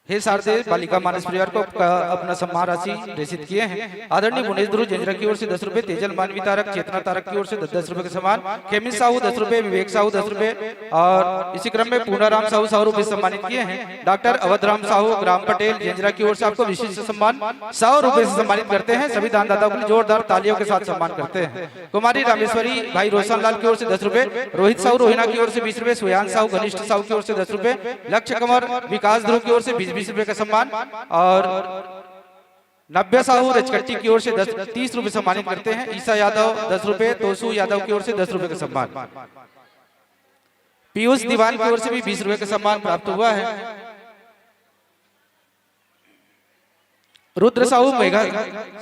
हे शारदीय बालिका मानस परिवार को क-, अपना सम्मान राशि प्रेषित किए हैं। आदरणीय मुनेश ध्रुव जंजरा की ओर से दस रुपए, तेजल मानवी तारक, चेतना तारक की ओर से दस दस रुपए का सम्मान, खेमी साहू दस रुपए, विवेक साहू दस रुपए और इसी क्रम में पूनाराम साहू सौ रुपए सम्मानित किए हैं। डॉक्टर अवधराम साहू ग्राम पटेल जंजरा की ओर से आपको विशिष्ट सम्मान सौ रुपए से सम्मानित करते हैं। सभी दानदाताओं के लिए जोरदार तालियों के साथ सम्मान करते हैं। कुमारी रामेश्वरी भाई रोशन लाल की ओर से दस रुपए, रोहित साहू रोहिना की ओर से बीस रुपए, सुयान साहू घनिष्ठ साहू की ओर से दस रुपए, लक्ष्य कंवर विकास ध्रुव की ओर से बीस बीस रुपए का सम्मान और नव्या साहू रजकट्टी की ओर से दस, तीस रुपए सम्मानित करते हैं। ईसा यादव दस रुपए, तोसू यादव की ओर से दस रुपए का सम्मान, पीयूष दीवान की ओर से भी बीस रुपए का सम्मान प्राप्त हुआ है। रुद्र साहू, मेघा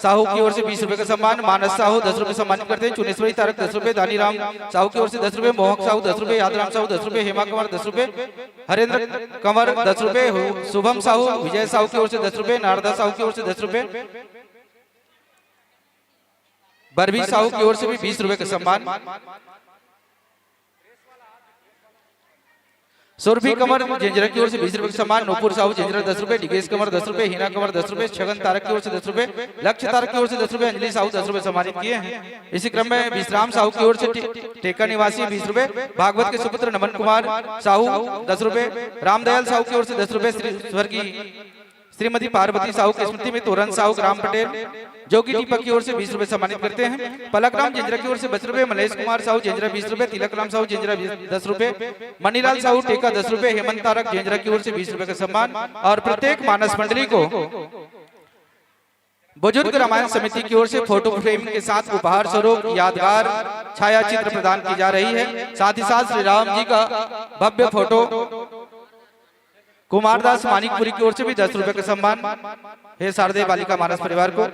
साहू की ओर से बीस रुपए का सम्मान, मानस साहू दस रुपए सम्मानित करते हैं, चुनेश्वरी तारक दस रुपए, दानी राम साहू की ओर से दस रुपए, मोहक साहू दस रुपए, याद राम साहू दस रुपए, हेमा कुमार दस रुपए, हरेंद्र कंवर दस रुपए, हु- शुभम साहू, विजय साहू की ओर से दस रुपए, नारदा साहू की ओर से दस रुपए, बरबीर साहू की ओर से भी बीस रुपए का सम्मान, सुरभि कंवर जेंजरा की ओर से बीस रुपए का सम्मान, नूपुर साहू जेंजरा दस रुपए, डिगेश कंवर दस रुपए, हीना कंवर दस रुपए, छगन तारक की ओर से दस रुपए, लक्ष्य तारक की ओर से दस रुपए, अंजलि साहू दस रुपए सम्मानित किए हैं। इसी क्रम में विश्राम साहू की ओर से टे-, टेका निवासी बीस रुपए, भागवत के सुपुत्र नमन कुमार साहू दस रुपए, रामदयाल साहू की ओर से दस रुपए, श्री स्वर्गीय श्रीमती पार्वती साहू की स्मृति में तोरन साहू ग्राम पटेल जोगी टीपा की ओर से बीस रुपए सम्मानित करते हैं। पलक राम जिंजरा की ओर से दस रुपए, मलेश कुमार साहू जिंजरा बीस रुपए, तिलक राम साहू जिंजरा दस रुपए, मनीलाल साहू टेका दस रुपए, हेमंत तारक जिंजरा की ओर से बीस रुपए का सम्मान और प्रत्येक मानस मंडली को बुजुर्ग रामायण समिति की ओर से फोटो फ्रेम के साथ उपहार स्वरूप यादगार छाया चित्र प्रदान की जा रही है। साथ ही साथ श्री राम जी का भव्य फोटो कुमारदास मानिकपुरी की ओर से भी दस रुपए का सम्मान है शारदीय बालिका मानस परिवार को।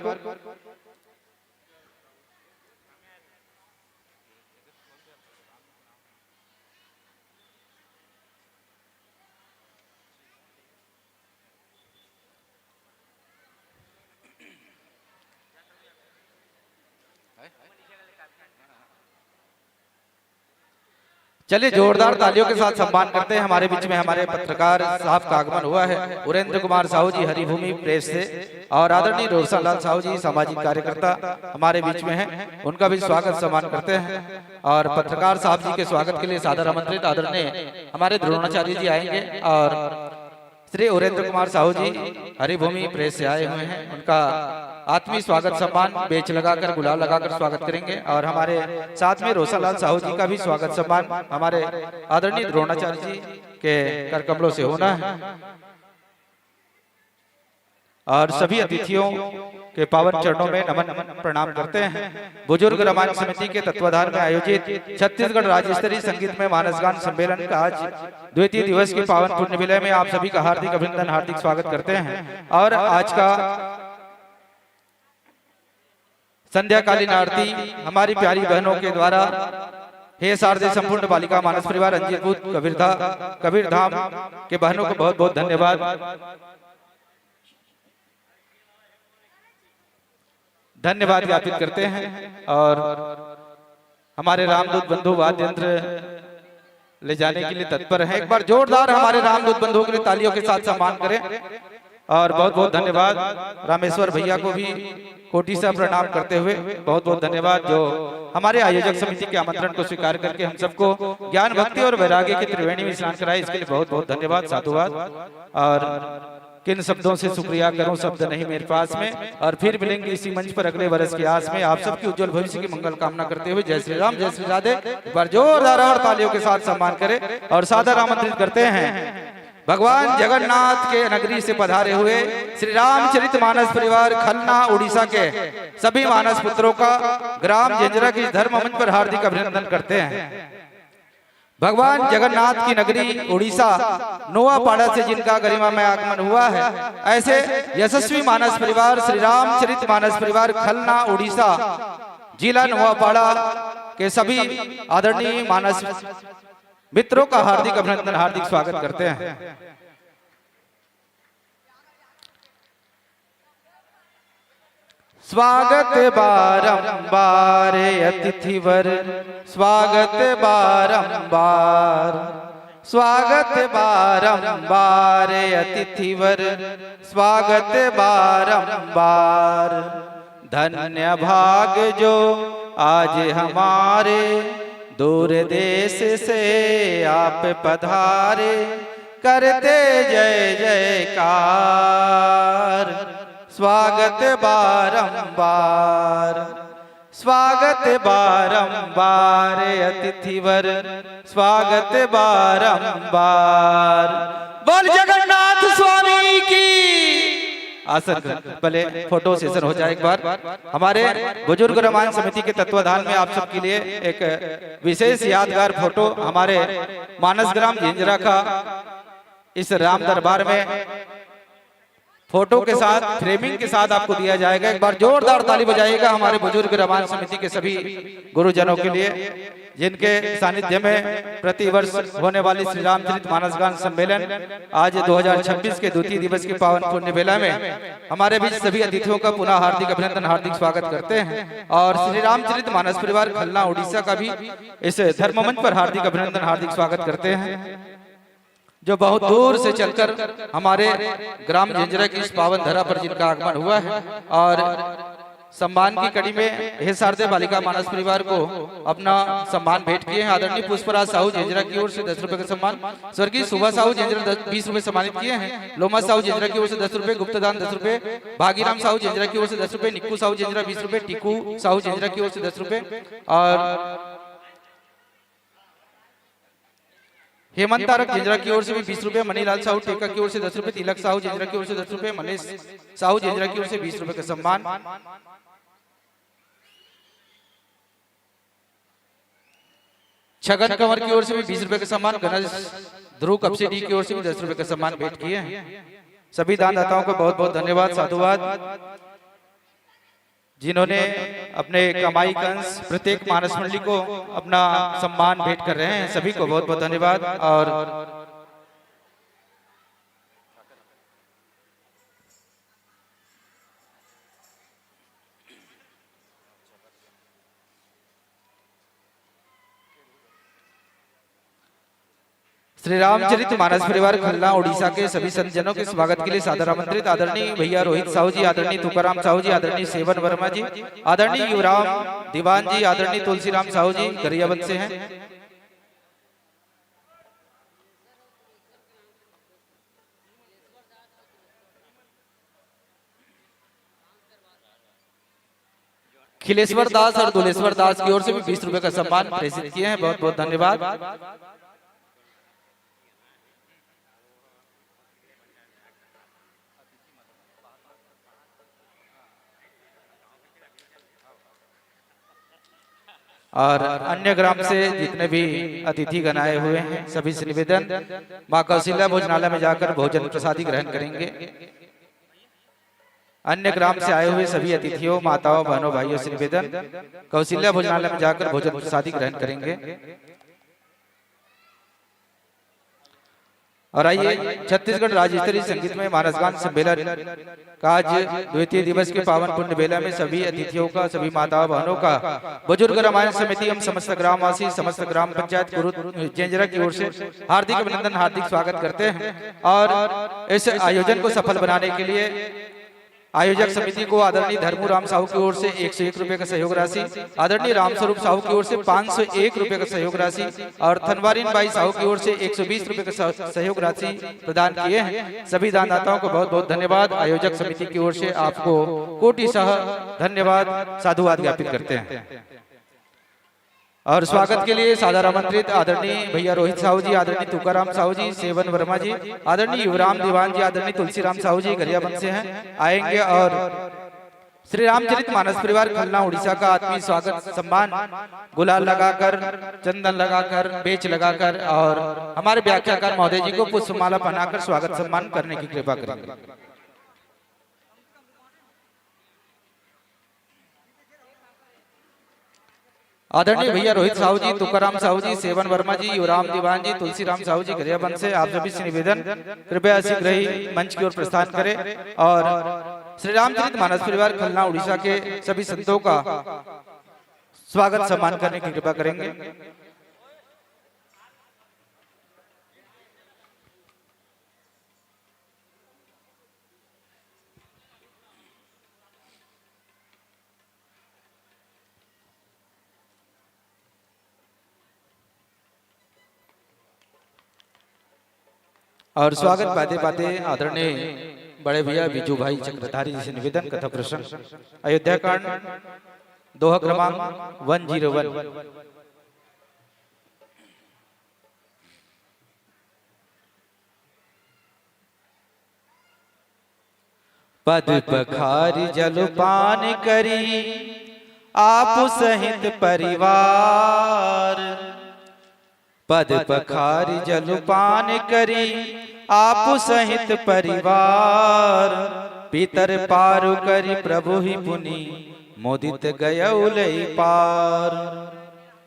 चलिए, जोरदार तालियों के साथ सम्मान करते हैं। हमारे बीच में हमारे पत्रकार साहब का आगमन हुआ है, उरेंद्र कुमार साहू जी हरिभूमि प्रेस से, और आदरणीय रोशनलाल साहू जी सामाजिक कार्यकर्ता हमारे बीच में हैं, उनका भी स्वागत सम्मान करते हैं। और पत्रकार साहब जी के स्वागत के लिए सादर आमंत्रित आदरणीय हमारे द्रोणाचार्य जी आएंगे और श्री उरेंद्र कुमार साहू जी हरिभूमि प्रेस से आए हुए हैं, उनका आत्मीय स्वागत सम्मान, बेच लगाकर, गुलाल लगाकर स्वागत करेंगे। और हमारे साथ में रोशनलाल साहू जी का भी स्वागत सम्मान हमारे आदरणीय द्रोणाचार्य जी के कर कमलों से होना है। और सभी अतिथियों के पावन चरणों में नमन प्रणाम करते हैं। बुजुर्ग रामायण समिति के तत्वाधान में आयोजित छत्तीसगढ़ राज्य स्तरीय संगीतमय मानस गान सम्मेलन का आज द्वितीय दिवस के पावन पुण्य विलय में आप सभी का हार्दिक अभिनंदन, हार्दिक स्वागत करते हैं। और आज का संध्याकालीन आरती हमारी प्यारी बहनों के द्वारा, हे शारदे संपूर्ण बालिका मानस परिवार, अंजीरपुर कबीरधा कबीरधाम के बहनों को बहुत बहुत धन्यवाद, धन्यवाद ज्ञापित करते हैं। और हमारे रामदूत बंधु वाद्य यंत्र ले जाने के लिए तत्पर हैं। एक बार जोरदार हमारे रामदूत बंधुओं के लिए तालियों के साथ सम्मान करें। और बहुत बहुत धन्यवाद रामेश्वर भैया को भी कोटि से प्रणाम करते हुए बहुत बहुत धन्यवाद, जो हमारे आयोजक समिति के आमंत्रण को स्वीकार करके हम सबको ज्ञान, भक्ति और वैराग्य की त्रिवेणी में स्नान कराए, इसके लिए बहुत बहुत धन्यवाद, साधुवाद। और किन शब्दों से शुक्रिया करूं, शब्द नहीं मेरे पास में। और फिर मिलेंगे इसी मंच पर अगले वर्ष की आस में। आप सबकी उज्जवल भविष्य की मंगल कामना करते हुए जय श्री राम, जय श्री राधे। एक बार जोरदार और तालियों के साथ सम्मान करें और सादर आमंत्रित करते हैं भगवान जगन्नाथ के नगरी से पधारे हुए श्री रामचरित मानस परिवार खलना उड़ीसा के सभी मानस पुत्रों का ग्राम जेंजरा की धर्म मंच पर हार्दिक अभिनंदन करते हैं। भगवान जगन्नाथ की नगरी उड़ीसा नोआपाड़ा से जिनका गरिमा में आगमन हुआ है, ऐसे यशस्वी मानस परिवार श्री रामचरित मानस परिवार खलना उड़ीसा, जिला नोआपाड़ा के सभी आदरणीय मानस मित्रों का हार्दिक अभिनंदन, हार्दिक स्वागत करते हैं। स्वागत बारंबार अतिथिवर, स्वागत बारंबार, स्वागत बारंबार अतिथिवर, स्वागत बारंबार। धन्य भाग जो आज हमारे दूर देश से आप पधारे, करते जय जयकार। स्वागत बारंबार, स्वागत बारंबार अतिथिवर, स्वागत बारंबार। बोल जगन्नाथ स्वामी की। आसन ग्रहण, पहले फोटो सेशन हो जाए एक बार। हमारे बुजुर्ग रामायण समिति के तत्वाधान में आप सबके लिए एक विशेष यादगार फोटो हमारे मानस ग्राम जिंजरा का इस राम दरबार में फोटो के साथ, फ्रेमिंग के साथ आपको दिया जाएगा। एक बार जोरदार ताली बजाइएगा हमारे बुजुर्ग रमायण समिति के सभी गुरुजनों के लिए, जिनके सानिध्य में प्रतिवर्ष होने वाली श्री रामचरित मानस गान सम्मेलन आज दो हज़ार छब्बीस के द्वितीय दिवस के पावन पुण्य बेला में हमारे बीच सभी अतिथियों का पुनः हार्दिक अभिनंदन, हार्दिक स्वागत करते हैं। और श्री रामचरित मानस परिवार खलना उड़ीसा का भी इस धर्म मंच पर हार्दिक अभिनंदन, हार्दिक स्वागत करते हैं, जो बहुत दूर से चलकर हमारे ग्राम झेंझरा की इस पावन धरा पर जिनका आगमन हुआ है। और सम्मान की कड़ी में हे शारदे बालिका मानस परिवार को अपना सम्मान भेंट किए हैं आदरणीय पुष्पराज साहू झेंझरा की ओर से दस रुपए का सम्मान, स्वर्गीय सुभा साहू झेंझरा दस, बीस रुपए सम्मानित किए हैं, लोमा साहू झेंझरा की ओर से दस रुपए, गुप्तदान दस रुपए, भागीराम साहू झेंझरा की ओर से दस रुपए, निक्कू साहू झेंझरा बीस रुपए, टीकू साहू झेंझरा की ओर से दस रुपए और हेमंत तारक झेंझरा की ओर से भी बीस रुपए, मनीलाल साहू टेका की ओर से दस रुपए, तिलक साहू झेंझरा की ओर से दस रुपए, मलेश साहू झेंझरा की ओर से बीस रुपए का सम्मान, छगन कंवर की ओर से भी बीस रुपए का सम्मान, गणेश ध्रुव कपसी डी की ओर से भी दस रुपए का सम्मान भेंट किए हैं। सभी दानदाताओं को बहुत बहुत धन्यवाद, साधुवाद। जिन्होंने अपने कमाई का अंश प्रत्येक मानस मंडली को अपना सम्मान भेंट कर रहे हैं, सभी को बहुत बहुत धन्यवाद। और श्री रामचरित मानस परिवार खलना उड़ीसा के सभी संतजनों के स्वागत के लिए सादर आमंत्रित आदरणीय भैया रोहित साहू जी, आदरणीय तुकाराम साहू जी, आदरणीय सेवन वर्मा जी, आदरणीय युवराम दीवान जी, आदरणीय तुलसीराम साहू जी गरियाबंद से हैं। खिलेश्वर दास और दुलेश्वर दास की ओर से भी बीस रुपए का सम्मान प्रेषित किए हैं, बहुत बहुत धन्यवाद। और अन्य ग्राम से जितने भी अतिथिगण आए हुए हैं, सभी से निवेदन, माँ कौशल्या भोजनालय में जाकर भोजन प्रसादी ग्रहण करेंगे। अन्य ग्राम से आए हुए सभी अतिथियों, माताओं, बहनों, भाइयों से निवेदन, कौशल्या भोजनालय में जाकर भोजन प्रसादी ग्रहण करेंगे। और आइए, छत्तीसगढ़ राज्य स्तरीय संगीतमय मानस गान सम्मेलन का आज द्वितीय दिवस के पावन पुण्य बेला में सभी अतिथियों का, सभी माताओं बहनों का बुजुर्ग रामायण समिति एवं समस्त ग्रामवासी, समस्त ग्राम पंचायत गुरु जेंजरा की ओर से हार्दिक अभिनंदन, हार्दिक स्वागत करते हैं। और इस आयोजन को सफल बनाने के लिए आयोजक समिति को आदरणीय धर्मू राम साहू की ओर से एक सौ एक रुपए का सहयोग राशि, आदरणीय रामस्वरूप साहू की ओर से पाँच सौ एक रुपए का सहयोग राशि और थनवारिन बाई साहू की ओर से एक सौ बीस रुपए का सह-, सहयोग राशि प्रदान किए हैं। सभी दानदाताओं को बहुत बहुत धन्यवाद। आयोजक समिति की ओर से आपको कोटि सह धन्यवाद, साधुवाद ज्ञापित करते हैं। और स्वागत के लिए सादर आमंत्रित आदरणीय भैया रोहित साहू जी, आदरणीय तुकाराम साहू जी, सेवन वर्मा जी, आदरणीय युवराम दीवान जी, आदरणीय तुलसीराम साहू जी गरियाबंद से हैं, आएंगे और श्री रामचरित मानस परिवार खलना उड़ीसा का आत्मीय स्वागत सम्मान गुलाल लगाकर, चंदन लगाकर, बेच लगाकर और हमारे व्याख्याकार महोदय जी को पुष्पमाला पहनाकर स्वागत सम्मान करने की कृपा करेंगे। आदरणीय भैया रोहित साहू जी, तुकाराम साहू जी, सेवन वर्मा जी, युवराम दीवान जी, तुलसीराम साहू जी गरियाबंद से आप सभी से निवेदन, कृपया शीघ्र ही मंच की ओर प्रस्थान करें और श्री रामचरित मानस परिवार खलना उड़ीसा के सभी संतों का स्वागत सम्मान करने की कृपा करेंगे। और स्वागत पाते पाते आदरणीय बड़े भैया बिजू भाई चक्रधारी जी से निवेदन, कथा प्रसंग अयोध्या कांड, दोहा क्रमांक वन जीरो वन। पद पखारि जलपान करी, आप सहित परिवार। पद पखारी जलपान करी आप सहित परिवार, पितर पारु करी प्रभु ही पुनि मुदित गयउ लई पार।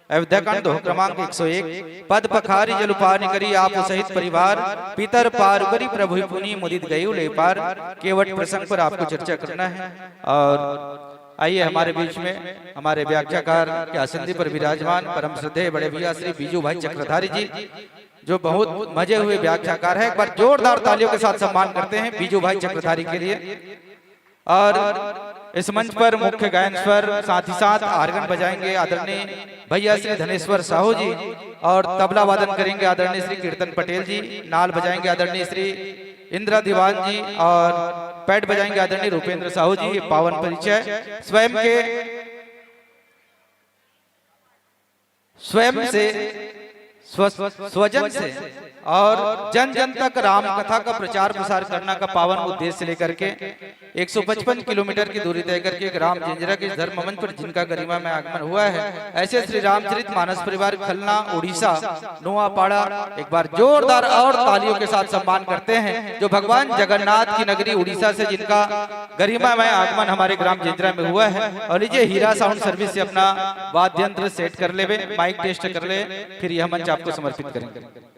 अयोध्याकांड दोहा क्रमांक एक सौ एक। पद पखारी जलपान करी आप सहित परिवार, पितर पारु करी प्रभु ही पुनि मुदित गयउ लई पार। केवट प्रसंग पर आपको चर्चा करना है। और आइए, हमारे बीच में हमारे व्याख्याकार के आसन पर विराजमान परम श्रद्धेय बड़े भैया श्री बीजू भाई चक्रधारी जी, जो बहुत मजे हुए व्याख्याकार हैं। एक बार जोरदार तालियों के साथ सम्मान करते हैं बीजू भाई चक्रधारी के लिए। और इस मंच पर मुख्य गायन स्वर, साथ ही साथ आर्गन बजाएंगे आदरणीय भैया श्री धनेश्वर साहू जी, और तबला वादन करेंगे आदरणीय श्री कीर्तन पटेल जी, नाल बजाएंगे आदरणीय श्री इंदिरा दीवान जी, और पैड बजाएंगे आदरणीय रूपेंद्र साहू जी। ये पावन परिचय स्वयं के, स्वयं से, स्व-, स्वजन से और जन जन तक राम कथा का प्रचार प्रसार करना का पावन उद्देश्य लेकर के एक सौ पचपन किलोमीटर की दूरी तय करके ग्राम जिंजरा के धर्म मंच पर जिनका गरिमा में आगमन हुआ है, ऐसे श्री रामचरित मानस परिवार खलना उड़ीसा नोआपाड़ा, एक बार जोरदार और तालियों के साथ सम्मान करते हैं, जो भगवान जगन्नाथ की नगरी उड़ीसा से जिनका गरिमा में आगमन हमारे ग्राम जिंजरा में हुआ है। और लीजिए, हीरा साउंड सर्विस से अपना वाद्य यंत्र सेट कर लेवे, माइक टेस्ट कर ले, फिर यह मंच आपको समर्पित करेंगे।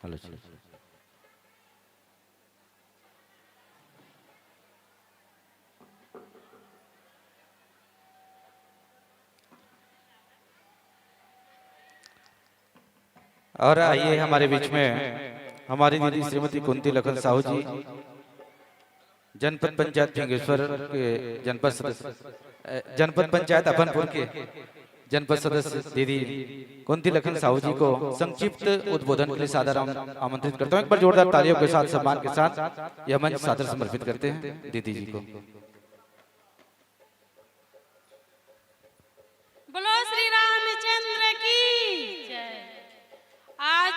हेलो, चलो। और आइए हमारे बीच में हमारी दीदी श्रीमती कुंती लखन साहू जी, जनपद पंचायत फिंगेश्वर के जनपद सदस्य, अ, जनपद पंचायत अभनपुर के जनपद सदस्य दीदी कुंती लखन साहू जी को संक्षिप्त उद्बोधन के लिए सादर आम-, आमंत्रित करता हूँ। एक बार जोरदार तालियों के साथ, सम्मान के साथ यह मंच सादर समर्पित करते हैं दीदी जी को। बोलो श्री रामचंद्र की जय। आज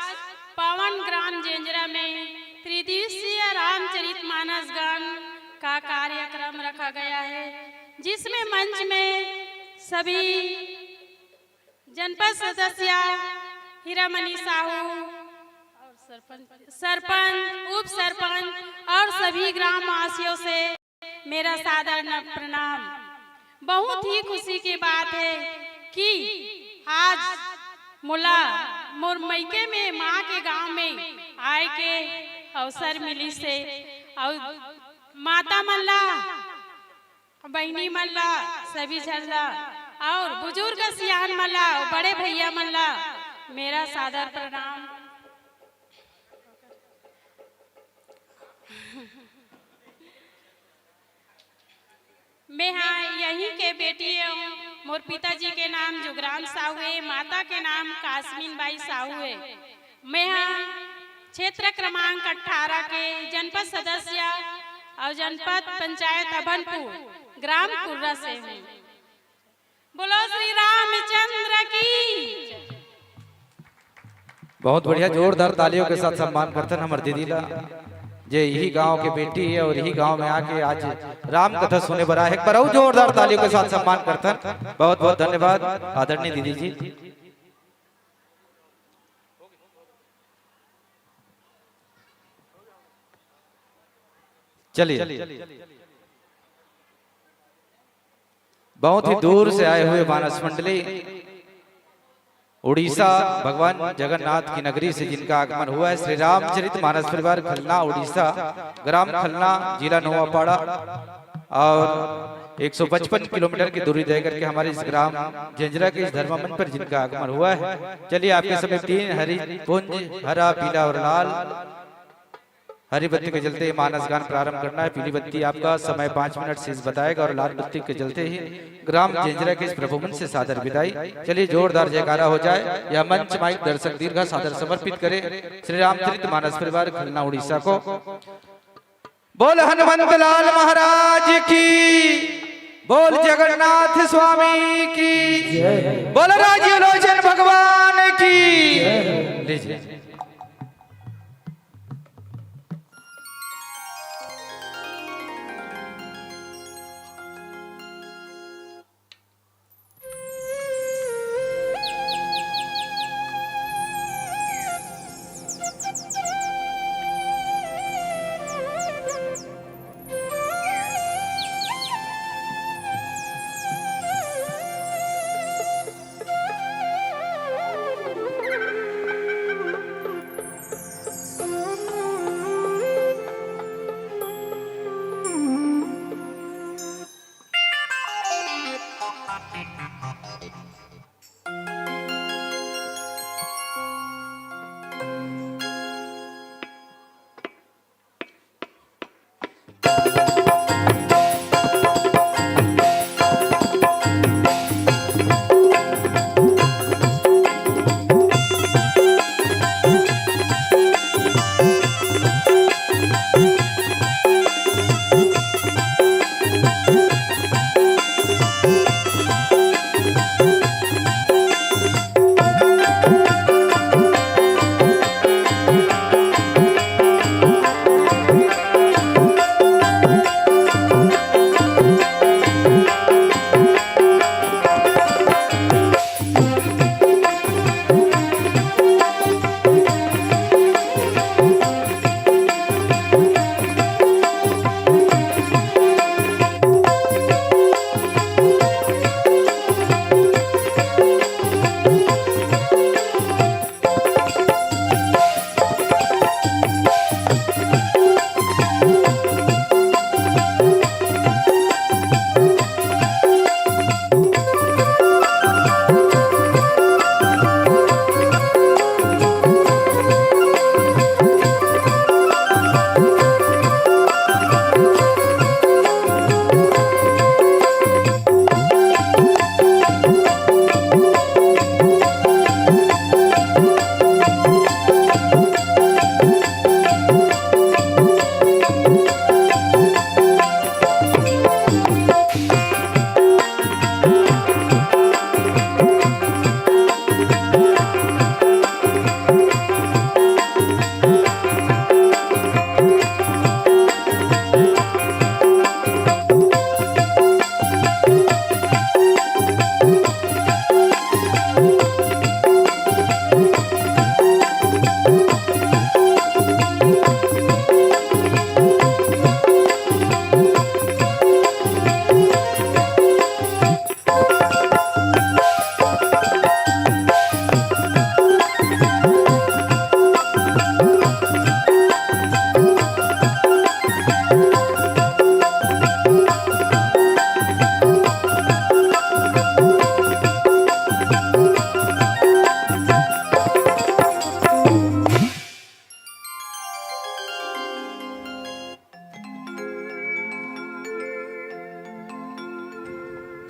पावन ग्राम जेंजरा में त्रिदिवसीय रामचरित मानस गान का कार्यक्रम रखा गया है, जिसमें मंच में सभी जनपद सदस्य हीरामणि साहू और सरपंच, सरपंच, उप सरपंच और सभी ग्रामवासियों से मेरा सादर न-, प्रणाम। बहुत ही खुशी की बात है कि आज मोला मोर मइके में माँ के गांव में आए के अवसर मिलिस हे। और माता मन ला, बहिनी मन ला, सभी झन ला, और बुजुर्ग सियान मन ला, बड़े भैया मन ला मेरा सादर प्रणाम। मैं हा यहीं के बेटी हूँ। मोर पिताजी के नाम जुगराम साहू है, माता के नाम कासमीन बाई साहू है। मैं हा क्षेत्र क्रमांक अठारह के जनपद सदस्य और जनपद पंचायत अभनपुर, ग्राम कुर्रा से हूँ। बोलो श्री रामचंद्र की। बहुत बढ़िया, जोरदार तालियों के साथ सम्मान करथन हमर दीदी ला, जे यही गांव के बेटी है और यही गांव में आके आज राम कथा सुने बर आए हे। एक बार अउ जोरदार तालियों के साथ सम्मान करथन। बहुत बहुत धन्यवाद आदरणीय दीदी जी। चलिए, बहुत ही दूर से आए हुए मानस मंडली, उड़ीसा, भगवान जगन्नाथ की नगरी से जिनका आगमन हुआ है, श्री रामचरित मानस परिवार खलना उड़ीसा, ग्राम खलना, जिला नोआपाड़ा, और एक सौ पचपन किलोमीटर की दूरी तय करके हमारे इस ग्राम जेंजरा के इस धर्म मंच पर जिनका आगमन हुआ है। चलिए, आपके समीप तीन हरि पुंज, हरा, पीला और लाल हरी बत्ती के जलते ही मानस गान प्रारंभ करना है। पीली बत्ती आपका समय पाँच मिनट शेष बताएगा और लाल बत्ती के जलते ही ग्राम जेंजरा के इस प्रभु मंच से सादर विदाई। चलिए, जोरदार जयकारा हो जाए। यह मंच माइक दर्शक दीर्घा सादर समर्पित करे श्री रामचरित मानस परिवार खलना उड़ीसा को। बोल हनुमंत लाल महाराज की। बोल जगन्नाथ स्वामी की, बोल राजीव लोचन भगवान की। लीजिए।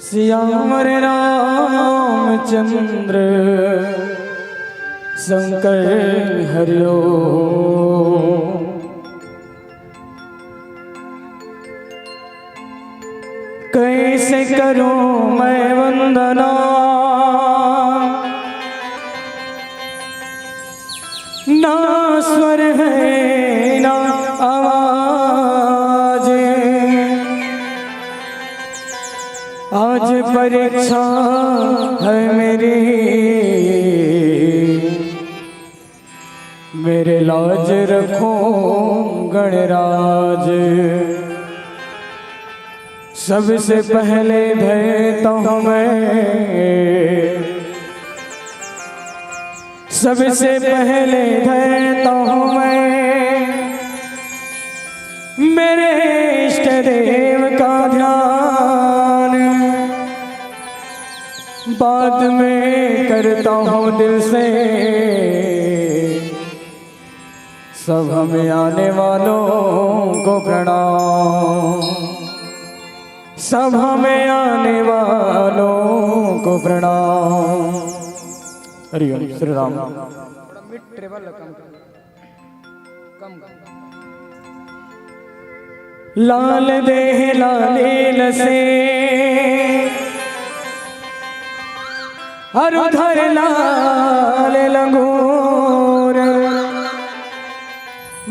सियावर रामचंद्र शंकर हरिओ। कैसे करूं मैं वंदना, ना स्वर है ना आवाज, आज परीक्षा है मेरी, मेरे लाज रखो गणराज। सबसे पहले धरता हूँ मैं, सबसे पहले धरता हूँ मैं मेरे इष्ट देव का ध्यान, बाद में करता हूँ दिल से सब हमें आने वालों को प्रणाम, सब हमें आने वालों को प्रणाम। हरिओम श्री राम। थोड़ा mid treble कम कर। कम कर। लाल देह लालीन से हर उधर लाल लंगूर,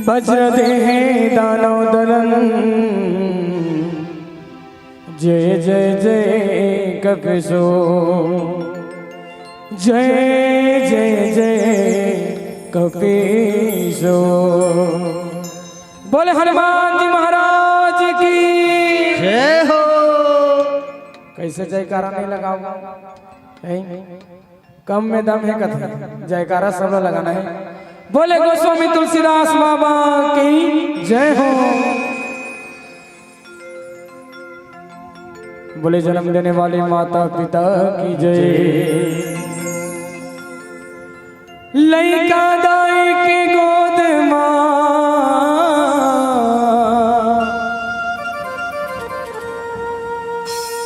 वज्र देहे दानव दलन। जय जय जय कपीसो, जय जय जय कपीसो। बोले हनुमान जी महाराज की। जय हो। कैसे जयकारा नहीं लगाओ? हैं? कम में दम है कथे, जयकारा सब लगाना है। बोले गोस्वामी तुलसीदास बाबा की जय हो। बोले जन्म देने वाले माता पिता की जय। लइका दाई के गोद मा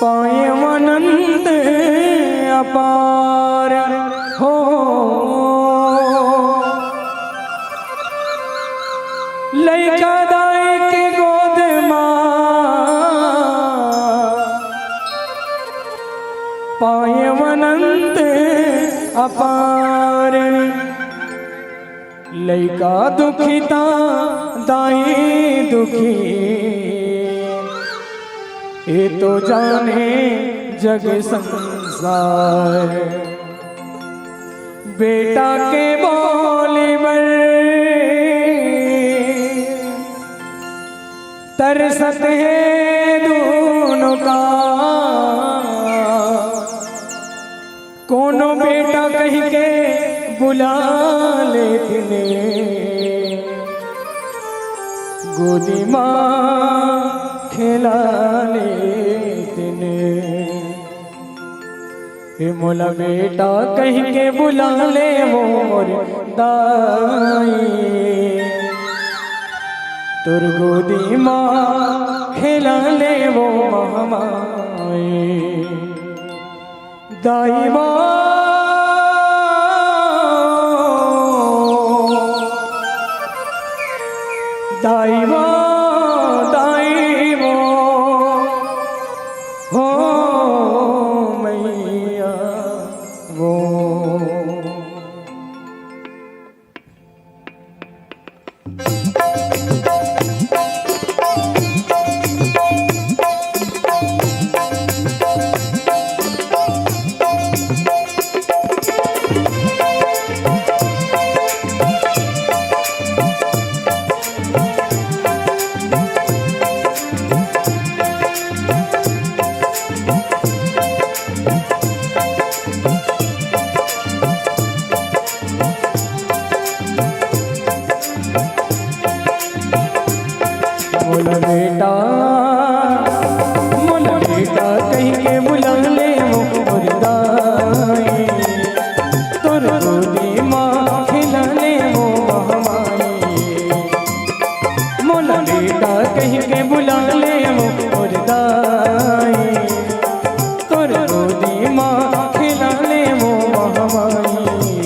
पाए आनंद अपार हो। लइका दाई के गोद मा पाए आनंद अपार। लइका दुखी ता दाई दुखी, ये तो जाने जग संसार। बेटा के बोली बर तरसत हे दूनों का, कोनो बेटा कहिके बुला लेतिन, गोदी मा खेला लेतिन। हे मोला बेटा कहिके बुला ले वो मोर दाई, तोर गोदी मा खेला ले वो महमाई। दाई वो, दाई वो, दाई वो, हो मैया वो। मोला बेटा, मोला बेटा कहिके बुला ले वो मोर दाई, तोर गोदी मा खेला ले वो महमाई। मोला बेटा कहिके बुला ले वो मोर दाई, तोर गोदी मा खेला ले वो महमाई।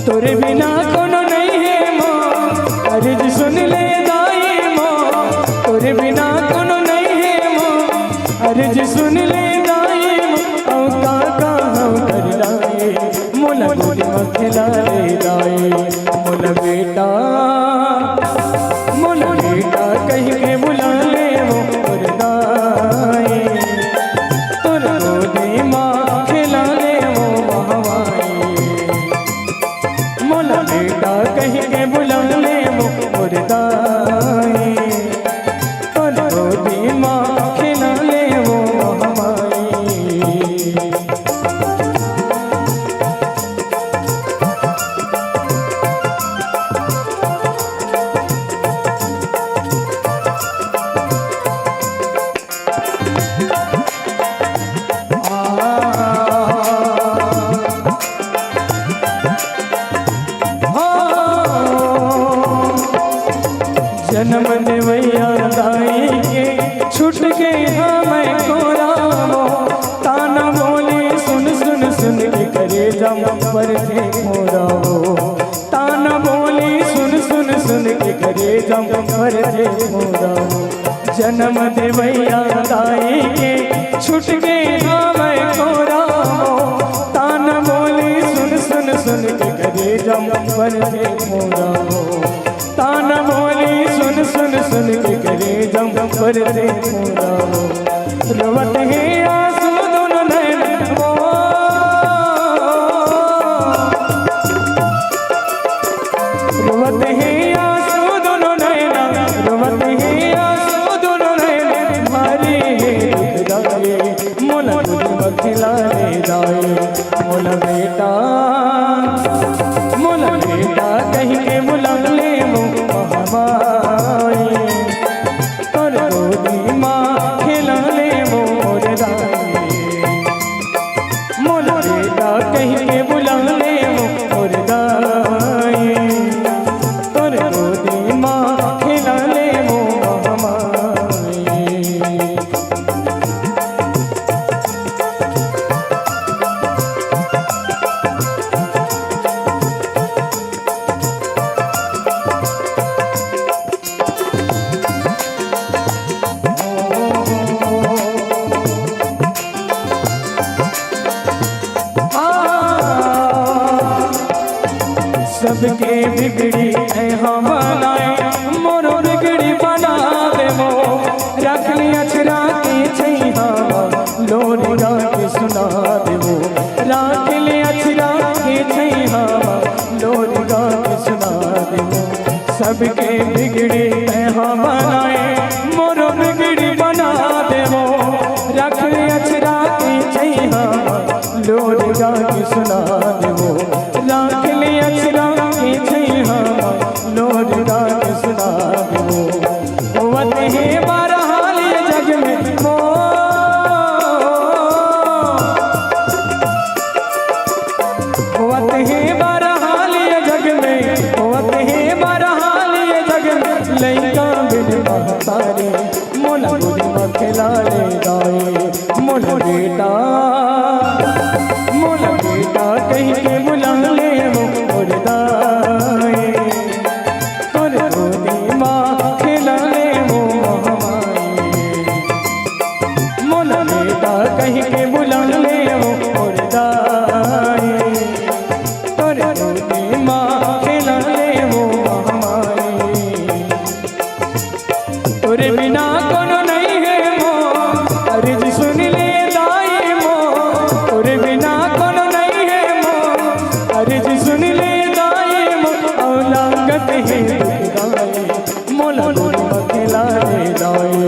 तोरे बिना कोनो नइ हे माँ, अर्जी सुन ले दाई माँ। तोरे बिना कोनो नइ हे माँ, अर्जी सुन ले दाई माँ। अउ का का हम कर लाए, मोला गोदी मा खेला ले दाई। मोला बेटा, मोला बेटा कहिके बुला ले वो मोर दाई, तोर गोदी मा खेला ले वो महमाई। मोला बेटा कहिके बुला ले वो मोर दाई, तोर गोदी मा खेला ले वो महमाई। जनम देवैया दाई के छूट गे हमर कोरा वो। ताना बोली सुन सुन सुन के करेजा म परथे मोरा वो। ताना बोली सुन सुन सुन के करेजा म परथे मोरा वो। जनम देवैया दाई के छूट गे हमर कोरा वो। रे फूला वो, रोवत हे आंसू दोनों नैन वो। रोवत हे आंसू दोनों नैना, रोवत हे आंसू दोनों नैना, भारी हे दुखदाई, मोला गोदी म खेलाने दाई, मोला बेटा, मोला बेटा कहि के बुला ले वो महमाई। तोर गोदी मा खेला ले मोर दाई, मोर बेटा कहि के बुला ले मोर दाई, तोर गोदी मा खेला ले मोर माई। सबके बिगड़ी है हम बनाए, मोरो बिगड़ी बना देवो। रख ली अचरा के छैहा, लोरी गा के सुना देवो। रख ली अचरा के छैहा, लोरी गा के सुना देवो। सबके बिगड़ी तैहा बनाए, मोरो बिगड़ी बना देवो। रख ले अचरा के छैहा, लोरी गा के सुना देवो। रख ले अचरा के छैहा, लोरी गा के सुना देवो। होवत हे बरहाल ये जग में मोर, होवत हे बरहाल ये जग में, होवत हे बरहाल ये जग में, लइका बिन महतारी, मोला गोदी म खेला ले दाई, मोला बेटा, मोला बेटा कहि के बुला ले मोर दाई। तोर गोदी मा खेला ले वो महमाई, मोला बेटा कहि के बुला ले वो मोर दाई। तोर गोदी मा खेला ले वो महमाई, तोरे बिना कोनो नहीं है मोर, अर्जी सुन ले दाई मोर। तोरे बिना कोनो नहीं है मोर, अर्जी सुन ले दाई मोर। अउ लागत हे दुख दाई, मोला गोदी म खेला ले दाई।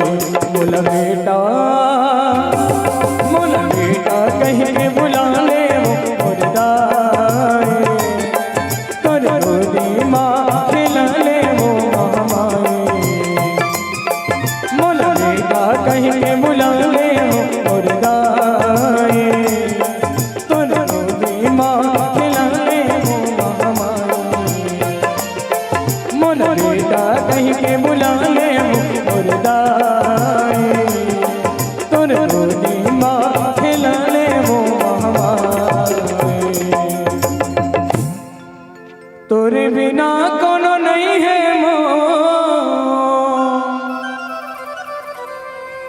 मोला बेटा, मोला बेटा कहि के बुला ले मोर दाई। तोर गोदी मा खेला ले वो महमाई, मोला बेटा कहि के बुला ले वो मोर दाई। तोर गोदी मा खेला ले वो महमाई, मोला बेटा कहि के बुला ले वो मोर दाई। तोर गोदी मा खेला ले वो महमाई। तोरे बिना कोनो नहीं है मोर,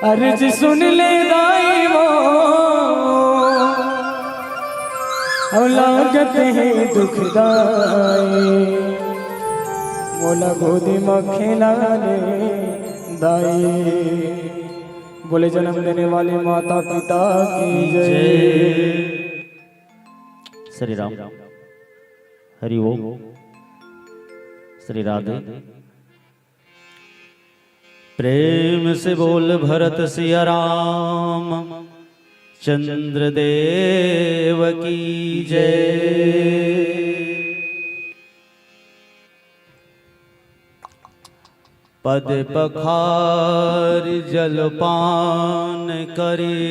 अर्जी सुन ले दाई मोर। अउ लागत हे दुख दाई, मोला गोदी म खेला ले दाई। बोले जन्म देने वाले माता पिता की जय। श्री राम। हरि ओम। श्री राधे। प्रेम से बोल भरत सिया राम चंद्र देव की जय। पद पखार जलपान करे,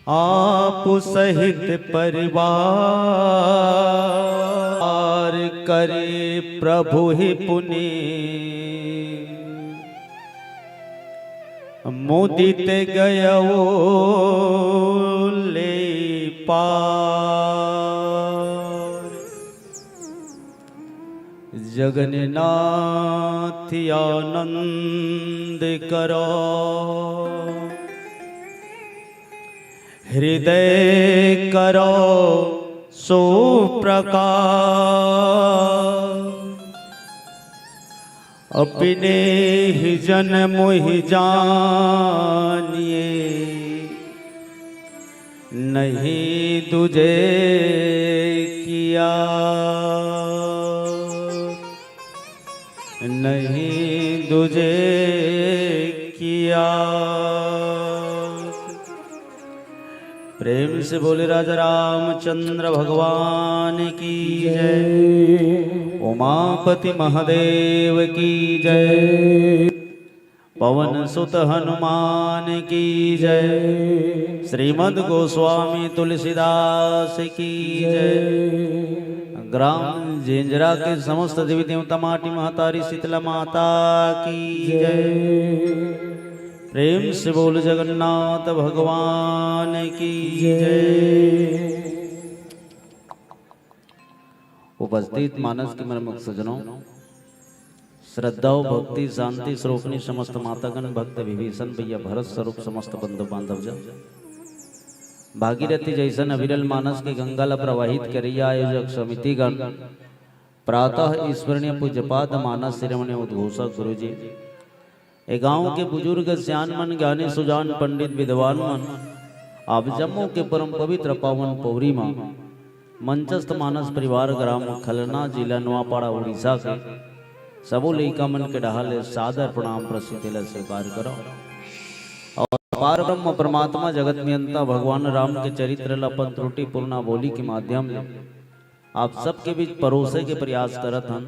आप सहित परिवार करे प्रभु ही पुनि। मुदित गयो ले पार। जगन्नाथ आनंद करो, हृदय करो सो प्रकाश। अपने ही जन मोहि जानिए, नहीं दूजे किया, नहीं दूजे किया। प्रेम से बोले राजा रामचंद्र भगवान की जय, उमापति महादेव की जय, पवन सुत हनुमान की जय, श्रीमद गोस्वामी तुलसीदास की जय, ग्राम जेंजरा के समस्त देवी देवता, माटी महतारी शीतला माता की जय। प्रेम से बोल जगन्नाथ भगवान की जय। उपस्थित मानस के मरमुख सजनों, श्रद्धा और भक्ति, शांति स्वरूपनी समस्त मातागण, भक्त विभीषण भैया, भरत स्वरूप समस्त बंधु बांधव जन, भागीरथी जैसन अविरल मानस के गंगा ला प्रवाहित करैया आयोजक समितिगण, प्रातः स्मरणीय पूज्यपाद मानस शिरोमणि उद्घोषक गुरु जी, ए गांव के बुजुर्ग सियान मन, ज्ञानी सुजान पंडित विद्वान मन, आप जम्मो के परम पवित्र पावन पौरी म मंचस्थ मानस परिवार ग्राम खलना, जिला नवापाड़ा, उड़ीसा के सबो लइका मन के डहार ले सादर प्रणाम प्रस्तुति ला स्वीकार करो। और पार ब्रह्म परमात्मा जगत नियंता भगवान राम के चरित्र ला अपन त्रुटिपूर्ण बोली के माध्यम ले आप सबके बीच परोसे के प्रयास करत हन।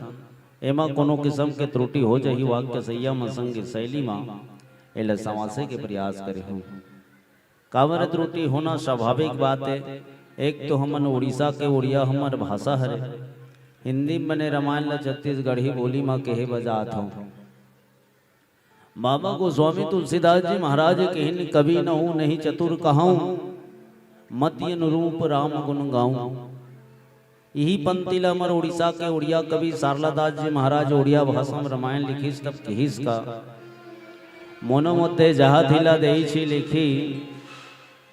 एमा कोनो किसम के त्रुटि हो जाही, वाक्य सैया म संग शैली म एला संवासे के प्रयास करे हूँ। काबर त्रुटि होना स्वाभाविक बात हे। एक तो हमन उड़ीसा के, उड़िया हमर भाषा हरे। हिंदी म बने रामायण ल छत्तीसगढ़ी बोली म केहे बजात हूँ। बाबा गोस्वामी तुलसीदास जी महाराज कहिन, कवि नहुँ नहीं चतुर कहाऊं, मति अनुरूप राम गुण गाऊं। इही पंक्ति ल हमर उड़ीसा के उड़िया कवि सारला दास जी महाराज उड़िया भाषा म रामायण लिखिस, तब किहिस का, मोनो मते जहा थिला देइछी लिखी,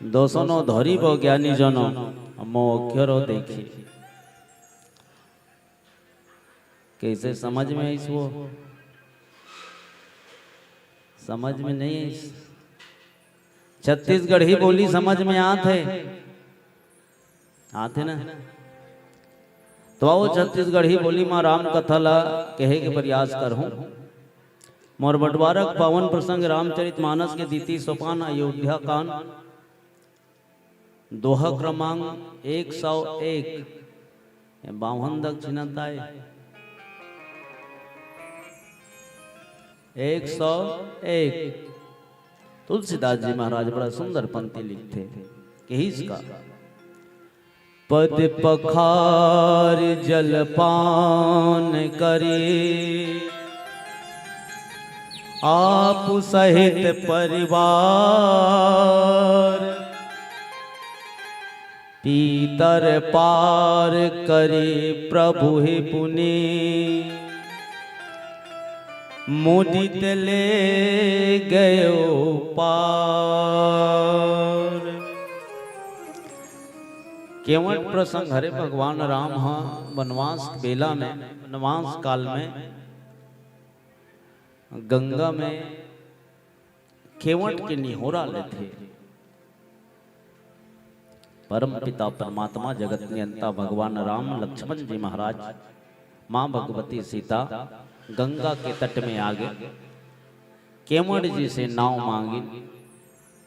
दोसनो धरिब ज्ञानी जनो, मो अक्षरो देखी। कैसे समझ में आइस वो? समझ में नहीं आइस। छत्तीसगढ़ी बोली समझ में आत हे, आत हे ना? तो आओ, छत्तीसगढ़ी बोली म राम कथा ला कहे के प्रयास करहूं। मोर बंटवारा के पावन प्रसंग रामचरित मानस के द्वितीय सोपान अयोध्या कांड, दोहा क्रमांक एक सौ एक, ये बावन दक्षिणा ताय। एक सौ एक। तुलसीदास जी महाराज बड़ा सुंदर पंक्ति लिखथे, किहिस का, पद पखार जलपान करी, आप सहित परिवार पीतर पार करी प्रभु ही पुनि, मुदित ले गयो पार। केवट प्रसंग हरे, भगवान राम ह वनवास बेला में, वनवास काल में गंगा में केवट के निहोरा लेथे। परम पिता परमात्मा जगत नियंता भगवान राम लक्ष्मण जी महाराज, माँ भगवती सीता गंगा के तट में आगे, केवट जी से नाव मांगिन,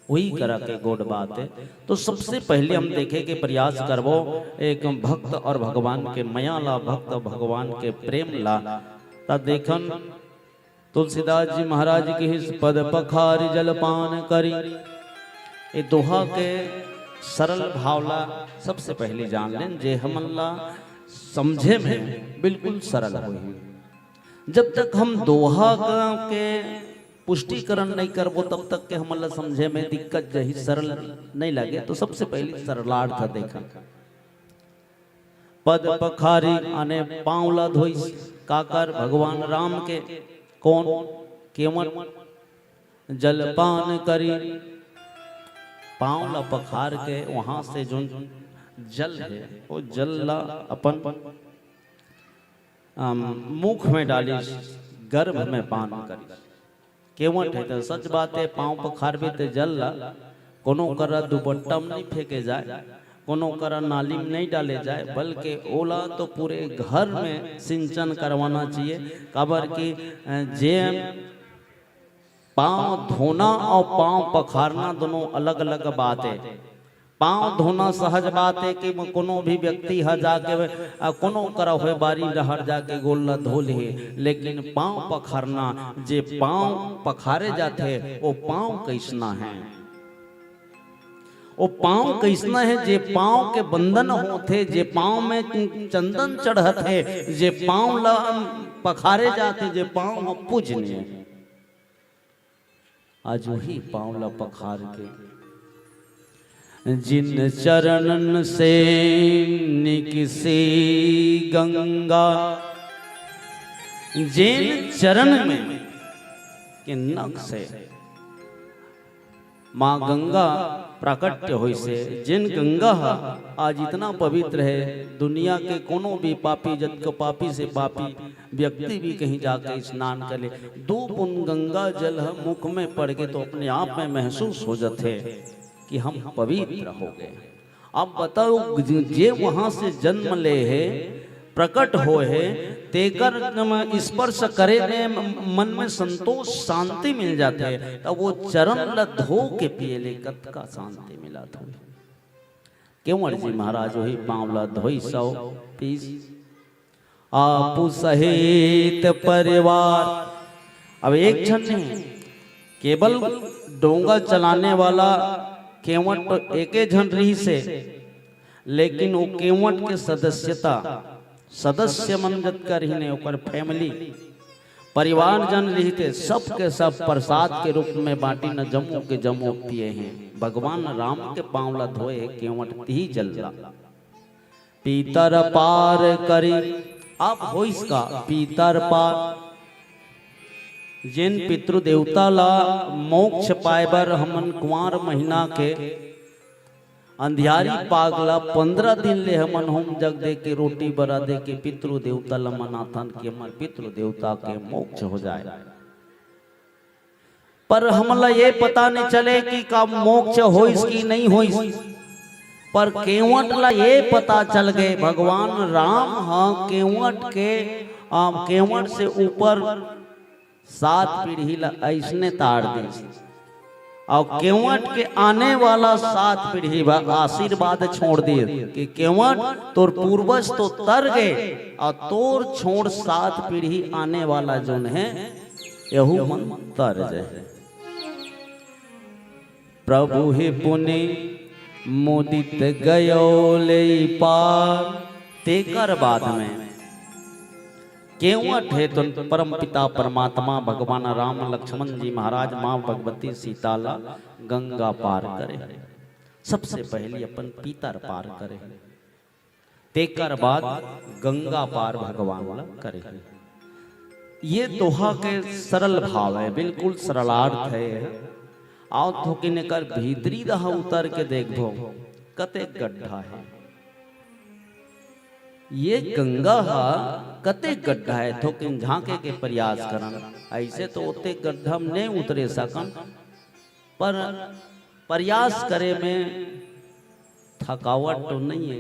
वही करा के गोठ बात हे। तो सबसे पहले हम देखे के प्रयास करबो एक भक्त और भगवान के मया ला, भक्त भगवान के प्रेम ला। त देखन तुलसीदास जी महाराज किहिस पद पखारि जलपान करी। ए दोहा के सरल भाव ला सबसे पहले जान लेन, जे हमन ला समझे में बिल्कुल सरल होही। जब तक हम दोहा क-, के पुष्टिकरण नहीं करबो, तब तक के हमन ला समझे में दिक्कत जही, सरल नहीं लगे। तो सबसे पहले सरलार्थ देखा। पद पखारी आने पांव ला धोइस, काकर? भगवान राम के। कौन? केवट। जलपान करी, पांव ला पखार के वहां से जोन जल हे, वो जल ला अपन, अम, मुख में डालिस, गर्भ में पान करिस। केवट हे त सच बात हे, पांव पखारबे ते जल ला कोनो करा दुपट्टा में नहीं फेंके जाए, कोनो करा नाली में नहीं डाले जाए, बल्कि ओला तो पूरे घर में सिंचन करवाना चाहिए। काबर कि, अ, जे पांव धोना अउ पांव पखारना दोनों अलग-अलग बात हे। पांव धोना सहज बात हे कि म-, कोनो भी व्यक्ति ह जाके, अ, कोनो करा होए बारी डहर जाके गोड़ ला धो लेहे, लेकिन पांव पखारना, जे पांव पखारे जाथे, ओ पांव कइसना हे? ओ पांव कइसना हे, जे पांव के बंदन होथे, जे पांव में चंदन चढ़त हे, जे पांव ला पखारे जाथे, जे पांव ह पूजनीय हे। आज वही पांव ला पखार के, जिन चरणन से निकसी गंगा, जेन चरण में के नख से माँ गंगा प्राकट्य होइसे, जेन गंगा ह आज इतना पवित्र हे, दुनिया के कोनो भी पापी, जतको पापी से पापी व्यक्ति भी कहीं जाके स्नान कर ले, दो बूंद गंगा जल ह मुख में पड़ के तो अपने आप में महसूस हो जाथे कि हम पवित्र हो गए। अब बताओ, जे वहां से जन्म ले हे, प्रकट होए हे, तेकर स्पर्श करे में मन में संतोष, शांति मिल जाथे, तब वो चरण ल धो के पिए ले कतका शांति मिलत होही। केवट जी महाराज वही पांव ल धोइस अउ पीस। आपु सहित परिवार। अब एक झन नहीं, केवल डोंगा चलाने वाला केवट तो एके झन रहिसे, लेकिन वो केवट के सदस्यता, सदस्य मन जतका रहिने, ओकर family, परिवार जन रहिते, सब के सब प्रसाद के रूप में बांटिन, जम्मो के जम्मो पिए हे। भगवान राम के पांव ला धोए हे केवट तिही जल ला। पीतर पार करी। अब होइस का पीतर पार? जेन पितृ देवता ला मोक्ष पाए बर हमन कुंवार महीना के अंधियारी पाग ला पंद्रह दिन ले हमन होम जग दे के, रोटी बरा दे के पितृ देवता ला मनाथन कि हमर पितृ देवता के मोक्ष हो जाए। पर हमन ला ये पता नहीं चले कि का मोक्ष होइस कि नहीं होइस। पर केवट ला ये पता चल गए, भगवान राम ह केवट के, आ, केवट से ऊपर सात पीढ़ी ला अइसने तार दिस। अउ केवट के आने वाला सात पीढ़ी बर आशीर्वाद छोड़ दिस कि केवट, तोर पूर्वज तो तर गए, अउ तोर छोड़ सात पीढ़ी आने वाला जोन हे, यहू मन तर जाए। प्रभु हे पुनि मुदित गयो लेई पार। तेकर बाद में केवट हे तो परम पिता परमात्मा भगवान राम, लक्ष्मण जी महाराज, माँ भगवती सीता ला गंगा पार करे। सबसे पहली अपन पीतर पार करे। तेकर बाद गंगा पार भगवान ला करे। ये दोहा के सरल भाव हे, बिल्कुल सरलार्थ हे। आओ थोकिन एकर भीतरी दहा उतर के देखबो, कतेक गड्ढा हे। ये गंगा हा कतेक गड्ढा हे, थोकिन झांके के प्रयास करन। अइसे तो ओतेक गड्ढा में नहीं उतरे सकन, पर प्रयास करे में थकावट तो नहीं हे।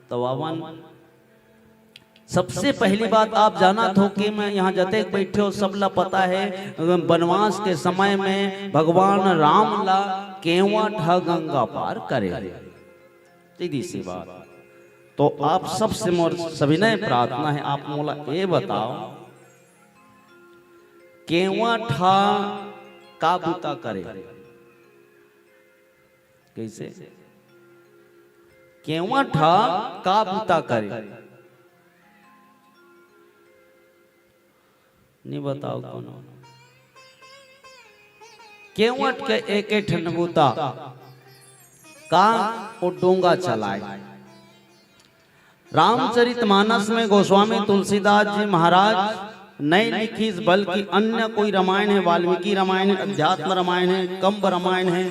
तो आवन, सबसे पहली बात आप जानत हो कि मैं यहाँ जतेक बैठे हो, सब ला पता हे, बनवास के समय में भगवान राम ला केवट ह गंगा पार करे हे। सीधी सी बात। तो आप सबसे मोर सविनय प्रार्थना हे, आप मोला ये बताओ, केवट ह का बूता करे? कइसे? केवट ह का बूता करे? नहीं बताओ कोनो। केवट के एके ठन बूता, का ओ डोंगा चलाए। रामचरितमानस में गोस्वामी तुलसीदास जी महाराज नहीं लिखिस, बल्कि अन्य कोई रामायण हे, वाल्मीकि रामायण हे, अध्यात्म रामायण हे, कंब रामायण हे,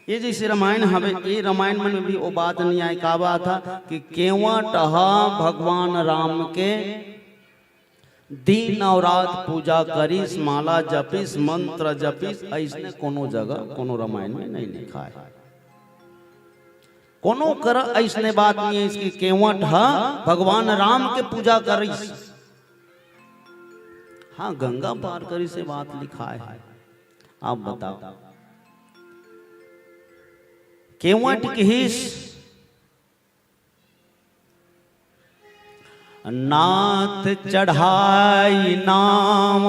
ये जैसे रामायण हवे, ये रामायण मन में भी वो बात नहीं आए। का बात हे कि केवट ह भगवान राम के दिन अउ रात पूजा करिस, माला जपिस, मंत्र जपिस, अइसने कोनो जगह, कोनो रामायण में नहीं लिखा है। कोनो करा अइसने बात नहीं है कि केवट ह भगवान राम के पूजा करिस। हाँ, गंगा पार करिस, ये बात लिखा है। आप बताओ, केवट किहिस, नाथ चढ़ाई नाम,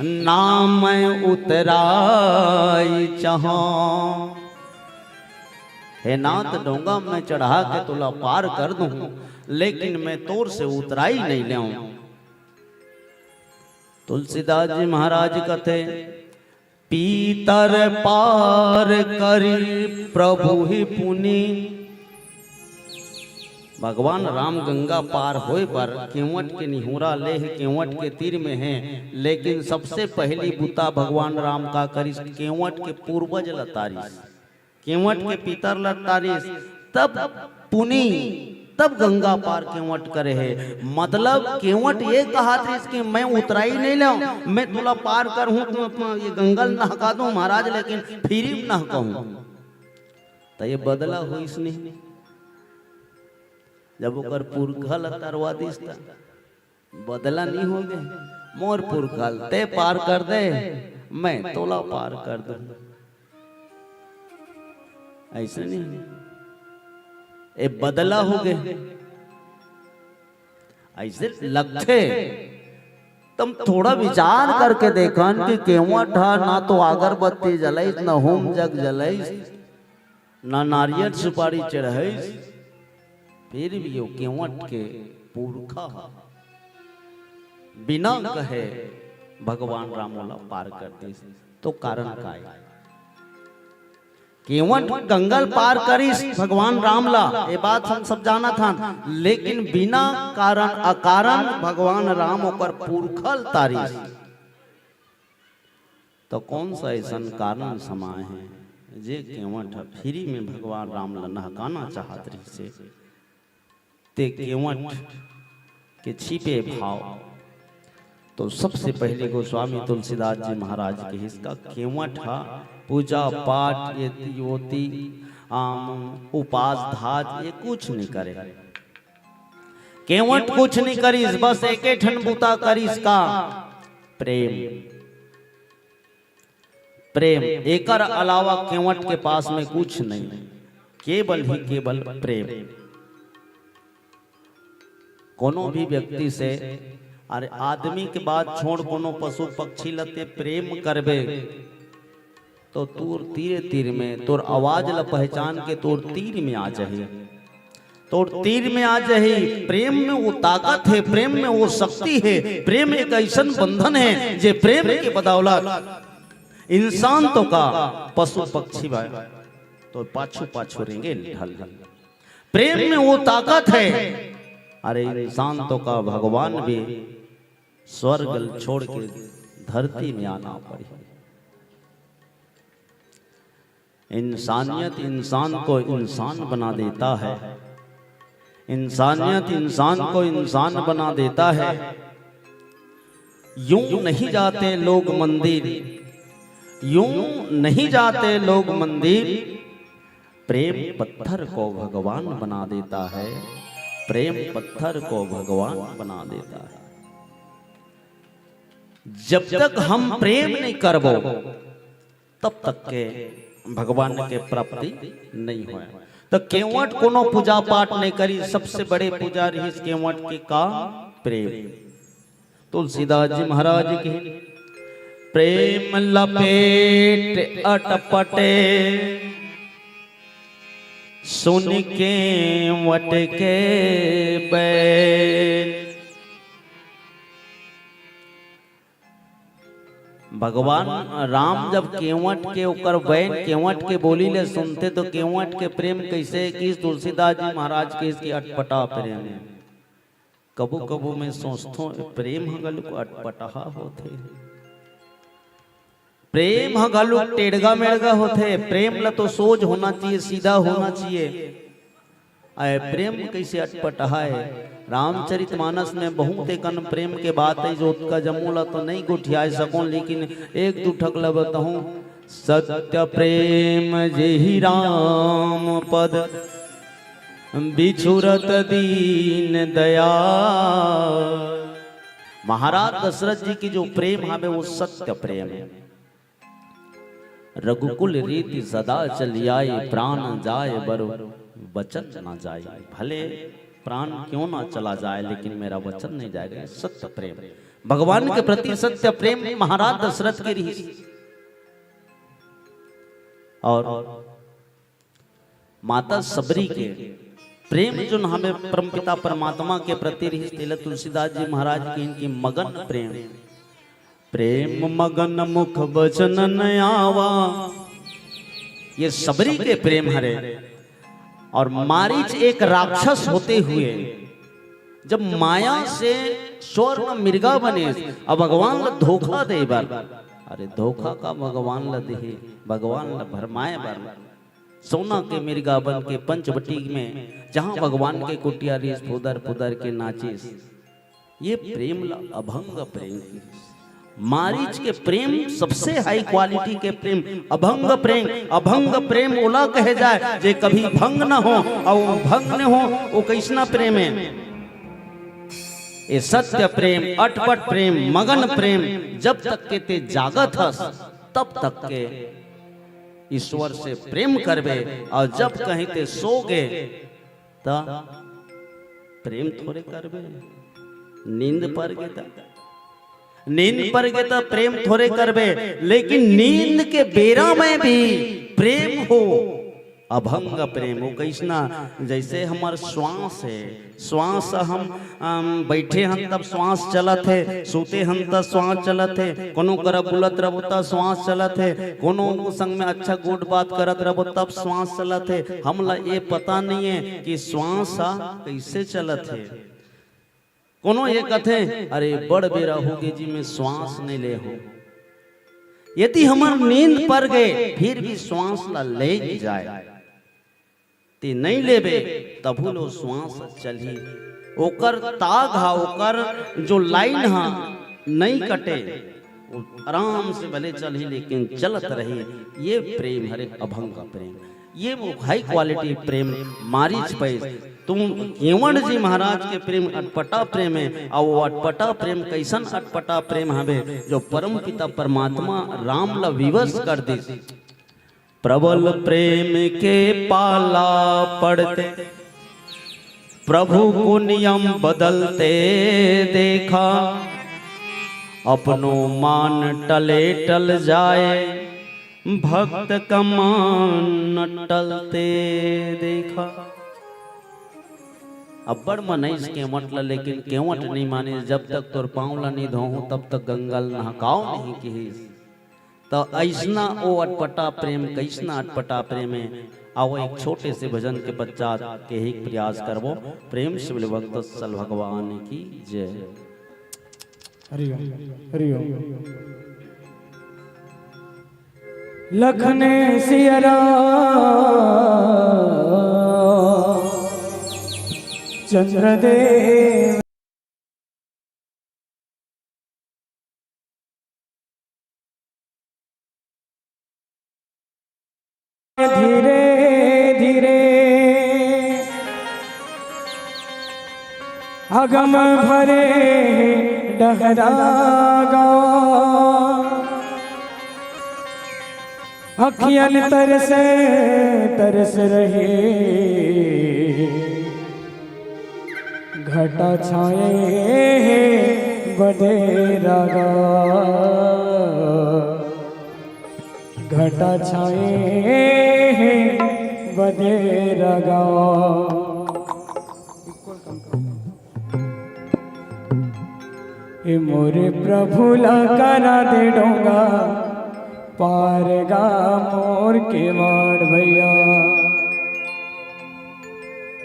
नाम उतराई चहो। हे नाथ, डोंगा में चढ़ा के तोला पार कर दूं, लेकिन मैं तोर से उतराई नहीं लेऊं। तुलसीदास जी महाराज कथे, पीतर पार करी प्रभु ही पुनि। भगवान राम गंगा पार होय बर केवट के निहोरा ले हे, केवट के तीर में हे, लेकिन सबसे पहली बुता भगवान राम का करिस, केवट के पूर्वज ल तारिस, केवट के पितर ल तारिस, तब पुनि, तब गंगा पार केवट करे हे। मतलब केवट ये कहत रिस कि मैं उतराई नहीं लेऊं, मैं तोला पार करहूं, तू अपना ये गंगा ल नहका दूं महाराज, लेकिन फिरी नहकाहूं। त ये बदला होइस नहीं, जब ओकर पुरखा ल तरवा दिस त बदला नहीं हो गए, मोर पुरखा ल ते पार कर दे, मैं तोला पार कर दूं। ऐसे नहीं, ये बदला हो गए, ऐसे लगथे। तुम थोड़ा विचार करके देखन कि केवट ह ना तो अगरबत्ती जलाइस, ना होम जग जलाइस, ना नारियल सुपारी चढ़ाइस, फिर भी वो केवट के पुरखा ह बिना कहे भगवान राम ओला पार कर दिस। तो कारण का हे? केवट गंगा ल पार करिस भगवान राम ला, ये बात हम सब जानत हन, लेकिन बिना कारण अकारण भगवान राम ओकर पुरखा ल तारिस। तो कौन सा ऐसन कारण समाय हे जे केवट ह फिरी में भगवान राम ल नहकाना चाहत रहिसे? ते केवट के छिपे भाव। तो सबसे पहले गोस्वामी तुलसीदास जी महाराज किहिस का केवट ह पूजा पाठ, ये ओती, आम, उपास धाज, ये कुछ नहीं करे। केवट कुछ नहीं करिस, बस एके ठन बुता करिस का? प्रेम। प्रेम, एकर अलावा केवट के पास में कुछ नहीं, केवल ही केवल प्रेम। कोनो भी व्यक्ति से, अरे आदमी के बात छोड़, कोनो पशु पक्षी ल ते प्रेम करबे, तो तोर तीरे तीर में, तोर आवाज ल पहचान के तोर तीर में आ जाही। तोर तीर में आ जाही। प्रेम में वो ताकत हे, प्रेम में वो शक्ति हे, प्रेम एक ऐसन बंधन हे जे प्रेम के बदौलत इंसान तो का, पशु पक्षी भाई तो पाछू पाछू रेंगे ढल ढल। प्रेम में वो ताकत हे, अरे इंसान तो का, भगवान भी स्वर्ग छोड़ के धरती में आना पड़ी। इंसानियत इंसान को इंसान बना देता है, इंसानियत इंसान को इंसान बना देता है। यूं नहीं जाते लोग मंदिर, यूं नहीं जाते लोग मंदिर, प्रेम पत्थर को भगवान बना देता है, प्रेम पत्थर को भगवान बना देता है। जब तक हम प्रेम नहीं करबो, तब तक के भगवान के प्राप्ति नहीं होय। तो केवट कोनो पूजा पाठ नहीं करी, सबसे बड़े पूजा रहिस केवट के का? प्रेम। तुलसीदास जी महाराज के, प्रेम लपेट अटपटे, सुन केवट के बैन। भगवान राम जब केवट के, ओकर बैन केवट के बोली ले सुनथे, तो केवट के प्रेम कैसे हे कि तुलसीदास जी महाराज के इसकी अटपटा प्रेम हे। कभू कभू मैं सोचथों, प्रेम ह घलो अटपटहा होथे। प्रेम ह घलो टेड़गा मेड़गा होथे। प्रेम ला तो सोझ होना चाहिए, सीधा होना चाहिए। आए प्रेम कैसे अटपटहा हे? रामचरितमानस में बहुत एकन प्रेम के बात हे, जो ओतका जम्मो ला तो नहीं गोठियाए सकों, लेकिन एक दू ठक ला बताहूं। सत्य प्रेम जेहि राम पद, बिछुरत दीन दया। महाराज दशरथ जी के जो प्रेम हवे, वो सत्य प्रेम हे। रघुकुल रीति सदा चली आई, प्राण जाय बर वचन न जाई। भले प्राण क्यों ना चला जाए, लेकिन मेरा वचन नहीं जाएगा। ये सत्य प्रेम, भगवान के प्रति सत्य प्रेम महाराज दशरथ के रहिस। और माता सबरी के प्रेम जोन हवे परमपिता परमात्मा के प्रति रहिस, तेला तुलसीदास जी महाराज कहिन कि मगन प्रेम, प्रेम मगन मुख बचन न आवा। ये सबरी के प्रेम हरे। और मारीच एक राक्षस होते हुए जब माया से स्वर्ग में मिर्गा बने, अब भगवान ला धोखा दे बर, अरे धोखा का भगवान ला देहे, भगवान ला भरमाए बर सोना के मिर्गा बन के पंचवटी में, जहां भगवान के कुटिया रिहिस, फुदर फुदर के नाचिस। ये प्रेम ला अभंग प्रेम किहिस। मारीच के प्रेम सबसे हाई क्वालिटी के प्रेम, अभंग प्रेम। अभंग प्रेम ओला कहे जाए जे कभी भंग न हो, और भंग न हो, वो कैसना प्रेम हे? ये सत्य प्रेम, अटपट प्रेम, मगन प्रेम। जब तक के ते जागत हस, तब तक के ईश्वर से प्रेम करबे, और जब कहीं ते सो गे, त प्रेम थोरे करबे। नींद पर गे त, नींद पर गे त प्रेम थोरे करबे, लेकिन नींद के बेरा में भी प्रेम हो, अभंग प्रेम हो। कैसना? जैसे हमर श्वास हे, श्वास हम, हम बैठे हन तब श्वास चलत हे, सूते हन तब श्वास चलत हे, कोनो करा बुलत रहबो तब श्वास चलत हे, कोनो संग में अच्छा good बात करत रहबो तब श्वास चलत हे। हमला ये पता नहीं हे कि श्वास ह कैसे चलत हे। कोनो ये कथे, "अरे बड़ बेरा हो गे जी, मैं श्वास नहीं ले हो।" यदि हमर नींद पर गे, फिर भी श्वास ला ले जाए। ते नइ लेबे, तभू ले ओ श्वास चलही। ओकर ताग हा, ओकर जो line हा, नइ कटे, वो आराम से भले चलही, लेकिन चलत रही। ये प्रेम हरे अभंग प्रेम, ये वो high quality प्रेम मारीच पइस। तुम केवट जी महाराज के प्रेम अटपटा प्रेम हे, अउ वो अटपटा प्रेम कइसन अटपटा प्रेम हवे, जो परम पिता परमात्मा राम ला विवश कर दिस। प्रबल प्रेम के पाला पड़ते प्रभु को नियम बदलते देखा। अपनो मान टले टल जाए, भक्त का मान न टलते देखा। अब्बड़ मनइस केवट ल, लेकिन केवट नइ मानिस, जब तक तोर पाँव ल नइ धोहूं, तब तक गंगा ल नहकाव नहीं किहिस। त अइसना ओ अटपटा प्रेम, कइसना अटपटा प्रेम हे। आओ, एक छोटे से भजन के पश्चात केहे के प्रयास करबो। प्रेम से बोले भक्त वत्सल भगवान की जय। हरि ओम, हरि ओम। लखन सिया राम चंद्र देव। धीरे धीरे अगम भरे डहरा गा। अखियन तरस तरस रही, घटा छाए हे बदेरा गा। घटा छाए हे बदेरा गा। ए मोरे प्रभु ला करा दे डोंगा पार गा मोर केवाड़ भैया।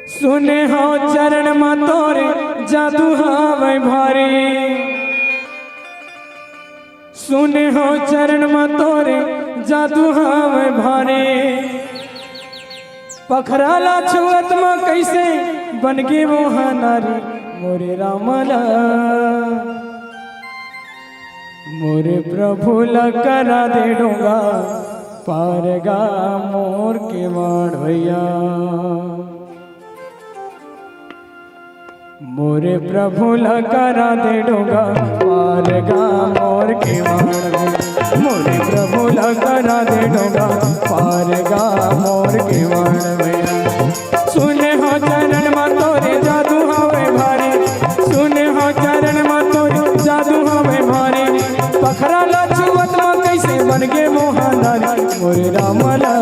सुने हो चरण म तोरे जादू हावय भारी। सुने हो चरण म तोरे जादू हावय भारी। पखरा ला छुअत म कइसे बन गे वो हा नारी। मोरे राम ला, मोरे प्रभु ला करा दे डोंगा पार गा मोर किवाड़ भैया। मोरे प्रभु ला करा दे डोंगा पार गा मोर किवाड़ भैया। मोरे प्रभु ला करा दे डोंगा पार गा मोर किवाड़ भैया। सुने हो चरण मा तोरे जादू हवे भारी, सुने हो चरण मा तोरे जादू हवे भारी। पखरा ला छुअत मा कैसे बन गे मोहन रानी। मोरे राम ला,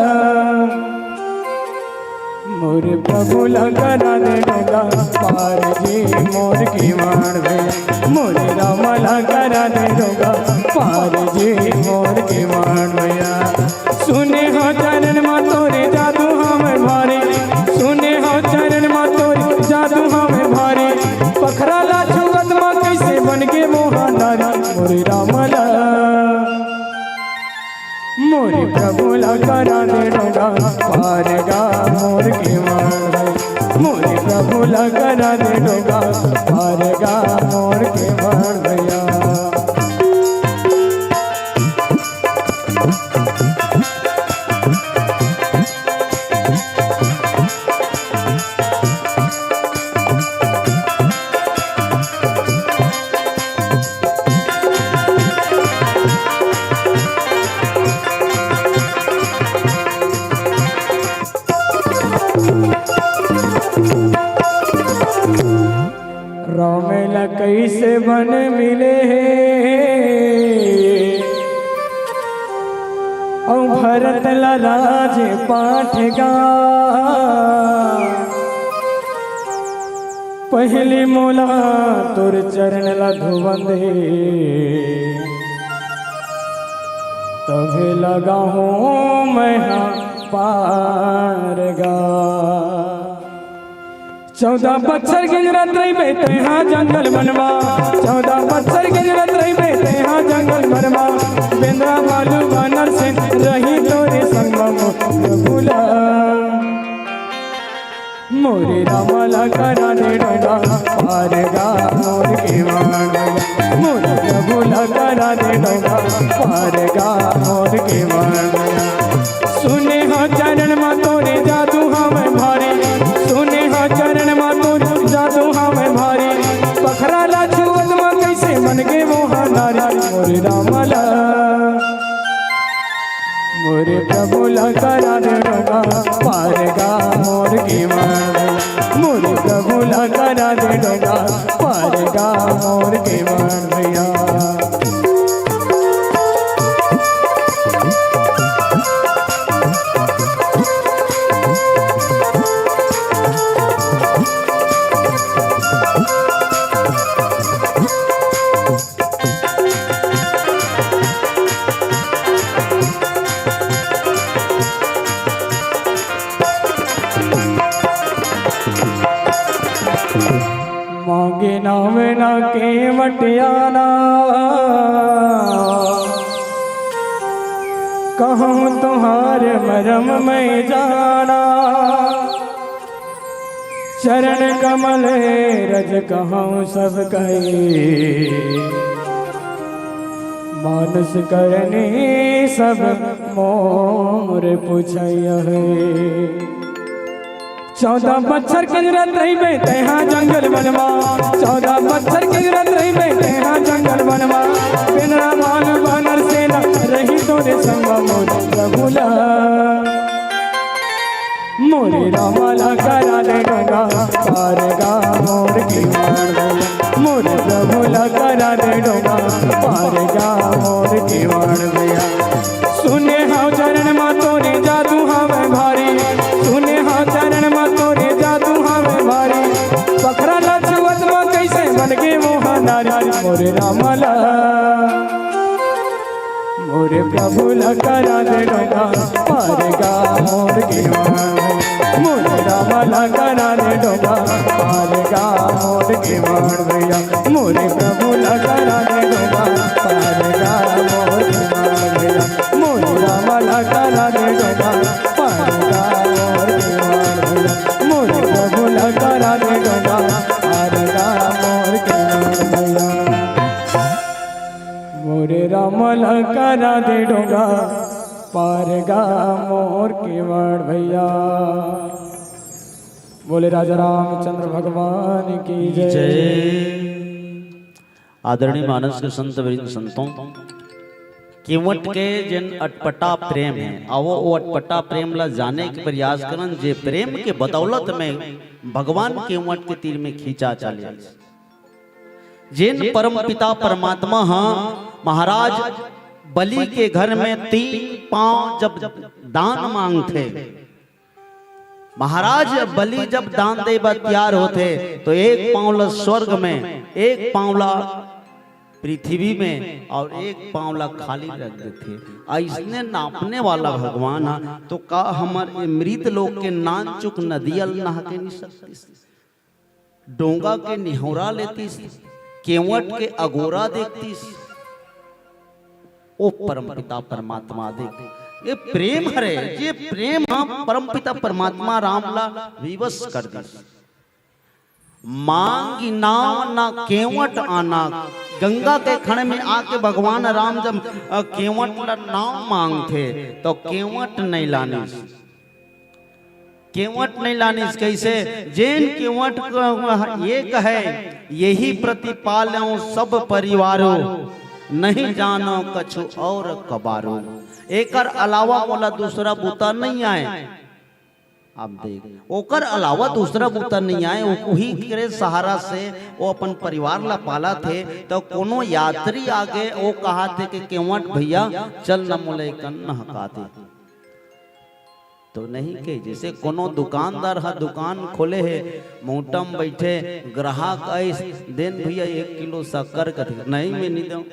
मोरे प्रभु ला करा दे डोंगा पार जी मोर किवाड़ भैया। मोरे राम ला करा दे डोंगा पार जी मोर किवाड़ भैया। सुने हो चरण मा तोरे जादू हवे भारी, सुने हो चरण मा तोरे जादू हवे भारी। पखरा ला छुअत मा कैसे बन गे मोहन रानी। मोरे राम ला, मोरे प्रभु ला करा दे डोंगा पार गा मोर किवाड़ भैया। मोरे प्रभु ला करा दे डोंगा पार गा मोर किवाड़ भैया। राम ला कैसे बन मिले हे, अउ भरत ला राज पाठ गा। पहली मोला तोर चरण ला धुवन दे, तभे लगा हूँ मैं हा पार गा। चौदह बच्छर गिंजरत रहिबे तेहा जंगल बनवा, चौदह बच्छर गिंजरत रहिबे तेहा जंगल बनवा। बेंदरा भालू बानर सेन रही तोरे संग मा मोर प्रभु ला। मोरे राम ला करा दे डोंगा पार गा मोर किवाड़ भैया। मोरे प्रभु ला करा दे डोंगा पार गा मोर किवाड़ भैया। सुने हो चरण मा तोरे जादू हवे भारी, सुने हो चरण मा तोरे जादू हवे भारी। पखरा ला छुअत मा कैसे बन गे मोहन रानी। मोरे राम ला, मोरे प्रभु ला करा दे डोंगा पार गा मोर किवाड़ भैया। मोरे प्रभु ला करा दे डोंगा पार गा मोर किवाड़ भैया। मांगे नाम ना केवट आना, कहूँ तुम्हार मरम मैं जाना। चरण कमल रज कहूँ सब कहे, मानुष करनी सब मोर पुछैया है। चौदह बच्छर गिंजरत रहिबे तेहा जंगल बनवा, चौदह बच्छर गिंजरत रहिबे तेहा जंगल बनवा। बेंदरा भालू बानर सेना रही तोरे संग मा मोर प्रभु ला। मोरे राम ला करा दे डोंगा पार गा मोर किवाड़ भैया। मोरे प्रभु ला करा दे डोंगा पार गा मोर किवाड़ भैया। सुने हव चरण मा तोरे जादू हवे भारी, सुने हव चरण मा तोरे जादू हवे भारी। पखरा ला छुअत मा कैसे बन गे मोहन रानी। मोरे राम ला, मोरे प्रभु ला करा दे डोंगा पार गा मोर किवाड़ भैया। मोरे राम ला करा दे डोंगा पार गा मोर किवाड़ भैया। मोरे प्रभु ला करा दे डोंगा पार गा मोर किवाड़ भैया। मोरे राम ला करा दे डोंगा पार गा मोर किवाड़ भैया। मोरे प्रभु ला करा दे डोंगा पार गा बना दे डोंगा पार गा मोर केवट भैया। बोले राजा रामचंद्र भगवान की जय। आदरणीय मानस के संत वृंद संतों, केवट के जेन अटपटा प्रेम हे, आवो वो अटपटा प्रेम ला जाने के प्रयास करन, जे प्रेम के बदौलत में भगवान केवट के तीर में खींचा चले। जेन परम पिता परमात्मा ह महाराज बलि के घर में तीन पांव जब दान मांगथे, महाराज बलि जब दान दे बर तैयार होथे, तो एक पांव ला स्वर्ग में, एक पांव ला पृथ्वी में और एक पांव ला खाली रख देथे। अइसने नापने वाला भगवान ह, तो का हमर ये मृत लोक के नानचुक नदिया ल नहा के नहीं सकतिस? डोंगा के निहोरा लेतिस, केवट के अगोरा देखतिस। ओ परमपिता परमात्मा देख, ये प्रेम हरे, ये प्रेम ह परमपिता परमात्मा राम ला विवश कर दिस। मांगी नाव ना केवट आना। गंगा के खड़ में आके भगवान राम जब, अ, केवट ला नाव मांगथे, तो केवट नहीं लानिस। केवट नहीं लानिस कैसे? जेन केवट क-, ये कहे, यही प्रतिपालंव सब परिवारो, नहीं जानो कछु और कबारो। एकर अलावा मोला दूसरा बूता नहीं आए। आप देख, ओकर अलावा दूसरा बूता नहीं आए, उ-, उही करे सहारा से वो अपन परिवार ला पालथे। तो कोनो यात्री आगे, वो कहथे कि केवट भैया, चल न मोला एकन नहका दे। तो नहीं के, जैसे कोनो दुकानदार ह दुकान खोले हे, मुहटा म बैठे, ग्राहक आइस, "देन भैया एक किलो शक्कर," कथे, "नहीं, मैं नहीं दंव।"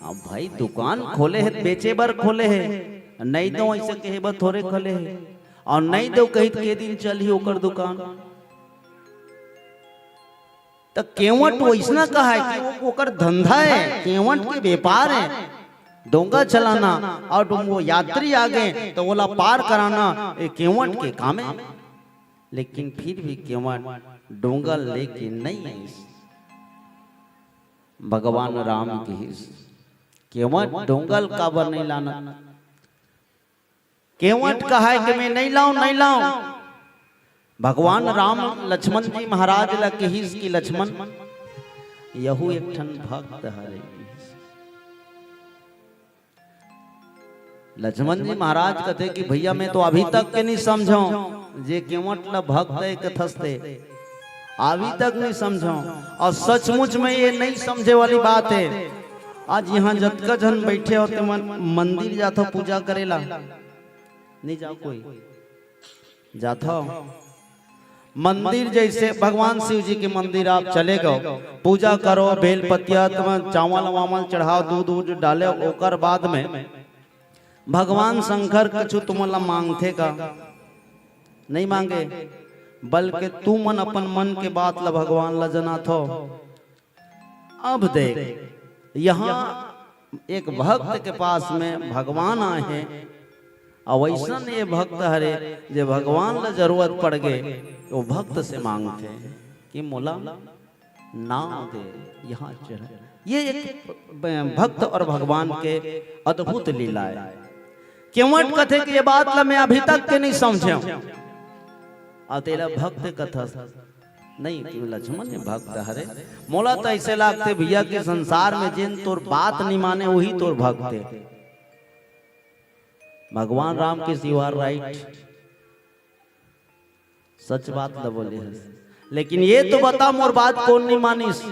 अब भाई दुकान खोले हे, बेचे बर खोले हे, नहीं दंव ऐसे कहे बर थोरे खोले हे, और नहीं दंव कही त के दिन चलही ओकर दुकान। त केवट वइसना कहाय कि वो, ओकर धंधा हे, केवट के व्यापार हे, डोंगा चलाना, और डों-, वो यात्री आगे तो ओला पार कराना, ये केवट के काम हे। लेकिन फिर भी केवट डोंगा लेके नहीं आइस। भगवान राम किहिस, केवट डोंगा ल काबर नहीं लाना? केवट कहाय कि मैं नहीं लाऊं, नहीं लाऊं। भगवान राम लक्ष्मण जी महाराज ला किहिस कि लक्ष्मण, यहू एक ठन भक्त हरे। लक्ष्मण जी महाराज कथे कि भैया, मैं तो अभी तक के नहीं समझंव, जे केवट ला भक्त हे कथस ते, अभी तक नहीं समझंव। और सचमुच में ये नहीं समझे वाली बात हे। आज यहाँ जतका झन बैठे हो, ते मन मंदिर जाथो पूजा करे ला, नहीं जाओ कोई? जाथो। मंदिर जैसे भगवान शिव जी के मंदिर आप चले गो, पूजा करो, बेल पत्तिया, तुम चावल वावल चढ़ाओ, दूध वूध डाले, ओकर बाद में भगवान शंकर कुछ तुमन ला मांगथे का? नहीं मांगे, बल्कि तुमन अपन मन के बात ला भगवान ला जनाथो। अब देख, यहाँ एक भक्त के पास में भगवान आए हैं, और वैसन ये भक्त हरे, जे भगवान ला जरूरत पड़ गए, वो भक्त से मांगथे कि मोला नाव दे, यहाँ चढ़। ये एक ब-, भक्त और भगवान के अद्भुत लीला हे। केवट कथे कि ये बात ला मैं अभी तक के नहीं समझे हूँ। और तेला भक्त कथस, नहीं, कि लक्ष्मण जी भक्त हरे। मोला तो ऐसे लागथे भैया कि संसार में जेन तोर बात नहीं माने, वही तोर भक्त हे। भगवान राम किहिस, "You are right।" सच बात ल बोले हस, लेकिन ये तो बता, मोर बात कौन नहीं मानिस?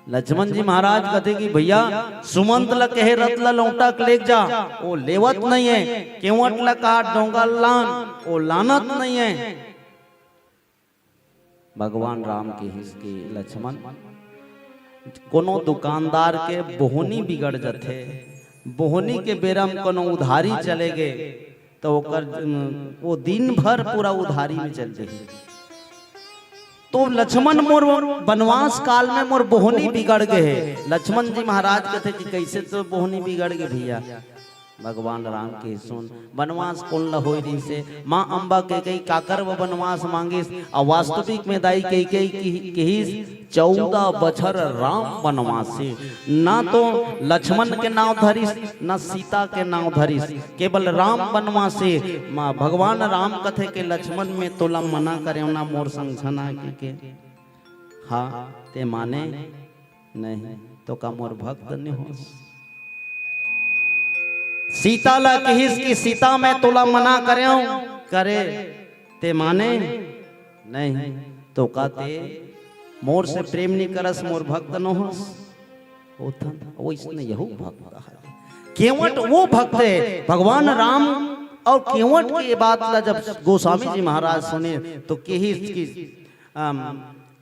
लक्ष्मण जी महाराज कथे कि भैया, सुमंत ल कहे रथ ल लौटा के लेके जा, वो लेवत नहीं है। केवट ल कहा डोंगा लान, वो लानत नहीं है। भगवान राम किहिस कि लक्ष्मण, कोनो दुकानदार के बोहनी बिगड़ जथे, बोहनी के बेरा म कोनो उधारी चले गे, तो ओकर, वो दिन भर पूरा उधारी में चल जाही। तो लक्ष्मण, मोर वनवास काल में मोर बोहनी बिगड़ गे हे। लक्ष्मण जी महाराज कथे कि कैसे तो बोहनी बिगड़ गे भैया? भगवान राम के सुन, बनवास कोन ल होय रहिसे? माँ अम्बा कैकई काकर ब बनवास मांगिस? अउ वास्तविक में दाई कैकई किहिस, चौदह बछर राम बनवासी। ना तो लक्ष्मण के नाव धरिस, ना सीता के नाव धरिस, केवल राम बनवासी। माँ भगवान राम कथे के लक्ष्मण में तोला मना करेंव ना मोर संग झन आय के। हाँ, ते माने नहीं तो का मोर भक्त नहीं हो? सीता ला किहिस कि सीता मैं तोला मना करेंव, करे ते माने नहीं तो का ते मोर से प्रेम नहीं करस, मोर भक्त न होस। ओथन वैसने यहू भक्त है। केवट वो भक्त है भगवान राम। और केवट के ये बात ला जब गोस्वामी जी महाराज सुने तो किहिस कि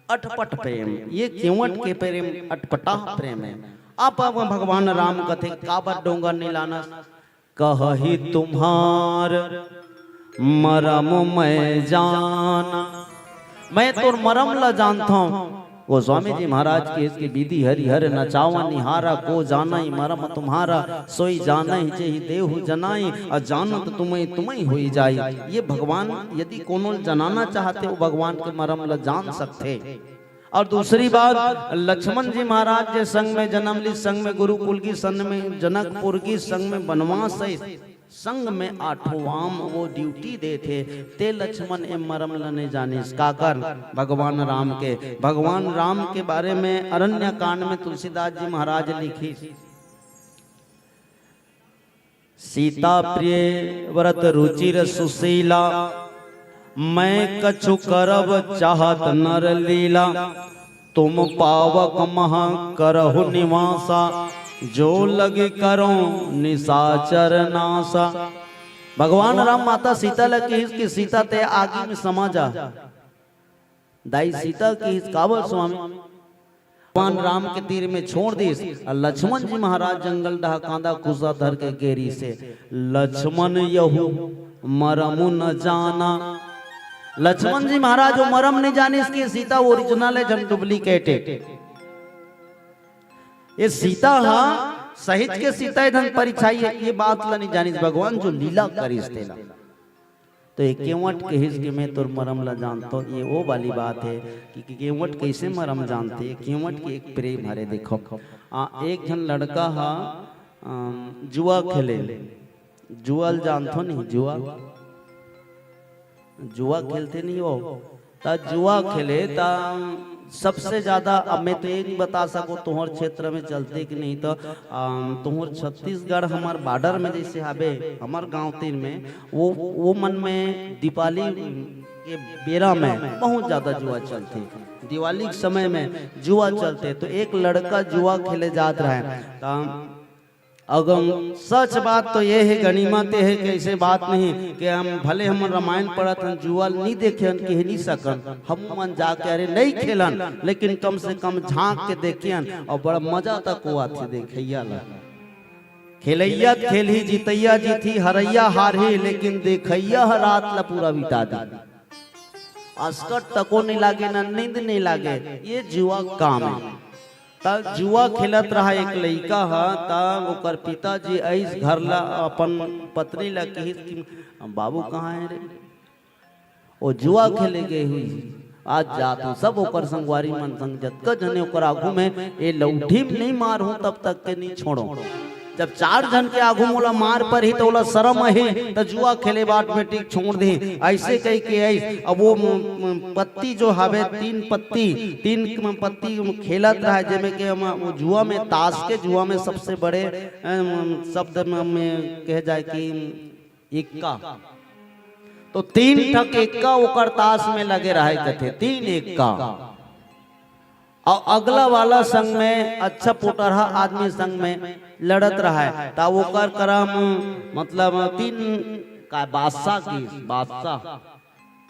अटपट प्रेम, ये केवट के प्रेम अटपटा प्रेम है। अब भगवान राम कथे काबर डोंगर नहीं लानस? कहि तुम्हार मरम मैं जाना। मैं तोर मरम ला जानथंव। गोस्वामी जी महाराज के इसके विधि हरि हर नचावा निहारा, को जानइ मरम तुम्हारा, सोई जानइ जेहि देहु जनाई, अ जानत तुम्हइ तुम्हइ होई जाई। ये भगवान यदि कोनो ल जनाना चाहथे, वो भगवान के मरम ल जान सकथे। और दूसरी बात, लक्ष्मण जी महाराज जे संग में जनम ली, संग में गुरुकुल की, संग में जनकपुर की, संग में बनवास है, संग में आठवाम वो ड्यूटी देथे, ते लक्ष्मण ए मरम ल नहीं जानिस। काकर? भगवान राम के। भगवान राम के बारे में अरण्य कांड में तुलसीदास जी महाराज लिखिस, सीता प्रिय व्रत रुचिर सुशीला, मैं कछु करब चाहत नर लीला। तुम पावक मह करहु निवासा, जो लगी करो निशाचर नासा। भगवान राम माता सीता ल किहिस कि सीता ते आगी में समा जा। दाई सीता किहिस काबर स्वामी? भगवान राम के तीर में छोड़ दिस। अउ लक्ष्मण जी महाराज जंगल डहा कांदा कुसा धर के गे रिहिसे। लक्ष्मण यहु मरमु न जाना। लक्ष्मण जी महाराज वो मरम नहीं जानिस कि सीता ओरिजिनल है, झन डुप्लीकेट है। ये सीता हा सहिज के सीता है, झन परिछाई है, ये बात ला नहीं जानिस भगवान जो लीला करिस तेला। तो ये केवट किहिस कि मैं तोर मरम ला जानथंव। ये वो वाली बात है कि, कि केवट कैसे मरम जानथे। ये केवट के एक प्रेम हरे। देखो, आ, एक झन लड़का हा, अम, जुआ खेले। जुआ ल जानथो नहीं? जुआ, जुआ खेलथे नहीं वो? त जुआ खेले त सबसे ज्यादा, अब मैं तो ये नहीं बता सको तुहर क्षेत्र में चलथे कि नहीं, तो अम, तुहर छत्तीसगढ़ हमर बॉर्डर में जैसे हवे, हमर गांव तीर में, वो, वो मन में दीपाली के बेरा में बहुत ज्यादा जुआ चलथे। दिवाली के समय में जुआ चलथे, तो एक लड़का जुआ खेले जात रहे, त अगर सच बात तो ये है, गनीमत ये है कि ऐसे बात नहीं कि हम भले हम रामायण पढ़त हन, जुआ ल नहीं देखे हन, कह नहीं सकन, हम मन जाके अरे नहीं खेलन, लेकिन कम से कम झांक के देखे हन और बड़ा मजा तक हुआ थे देखैया ला। खेलैया त खेलही, जीतैया जीतही, हरैया हारही, लेकिन देखैया ह रात ला पूरा बिता दी। असकट तको नहीं लागे, ना नींद नहीं लागे, ये जुआ काम है। त जुआ खेलत रहा एक लइका ह, त ओकर पिताजी आइस घर ला, अपन पत्नी ला किहिस कि, "बाबू कहाँ है रे?" "वो जुआ खेले गए हुई, आज जात हूँ।" सब ओकर संगवारी मन संग जतका झने ओकर आगू में, "ए लौठी में नहीं मार हूँ तब तक के नहीं छोड़ो।" जब चार झन के आगू मोला मार परही त ओला शरम आही, त जुआ खेले बर ऑटोमेटिक छोड़ दे। ऐसे कह के आइस। अब वो म-, म-, पत्ती जो हवे, तीन पत्ती, तीन म-, पत्ती खेलत रहे, जेमे के हम वो जुआ में, ताश के जुआ में सबसे बड़े, अ, म-, शब्द में, में कहे जाए कि इक्का। तो तीन ठक इक्का ओकर ताश में लगे रहे कथे, तीन इक्का। अउ अगला वाला संग में अच्छा पोटरहा आदमी संग में लड़त रहा है, त ओकर करा म-, मतलब तीन का बादशाह की, बादशाह,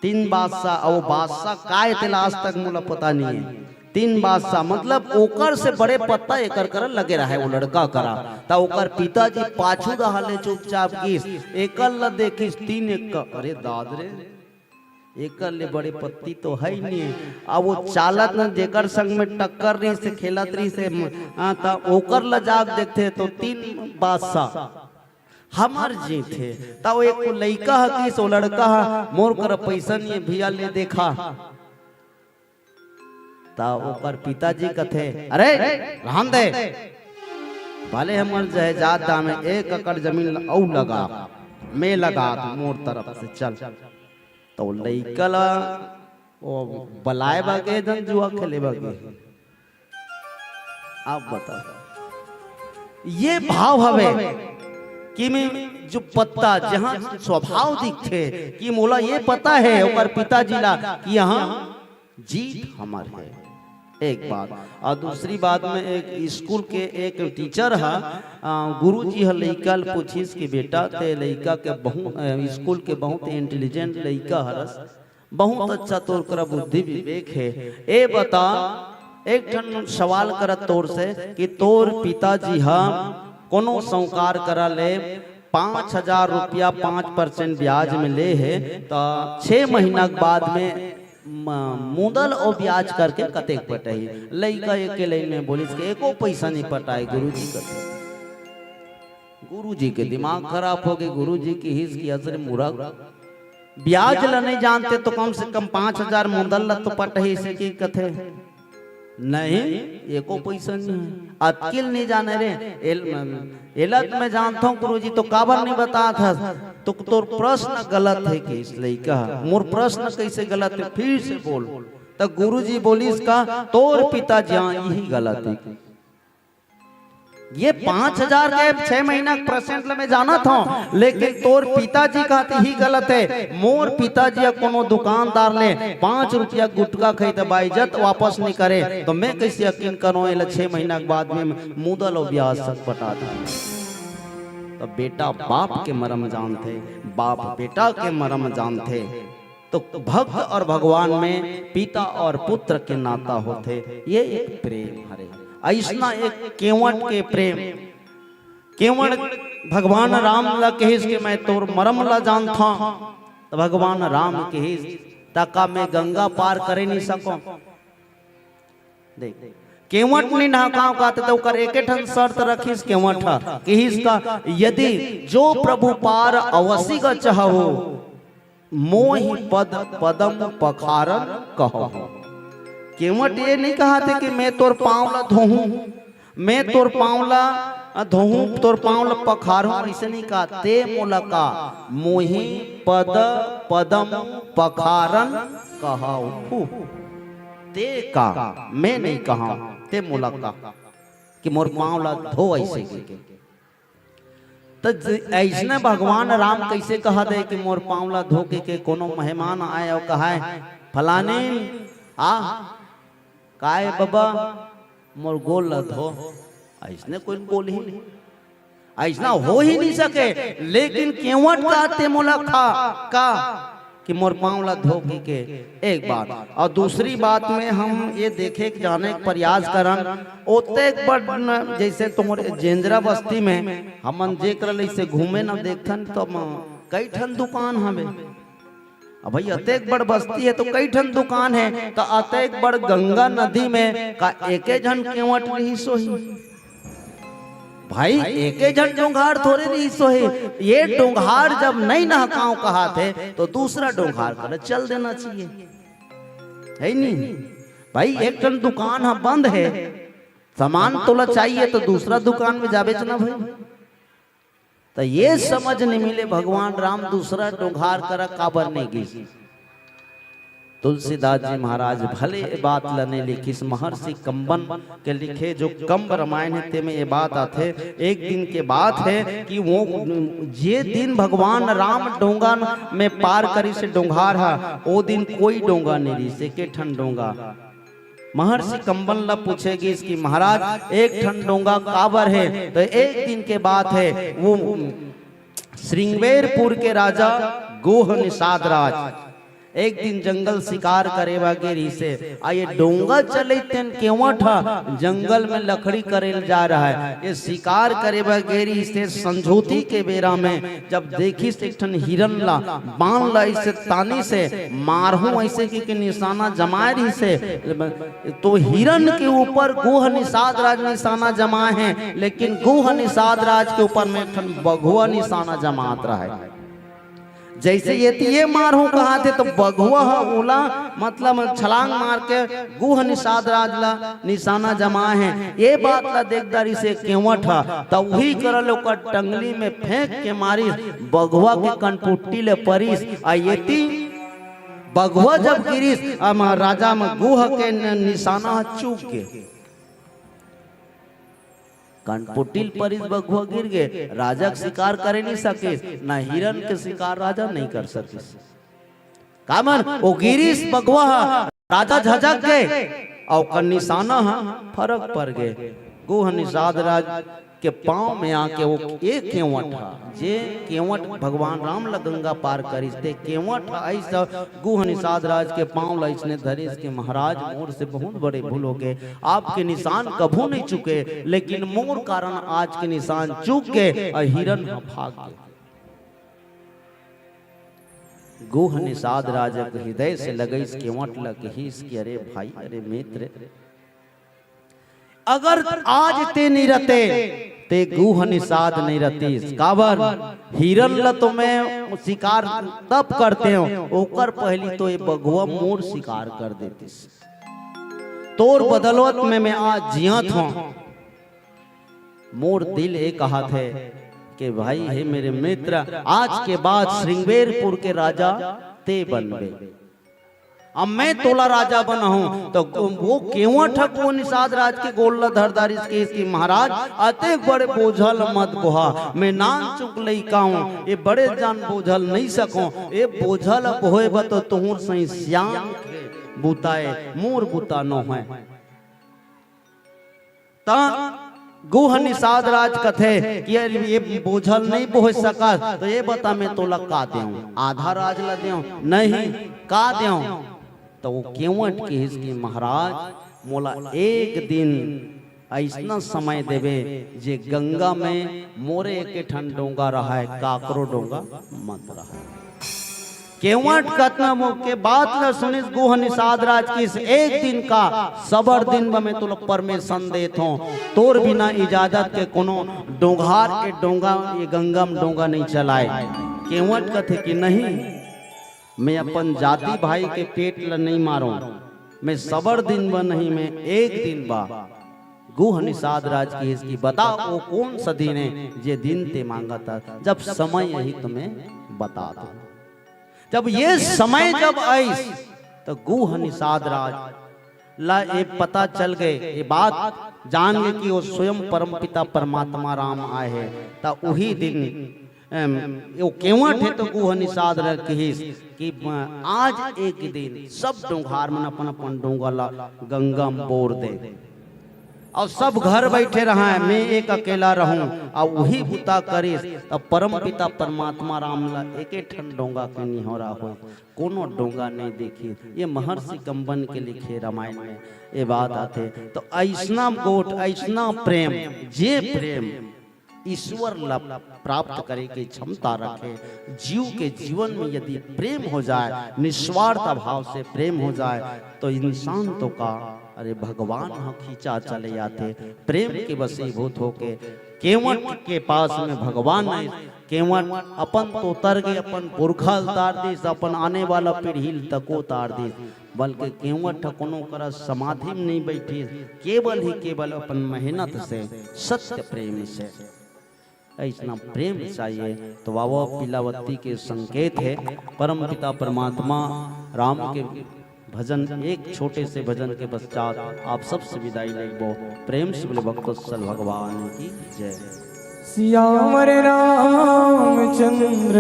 तीन बादशाह, अउ बादशाह काय तेला आज तक मोला पता नहीं है। तीन बादशाह, मतलब ओकर से बड़े पत्ता एकर करा लगे रहा है, वो लड़का करा। त ओकर पिताजी पाछू डहा ले चुपचाप गिस, एकर ल देखिस, तीन इक्का, अरे दाद रे, एकर ले बड़े पत्ती तो है ही नहीं है। अब वो चालत न जेकर संग में टक्कर रहिसे, खेलत रहिसे, म-, हाँ, त ओकर ल जाग देखथे तो तीन बादशाह। हमर जीत हे। त वो एक लइका ह किस, वो लड़का ह, "मोर करा पइसा नइ हे भइया, ले देखा।" त ओकर पिताजी कथे, "अरे, रहन दे, भले हमर जायदाद दाम हे, एक एकड़ जमीन ल अउ लगा, मैं लगा मोर तरफ से, चल।" त वो लइका ला वो बलाय बर गे, धन जुआ खेले बर गे। आप बताओ, ये भाव हवे कि मैं जो पत्ता, जहाँ स्वभाव दिखथे कि मोला ये पता हे ओकर पिताजी ला कि यहाँ जीत हमर हे। एक बात। और दूसरी बात में एक स्कूल के एक टीचर ह, अ, गुरुजी ह लइका ल पूछिस कि बेटा, ते लइका के बहुत, अ, स्कूल के बहुत इंटेलिजेंट लइका हरस, बहुत अच्छा तोर करा बुद्धि विवेक हे। ए बता, एक ठन सवाल करत तोर से कि तोर पिताजी ह कोनो साहूकार करा ले पाँच हजार रुपया पाँच परसेंट ब्याज में ले हे, त छह महीना के बाद में म-, मुदल अउ ब्याज करके कतेक पटही? लइका एके लाइन में बोलिस कि एको पइसा नइ पटाय गुरुजी कथे। गुरुजी के दिमाग खराब हो गे। गुरुजी किहिस कि "अरे मूरख, ब्याज ल नइ जानते तो कम से कम पाँच हजार मुदल ल तो पटही, से कि कथे, नहीं, एको पइसा नइ हे।" अतकिल नइ जाने रे, एल-, एला त मैं जानथंव गुरुजी, तो काबर नइ बतात हस? तो तोर प्रश्न गलत हे किहिस लइका ह। मोर प्रश्न कइसे गलत हे, फिर से बोल। त गुरुजी बोलिस का, "तोर पिताजी, हाँ, इही गलत हे।" ये पाँच हजार के छह महीना के परसेंट ल मैं जानत हंव, लेकिन तोर पिताजी कहत इही गलत हे। मोर पिताजी ह कोनो दुकानदार ले पाँच रुपया गुटखा खाही त बाइज्जत वापस नइ करे, त मैं कइसे यकीन करंव एला छह महीना के बाद में मुदल अउ ब्याज संग पटा दूं? त बेटा बाप के मरम जानथे, बाप बेटा के मरम जानथे। तो भक्त और भगवान में पिता और पुत्र के नाता होथे, ये एक प्रेम हरे। अइसना एक केवट के प्रेम, केवट भगवान राम ला कहिस कि "मैं तोर मरम ला जानथंव", त भगवान राम कहिस, "त का मैं गंगा पार करे नइ सकंव?" देख, केवट नइ नहाकंव कहत हे, त ओकर एके ठन शर्त रखिस केवट ह, किहिस का, "यदि जो प्रभु पार अवसि गा चाहहु, मोहि पद पदम पखारन कहहु।" केवट ये नइ कहत हे कि "मैं तोर पाँव ला धोहूं, मैं तोर पाँव ला धोहूं, तोर पाँव ला पखारहूं", अइसे नइ कहत। "ते मोला का, मोहि पद पदम पखारन कहहु।" ते का, मैं नइ कहंव, ते मोला का कि "मोर पाँव ला धो", अइसे कहिके। त ज-, अइसने भगवान राम कइसे कहा दे कि "मोर पाँव ला धो के, के कोनो मेहमान आय अउ कहय, 'फलानीन, आ, काय बबा, मोर गोड़ ला धो"? अइसने कोई बोलही नहीं, अइसना हो ही नइ सके।" लेकिन केवट का ते मोला खा, का कि "मोर पाँव ला धो के, के एक बार।" अउ दूसरी बात में हम ये देखे के जाने के प्रयास करन, ओतेक बड़ न, जइसे तुम्हर जेंजरा बस्ती में हमन जेकर लइसे घूमे न देखथन, त म-, कई ठन दुकान हवे। अब भई, अतेक बड़ बस्ती हे, त कई ठन दुकान हे, त अतेक बड़ गंगा नदी में का एके झन केवट रिहिस होही? भाई, एके झन डोंघार थोरे रिहिस होही। ये डोंघार जब नइ नहकांव कहत हे, त दूसरा डोंघार करा चल देना चाहिए, हे नी? भाई, एक ठन दुकान ह बंद हे, सामान तोला चाहिए, त दूसरा दुकान में जाबेच ना भाई। त ये समझ नइ मिले, भगवान राम दूसरा डोंघार करा काबर नइ गिस। तुलसीदास जी महाराज भले ए बात ल नइ लिखिस, महर्षि कंबन के लिखे जो कंब रामायण हे, तेमे ये बात आथे। एक दिन के बात हे कि वो जे दिन भगवान राम डोंगा में पार करिस डोंघार ह, ओ दिन कोई डोंगा नइ रिहिस, एके ठन डोंगा। महर्षि कंबन ल पूछे गिस कि "महाराज, एक ठन डोंगा काबर हे?" त एक दिन के बात हे, वो श्रृंगवेरपुर के राजा गोह निषाद राज, एक दिन जंगल शिकार करे बर गे रिहिसे, आ ये डोंगा चलइस तेन केवट ह जंगल में लकड़ी करे ल जाय रहय। ये शिकार करे बर गे रिहिसे, संझोती के बेरा में जब देखिस एक ठन हिरन ला, बान ला अइसे तानिस हे, मारहूं अइसे कहिके निशाना जमाय रिहिसे, तो हिरन के ऊपर गोह निषाद राज निशाना जमाय हे, लेकिन गोह निषाद राज के ऊपर में एक ठन बघवा निशाना जमात रहय। जइसे एती ये मारहूं कहत हे, त बघवा ह ओला, मतलब, छलांग मार के गोह निषाद राज ला निशाना जमाय हे। ये बात ला देख डारिस हे केवट ह, त उही करा ले ओकर टंगली में फेंक के मारिस, बघवा के कनपुट्टी ले परिस। आ एती बघवा जब गिरिस, अम, राजा म गोह के न-, निशाना ह चूक गे। कनपुट्टी ल परिस, बघवा गिर गे, राजा के शिकार करे नइ सकिस, ना हिरन के शिकार राजा नइ कर सकिस। काबर ओ गिरिस बघवा ह, राजा झझक गे, अउ ओकर निशाना ह फरक पर गे। गोह निषाद राज के पांव में आके ओ एक केवट ह, जे केवट भगवान राम ल गंगा पार करिस, ते केवट ह अइस गोह निषाद राज के पांव ल अइसने धरिस कि महाराज, मोर से बहुत बड़े भूल हो गे, आपके निशान कभू नइ चूके, लेकिन मोर कारण आज के निशान चूक गे अउ हिरन ह भाग गे। गोह निषाद राज के हृदय से लगइस, केवट ल कहिस कि अरे भाई, अरे मित्र, अगर आज ते नइ रहते, ते गोह निषाद नइ रहतिस। काबर? हिरन ल तो मैं शिकार तब करते हूं, ओकर पहिली तो ये बघवा मोर शिकार कर देतिस। तोर बदौलत में मैं आज जियत हूं। मोर दिल ये कहत हे कि भाई, हे मेरे मित्र, आज के बाद श्रृंगेरपुर के राजा ते बनबे। अब मैं तोला राजा बनाहूं, त ओ केवट ह गोह निषाद राज के गोड़ ल धर डारिस, कहिस कि महाराज, अतेक बड़े बोझा ल मत बोहा, मैं नानचुक लइका हूं, ये बड़े जान बोझा ल नइ सकों, ये बोझा ल बोहे बर तो तुंहर सहीं सियान के बुता ए, मोर बुता नोहय। त गोह निषाद राज कथे कि अरे ये बोझा ल नइ बोहे सकस, त ये बता मैं तोला का देंव? आधा राज ल देंव? नहीं, का देंव? त ओ केवट कहिस कि महाराज, मोला एक दिन अइसना समय देबे जे गंगा में मोरे एके ठन डोंगा रहय, काकरो डोंगा मत रहय। केवट कतना मो-, के बात ल सुनिस गोह निषाद राज, कहिस एक दिन का, सबर दिन ब मैं तोला permission देत हों, तोर बिना इजाजत के कोनो डोंगहार के डोंगा, ये गंगा म डोंगा नइ चलाय। केवट कथे कि नहीं, मैं अपन जाति भाई के पेट ल नइ मारों, मैं सबर दिन ब नहीं, मैं एक दिन ब। गोह निषाद राज कहिस कि बता, ओ कोन सा दिन ए, जे दिन ते मांगत हस? जब समय आही त मैं बता दूं। जब ये समय जब आइस, त गोह निषाद राज ला ये पता चल गे, ये बात जान गे कि ओ स्वयं परमपिता परमात्मा राम आए हे। त उही दिन, एम, ओ केवट हे त गोह निषाद राज कहिस कि, "आज एक दिन सब डोंगहार मन अपन अपन डोंगा ला गंगा म बोर दे।" अउ सब घर बइठे रहंय, मैं एक अकेला रहूं, अउ उही बुता करिस, त परमपिता परमात्मा राम ल एके ठन डोंगा के निहोरा होय, कोनो डोंगा नइ देखिस। ये महर्षि कंबन के लिखे रामायण में ये बात आथे। त अइसना गोठ, अइसना प्रेम, जे प्रेम ईश्वर ला प्राप्त करे के क्षमता रखे। जीव के जीवन में यदि प्रेम हो जाए, निस्वार्थ भाव से प्रेम हो जाए, तो इंसान तो का, अरे, भगवान ह खींचा चले आथे। प्रेम के वशीभूत होके केवट के पास में भगवान आए। केवट अपन तो उतर गे, अपन पुरखा ल तार दिस, अपन आने वाला पीढ़ी ल तको तार दिस, बल्कि केवट ह कोनो करा समाधि में नहीं बैठिस, केवल ही केवल अपन मेहनत से, सत्य प्रेम से। अइसना प्रेम चाहिए। तो वावा पिलावती के संकेत हे। परमपिता परमात्मा राम के भजन, एक छोटे से भजन के पश्चात आप सबसे विदाई लेबो। प्रेम से बोले भक्तवत्सल भगवान की जय। सियावर रामचंद्र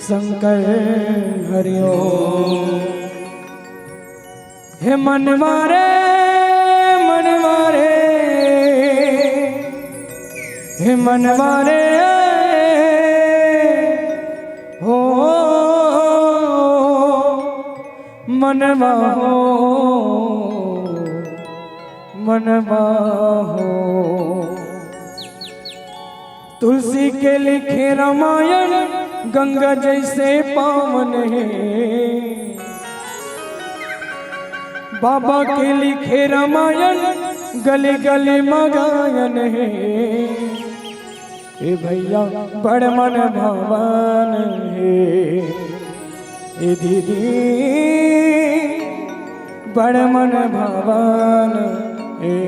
शंकर हरिओम। हे मनवा रे, मनवा रे, हे मनवा रे, हो। मनवा हो, मनवा हो। तुलसी के लिखे रामायण गंगा जैसे पावन हे। बाबा के लिखे रामायण गली गली म गायन हे। ए भैया बड़ मन भावन हे, ए दीदी बड़ मन भावन हे।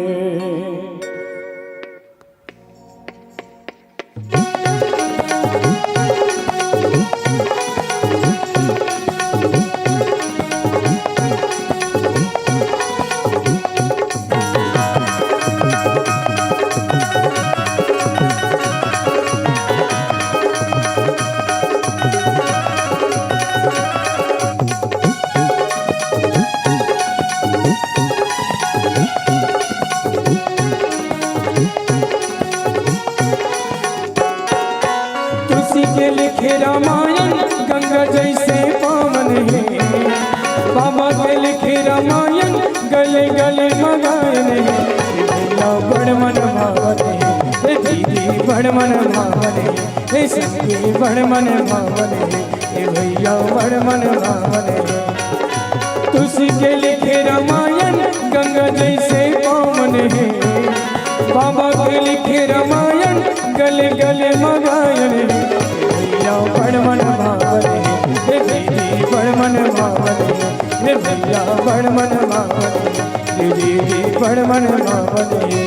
तुलसी के लिखे रामायण गंगा जैसे पावन हे। बाबा के लिखे रामायण गले गले म गायन हे। ए भैया बड़ मन भावन हे, ए दीदी बड़ मन भावन हे, ए सबके बड़ मन भावन हे, ए भैया बड़ मन भावन हे। तुलसी के लिखे रामायण गंगा जैसे पावन हे। बाबा के लिखे रामायण गले गले म गायन हे। भैया बड़ मन भावन हे, ए दीदी बड़ मन भावन हे, ए भैया बड़ मन भावन हे, ए दीदी बड़ मन भावन हे।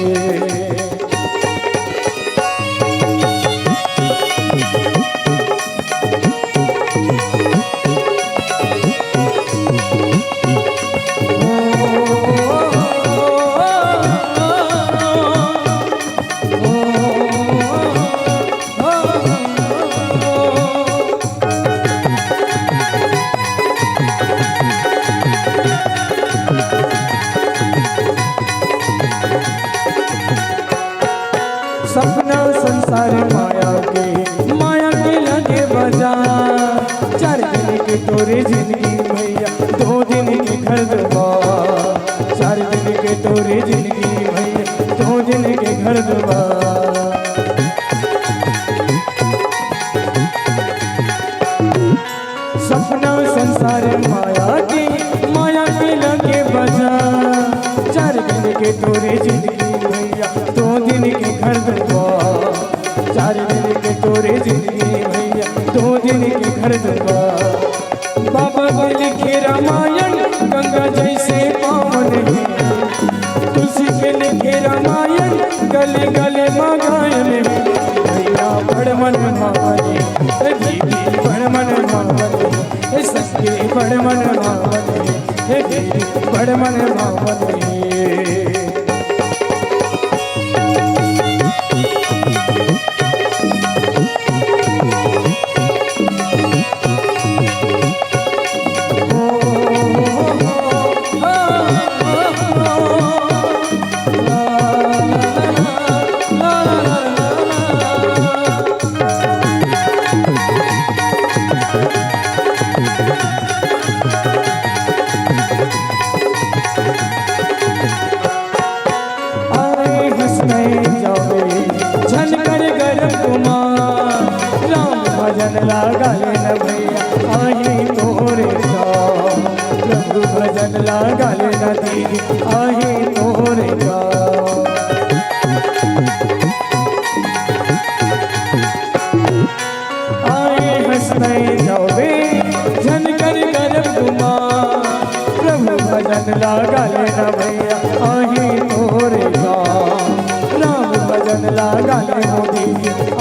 सपना संसार माया के, माया के लगे बाजार। चार दिन के तोरे जिंदगी भैया, दो दिन के घर दुआर। चार दिन के तोरे जिंदगी भैया, दो दिन के घर दुआर। सपना संसार माया के, माया के लगे बाजार। चार दिन के तोरे जिंदगी भैया, दो दिन के घर दुआर। चार दिन के तोरे जिंदगी भैया, दो दिन के घर दुआर। बाबा के लिखे रामायण गंगा जैसे पावन हे। तुलसी के लिखे रामायण गले गले म गायन हे। भैया बड़ मन भावन हे, ए दीदी बड़ मन भावन हे, ए सखी बड़ मन भावन हे, ए दीदी बड़ मन भावन हे। अरे हंस नहीं जावे झनकर गरब कुमार, राम भजन लगा ले न भैया, आही तोरे गाँव। प्रभु भजन लगा ले न दीदी, आही तोरे गाँव। आए हंसते जावे झनकर गरब गुमान, प्रभु भजन लगा ले न भैया, आही तोरे गाँव। राम भजन लगा ले मोदी,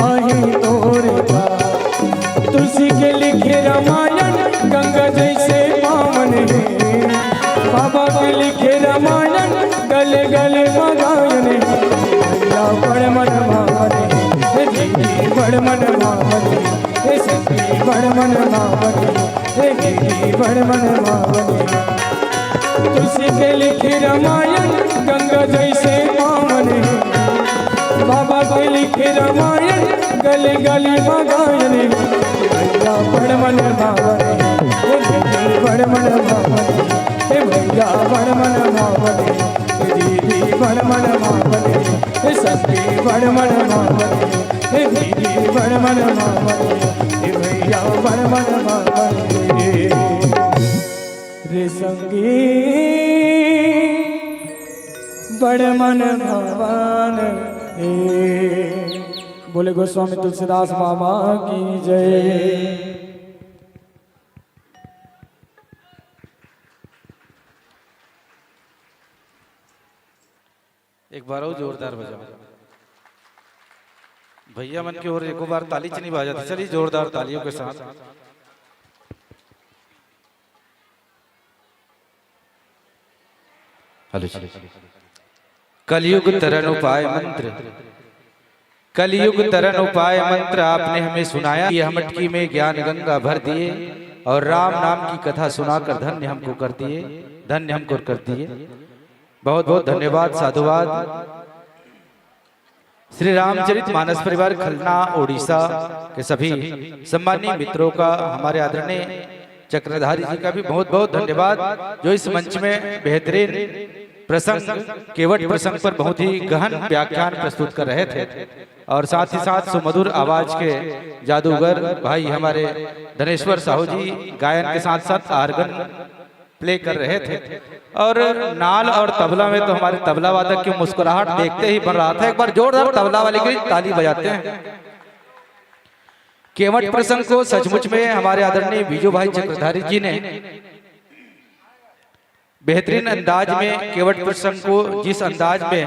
आही तोरे गाँव। तुलसी के लिखे रामायण गंगा जैसे पावन हे, बाबा के लिखे रामायण गले गले म गायन हे। भैया बड़ मन भावन हे, हे दीदी बड़ मन भावन हे, हे सखी बड़ मन भावन हे, हे दीदी बड़ मन भावन हे। तुलसी के लिखे रामायण गंगा जैसे पावन हे, बाबा के लिखे रामायण गले गले म गायन हे। भैया बड़ मन भावन हे, हे दीदी बड़ मन भावनी, हे भैया बड़ मन भावनी, हे दीदी बड़ मन भावनी, हे सखी बड़ मन भावनी, हे दीदी बड़ मन भावनी, हे भैया बड़ मन भावनी। रे संगी बड़ मन भावन हे। बोले गोस्वामी तुलसीदास बाबा की जय। एक बार और जोरदार बजाओ। भैया मन के ओर एको बार ताली च नहीं बाजा था। चलिए जोरदार तालियों के साथ। हेलो जी। कलयुग तरन उपाय मंत्र, कलयुग तरन उपाय मंत्र आपने हमें सुनाया। ये हम मटकी में ज्ञान गंगा भर दिए और राम नाम की कथा सुनाकर धन्य हमको कर दिए, धन्य हमको कर दिए। बहुत बहुत धन्यवाद, साधुवाद। श्री रामचरित मानस परिवार खलना उड़ीसा के सभी सम्माननीय मित्रों का, हमारे आदरणीय चक्रधारी जी का भी बहुत बहुत धन्यवाद, जो इस मंच में बेहतरीन प्रसंग, केवट प्रसंग पर बहुत ही गहन व्याख्यान प्रस्तुत कर रहे थे और साथ ही साथ सुमधुर आवाज के जादूगर भाई हमारे धनेश्वर साहू जी गायन के साथ साथ आर्गन प्ले कर रहे थे और नाल और तबला में तो हमारे तबला वादक की मुस्कुराहट देखते ही बन रहा था। एक बार जोरदार तबला वाले की ताली बजाते हैं। केवट प्रसंग को सचमुच में हमारे आदरणीय बीजू भाई चक्रधारी जी ने बेहतरीन अंदाज में केवट प्रसंग को जिस अंदाज में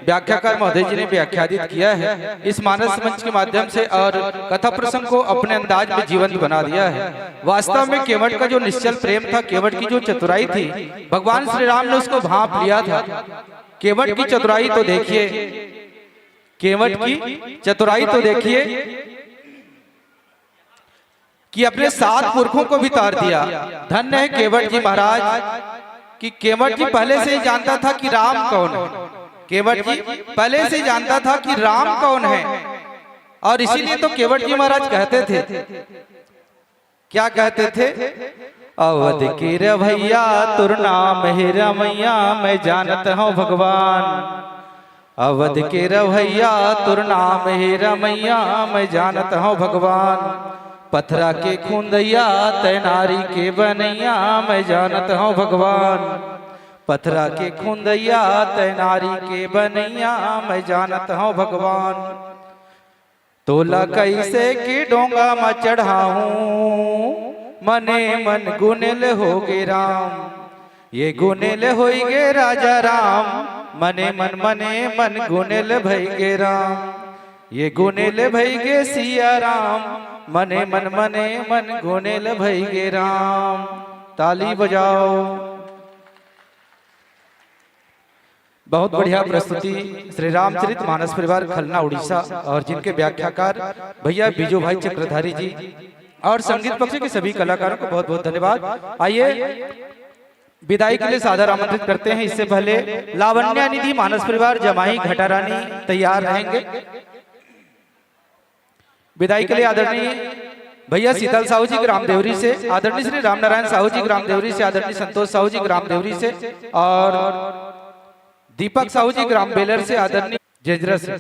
व्याख्याकार महोदय जी ने व्याख्यादित किया है इस मानस मंच के माध्यम से और कथा प्रसंग को अपने अंदाज में जीवंत बना दिया है। वास्तव में केवट का जो निश्चल प्रेम था, केवट की जो चतुराई थी, भगवान श्री राम ने उसको भांप लिया था। केवट की चतुराई तो देखिए, केवट की चतुराई तो देखिए कि अपने सात पुरखों को भी तार दिया। धन्य है केवट जी महाराज कि केवट जी पहले से ही जानता था कि राम कौन है। केवट जी पहले से ही जानता था कि राम कौन है और इसीलिए तो केवट जी महाराज कहते थे, क्या कहते थे? अवध के रवैया तुर नाम हे रमैया, मैं जानत हूँ भगवान। अवध के रवैया तुर नाम हे रमैया, मैं जानत हूँ भगवान। पथरा के खुंदैया तै नारी के बनैया, मैं जानत हूँ भगवान। पथरा के खुंदैया तै नारी के बनैया, मैं जानत हूँ भगवान। तोला कैसे के डोंगा म चढ़ाहूं, मने मन गुनेल हो गे राम। ये गुनेल होई गे राजा राम, मने मन, मने मन गुनेल भई गे राम। ये गुनेल भई गे सिया राम, मने मन, मने मन गुनेल भई गे राम। ताली बजाओ। बहुत बढ़िया प्रस्तुति श्री रामचरित मानस परिवार खलना उड़ीसा और जिनके व्याख्याकार भैया बीजू भाई चक्रधारी जी और संगीत पक्ष के सभी कलाकारों को बहुत बहुत धन्यवाद। आइए विदाई के लिए सादर आमंत्रित करते हैं। इससे पहले लावण्या निधि मानस परिवार जमाई घटारानी तैयार रहेंगे। विदाई के लिए आदरणीय भैया शीतल साहू जी ग्राम देवरी से, आदरणीय श्री रामनारायण साहू जी ग्राम देवरी से, आदरणीय संतोष साहू जी ग्राम देवरी से और दीपक साहू जी ग्राम बेलर से, आदरणीय जेजरा से।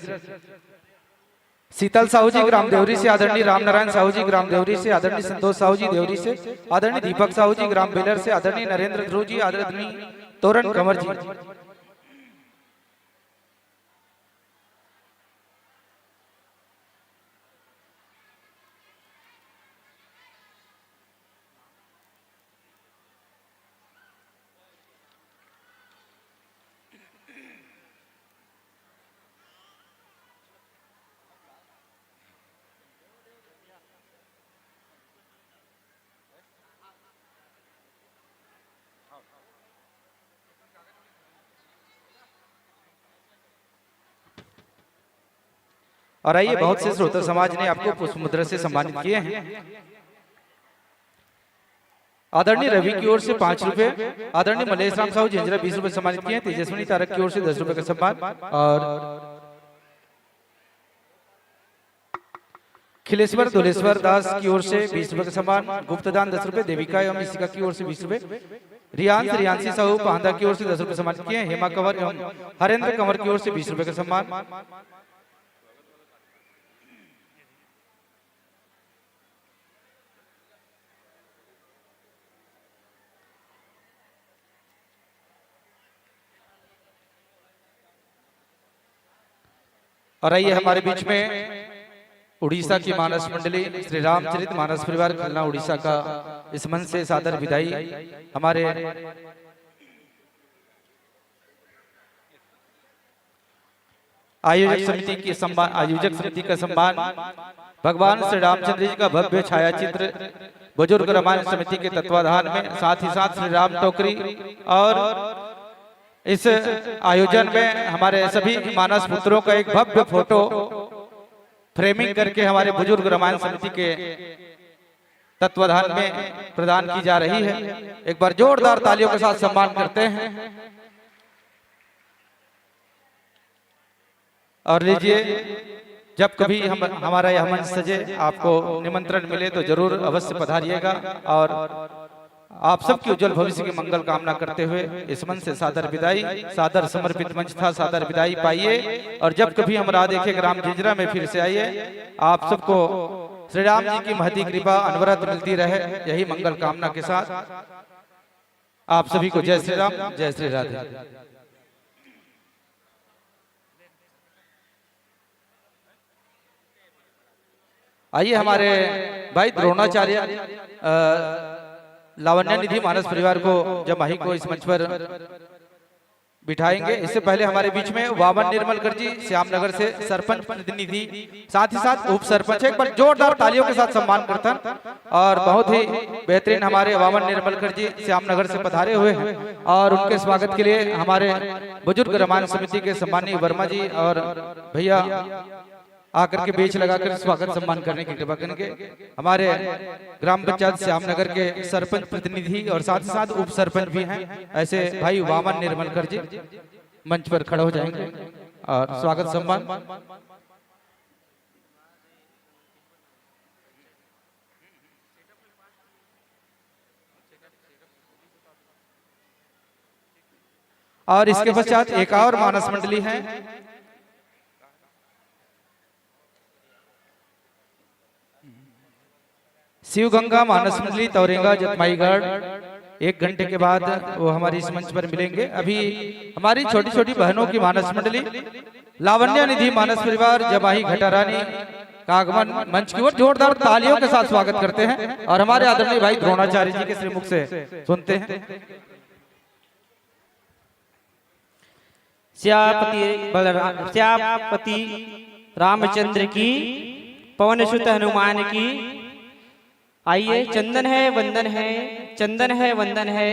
शीतल साहू जी ग्राम देवरी से, आदरणीय रामनारायण साहू जी ग्राम देवरी से, आदरणीय संतोष साहू जी देवरी से, आदरणीय दीपक साहू जी ग्राम बेलर से, आदरणीय नरेंद्र ध्रुव जी, आदरणीय तोरण कंवर जी। और आइए, बहुत से श्रोता समाज ने आपको पुष्प मुद्रा से सम्मानित किए हैं। आदरणीय रवि की ओर से पाँच रुपए, आदरणीय मलेश राम साहू झिंझरा बीस रुपए सम्मानित किए हैं, तेजस्विनी तारक की ओर से दस रुपए का सम्मान और अखिलेश्वर दुलेश्वर दास की ओर से बीस रुपए का सम्मान, गुप्तदान दस रुपए, देविका एवं इशिका की ओर से बीस रुपए, रियांश रियांशी साहू पांदा की ओर से दस रुपए सम्मानित किए, हेमा कंवर एवं हरेंद्र कंवर की ओर से बीस रुपए का सम्मान। और आइए हमारे बीच में उड़ीसा की मानस मंडली, श्री रामचरित मानस परिवार खलना उड़ीसा का इस मंच से सादर विदाई। हमारे आयोजक समिति की सम्मान, आयोजक समिति का सम्मान भगवान श्री रामचंद्र जी का भव्य छायाचित्र बुजुर्ग रामायण समिति के तत्वाधान में, साथ ही साथ श्री राम टोकरी और इस आयोजन में हमारे सभी मानस पुत्रों का एक भव्य फोटो फ्रेमिंग करके हमारे बुजुर्ग रामायण समिति के तत्वाधान में प्रदान की जा रही है। एक बार जोरदार तालियों के साथ सम्मान करते हैं। और लीजिए, जब कभी हम, हमारा यह मंच सजे, आपको निमंत्रण मिले तो जरूर अवश्य पधारिएगा। और आप सबके उज्जवल भविष्य की मंगल कामना करते हुए इस मंच से सादर विदाई, सादर समर्पित मंच था, सादर विदाई पाइए। और जब कभी हम राह देखे ग्राम जिंजरा में फिर से आइए, आप सबको श्री राम जी की महती कृपा अनवरत मिलती रहे, यही मंगल कामना के साथ आप सभी को जय श्री राम, जय श्री राधे। आइए हमारे भाई द्रोणाचार्य, अ, लावण्य निधि मानस परिवार को, जमाही को इस मंच पर बिठाएंगे। इससे पहले हमारे बीच में वामन निर्मलकर जी, श्याम नगर से सरपंच प्रतिनिधि, साथ ही साथ उप सरपंच, एक बार जोरदार तालियों के साथ सम्मान करथन। और बहुत ही बेहतरीन हमारे वामन निर्मलकर जी श्याम नगर से पधारे हुए हैं और उनके स्वागत के लिए हमारे बुजुर्ग रामायण समिति के सम्माननीय वर्मा जी और भैया आकर के बेंच लगाकर स्वागत सम्मान करने की कृपा करेंगे। हमारे ग्राम पंचायत श्याम नगर के सरपंच प्रतिनिधि और साथ ही साथ उप सरपंच भी हैं, ऐसे भाई वामन निर्मलकर जी मंच पर खड़े हो जाएंगे और स्वागत सम्मान। और इसके पश्चात एक और मानस मंडली है, शिव गंगा मानस मंडली तौरेंगा जतमाईगढ़। एक घंटे के बाद वो हमारे इस मंच पर मिलेंगे। अभी हमारी छोटी छोटी बहनों की मानस मंडली लावण्य निधि मानस परिवार जमाही घटारानी का आगमन मंच की ओर जोरदार तालियों के साथ स्वागत करते हैं और हमारे आदरणीय भाई द्रोणाचार्य जी के श्रीमुख से सुनते हैं। सियापति बलराम, सियापति रामचंद्र की, पवन सुत हनुमान की। आइए, चंदन है, वंदन है, चंदन है, वंदन है।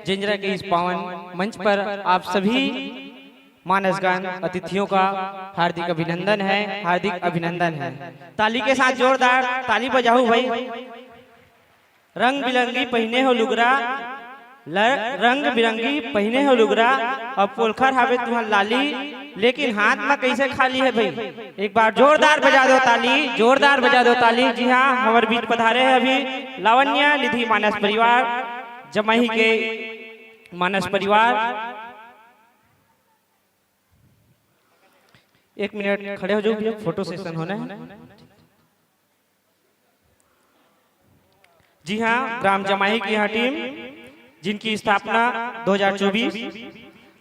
जिंजरा के इस पावन मंच पर आप सभी मानसगान अतिथियों का हार्दिक अभिनंदन है, हार्दिक अभिनंदन है। ताली के साथ जोरदार ताली बजाओ भाई। रंग बिरंगी पहिने हो लुगरा, ल-, रंग बिरंगी पहिने हो लुगरा, अब पोलखर हावे तुहर लाली, लेकिन हाथ में कैसे खाली है भाई? एक बार जोरदार बजा दो ताली, जोरदार बजा दो ताली। जी हाँ, हमारे बीच पधारे हैं अभी लावण्य निधि मानस परिवार, जमाही के मानस परिवार। एक मिनट खड़े हो जाओ भैया, फोटो सेशन होना है। जी हाँ, ग्राम जमाही की यहाँ टीम, जिनकी स्थापना दो हज़ार चौबीस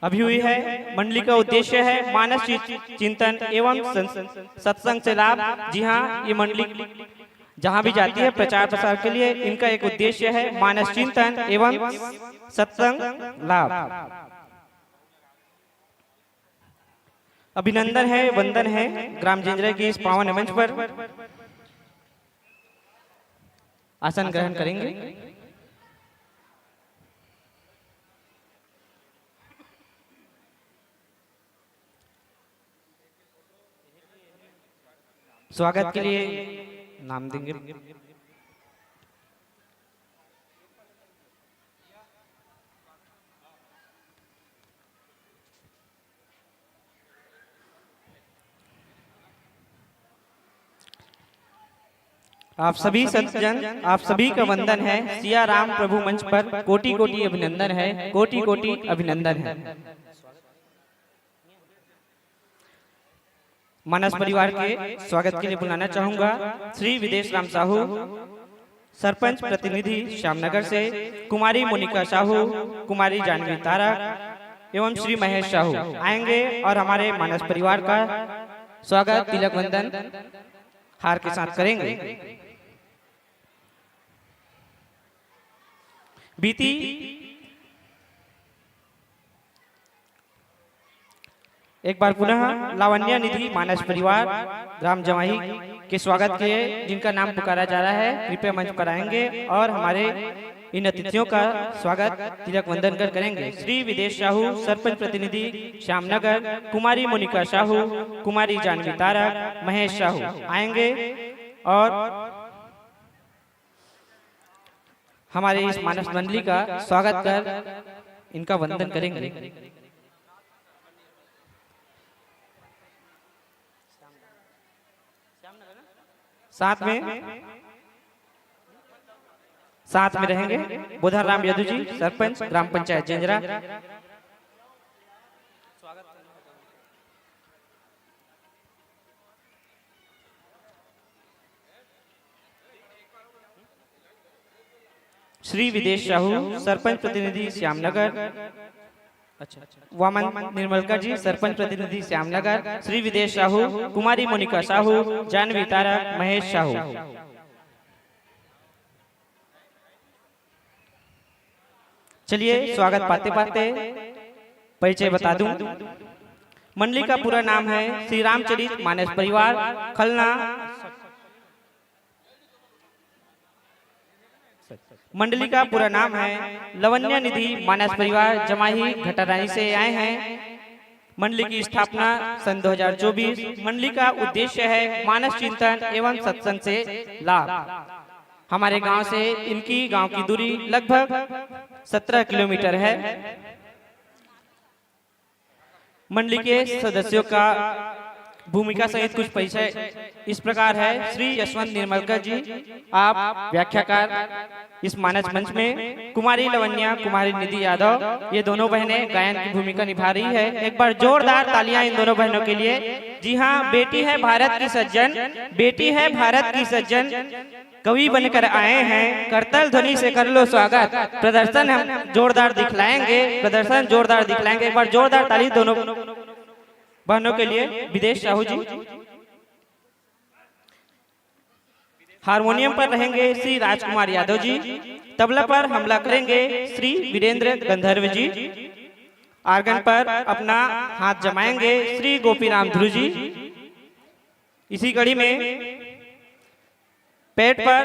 अभी हुई है। मंडली का उद्देश्य है मानस चि-, चिंतन एवं सं-, सत्संग से लाभ। जी हाँ, ये मंडली जहाँ भी जाती है प्रचार प्रसार के लिए, इनका एक उद्देश्य है मानस चिंतन एवं सत्संग लाभ। अभिनंदन है, वंदन है ग्राम जिंजरा की इस पावन मंच पर। आसन ग्रहण करेंगे। स्वागत के लिए नाम देंगे। आप सभी सज्जन, आप सभी का वंदन है। सिया राम प्रभु मंच पर कोटि कोटि अभिनंदन है, कोटि कोटि अभिनंदन है। मानस परिवार के स्वागत के लिए बुलाना चाहूंगा श्री विदेश राम साहू, सरपंच प्रतिनिधि श्यामनगर से, कुमारी मोनिका साहू, कुमारी जानवी तारक एवं श्री महेश साहू आएंगे और हमारे मानस परिवार का स्वागत तिलक वंदन हार के साथ करेंगे। बीती एक बार पुनः लावण्य निधि मानस परिवार ग्राम जवाही के स्वागत के लिए जिनका नाम पुकारा जा रहा है, कृपया मंच पर आएंगे और हमारे इन अतिथियों का स्वागत तिलक वंदन कर करेंगे। श्री विदेश साहू, सरपंच प्रतिनिधि श्यामनगर, कुमारी मोनिका साहू, कुमारी जानवी तारक, महेश साहू आएंगे और हमारे इस मानस मंडली का स्वागत कर इनका वंदन करेंगे। साथ में, साथ में रहेंगे बुधन राम यदु जी, सरपंच ग्राम पंचायत जंजरा। श्री विदेश साहू, सरपंच प्रतिनिधि श्यामनगर। अच्छा, वामन निर्मलकर जी, सरपंच प्रतिनिधि श्यामनगर, श्री विदेश साहू, कुमारी मोनिका साहू, जानवी तारक, महेश साहू। चलिए, स्वागत पाते पाते परिचय बता दूं। मंडली का पूरा नाम है श्री रामचरित मानस परिवार खलना। मंडली का पूरा नाम है लवण्य निधि मानस परिवार जमाही घटारानी से आए हैं। मंडली की स्थापना सन दो हज़ार चौबीस। मंडली का उद्देश्य है मानस चिंतन एवं सत्संग से लाभ। हमारे गांव से इनकी गांव की दूरी लगभग सत्रह किलोमीटर है। मंडली के सदस्यों का भूमिका सहित कुछ परिचय इस प्रकार है। श्री यशवंत निर्मलकर जी, आप व्याख्याकार इस मानस मंच में, कुमारी लवन्या, कुमारी निधि यादव, ये दोनों बहनें गायन की भूमिका निभा रही है। एक बार जोरदार तालियां इन दोनों बहनों के लिए। जी हाँ, बेटी है भारत की सज्जन, बेटी है भारत की सज्जन, कवि बनकर आए हैं, करताल ध्वनि से कर लो स्वागत। प्रदर्शन हम जोरदार दिखलाएंगे, प्रदर्शन जोरदार दिखलाएंगे। एक बार जोरदार ताली दोनों बहनों के लिए। विदेश साहू जी, हारमोनियम पर रहेंगे श्री राजकुमार यादव जी, तबला पर हमला करेंगे श्री वीरेंद्र गंधर्व जी, आर्गन पर अपना हाथ जमाएंगे श्री गोपीराम ध्रुव जी। इसी कड़ी में पैड पर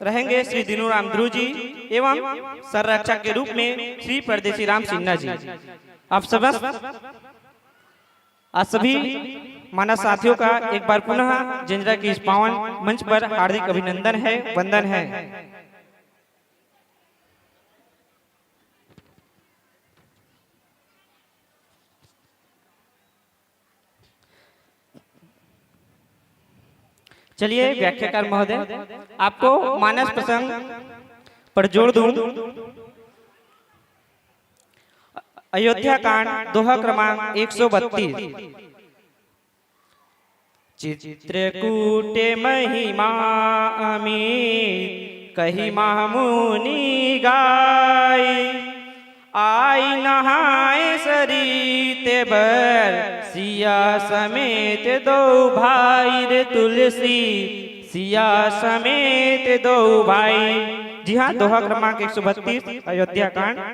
रहेंगे श्री दीनूराम ध्रुव जी एवं संरक्षक के रूप में श्री परदेसी राम सिन्हा जी। आप समस्त, आप सभी मानस साथियों का एक बार पुनः जंजरा के इस पावन मंच पर हार्दिक अभिनंदन है, वंदन है। चलिए व्याख्याकार महोदय, आपको मानस प्रसंग पर जोर दूं। अयोध्या कांड, दोहा क्रमांक एक सौ बत्तीस। चित्रकूट महिमा अमित कहि महा मुनि गाय, आई नहाय सरित बर सिया समेत दो भाई रे तुलसी, सिया समेत दो भाई। जी हाँ, दोहा क्रमांक एक सौ बत्तीस, अयोध्या कांड।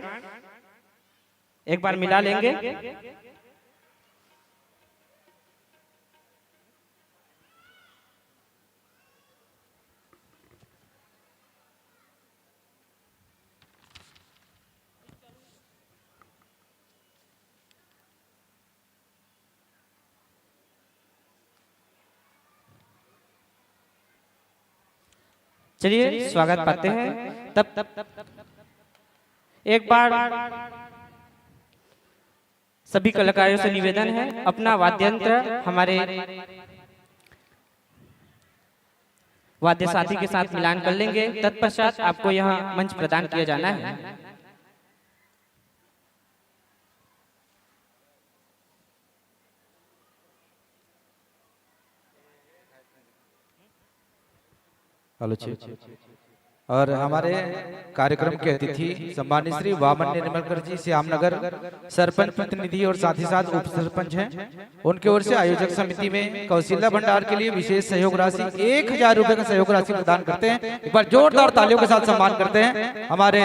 एक बार मिला लेंगे। चलिए, स्वागत पाते हैं। तब एक बार सभी कलाकारों से निवेदन है, अपना वाद्य यंत्र हमारे, वाद्य साथी के साथ मिलान कर लेंगे। तत्पश्चात आपको यह मंच प्रदान किया जाना है। हेलो जी। और हमारे कार्यक्रम के अतिथि सम्मानित श्री वामन निर्मलकर जी, श्याम नगर सरपंच प्रतिनिधि और साथ ही साथ उप सरपंच हैं, उनके ओर से आयोजक समिति में कौशल्या भंडार के लिए विशेष सहयोग राशि एक हजार रुपए का सहयोग राशि प्रदान करते हैं। एक बार जोरदार तालियों के साथ सम्मान करते हैं हमारे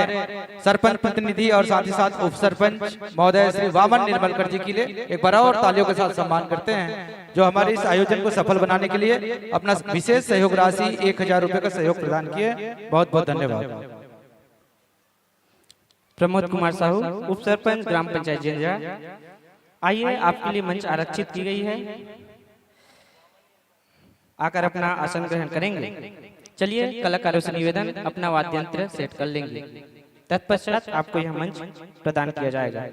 सरपंच प्रतिनिधि और साथ ही साथ उप सरपंच महोदय श्री वामन निर्मलकर जी के लिए। एक बार और तालियों के साथ सम्मान करते हैं, जो हमारे इस आयोजन को सफल बनाने के लिए अपना विशेष सहयोग राशि एक हजार रुपए का सहयोग प्रदान किए। बहुत बहुत धन्यवाद। प्रमोद कुमार साहू, उप सरपंच, ग्राम पंचायत जिंजा, आइए, आपके लिए मंच आरक्षित की गई है, आकर अपना आसन ग्रहण करेंगे। चलिए, कलाकारों से निवेदन, अपना वाद्य यंत्र सेट कर लेंगे, तत्पश्चात आपको यह मंच प्रदान किया जाएगा।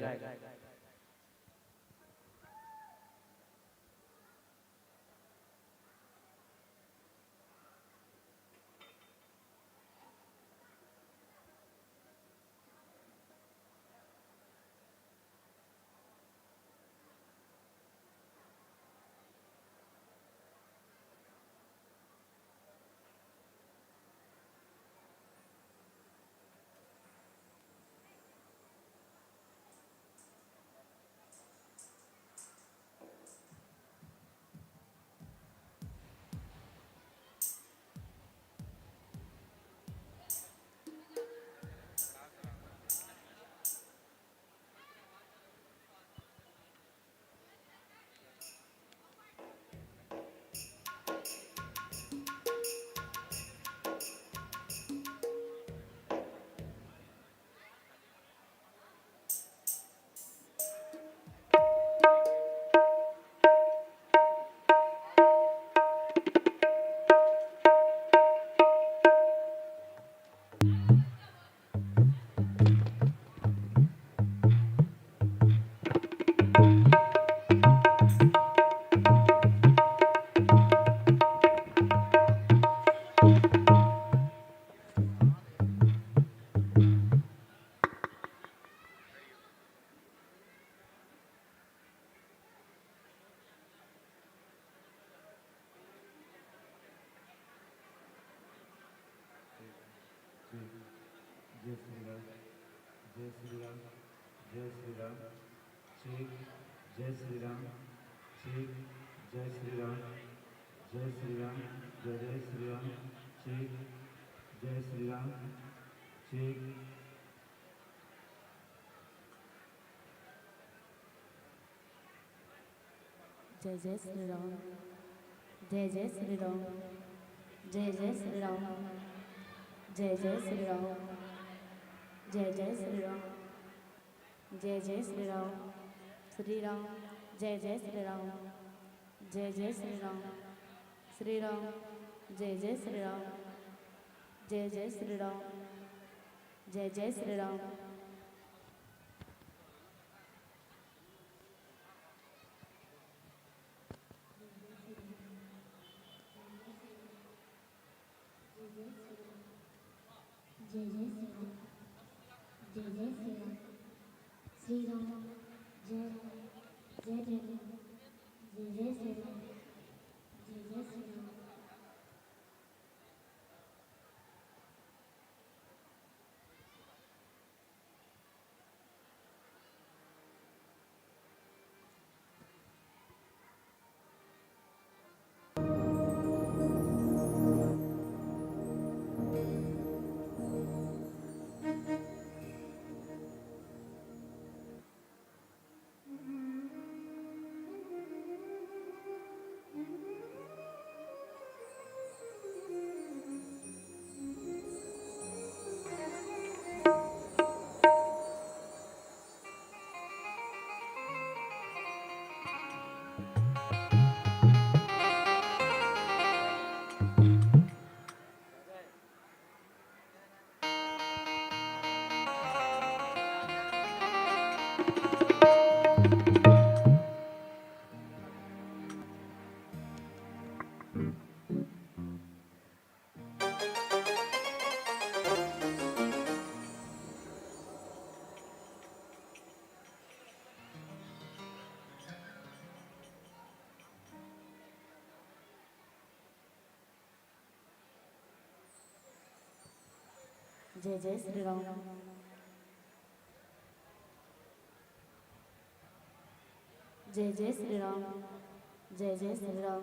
जय श्री राम, जय श्री राम, जय श्री राम, चेक, जय श्री राम, चेक, जय श्री राम, जय श्री राम, जय जय श्री राम, चेक, जय श्री राम, चेक। जय जय श्री राम, जय जय श्री राम, जय जय श्री राम, जय जय श्री राम, जय जय श्री राम, जय जय श्री राम, श्री राम, जय जय श्री राम, जय जय श्री राम, श्री राम, जय जय श्री राम, जय जय श्री राम, जय जय श्री राम। जय जय श्री राम, जय जय श्री राम, श्री राम, जय राम, जय जय राम, जय जय श्री राम, जय जय श्री राम। जय जय श्री राम। जय जय श्री राम। जय जय श्री राम।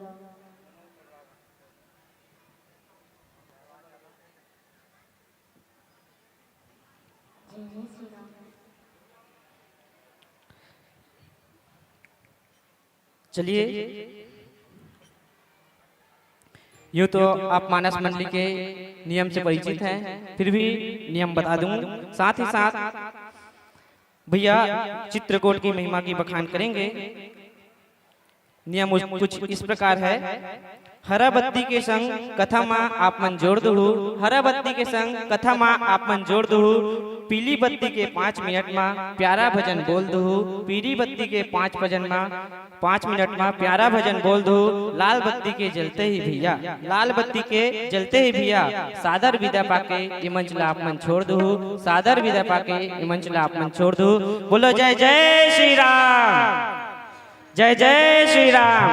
जय जय श्री राम। चलिए, यूं तो आप मानस मंडली के नियम से परिचित हैं, फिर भी नियम बता दूं। साथ ही साथ भैया चित्रकूट की महिमा की बखान करेंगे। नियम उस, कुछ इस प्रकार है। हरा बत्ती के संग कथा मा आप मन जोड़ दुहू, हरा बत्ती के संग कथा मा आप मन जोड़ दुहू, पीली बत्ती के पाँच मिनट मा प्यारा भजन बोल दुहू, पीली बत्ती के पाँच भजन मा पाँच मिनट मा प्यारा भजन बोल दुहू, लाल बत्ती के जलते ही भैया, लाल बत्ती के जलते ही भैया, सादर विदा पाके ये मंच ला आप मन छोड़ दुहू, सादर विदा पाके ये मंच ला आप मन छोड़ दुहू। बोलो जय जय श्री राम। जय जय श्री राम।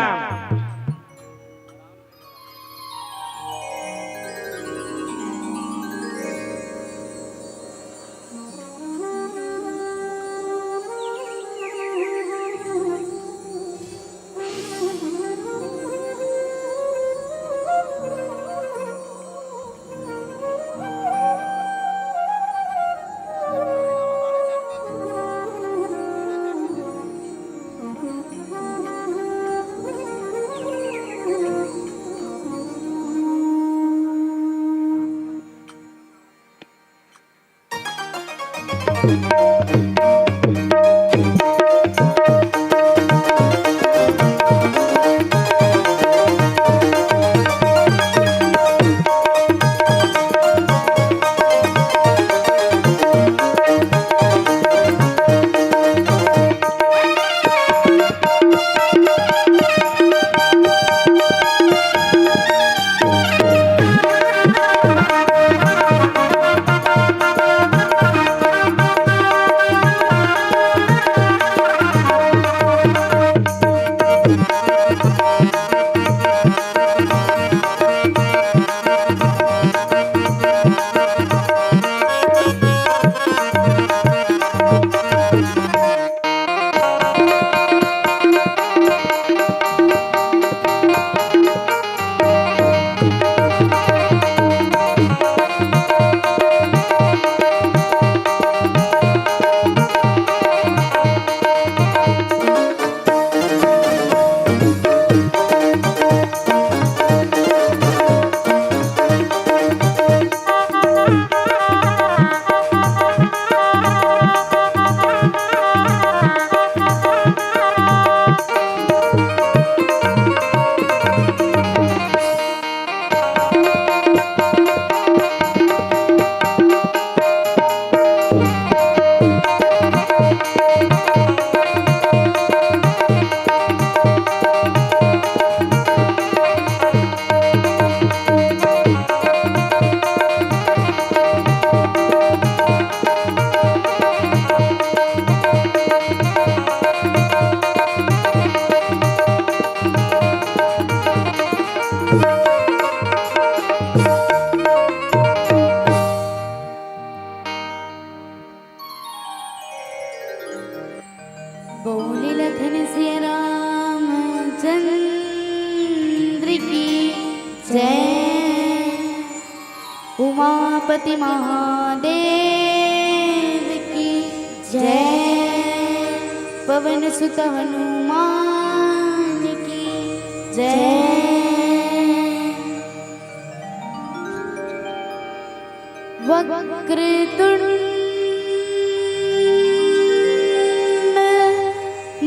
बोले लखन सिया रामचंद्र की जय, उमापति महादेव की जय, पवन सुत हनुमान की जय। वक्रतुंड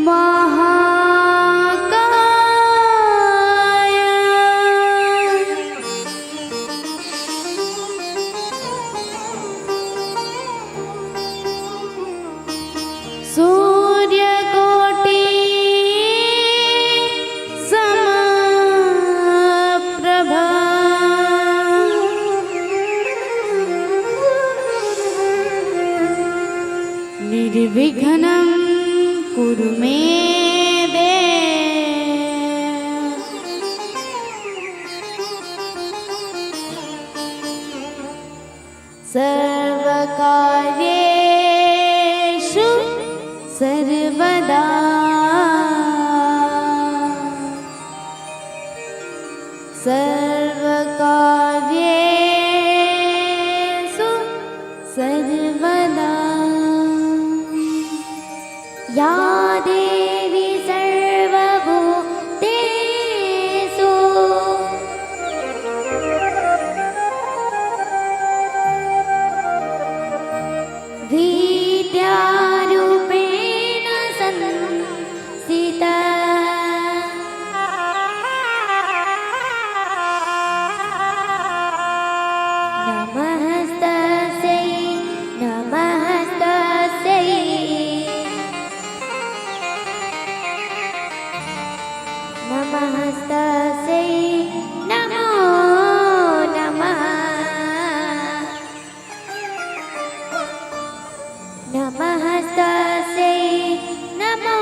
महाकाय सूर्यकोटि समप्रभा। निर्विघ्नं कुरु मे देव। सर्व सर्वकार्येषु सर्वदा। सर्वकार्येषु सर्वदा। या देवी सर्वभूतेषु विद्यारूपेण संस्थिता। नमस्तस्यै, नमस्तस्यै। नमस्तस्यै, नमो नमः। नमस्तस्यै, नमो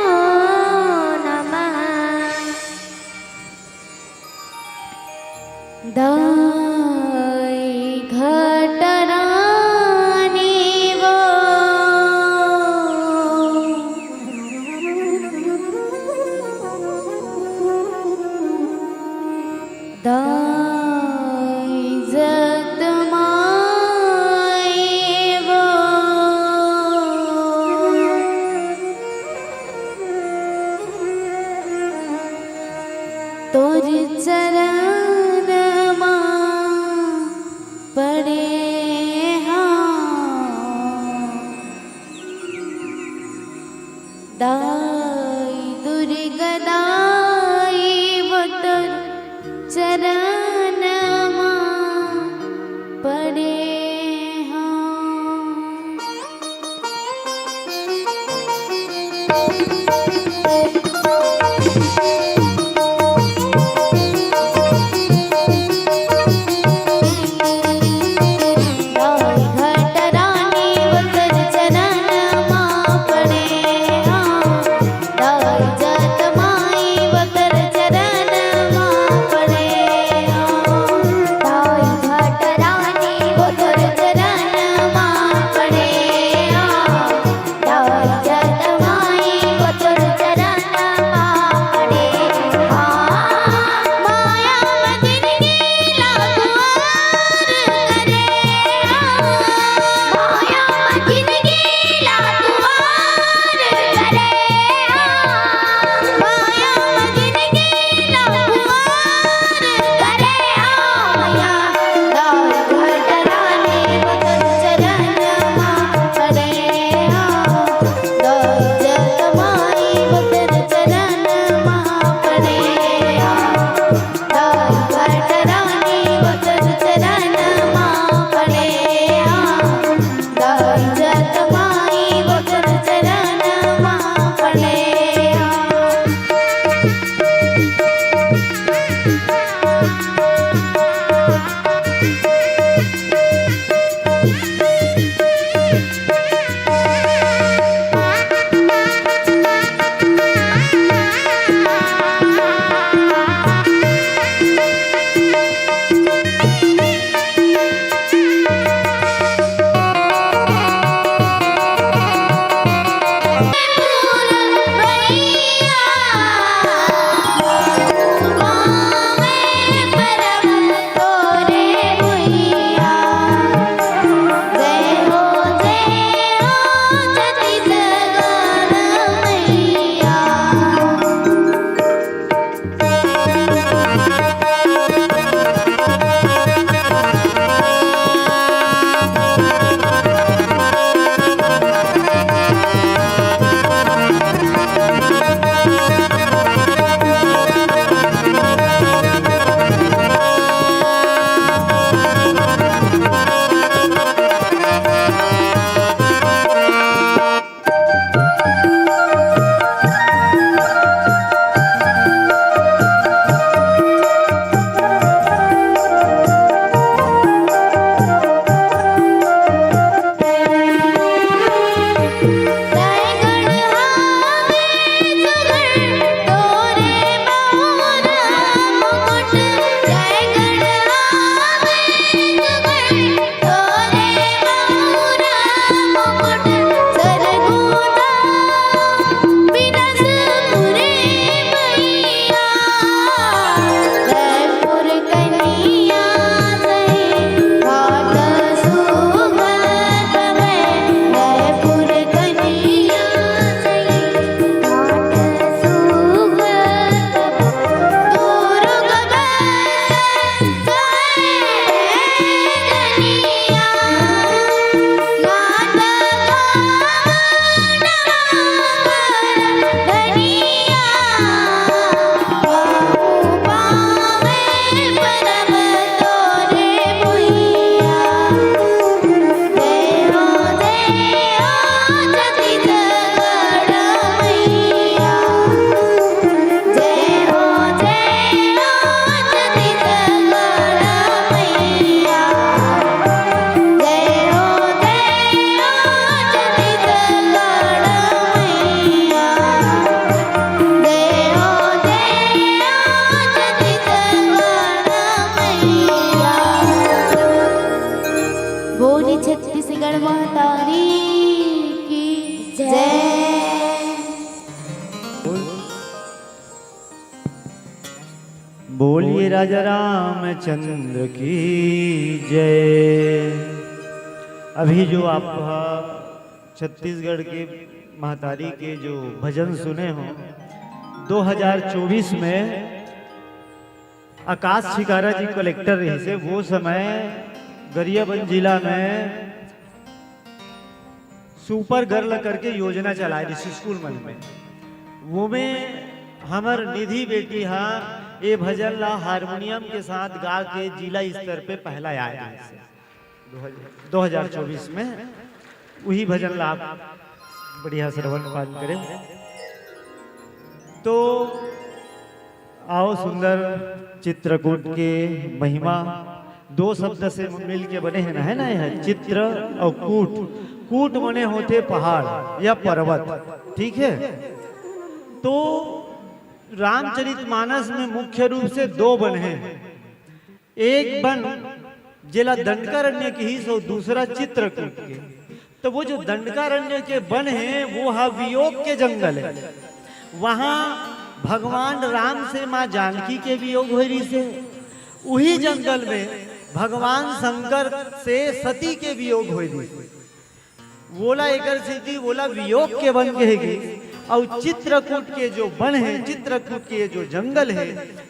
नमः। दाई घटरानी वो, दाई जगत माई वो, तोर चरण मा महतारी की जय। बोलिए राजा रामचंद्र की जय। अभी जो आप छत्तीसगढ़ के महतारी के जो भजन सुने हो, दो हज़ार चौबीस में आकाश छिकारा जी कलेक्टर रहिसे, वो समय गरियाबंद जिला में सुपर गर्ल करके योजना चलाए रहिस स्कूल मन में। वो में हमर निधि बेटी हा ए भजन ला हारमोनियम के साथ गा के जिला स्तर पे पहला आए रहिस दो हज़ार चौबीस में। वही भजन ला आप बढ़िया श्रवण पान करें। तो आओ सुंदर चित्रकूट के महिमा दो शब्द से मिल के बने हैं ना, है ना? यह चित्र और कूट। कूट बने होते पहाड़ या पर्वत, ठीक है? तो रामचरितमानस में मुख्य रूप से दो बन हैं। एक बन जेला दंडकारण्य किहिस और दूसरा चित्रकूट के। तो वो जो दंडकारण्य के बन है, वो हा वियोग के जंगल है। वहां भगवान राम से माँ जानकी के वियोग होय रहिसे। उही जंगल में भगवान शंकर से सती के वियोग होय रहिसे। वोला एकर सेती वोला वियोग के बन कहे गिस। अउ चित्रकूट के जो बन है, चित्रकूट के जो जंगल है,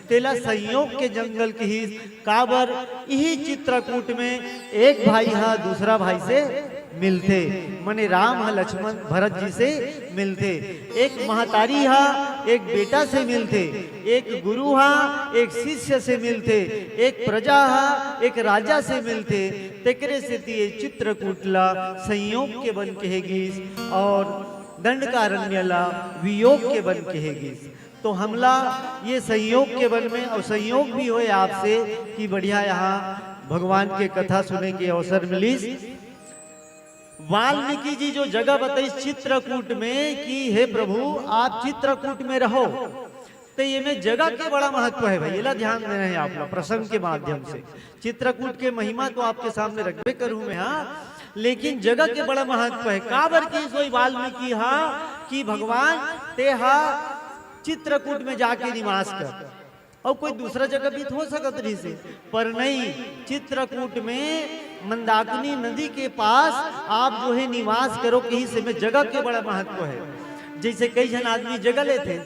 तेला संयोग के जंगल किहिस। काबर इही चित्रकूट में एक भाई हा दूसरा भाई से मिलथे, मने राम ह लक्ष्मण भरत जी से मिलथे, एक महतारी हा एक बेटा से मिलथे, एक गुरु हा एक शिष्य से मिलथे, एक प्रजा हा एक राजा से मिलथे। तेकरे सेती ये चित्रकूट ला संयोग के बन कहे गिस और दंडकारण्य ला वियोग के बन कहे गिस। तो हमला ये संयोग के बन में और संयोग भी होय आपसे कि बढ़िया यहाँ भगवान के कथा सुने के अवसर मिलिस। वाल्मीकि जी जो जगह बताइस चित्रकूट में कि हे प्रभु, आप चित्रकूट में रहो, तो ये में जगह के बड़ा महत्व है भाई, एला ध्यान देना है आप लोग प्रसंग के माध्यम से। चित्रकूट के महिमा तो आपके सामने रखबे करूं मैं, हाँ, लेकिन जगह के बड़ा महत्व है। काबर कि सोई वाल्मीकि हा कि भगवान ते हा चित्रकूट में जाके निवास कर, और कोई दूसरा जगह भी तो हो सकत रहिसे, पर नहीं, चित्रकूट में मंदाकिनी नदी के पास आप जो है निवास करो, कहीं से में जगह के बड़ा महत्व है। जैसे कई झन आदमी जगह लेथे,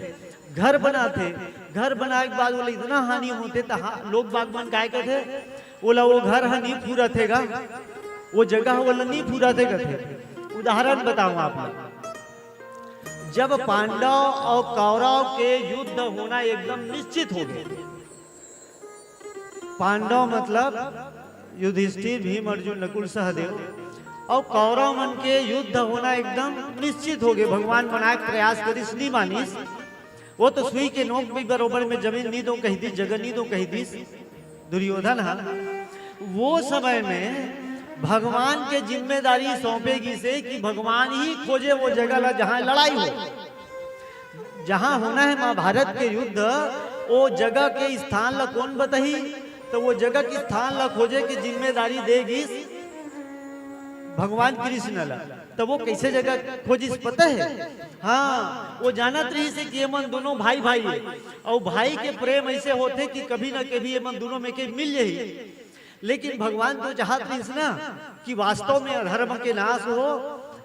घर बनाथे, घर बनाए के बाद ओला इतना हानि होथे त हा-, लोग बाग मन काय कथे, ओला वो घर ह नी पूरत हे गा, वो जगह ओला नी पूरत हे कथे। उदाहरण बताऊं आप लोग, जब पांडव और कौरव के युद्ध होना एकदम निश्चित हो गए, पांडव मतलब युधिष्ठिर, भीम, अर्जुन, नकुल, सहदेव, और कौरव मन के युद्ध होना एकदम निश्चित हो गए। भगवान मनाए के प्रयास करिस, नी मानिस। वो तो सुई के नोक भी बरोबर में जमीन नी दो कही दिस, जगह नी दो कही दिस दुर्योधन हा। वो समय में भगवान के जिम्मेदारी सौंपे गिसे कि भगवान ही खोजे वो जगह ला जहां लड़ाई हो, जहां होना है महाभारत के युद्ध, वो जगह के स्थान ला कौन बताही? तो वो जगह के स्थान ला खोजे के जिम्मेदारी दे गिस भगवान कृष्ण ला। तो वो कैसे जगह खोजिस पता है? हाँ, वो जानत रहिसे कि ये मन दोनों भाई भाई है, और भाई के प्रेम ऐसे होथे कि कभी ना कभी ये मन दोनों में के मिल जाही। लेकिन भगवान तो चाहत रहिस ना कि वास्तव में अधर्म के नाश हो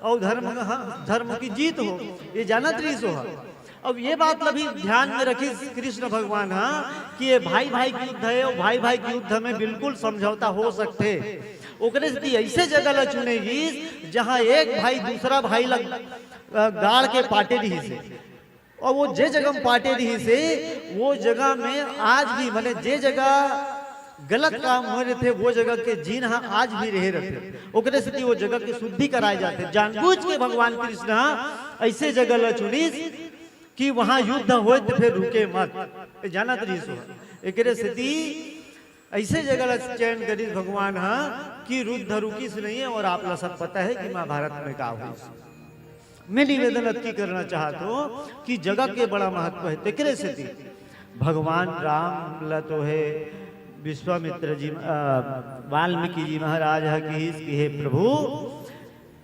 और धर्म, हाँ, धर्म की जीत हो, ये जानत रहिस हो। अब ये बात ला भी ध्यान में रखिस कृष्ण भगवान, हाँ, कि ये भाई भाई के युद्ध है और भाई भाई के युद्ध में बिल्कुल समझौता हो सकथे। ओकरे सेती ऐसे जगह ला चुने गिस जहाँ एक भाई दूसरा भाई ला, अ, गाड़ के पाटे रहिसे। और वो जे जगह में पाटे रहिसे, वो जगह में आज भी, माने जे जगह गलत काम होए रहिथे, वो जगह के जीन हा आज भी रहे रहिथे। ओकरे सेती वो जगह के शुद्धि कराए जाथे। जानबूझ के भगवान कृष्ण हा ऐसे जगह ला चुनिस कि वहां युद्ध होए तो फिर रुके मत, जानत रहिस हो। एकरे सेती ऐसे जगह ला चयन करिस भगवान हा कि युद्ध रुकिस नहीं है। और आप ला सब पता है कि महाभारत में का होइस। मैं निवेदन अतकी करना चाहत हूँ कि जगह के बड़ा महत्व है। तेकरे सेती भगवान राम ला तो है विश्वामित्र जी, अ, वाल्मीकि जी महाराज हा किहिस कि हे प्रभु,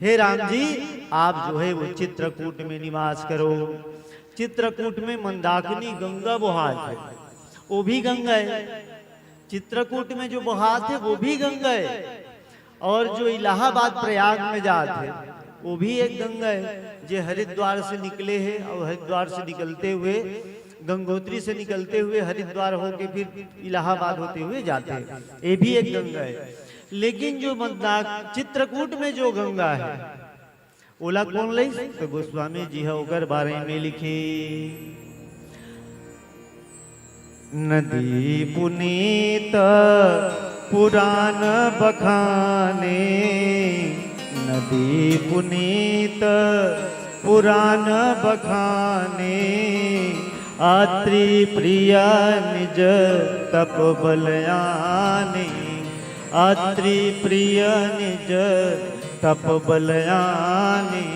हे राम जी, आप जो है वो चित्रकूट में निवास करो। चित्रकूट में मंदाकिनी गंगा बोहात है, वो भी गंगा है। चित्रकूट में जो बोहात है, वो भी गंगा है। और जो इलाहाबाद प्रयाग में जात है, वो भी एक गंगा है, जे हरिद्वार से निकले है और हरिद्वार से निकलते हुए, गंगोत्री से निकलते हुए हरिद्वार होके फिर इलाहाबाद होते हुए जाते हैं, ये भी एक गंगा है। लेकिन जो मंदा-, चित्रकूट में जो गंगा है, ओला कोन लइस? तो गोस्वामी जी ह ओकर बारे में लिखे, नदी पुनीत पुराण बखाने, नदी पुनीत पुराण बखाने, अत्रि प्रिय निज तप बलयाने, अत्रि प्रिय निज तप बलयाने।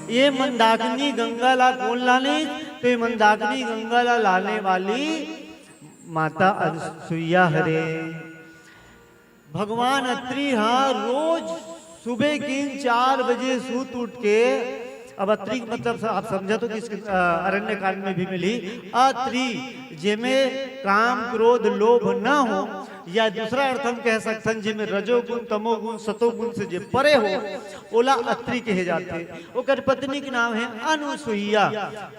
ये मंदाकिनी गंगा ला कोन लाने? तो ये मंदाकिनी गंगा ला लाने वाली माता अनसुईया हरे। भगवान अत्रि हा रोज सुबह किन चार बजे सूत उठ के, अब अत्रि के मतलब स-, आप समझा तो किस, अ, अरण्य कांड में भी मिली, अत्रि, जेमे काम, क्रोध, लोभ न हो, या दूसरा अर्थ हम कह सकथन, जेमे रजोगुण, तमोगुण, सतोगुण से जे परे हो, ओला अत्रि कहे जाथे। ओकर पत्नी के नाम है अनुसुईया।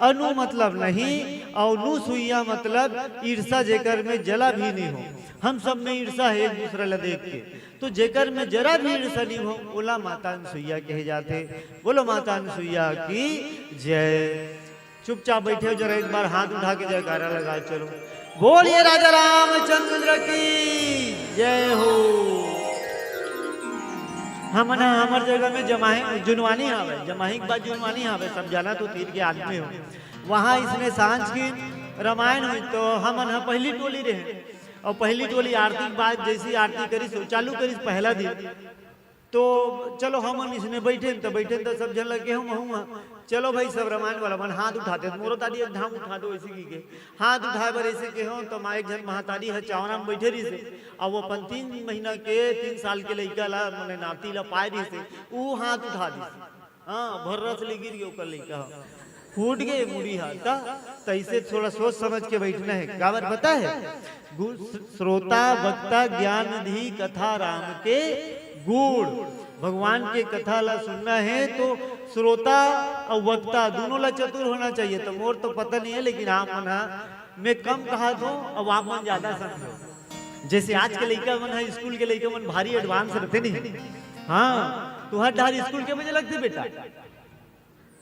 अनु मतलब नहीं, और नुसुईया मतलब ईर्षा, जेकर में जरा भी नहीं हो। हम सब में ईर्षा है एक दूसरा ला देख के, तो जेकर में जरा भी ईर्षा नहीं हो, ओला माता अनुसुईया कहे जाथे। बोलो माता अनुसुईया की जय। चुपचाप बैठे हो, जरा एक बार हाथ उठा के जयकारा लगा, चलो। बोलिए राजा रामचंद्र की जय हो। हमन ह, हमर जगह में जमाही, जुनवानी हावय, जमाही के बाद जुनवानी हावय, सब जाना तो तीर के आदमी हो। वहाँ इसने सांझ की रामायण हुई, तो हमन ह पहली टोली रहे, और पहली टोली आरती के बाद जैसी आरती करिस, वो चालू करिस पहला दिन, तो चलो हमन इसने बैठे, तो बैठे तो सब झन लगे हूँ, हूँ, चलो भाई, सब रामायण वाला मन हाथ उठाते, मोरो तारी एक धाम उठा दो, ऐसे की के हाथ उठाए बर ऐसे के हो, तो माँ एक झन महतारी ह चावरा में बैठे रहिस हे, और वो अपन तीन महीना के, तीन साल के लइका ला, मने नाती ला पाए रहिस हे, ऊ हाथ उठा दिस। हाँ, भर्रस ले गिर गए ओकर लइका ह, फूट गए मुड़ी हा। त तैसे थोड़ा सोच समझ के बैठना है। काबर पता है? गु-, श्रोता वक्ता ज्ञान धी कथा राम के गूढ़। भगवान के कथा ला सुनना है तो श्रोता और वक्ता दोनों ला चतुर होना चाहिए। तो मोर तो पता नहीं है, लेकिन आप मन ह, मैं कम कहा दो, अब आप मन ज्यादा समझो। जैसे आज के लइका मन ह, स्कूल के लइका मन भारी एडवांस रहते नहीं। हाँ, तुहर डहर स्कूल के बजे लगथे बेटा?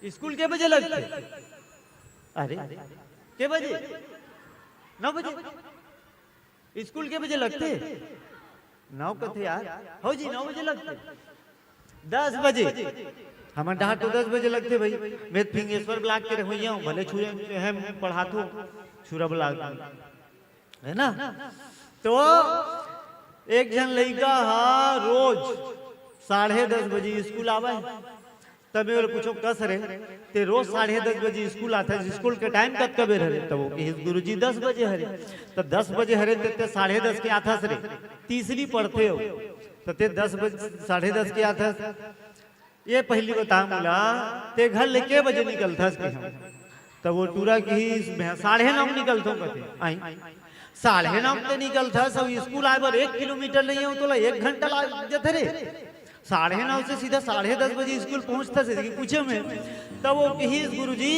स्कूल के बजे लगथे? अरे, के बजे? नौ बजे। स्कूल के बजे लगथे? नौ कथे यार। हो जी, नौ बजे लगथे। दस बजे। हमर डहर तो दस बजे लगथे भाई। मैं फिंगेश्वर ब्लॉक के रहोइया हूँ, भले छुरे हम पढ़ात हूँ छुरा ब्लॉक में, है ना? तो एक झन लइका हा रोज साढ़े दस बजे स्कूल आवे, तब मैं ओला पूछो, कस रे, ते रोज साढ़े दस बजे स्कूल आथस, स्कूल के टाइम कतका बेर हरे? तब वो कहिस, गुरुजी, दस बजे हरे। तो दस बजे हरे, ते, ते साढ़े दस के आथस रे, तीसरी पढ़थे हो, तो ते दस बजे, साढ़े दस के आथस। ये पहली बता मोला, ते घर ले के बजे निकलथस के हम? तब वो टूरा कहिस, मैं साढ़े नौ में निकलथों कथे। आई, साढ़े नौ में ते निकलथस, अब स्कूल आए बर एक किलोमीटर नहीं है, तोला एक घंटा लाग जथे रे। साढ़े नौ से सीधा साढ़े दस बजे स्कूल पहुंचथस, कि पूछे में। तब वो कहिस, गुरुजी,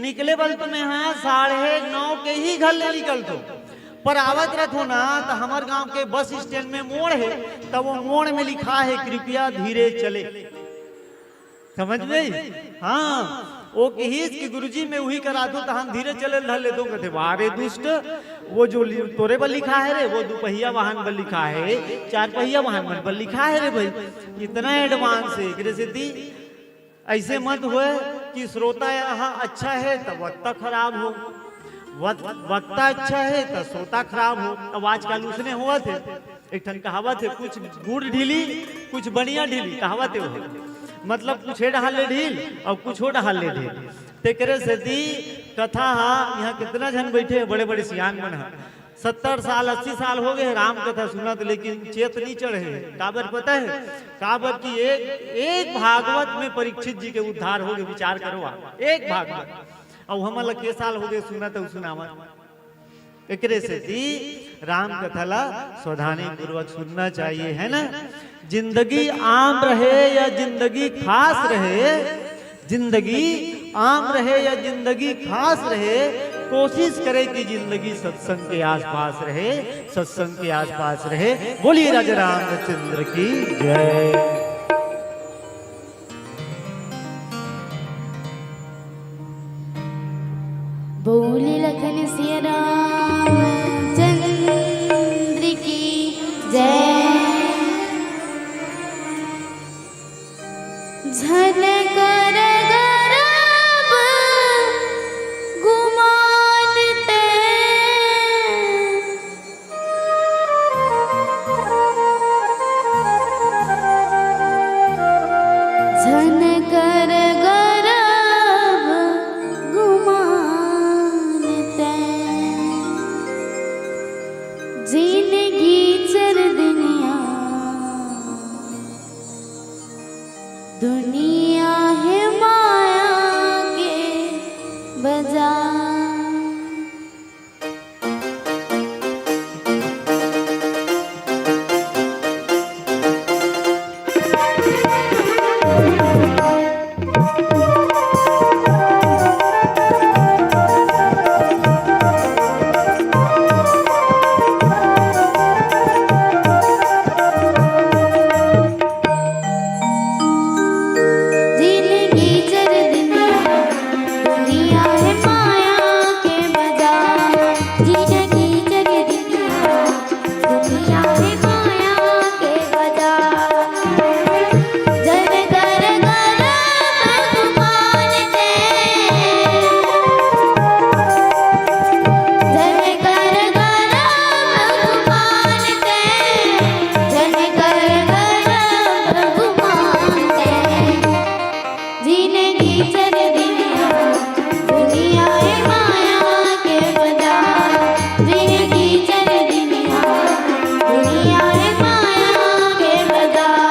निकले बल तो मैं हा साढ़े नौ के ही घर ले निकलथों, पर आवत रथों ना, तो हमर गांव के बस स्टैंड में मोड़ है, तब वो मोड़ में लिखा है, कृपया धीरे चले। समझ में? हाँ, वो कहिस कि गुरुजी, मैं उही करा दूं, तहन धीरे चले धर ले दूं। कथे, "वाह रे दुष्ट, वो जो लि-, तोरे बर लिखा है रे, वो दुपहिया वाहन बर लिखा है, चार पहिया वाहन मन बर लिखा है रे भाई।" इतना एडवांस है, एकरे सेती ऐसे मत होए कि श्रोता यहाँ अच्छा है तो वक्ता खराब हो, वक-, वक्ता अच्छा है तो श्रोता खराब हो। अब आजकल उसने होवत हे, एक ठन कहावत हे, कुछ गुड़ ढीली, कुछ बढ़िया ढीली, कहावत हे वो। मतलब कुछ ए डहार ले ढील और कुछ ओ डहार ले ढील। तेकरे सेती कथा हा, यहाँ कितना झन बैठे हे, बड़े-बड़े सियान मन हा, सत्तर साल, अस्सी साल हो गए राम कथा सुनत, लेकिन चेत नहीं चढ़े। काबर पता है? काबर कि एक, एक भागवत में परीक्षित जी के उद्धार हो गए। विचार करो आप, एक भागवत। अब हमन ला के साल हो गए सुनत अउ सुनावत। एकरे सेती राम कथा ला सावधानी पूर्वक सुनना चाहिए, है ना? जिंदगी आम रहे या जिंदगी खास रहे, जिंदगी आम रहे या जिंदगी खास रहे, कोशिश करे कि जिंदगी सत्संग के आसपास रहे, सत्संग के आसपास रहे। बोलिए राजा रामचंद्र की जय। बोले लखन सिया रामचंद्र की जय। झन कर गरब गुमान तैं। झन कर गरब गुमान तैं। जिनगी चर दिनिया दुनिया हे माया के बजार। जिनगी चर दिनिया दुनिया हे माया के बजार। जिनगी चर दिनिया दुनिया हे माया के बजार। झन कर गरब गुमान तैं। झन कर गरब गुमान तैं। झन कर गरब गुमान तैं। जिनगी चर दिनिया दुनिया हे माया के बजार। जिनगी चर दिनिया दुनिया हे माया के बजार।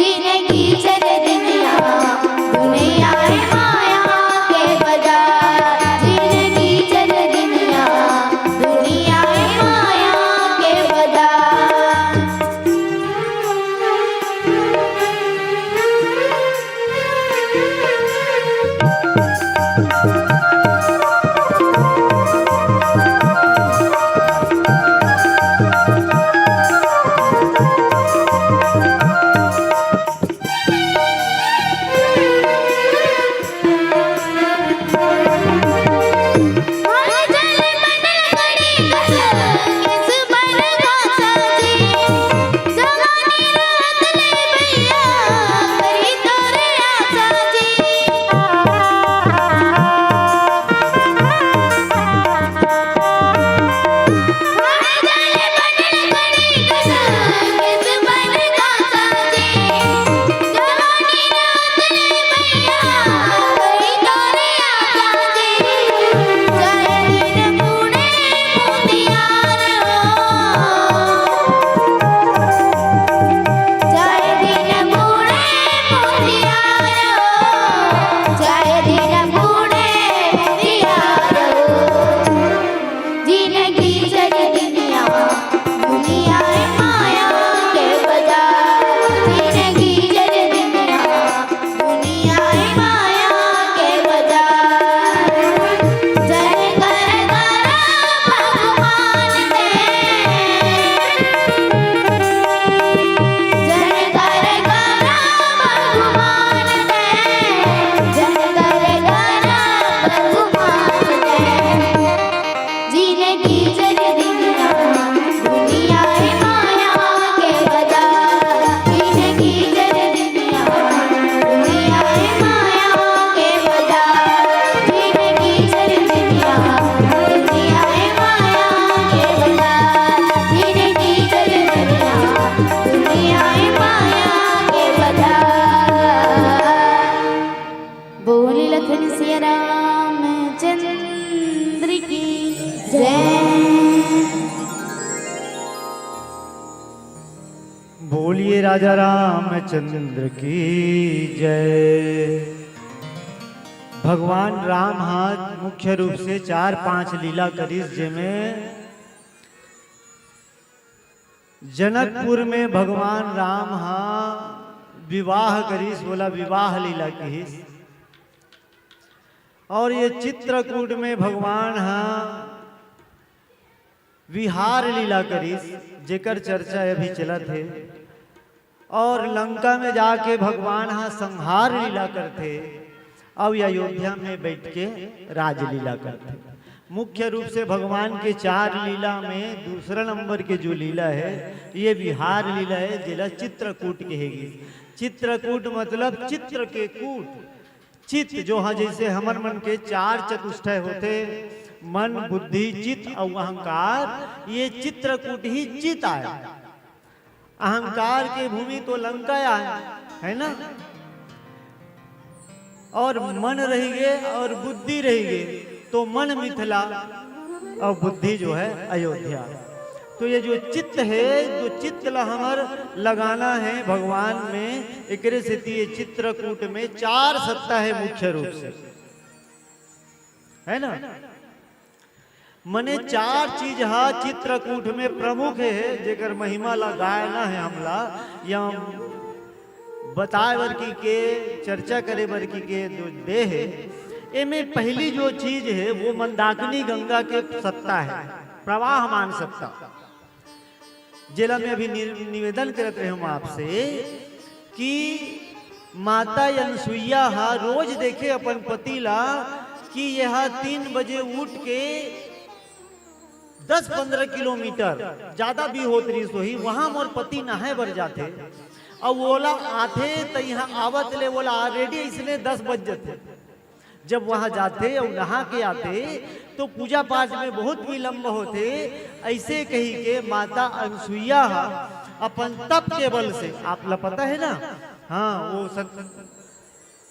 जिनगी चर दिनिया दुनिया हे माया के बजार। जिनगी चर दिनिया दुनिया हे माया के बजार। राजा रामचंद्र की जय। भगवान राम हा मुख्य रूप से चार पांच लीला करिस, जेमे जनकपुर में भगवान राम हा विवाह करिस, वोला विवाह लीला किहिस। और ये चित्रकूट में भगवान हा विहार लीला करिस, जेकर चर्चा अभी चलत हे। और लंका में जाके भगवान हा संहार लीला करथे, अउ अयोध्या में बैठ के राजलीला करथे। मुख्य रूप से भगवान के चार लीला में दूसरा नंबर के जो लीला है, ये विहार लीला है, जेला चित्रकूट कहे गिस। चित्रकूट मतलब चित्र के कूट। चित्त जो हा, जैसे हमर मन के चार चतुष्टय होथे, मन, बुद्धि, चित्त अउ अहंकार, ये चित्रकूट ही चित्त आय। अहंकार के भूमि तो लंका आय, है ना? और मन रहिगे और बुद्धि रहिगे, तो मन मिथिला और बुद्धि जो है अयोध्या। तो ये जो चित्त है, जो चित्त ला हमर लगाना है भगवान में, एकरे सेती ये चित्रकूट में चार सत्ता है मुख्य रूप से, है ना? मने चार चीज हा चित्रकूट में प्रमुख हे, जेकर महिमा ला गायना हे हमला, या बताए बर की के, चर्चा करे बर की के जो दे हे। एमे पहली जो चीज हे, वो मंदाकिनी गंगा के सत्ता हे, प्रवाहमान सत्ता। जेला मैं अभी नि-, निवेदन करत रहे हूँ आपसे कि माता अनसुईया हा रोज देखे अपन पति ला कि यह तीन बजे उठ के दस पंद्रह किलोमीटर, ज्यादा भी होत रहिस होही, वहां मोर पति नहाए बर जाथे, अउ ओला आथे त यहाँ आवत ले ओला already इसने दस बज जथे। जब वहां जाथे अउ नहा के आथे, तो पूजा पाठ में बहुत विलंब होथे। ऐसे कही के माता अनसुईया हा अपन तप के बल से, आप ला पता है ना, हाँ, वो सत-,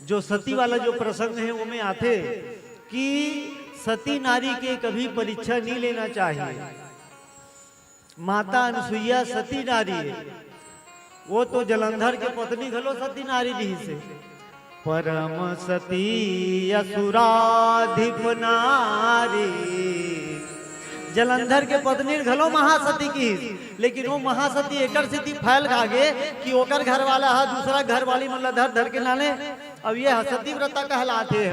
जो सती वाला जो प्रसंग है, वो में आथे कि सती नारी के कभी परीक्षा नहीं लेना चाहिए। माता अनसुईया सती नारी हे, वो तो जलंधर के पत्नी घलो सती नारी रिहिस हे। परम सती असुराधिप नारी। जलंधर के पत्नी घलो महासती किहिस, लेकिन वो महासती एकर सेती फैल खा गे कि ओकर घर वाला हा दूसरा घर वाली मन ला धर धर के नाने, अब ये हा सती व्रता कहलाथे।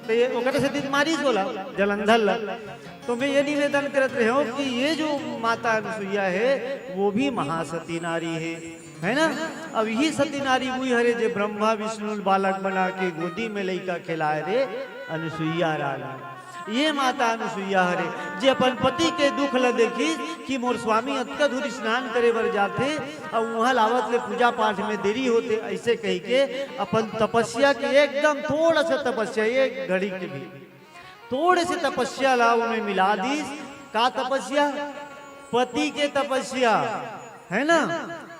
तो ये ओकरे सेती मारिस ओला, जलंधर ला। तो मैं ये निवेदन करत रहे हूँ कि ये जो माता अनसुईया है, वो भी महासती नारी है, है ना? अब यही सती नारी वही हरे जे ब्रह्मा विष्णु बालक बना के गोदी में लइका खिलाए रे अनसुईया रानी। ये माता अनसुईया हरे जे अपन पति के दुख ल देखिस कि मोर स्वामी अतका दूर स्नान करे बर जाथे, अउ उहाँ लावत ले पूजा पाठ में देरी होथे, ऐसे कहि के अपन तपस्या के एकदम थोड़ा सा तपस्या, एक घड़ी के भी थोड़े से तपस्या ला उमे मिला दिस। का तपस्या? पति के तपस्या, है ना?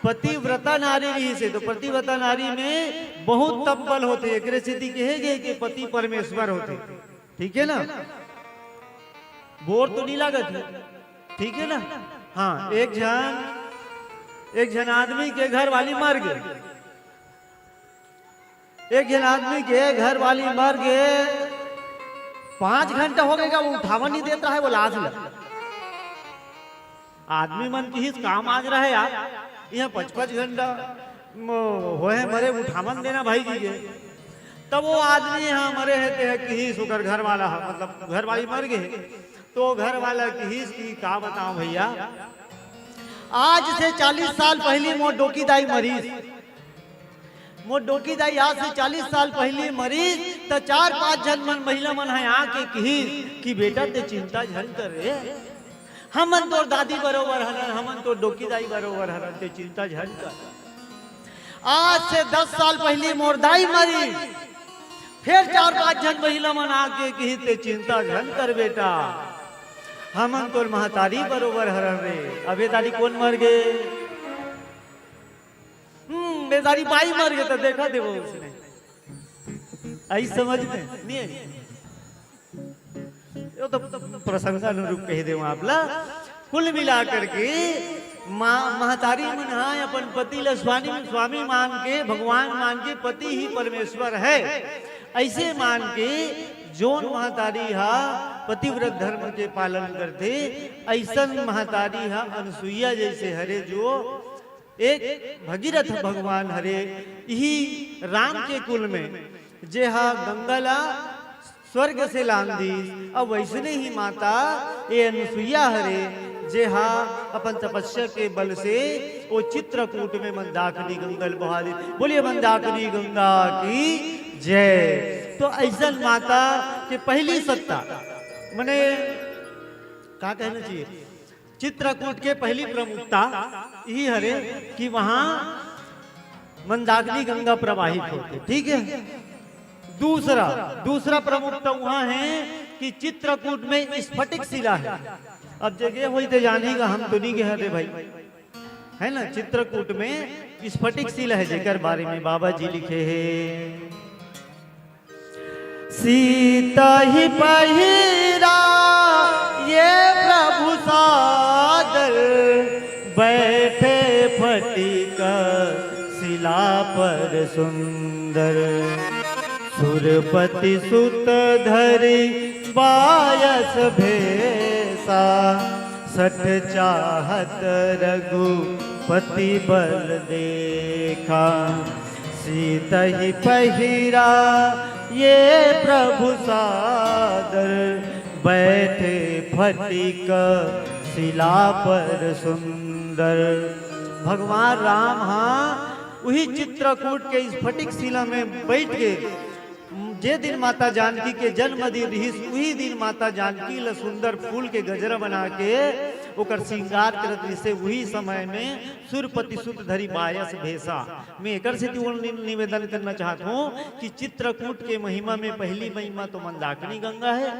पतिव्रता नारी रिहिस हे, तो पतिव्रता नारी में बहुत तप बल होथे, एकरे सेती कहे गे कि पति परमेश्वर होथे, ठीक है ना? बोर तो नहीं लागत है, ठीक है ना? हाँ, एक झन, एक झन आदमी के घर वाली मर गे, एक झन आदमी के घर वाली मर गे, पांच घंटा हो गे, वो उठावन नहीं देत रहे वो लाश ला। आदमी मन किहिस काम आज रहे यार, यहाँ पांच पांच घंटा म-, होए हे मरे, उठावन देना भाई जी के। तब वो आदमी यहाँ मरे हे ते हे किहिस ओकर घर वाला ह, मतलब घर वाली मर गे हे। तो घर वाला किहिस कि का बताओ भैया, आज से चालीस साल पहली मोर डोकी दाई मरीस, मोर डोकी दाई आज से चालीस साल पहली मरीस, त चार पांच झन मन महिला मन ह आके किहिस कि बेटा ते चिंता झन कर रे, हमन तोर दादी बरोबर हरन, हमन तोर डोकी दाई बरोबर हरन, ते चिंता झन कर। आज से दस साल पहली मोर दाई मरी, फिर चार पांच झन महिला मन आके किहिस ते चिंता झन कर बेटा, हमन तोर महतारी बरोबर हरन रे। अब ये दारी कोन मर गे? हम्म, ये दारी बाई मर गे, त देखा देवो उसने। आई समझ में? नहीं आई? यो तो प्रसंगानुरूप कह दे आप ला। कुल मिला करके माँ, महतारी मन ह अपन पति ल स्वामी, स्वामी मान के, भगवान मान के, पति ही परमेश्वर है, ऐसे मान के जोन महतारी ह पतिव्रत धर्म के पालन करथे, ऐसन महतारी ह अनुसुईया जैसे हरे, जो एक भगीरथ भगवान हरे, इही राम के कुल में, जे हा गंगा ला स्वर्ग से लान दीस। अब वैसने ही माता ए अनुसुईया हरे, जे हा अपन तपस्या के बल से ओ चित्रकूट में मंदाकिनी गंगा ल बहा दीस। बोलिए मंदाकिनी गंगा की जय। तो ऐसन माता के पहली सत्ता, मने का कहना चाहिए, चित्रकूट के पहली प्रमुखता यही हरे कि वहां मंदाकिनी गंगा प्रवाहित होथे, ठीक है। दूसरा, दूसरा प्रमुखता वहां है कि चित्रकूट में स्फटिक शिला है। अब जे गे होही ते जानही गा, हम तो नहीं गे हरे भाई, है ना। चित्रकूट में स्फटिक शिला है, जेकर बारे में बाबा जी लिखे हैं, सीता ही पहिरा ये प्रभु सादर, बैठे फटिक शिला पर सुंदर। सुरपति सुत धरि बायस भेसा, सठ चाहत रघुपति बल देखा। सीतहि पहिरा ये प्रभु सादर, बैठे फटिक शिला पर सुंदर। भगवान राम हा उही चित्रकूट के स्फटिक शिला में बैठ के, जे दिन माता जानकी के जन्म दिन रिहिस, उही दिन माता जानकी ल सुंदर फूल के गजरा बना के ओकर श्रृंगार करत रिहिसे। उही समय में सुरपति सुत धरि बायस भेसा। मैं एकर सेती ओला नि-, निवेदन करना चाहत हूँ कि चित्रकूट के महिमा में पहली महिमा तो मंदाकिनी गंगा है,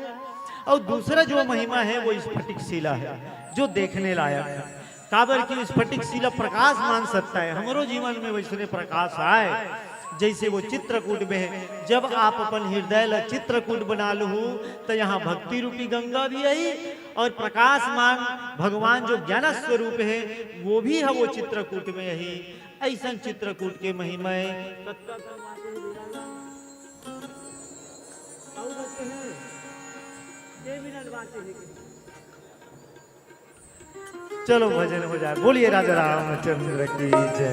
और दूसरा जो महिमा है वो स्फटिक शिला है, जो देखने लायक है। काबर कि स्फटिक शिला प्रकाशमान सत्ता है, हमरो जीवन में वैसने प्रकाश आए, जैसे वो चित्रकूट में है। जब आप अपन हृदय ला चित्रकूट बना लहू, तो यहाँ भक्ति रूपी गंगा भी आई और प्रकाशमान भगवान जो ज्ञान स्वरूप है, वो भी है वो चित्रकूट में ही। ऐसन चित्रकूट के महिमा है। चलो भजन हो जाए। बोलिए राजा रामचंद्र की जय।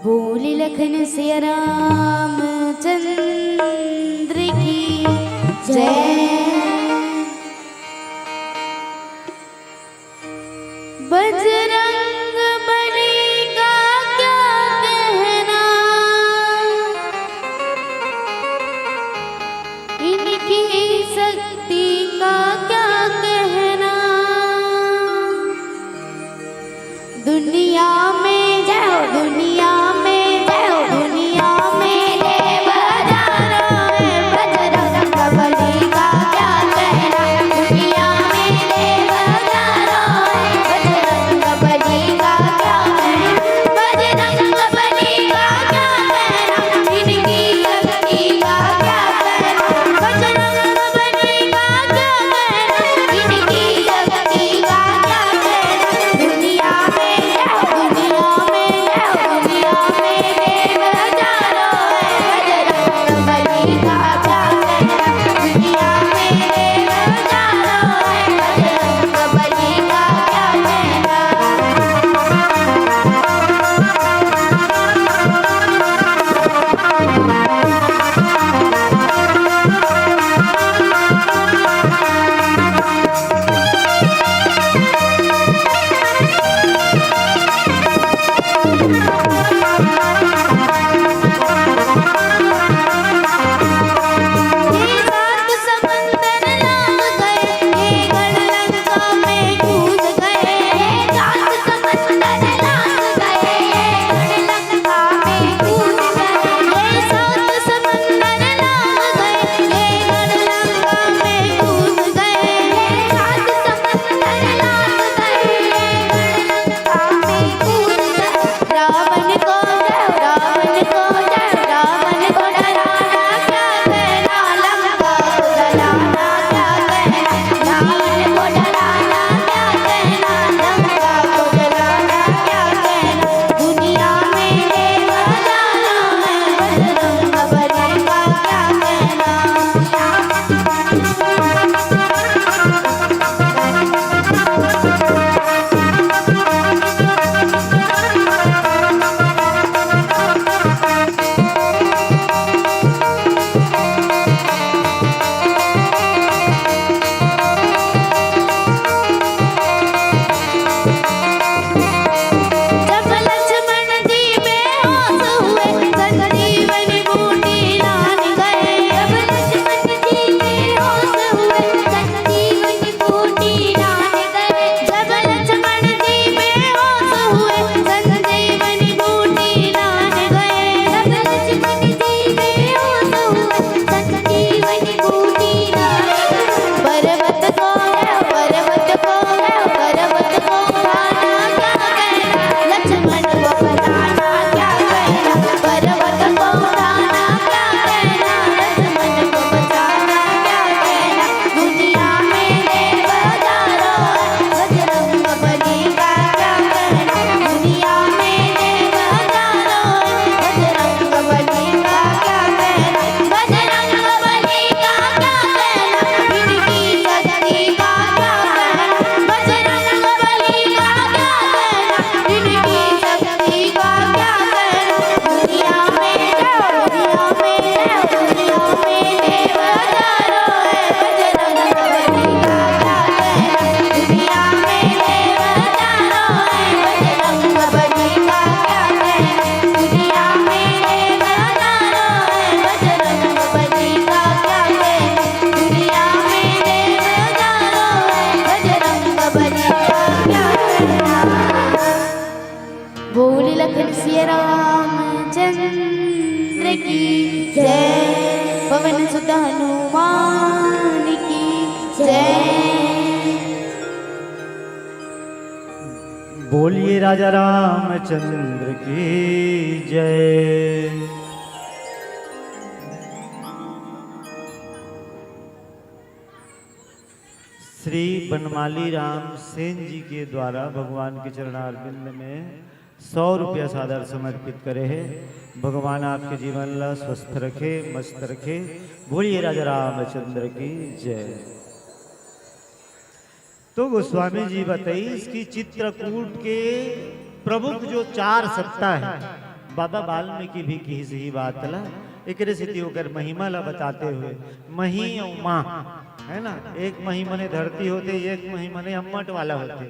बोल लखन सिया रामचंद्र की जय। बजरंग बली का क्या कहना, इनकी शक्ति का क्या कहना। दुनिया में जय हो, दुनिया में जय हो, दुनिया में देव हजारों है। बजरंग बली का क्या कहना, दुनिया में देव हजारों है। बजरंग बली का क्या कहना, बजरंग बली का क्या कहना, इनकी शक्ति का क्या कहना। बजरंग बली का क्या कहना, इनकी शक्ति का क्या कहना। दुनिया में जय हो, दुनिया हनुमान की जय। बोलिए राजा रामचंद्र की जय। श्री बनमाली राम सेन जी के द्वारा भगवान के चरणारविंद में सौ रुपया सादर समर्पित करे हे। भगवान आपके जीवन ला स्वस्थ रखे, मस्त रखे। बोलिए राजा रामचंद्र की जय। तो गोस्वामी जी बताइस कि चित्रकूट के प्रमुख जो चार सत्ता हे, बाबा वाल्मीकि भी किहिस ही बात ला, एकरे सेती ओकर महिमा ला बताते हुए, मही अउ माँ, है ना, एक मही मने धरती होथे, एक मही मने अम्मट वाला होथे,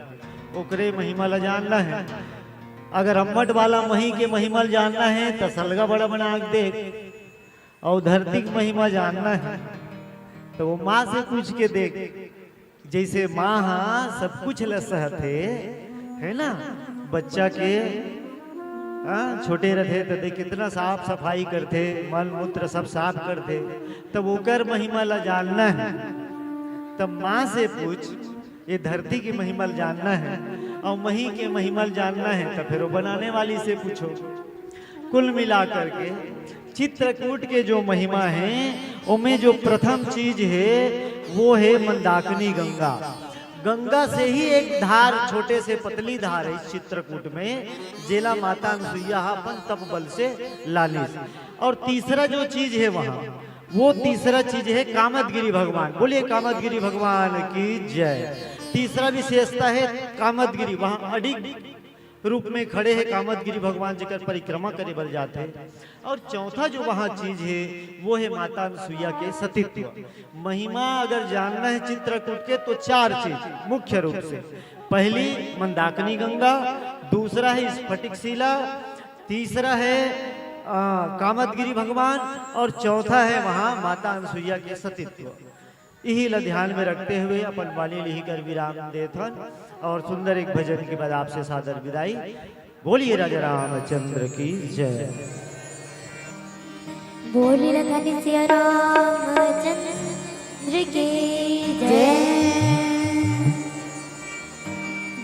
ओकरे महिमा ला जानना हे। अगर अम्मट वाला मही के महिमा ला जानना हे, त सलगा बड़ा बना के देख, अउ धरती के महिमा जानना हे, त वो माँ से पूछ के देख। जइसे माँ ह सब कुछ ल सहथे, है ना, बच्चा के, हाँ, छोटे रथे त देख कितना साफ सफाई करथे, मल मूत्र सब साफ करथे। तब ओकर महिमा ला जानना हे, तब माँ से पूछ, ये धरती की महिमा ला जानना हे, अउ मही के महिमा ला जानना हे, त फिर वो बनाने वाली से पूछो। कुल मिला करके चित्रकूट के जो महिमा हे, ओमे जो प्रथम चीज हे, वो हे मंदाकिनी गंगा। गंगा से ही एक धार, छोटे से पतली धार हे इस चित्रकूट में, जेला माता अनसुईया ह अपन तप बल से लानिस। अउ तीसरा जो चीज हे वहाँ, वो तीसरा चीज हे कामदगिरी भगवान। बोलिए कामदगिरी भगवान की जय। तीसरा विशेषता हे कामदगिरी, वहाँ अडिग रूप में खड़े हे कामदगिरी भगवान, जेकर परिक्रमा करे बर जाथे। अउ चौथा जो वहाँ चीज हे, वो हे माता अनसुईया के सतीत्व। महिमा अगर जानना हे चित्रकूट के, तो चार चीज मुख्य रूप से, पहली मंदाकिनी गंगा, दूसरा हे स्फटिक शिला, तीसरा हे, अ, कामदगिरी भगवान, अउ चौथा हे वहाँ माता अनसुईया के सतीत्व। इही ला ध्यान में रखते हुए अपन वाणी लिही कर विराम देथन अउ सुंदर एक भजन के बाद आपसे सादर विदाई। बोलिए राजा रामचंद्र की जय। बोलिए राजा सिया रामचंद्र की जय।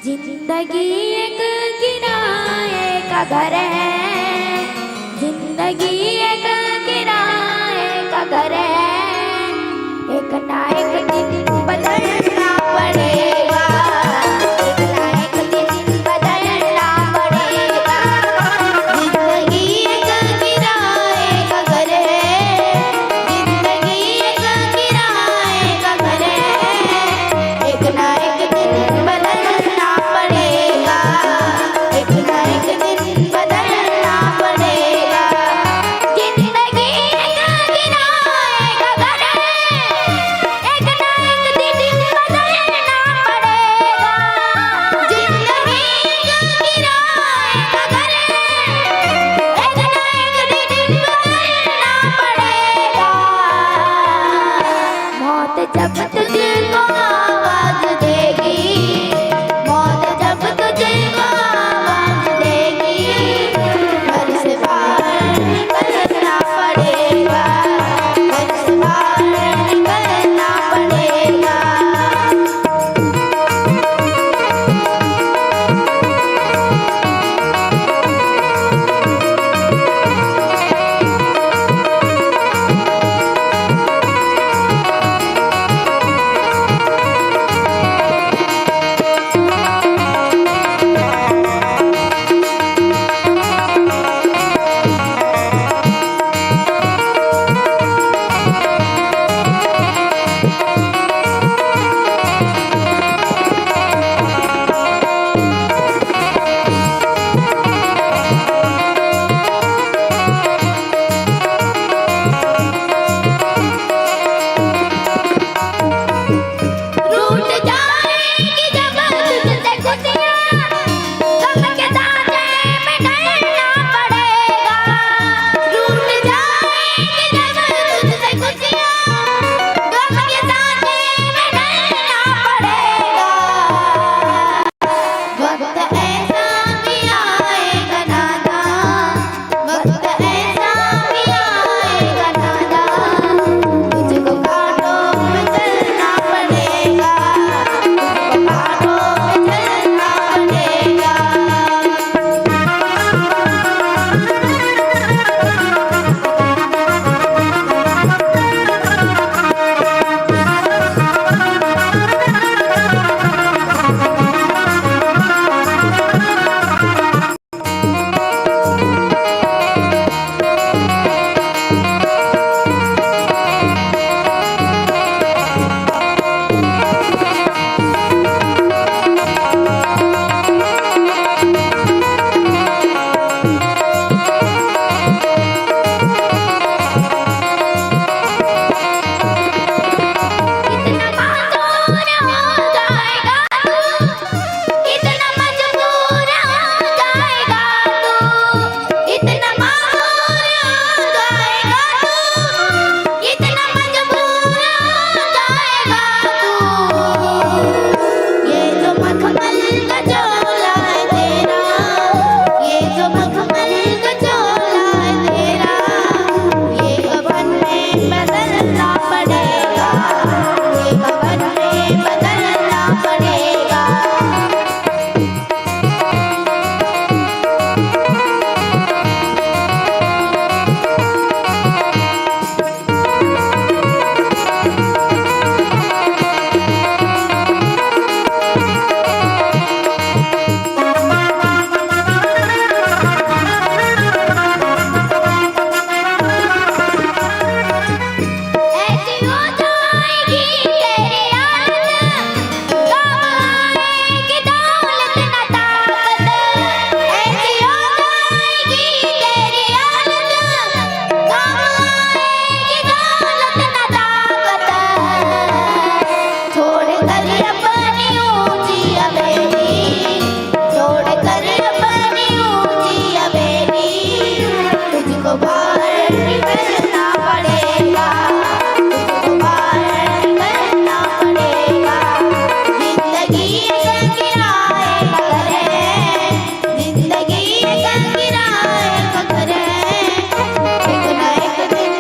जिंदगी एक किराए का घर है, जिंदगी एक किराए का घर है, एक ना एक दिन बदलना पड़ेगा, एक ना एक दिन बदलना पड़ेगा। जिंदगी एक किराए का घर है, जिंदगी एक किराए का घर है, एक ना एक दिन बदलना पड़ेगा, एक ना एक दिन बदलना पड़ेगा। जिंदगी एक किराए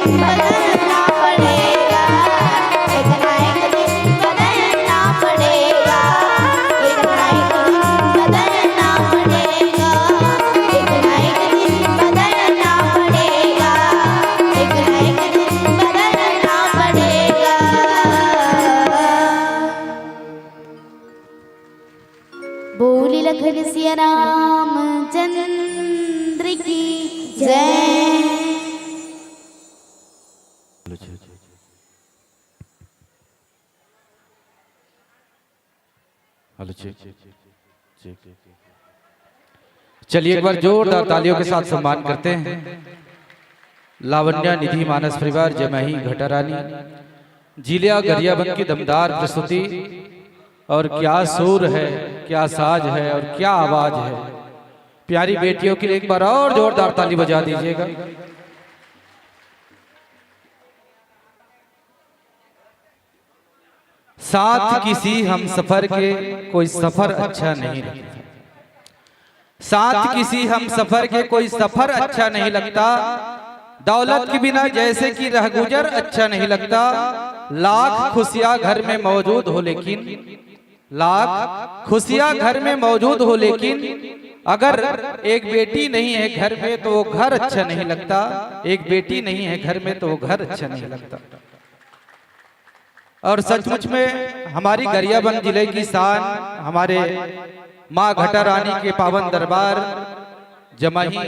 बदलना पड़ेगा, एक ना एक दिन बदलना पड़ेगा, एक ना एक दिन बदलना पड़ेगा, एक ना एक दिन बदलना पड़ेगा, एक ना एक दिन बदलना पड़ेगा। बोली लखन सिया रामचंद्र की जय। Hello, check. Hello, check. Check. चलिए, एक बार जोरदार तालियों के साथ सम्मान करते हैं लावण्या निधि मानस परिवार, जमही घटारानी, जिला गरियाबंद की दमदार प्रस्तुति। और क्या सुर है, क्या साज है और क्या आवाज है। प्यारी बेटियों के लिए एक बार और जोरदार ताली बजा दीजिएगा। साथ किसी हमसफर के कोई सफर अच्छा नहीं लगता। साथ किसी हमसफर के कोई सफर अच्छा नहीं लगता। दौलत के बिना जैसे कि रहगुजर अच्छा नहीं लगता। लाख खुशियां घर में मौजूद हो, लेकिन लाख खुशियां घर में मौजूद हो, लेकिन अगर एक बेटी नहीं है घर में, तो वो घर अच्छा नहीं लगता। एक बेटी नहीं है घर में, तो वो घर अच्छा नहीं लगता। और सचमुच में हमारी गरियाबंद जिले की शान, हमारे माँ घटा रानी के पावन दरबार जमही,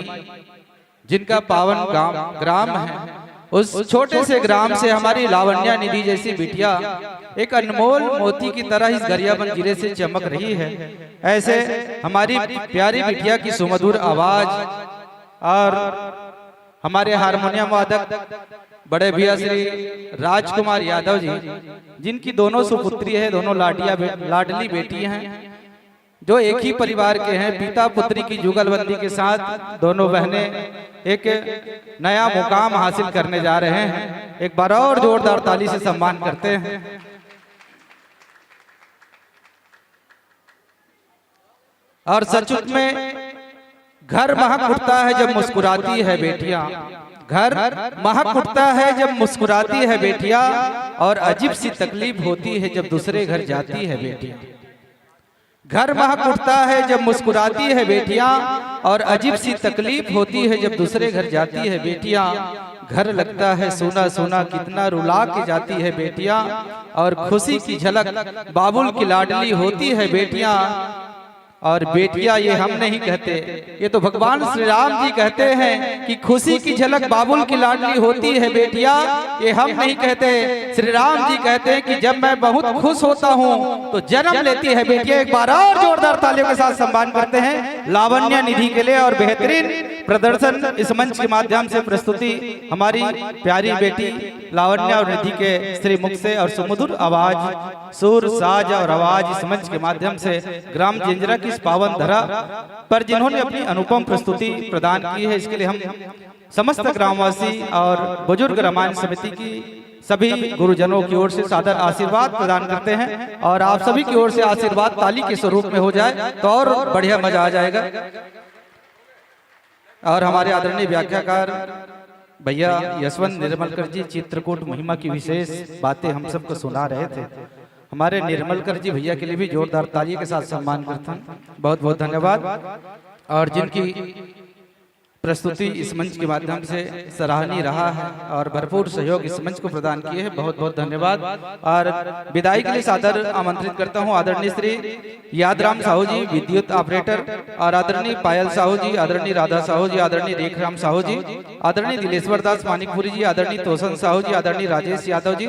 जिनका पावन गांव, ग्राम है, उस छोटे से ग्राम से हमारी लावण्या निधि जैसी बिटिया एक अनमोल मोती की तरह इस गरियाबंद जिले से चमक रही है। ऐसे हमारी प्यारी बिटिया की सुमधुर आवाज और हमारे हारमोनियम वादक बड़े भैया श्री राजकुमार यादव जी, जिनकी दोनों सुपुत्री है, दोनों लाडिया बे-, लाडली बेटी हैं, जो एक ही परिवार के हैं, पिता पुत्री की जुगलबंदी के साथ दोनों बहनें एक नया मुकाम हासिल करने जा रहे हैं। एक बार और जोरदार ताली से सम्मान करते हैं। और सचमुच में घर महक उठता है जब मुस्कुराती है बेटियां। घर महक उठता है जब मुस्कुराती है बेटियां, और अजीब सी तकलीफ होती है जब दूसरे घर जाती है बेटियां। घर महक उठता है जब मुस्कुराती है बेटियां, और अजीब सी तकलीफ होती है जब दूसरे घर जाती है बेटियां। घर लगता है सूना सूना, कितना रुला के जाती है बेटियां। और खुशी की झलक बाबुल की लाडली होती है बेटियां। और बेटियां, ये हम नहीं कहते, ये तो भगवान श्री राम जी कहते हैं कि खुशी की झलक बाबुल की लाडली होती है बेटियां, ये हम नहीं कहते। श्री राम जी कहते हैं कि जब मैं बहुत खुश होता हूं तो जन्म लेती है बेटियां। एक बार और जोरदार तालियों के साथ सम्मान करते हैं लावण्या निधि के लिए। और बेहतरीन प्रदर्शन इस मंच के माध्यम से, प्रस्तुति हमारी प्यारी बेटी लावण्या और निधि के श्री मुख से और सुमधुर आवाज, सुर, साज और आवाज इस मंच के माध्यम से ग्राम जिंजरा की इस पावन धरा पर जिन्होंने अपनी अनुपम प्रस्तुति प्रदान की है, इसके लिए हम समस्त ग्रामवासी और बुजुर्ग रामायण समिति की सभी गुरुजनों की ओर से सादर आशीर्वाद प्रदान करते हैं। और आप सभी की ओर से आशीर्वाद ताली के स्वरूप में हो जाए तो और बढ़िया मजा आ जाएगा। और हमारे आदरणीय व्याख्याकार भैया यशवंत निर्मलकर जी चित्रकूट महिमा की विशेष बातें हम सबको सुना रहे थे। हमारे निर्मलकर जी भैया के लिए भी जोरदार ताली के साथ सम्मान करता हूँ। बहुत बहुत धन्यवाद। और जिनकी प्रस्तुति इस मंच के माध्यम से सराहनीय रहा है और भरपूर सहयोग इस मंच को प्रदान किए हैं, बहुत बहुत धन्यवाद। और विदाई के लिए सादर आमंत्रित करता हूँ आदरणीय श्री यादराम साहू जी, विद्युत ऑपरेटर, और आदरणीय पायल साहू जी, आदरणीय राधा साहू जी, आदरणीय रेखराम साहू जी, आदरणीय दिलेश्वर दास मानिकपुरी जी, आदरणीय तोसन साहू जी, आदरणीय राजेश यादव जी,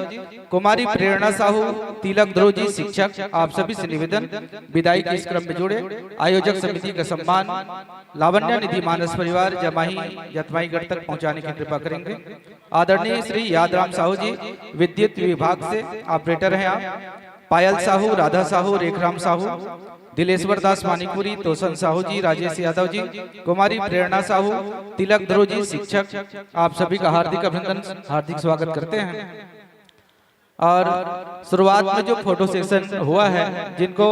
कुमारी प्रेरणा साहू, तिलक ध्रुव जी शिक्षक, आप सभी से निवेदन, विदाई के इस क्रम में जुड़े। आयोजक समिति का सम्मान लावण्या निधि मानस परिवार जमाही जतमाईगढ़ तक पहुंचाने की कृपा करेंगे। आदरणीय श्री यादराम साहू जी, विद्युत विभाग से ऑपरेटर हैं आप। पायल साहू, राधा साहू, रेखराम साहू, दिलेश्वर दास मानिकपुरी, तोसन साहू जी, राजेश यादव जी, कुमारी प्रेरणा साहू, तिलक ध्रुव जी शिक्षक, आप सभी का हार्दिक अभिनंदन, हार्दिक स्वागत करते हैं। और शुरुआत में जो फोटो सेशन हुआ है, जिनको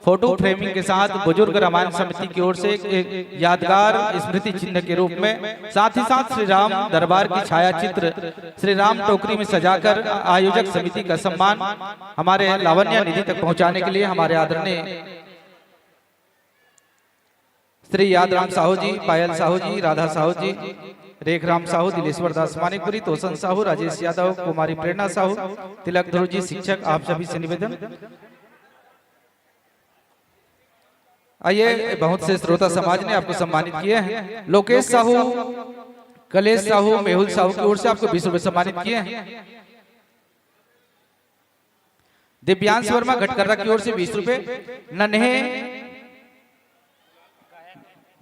फोटो फ्रेमिंग के साथ बुजुर्ग रामायण समिति की ओर से एक, एक यादगार स्मृति चिन्ह के रूप में, साथ ही साथ श्री राम दरबार की छाया चित्र श्री राम टोकरी में सजाकर आयोजक समिति का सम्मान हमारे लावण्या निधि तक पहुंचाने के लिए हमारे आदरणीय श्री यादराम साहू जी, पायल साहू जी, राधा साहू जी, रेखराम साहू, दिलेश्वर दास मानिकपुरी, तोसन साहू, राजेश यादव, कुमारी प्रेरणा साहू, तिलक ध्रुव जी, शिक्षक, आप सभी से निवेदन। आइए, बहुत से श्रोता समाज ने आपको सम्मानित किए हैं। लोकेश साहू, कलेश साहू, मेहुल साहू की ओर से आपको बीस रुपए सम्मानित किए हैं। दिव्यांश वर्मा घटकर्रा की ओर से बीस रुपए। नन्हे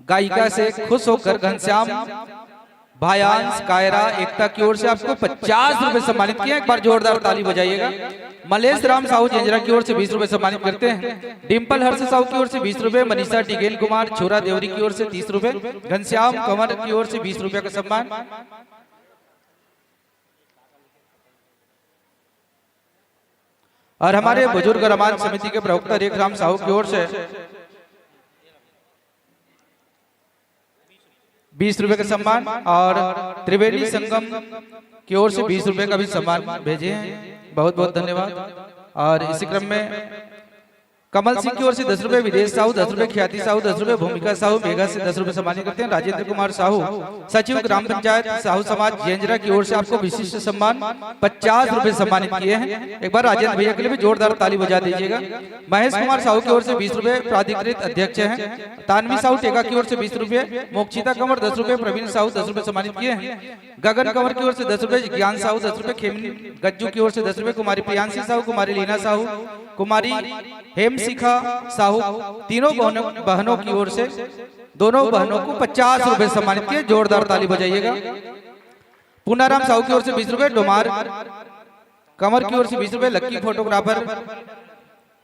गायिका से खुश होकर घनश्याम भायांश कायरा एकता की ओर से आपको पचास रुपए सम्मानित किए। एक बार जोरदार ताली बजाइएगा। मलेश राम साहू जेंजरा की ओर से बीस रुपए सम्मानित करते हैं। डिम्पल हर्ष साहू की ओर से बीस रुपए, मनीषा डिगेन कुमार छोरा देवरी की ओर से तीस रुपए, घनश्याम कंवर की ओर से बीस रुपए का सम्मान। और हमारे बुजुर्ग रामायण समिति के प्रवक्ता रेखराम साहू की ओर से बीस रुपए का सम्मान और त्रिवेणी संगम की ओर से बीस रुपए का भी सम्मान भेजे हैं। बहुत बहुत धन्यवाद। और इसी क्रम में कमल सिंह की ओर से दस रुपए, विदेश साहू दस रुपए, ख्याति साहू दस रुपए, भूमिका साहू मेघा से दस रुपए सम्मानित करते हैं। राजेंद्र कुमार साहू, सचिव ग्राम पंचायत साहू समाज जेंजरा की ओर से आपको विशिष्ट सम्मान पचास रुपए सम्मानित किए हैं। एक बार राजेंद्र भैया के लिए भी जोरदार ताली बजा दीजिएगा। महेश कुमार साहू की ओर से बीस रुपए, प्राधिकृत अध्यक्ष हैं। तानवी साहू टेका की ओर से बीस रुपए, मोक्षिता कंवर दस रुपए, प्रवीण साहू दस रुपए सम्मानित किए हैं। गगन कंवर की ओर से दस रुपए, ज्ञान साहू दस रुपए, खेमनी गज्जू की ओर से दस रुपए, कुमारी प्रियांशी साहू, कुमारी लीना साहू, कुमारी हेमशिखा साहू, तीनों बहनों बहनों की ओर से दोनों बहनों को पचास रुपए सम्मानित किए। जोरदार ताली बजाइएगा। पूनाराम साहू की ओर से बीस रुपए, डोमार कंवर की ओर से बीस रुपए, लक्की फोटोग्राफर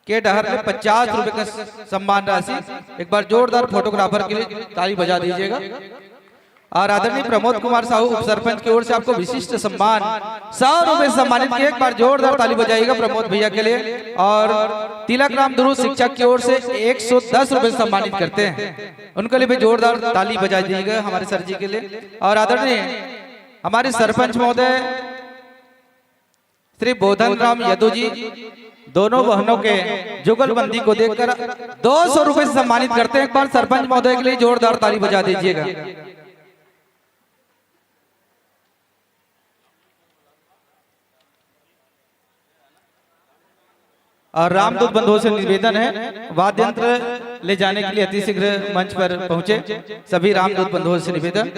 के डहर ले पचास रुपए का सम्मान राशि। एक बार जोरदार फोटोग्राफर के लिए ताली बजा दीजिएगा। और आदरणीय प्रमोद कुमार साहू उप सरपंच की ओर से आपको विशिष्ट सम्मान सौ रुपए सम्मानित किए। एक बार जोरदार ताली बजाइएगा प्रमोद भैया के लिए। और तिलक राम दुरू शिक्षक की ओर से एक सौ दस रुपए सम्मानित करते हैं, उनके लिए भी जोरदार ताली बजा दीजिएगा हमारे सर जी के लिए। और आदरणीय हमारे सरपंच महोदय श्री बोधन राम यदु जी दोनों बहनों के जुगलबंदी को देखकर दो सौ रुपए से सम्मानित करते हैं। एक बार सरपंच महोदय के लिए जोरदार ताली बजा दीजिएगा। और रामदूत बंधुओं से निवेदन है, वाद्य यंत्र ले जाने के लिए अतिशीघ्र मंच पर पहुंचे। सभी रामदूत बंधुओं से निवेदन।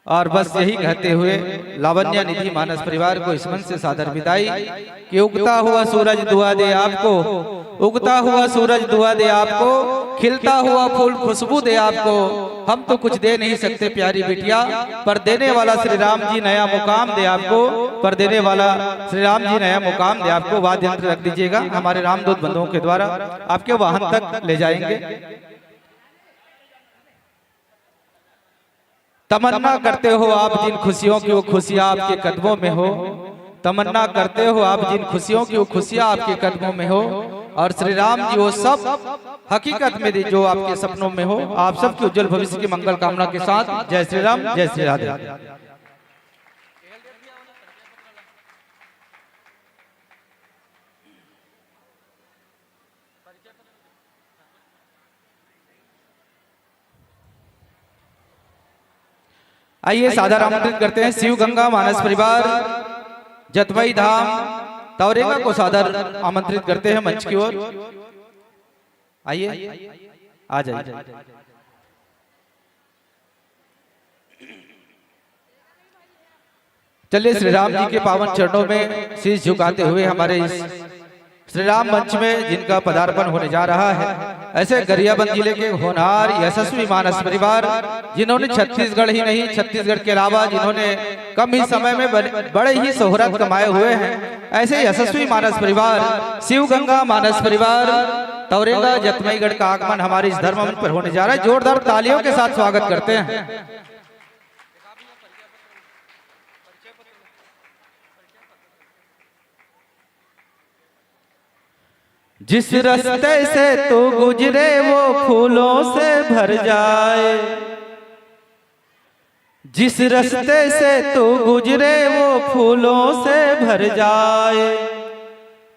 और बस यही कहते हुए लावण्या निधि मानस परिवार को इस मंच से सादर विदाई कि उगता हुआ सूरज दुआ दे आपको, उगता हुआ सूरज दुआ दे आपको, खिलता हुआ फूल खुशबू दे आपको। हम तो कुछ दे नहीं सकते प्यारी बिटिया, पर देने वाला श्री राम जी नया मुकाम दे आपको, पर देने वाला श्री राम जी नया मुकाम दे आपको। वाद्य यंत्र रख दीजिएगा, हमारे रामदूत बंधुओं के द्वारा आपके वाहन तक ले जाएंगे। तमन्ना करते हो आप जिन खुशियों की, वो खुशियां आपके कदमों में हो। तमन्ना करते हो आप जिन खुशियों की, वो खुशियां आपके कदमों में हो। और श्री राम जी वो सब हकीकत में दे जो आपके सपनों में हो। आप सबके उज्जवल भविष्य की मंगल कामना के साथ जय श्री राम, जय श्री राधे। आइए, सादर आमंत्रित करते हैं शिव गंगा मानस परिवार जतवाई धाम तौरेगा को सादर आमंत्रित करते हैं मंच की ओर। आइए, आ जाइए। चलिए, श्री राम जी के पावन चरणों में शीश झुकाते हुए हमारे इस श्री राम मंच में जिनका पदार्पण होने जा रहा है, ऐसे गरियाबंद जिले के होनहार यशस्वी मानस परिवार, जिन्होंने छत्तीसगढ़ ही नहीं, छत्तीसगढ़ के अलावा जिन्होंने कम ही समय में बड़े, बड़े ही शोहरत कमाए हुए हैं, ऐसे यशस्वी मानस परिवार, शिव गंगा मानस परिवार, तौरेगा जतमईगढ़ का आगमन हमारे इस धर्म मंच पर होने जा रहा है। जोरदार तालियों के साथ स्वागत करते हैं। जिस रास्ते से तू गुजरे वो फूलों से भर जाए, जिस रास्ते से तू गुजरे वो फूलों से भर जाए,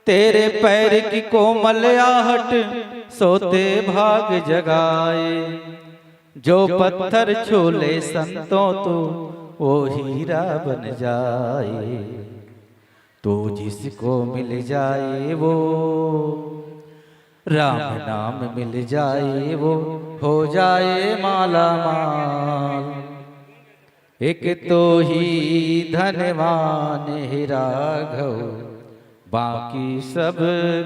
तेरे पैर की कोमल आहट सोते भाग जगाए। जो पत्थर छू ले संतों तू, वो हीरा बन जाए। तो जिसको मिल जाए वो राम नाम मिल जाए, वो हो जाए माला माल। एक तो ही धनवान हे राघव, बाकी सब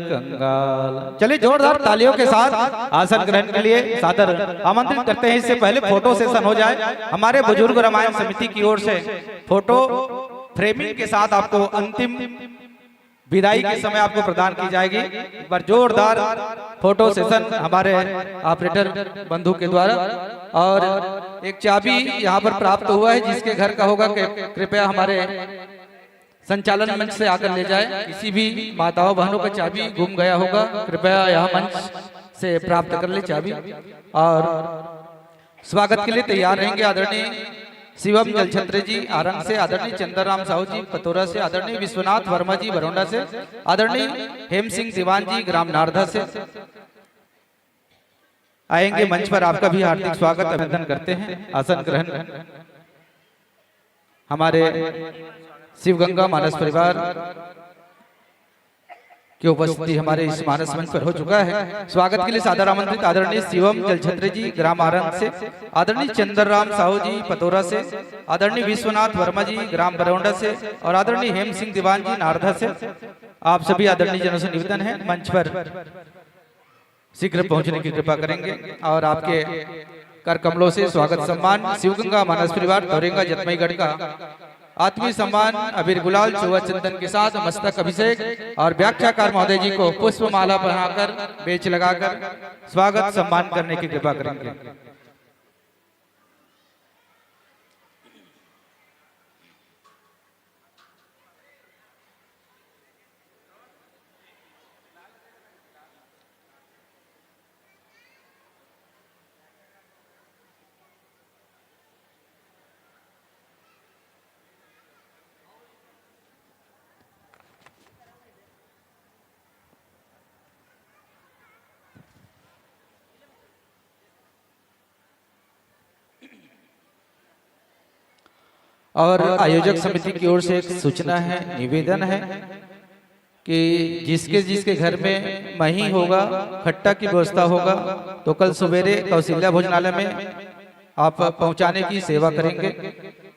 कंगाल। चलिए, जोरदार तालियों के साथ आसन ग्रहण के लिए सादर आमंत्रित करते हैं। इससे पहले फोटो सेशन हो जाए, हमारे बुजुर्ग रामायण समिति की ओर से फोटो फ्रेमिंग के साथ आपको अंतिम विदाई के समय आपको प्रदान की जाएगी। एक बार जोरदार फोटो सेशन हमारे ऑपरेटर बंधु के द्वारा। और एक चाबी यहाँ पर प्राप्त हुआ है, जिसके घर का होगा, कृ-, कृपया हमारे संचालन मंच से आकर ले जाए। किसी भी माताओं बहनों का चाबी गुम गया होगा, कृपया यहाँ मंच से प्राप्त कर ले चाबी। और स्वागत के लिए तैयार रहेंगे आदरणीय शिवम जलछत्र जी आरंग से, आदरणीय चंदन राम साहू जी पतोरा से, आदरणीय विश्वनाथ वर्मा जी बरौंडा से, आदरणीय हेम सिंह दीवान जी ग्राम नारदा से आएंगे मंच पर। आपका भी हार्दिक स्वागत, अभिनंदन करते हैं। आसन ग्रहण हमारे शिवगंगा मानस परिवार की उपस्थिति हमारे इस मानस मंच पर हो चुका है। स्वागत के लिए सादर आमंत्रित आदरणीय शिवम जलछत्र जी ग्राम आरंग से, आदरणीय चंदन राम साहू जी पतोरा से, आदरणीय विश्वनाथ वर्मा जी ग्राम बरौंडा से और आदरणीय हेम सिंह दीवान जी नारदा से। आप सभी आदरणीय जनों से निवेदन है, मंच पर शीघ्र पहुंचने की कृपा करेंगे और आपके कर कमलों से स्वागत सम्मान शिवगंगा मानस परिवार तौरेंगा जतमईगढ़ का आत्मीय सम्मान अबीर गुलाल चुआ चंदन के साथ मस्तक अभिषेक और व्याख्याकार महोदय जी को पुष्पमाला पहनाकर बेच लगाकर स्वागत सम्मान करने की कृपा करेंगे। और आयोजक समिति की ओर से एक सूचना है, निवेदन है कि जिसके जिसके घर में मही होगा, खट्टा की व्यवस्था होगा, तो कल सवेरे कौशल्या भोजनालय में आप पहुंचाने की सेवा करेंगे।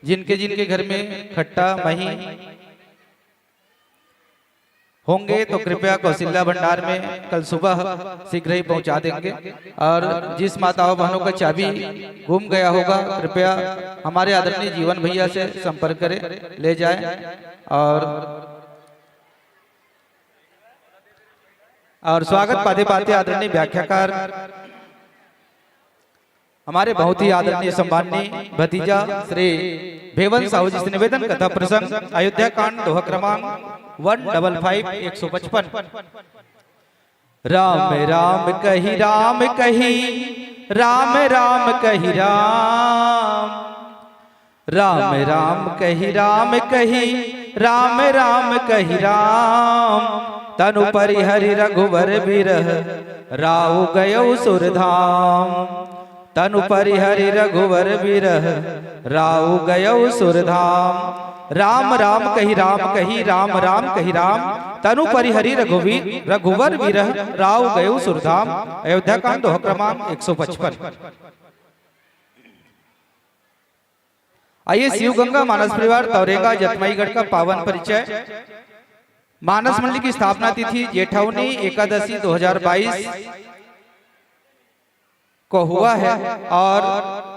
जिनके जिनके घर में खट्टा, मही होंगे तो कृपया कौशल्या भंडार में कल सुबह शीघ्र ही पहुंचा देंगे। और जिस माताओं बहनों का चाबी गुम गया होगा, कृपया हमारे आदरणीय जीवन भैया से संपर्क करें, ले जाएं। और और स्वागत पाते पाते आदरणीय व्याख्याकार हमारे बहुत ही आदरणीय सम्माननीय भतीजा श्री भेवन साहू जी से निवेदन, कथा प्रसंग अयोध्या कांड, दोहा क्रमांक वन डबल फाइव, एक सौ पचपन। राम राम कही राम कही, राम राम कही राम, राम राम कही राम कही, राम राम कही राम। तनु परिहरि रघुवर बिरह, राउ गयउ सुरधाम। तनु परिहरि रघुवर बिरह, राउ गयउ सुरधाम। राम राम कही राम कही, राम राम कही राम। तनु परिहरि रघुवीर रघुवर बिरह, राउ गयउ सुरधाम। अयोध्या कांड, दोहा क्रमांक एक सौ पचपन। आइए, शिव गंगा मानस परिवार तौरेंगा जतमईगढ़ का पावन परिचय। मानस मंडली की स्थापना तिथि जेठौनी एकादशी दो हज़ार बाईस को हुआ है और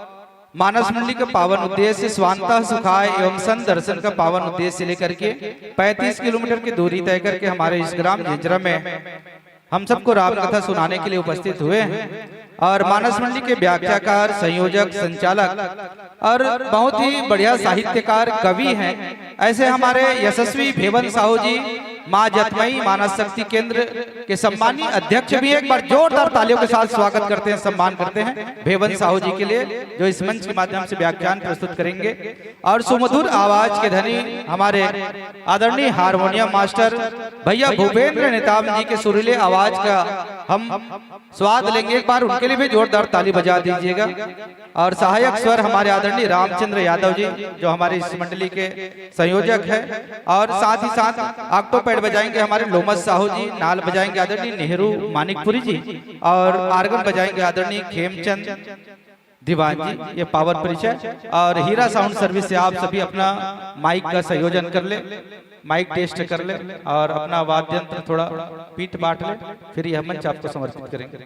मानस मंडली का पावन उद्देश्य स्वांतः सुखाय एवं संत दर्शन का पावन उद्देश्य लेकर के पैंतीस किलोमीटर की दूरी तय करके हमारे इस ग्राम जेजरा में हम सबको राम कथा सुनाने के लिए उपस्थित हुए हैं। और मानस मंडली के व्याख्याकार, संयोजक, संचालक और बहुत ही बढ़िया साहित्यकार, कवि हैं ऐसे हमारे यशस्वी भेवन साहू जी माँ जतमई मानस शक्ति केंद्र के सम्मानी अध्यक्ष भी हैं। एक बार जोरदार तालियों के साथ स्वागत करते हैं, सम्मान करते हैं भेवन साहू जी के लिए, जो इस मंच के माध्यम से व्याख्यान प्रस्तुत करेंगे। और सुमधुर आवाज के धनी हमारे आदरणीय हारमोनियम मास्टर भैया भूपेंद्र नेताम जी के सुरीले आवाज का हम स्वाद लेंगे। एक बार उनके लिए भी जोरदार ताली बजा दीजिएगा। और सहायक स्वर हमारे आदरणीय रामचंद्र यादव जी, जो हमारे इस मंडली के संयोजक हैं, और साथ ही साथ ऑक्टोपैड बजाएंगे हमारे लोमस साहू जी, नाल बजाएंगे आदरणीय नेहरू मानिकपुरी जी, और आर्गन बजाएंगे आदरणीय खेमचंद दीवान जी। ये पावर परिचय। और हीरा साउंड सर्विस से आप सभी अपना माइक का संयोजन कर ले, माइक टेस्ट कर ले और अपना वाद्य यंत्र थोड़ा पीट बांट ले, फिर यह मंच आपको समर्पित करेंगे।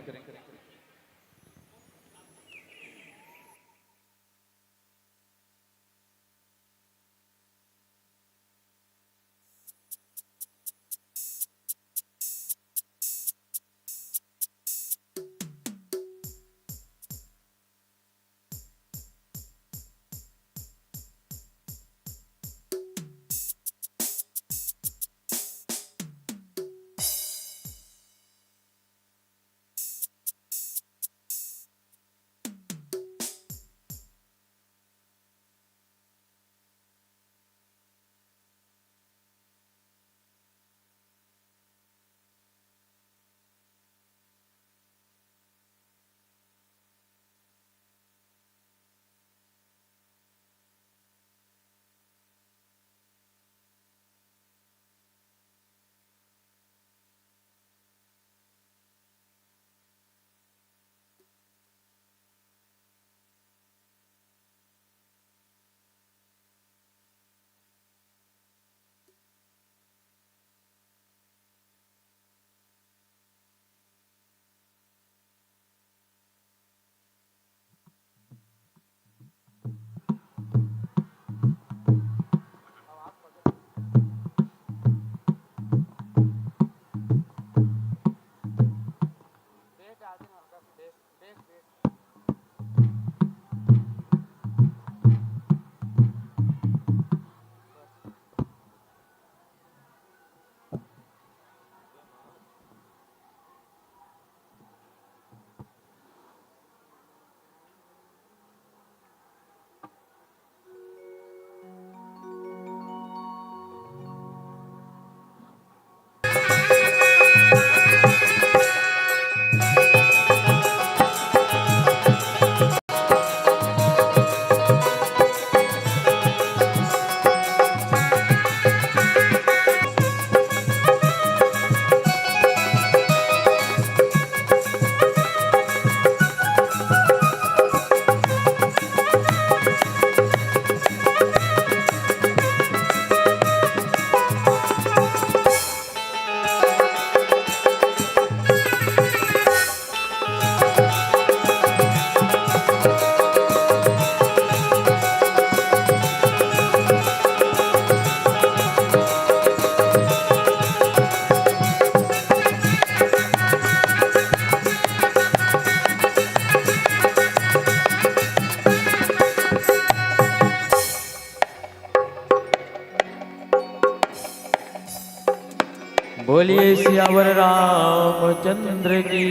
बोलिए सियावर रामचंद्र की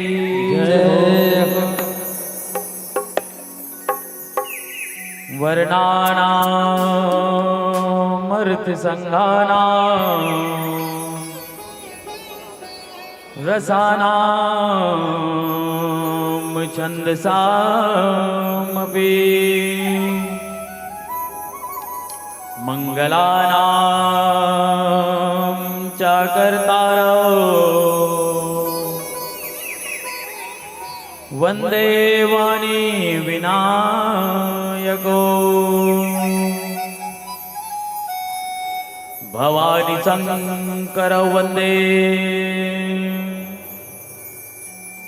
जय। वर्णानामर्थ संघानाम रसानाम छंदसामपि मंगलानां च कर्तारौ वंदे वाणी विनायकौ। भवानी शंकर वंदे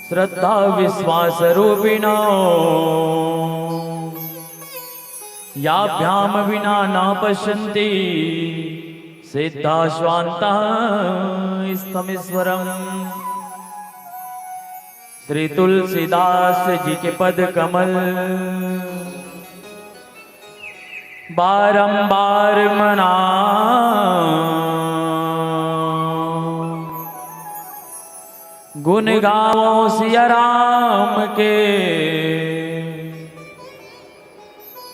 श्रद्धा विश्वास रूपिणौ। याभ्याम विना न पश्यन्ति सिद्धा स्वान्ता स्तमीश्वरम्। श्री तुलसीदास जी के पद कमल बारंबार मना गुण गावो सिया राम के,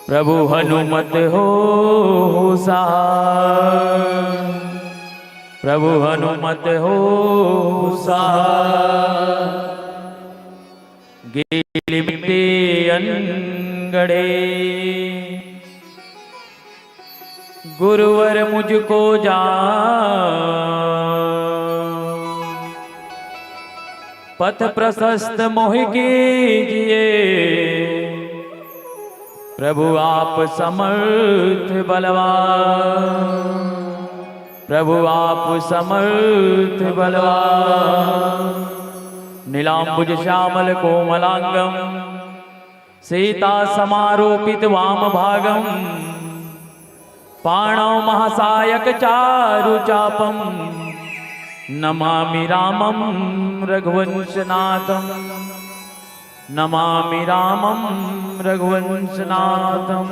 प्रभु हनुमत हो सहाय, प्रभु हनुमत हो सहाय। गीली मिट्टी अनगढ़े, गुरुवर मुझको जान, पथ प्रशस्त मोहि कीजिए, प्रभु आप समर्थ बलवान, प्रभु आप समर्थ बलवान। नीलांबुज श्यामल कोमलांगम, सीता समारोपित वाम भागम, पाणौ महासायक चारु चापम, नमामि रामम रघुवंशनाथम, नमामि रामम रघुवंशनाथम।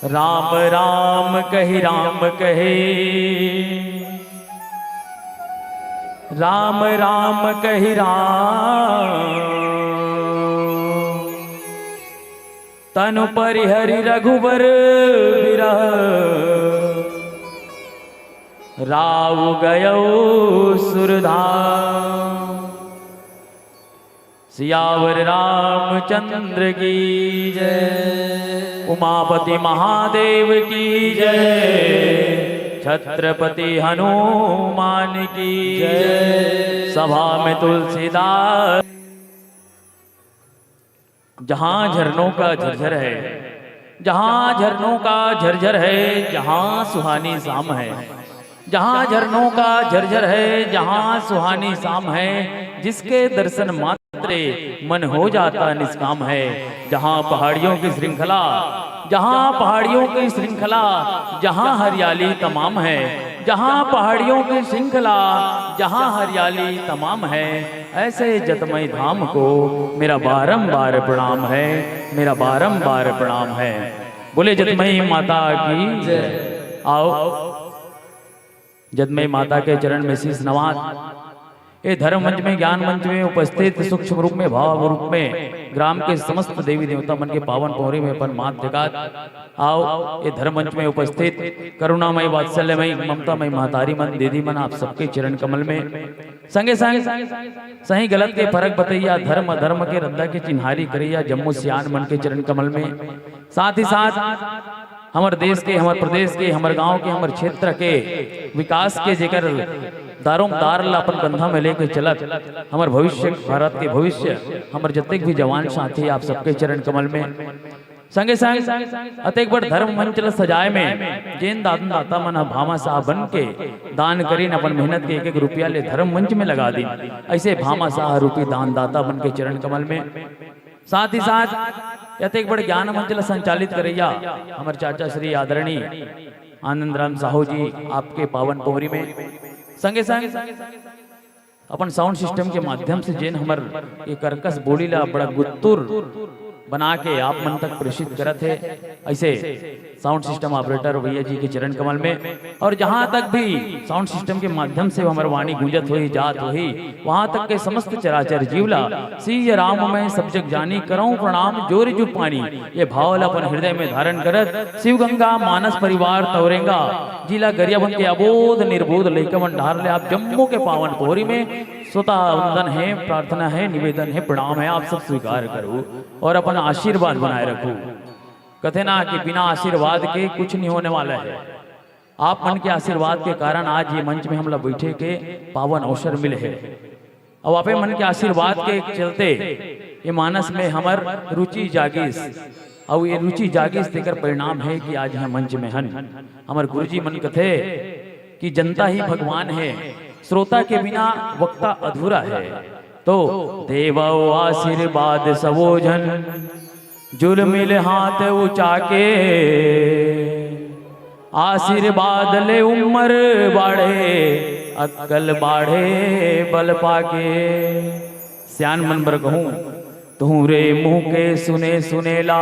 राम राम कहि राम कहे, राम राम कहि राम। तनु परिहरि रघुबर बिरह, राउ गयौ सुरधाम। सियावर रामचंद्र की जय, उमापति महादेव की जय, छत्रपति हनुमान की जय। सभा में तुलसीदास। जहाँ झरनों का झरझर है, जहाँ झरनों का झरझर है, जहाँ सुहानी शाम है। जहाँ झरनों का झरझर है, जहाँ सुहानी शाम है, जिसके दर्शन मात्रे मन हो जाता निष्काम है। जहाँ पहाड़ियों की श्रृंखला, जहाँ पहाड़ियों की श्रृंखला, जहाँ हरियाली तमाम है, जहाँ पहाड़ियों की श्रृंखला, जहाँ हरियाली तमाम है, ऐसे जतमई धाम को मेरा बारंबार प्रणाम है, मेरा बारंबार प्रणाम है। बोले जतमई माता की जय। आओ, जतमई माता के चरण में शीश नवात, ए धर्म मंच में, ज्ञान मंच में उपस्थित सूक्ष्म रूप में, भाव रूप में ग्राम के समस्त देवी देवता मन के पावन पौरी में अपन माथ टेकात। आओ, ए धर्म मंच में उपस्थित करुणामय, वात्सल्यमय, ममतामय महतारी मन, दीदी मन, आप सबके चरण कमल में संगे संग सही गलत के फरक बतैया, धर्म अधर्म के रद्दा के चिन्हारी करैया जम्मो सियान मन के चरण कमल में, साथ ही साथ हमर देश के, हमर प्रदेश के, हमर गांव के, हमर क्षेत्र के विकास के जेकर दारोमदार ला अपन कंधा में लेके चलत, हमर भविष्य, भारत के भविष्य, हमर जतेक भी जवान साथी, आप सबके चरण कमल में संगे संग अतेक बड़ धर्म मंच ल सजाए में जेन दान दाता मन ह भामाशाह बन के दान करिन, अपन मेहनत के एक एक रुपया ले धर्म मंच में लगा दिन, ऐसे भामाशाह रूपी दान दाता बन के चरण कमल में, साथ ही साथ अतेक बड़ ज्ञान मंच ल संचालित करैया हमर चाचा श्री आदरणीय आनंद राम साहू जी, आपके पावन पौरी में संगे संग अपन साउंड सिस्टम के माध्यम से जेन हमर ये कर्कश बोली ला बड़ा गुत्तुर बना के आप मन तक प्रेषित करत हे, ऐसे साउंड सिस्टम ऑपरेटर भैया जी के चरण कमल में, और जहाँ तक भी साउंड सिस्टम के माध्यम से हमर वाणी गूंजत होही, जात होही, वहाँ तक के समस्त चराचर जीव ला सिय राम मैं सब जग जानी, करौं प्रणाम जोरि जुग पानी। ये भाव ला अपन हृदय में धारण करत शिव गंगा मानस परिवार तौरेंगा जिला गरियाबंद के अबोध निर्बोध लइका मन डहार ले आप जम्मो के पावन पौरी में स्वतः वंदन है, प्रार्थना है, निवेदन है, प्रणाम है, आप सब स्वीकार करो और अपन आशीर्वाद बनाए रखो। कथे ना कि बिना आशीर्वाद के कुछ नहीं होने वाला है। आप मन के आशीर्वाद के कारण आज ये मंच में हमला बैठे के पावन अवसर मिले है। अउ आपे मन के आशीर्वाद के चलते ये मानस में हमर रुचि जागिस, अउ ये रुचि जागिस तेकर परिणाम है कि आज यहाँ मंच में हन। हमर गुरुजी मन कथे कि जनता ही भगवान है, श्रोता के बिना वक्ता अधूरा है। तो देवौ आशीर्वाद सबो झन, जुल मिल हाथ उचा के, आशीर्वाद ले उम्र बाढ़े, अक्कल बाढ़े बल पाके। सियान मन बर कहूँ, तुहूँ रे मुँह के सुने सुनेला,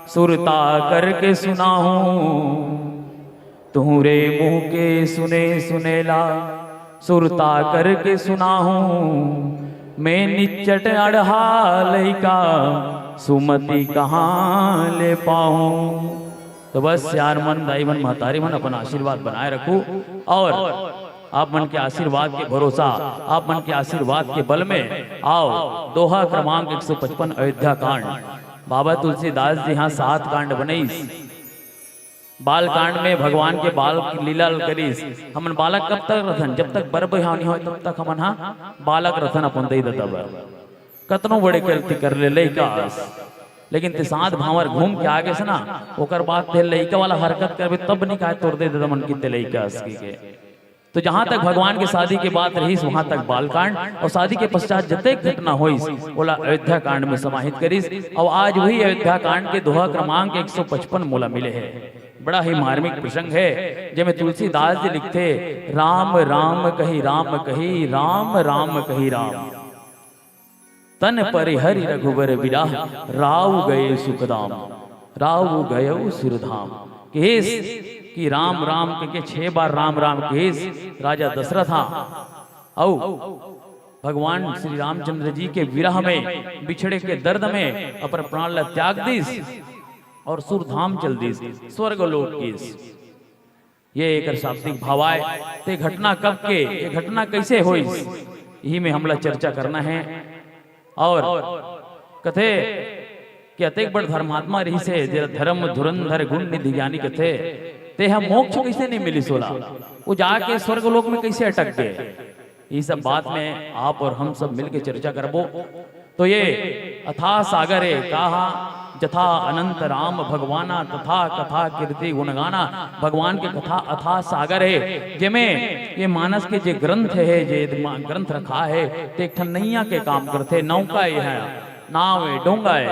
सुरता करके सुनाहूँ। तुहूँ रे मुँह के सुने सुनेला, सुरता करके सुनाहूँ मैं निच्चट अड़हा लइका, सुमति कहाँ ले पाहूँ। तो बस यार मन, दाई मन, महतारी मन, अपन आशीर्वाद बनाए रखू और आप मन के आशीर्वाद के भरोसा, आप मन के आशीर्वाद के बल में आओ, दोहा क्रमांक एक सौ पचपन अयोध्या कांड। बाबा तुलसीदास जी हाँ सात कांड बनइस। बाल कांड में भगवान के बाल लीला ल करिस। हमन बालक कब तक रथन? जब तक बर बिहाव नहीं होय, तब तक हमन हा बालक रथन अपन दई ददा बर। कतनो बड़े कृत्य कर ले लइका अस, लेकिन ते सात भांवर घूम के आ गेस ना, ओकर बाद ते लइका वाला हरकत करबे तब निकाय तोर दई ददा मन की ते लइका अस की के। तो जहां तक भगवान के शादी के बात रहिस, वहां तक बाल कांड, और शादी के पश्चात जतेक घटना होइस, ओला अयोध्या कांड में समाहित करिस। और आज वही अयोध्या कांड के दोहा क्रमांक एक सौ पचपन मोला मिले हे। बड़ा ही मार्मिक प्रसंग हे, जेमे तुलसीदास जी लिखथे, "राम राम कहि राम कहि, राम राम कहि राम।" तन परिहरि रघुबर बिराह, राव गए सुखदाम, राव गए सुरधाम। केस कि राम राम के, के छह बार राम राम केस राजा दशरथ हा। अउ भगवान श्री रामचंद्र जी के विरह में, बिछड़े के दर्द में अपन प्राण ला त्याग दिस और सुरधाम चल दिस, स्वर्ग लोक केस। ये एकर शाब्दिक भाव आय। ते घटना कब के, ये घटना कैसे होइस, यही में हमला चर्चा करना है। और कथे कि अतेक बड़ धर्मात्मा रहिस हे, जेला धर्म धुरंधर गुण निधि ज्ञानी कथे, ते ह मोक्ष कैसे नहीं मिलिस ओला, वो जाके स्वर्ग लोक में कैसे अटक गए? ये सब बात में आप और हम सब मिलके चर्चा करबो। तो ये अथाह सागर हे, कहा जथा अनंत राम भगवाना, तथा कथा कीर्ति गुणगाना। भगवान के कथा अथाह सागर हे, जेमे ये मानस के जे ग्रंथ हे, जे मा-, ग्रंथ रखा हे, ते एक ठन नैया के काम करथे। नौका ये हे, नाव हे, डोंगा हे।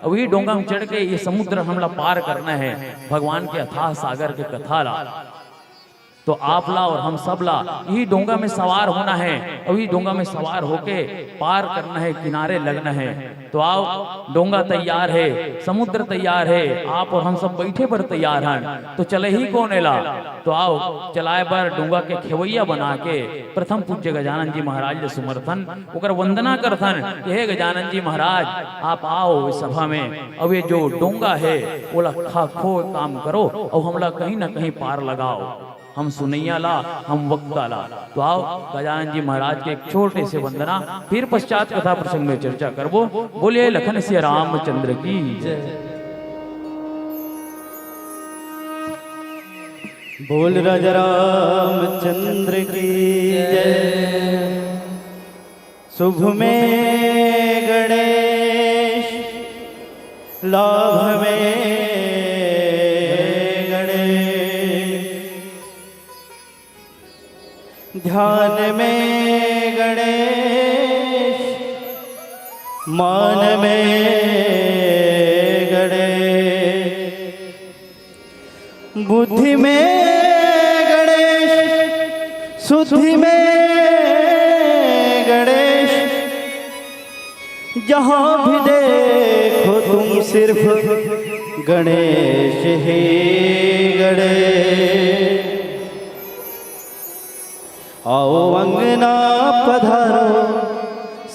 अउ ये डोंगा में चढ़ के ये समुद्र हमला पार करना हे, भगवान के अथाह सागर के कथा ला। तो आप ला और हम सब ला यही डोंगा में सवार होना हे, और यही डोंगा में सवार होके पार करना हे, किनारे लगना हे। तो आओ, डोंगा तैयार हे, समुद्र तैयार हे, आप और हम सब बैठे बर तैयार हन। तो चलही कोन एला? तो आओ, चलाए बर डोंगा के खेवैया बना के प्रथम पूज्य गजानन जी महाराज ले सुमरथन, ओकर वंदना करथन कि हे गजानन जी महाराज, आप आओ इस सभा में, अब ये जो डोंगा हे, ओला खा खो काम करो, और हमला कहीं ना कहीं पार लगाओ। हम सुनैया ला, हम वक्ता ला। तो आओ, गजानन जी महाराज के एक छोटे से वंदना, फिर पश्चात कथा प्रसंग में चर्चा करबो। बोलिए लखन सिया रामचंद्र की जय। बोल राजा रामचंद्र की जय। शुभ में गणेश, लाभ में गणेश, ध्यान में गणेश, मान में गणेश, बुद्धि में गणेश, सुद्धि में गणेश, जहाँ भी देखो तुम सिर्फ गणेश ही गणेश। आओ अंगना पधारो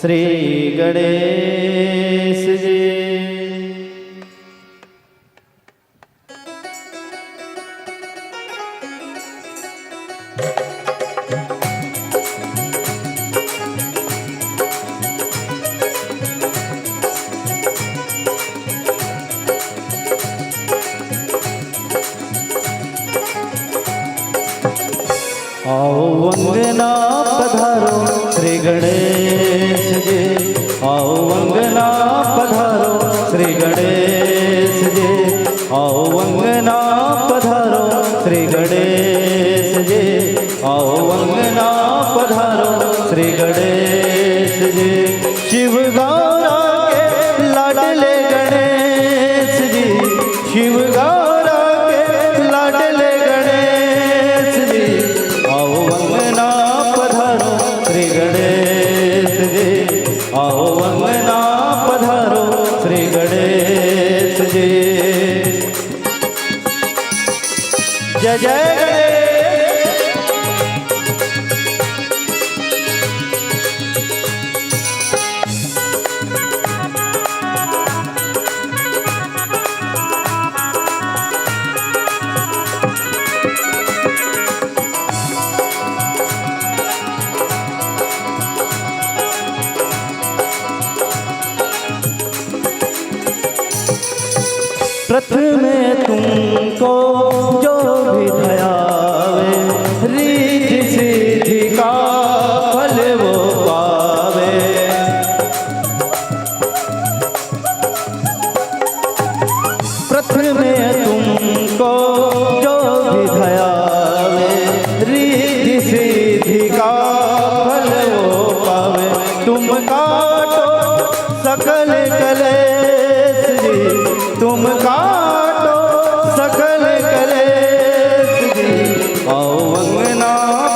श्री गणेश जी। आओ अंगना पधारो श्री गणेश जी, आओ अंगना पधारो श्री गणेश जी, आओ अंगना पधारो श्री गणेश जी, आओ अंगना पधारो श्री गणेश जी। शिव गौरा के लाडले गणेश जी, शिव गौरा के लाडले गणेश जी, आओ अंगना पधारो श्री गणेश जी, आओ अंगना पधारो श्री गणेश जी। जय जय गणेश। को जो भी धयावे, रिद्धि सिद्धि का फल वो पावे। प्रथम तुमको जो भी धयावे, रिद्धि सिद्धि का फल वो पावे। तुम काटो सकल कलेश जी, तुम काटो सकल कलेश जी। आओ अंगना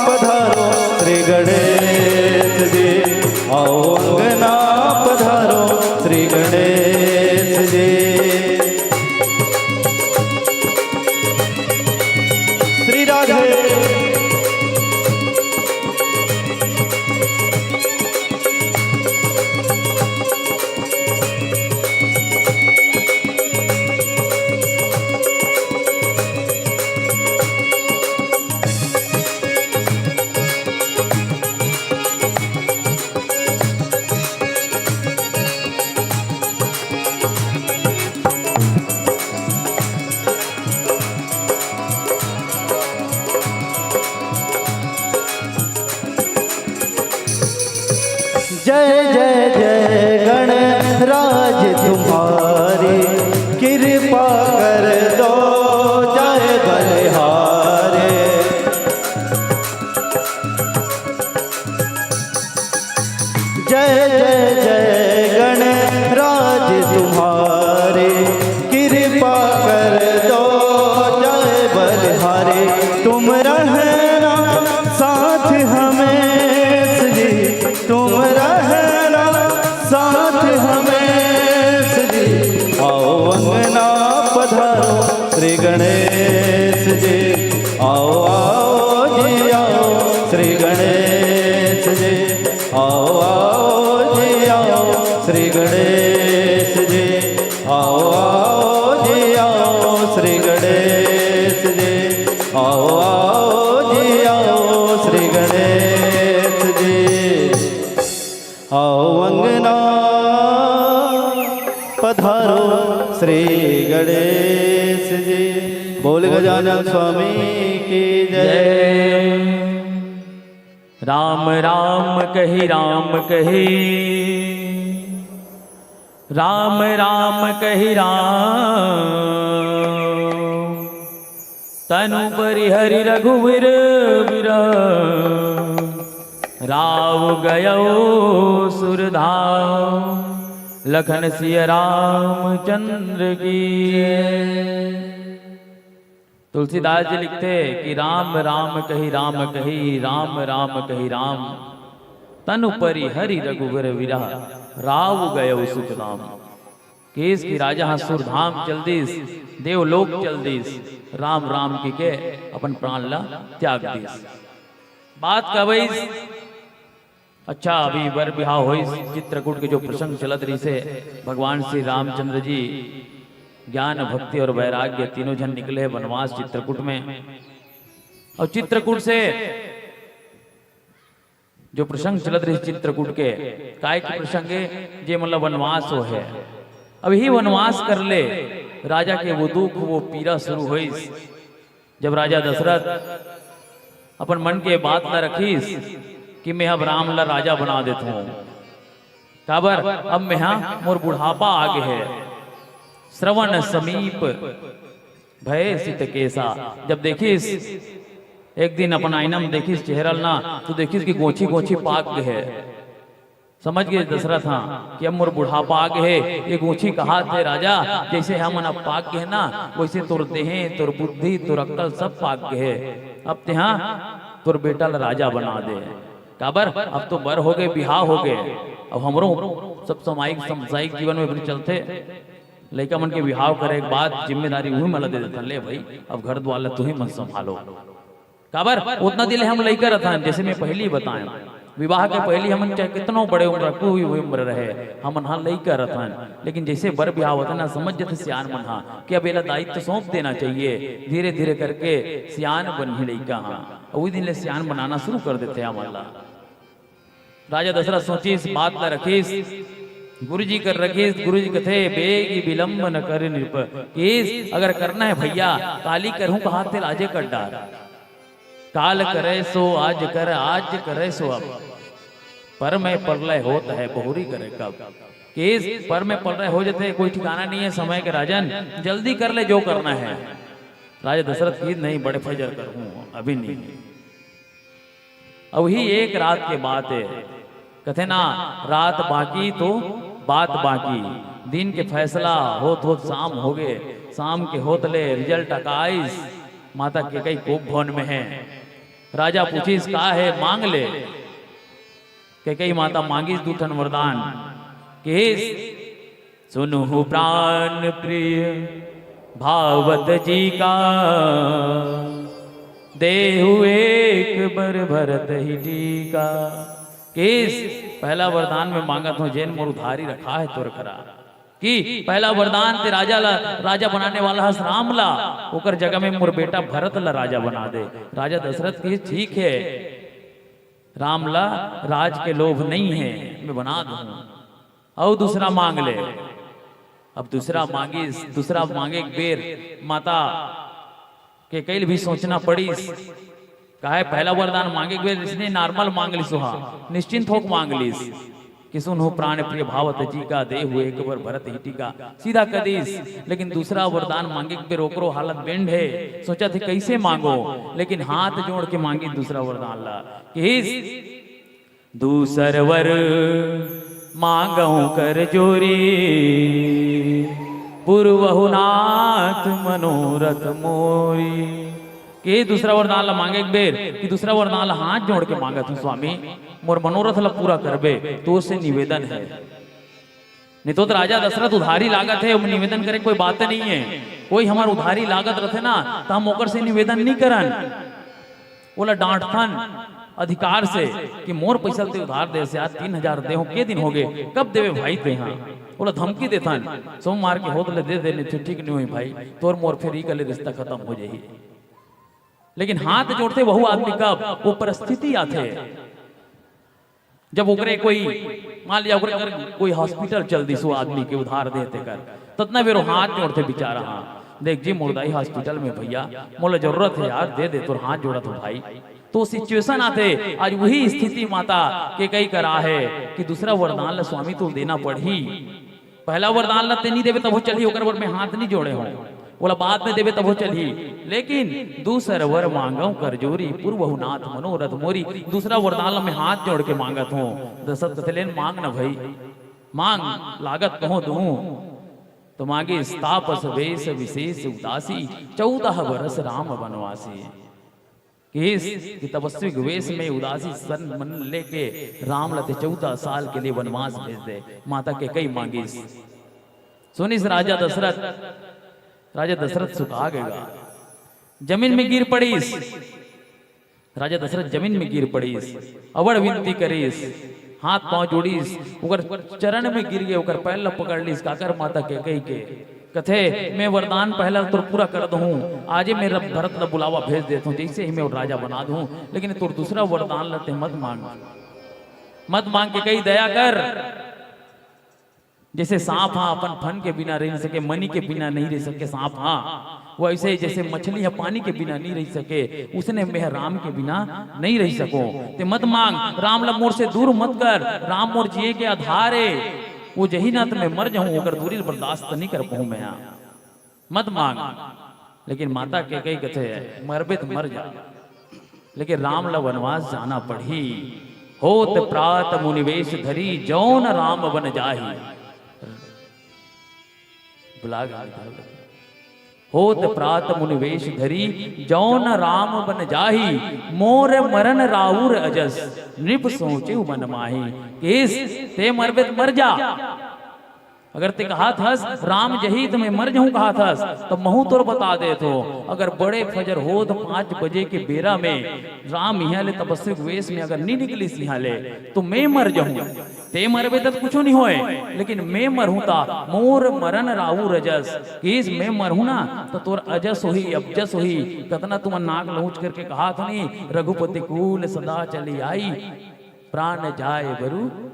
पधारो श्री गणेश जी, आओ अंगना पधारो श्री गणेश जी। श्री राधे। जय जय जय गणराज तुम्हारी, कृपा कर दो जय बलिहारी। जय जय जय गणराज तुम्हारी, कृपा कर दो जय बलिहारी। तुम रहना साथ हमें जी, तुम रहना साथ हमें जी। आओ अंगना पधारो श्री गणेश जी, आओ आओ जी आओ श्री गणेश जी, आओ आओ जी आओ श्री गणेश जी, आओ आओ जी आओ श्री गणेश जी, आओ आओ जी आओ श्री गणेश जी। आओ अंगना पधारो श्री गणेश जी। बोल गजानन स्वामी की जय। राम राम कही राम कही, राम राम कही राम। तनु परि हरि रघुवीर विरह, राव गयो सुरधाम। लखन सिय रामचंद्र की। तुलसीदास जी लिखते कि राम राम कही राम कही, राम राम कही राम। तनु परि हरि रघुवीर विरह, राव गयो सुरधाम। केस की राजा ह सुरधाम चल दिस, देवलोक चल दिस, राम राम कहिके अपन प्राण ला त्याग दिस। बात कबइस, अच्छा, अभी बर बिहाव होइस, चित्रकूट के जो प्रसंग चलत रहिसे, भगवान श्री रामचंद्र जी ज्ञान, भक्ति और वैराग्य तीनों झन निकले हे वनवास चित्रकूट में। और चित्रकूट से जो प्रसंग चलत रहिस चित्रकूट के, काय के प्रसंग हे, जे मतलब वनवास हो हे। अब यही वनवास कर ले राजा के वो दुख, वो पीरा शुरू होइस। जब राजा दशरथ अपन मन के बात ला रखिस कि मैं अब राम ला राजा बना देत हूँ, काबर अब मेहा मोर बुढ़ापा आ गे हे, श्रवण समीप भय सित केसा। जब देखिस, एक दिन अपन आईना में देखिस चेहरा ल ना, तो देखिस कि गोंछी गोंछी पाक गे हे। समझ गे दशरथ ह कि अब मोर बुढ़ापा आ गे हे, ये गोंछी कहाथे राजा, जइसे हमन अब पाक गे हे ना, वइसे तोर देहें, तोर बुद्धि, तोर अक्कल सब पाक गे हे। अब तेहा तोर बेटा ल राजा बना दे। काबर अब तो बर हो गे, बिहाव हो गे, अब हमरो सब सामायिक, सामुदायिक जीवन में भी चलथे। लइका मन के बिहाव करे के बाद जिम्मेदारी उही मन ला दे देथन, "ले भई, अब घर दुवार ला तुही मन संभालो।" काबर ओतना दिन ले हम लइका रथन, जइसे मैं पहिली बताएंव, विवाह के पहिली हमन चाहे कितनो बड़े उम्र, कोई भी उम्र रहे, हमन हा लइका रथन, लेकिन जइसे बर बिहाव होथे ना, समझ जथे सियान मन हा कि अब एला दायित्व सौंप देना चाहिए, धीरे-धीरे करके सियान बनही लइका हा। अउ उही दिन ले सियान बनाना शुरू कर देथे हमन ला। राजा दशरथ सोचिस, बात ला रखिस गुरु जी कर रखिस, गुरु जी कथे, "बेगी विलंब न कर नृप।" केस अगर करना है भैया, काली करहूं कहा थे, लाजे कर डार। काल करे सो आज कर, आज करे सो अब। पर में प्रलय होत है, बहुरी करे कब। केस पर में प्रलय हो जथे, कोई ठिकाना नहीं है समय के राजन, जल्दी कर ले जो करना है। राजा दशरथ की, "नहीं, बड़े फजर करहूं, अभी नहीं।" अउ ही एक रात के बात है, कथे ना, रात बाकी तो बात बाकी। दिन के फैसला होत होत शाम हो गए, शाम के होत ले रिजल्ट अकाइस, माता केकई कोप भवन में है। राजा पूछिस, "का है, मांग ले।" केकई माता मांगिस दू ठन वरदान, केस, "सुनहु प्राण प्रिय भावत जी का, देहु एक बर भरत ही टीका।" केस, पहला वरदान में मांगत हूं, जेन मोर उधारी रखा है तोर करा, कि पहला वरदान ते राजा ला, राजा बनाने वाला हस राम ला, ओकर जगह में मोर बेटा भरत ला राजा बना दे। राजा दशरथ कहिस, "ठीक है, राम ला राज के लोभ नहीं है, मैं बना दूं।" अउ दूसरा मांग ले। अब दूसरा मांगिस, दूसरा मांगे के बेर माता केकई ल भी सोचना पड़िस। काहे, पहला वरदान मांगे के बेर इसने नॉर्मल मांग लिस, ओहा निश्चिंत होक मांग लिस कि "सुनहु प्राण प्रिय भावत जी का, देहु एक बर भरत ही टीका।" सीधा कदिस, लेकिन दूसरा वरदान मांगे के बेर ओकरो हालत बेंड है, सोचत हे कैसे मांगो, लेकिन हाथ जोड़ के मांगिस दूसरा वरदान ला, कहिस, "दूसर वर मांगहु कर जोरी, पुरवहु नाथ मनोरथ मोरी।" के दूसरा वरदान ला मांगे के बेर, कि दूसरा वरदान ला हाथ जोड़ के मांगत हूं, "स्वामी, मोर मनोरथ ला पूरा करबे, तोर से निवेदन है।" नहीं तो, तो राजा दशरथ उधारी लागत है, ओमा निवेदन करे कोई बात नहीं है। कोई हमार उधारी लागत रहते ना, तो हम ओकर से निवेदन नहीं करन, ओला डांटथन अधिकार से कि "मोर पैसा ते उधार दे से आज तीन हजार दे हो, के दिन हो गए, कब देवे भाई ते?" हाँ, ओला धमकी देथन, "सोमवार के होत ले दे दे, नहीं तो ठीक नहीं होई भाई, तोर मोर फिर ई कले रिश्ता खत्म हो जाही।" लेकिन हाथ जोड़ते वहू आदमी कब, वो परिस्थिति आथे, जब ओकरे कोई, मान लिया, ओकरे घर कोई हॉस्पिटल चल दिस, वो आदमी के उधार देते कर, ततना बेर वो हाथ जोड़ते बेचारा, हाँ, "देख जी, मोर दाई हॉस्पिटल में भैया, मोला जरूरत है यार, दे दे, तोर हाथ जोड़त हो भाई।" तो सिचुएशन आथे, आज वही स्थिति माता केकई करा है कि दूसरा वरदान ला स्वामी तो देना पड़ही। पहला वरदान ला ते नहीं देवे तभो चलही, ओकर बर मैं हाथ नहीं जोड़े हूं, ओला बाद में देवे तभो चलही, लेकिन "दूसर वर मांगहु कर जोरी, पुरवहु नाथ मनोरथ मोरी।" दूसरा वरदान ला मैं हाथ जोड़ के मांगत हूं। दशरथ कथे, "लेन मांग ना भाई, मांग, लागत कहो दूं।" तो मांगिस, "तापस वेश विशेष उदासी, चौदह बरस राम वनवासी।" कहिस कि तपस्वी के वेश में उदासी सन मन लेके राम ला ते चौदह साल के लिए वनवास भेज दे। माता केकई मांगिस। सुनिस राजा दशरथ, राजा दशरथ सुखा गए, जमीन में गिर पड़िस। राजा दशरथ जमीन में गिर पड़िस, अबड़ विनती करिस, हाथ पांव जोड़िस, ओकर चरण में गिर गए, ओकर पैर ला पकड़ लिस, काकर माता केकई के। कथे, "मैं वरदान पहला तोर पूरा कर दूं, आजे मैं रब भरत ला बुलावा भेज देत हूं, जैसे ही मैं राजा बना दूं, लेकिन तोर दूसरा वरदान ला ते मत मांग, मत मांग, केकई दया कर।" जैसे सांप हा अपन फन के बिना रह सके, मनी के बिना नहीं रह सके सांप हा, वैसे जैसे मछली हा पानी के बिना नहीं रह सके, उसने मैं राम के बिना नहीं रह सको। ते मत मांग, राम ला मोर से दूर मत कर, राम मोर जिए के आधार है, वो जही ना तो मैं मर जाऊं, ओकर दूरी बर्दाश्त नहीं कर पाऊं मैं। मत मांग। लेकिन माता केकई कथे, "मरबे त मर जा, लेकिन राम ला वनवास जाना पड़ही।" होत प्रात मुनिवेश धरी, जौन राम बन जाही। बुला गा निकाल दे। "होत प्रात मुनिवेश धरी, जौन राम बन जाही, मोर मरण राउर अजस, नृप सोचे मन माही।" केस, ते मरबे त मर जा, अगर ते कहात हस, "राम जही त मैं मर जाहूं," कहात हस, त महूं तोर बता देत हो, अगर बड़े फजर होत पांच बजे के बेरा में राम इहां ले तपस्वी के वेश में अगर नी निकलिस इहां ले, तो मैं मर जाहूं। ते मरबे त कुछो नी होय, लेकिन मैं मरहूं त मोर मरण राउर अजस। केस, मैं मरहूं ना, त तोर अजस होही, अबजस होही। कतना तुमन नाक लहुच करके कहात हो नी, "रघुपति कुल सदा चली आई, प्राण जाय बरु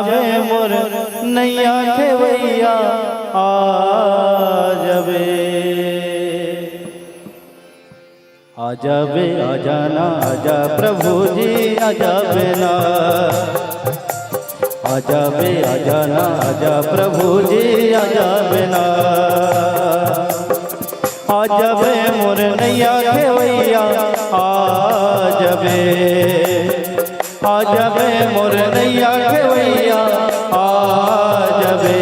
जबे मोर नैया खेवैया, आ जबे। आ जबे, आ जाना, आ जा प्रभु जी, आ जबे ना। आ जबे, आ जाना, आ जा प्रभु जी, आ जबे ना। आ जबे मोर नैया खेवैया, आ जबे। आ जबे मोर नैया खेवैया, आ जबे,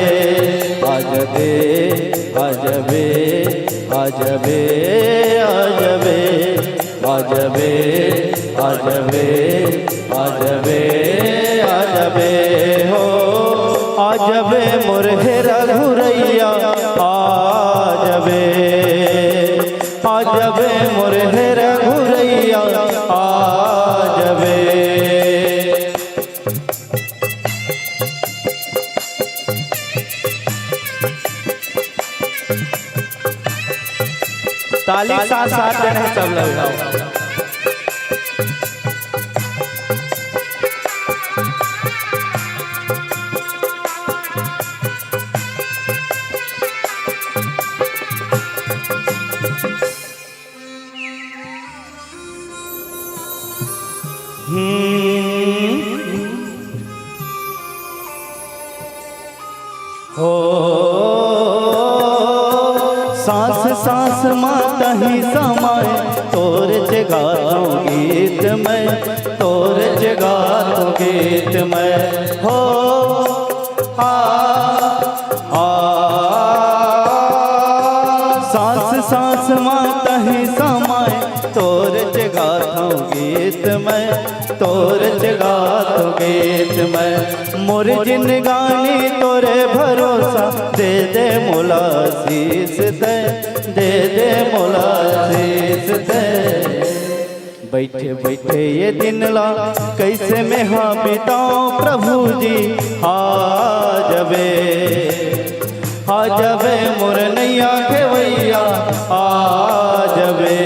आ जबे, आ जबे, आ जबे, आ जबे, आ जबे, आ जबे, आ जबे, आ जबे हो। आ जबे मोर हेरा घुरैया, आ जबे। आ जबे मोर हेरा घुरैया, आ जबे। ताली साथ साथ देना है सब लोग। हम्म। हो, सांस सांस मा तहीं समाय, तोर जगाथों गीत मैं, तोर जगाथों गीत मैं। हो, आ, आ, सांस सांस मा तहीं समाय, तोर जगाथों गीत मैं, तोर जगाथों गीत मैं। मोर जिनगानी तोरे भरोसा, दे दे मोला आशीष तै, दे दे मोला आशीष तै। बइठे बइठे ये दिन ला कइसे मेंहा बिताओं प्रभु जी, आ जबे, आ जबे मोर नैया खेवैया, आ जबे।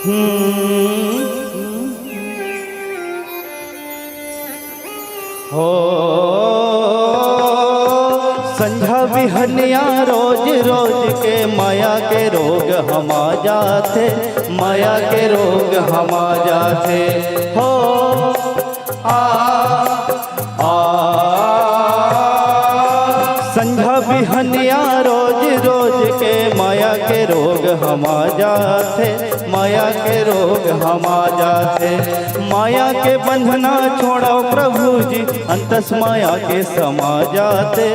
हम्म। हो, संझा बिहनिया रोज रोज के माया के रोग हमा जाथे, माया के रोग हमा जाथे। हो, आ, आ, संझा बिहनिया रोज रोज के माया के रोग हमा जाथे, माया के रोग हमा जाथे। माया के बंधना छोड़ो प्रभु जी, अंतस माया के समा जाथे,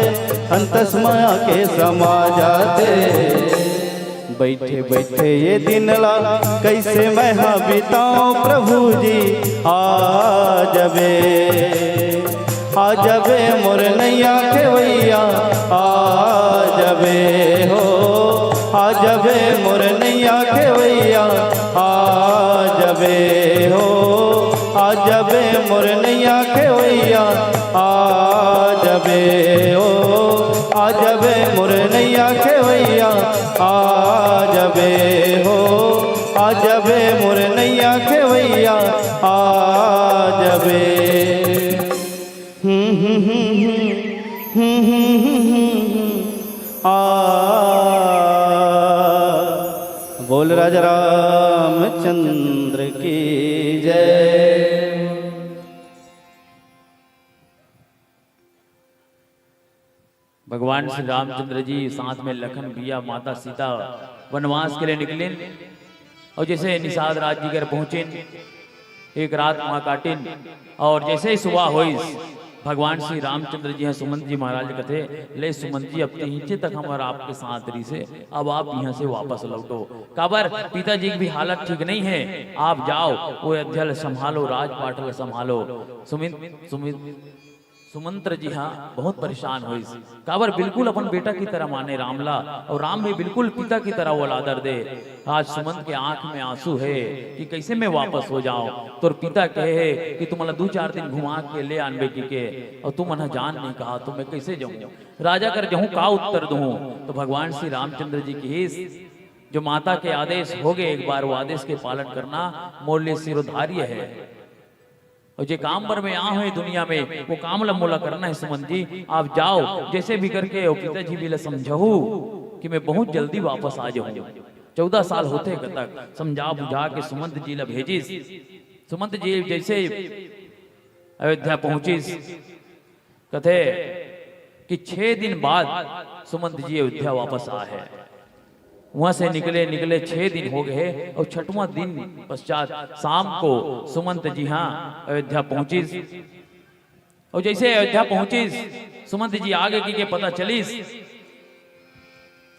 अंतस माया के समा जाथे। बइठे बइठे ये दिन ला कइसे मेंहा बिताओं प्रभु जी, आ जबे, आ जबे मोर नैया खेवैया, आ जबे हो, आ जबे मोर नैया खेवैया, आ जबे हो, आ जबे मोर नैया खेवैया, आ जबे हो, आ जबे मोर नैया खेवैया, आ जबे हो, आ जबे मोर नैया खेवैया, आ जबे। हम्म, हम्म, हम्म, हम्म, हम्म, हम्म, हम्म, हम्म, हम्म। आ, बोल राजा रामचंद्र की जय। भगवान श्री रामचंद्र जी साथ में लखन, बिया, माता सीता वनवास के लिए निकलिन। अउ जइसे निषाद राज जी घर पहुंचिन, एक रात वहां काटिन, अउ जइसे ही सुबह होइस, भगवान श्री रामचंद्र जी ह सुमंत जी महाराज ल कथे, "ले सुमंत जी, अब तिहिचे तक हमर आपके साथ रहिसे, अब आप इहां से वापस लौटो। काबर पिताजी के भी हालत ठीक नहीं है, आप जाओ, वो अयोध्या ल संभालो, राजपाट ल संभालो।" सुमित, सुमित, सुमंत जी ह बहुत परेशान होइस, काबर बिल्कुल अपन बेटा की तरह माने राम ला, अउ राम भी बिल्कुल पिता की तरह ओला आदर दे। आज सुमंत के आंख में आंसू हे कि कइसे मैं वापस हो जाऊं, तोर पिता कहे हे कि तुमला दू चार दिन घुमा के ले आनबे कहिके, अउ तुमन ह जान नहीं कहा, तो मैं कइसे जाऊं? राजा कर जहूं का उत्तर दूं? तो भगवान श्री रामचंद्र जी कहिस, जो माता के आदेश होगे, एक बार वो आदेश के पालन करना मोर लिए शिरोधार्य है। अउ जे काम बर मैं आए हंव दुनिया में, वो काम ला मोला करना हे सुमंत जी। आप जाओ, जइसे भी करके अउ पिताजी भी ला समझाहू कि मैं बहुत जल्दी वापस आ जाहूं। चौदह साल होथे कतक, समझा बुझा के सुमंत जी ला भेजिस। सुमंत जी जइसे अयोध्या पहुंचिस, कथे कि छह दिन बाद सुमंत जी अयोध्या वापस आए हे। वहां से निकले निकले छह दिन हो गए हे अउ छठवां दिन पश्चात शाम को सुमंत जी ह अयोध्या पहुंचिस। अउ जइसे अयोध्या पहुंचिस, सुमंत जी आगे कहिके पता चलिस,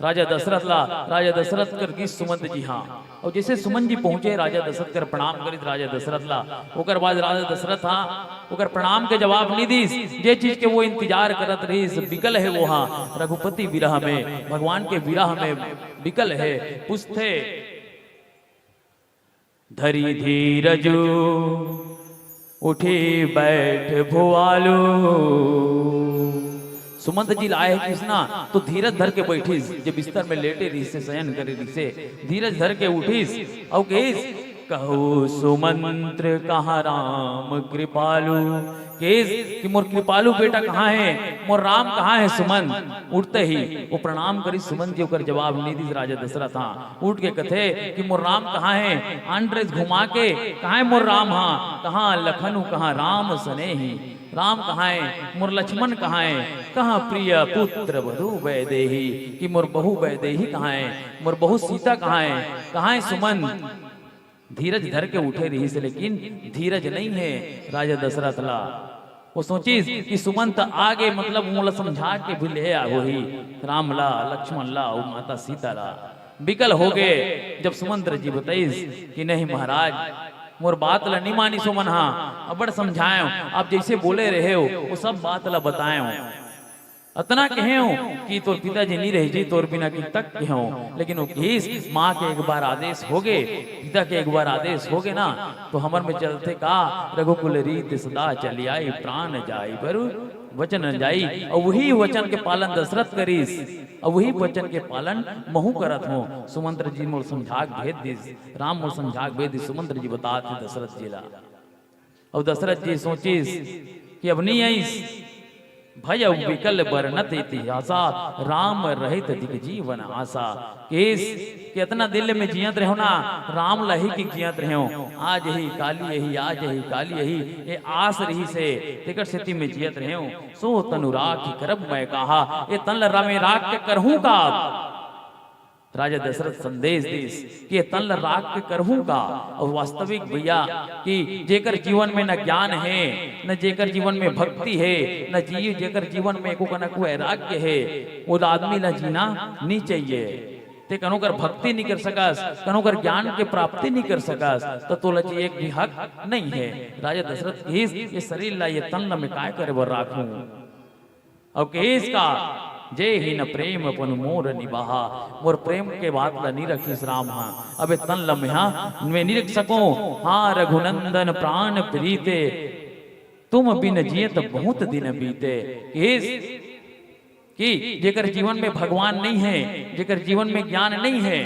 राजा दशरथ ला, राजा दशरथ कर गिस सुमंत जी, हाँ। अउ जइसे सुमंत जी पहुंचे, राजा दशरथ कर प्रणाम करिस राजा दशरथ ला। ओकर बाद राजा दशरथ, हाँ, ओकर प्रणाम के जवाब नइ दिस। जे चीज के वो इंतजार करत रहिस, बिकल हे वो, हाँ, रघुपति विरह में, भगवान के विरह में बिकल हे। पूछथे, धरि धीरजु उठि बैठ भुआलु। सुमंत जी ला आए हे किस ना, तो धीरज धर के बैठिस, जे बिस्तर में लेटे रहिसे, शयन करे रहिसे, धीरज धर के उठिस अउ कहिस, कहु सुमंत्र कहाँ राम कृपालु। कहिस कि मोर कृपालु बेटा कहाँ हे, मोर राम कहाँ हे सुमंत? उठते ही वो प्रणाम करिस सुमंत जी, ओकर जवाब नइ दिस राजा दशरथ, हाँ। उठ के कथे कि मोर राम कहाँ हे? आन ड्रेस घुमा के, कहाँ हे मोर राम? हाँ, कहाँ लखनु कहाँ राम सनेही, राम कहाँ हे? मोर लक्ष्मण कहाँ हे? कहाँ प्रिय पुत्र बधु वैदेही, कि मोर बहू वैदेही कहाँ हे? मोर बहू सीता कहाँ हे? कहाँ हे सुमंत? धीरज धर के उठे रहिस, लेकिन धीरज नइ हे राजा दशरथ ला। वो सोचिस कि सुमंत आगे, मतलब मोला समझा के भी ले आ होही राम ला, लक्ष्मण ला अउ माता सीता ला। बिकल हो गे, जब सुमंत जी बताइस कि नहीं महाराज, मोर बात ला नइ मानिस ओमन हा, अब्बड़ समझाएंव, आप जइसे बोले रहेव, वो सब बात ला बताएंव। अतना कहेंव कि तोर पिताजी नइ रहि जी, तोर बिना कितक कहेंव, लेकिन वो कहिस, माँ के एक बार आदेश हो गे, पिता के एक बार आदेश हो गे ना, तो हमर में चलथे का, रघुकुल रीत सदा चली आई, प्राण जाई पर वचन न जाई। अउ वही वचन के पालन दशरथ करिस, अउ वही वचन के पालन महूँ करत हों। सुमंत जी मोर समझा के भेज दिस, राम मोर समझा के भेज दिस, सुमंत जी बतात हे दशरथ जी ला। अउ दशरथ जी सोचिस कि अब नइ आइस, भय अउ बिकल बरनत इतिहासा, राम रहित दिग जीवन आसा। कहिस कि अतना दिन ले मैं जियत रहेंव ना, राम ला ही कि जियत रहेंव, आज ही काली ही, आज ही काली ही, ये आस रहिसे, तेकर सेती मैं जियत रहेंव। सो तनु राखि करब मैं काहा, ये तन ला रामे राख के करहूँ का? राजा दशरथ संदेश दिस कि ये तन ला राख के करहूँ का? अउ वास्तविक भैया कि जेकर जीवन में न ज्ञान हे, न जेकर जीवन में भक्ति हे, न जी-, जेकर जीवन में एको कनक वैराग्य हे, वो आदमी ला जीना नइ चाहिए। तें कनो कर भक्ति नइ कर सकस, कनो कर ज्ञान के प्राप्ति नइ कर सकस, त तोला जिए के भी हक नइ हे। राजा दशरथ कहिस, ये शरीर ला, ये तन ला मैं काय करे बर राखूं? अउ कहिस का, जे ही न प्रेम अपन मोर निबाहा, मोर प्रेम के बात ला नइ रखिस राम हा। अबे तन ला मैं हा, मैं नइ रख सकूं। हाँ रघुनंदन प्राण प्रीते, तुम बिन जियत बहुत दिन बीते। कहिस कि जेकर जीवन में भगवान नइ हे, जेकर जीवन में ज्ञान नइ हे,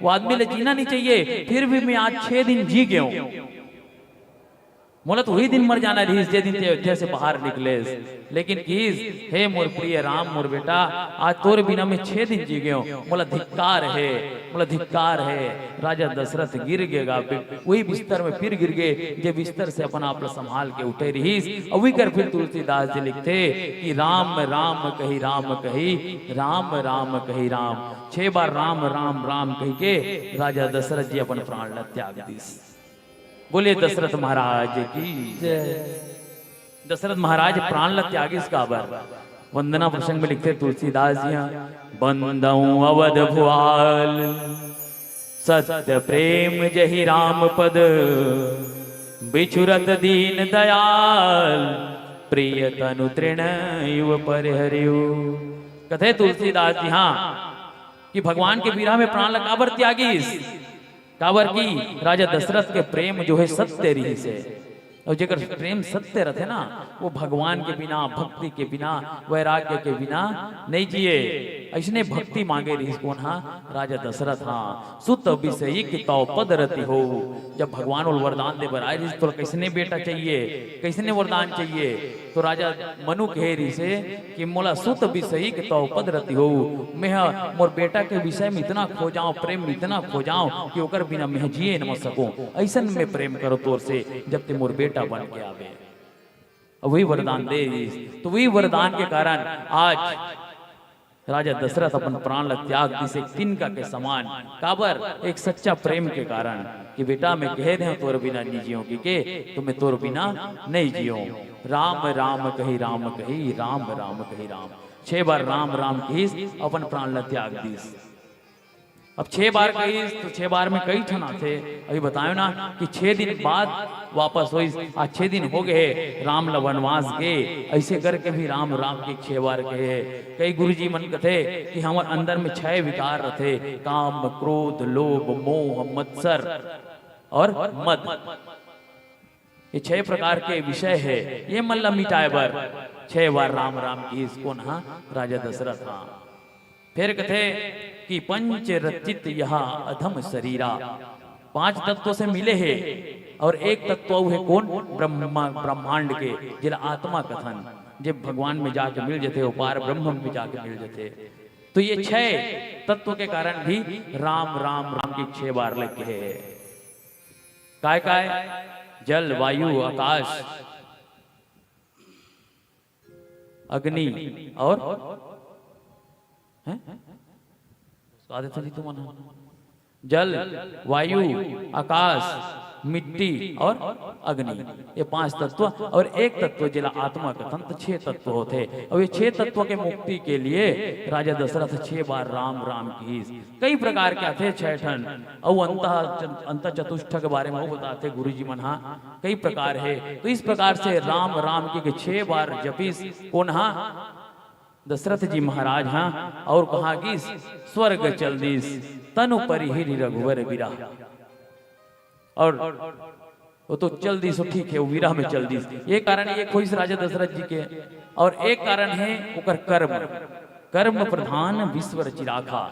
वो आदमी ला जीना नइ चाहिए। फिर भी मैं आज छह दिन जी गेंव। मोला तो वही दिन मर जाना रहिस, जे दिन तें अयोध्या से बाहर निकलेस। लेकिन कहिस, हे मोर प्रिय राम, मोर बेटा, आज तोर बिना मैं छह दिन जी गेंव। मोला धिक्कार हे, मोला धिक्कार हे। राजा दशरथ गिर गे गा, वही बिस्तर में फिर गिर गे, जे बिस्तर से अपन आप ला संभाल के उठे रहिस। अउ वही कर फिर तुलसीदास जी लिखथे कि राम राम कहि राम कहि, राम राम कहि राम। छह बार राम राम राम कहि के राजा दशरथ जी अपन प्राण ला त्याग दिस। बोलिए दशरथ महाराज की जय। दशरथ महाराज प्राण ला त्यागिस काबर? वंदना प्रसंग में लिखथे तुलसीदास जी हा, बंदउ अवध भुआल, सत्य प्रेम जहि राम पद, बिछुरत दीन दयाल, प्रिय तनु तृण इव परिहरिउ। कथे तुलसीदास जी हा कि भगवान के बिरह में प्राण ला काबर त्यागिस? काबर कि राजा दशरथ के प्रेम जो हे सत्य रहिसे, अउ जेकर प्रेम सत्य रथे ना, वो भगवान के बिना, भक्ति के बिना, वैराग्य के बिना नइ जिए। अइसने भक्ति मांगे रहिस कोन हा? राजा दशरथ हा। सुत बिसइक तव पद रति होउ। जब भगवान ओला वरदान दे बर आए रहिस, तोला कइसने बेटा चाहिए, कइसने वरदान चाहिए? तो राजा मनु कहे रहिसे कि मोला सुत बिसइक तव पद रति होउ, मेंह मोर बेटा के विषय में इतना खो जांव, प्रेम में इतना खो जांव कि ओकर बिना मेंह जिए नइ सकूं। अइसन में प्रेम करों तोर से, जब तें मोर बेटा बन के आबे। अउ वही वरदान दे रहिस, तो वही वरदान के कारण आज राजा दशरथ अपन प्राण ला त्याग दिस एक तिनका के समान। काबर? एक सच्चा प्रेम के कारण कि बेटा, मैं कहे रहेंव तोर बिना नइ जियों कहिके, तो मैं तोर बिना नइ जियों। राम राम कहि राम कहि, राम राम कहि राम। छह बार राम राम किहिस, अपन प्राण ला त्याग दिस। अब छह बार कहिस तो छह बार में कई ठन आथे। अभी बतायो ना कि छह दिन बाद वापस होइस, आज छह दिन हो गए हे राम ला वनवास गे, ऐसे करके भी राम राम के छह बार कहे हे। कई गुरुजी मन कथे कि हमर अंदर में छह विकार रथे, काम, क्रोध, लोभ, मोह, मत्सर और मद। ये छह प्रकार के विषय हे, ये मन ला मिटाए बर छह बार राम राम किहिस। कोन हा? राजा दशरथ हा। फिर कथे कि पंच रचित यह अधम शरीरा, पांच तत्व से मिले हे और एक तत्व अउ हे कोन? ब्रह्मा, ब्रह्मांड के, जेला आत्मा कथन, जे भगवान में जाके मिल जथे, वो पार ब्रह्म में जाके मिल जथे। तो ये छह तत्व के कारण भी राम राम राम के छह बार लग गए हे। काय काय? जल, वायु, आकाश, अग्नि और, हैं? स्वाद तो जी तुम मना। जल, वायु, आकाश, मिट्टी और अग्नि, ये पांच तत्व और एक तत्व जेला आत्मा कथन, त छह तत्व होथे। और ये छह तत्व के मुक्ति के लिए राजा दशरथ छह बार राम राम किहिस। कई प्रकार के आथे छह ठन, अउ अंत, अंत चतुष्ट के बारे में वो बताथे गुरुजी मन हा, कई प्रकार हे। तो इस प्रकार से राम राम के, के छह बार जपिस। कोन हा? दशरथ जी महाराज हा। और कहा गिस? स्वर्ग चल दिस, तनु परिहिर रघुवर विरह। और वो तो चल दिस, वो ठीक हे, वो विरह में चल दिस। ये कारण, ये खोइस राजा दशरथ जी के। और एक कारण हे ओकर कर्म, कर्म प्रधान विश्व रचिराखा।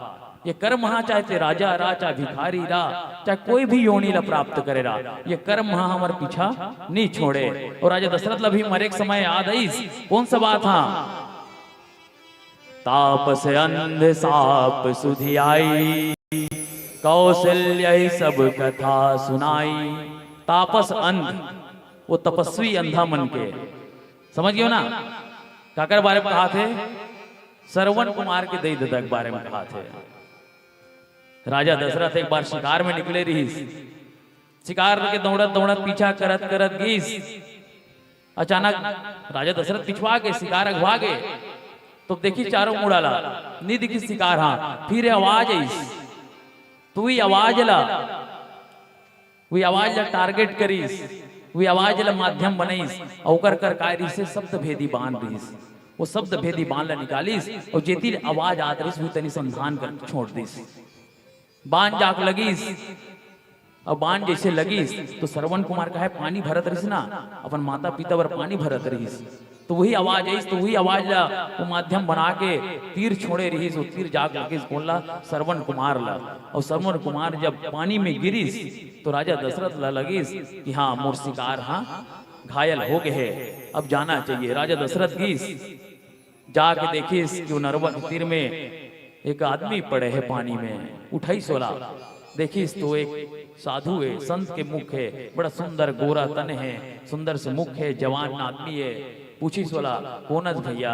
ये कर्म हा, चाहे ते राजा रह, चाहे भिखारी रह, चाहे कोई भी योनि ला प्राप्त करे रह, ये कर्म हा हमर पीछा नहीं छोड़े। और राजा दशरथ ला भी मरे के समय याद आइस। कौन सा बात हा? तापस अंध साप सुधि आई, कौशल्य सब कथा सुनाई। तापस अंध, वो तपस्वी अंधा मन के, समझ गयो ना? काकर बारे में कहाथे? श्रवण कुमार के दई ददा के बारे में कहाथे। राजा दशरथ एक बार शिकार में निकले रिहिस। शिकार के दौड़त दौड़त, पीछा करत करत गिस। अचानक राजा दशरथ पिछवा गे, शिकार अगवा गे। तो देखिस चारों मुड़ा ला, नी दिखिस शिकार हा। फिर आवाज आइस, तो वही आवाज ला, वही आवाज ला टारगेट करिस, वही आवाज ला माध्यम बनाइस, अउ ओकर कर काय रिहिस, शब्द भेदी बाण रिहिस। वो शब्द भेदी बाण ला निकालिस, अउ जेती आवाज आत रिहिस, वो तनी संधान कर छोड़ दिस। बाण जाके लगिस, अउ बाण जैसे लगिस, तो श्रवण कुमार का हे पानी भरत रिहिस ना, अपन माता पिता बर पानी भरत रिहिस, तो वही आवाज आइस, तो वही आवाज ला वो माध्यम बना के तीर छोड़े रिहिस, वो तीर जाके लगिस कोन ला? श्रवण कुमार ला। अउ श्रवण कुमार जब पानी में गिरिस, तो राजा दशरथ ला लगिस कि हाँ, मोर शिकार हा घायल हो गए हे, अब जाना चाहिए। राजा दशरथ गिस, जाके देखिस कि वो नरवा के तीर में एक आदमी पड़े हे पानी में, उठाइस ओला। देखिस तो एक साधु हे, संत के मुख हे, बड़ा सुंदर गोरा तन हे, सुंदर से मुख हे, जवान आदमी हे। पूछिस ओला, "कोन अस भैया?"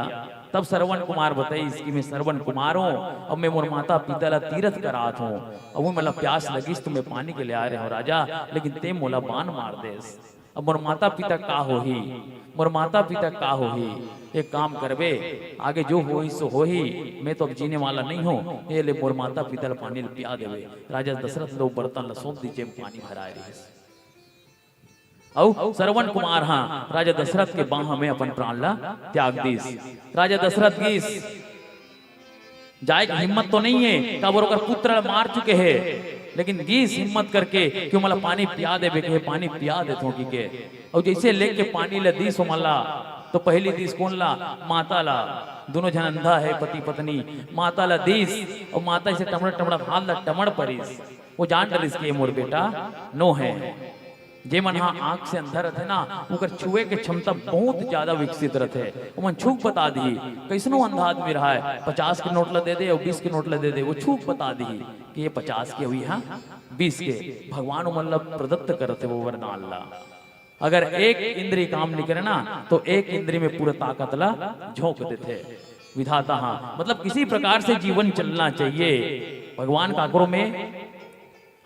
तब श्रवण कुमार बताइस कि मैं श्रवण कुमार हूँ, अब मैं मोर माता पिता ला तीरथ करात हूँ, अब वो मोला प्यास लगिस तो मैं पानी के लिए आए रहे हूँ राजा, लेकिन ते मोला बाण मार देस। अब मोर माता पिता का होही, मोर माता पिता का होही? एक काम करबे, आगे जो होही सो होही, मैं तो अब जीने वाला नहीं हूँ, ये ले मोर माता पिता ला पानी ल पिया देबे। राजा दशरथ ला वो बर्तन ला सौंप दिस, जेम पानी भराए रिहिस। अउ श्रवण कुमार हा राजा दशरथ के बाह में अपन प्राण ला त्याग दिस। राजा दशरथ गिस, जाए के हिम्मत तो नहीं है, काबर ओकर पुत्र ला मार चुके हे, लेकिन गिस हिम्मत करके कि मोला पानी पिया देबे के, पानी पिया देथों कि के। अउ जैसे लेके पानी ला दिस ओमन ला, तो पहली दिस कोन ला? माता ला। दोनों झन अंधा हे, पति पत्नी। माता ला दिस, अउ माता इसे टमड़ा टमड़ा हाथ ला टमड़ परिस। वो जान डरिस कि ये मोर बेटा नो हे। जे मन हा आंख से अंधा रथे ना, ओकर छुए के क्षमता बहुत ज्यादा विकसित रथे। ओमन छू के बता दिही, कैसनो अंधा आदमी रहा है, पचास के नोट ला दे दे अउ बीस के नोट ला दे दे, वो छू के बता दिही कि ये पचास के हुई हा, बीस के। भगवान ओमन ला प्रदत्त करथे वो वरदान ला। अगर एक इंद्री काम नहीं करे ना, तो एक इंद्री में पूरा ताकत ला झोंक देथे विधाता। हाँ, मतलब किसी प्रकार से जीवन चलना चाहिए। भगवान काकरो में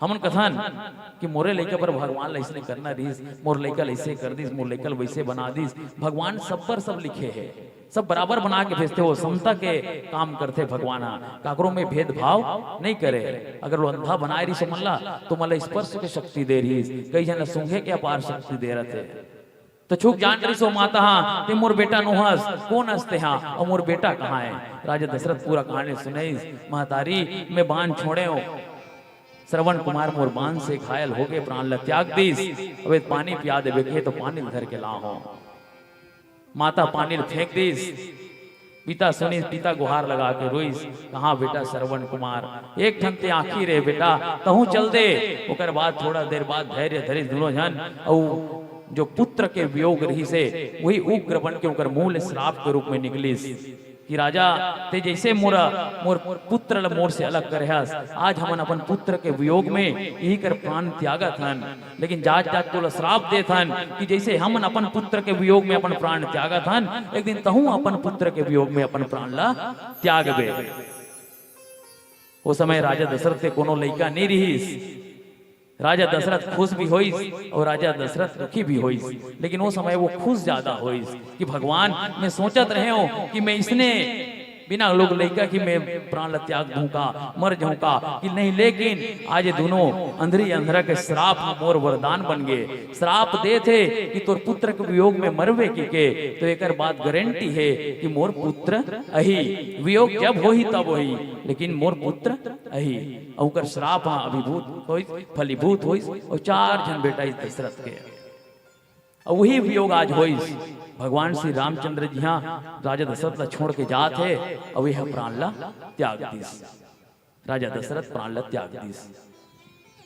हमन कथन कि मोरे लइका बर भगवान ला अइसने करना रिहिस, मोर लइका ला अइसे कर दिस, मोर लइका ला वइसे बना दिस। भगवान सब बर सब लिखे हे, सब बराबर बना के भेजथे, वो समता के काम करथे भगवान ह, काकरो में भेदभाव नइ करे। अगर वो अंधा बनाए रिहिस ओमन ला, तो ओमन ला स्पर्श के शक्ति दे रिहिस, कई झन ला सूंघे के अपार शक्ति दे रथे। त छूक जान डरिस ओ माता हा, "ते मोर बेटा नोहस, कोन अस तेहा, अउ मोर बेटा कहाँ हे?" राजा दशरथ पूरा कहानी सुनइस, "महतारी, मैं बान छोड़ेंव, श्रवण कुमार मोर बान से घायल होगे, प्राण ल त्याग दिस, अबे पानी पिया देबे कहे तो पानी ल धर के लाहूं।" माता पानी ल फेंक दिस, पिता सुनिस, पिता गुहार लगा के रोइस, "कहाँ बेटा श्रवण कुमार, एक ठन ते आँखी रे बेटा, तहूँ चल दे।" ओकर बाद थोड़ा देर बाद धैर्य धरिस दुनों झन, अउ जो पुत्र के वियोग रहिस हे, वही उग्र बन के ओकर मुंह ले श्राप के रूप में निकलिस कि राजा, ते जइसे मोरा, मोर पुत्र ल मोर से अलग करे हस, आज हमन अपन पुत्र के वियोग में इही कर प्राण त्यागत हन। लेकिन जात जात तोला श्राप देत हन कि जइसे हमन अपन पुत्र के वियोग में अपन प्राण त्यागत हन, एक दिन तहूं अपन पुत्र के वियोग में अपन प्राण ला त्यागबे। ओ समय राजा दशरथ के कोनो लइका नइ रिहिस। राजा दशरथ खुश भी होइस अउ राजा दशरथ दुखी भी होइस, लेकिन ओ समय वो खुश ज्यादा होइस कि भगवान, मैं सोचत रहेंव कि मैं इसने बिना लोग लइका कि मैं प्राण ला त्याग दूं का, मर जाऊं का, कि नहीं, लेकिन आज ये दुनों अंधरी अंधरा के श्राप ह मोर वरदान बन गे। श्राप देथे कि तोर पुत्र के वियोग में मरबे कि के, तो एकर बाद गारंटी हे कि मोर पुत्र अही, वियोग जब होही तब होही, लेकिन मोर पुत्र अही। अउ ओकर श्राप ह अभिभूत होइस, फलीभूत होइस, अउ चार झन बेटा इस दशरथ के। अउ वही वियोग आज होइस, भगवान श्री रामचंद्र जी हा राजा दशरथ ला छोड़ के जात हे, अउ यह प्राण ला त्याग दिस। राजा दशरथ प्राण ला त्याग दिस।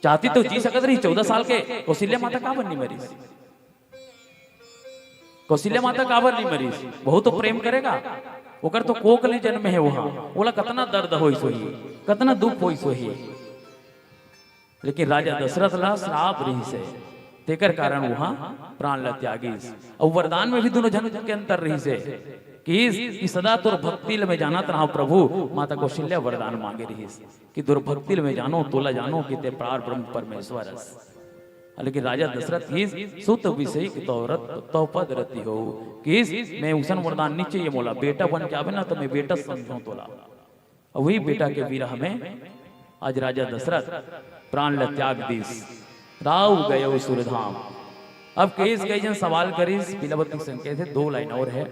चाहती तो जी सकत रहिस, चौदह साल के कौशल्या माता काबर नइ मरिस? कौशल्या माता काबर नइ मरिस? बहुत तो प्रेम करेगा, ओकर तो कोख ले जन्म हे वहां, ओला कतना दर्द होइस होही, कतना दुख होइस होही। लेकिन राजा दशरथ ला श्राप रिहिस हे, तेकर कारण वहां प्राण ला त्यागिस। अउ वरदान में भी दुनों झन के अंतर रिहिस हे, किहिस कि सदा तोर भक्ति ल मैं जानत रहंव प्रभु, माता कौशल्या वरदान मांगे रिहिस कि तोर भक्ति ल मैं जानों, तोला जानों कि ते पार ब्रह्म परमेश्वर हस। लेकिन राजा दशरथ किहिस, "सुत विषयक तव रत-, तव पद रति हो।" किहिस, "मैं उसन वरदान नइ चाहिए मोला, बेटा बन के आबे ना, तो मैं बेटा समझों तोला।" अउ वही बेटा के विरह में आज राजा दशरथ प्राण ल त्याग दिस। राव गयो सुरधाम। अब केस कई जन सवाल करिस, पीलावती संकेत हे, दो लाइन और हे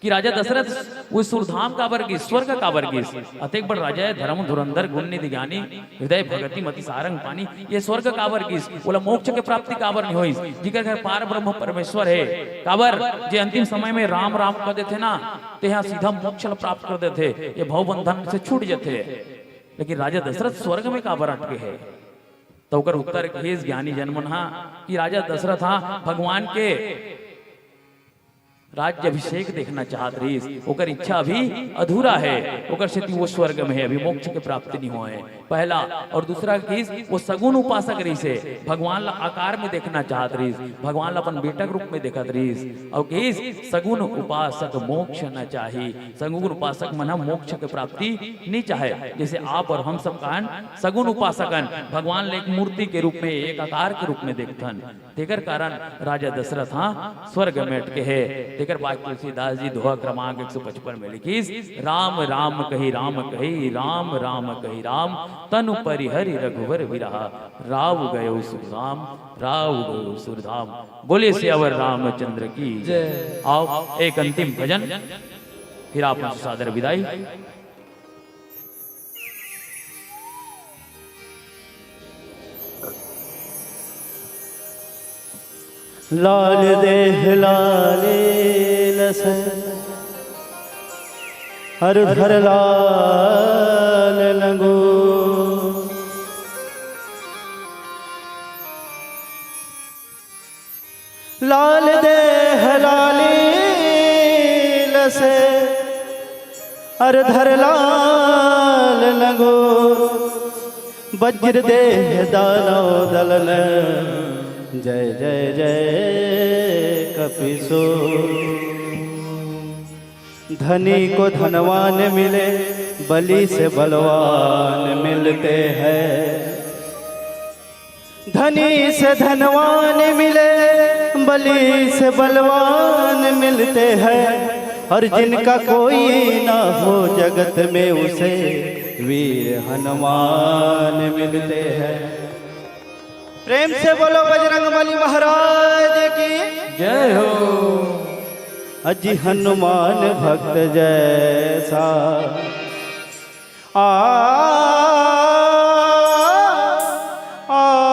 कि राजा दशरथ वो सुरधाम काबर गिस, स्वर्ग काबर गिस? अतेक बड़ राजा हे, धर्म धुरंधर गुण निधि ज्ञानी, हृदय भगति मति सारंग पानी, ये स्वर्ग काबर गिस? ओला मोक्ष के प्राप्ति काबर नहीं होइस? जिकर घर पार ब्रह्म परमेश्वर हे, काबर जे अंतिम समय में राम राम कह देथे ना, तेहा सीधा मोक्ष ल प्राप्त कर देथे, ये भव बंधन से छूट जथे। लेकिन राजा दशरथ स्वर्ग में काबर अटके हे? तो ओकर उत्तर कहिस ज्ञानी जन मन हा कि राजा दशरथ हा भगवान के राज्य अभिषेक देखना चाहत रहिस, ओकर इच्छा अभी अधूरा हे, ओकर सेती वो स्वर्ग में हे, अभी मोक्ष के प्राप्ति नहीं होए। पहला, और दूसरा किहिस, वो सगुन उपासक रहिस हे, भगवान ला आकार में देखना चाहत रहिस, भगवान ला अपन बेटा के रूप में देखत रहिस, और किहिस, सगुन उपासक मोक्ष न चाही। सगुन उपासक मन ह मोक्ष के प्राप्ति नहीं चाहे। जैसे आप और हम सब कान सगुन उपासकन भगवान ला एक मूर्ति के रूप में, एक आकार के रूप में देखथन, तेकर कारण राजा दशरथ हा स्वर्ग में अटके हे। तेकर बाद तुलसीदास जी दोहा क्रमांक एक सौ पचपन में लिखिस, "राम राम कहि राम कहि, राम राम कहि राम, तनु परिहरि रघुवर विरहा। राव गयो सुरधाम, राव गयो सुरधाम।" बोले सियावर रामचंद्र की जय। आओ, एक अंतिम भजन, फिर आप हमसे सादर विदाई। लाल देह लाले लस, अरु धर लाल लंगो। लाल देह लाली लसे, अर धर लाल लंगो। वज्र देह दानव दलन, जय जय जय कपिसो। धनी को धनवान मिले, बली से बलवान मिलते हैं। धनी से धनवान मिले, बली से बलवान मिलते हैं, और जिनका कोई ना हो जगत में, उसे वीर हनुमान मिलते हैं। प्रेम से बोलो बजरंग बली महाराज की। जय हो। अजी हनुमान भक्त जैसा। आ, आ,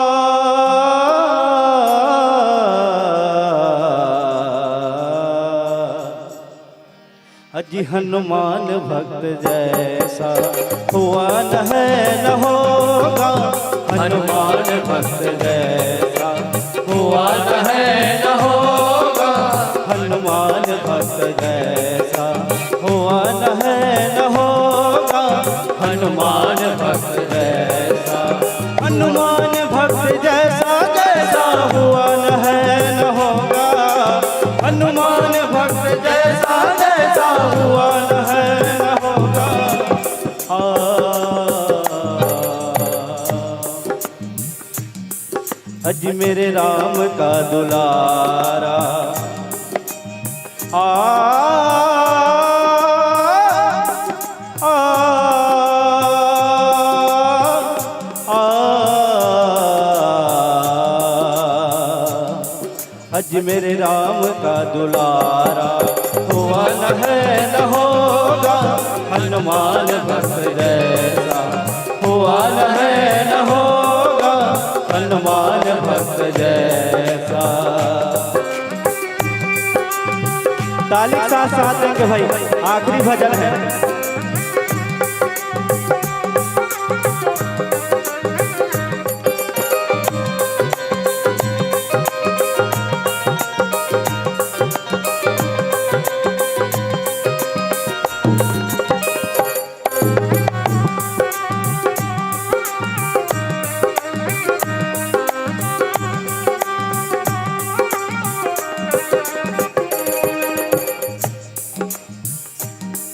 अजी हनुमान भक्त जैसा हुआ न है न होगा। हनुमान भक्त जैसा हुआ न है न होगा। हनुमान भक्त जैसा हुआ न है न होगा। हनुमान भक्त जैसा, हनुमान भक्त जैसा, जैसा हुआ न है न होगा। हनुमान भक्त जैसा, जैसा हुआ न है न होगा। आ, अज मेरे राम का दुलारा। आ, आ, आ, आ। अज मेरे राम का दुलारा, हुआ न है न होगा। हनुमान भक्त जैसा, हुआ न है न होगा। हनुमान भक्त जैसा। ताली के साथ साथ देंगे भाई, आखिरी भजन है।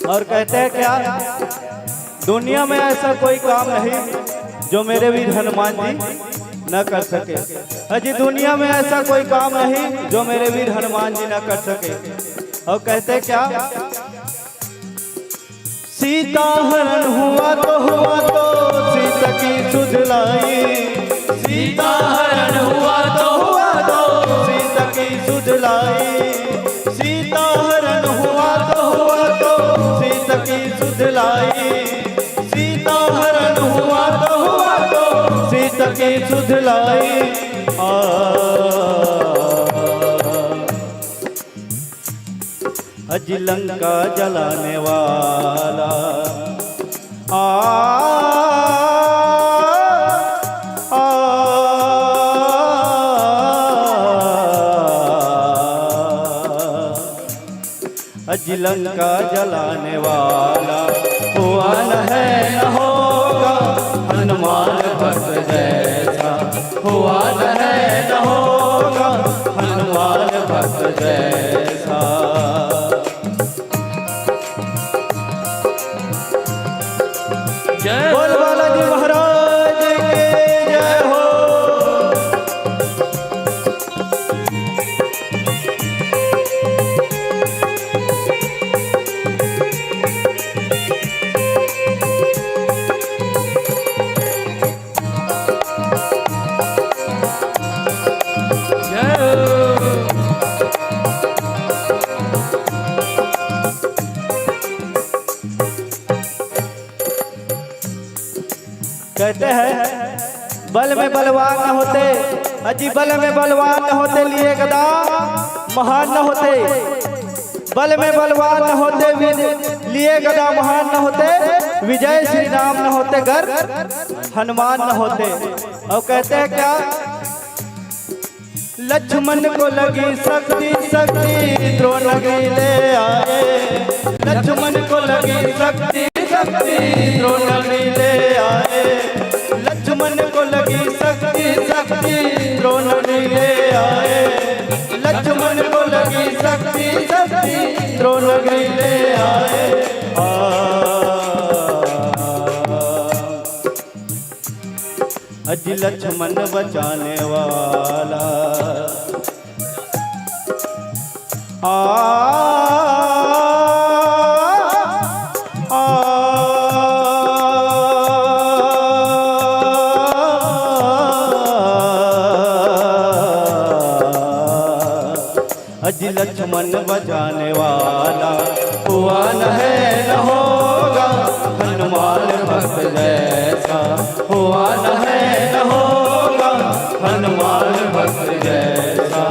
और कहते हैं क्या, दुनिया में ऐसा कोई काम नहीं जो मेरे वीर हनुमान जी न कर सके। अजी, दुनिया में ऐसा कोई काम नहीं जो मेरे वीर हनुमान जी न कर सके। और कहते हैं क्या, सीता हरण हुआ तो, हुआ तो सीता की सुध लाई। सीता हरण हुआ तो, हुआ तो सीता की सुध लाई। सीता हरण हुआ तो, हुआ तो सीता की सुध लाई। सीता हरण हुआ तो, हुआ तो सीता की सुध लाई। आ, अज लंका जलाने वाला। आ, आ, अज लंका जलाने वाला, हुआ न है न होगा हनुमान भक्त जैसा। हुआ न है न होगा हनुमान भक्त जैसा। जय बोल बालाजी महाराज की जय हो। कहते हैं, बल में बलवान न होते, अजी, बल में बलवान न होते, लिए गदा महान न होते। बल में बलवान न होते, वि-, लिए गदा महान न होते, विजय श्री राम न होते, गर हनुमान न होते। और कहते हैं क्या, लक्ष्मण को लगी शक्ति, शक्ति द्रोण भी ले आए। लक्ष्मण को लगी शक्ति, शक्ति द्रोण भी ले आए। लक्ष्मण को लगी शक्ति, शक्ति द्रोण भी ले आए। लक्ष्मण को लगी शक्ति, शक्ति द्रोण भी ले आए। आ, अज लक्ष्मण बचाने वाला। आ, आ, अज लक्ष्मण बचाने वाला हुआ न है न होगा, हनुमान भक्त जैसा हुआ न है न होगा, हनुमान भक्त जैसा,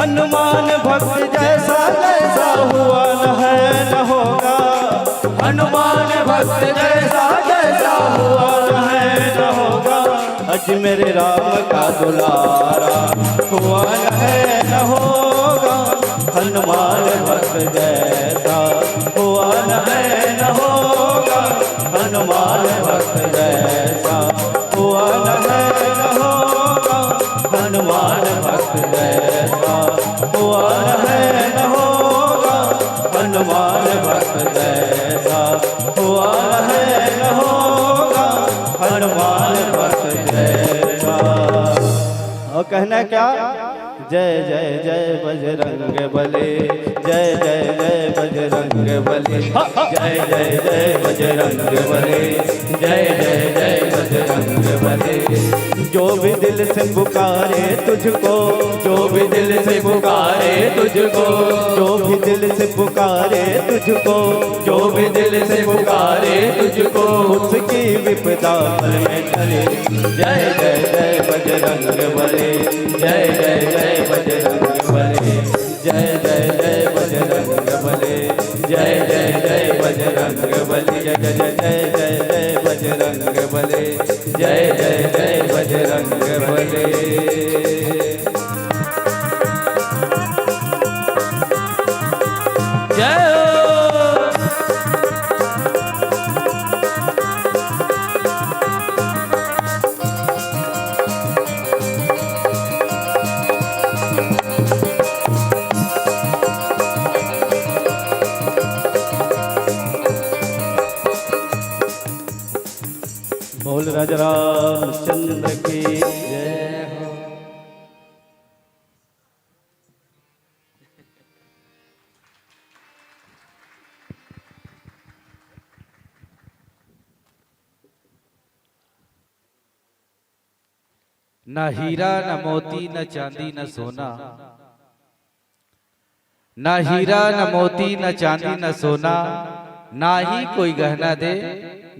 हनुमान भक्त जैसा, जैसा हुआ न है न होगा, हनुमान भक्त जैसा, जैसा हुआ न है न होगा। अज मेरे राम का दुलारा हुआ न है न होगा, हनुमान भक्त जैसा हुआ न है न होगा, हनुमान भक्त जैसा हुआ न है न होगा, हनुमान भक्त जैसा हुआ न है न होगा, हनुमान भक्त जैसा हुआ न है न होगा, हनुमान भक्त जैसा। और कहना क्या? जय जय जय बजरंग बली, जय जय जय बजरंग बली, जय जय जय बजरंग बली, जय जय जय बजरंग बली। जो भी दिल से पुकारे तुझको, जो भी दिल से पुकारे तुझको, जो भी दिल से पुकारे तुझको, जो भी दिल से पुकारे तुझको, उसकी विपदा पल में टले। जय जय जय बजरंग बली, जय जय जय बजरंग बली, जय जय जय बजरंग बली, जय जय जय बजरंग बली, जय जय जय जय बजरंग बली, जय जय जय बजरंग बली। जय हो। बोल राजा रामचंद्र की जय हो। ना हीरा, ना मोती, ना चांदी, ना सोना, ना हीरा, ना मोती, ना चांदी, ना सोना, ना ही कोई गहना दे।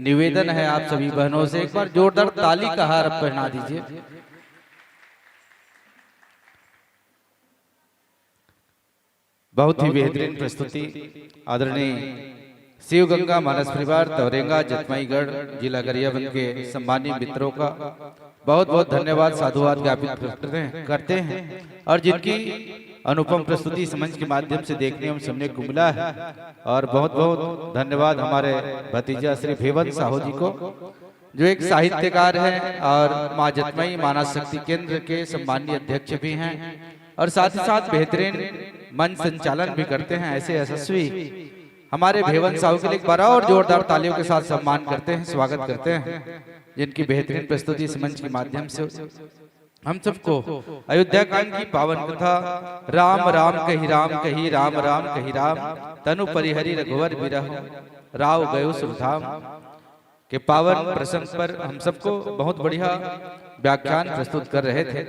निवेदन है आप सभी बहनों से, एक बार जोरदार ताली का हार पहना दीजिए। बहुत ही बेहतरीन प्रस्तुति आदरणीय शिव गंगा मानस परिवार तौरेंगा जतमाईगढ़ जिला गरियाबंद के सम्मानित मित्रों का बहुत बहुत धन्यवाद, साधुवाद ज्ञापित करते हैं, करते हैं। और जिनकी अनुपम प्रस्तुति इस मंच के माध्यम से देखने एवं सुनने को मिला है, और बहुत बहुत धन्यवाद हमारे भतीजा श्री भेवन साहू जी को, जो एक साहित्यकार हैं और माँ जतमई मानस शक्ति केंद्र के सम्मानीय अध्यक्ष भी हैं और साथ ही साथ बेहतरीन मंच संचालन भी करते हैं। ऐसे यशस्वी हमारे भेवन साहू के लिए एक बड़ा और जोरदार तालियों के साथ सम्मान करते हैं, स्वागत करते हैं, जिनकी बेहतरीन प्रस्तुति इस मंच के माध्यम से हम सबको अयोध्या कांड की पावन कथा राम राम कहि राम कहि राम राम कहि राम तनु परिहरि रघुवर बिरह राव गयो सुरधाम के पावन प्रसंग पर हम सबको बहुत बढ़िया व्याख्यान प्रस्तुत कर रहे थे।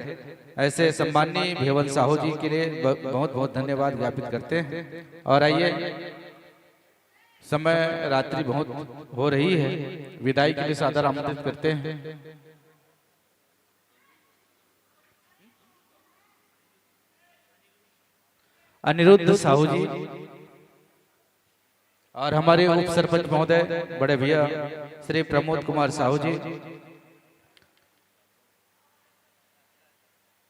ऐसे सम्माननीय भेवन साहू जी के लिए ब-, बहुत बहुत धन्यवाद ज्ञापित करते हैं। और आइए, समय रात्रि बहुत हो रही है, विदाई के लिए सादर आमंत्रित करते हैं अनिरुद्ध साहू जी और हमारे उप सरपंच महोदय बड़े भैया श्री प्रमोद कुमार साहू जी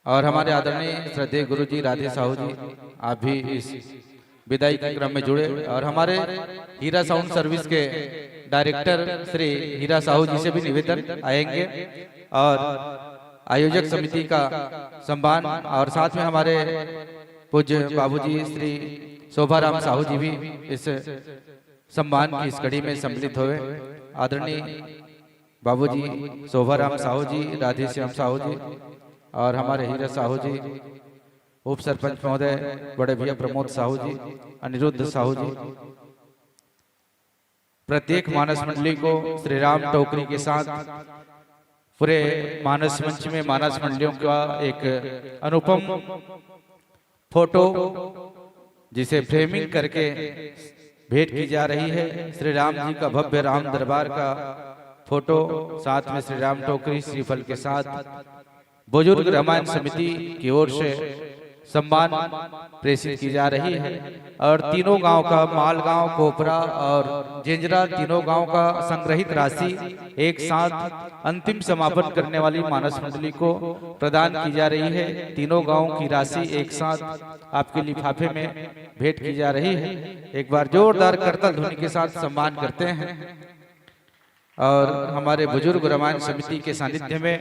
और हमारे आदरणीय श्रद्धेय गुरु जी राधे साहू जी, आप भी इस विदाई के क्रम में जुड़े और हमारे हीरा साउंड सर्विस के डायरेक्टर श्री हीरा साहू जी से भी निवेदन आएंगे और आयोजक समिति का सम्मान और साथ में हमारे पूज्य बाबूजी श्री शोभाराम साहू जी भी इस सम्मान की इस कड़ी में सम्मिलित हुए। आदरणीय बाबूजी शोभाराम साहू जी, राधेश्याम साहू जी और हमारे हीरा साहू जी, उप सरपंच महोदय, बड़े भैया प्रमोद साहू जी, अनिरुद्ध साहू जी, प्रत्येक मानस मंडली को श्री राम टोकरी के साथ पूरे मानस मंच में मानस मंडलियों का एक अनुपम फोटो, जिसे फ्रेमिंग करके भेंट की जा रही है। श्री राम जी का भव्य राम दरबार का फोटो, साथ में श्री राम टोकरी श्रीफल के साथ बुजुर्ग रामायण समिति की ओर से सम्मान प्रेषित की जा रही है और तीनों गांव का, मालगांव, कोपरा और जेंजरा, तीनों गांव का संग्रहित राशि एक साथ अंतिम समापन करने वाली मानस मंडली को प्रदान की जा रही है। तीनों गांवों की राशि एक साथ आपके लिफाफे में भेंट की जा रही है। एक बार जोरदार करताल ध्वनि के साथ सम्मान करते हैं। और हमारे बुजुर्ग रामायण समिति के सानिध्य में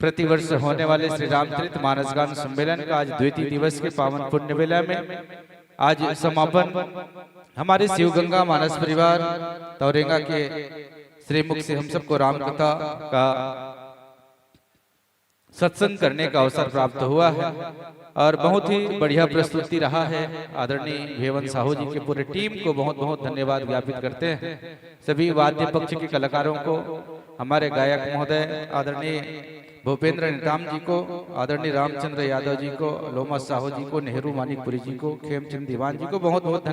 प्रतिवर्ष होने वाले श्री रामचरित मानस गान सम्मेलन का आज द्वितीय दिवस के पावन पुण्य वेला में आज समापन हमारे शिवगंगा मानस परिवार तौरेंगा के श्रीमुख से हम सबको रामकथा का सत्संग करने का अवसर प्राप्त हुआ है और बहुत ही बढ़िया प्रस्तुति रहा है। आदरणीय भेवन साहू जी के पूरे टीम को बहुत बहुत धन्यवाद ज्ञापित करते हैं। सभी वाद्य पक्ष के कलाकारों को, हमारे गायक महोदय आदरणीय भूपेंद्र नेताम जी को, आदरणीय रामचंद्र यादव जी को, लोमा साहू जी को, नेहरू मानिकपुरी जी को, खेमचंद दीवान जी को बहुत बहुत धन्यवाद।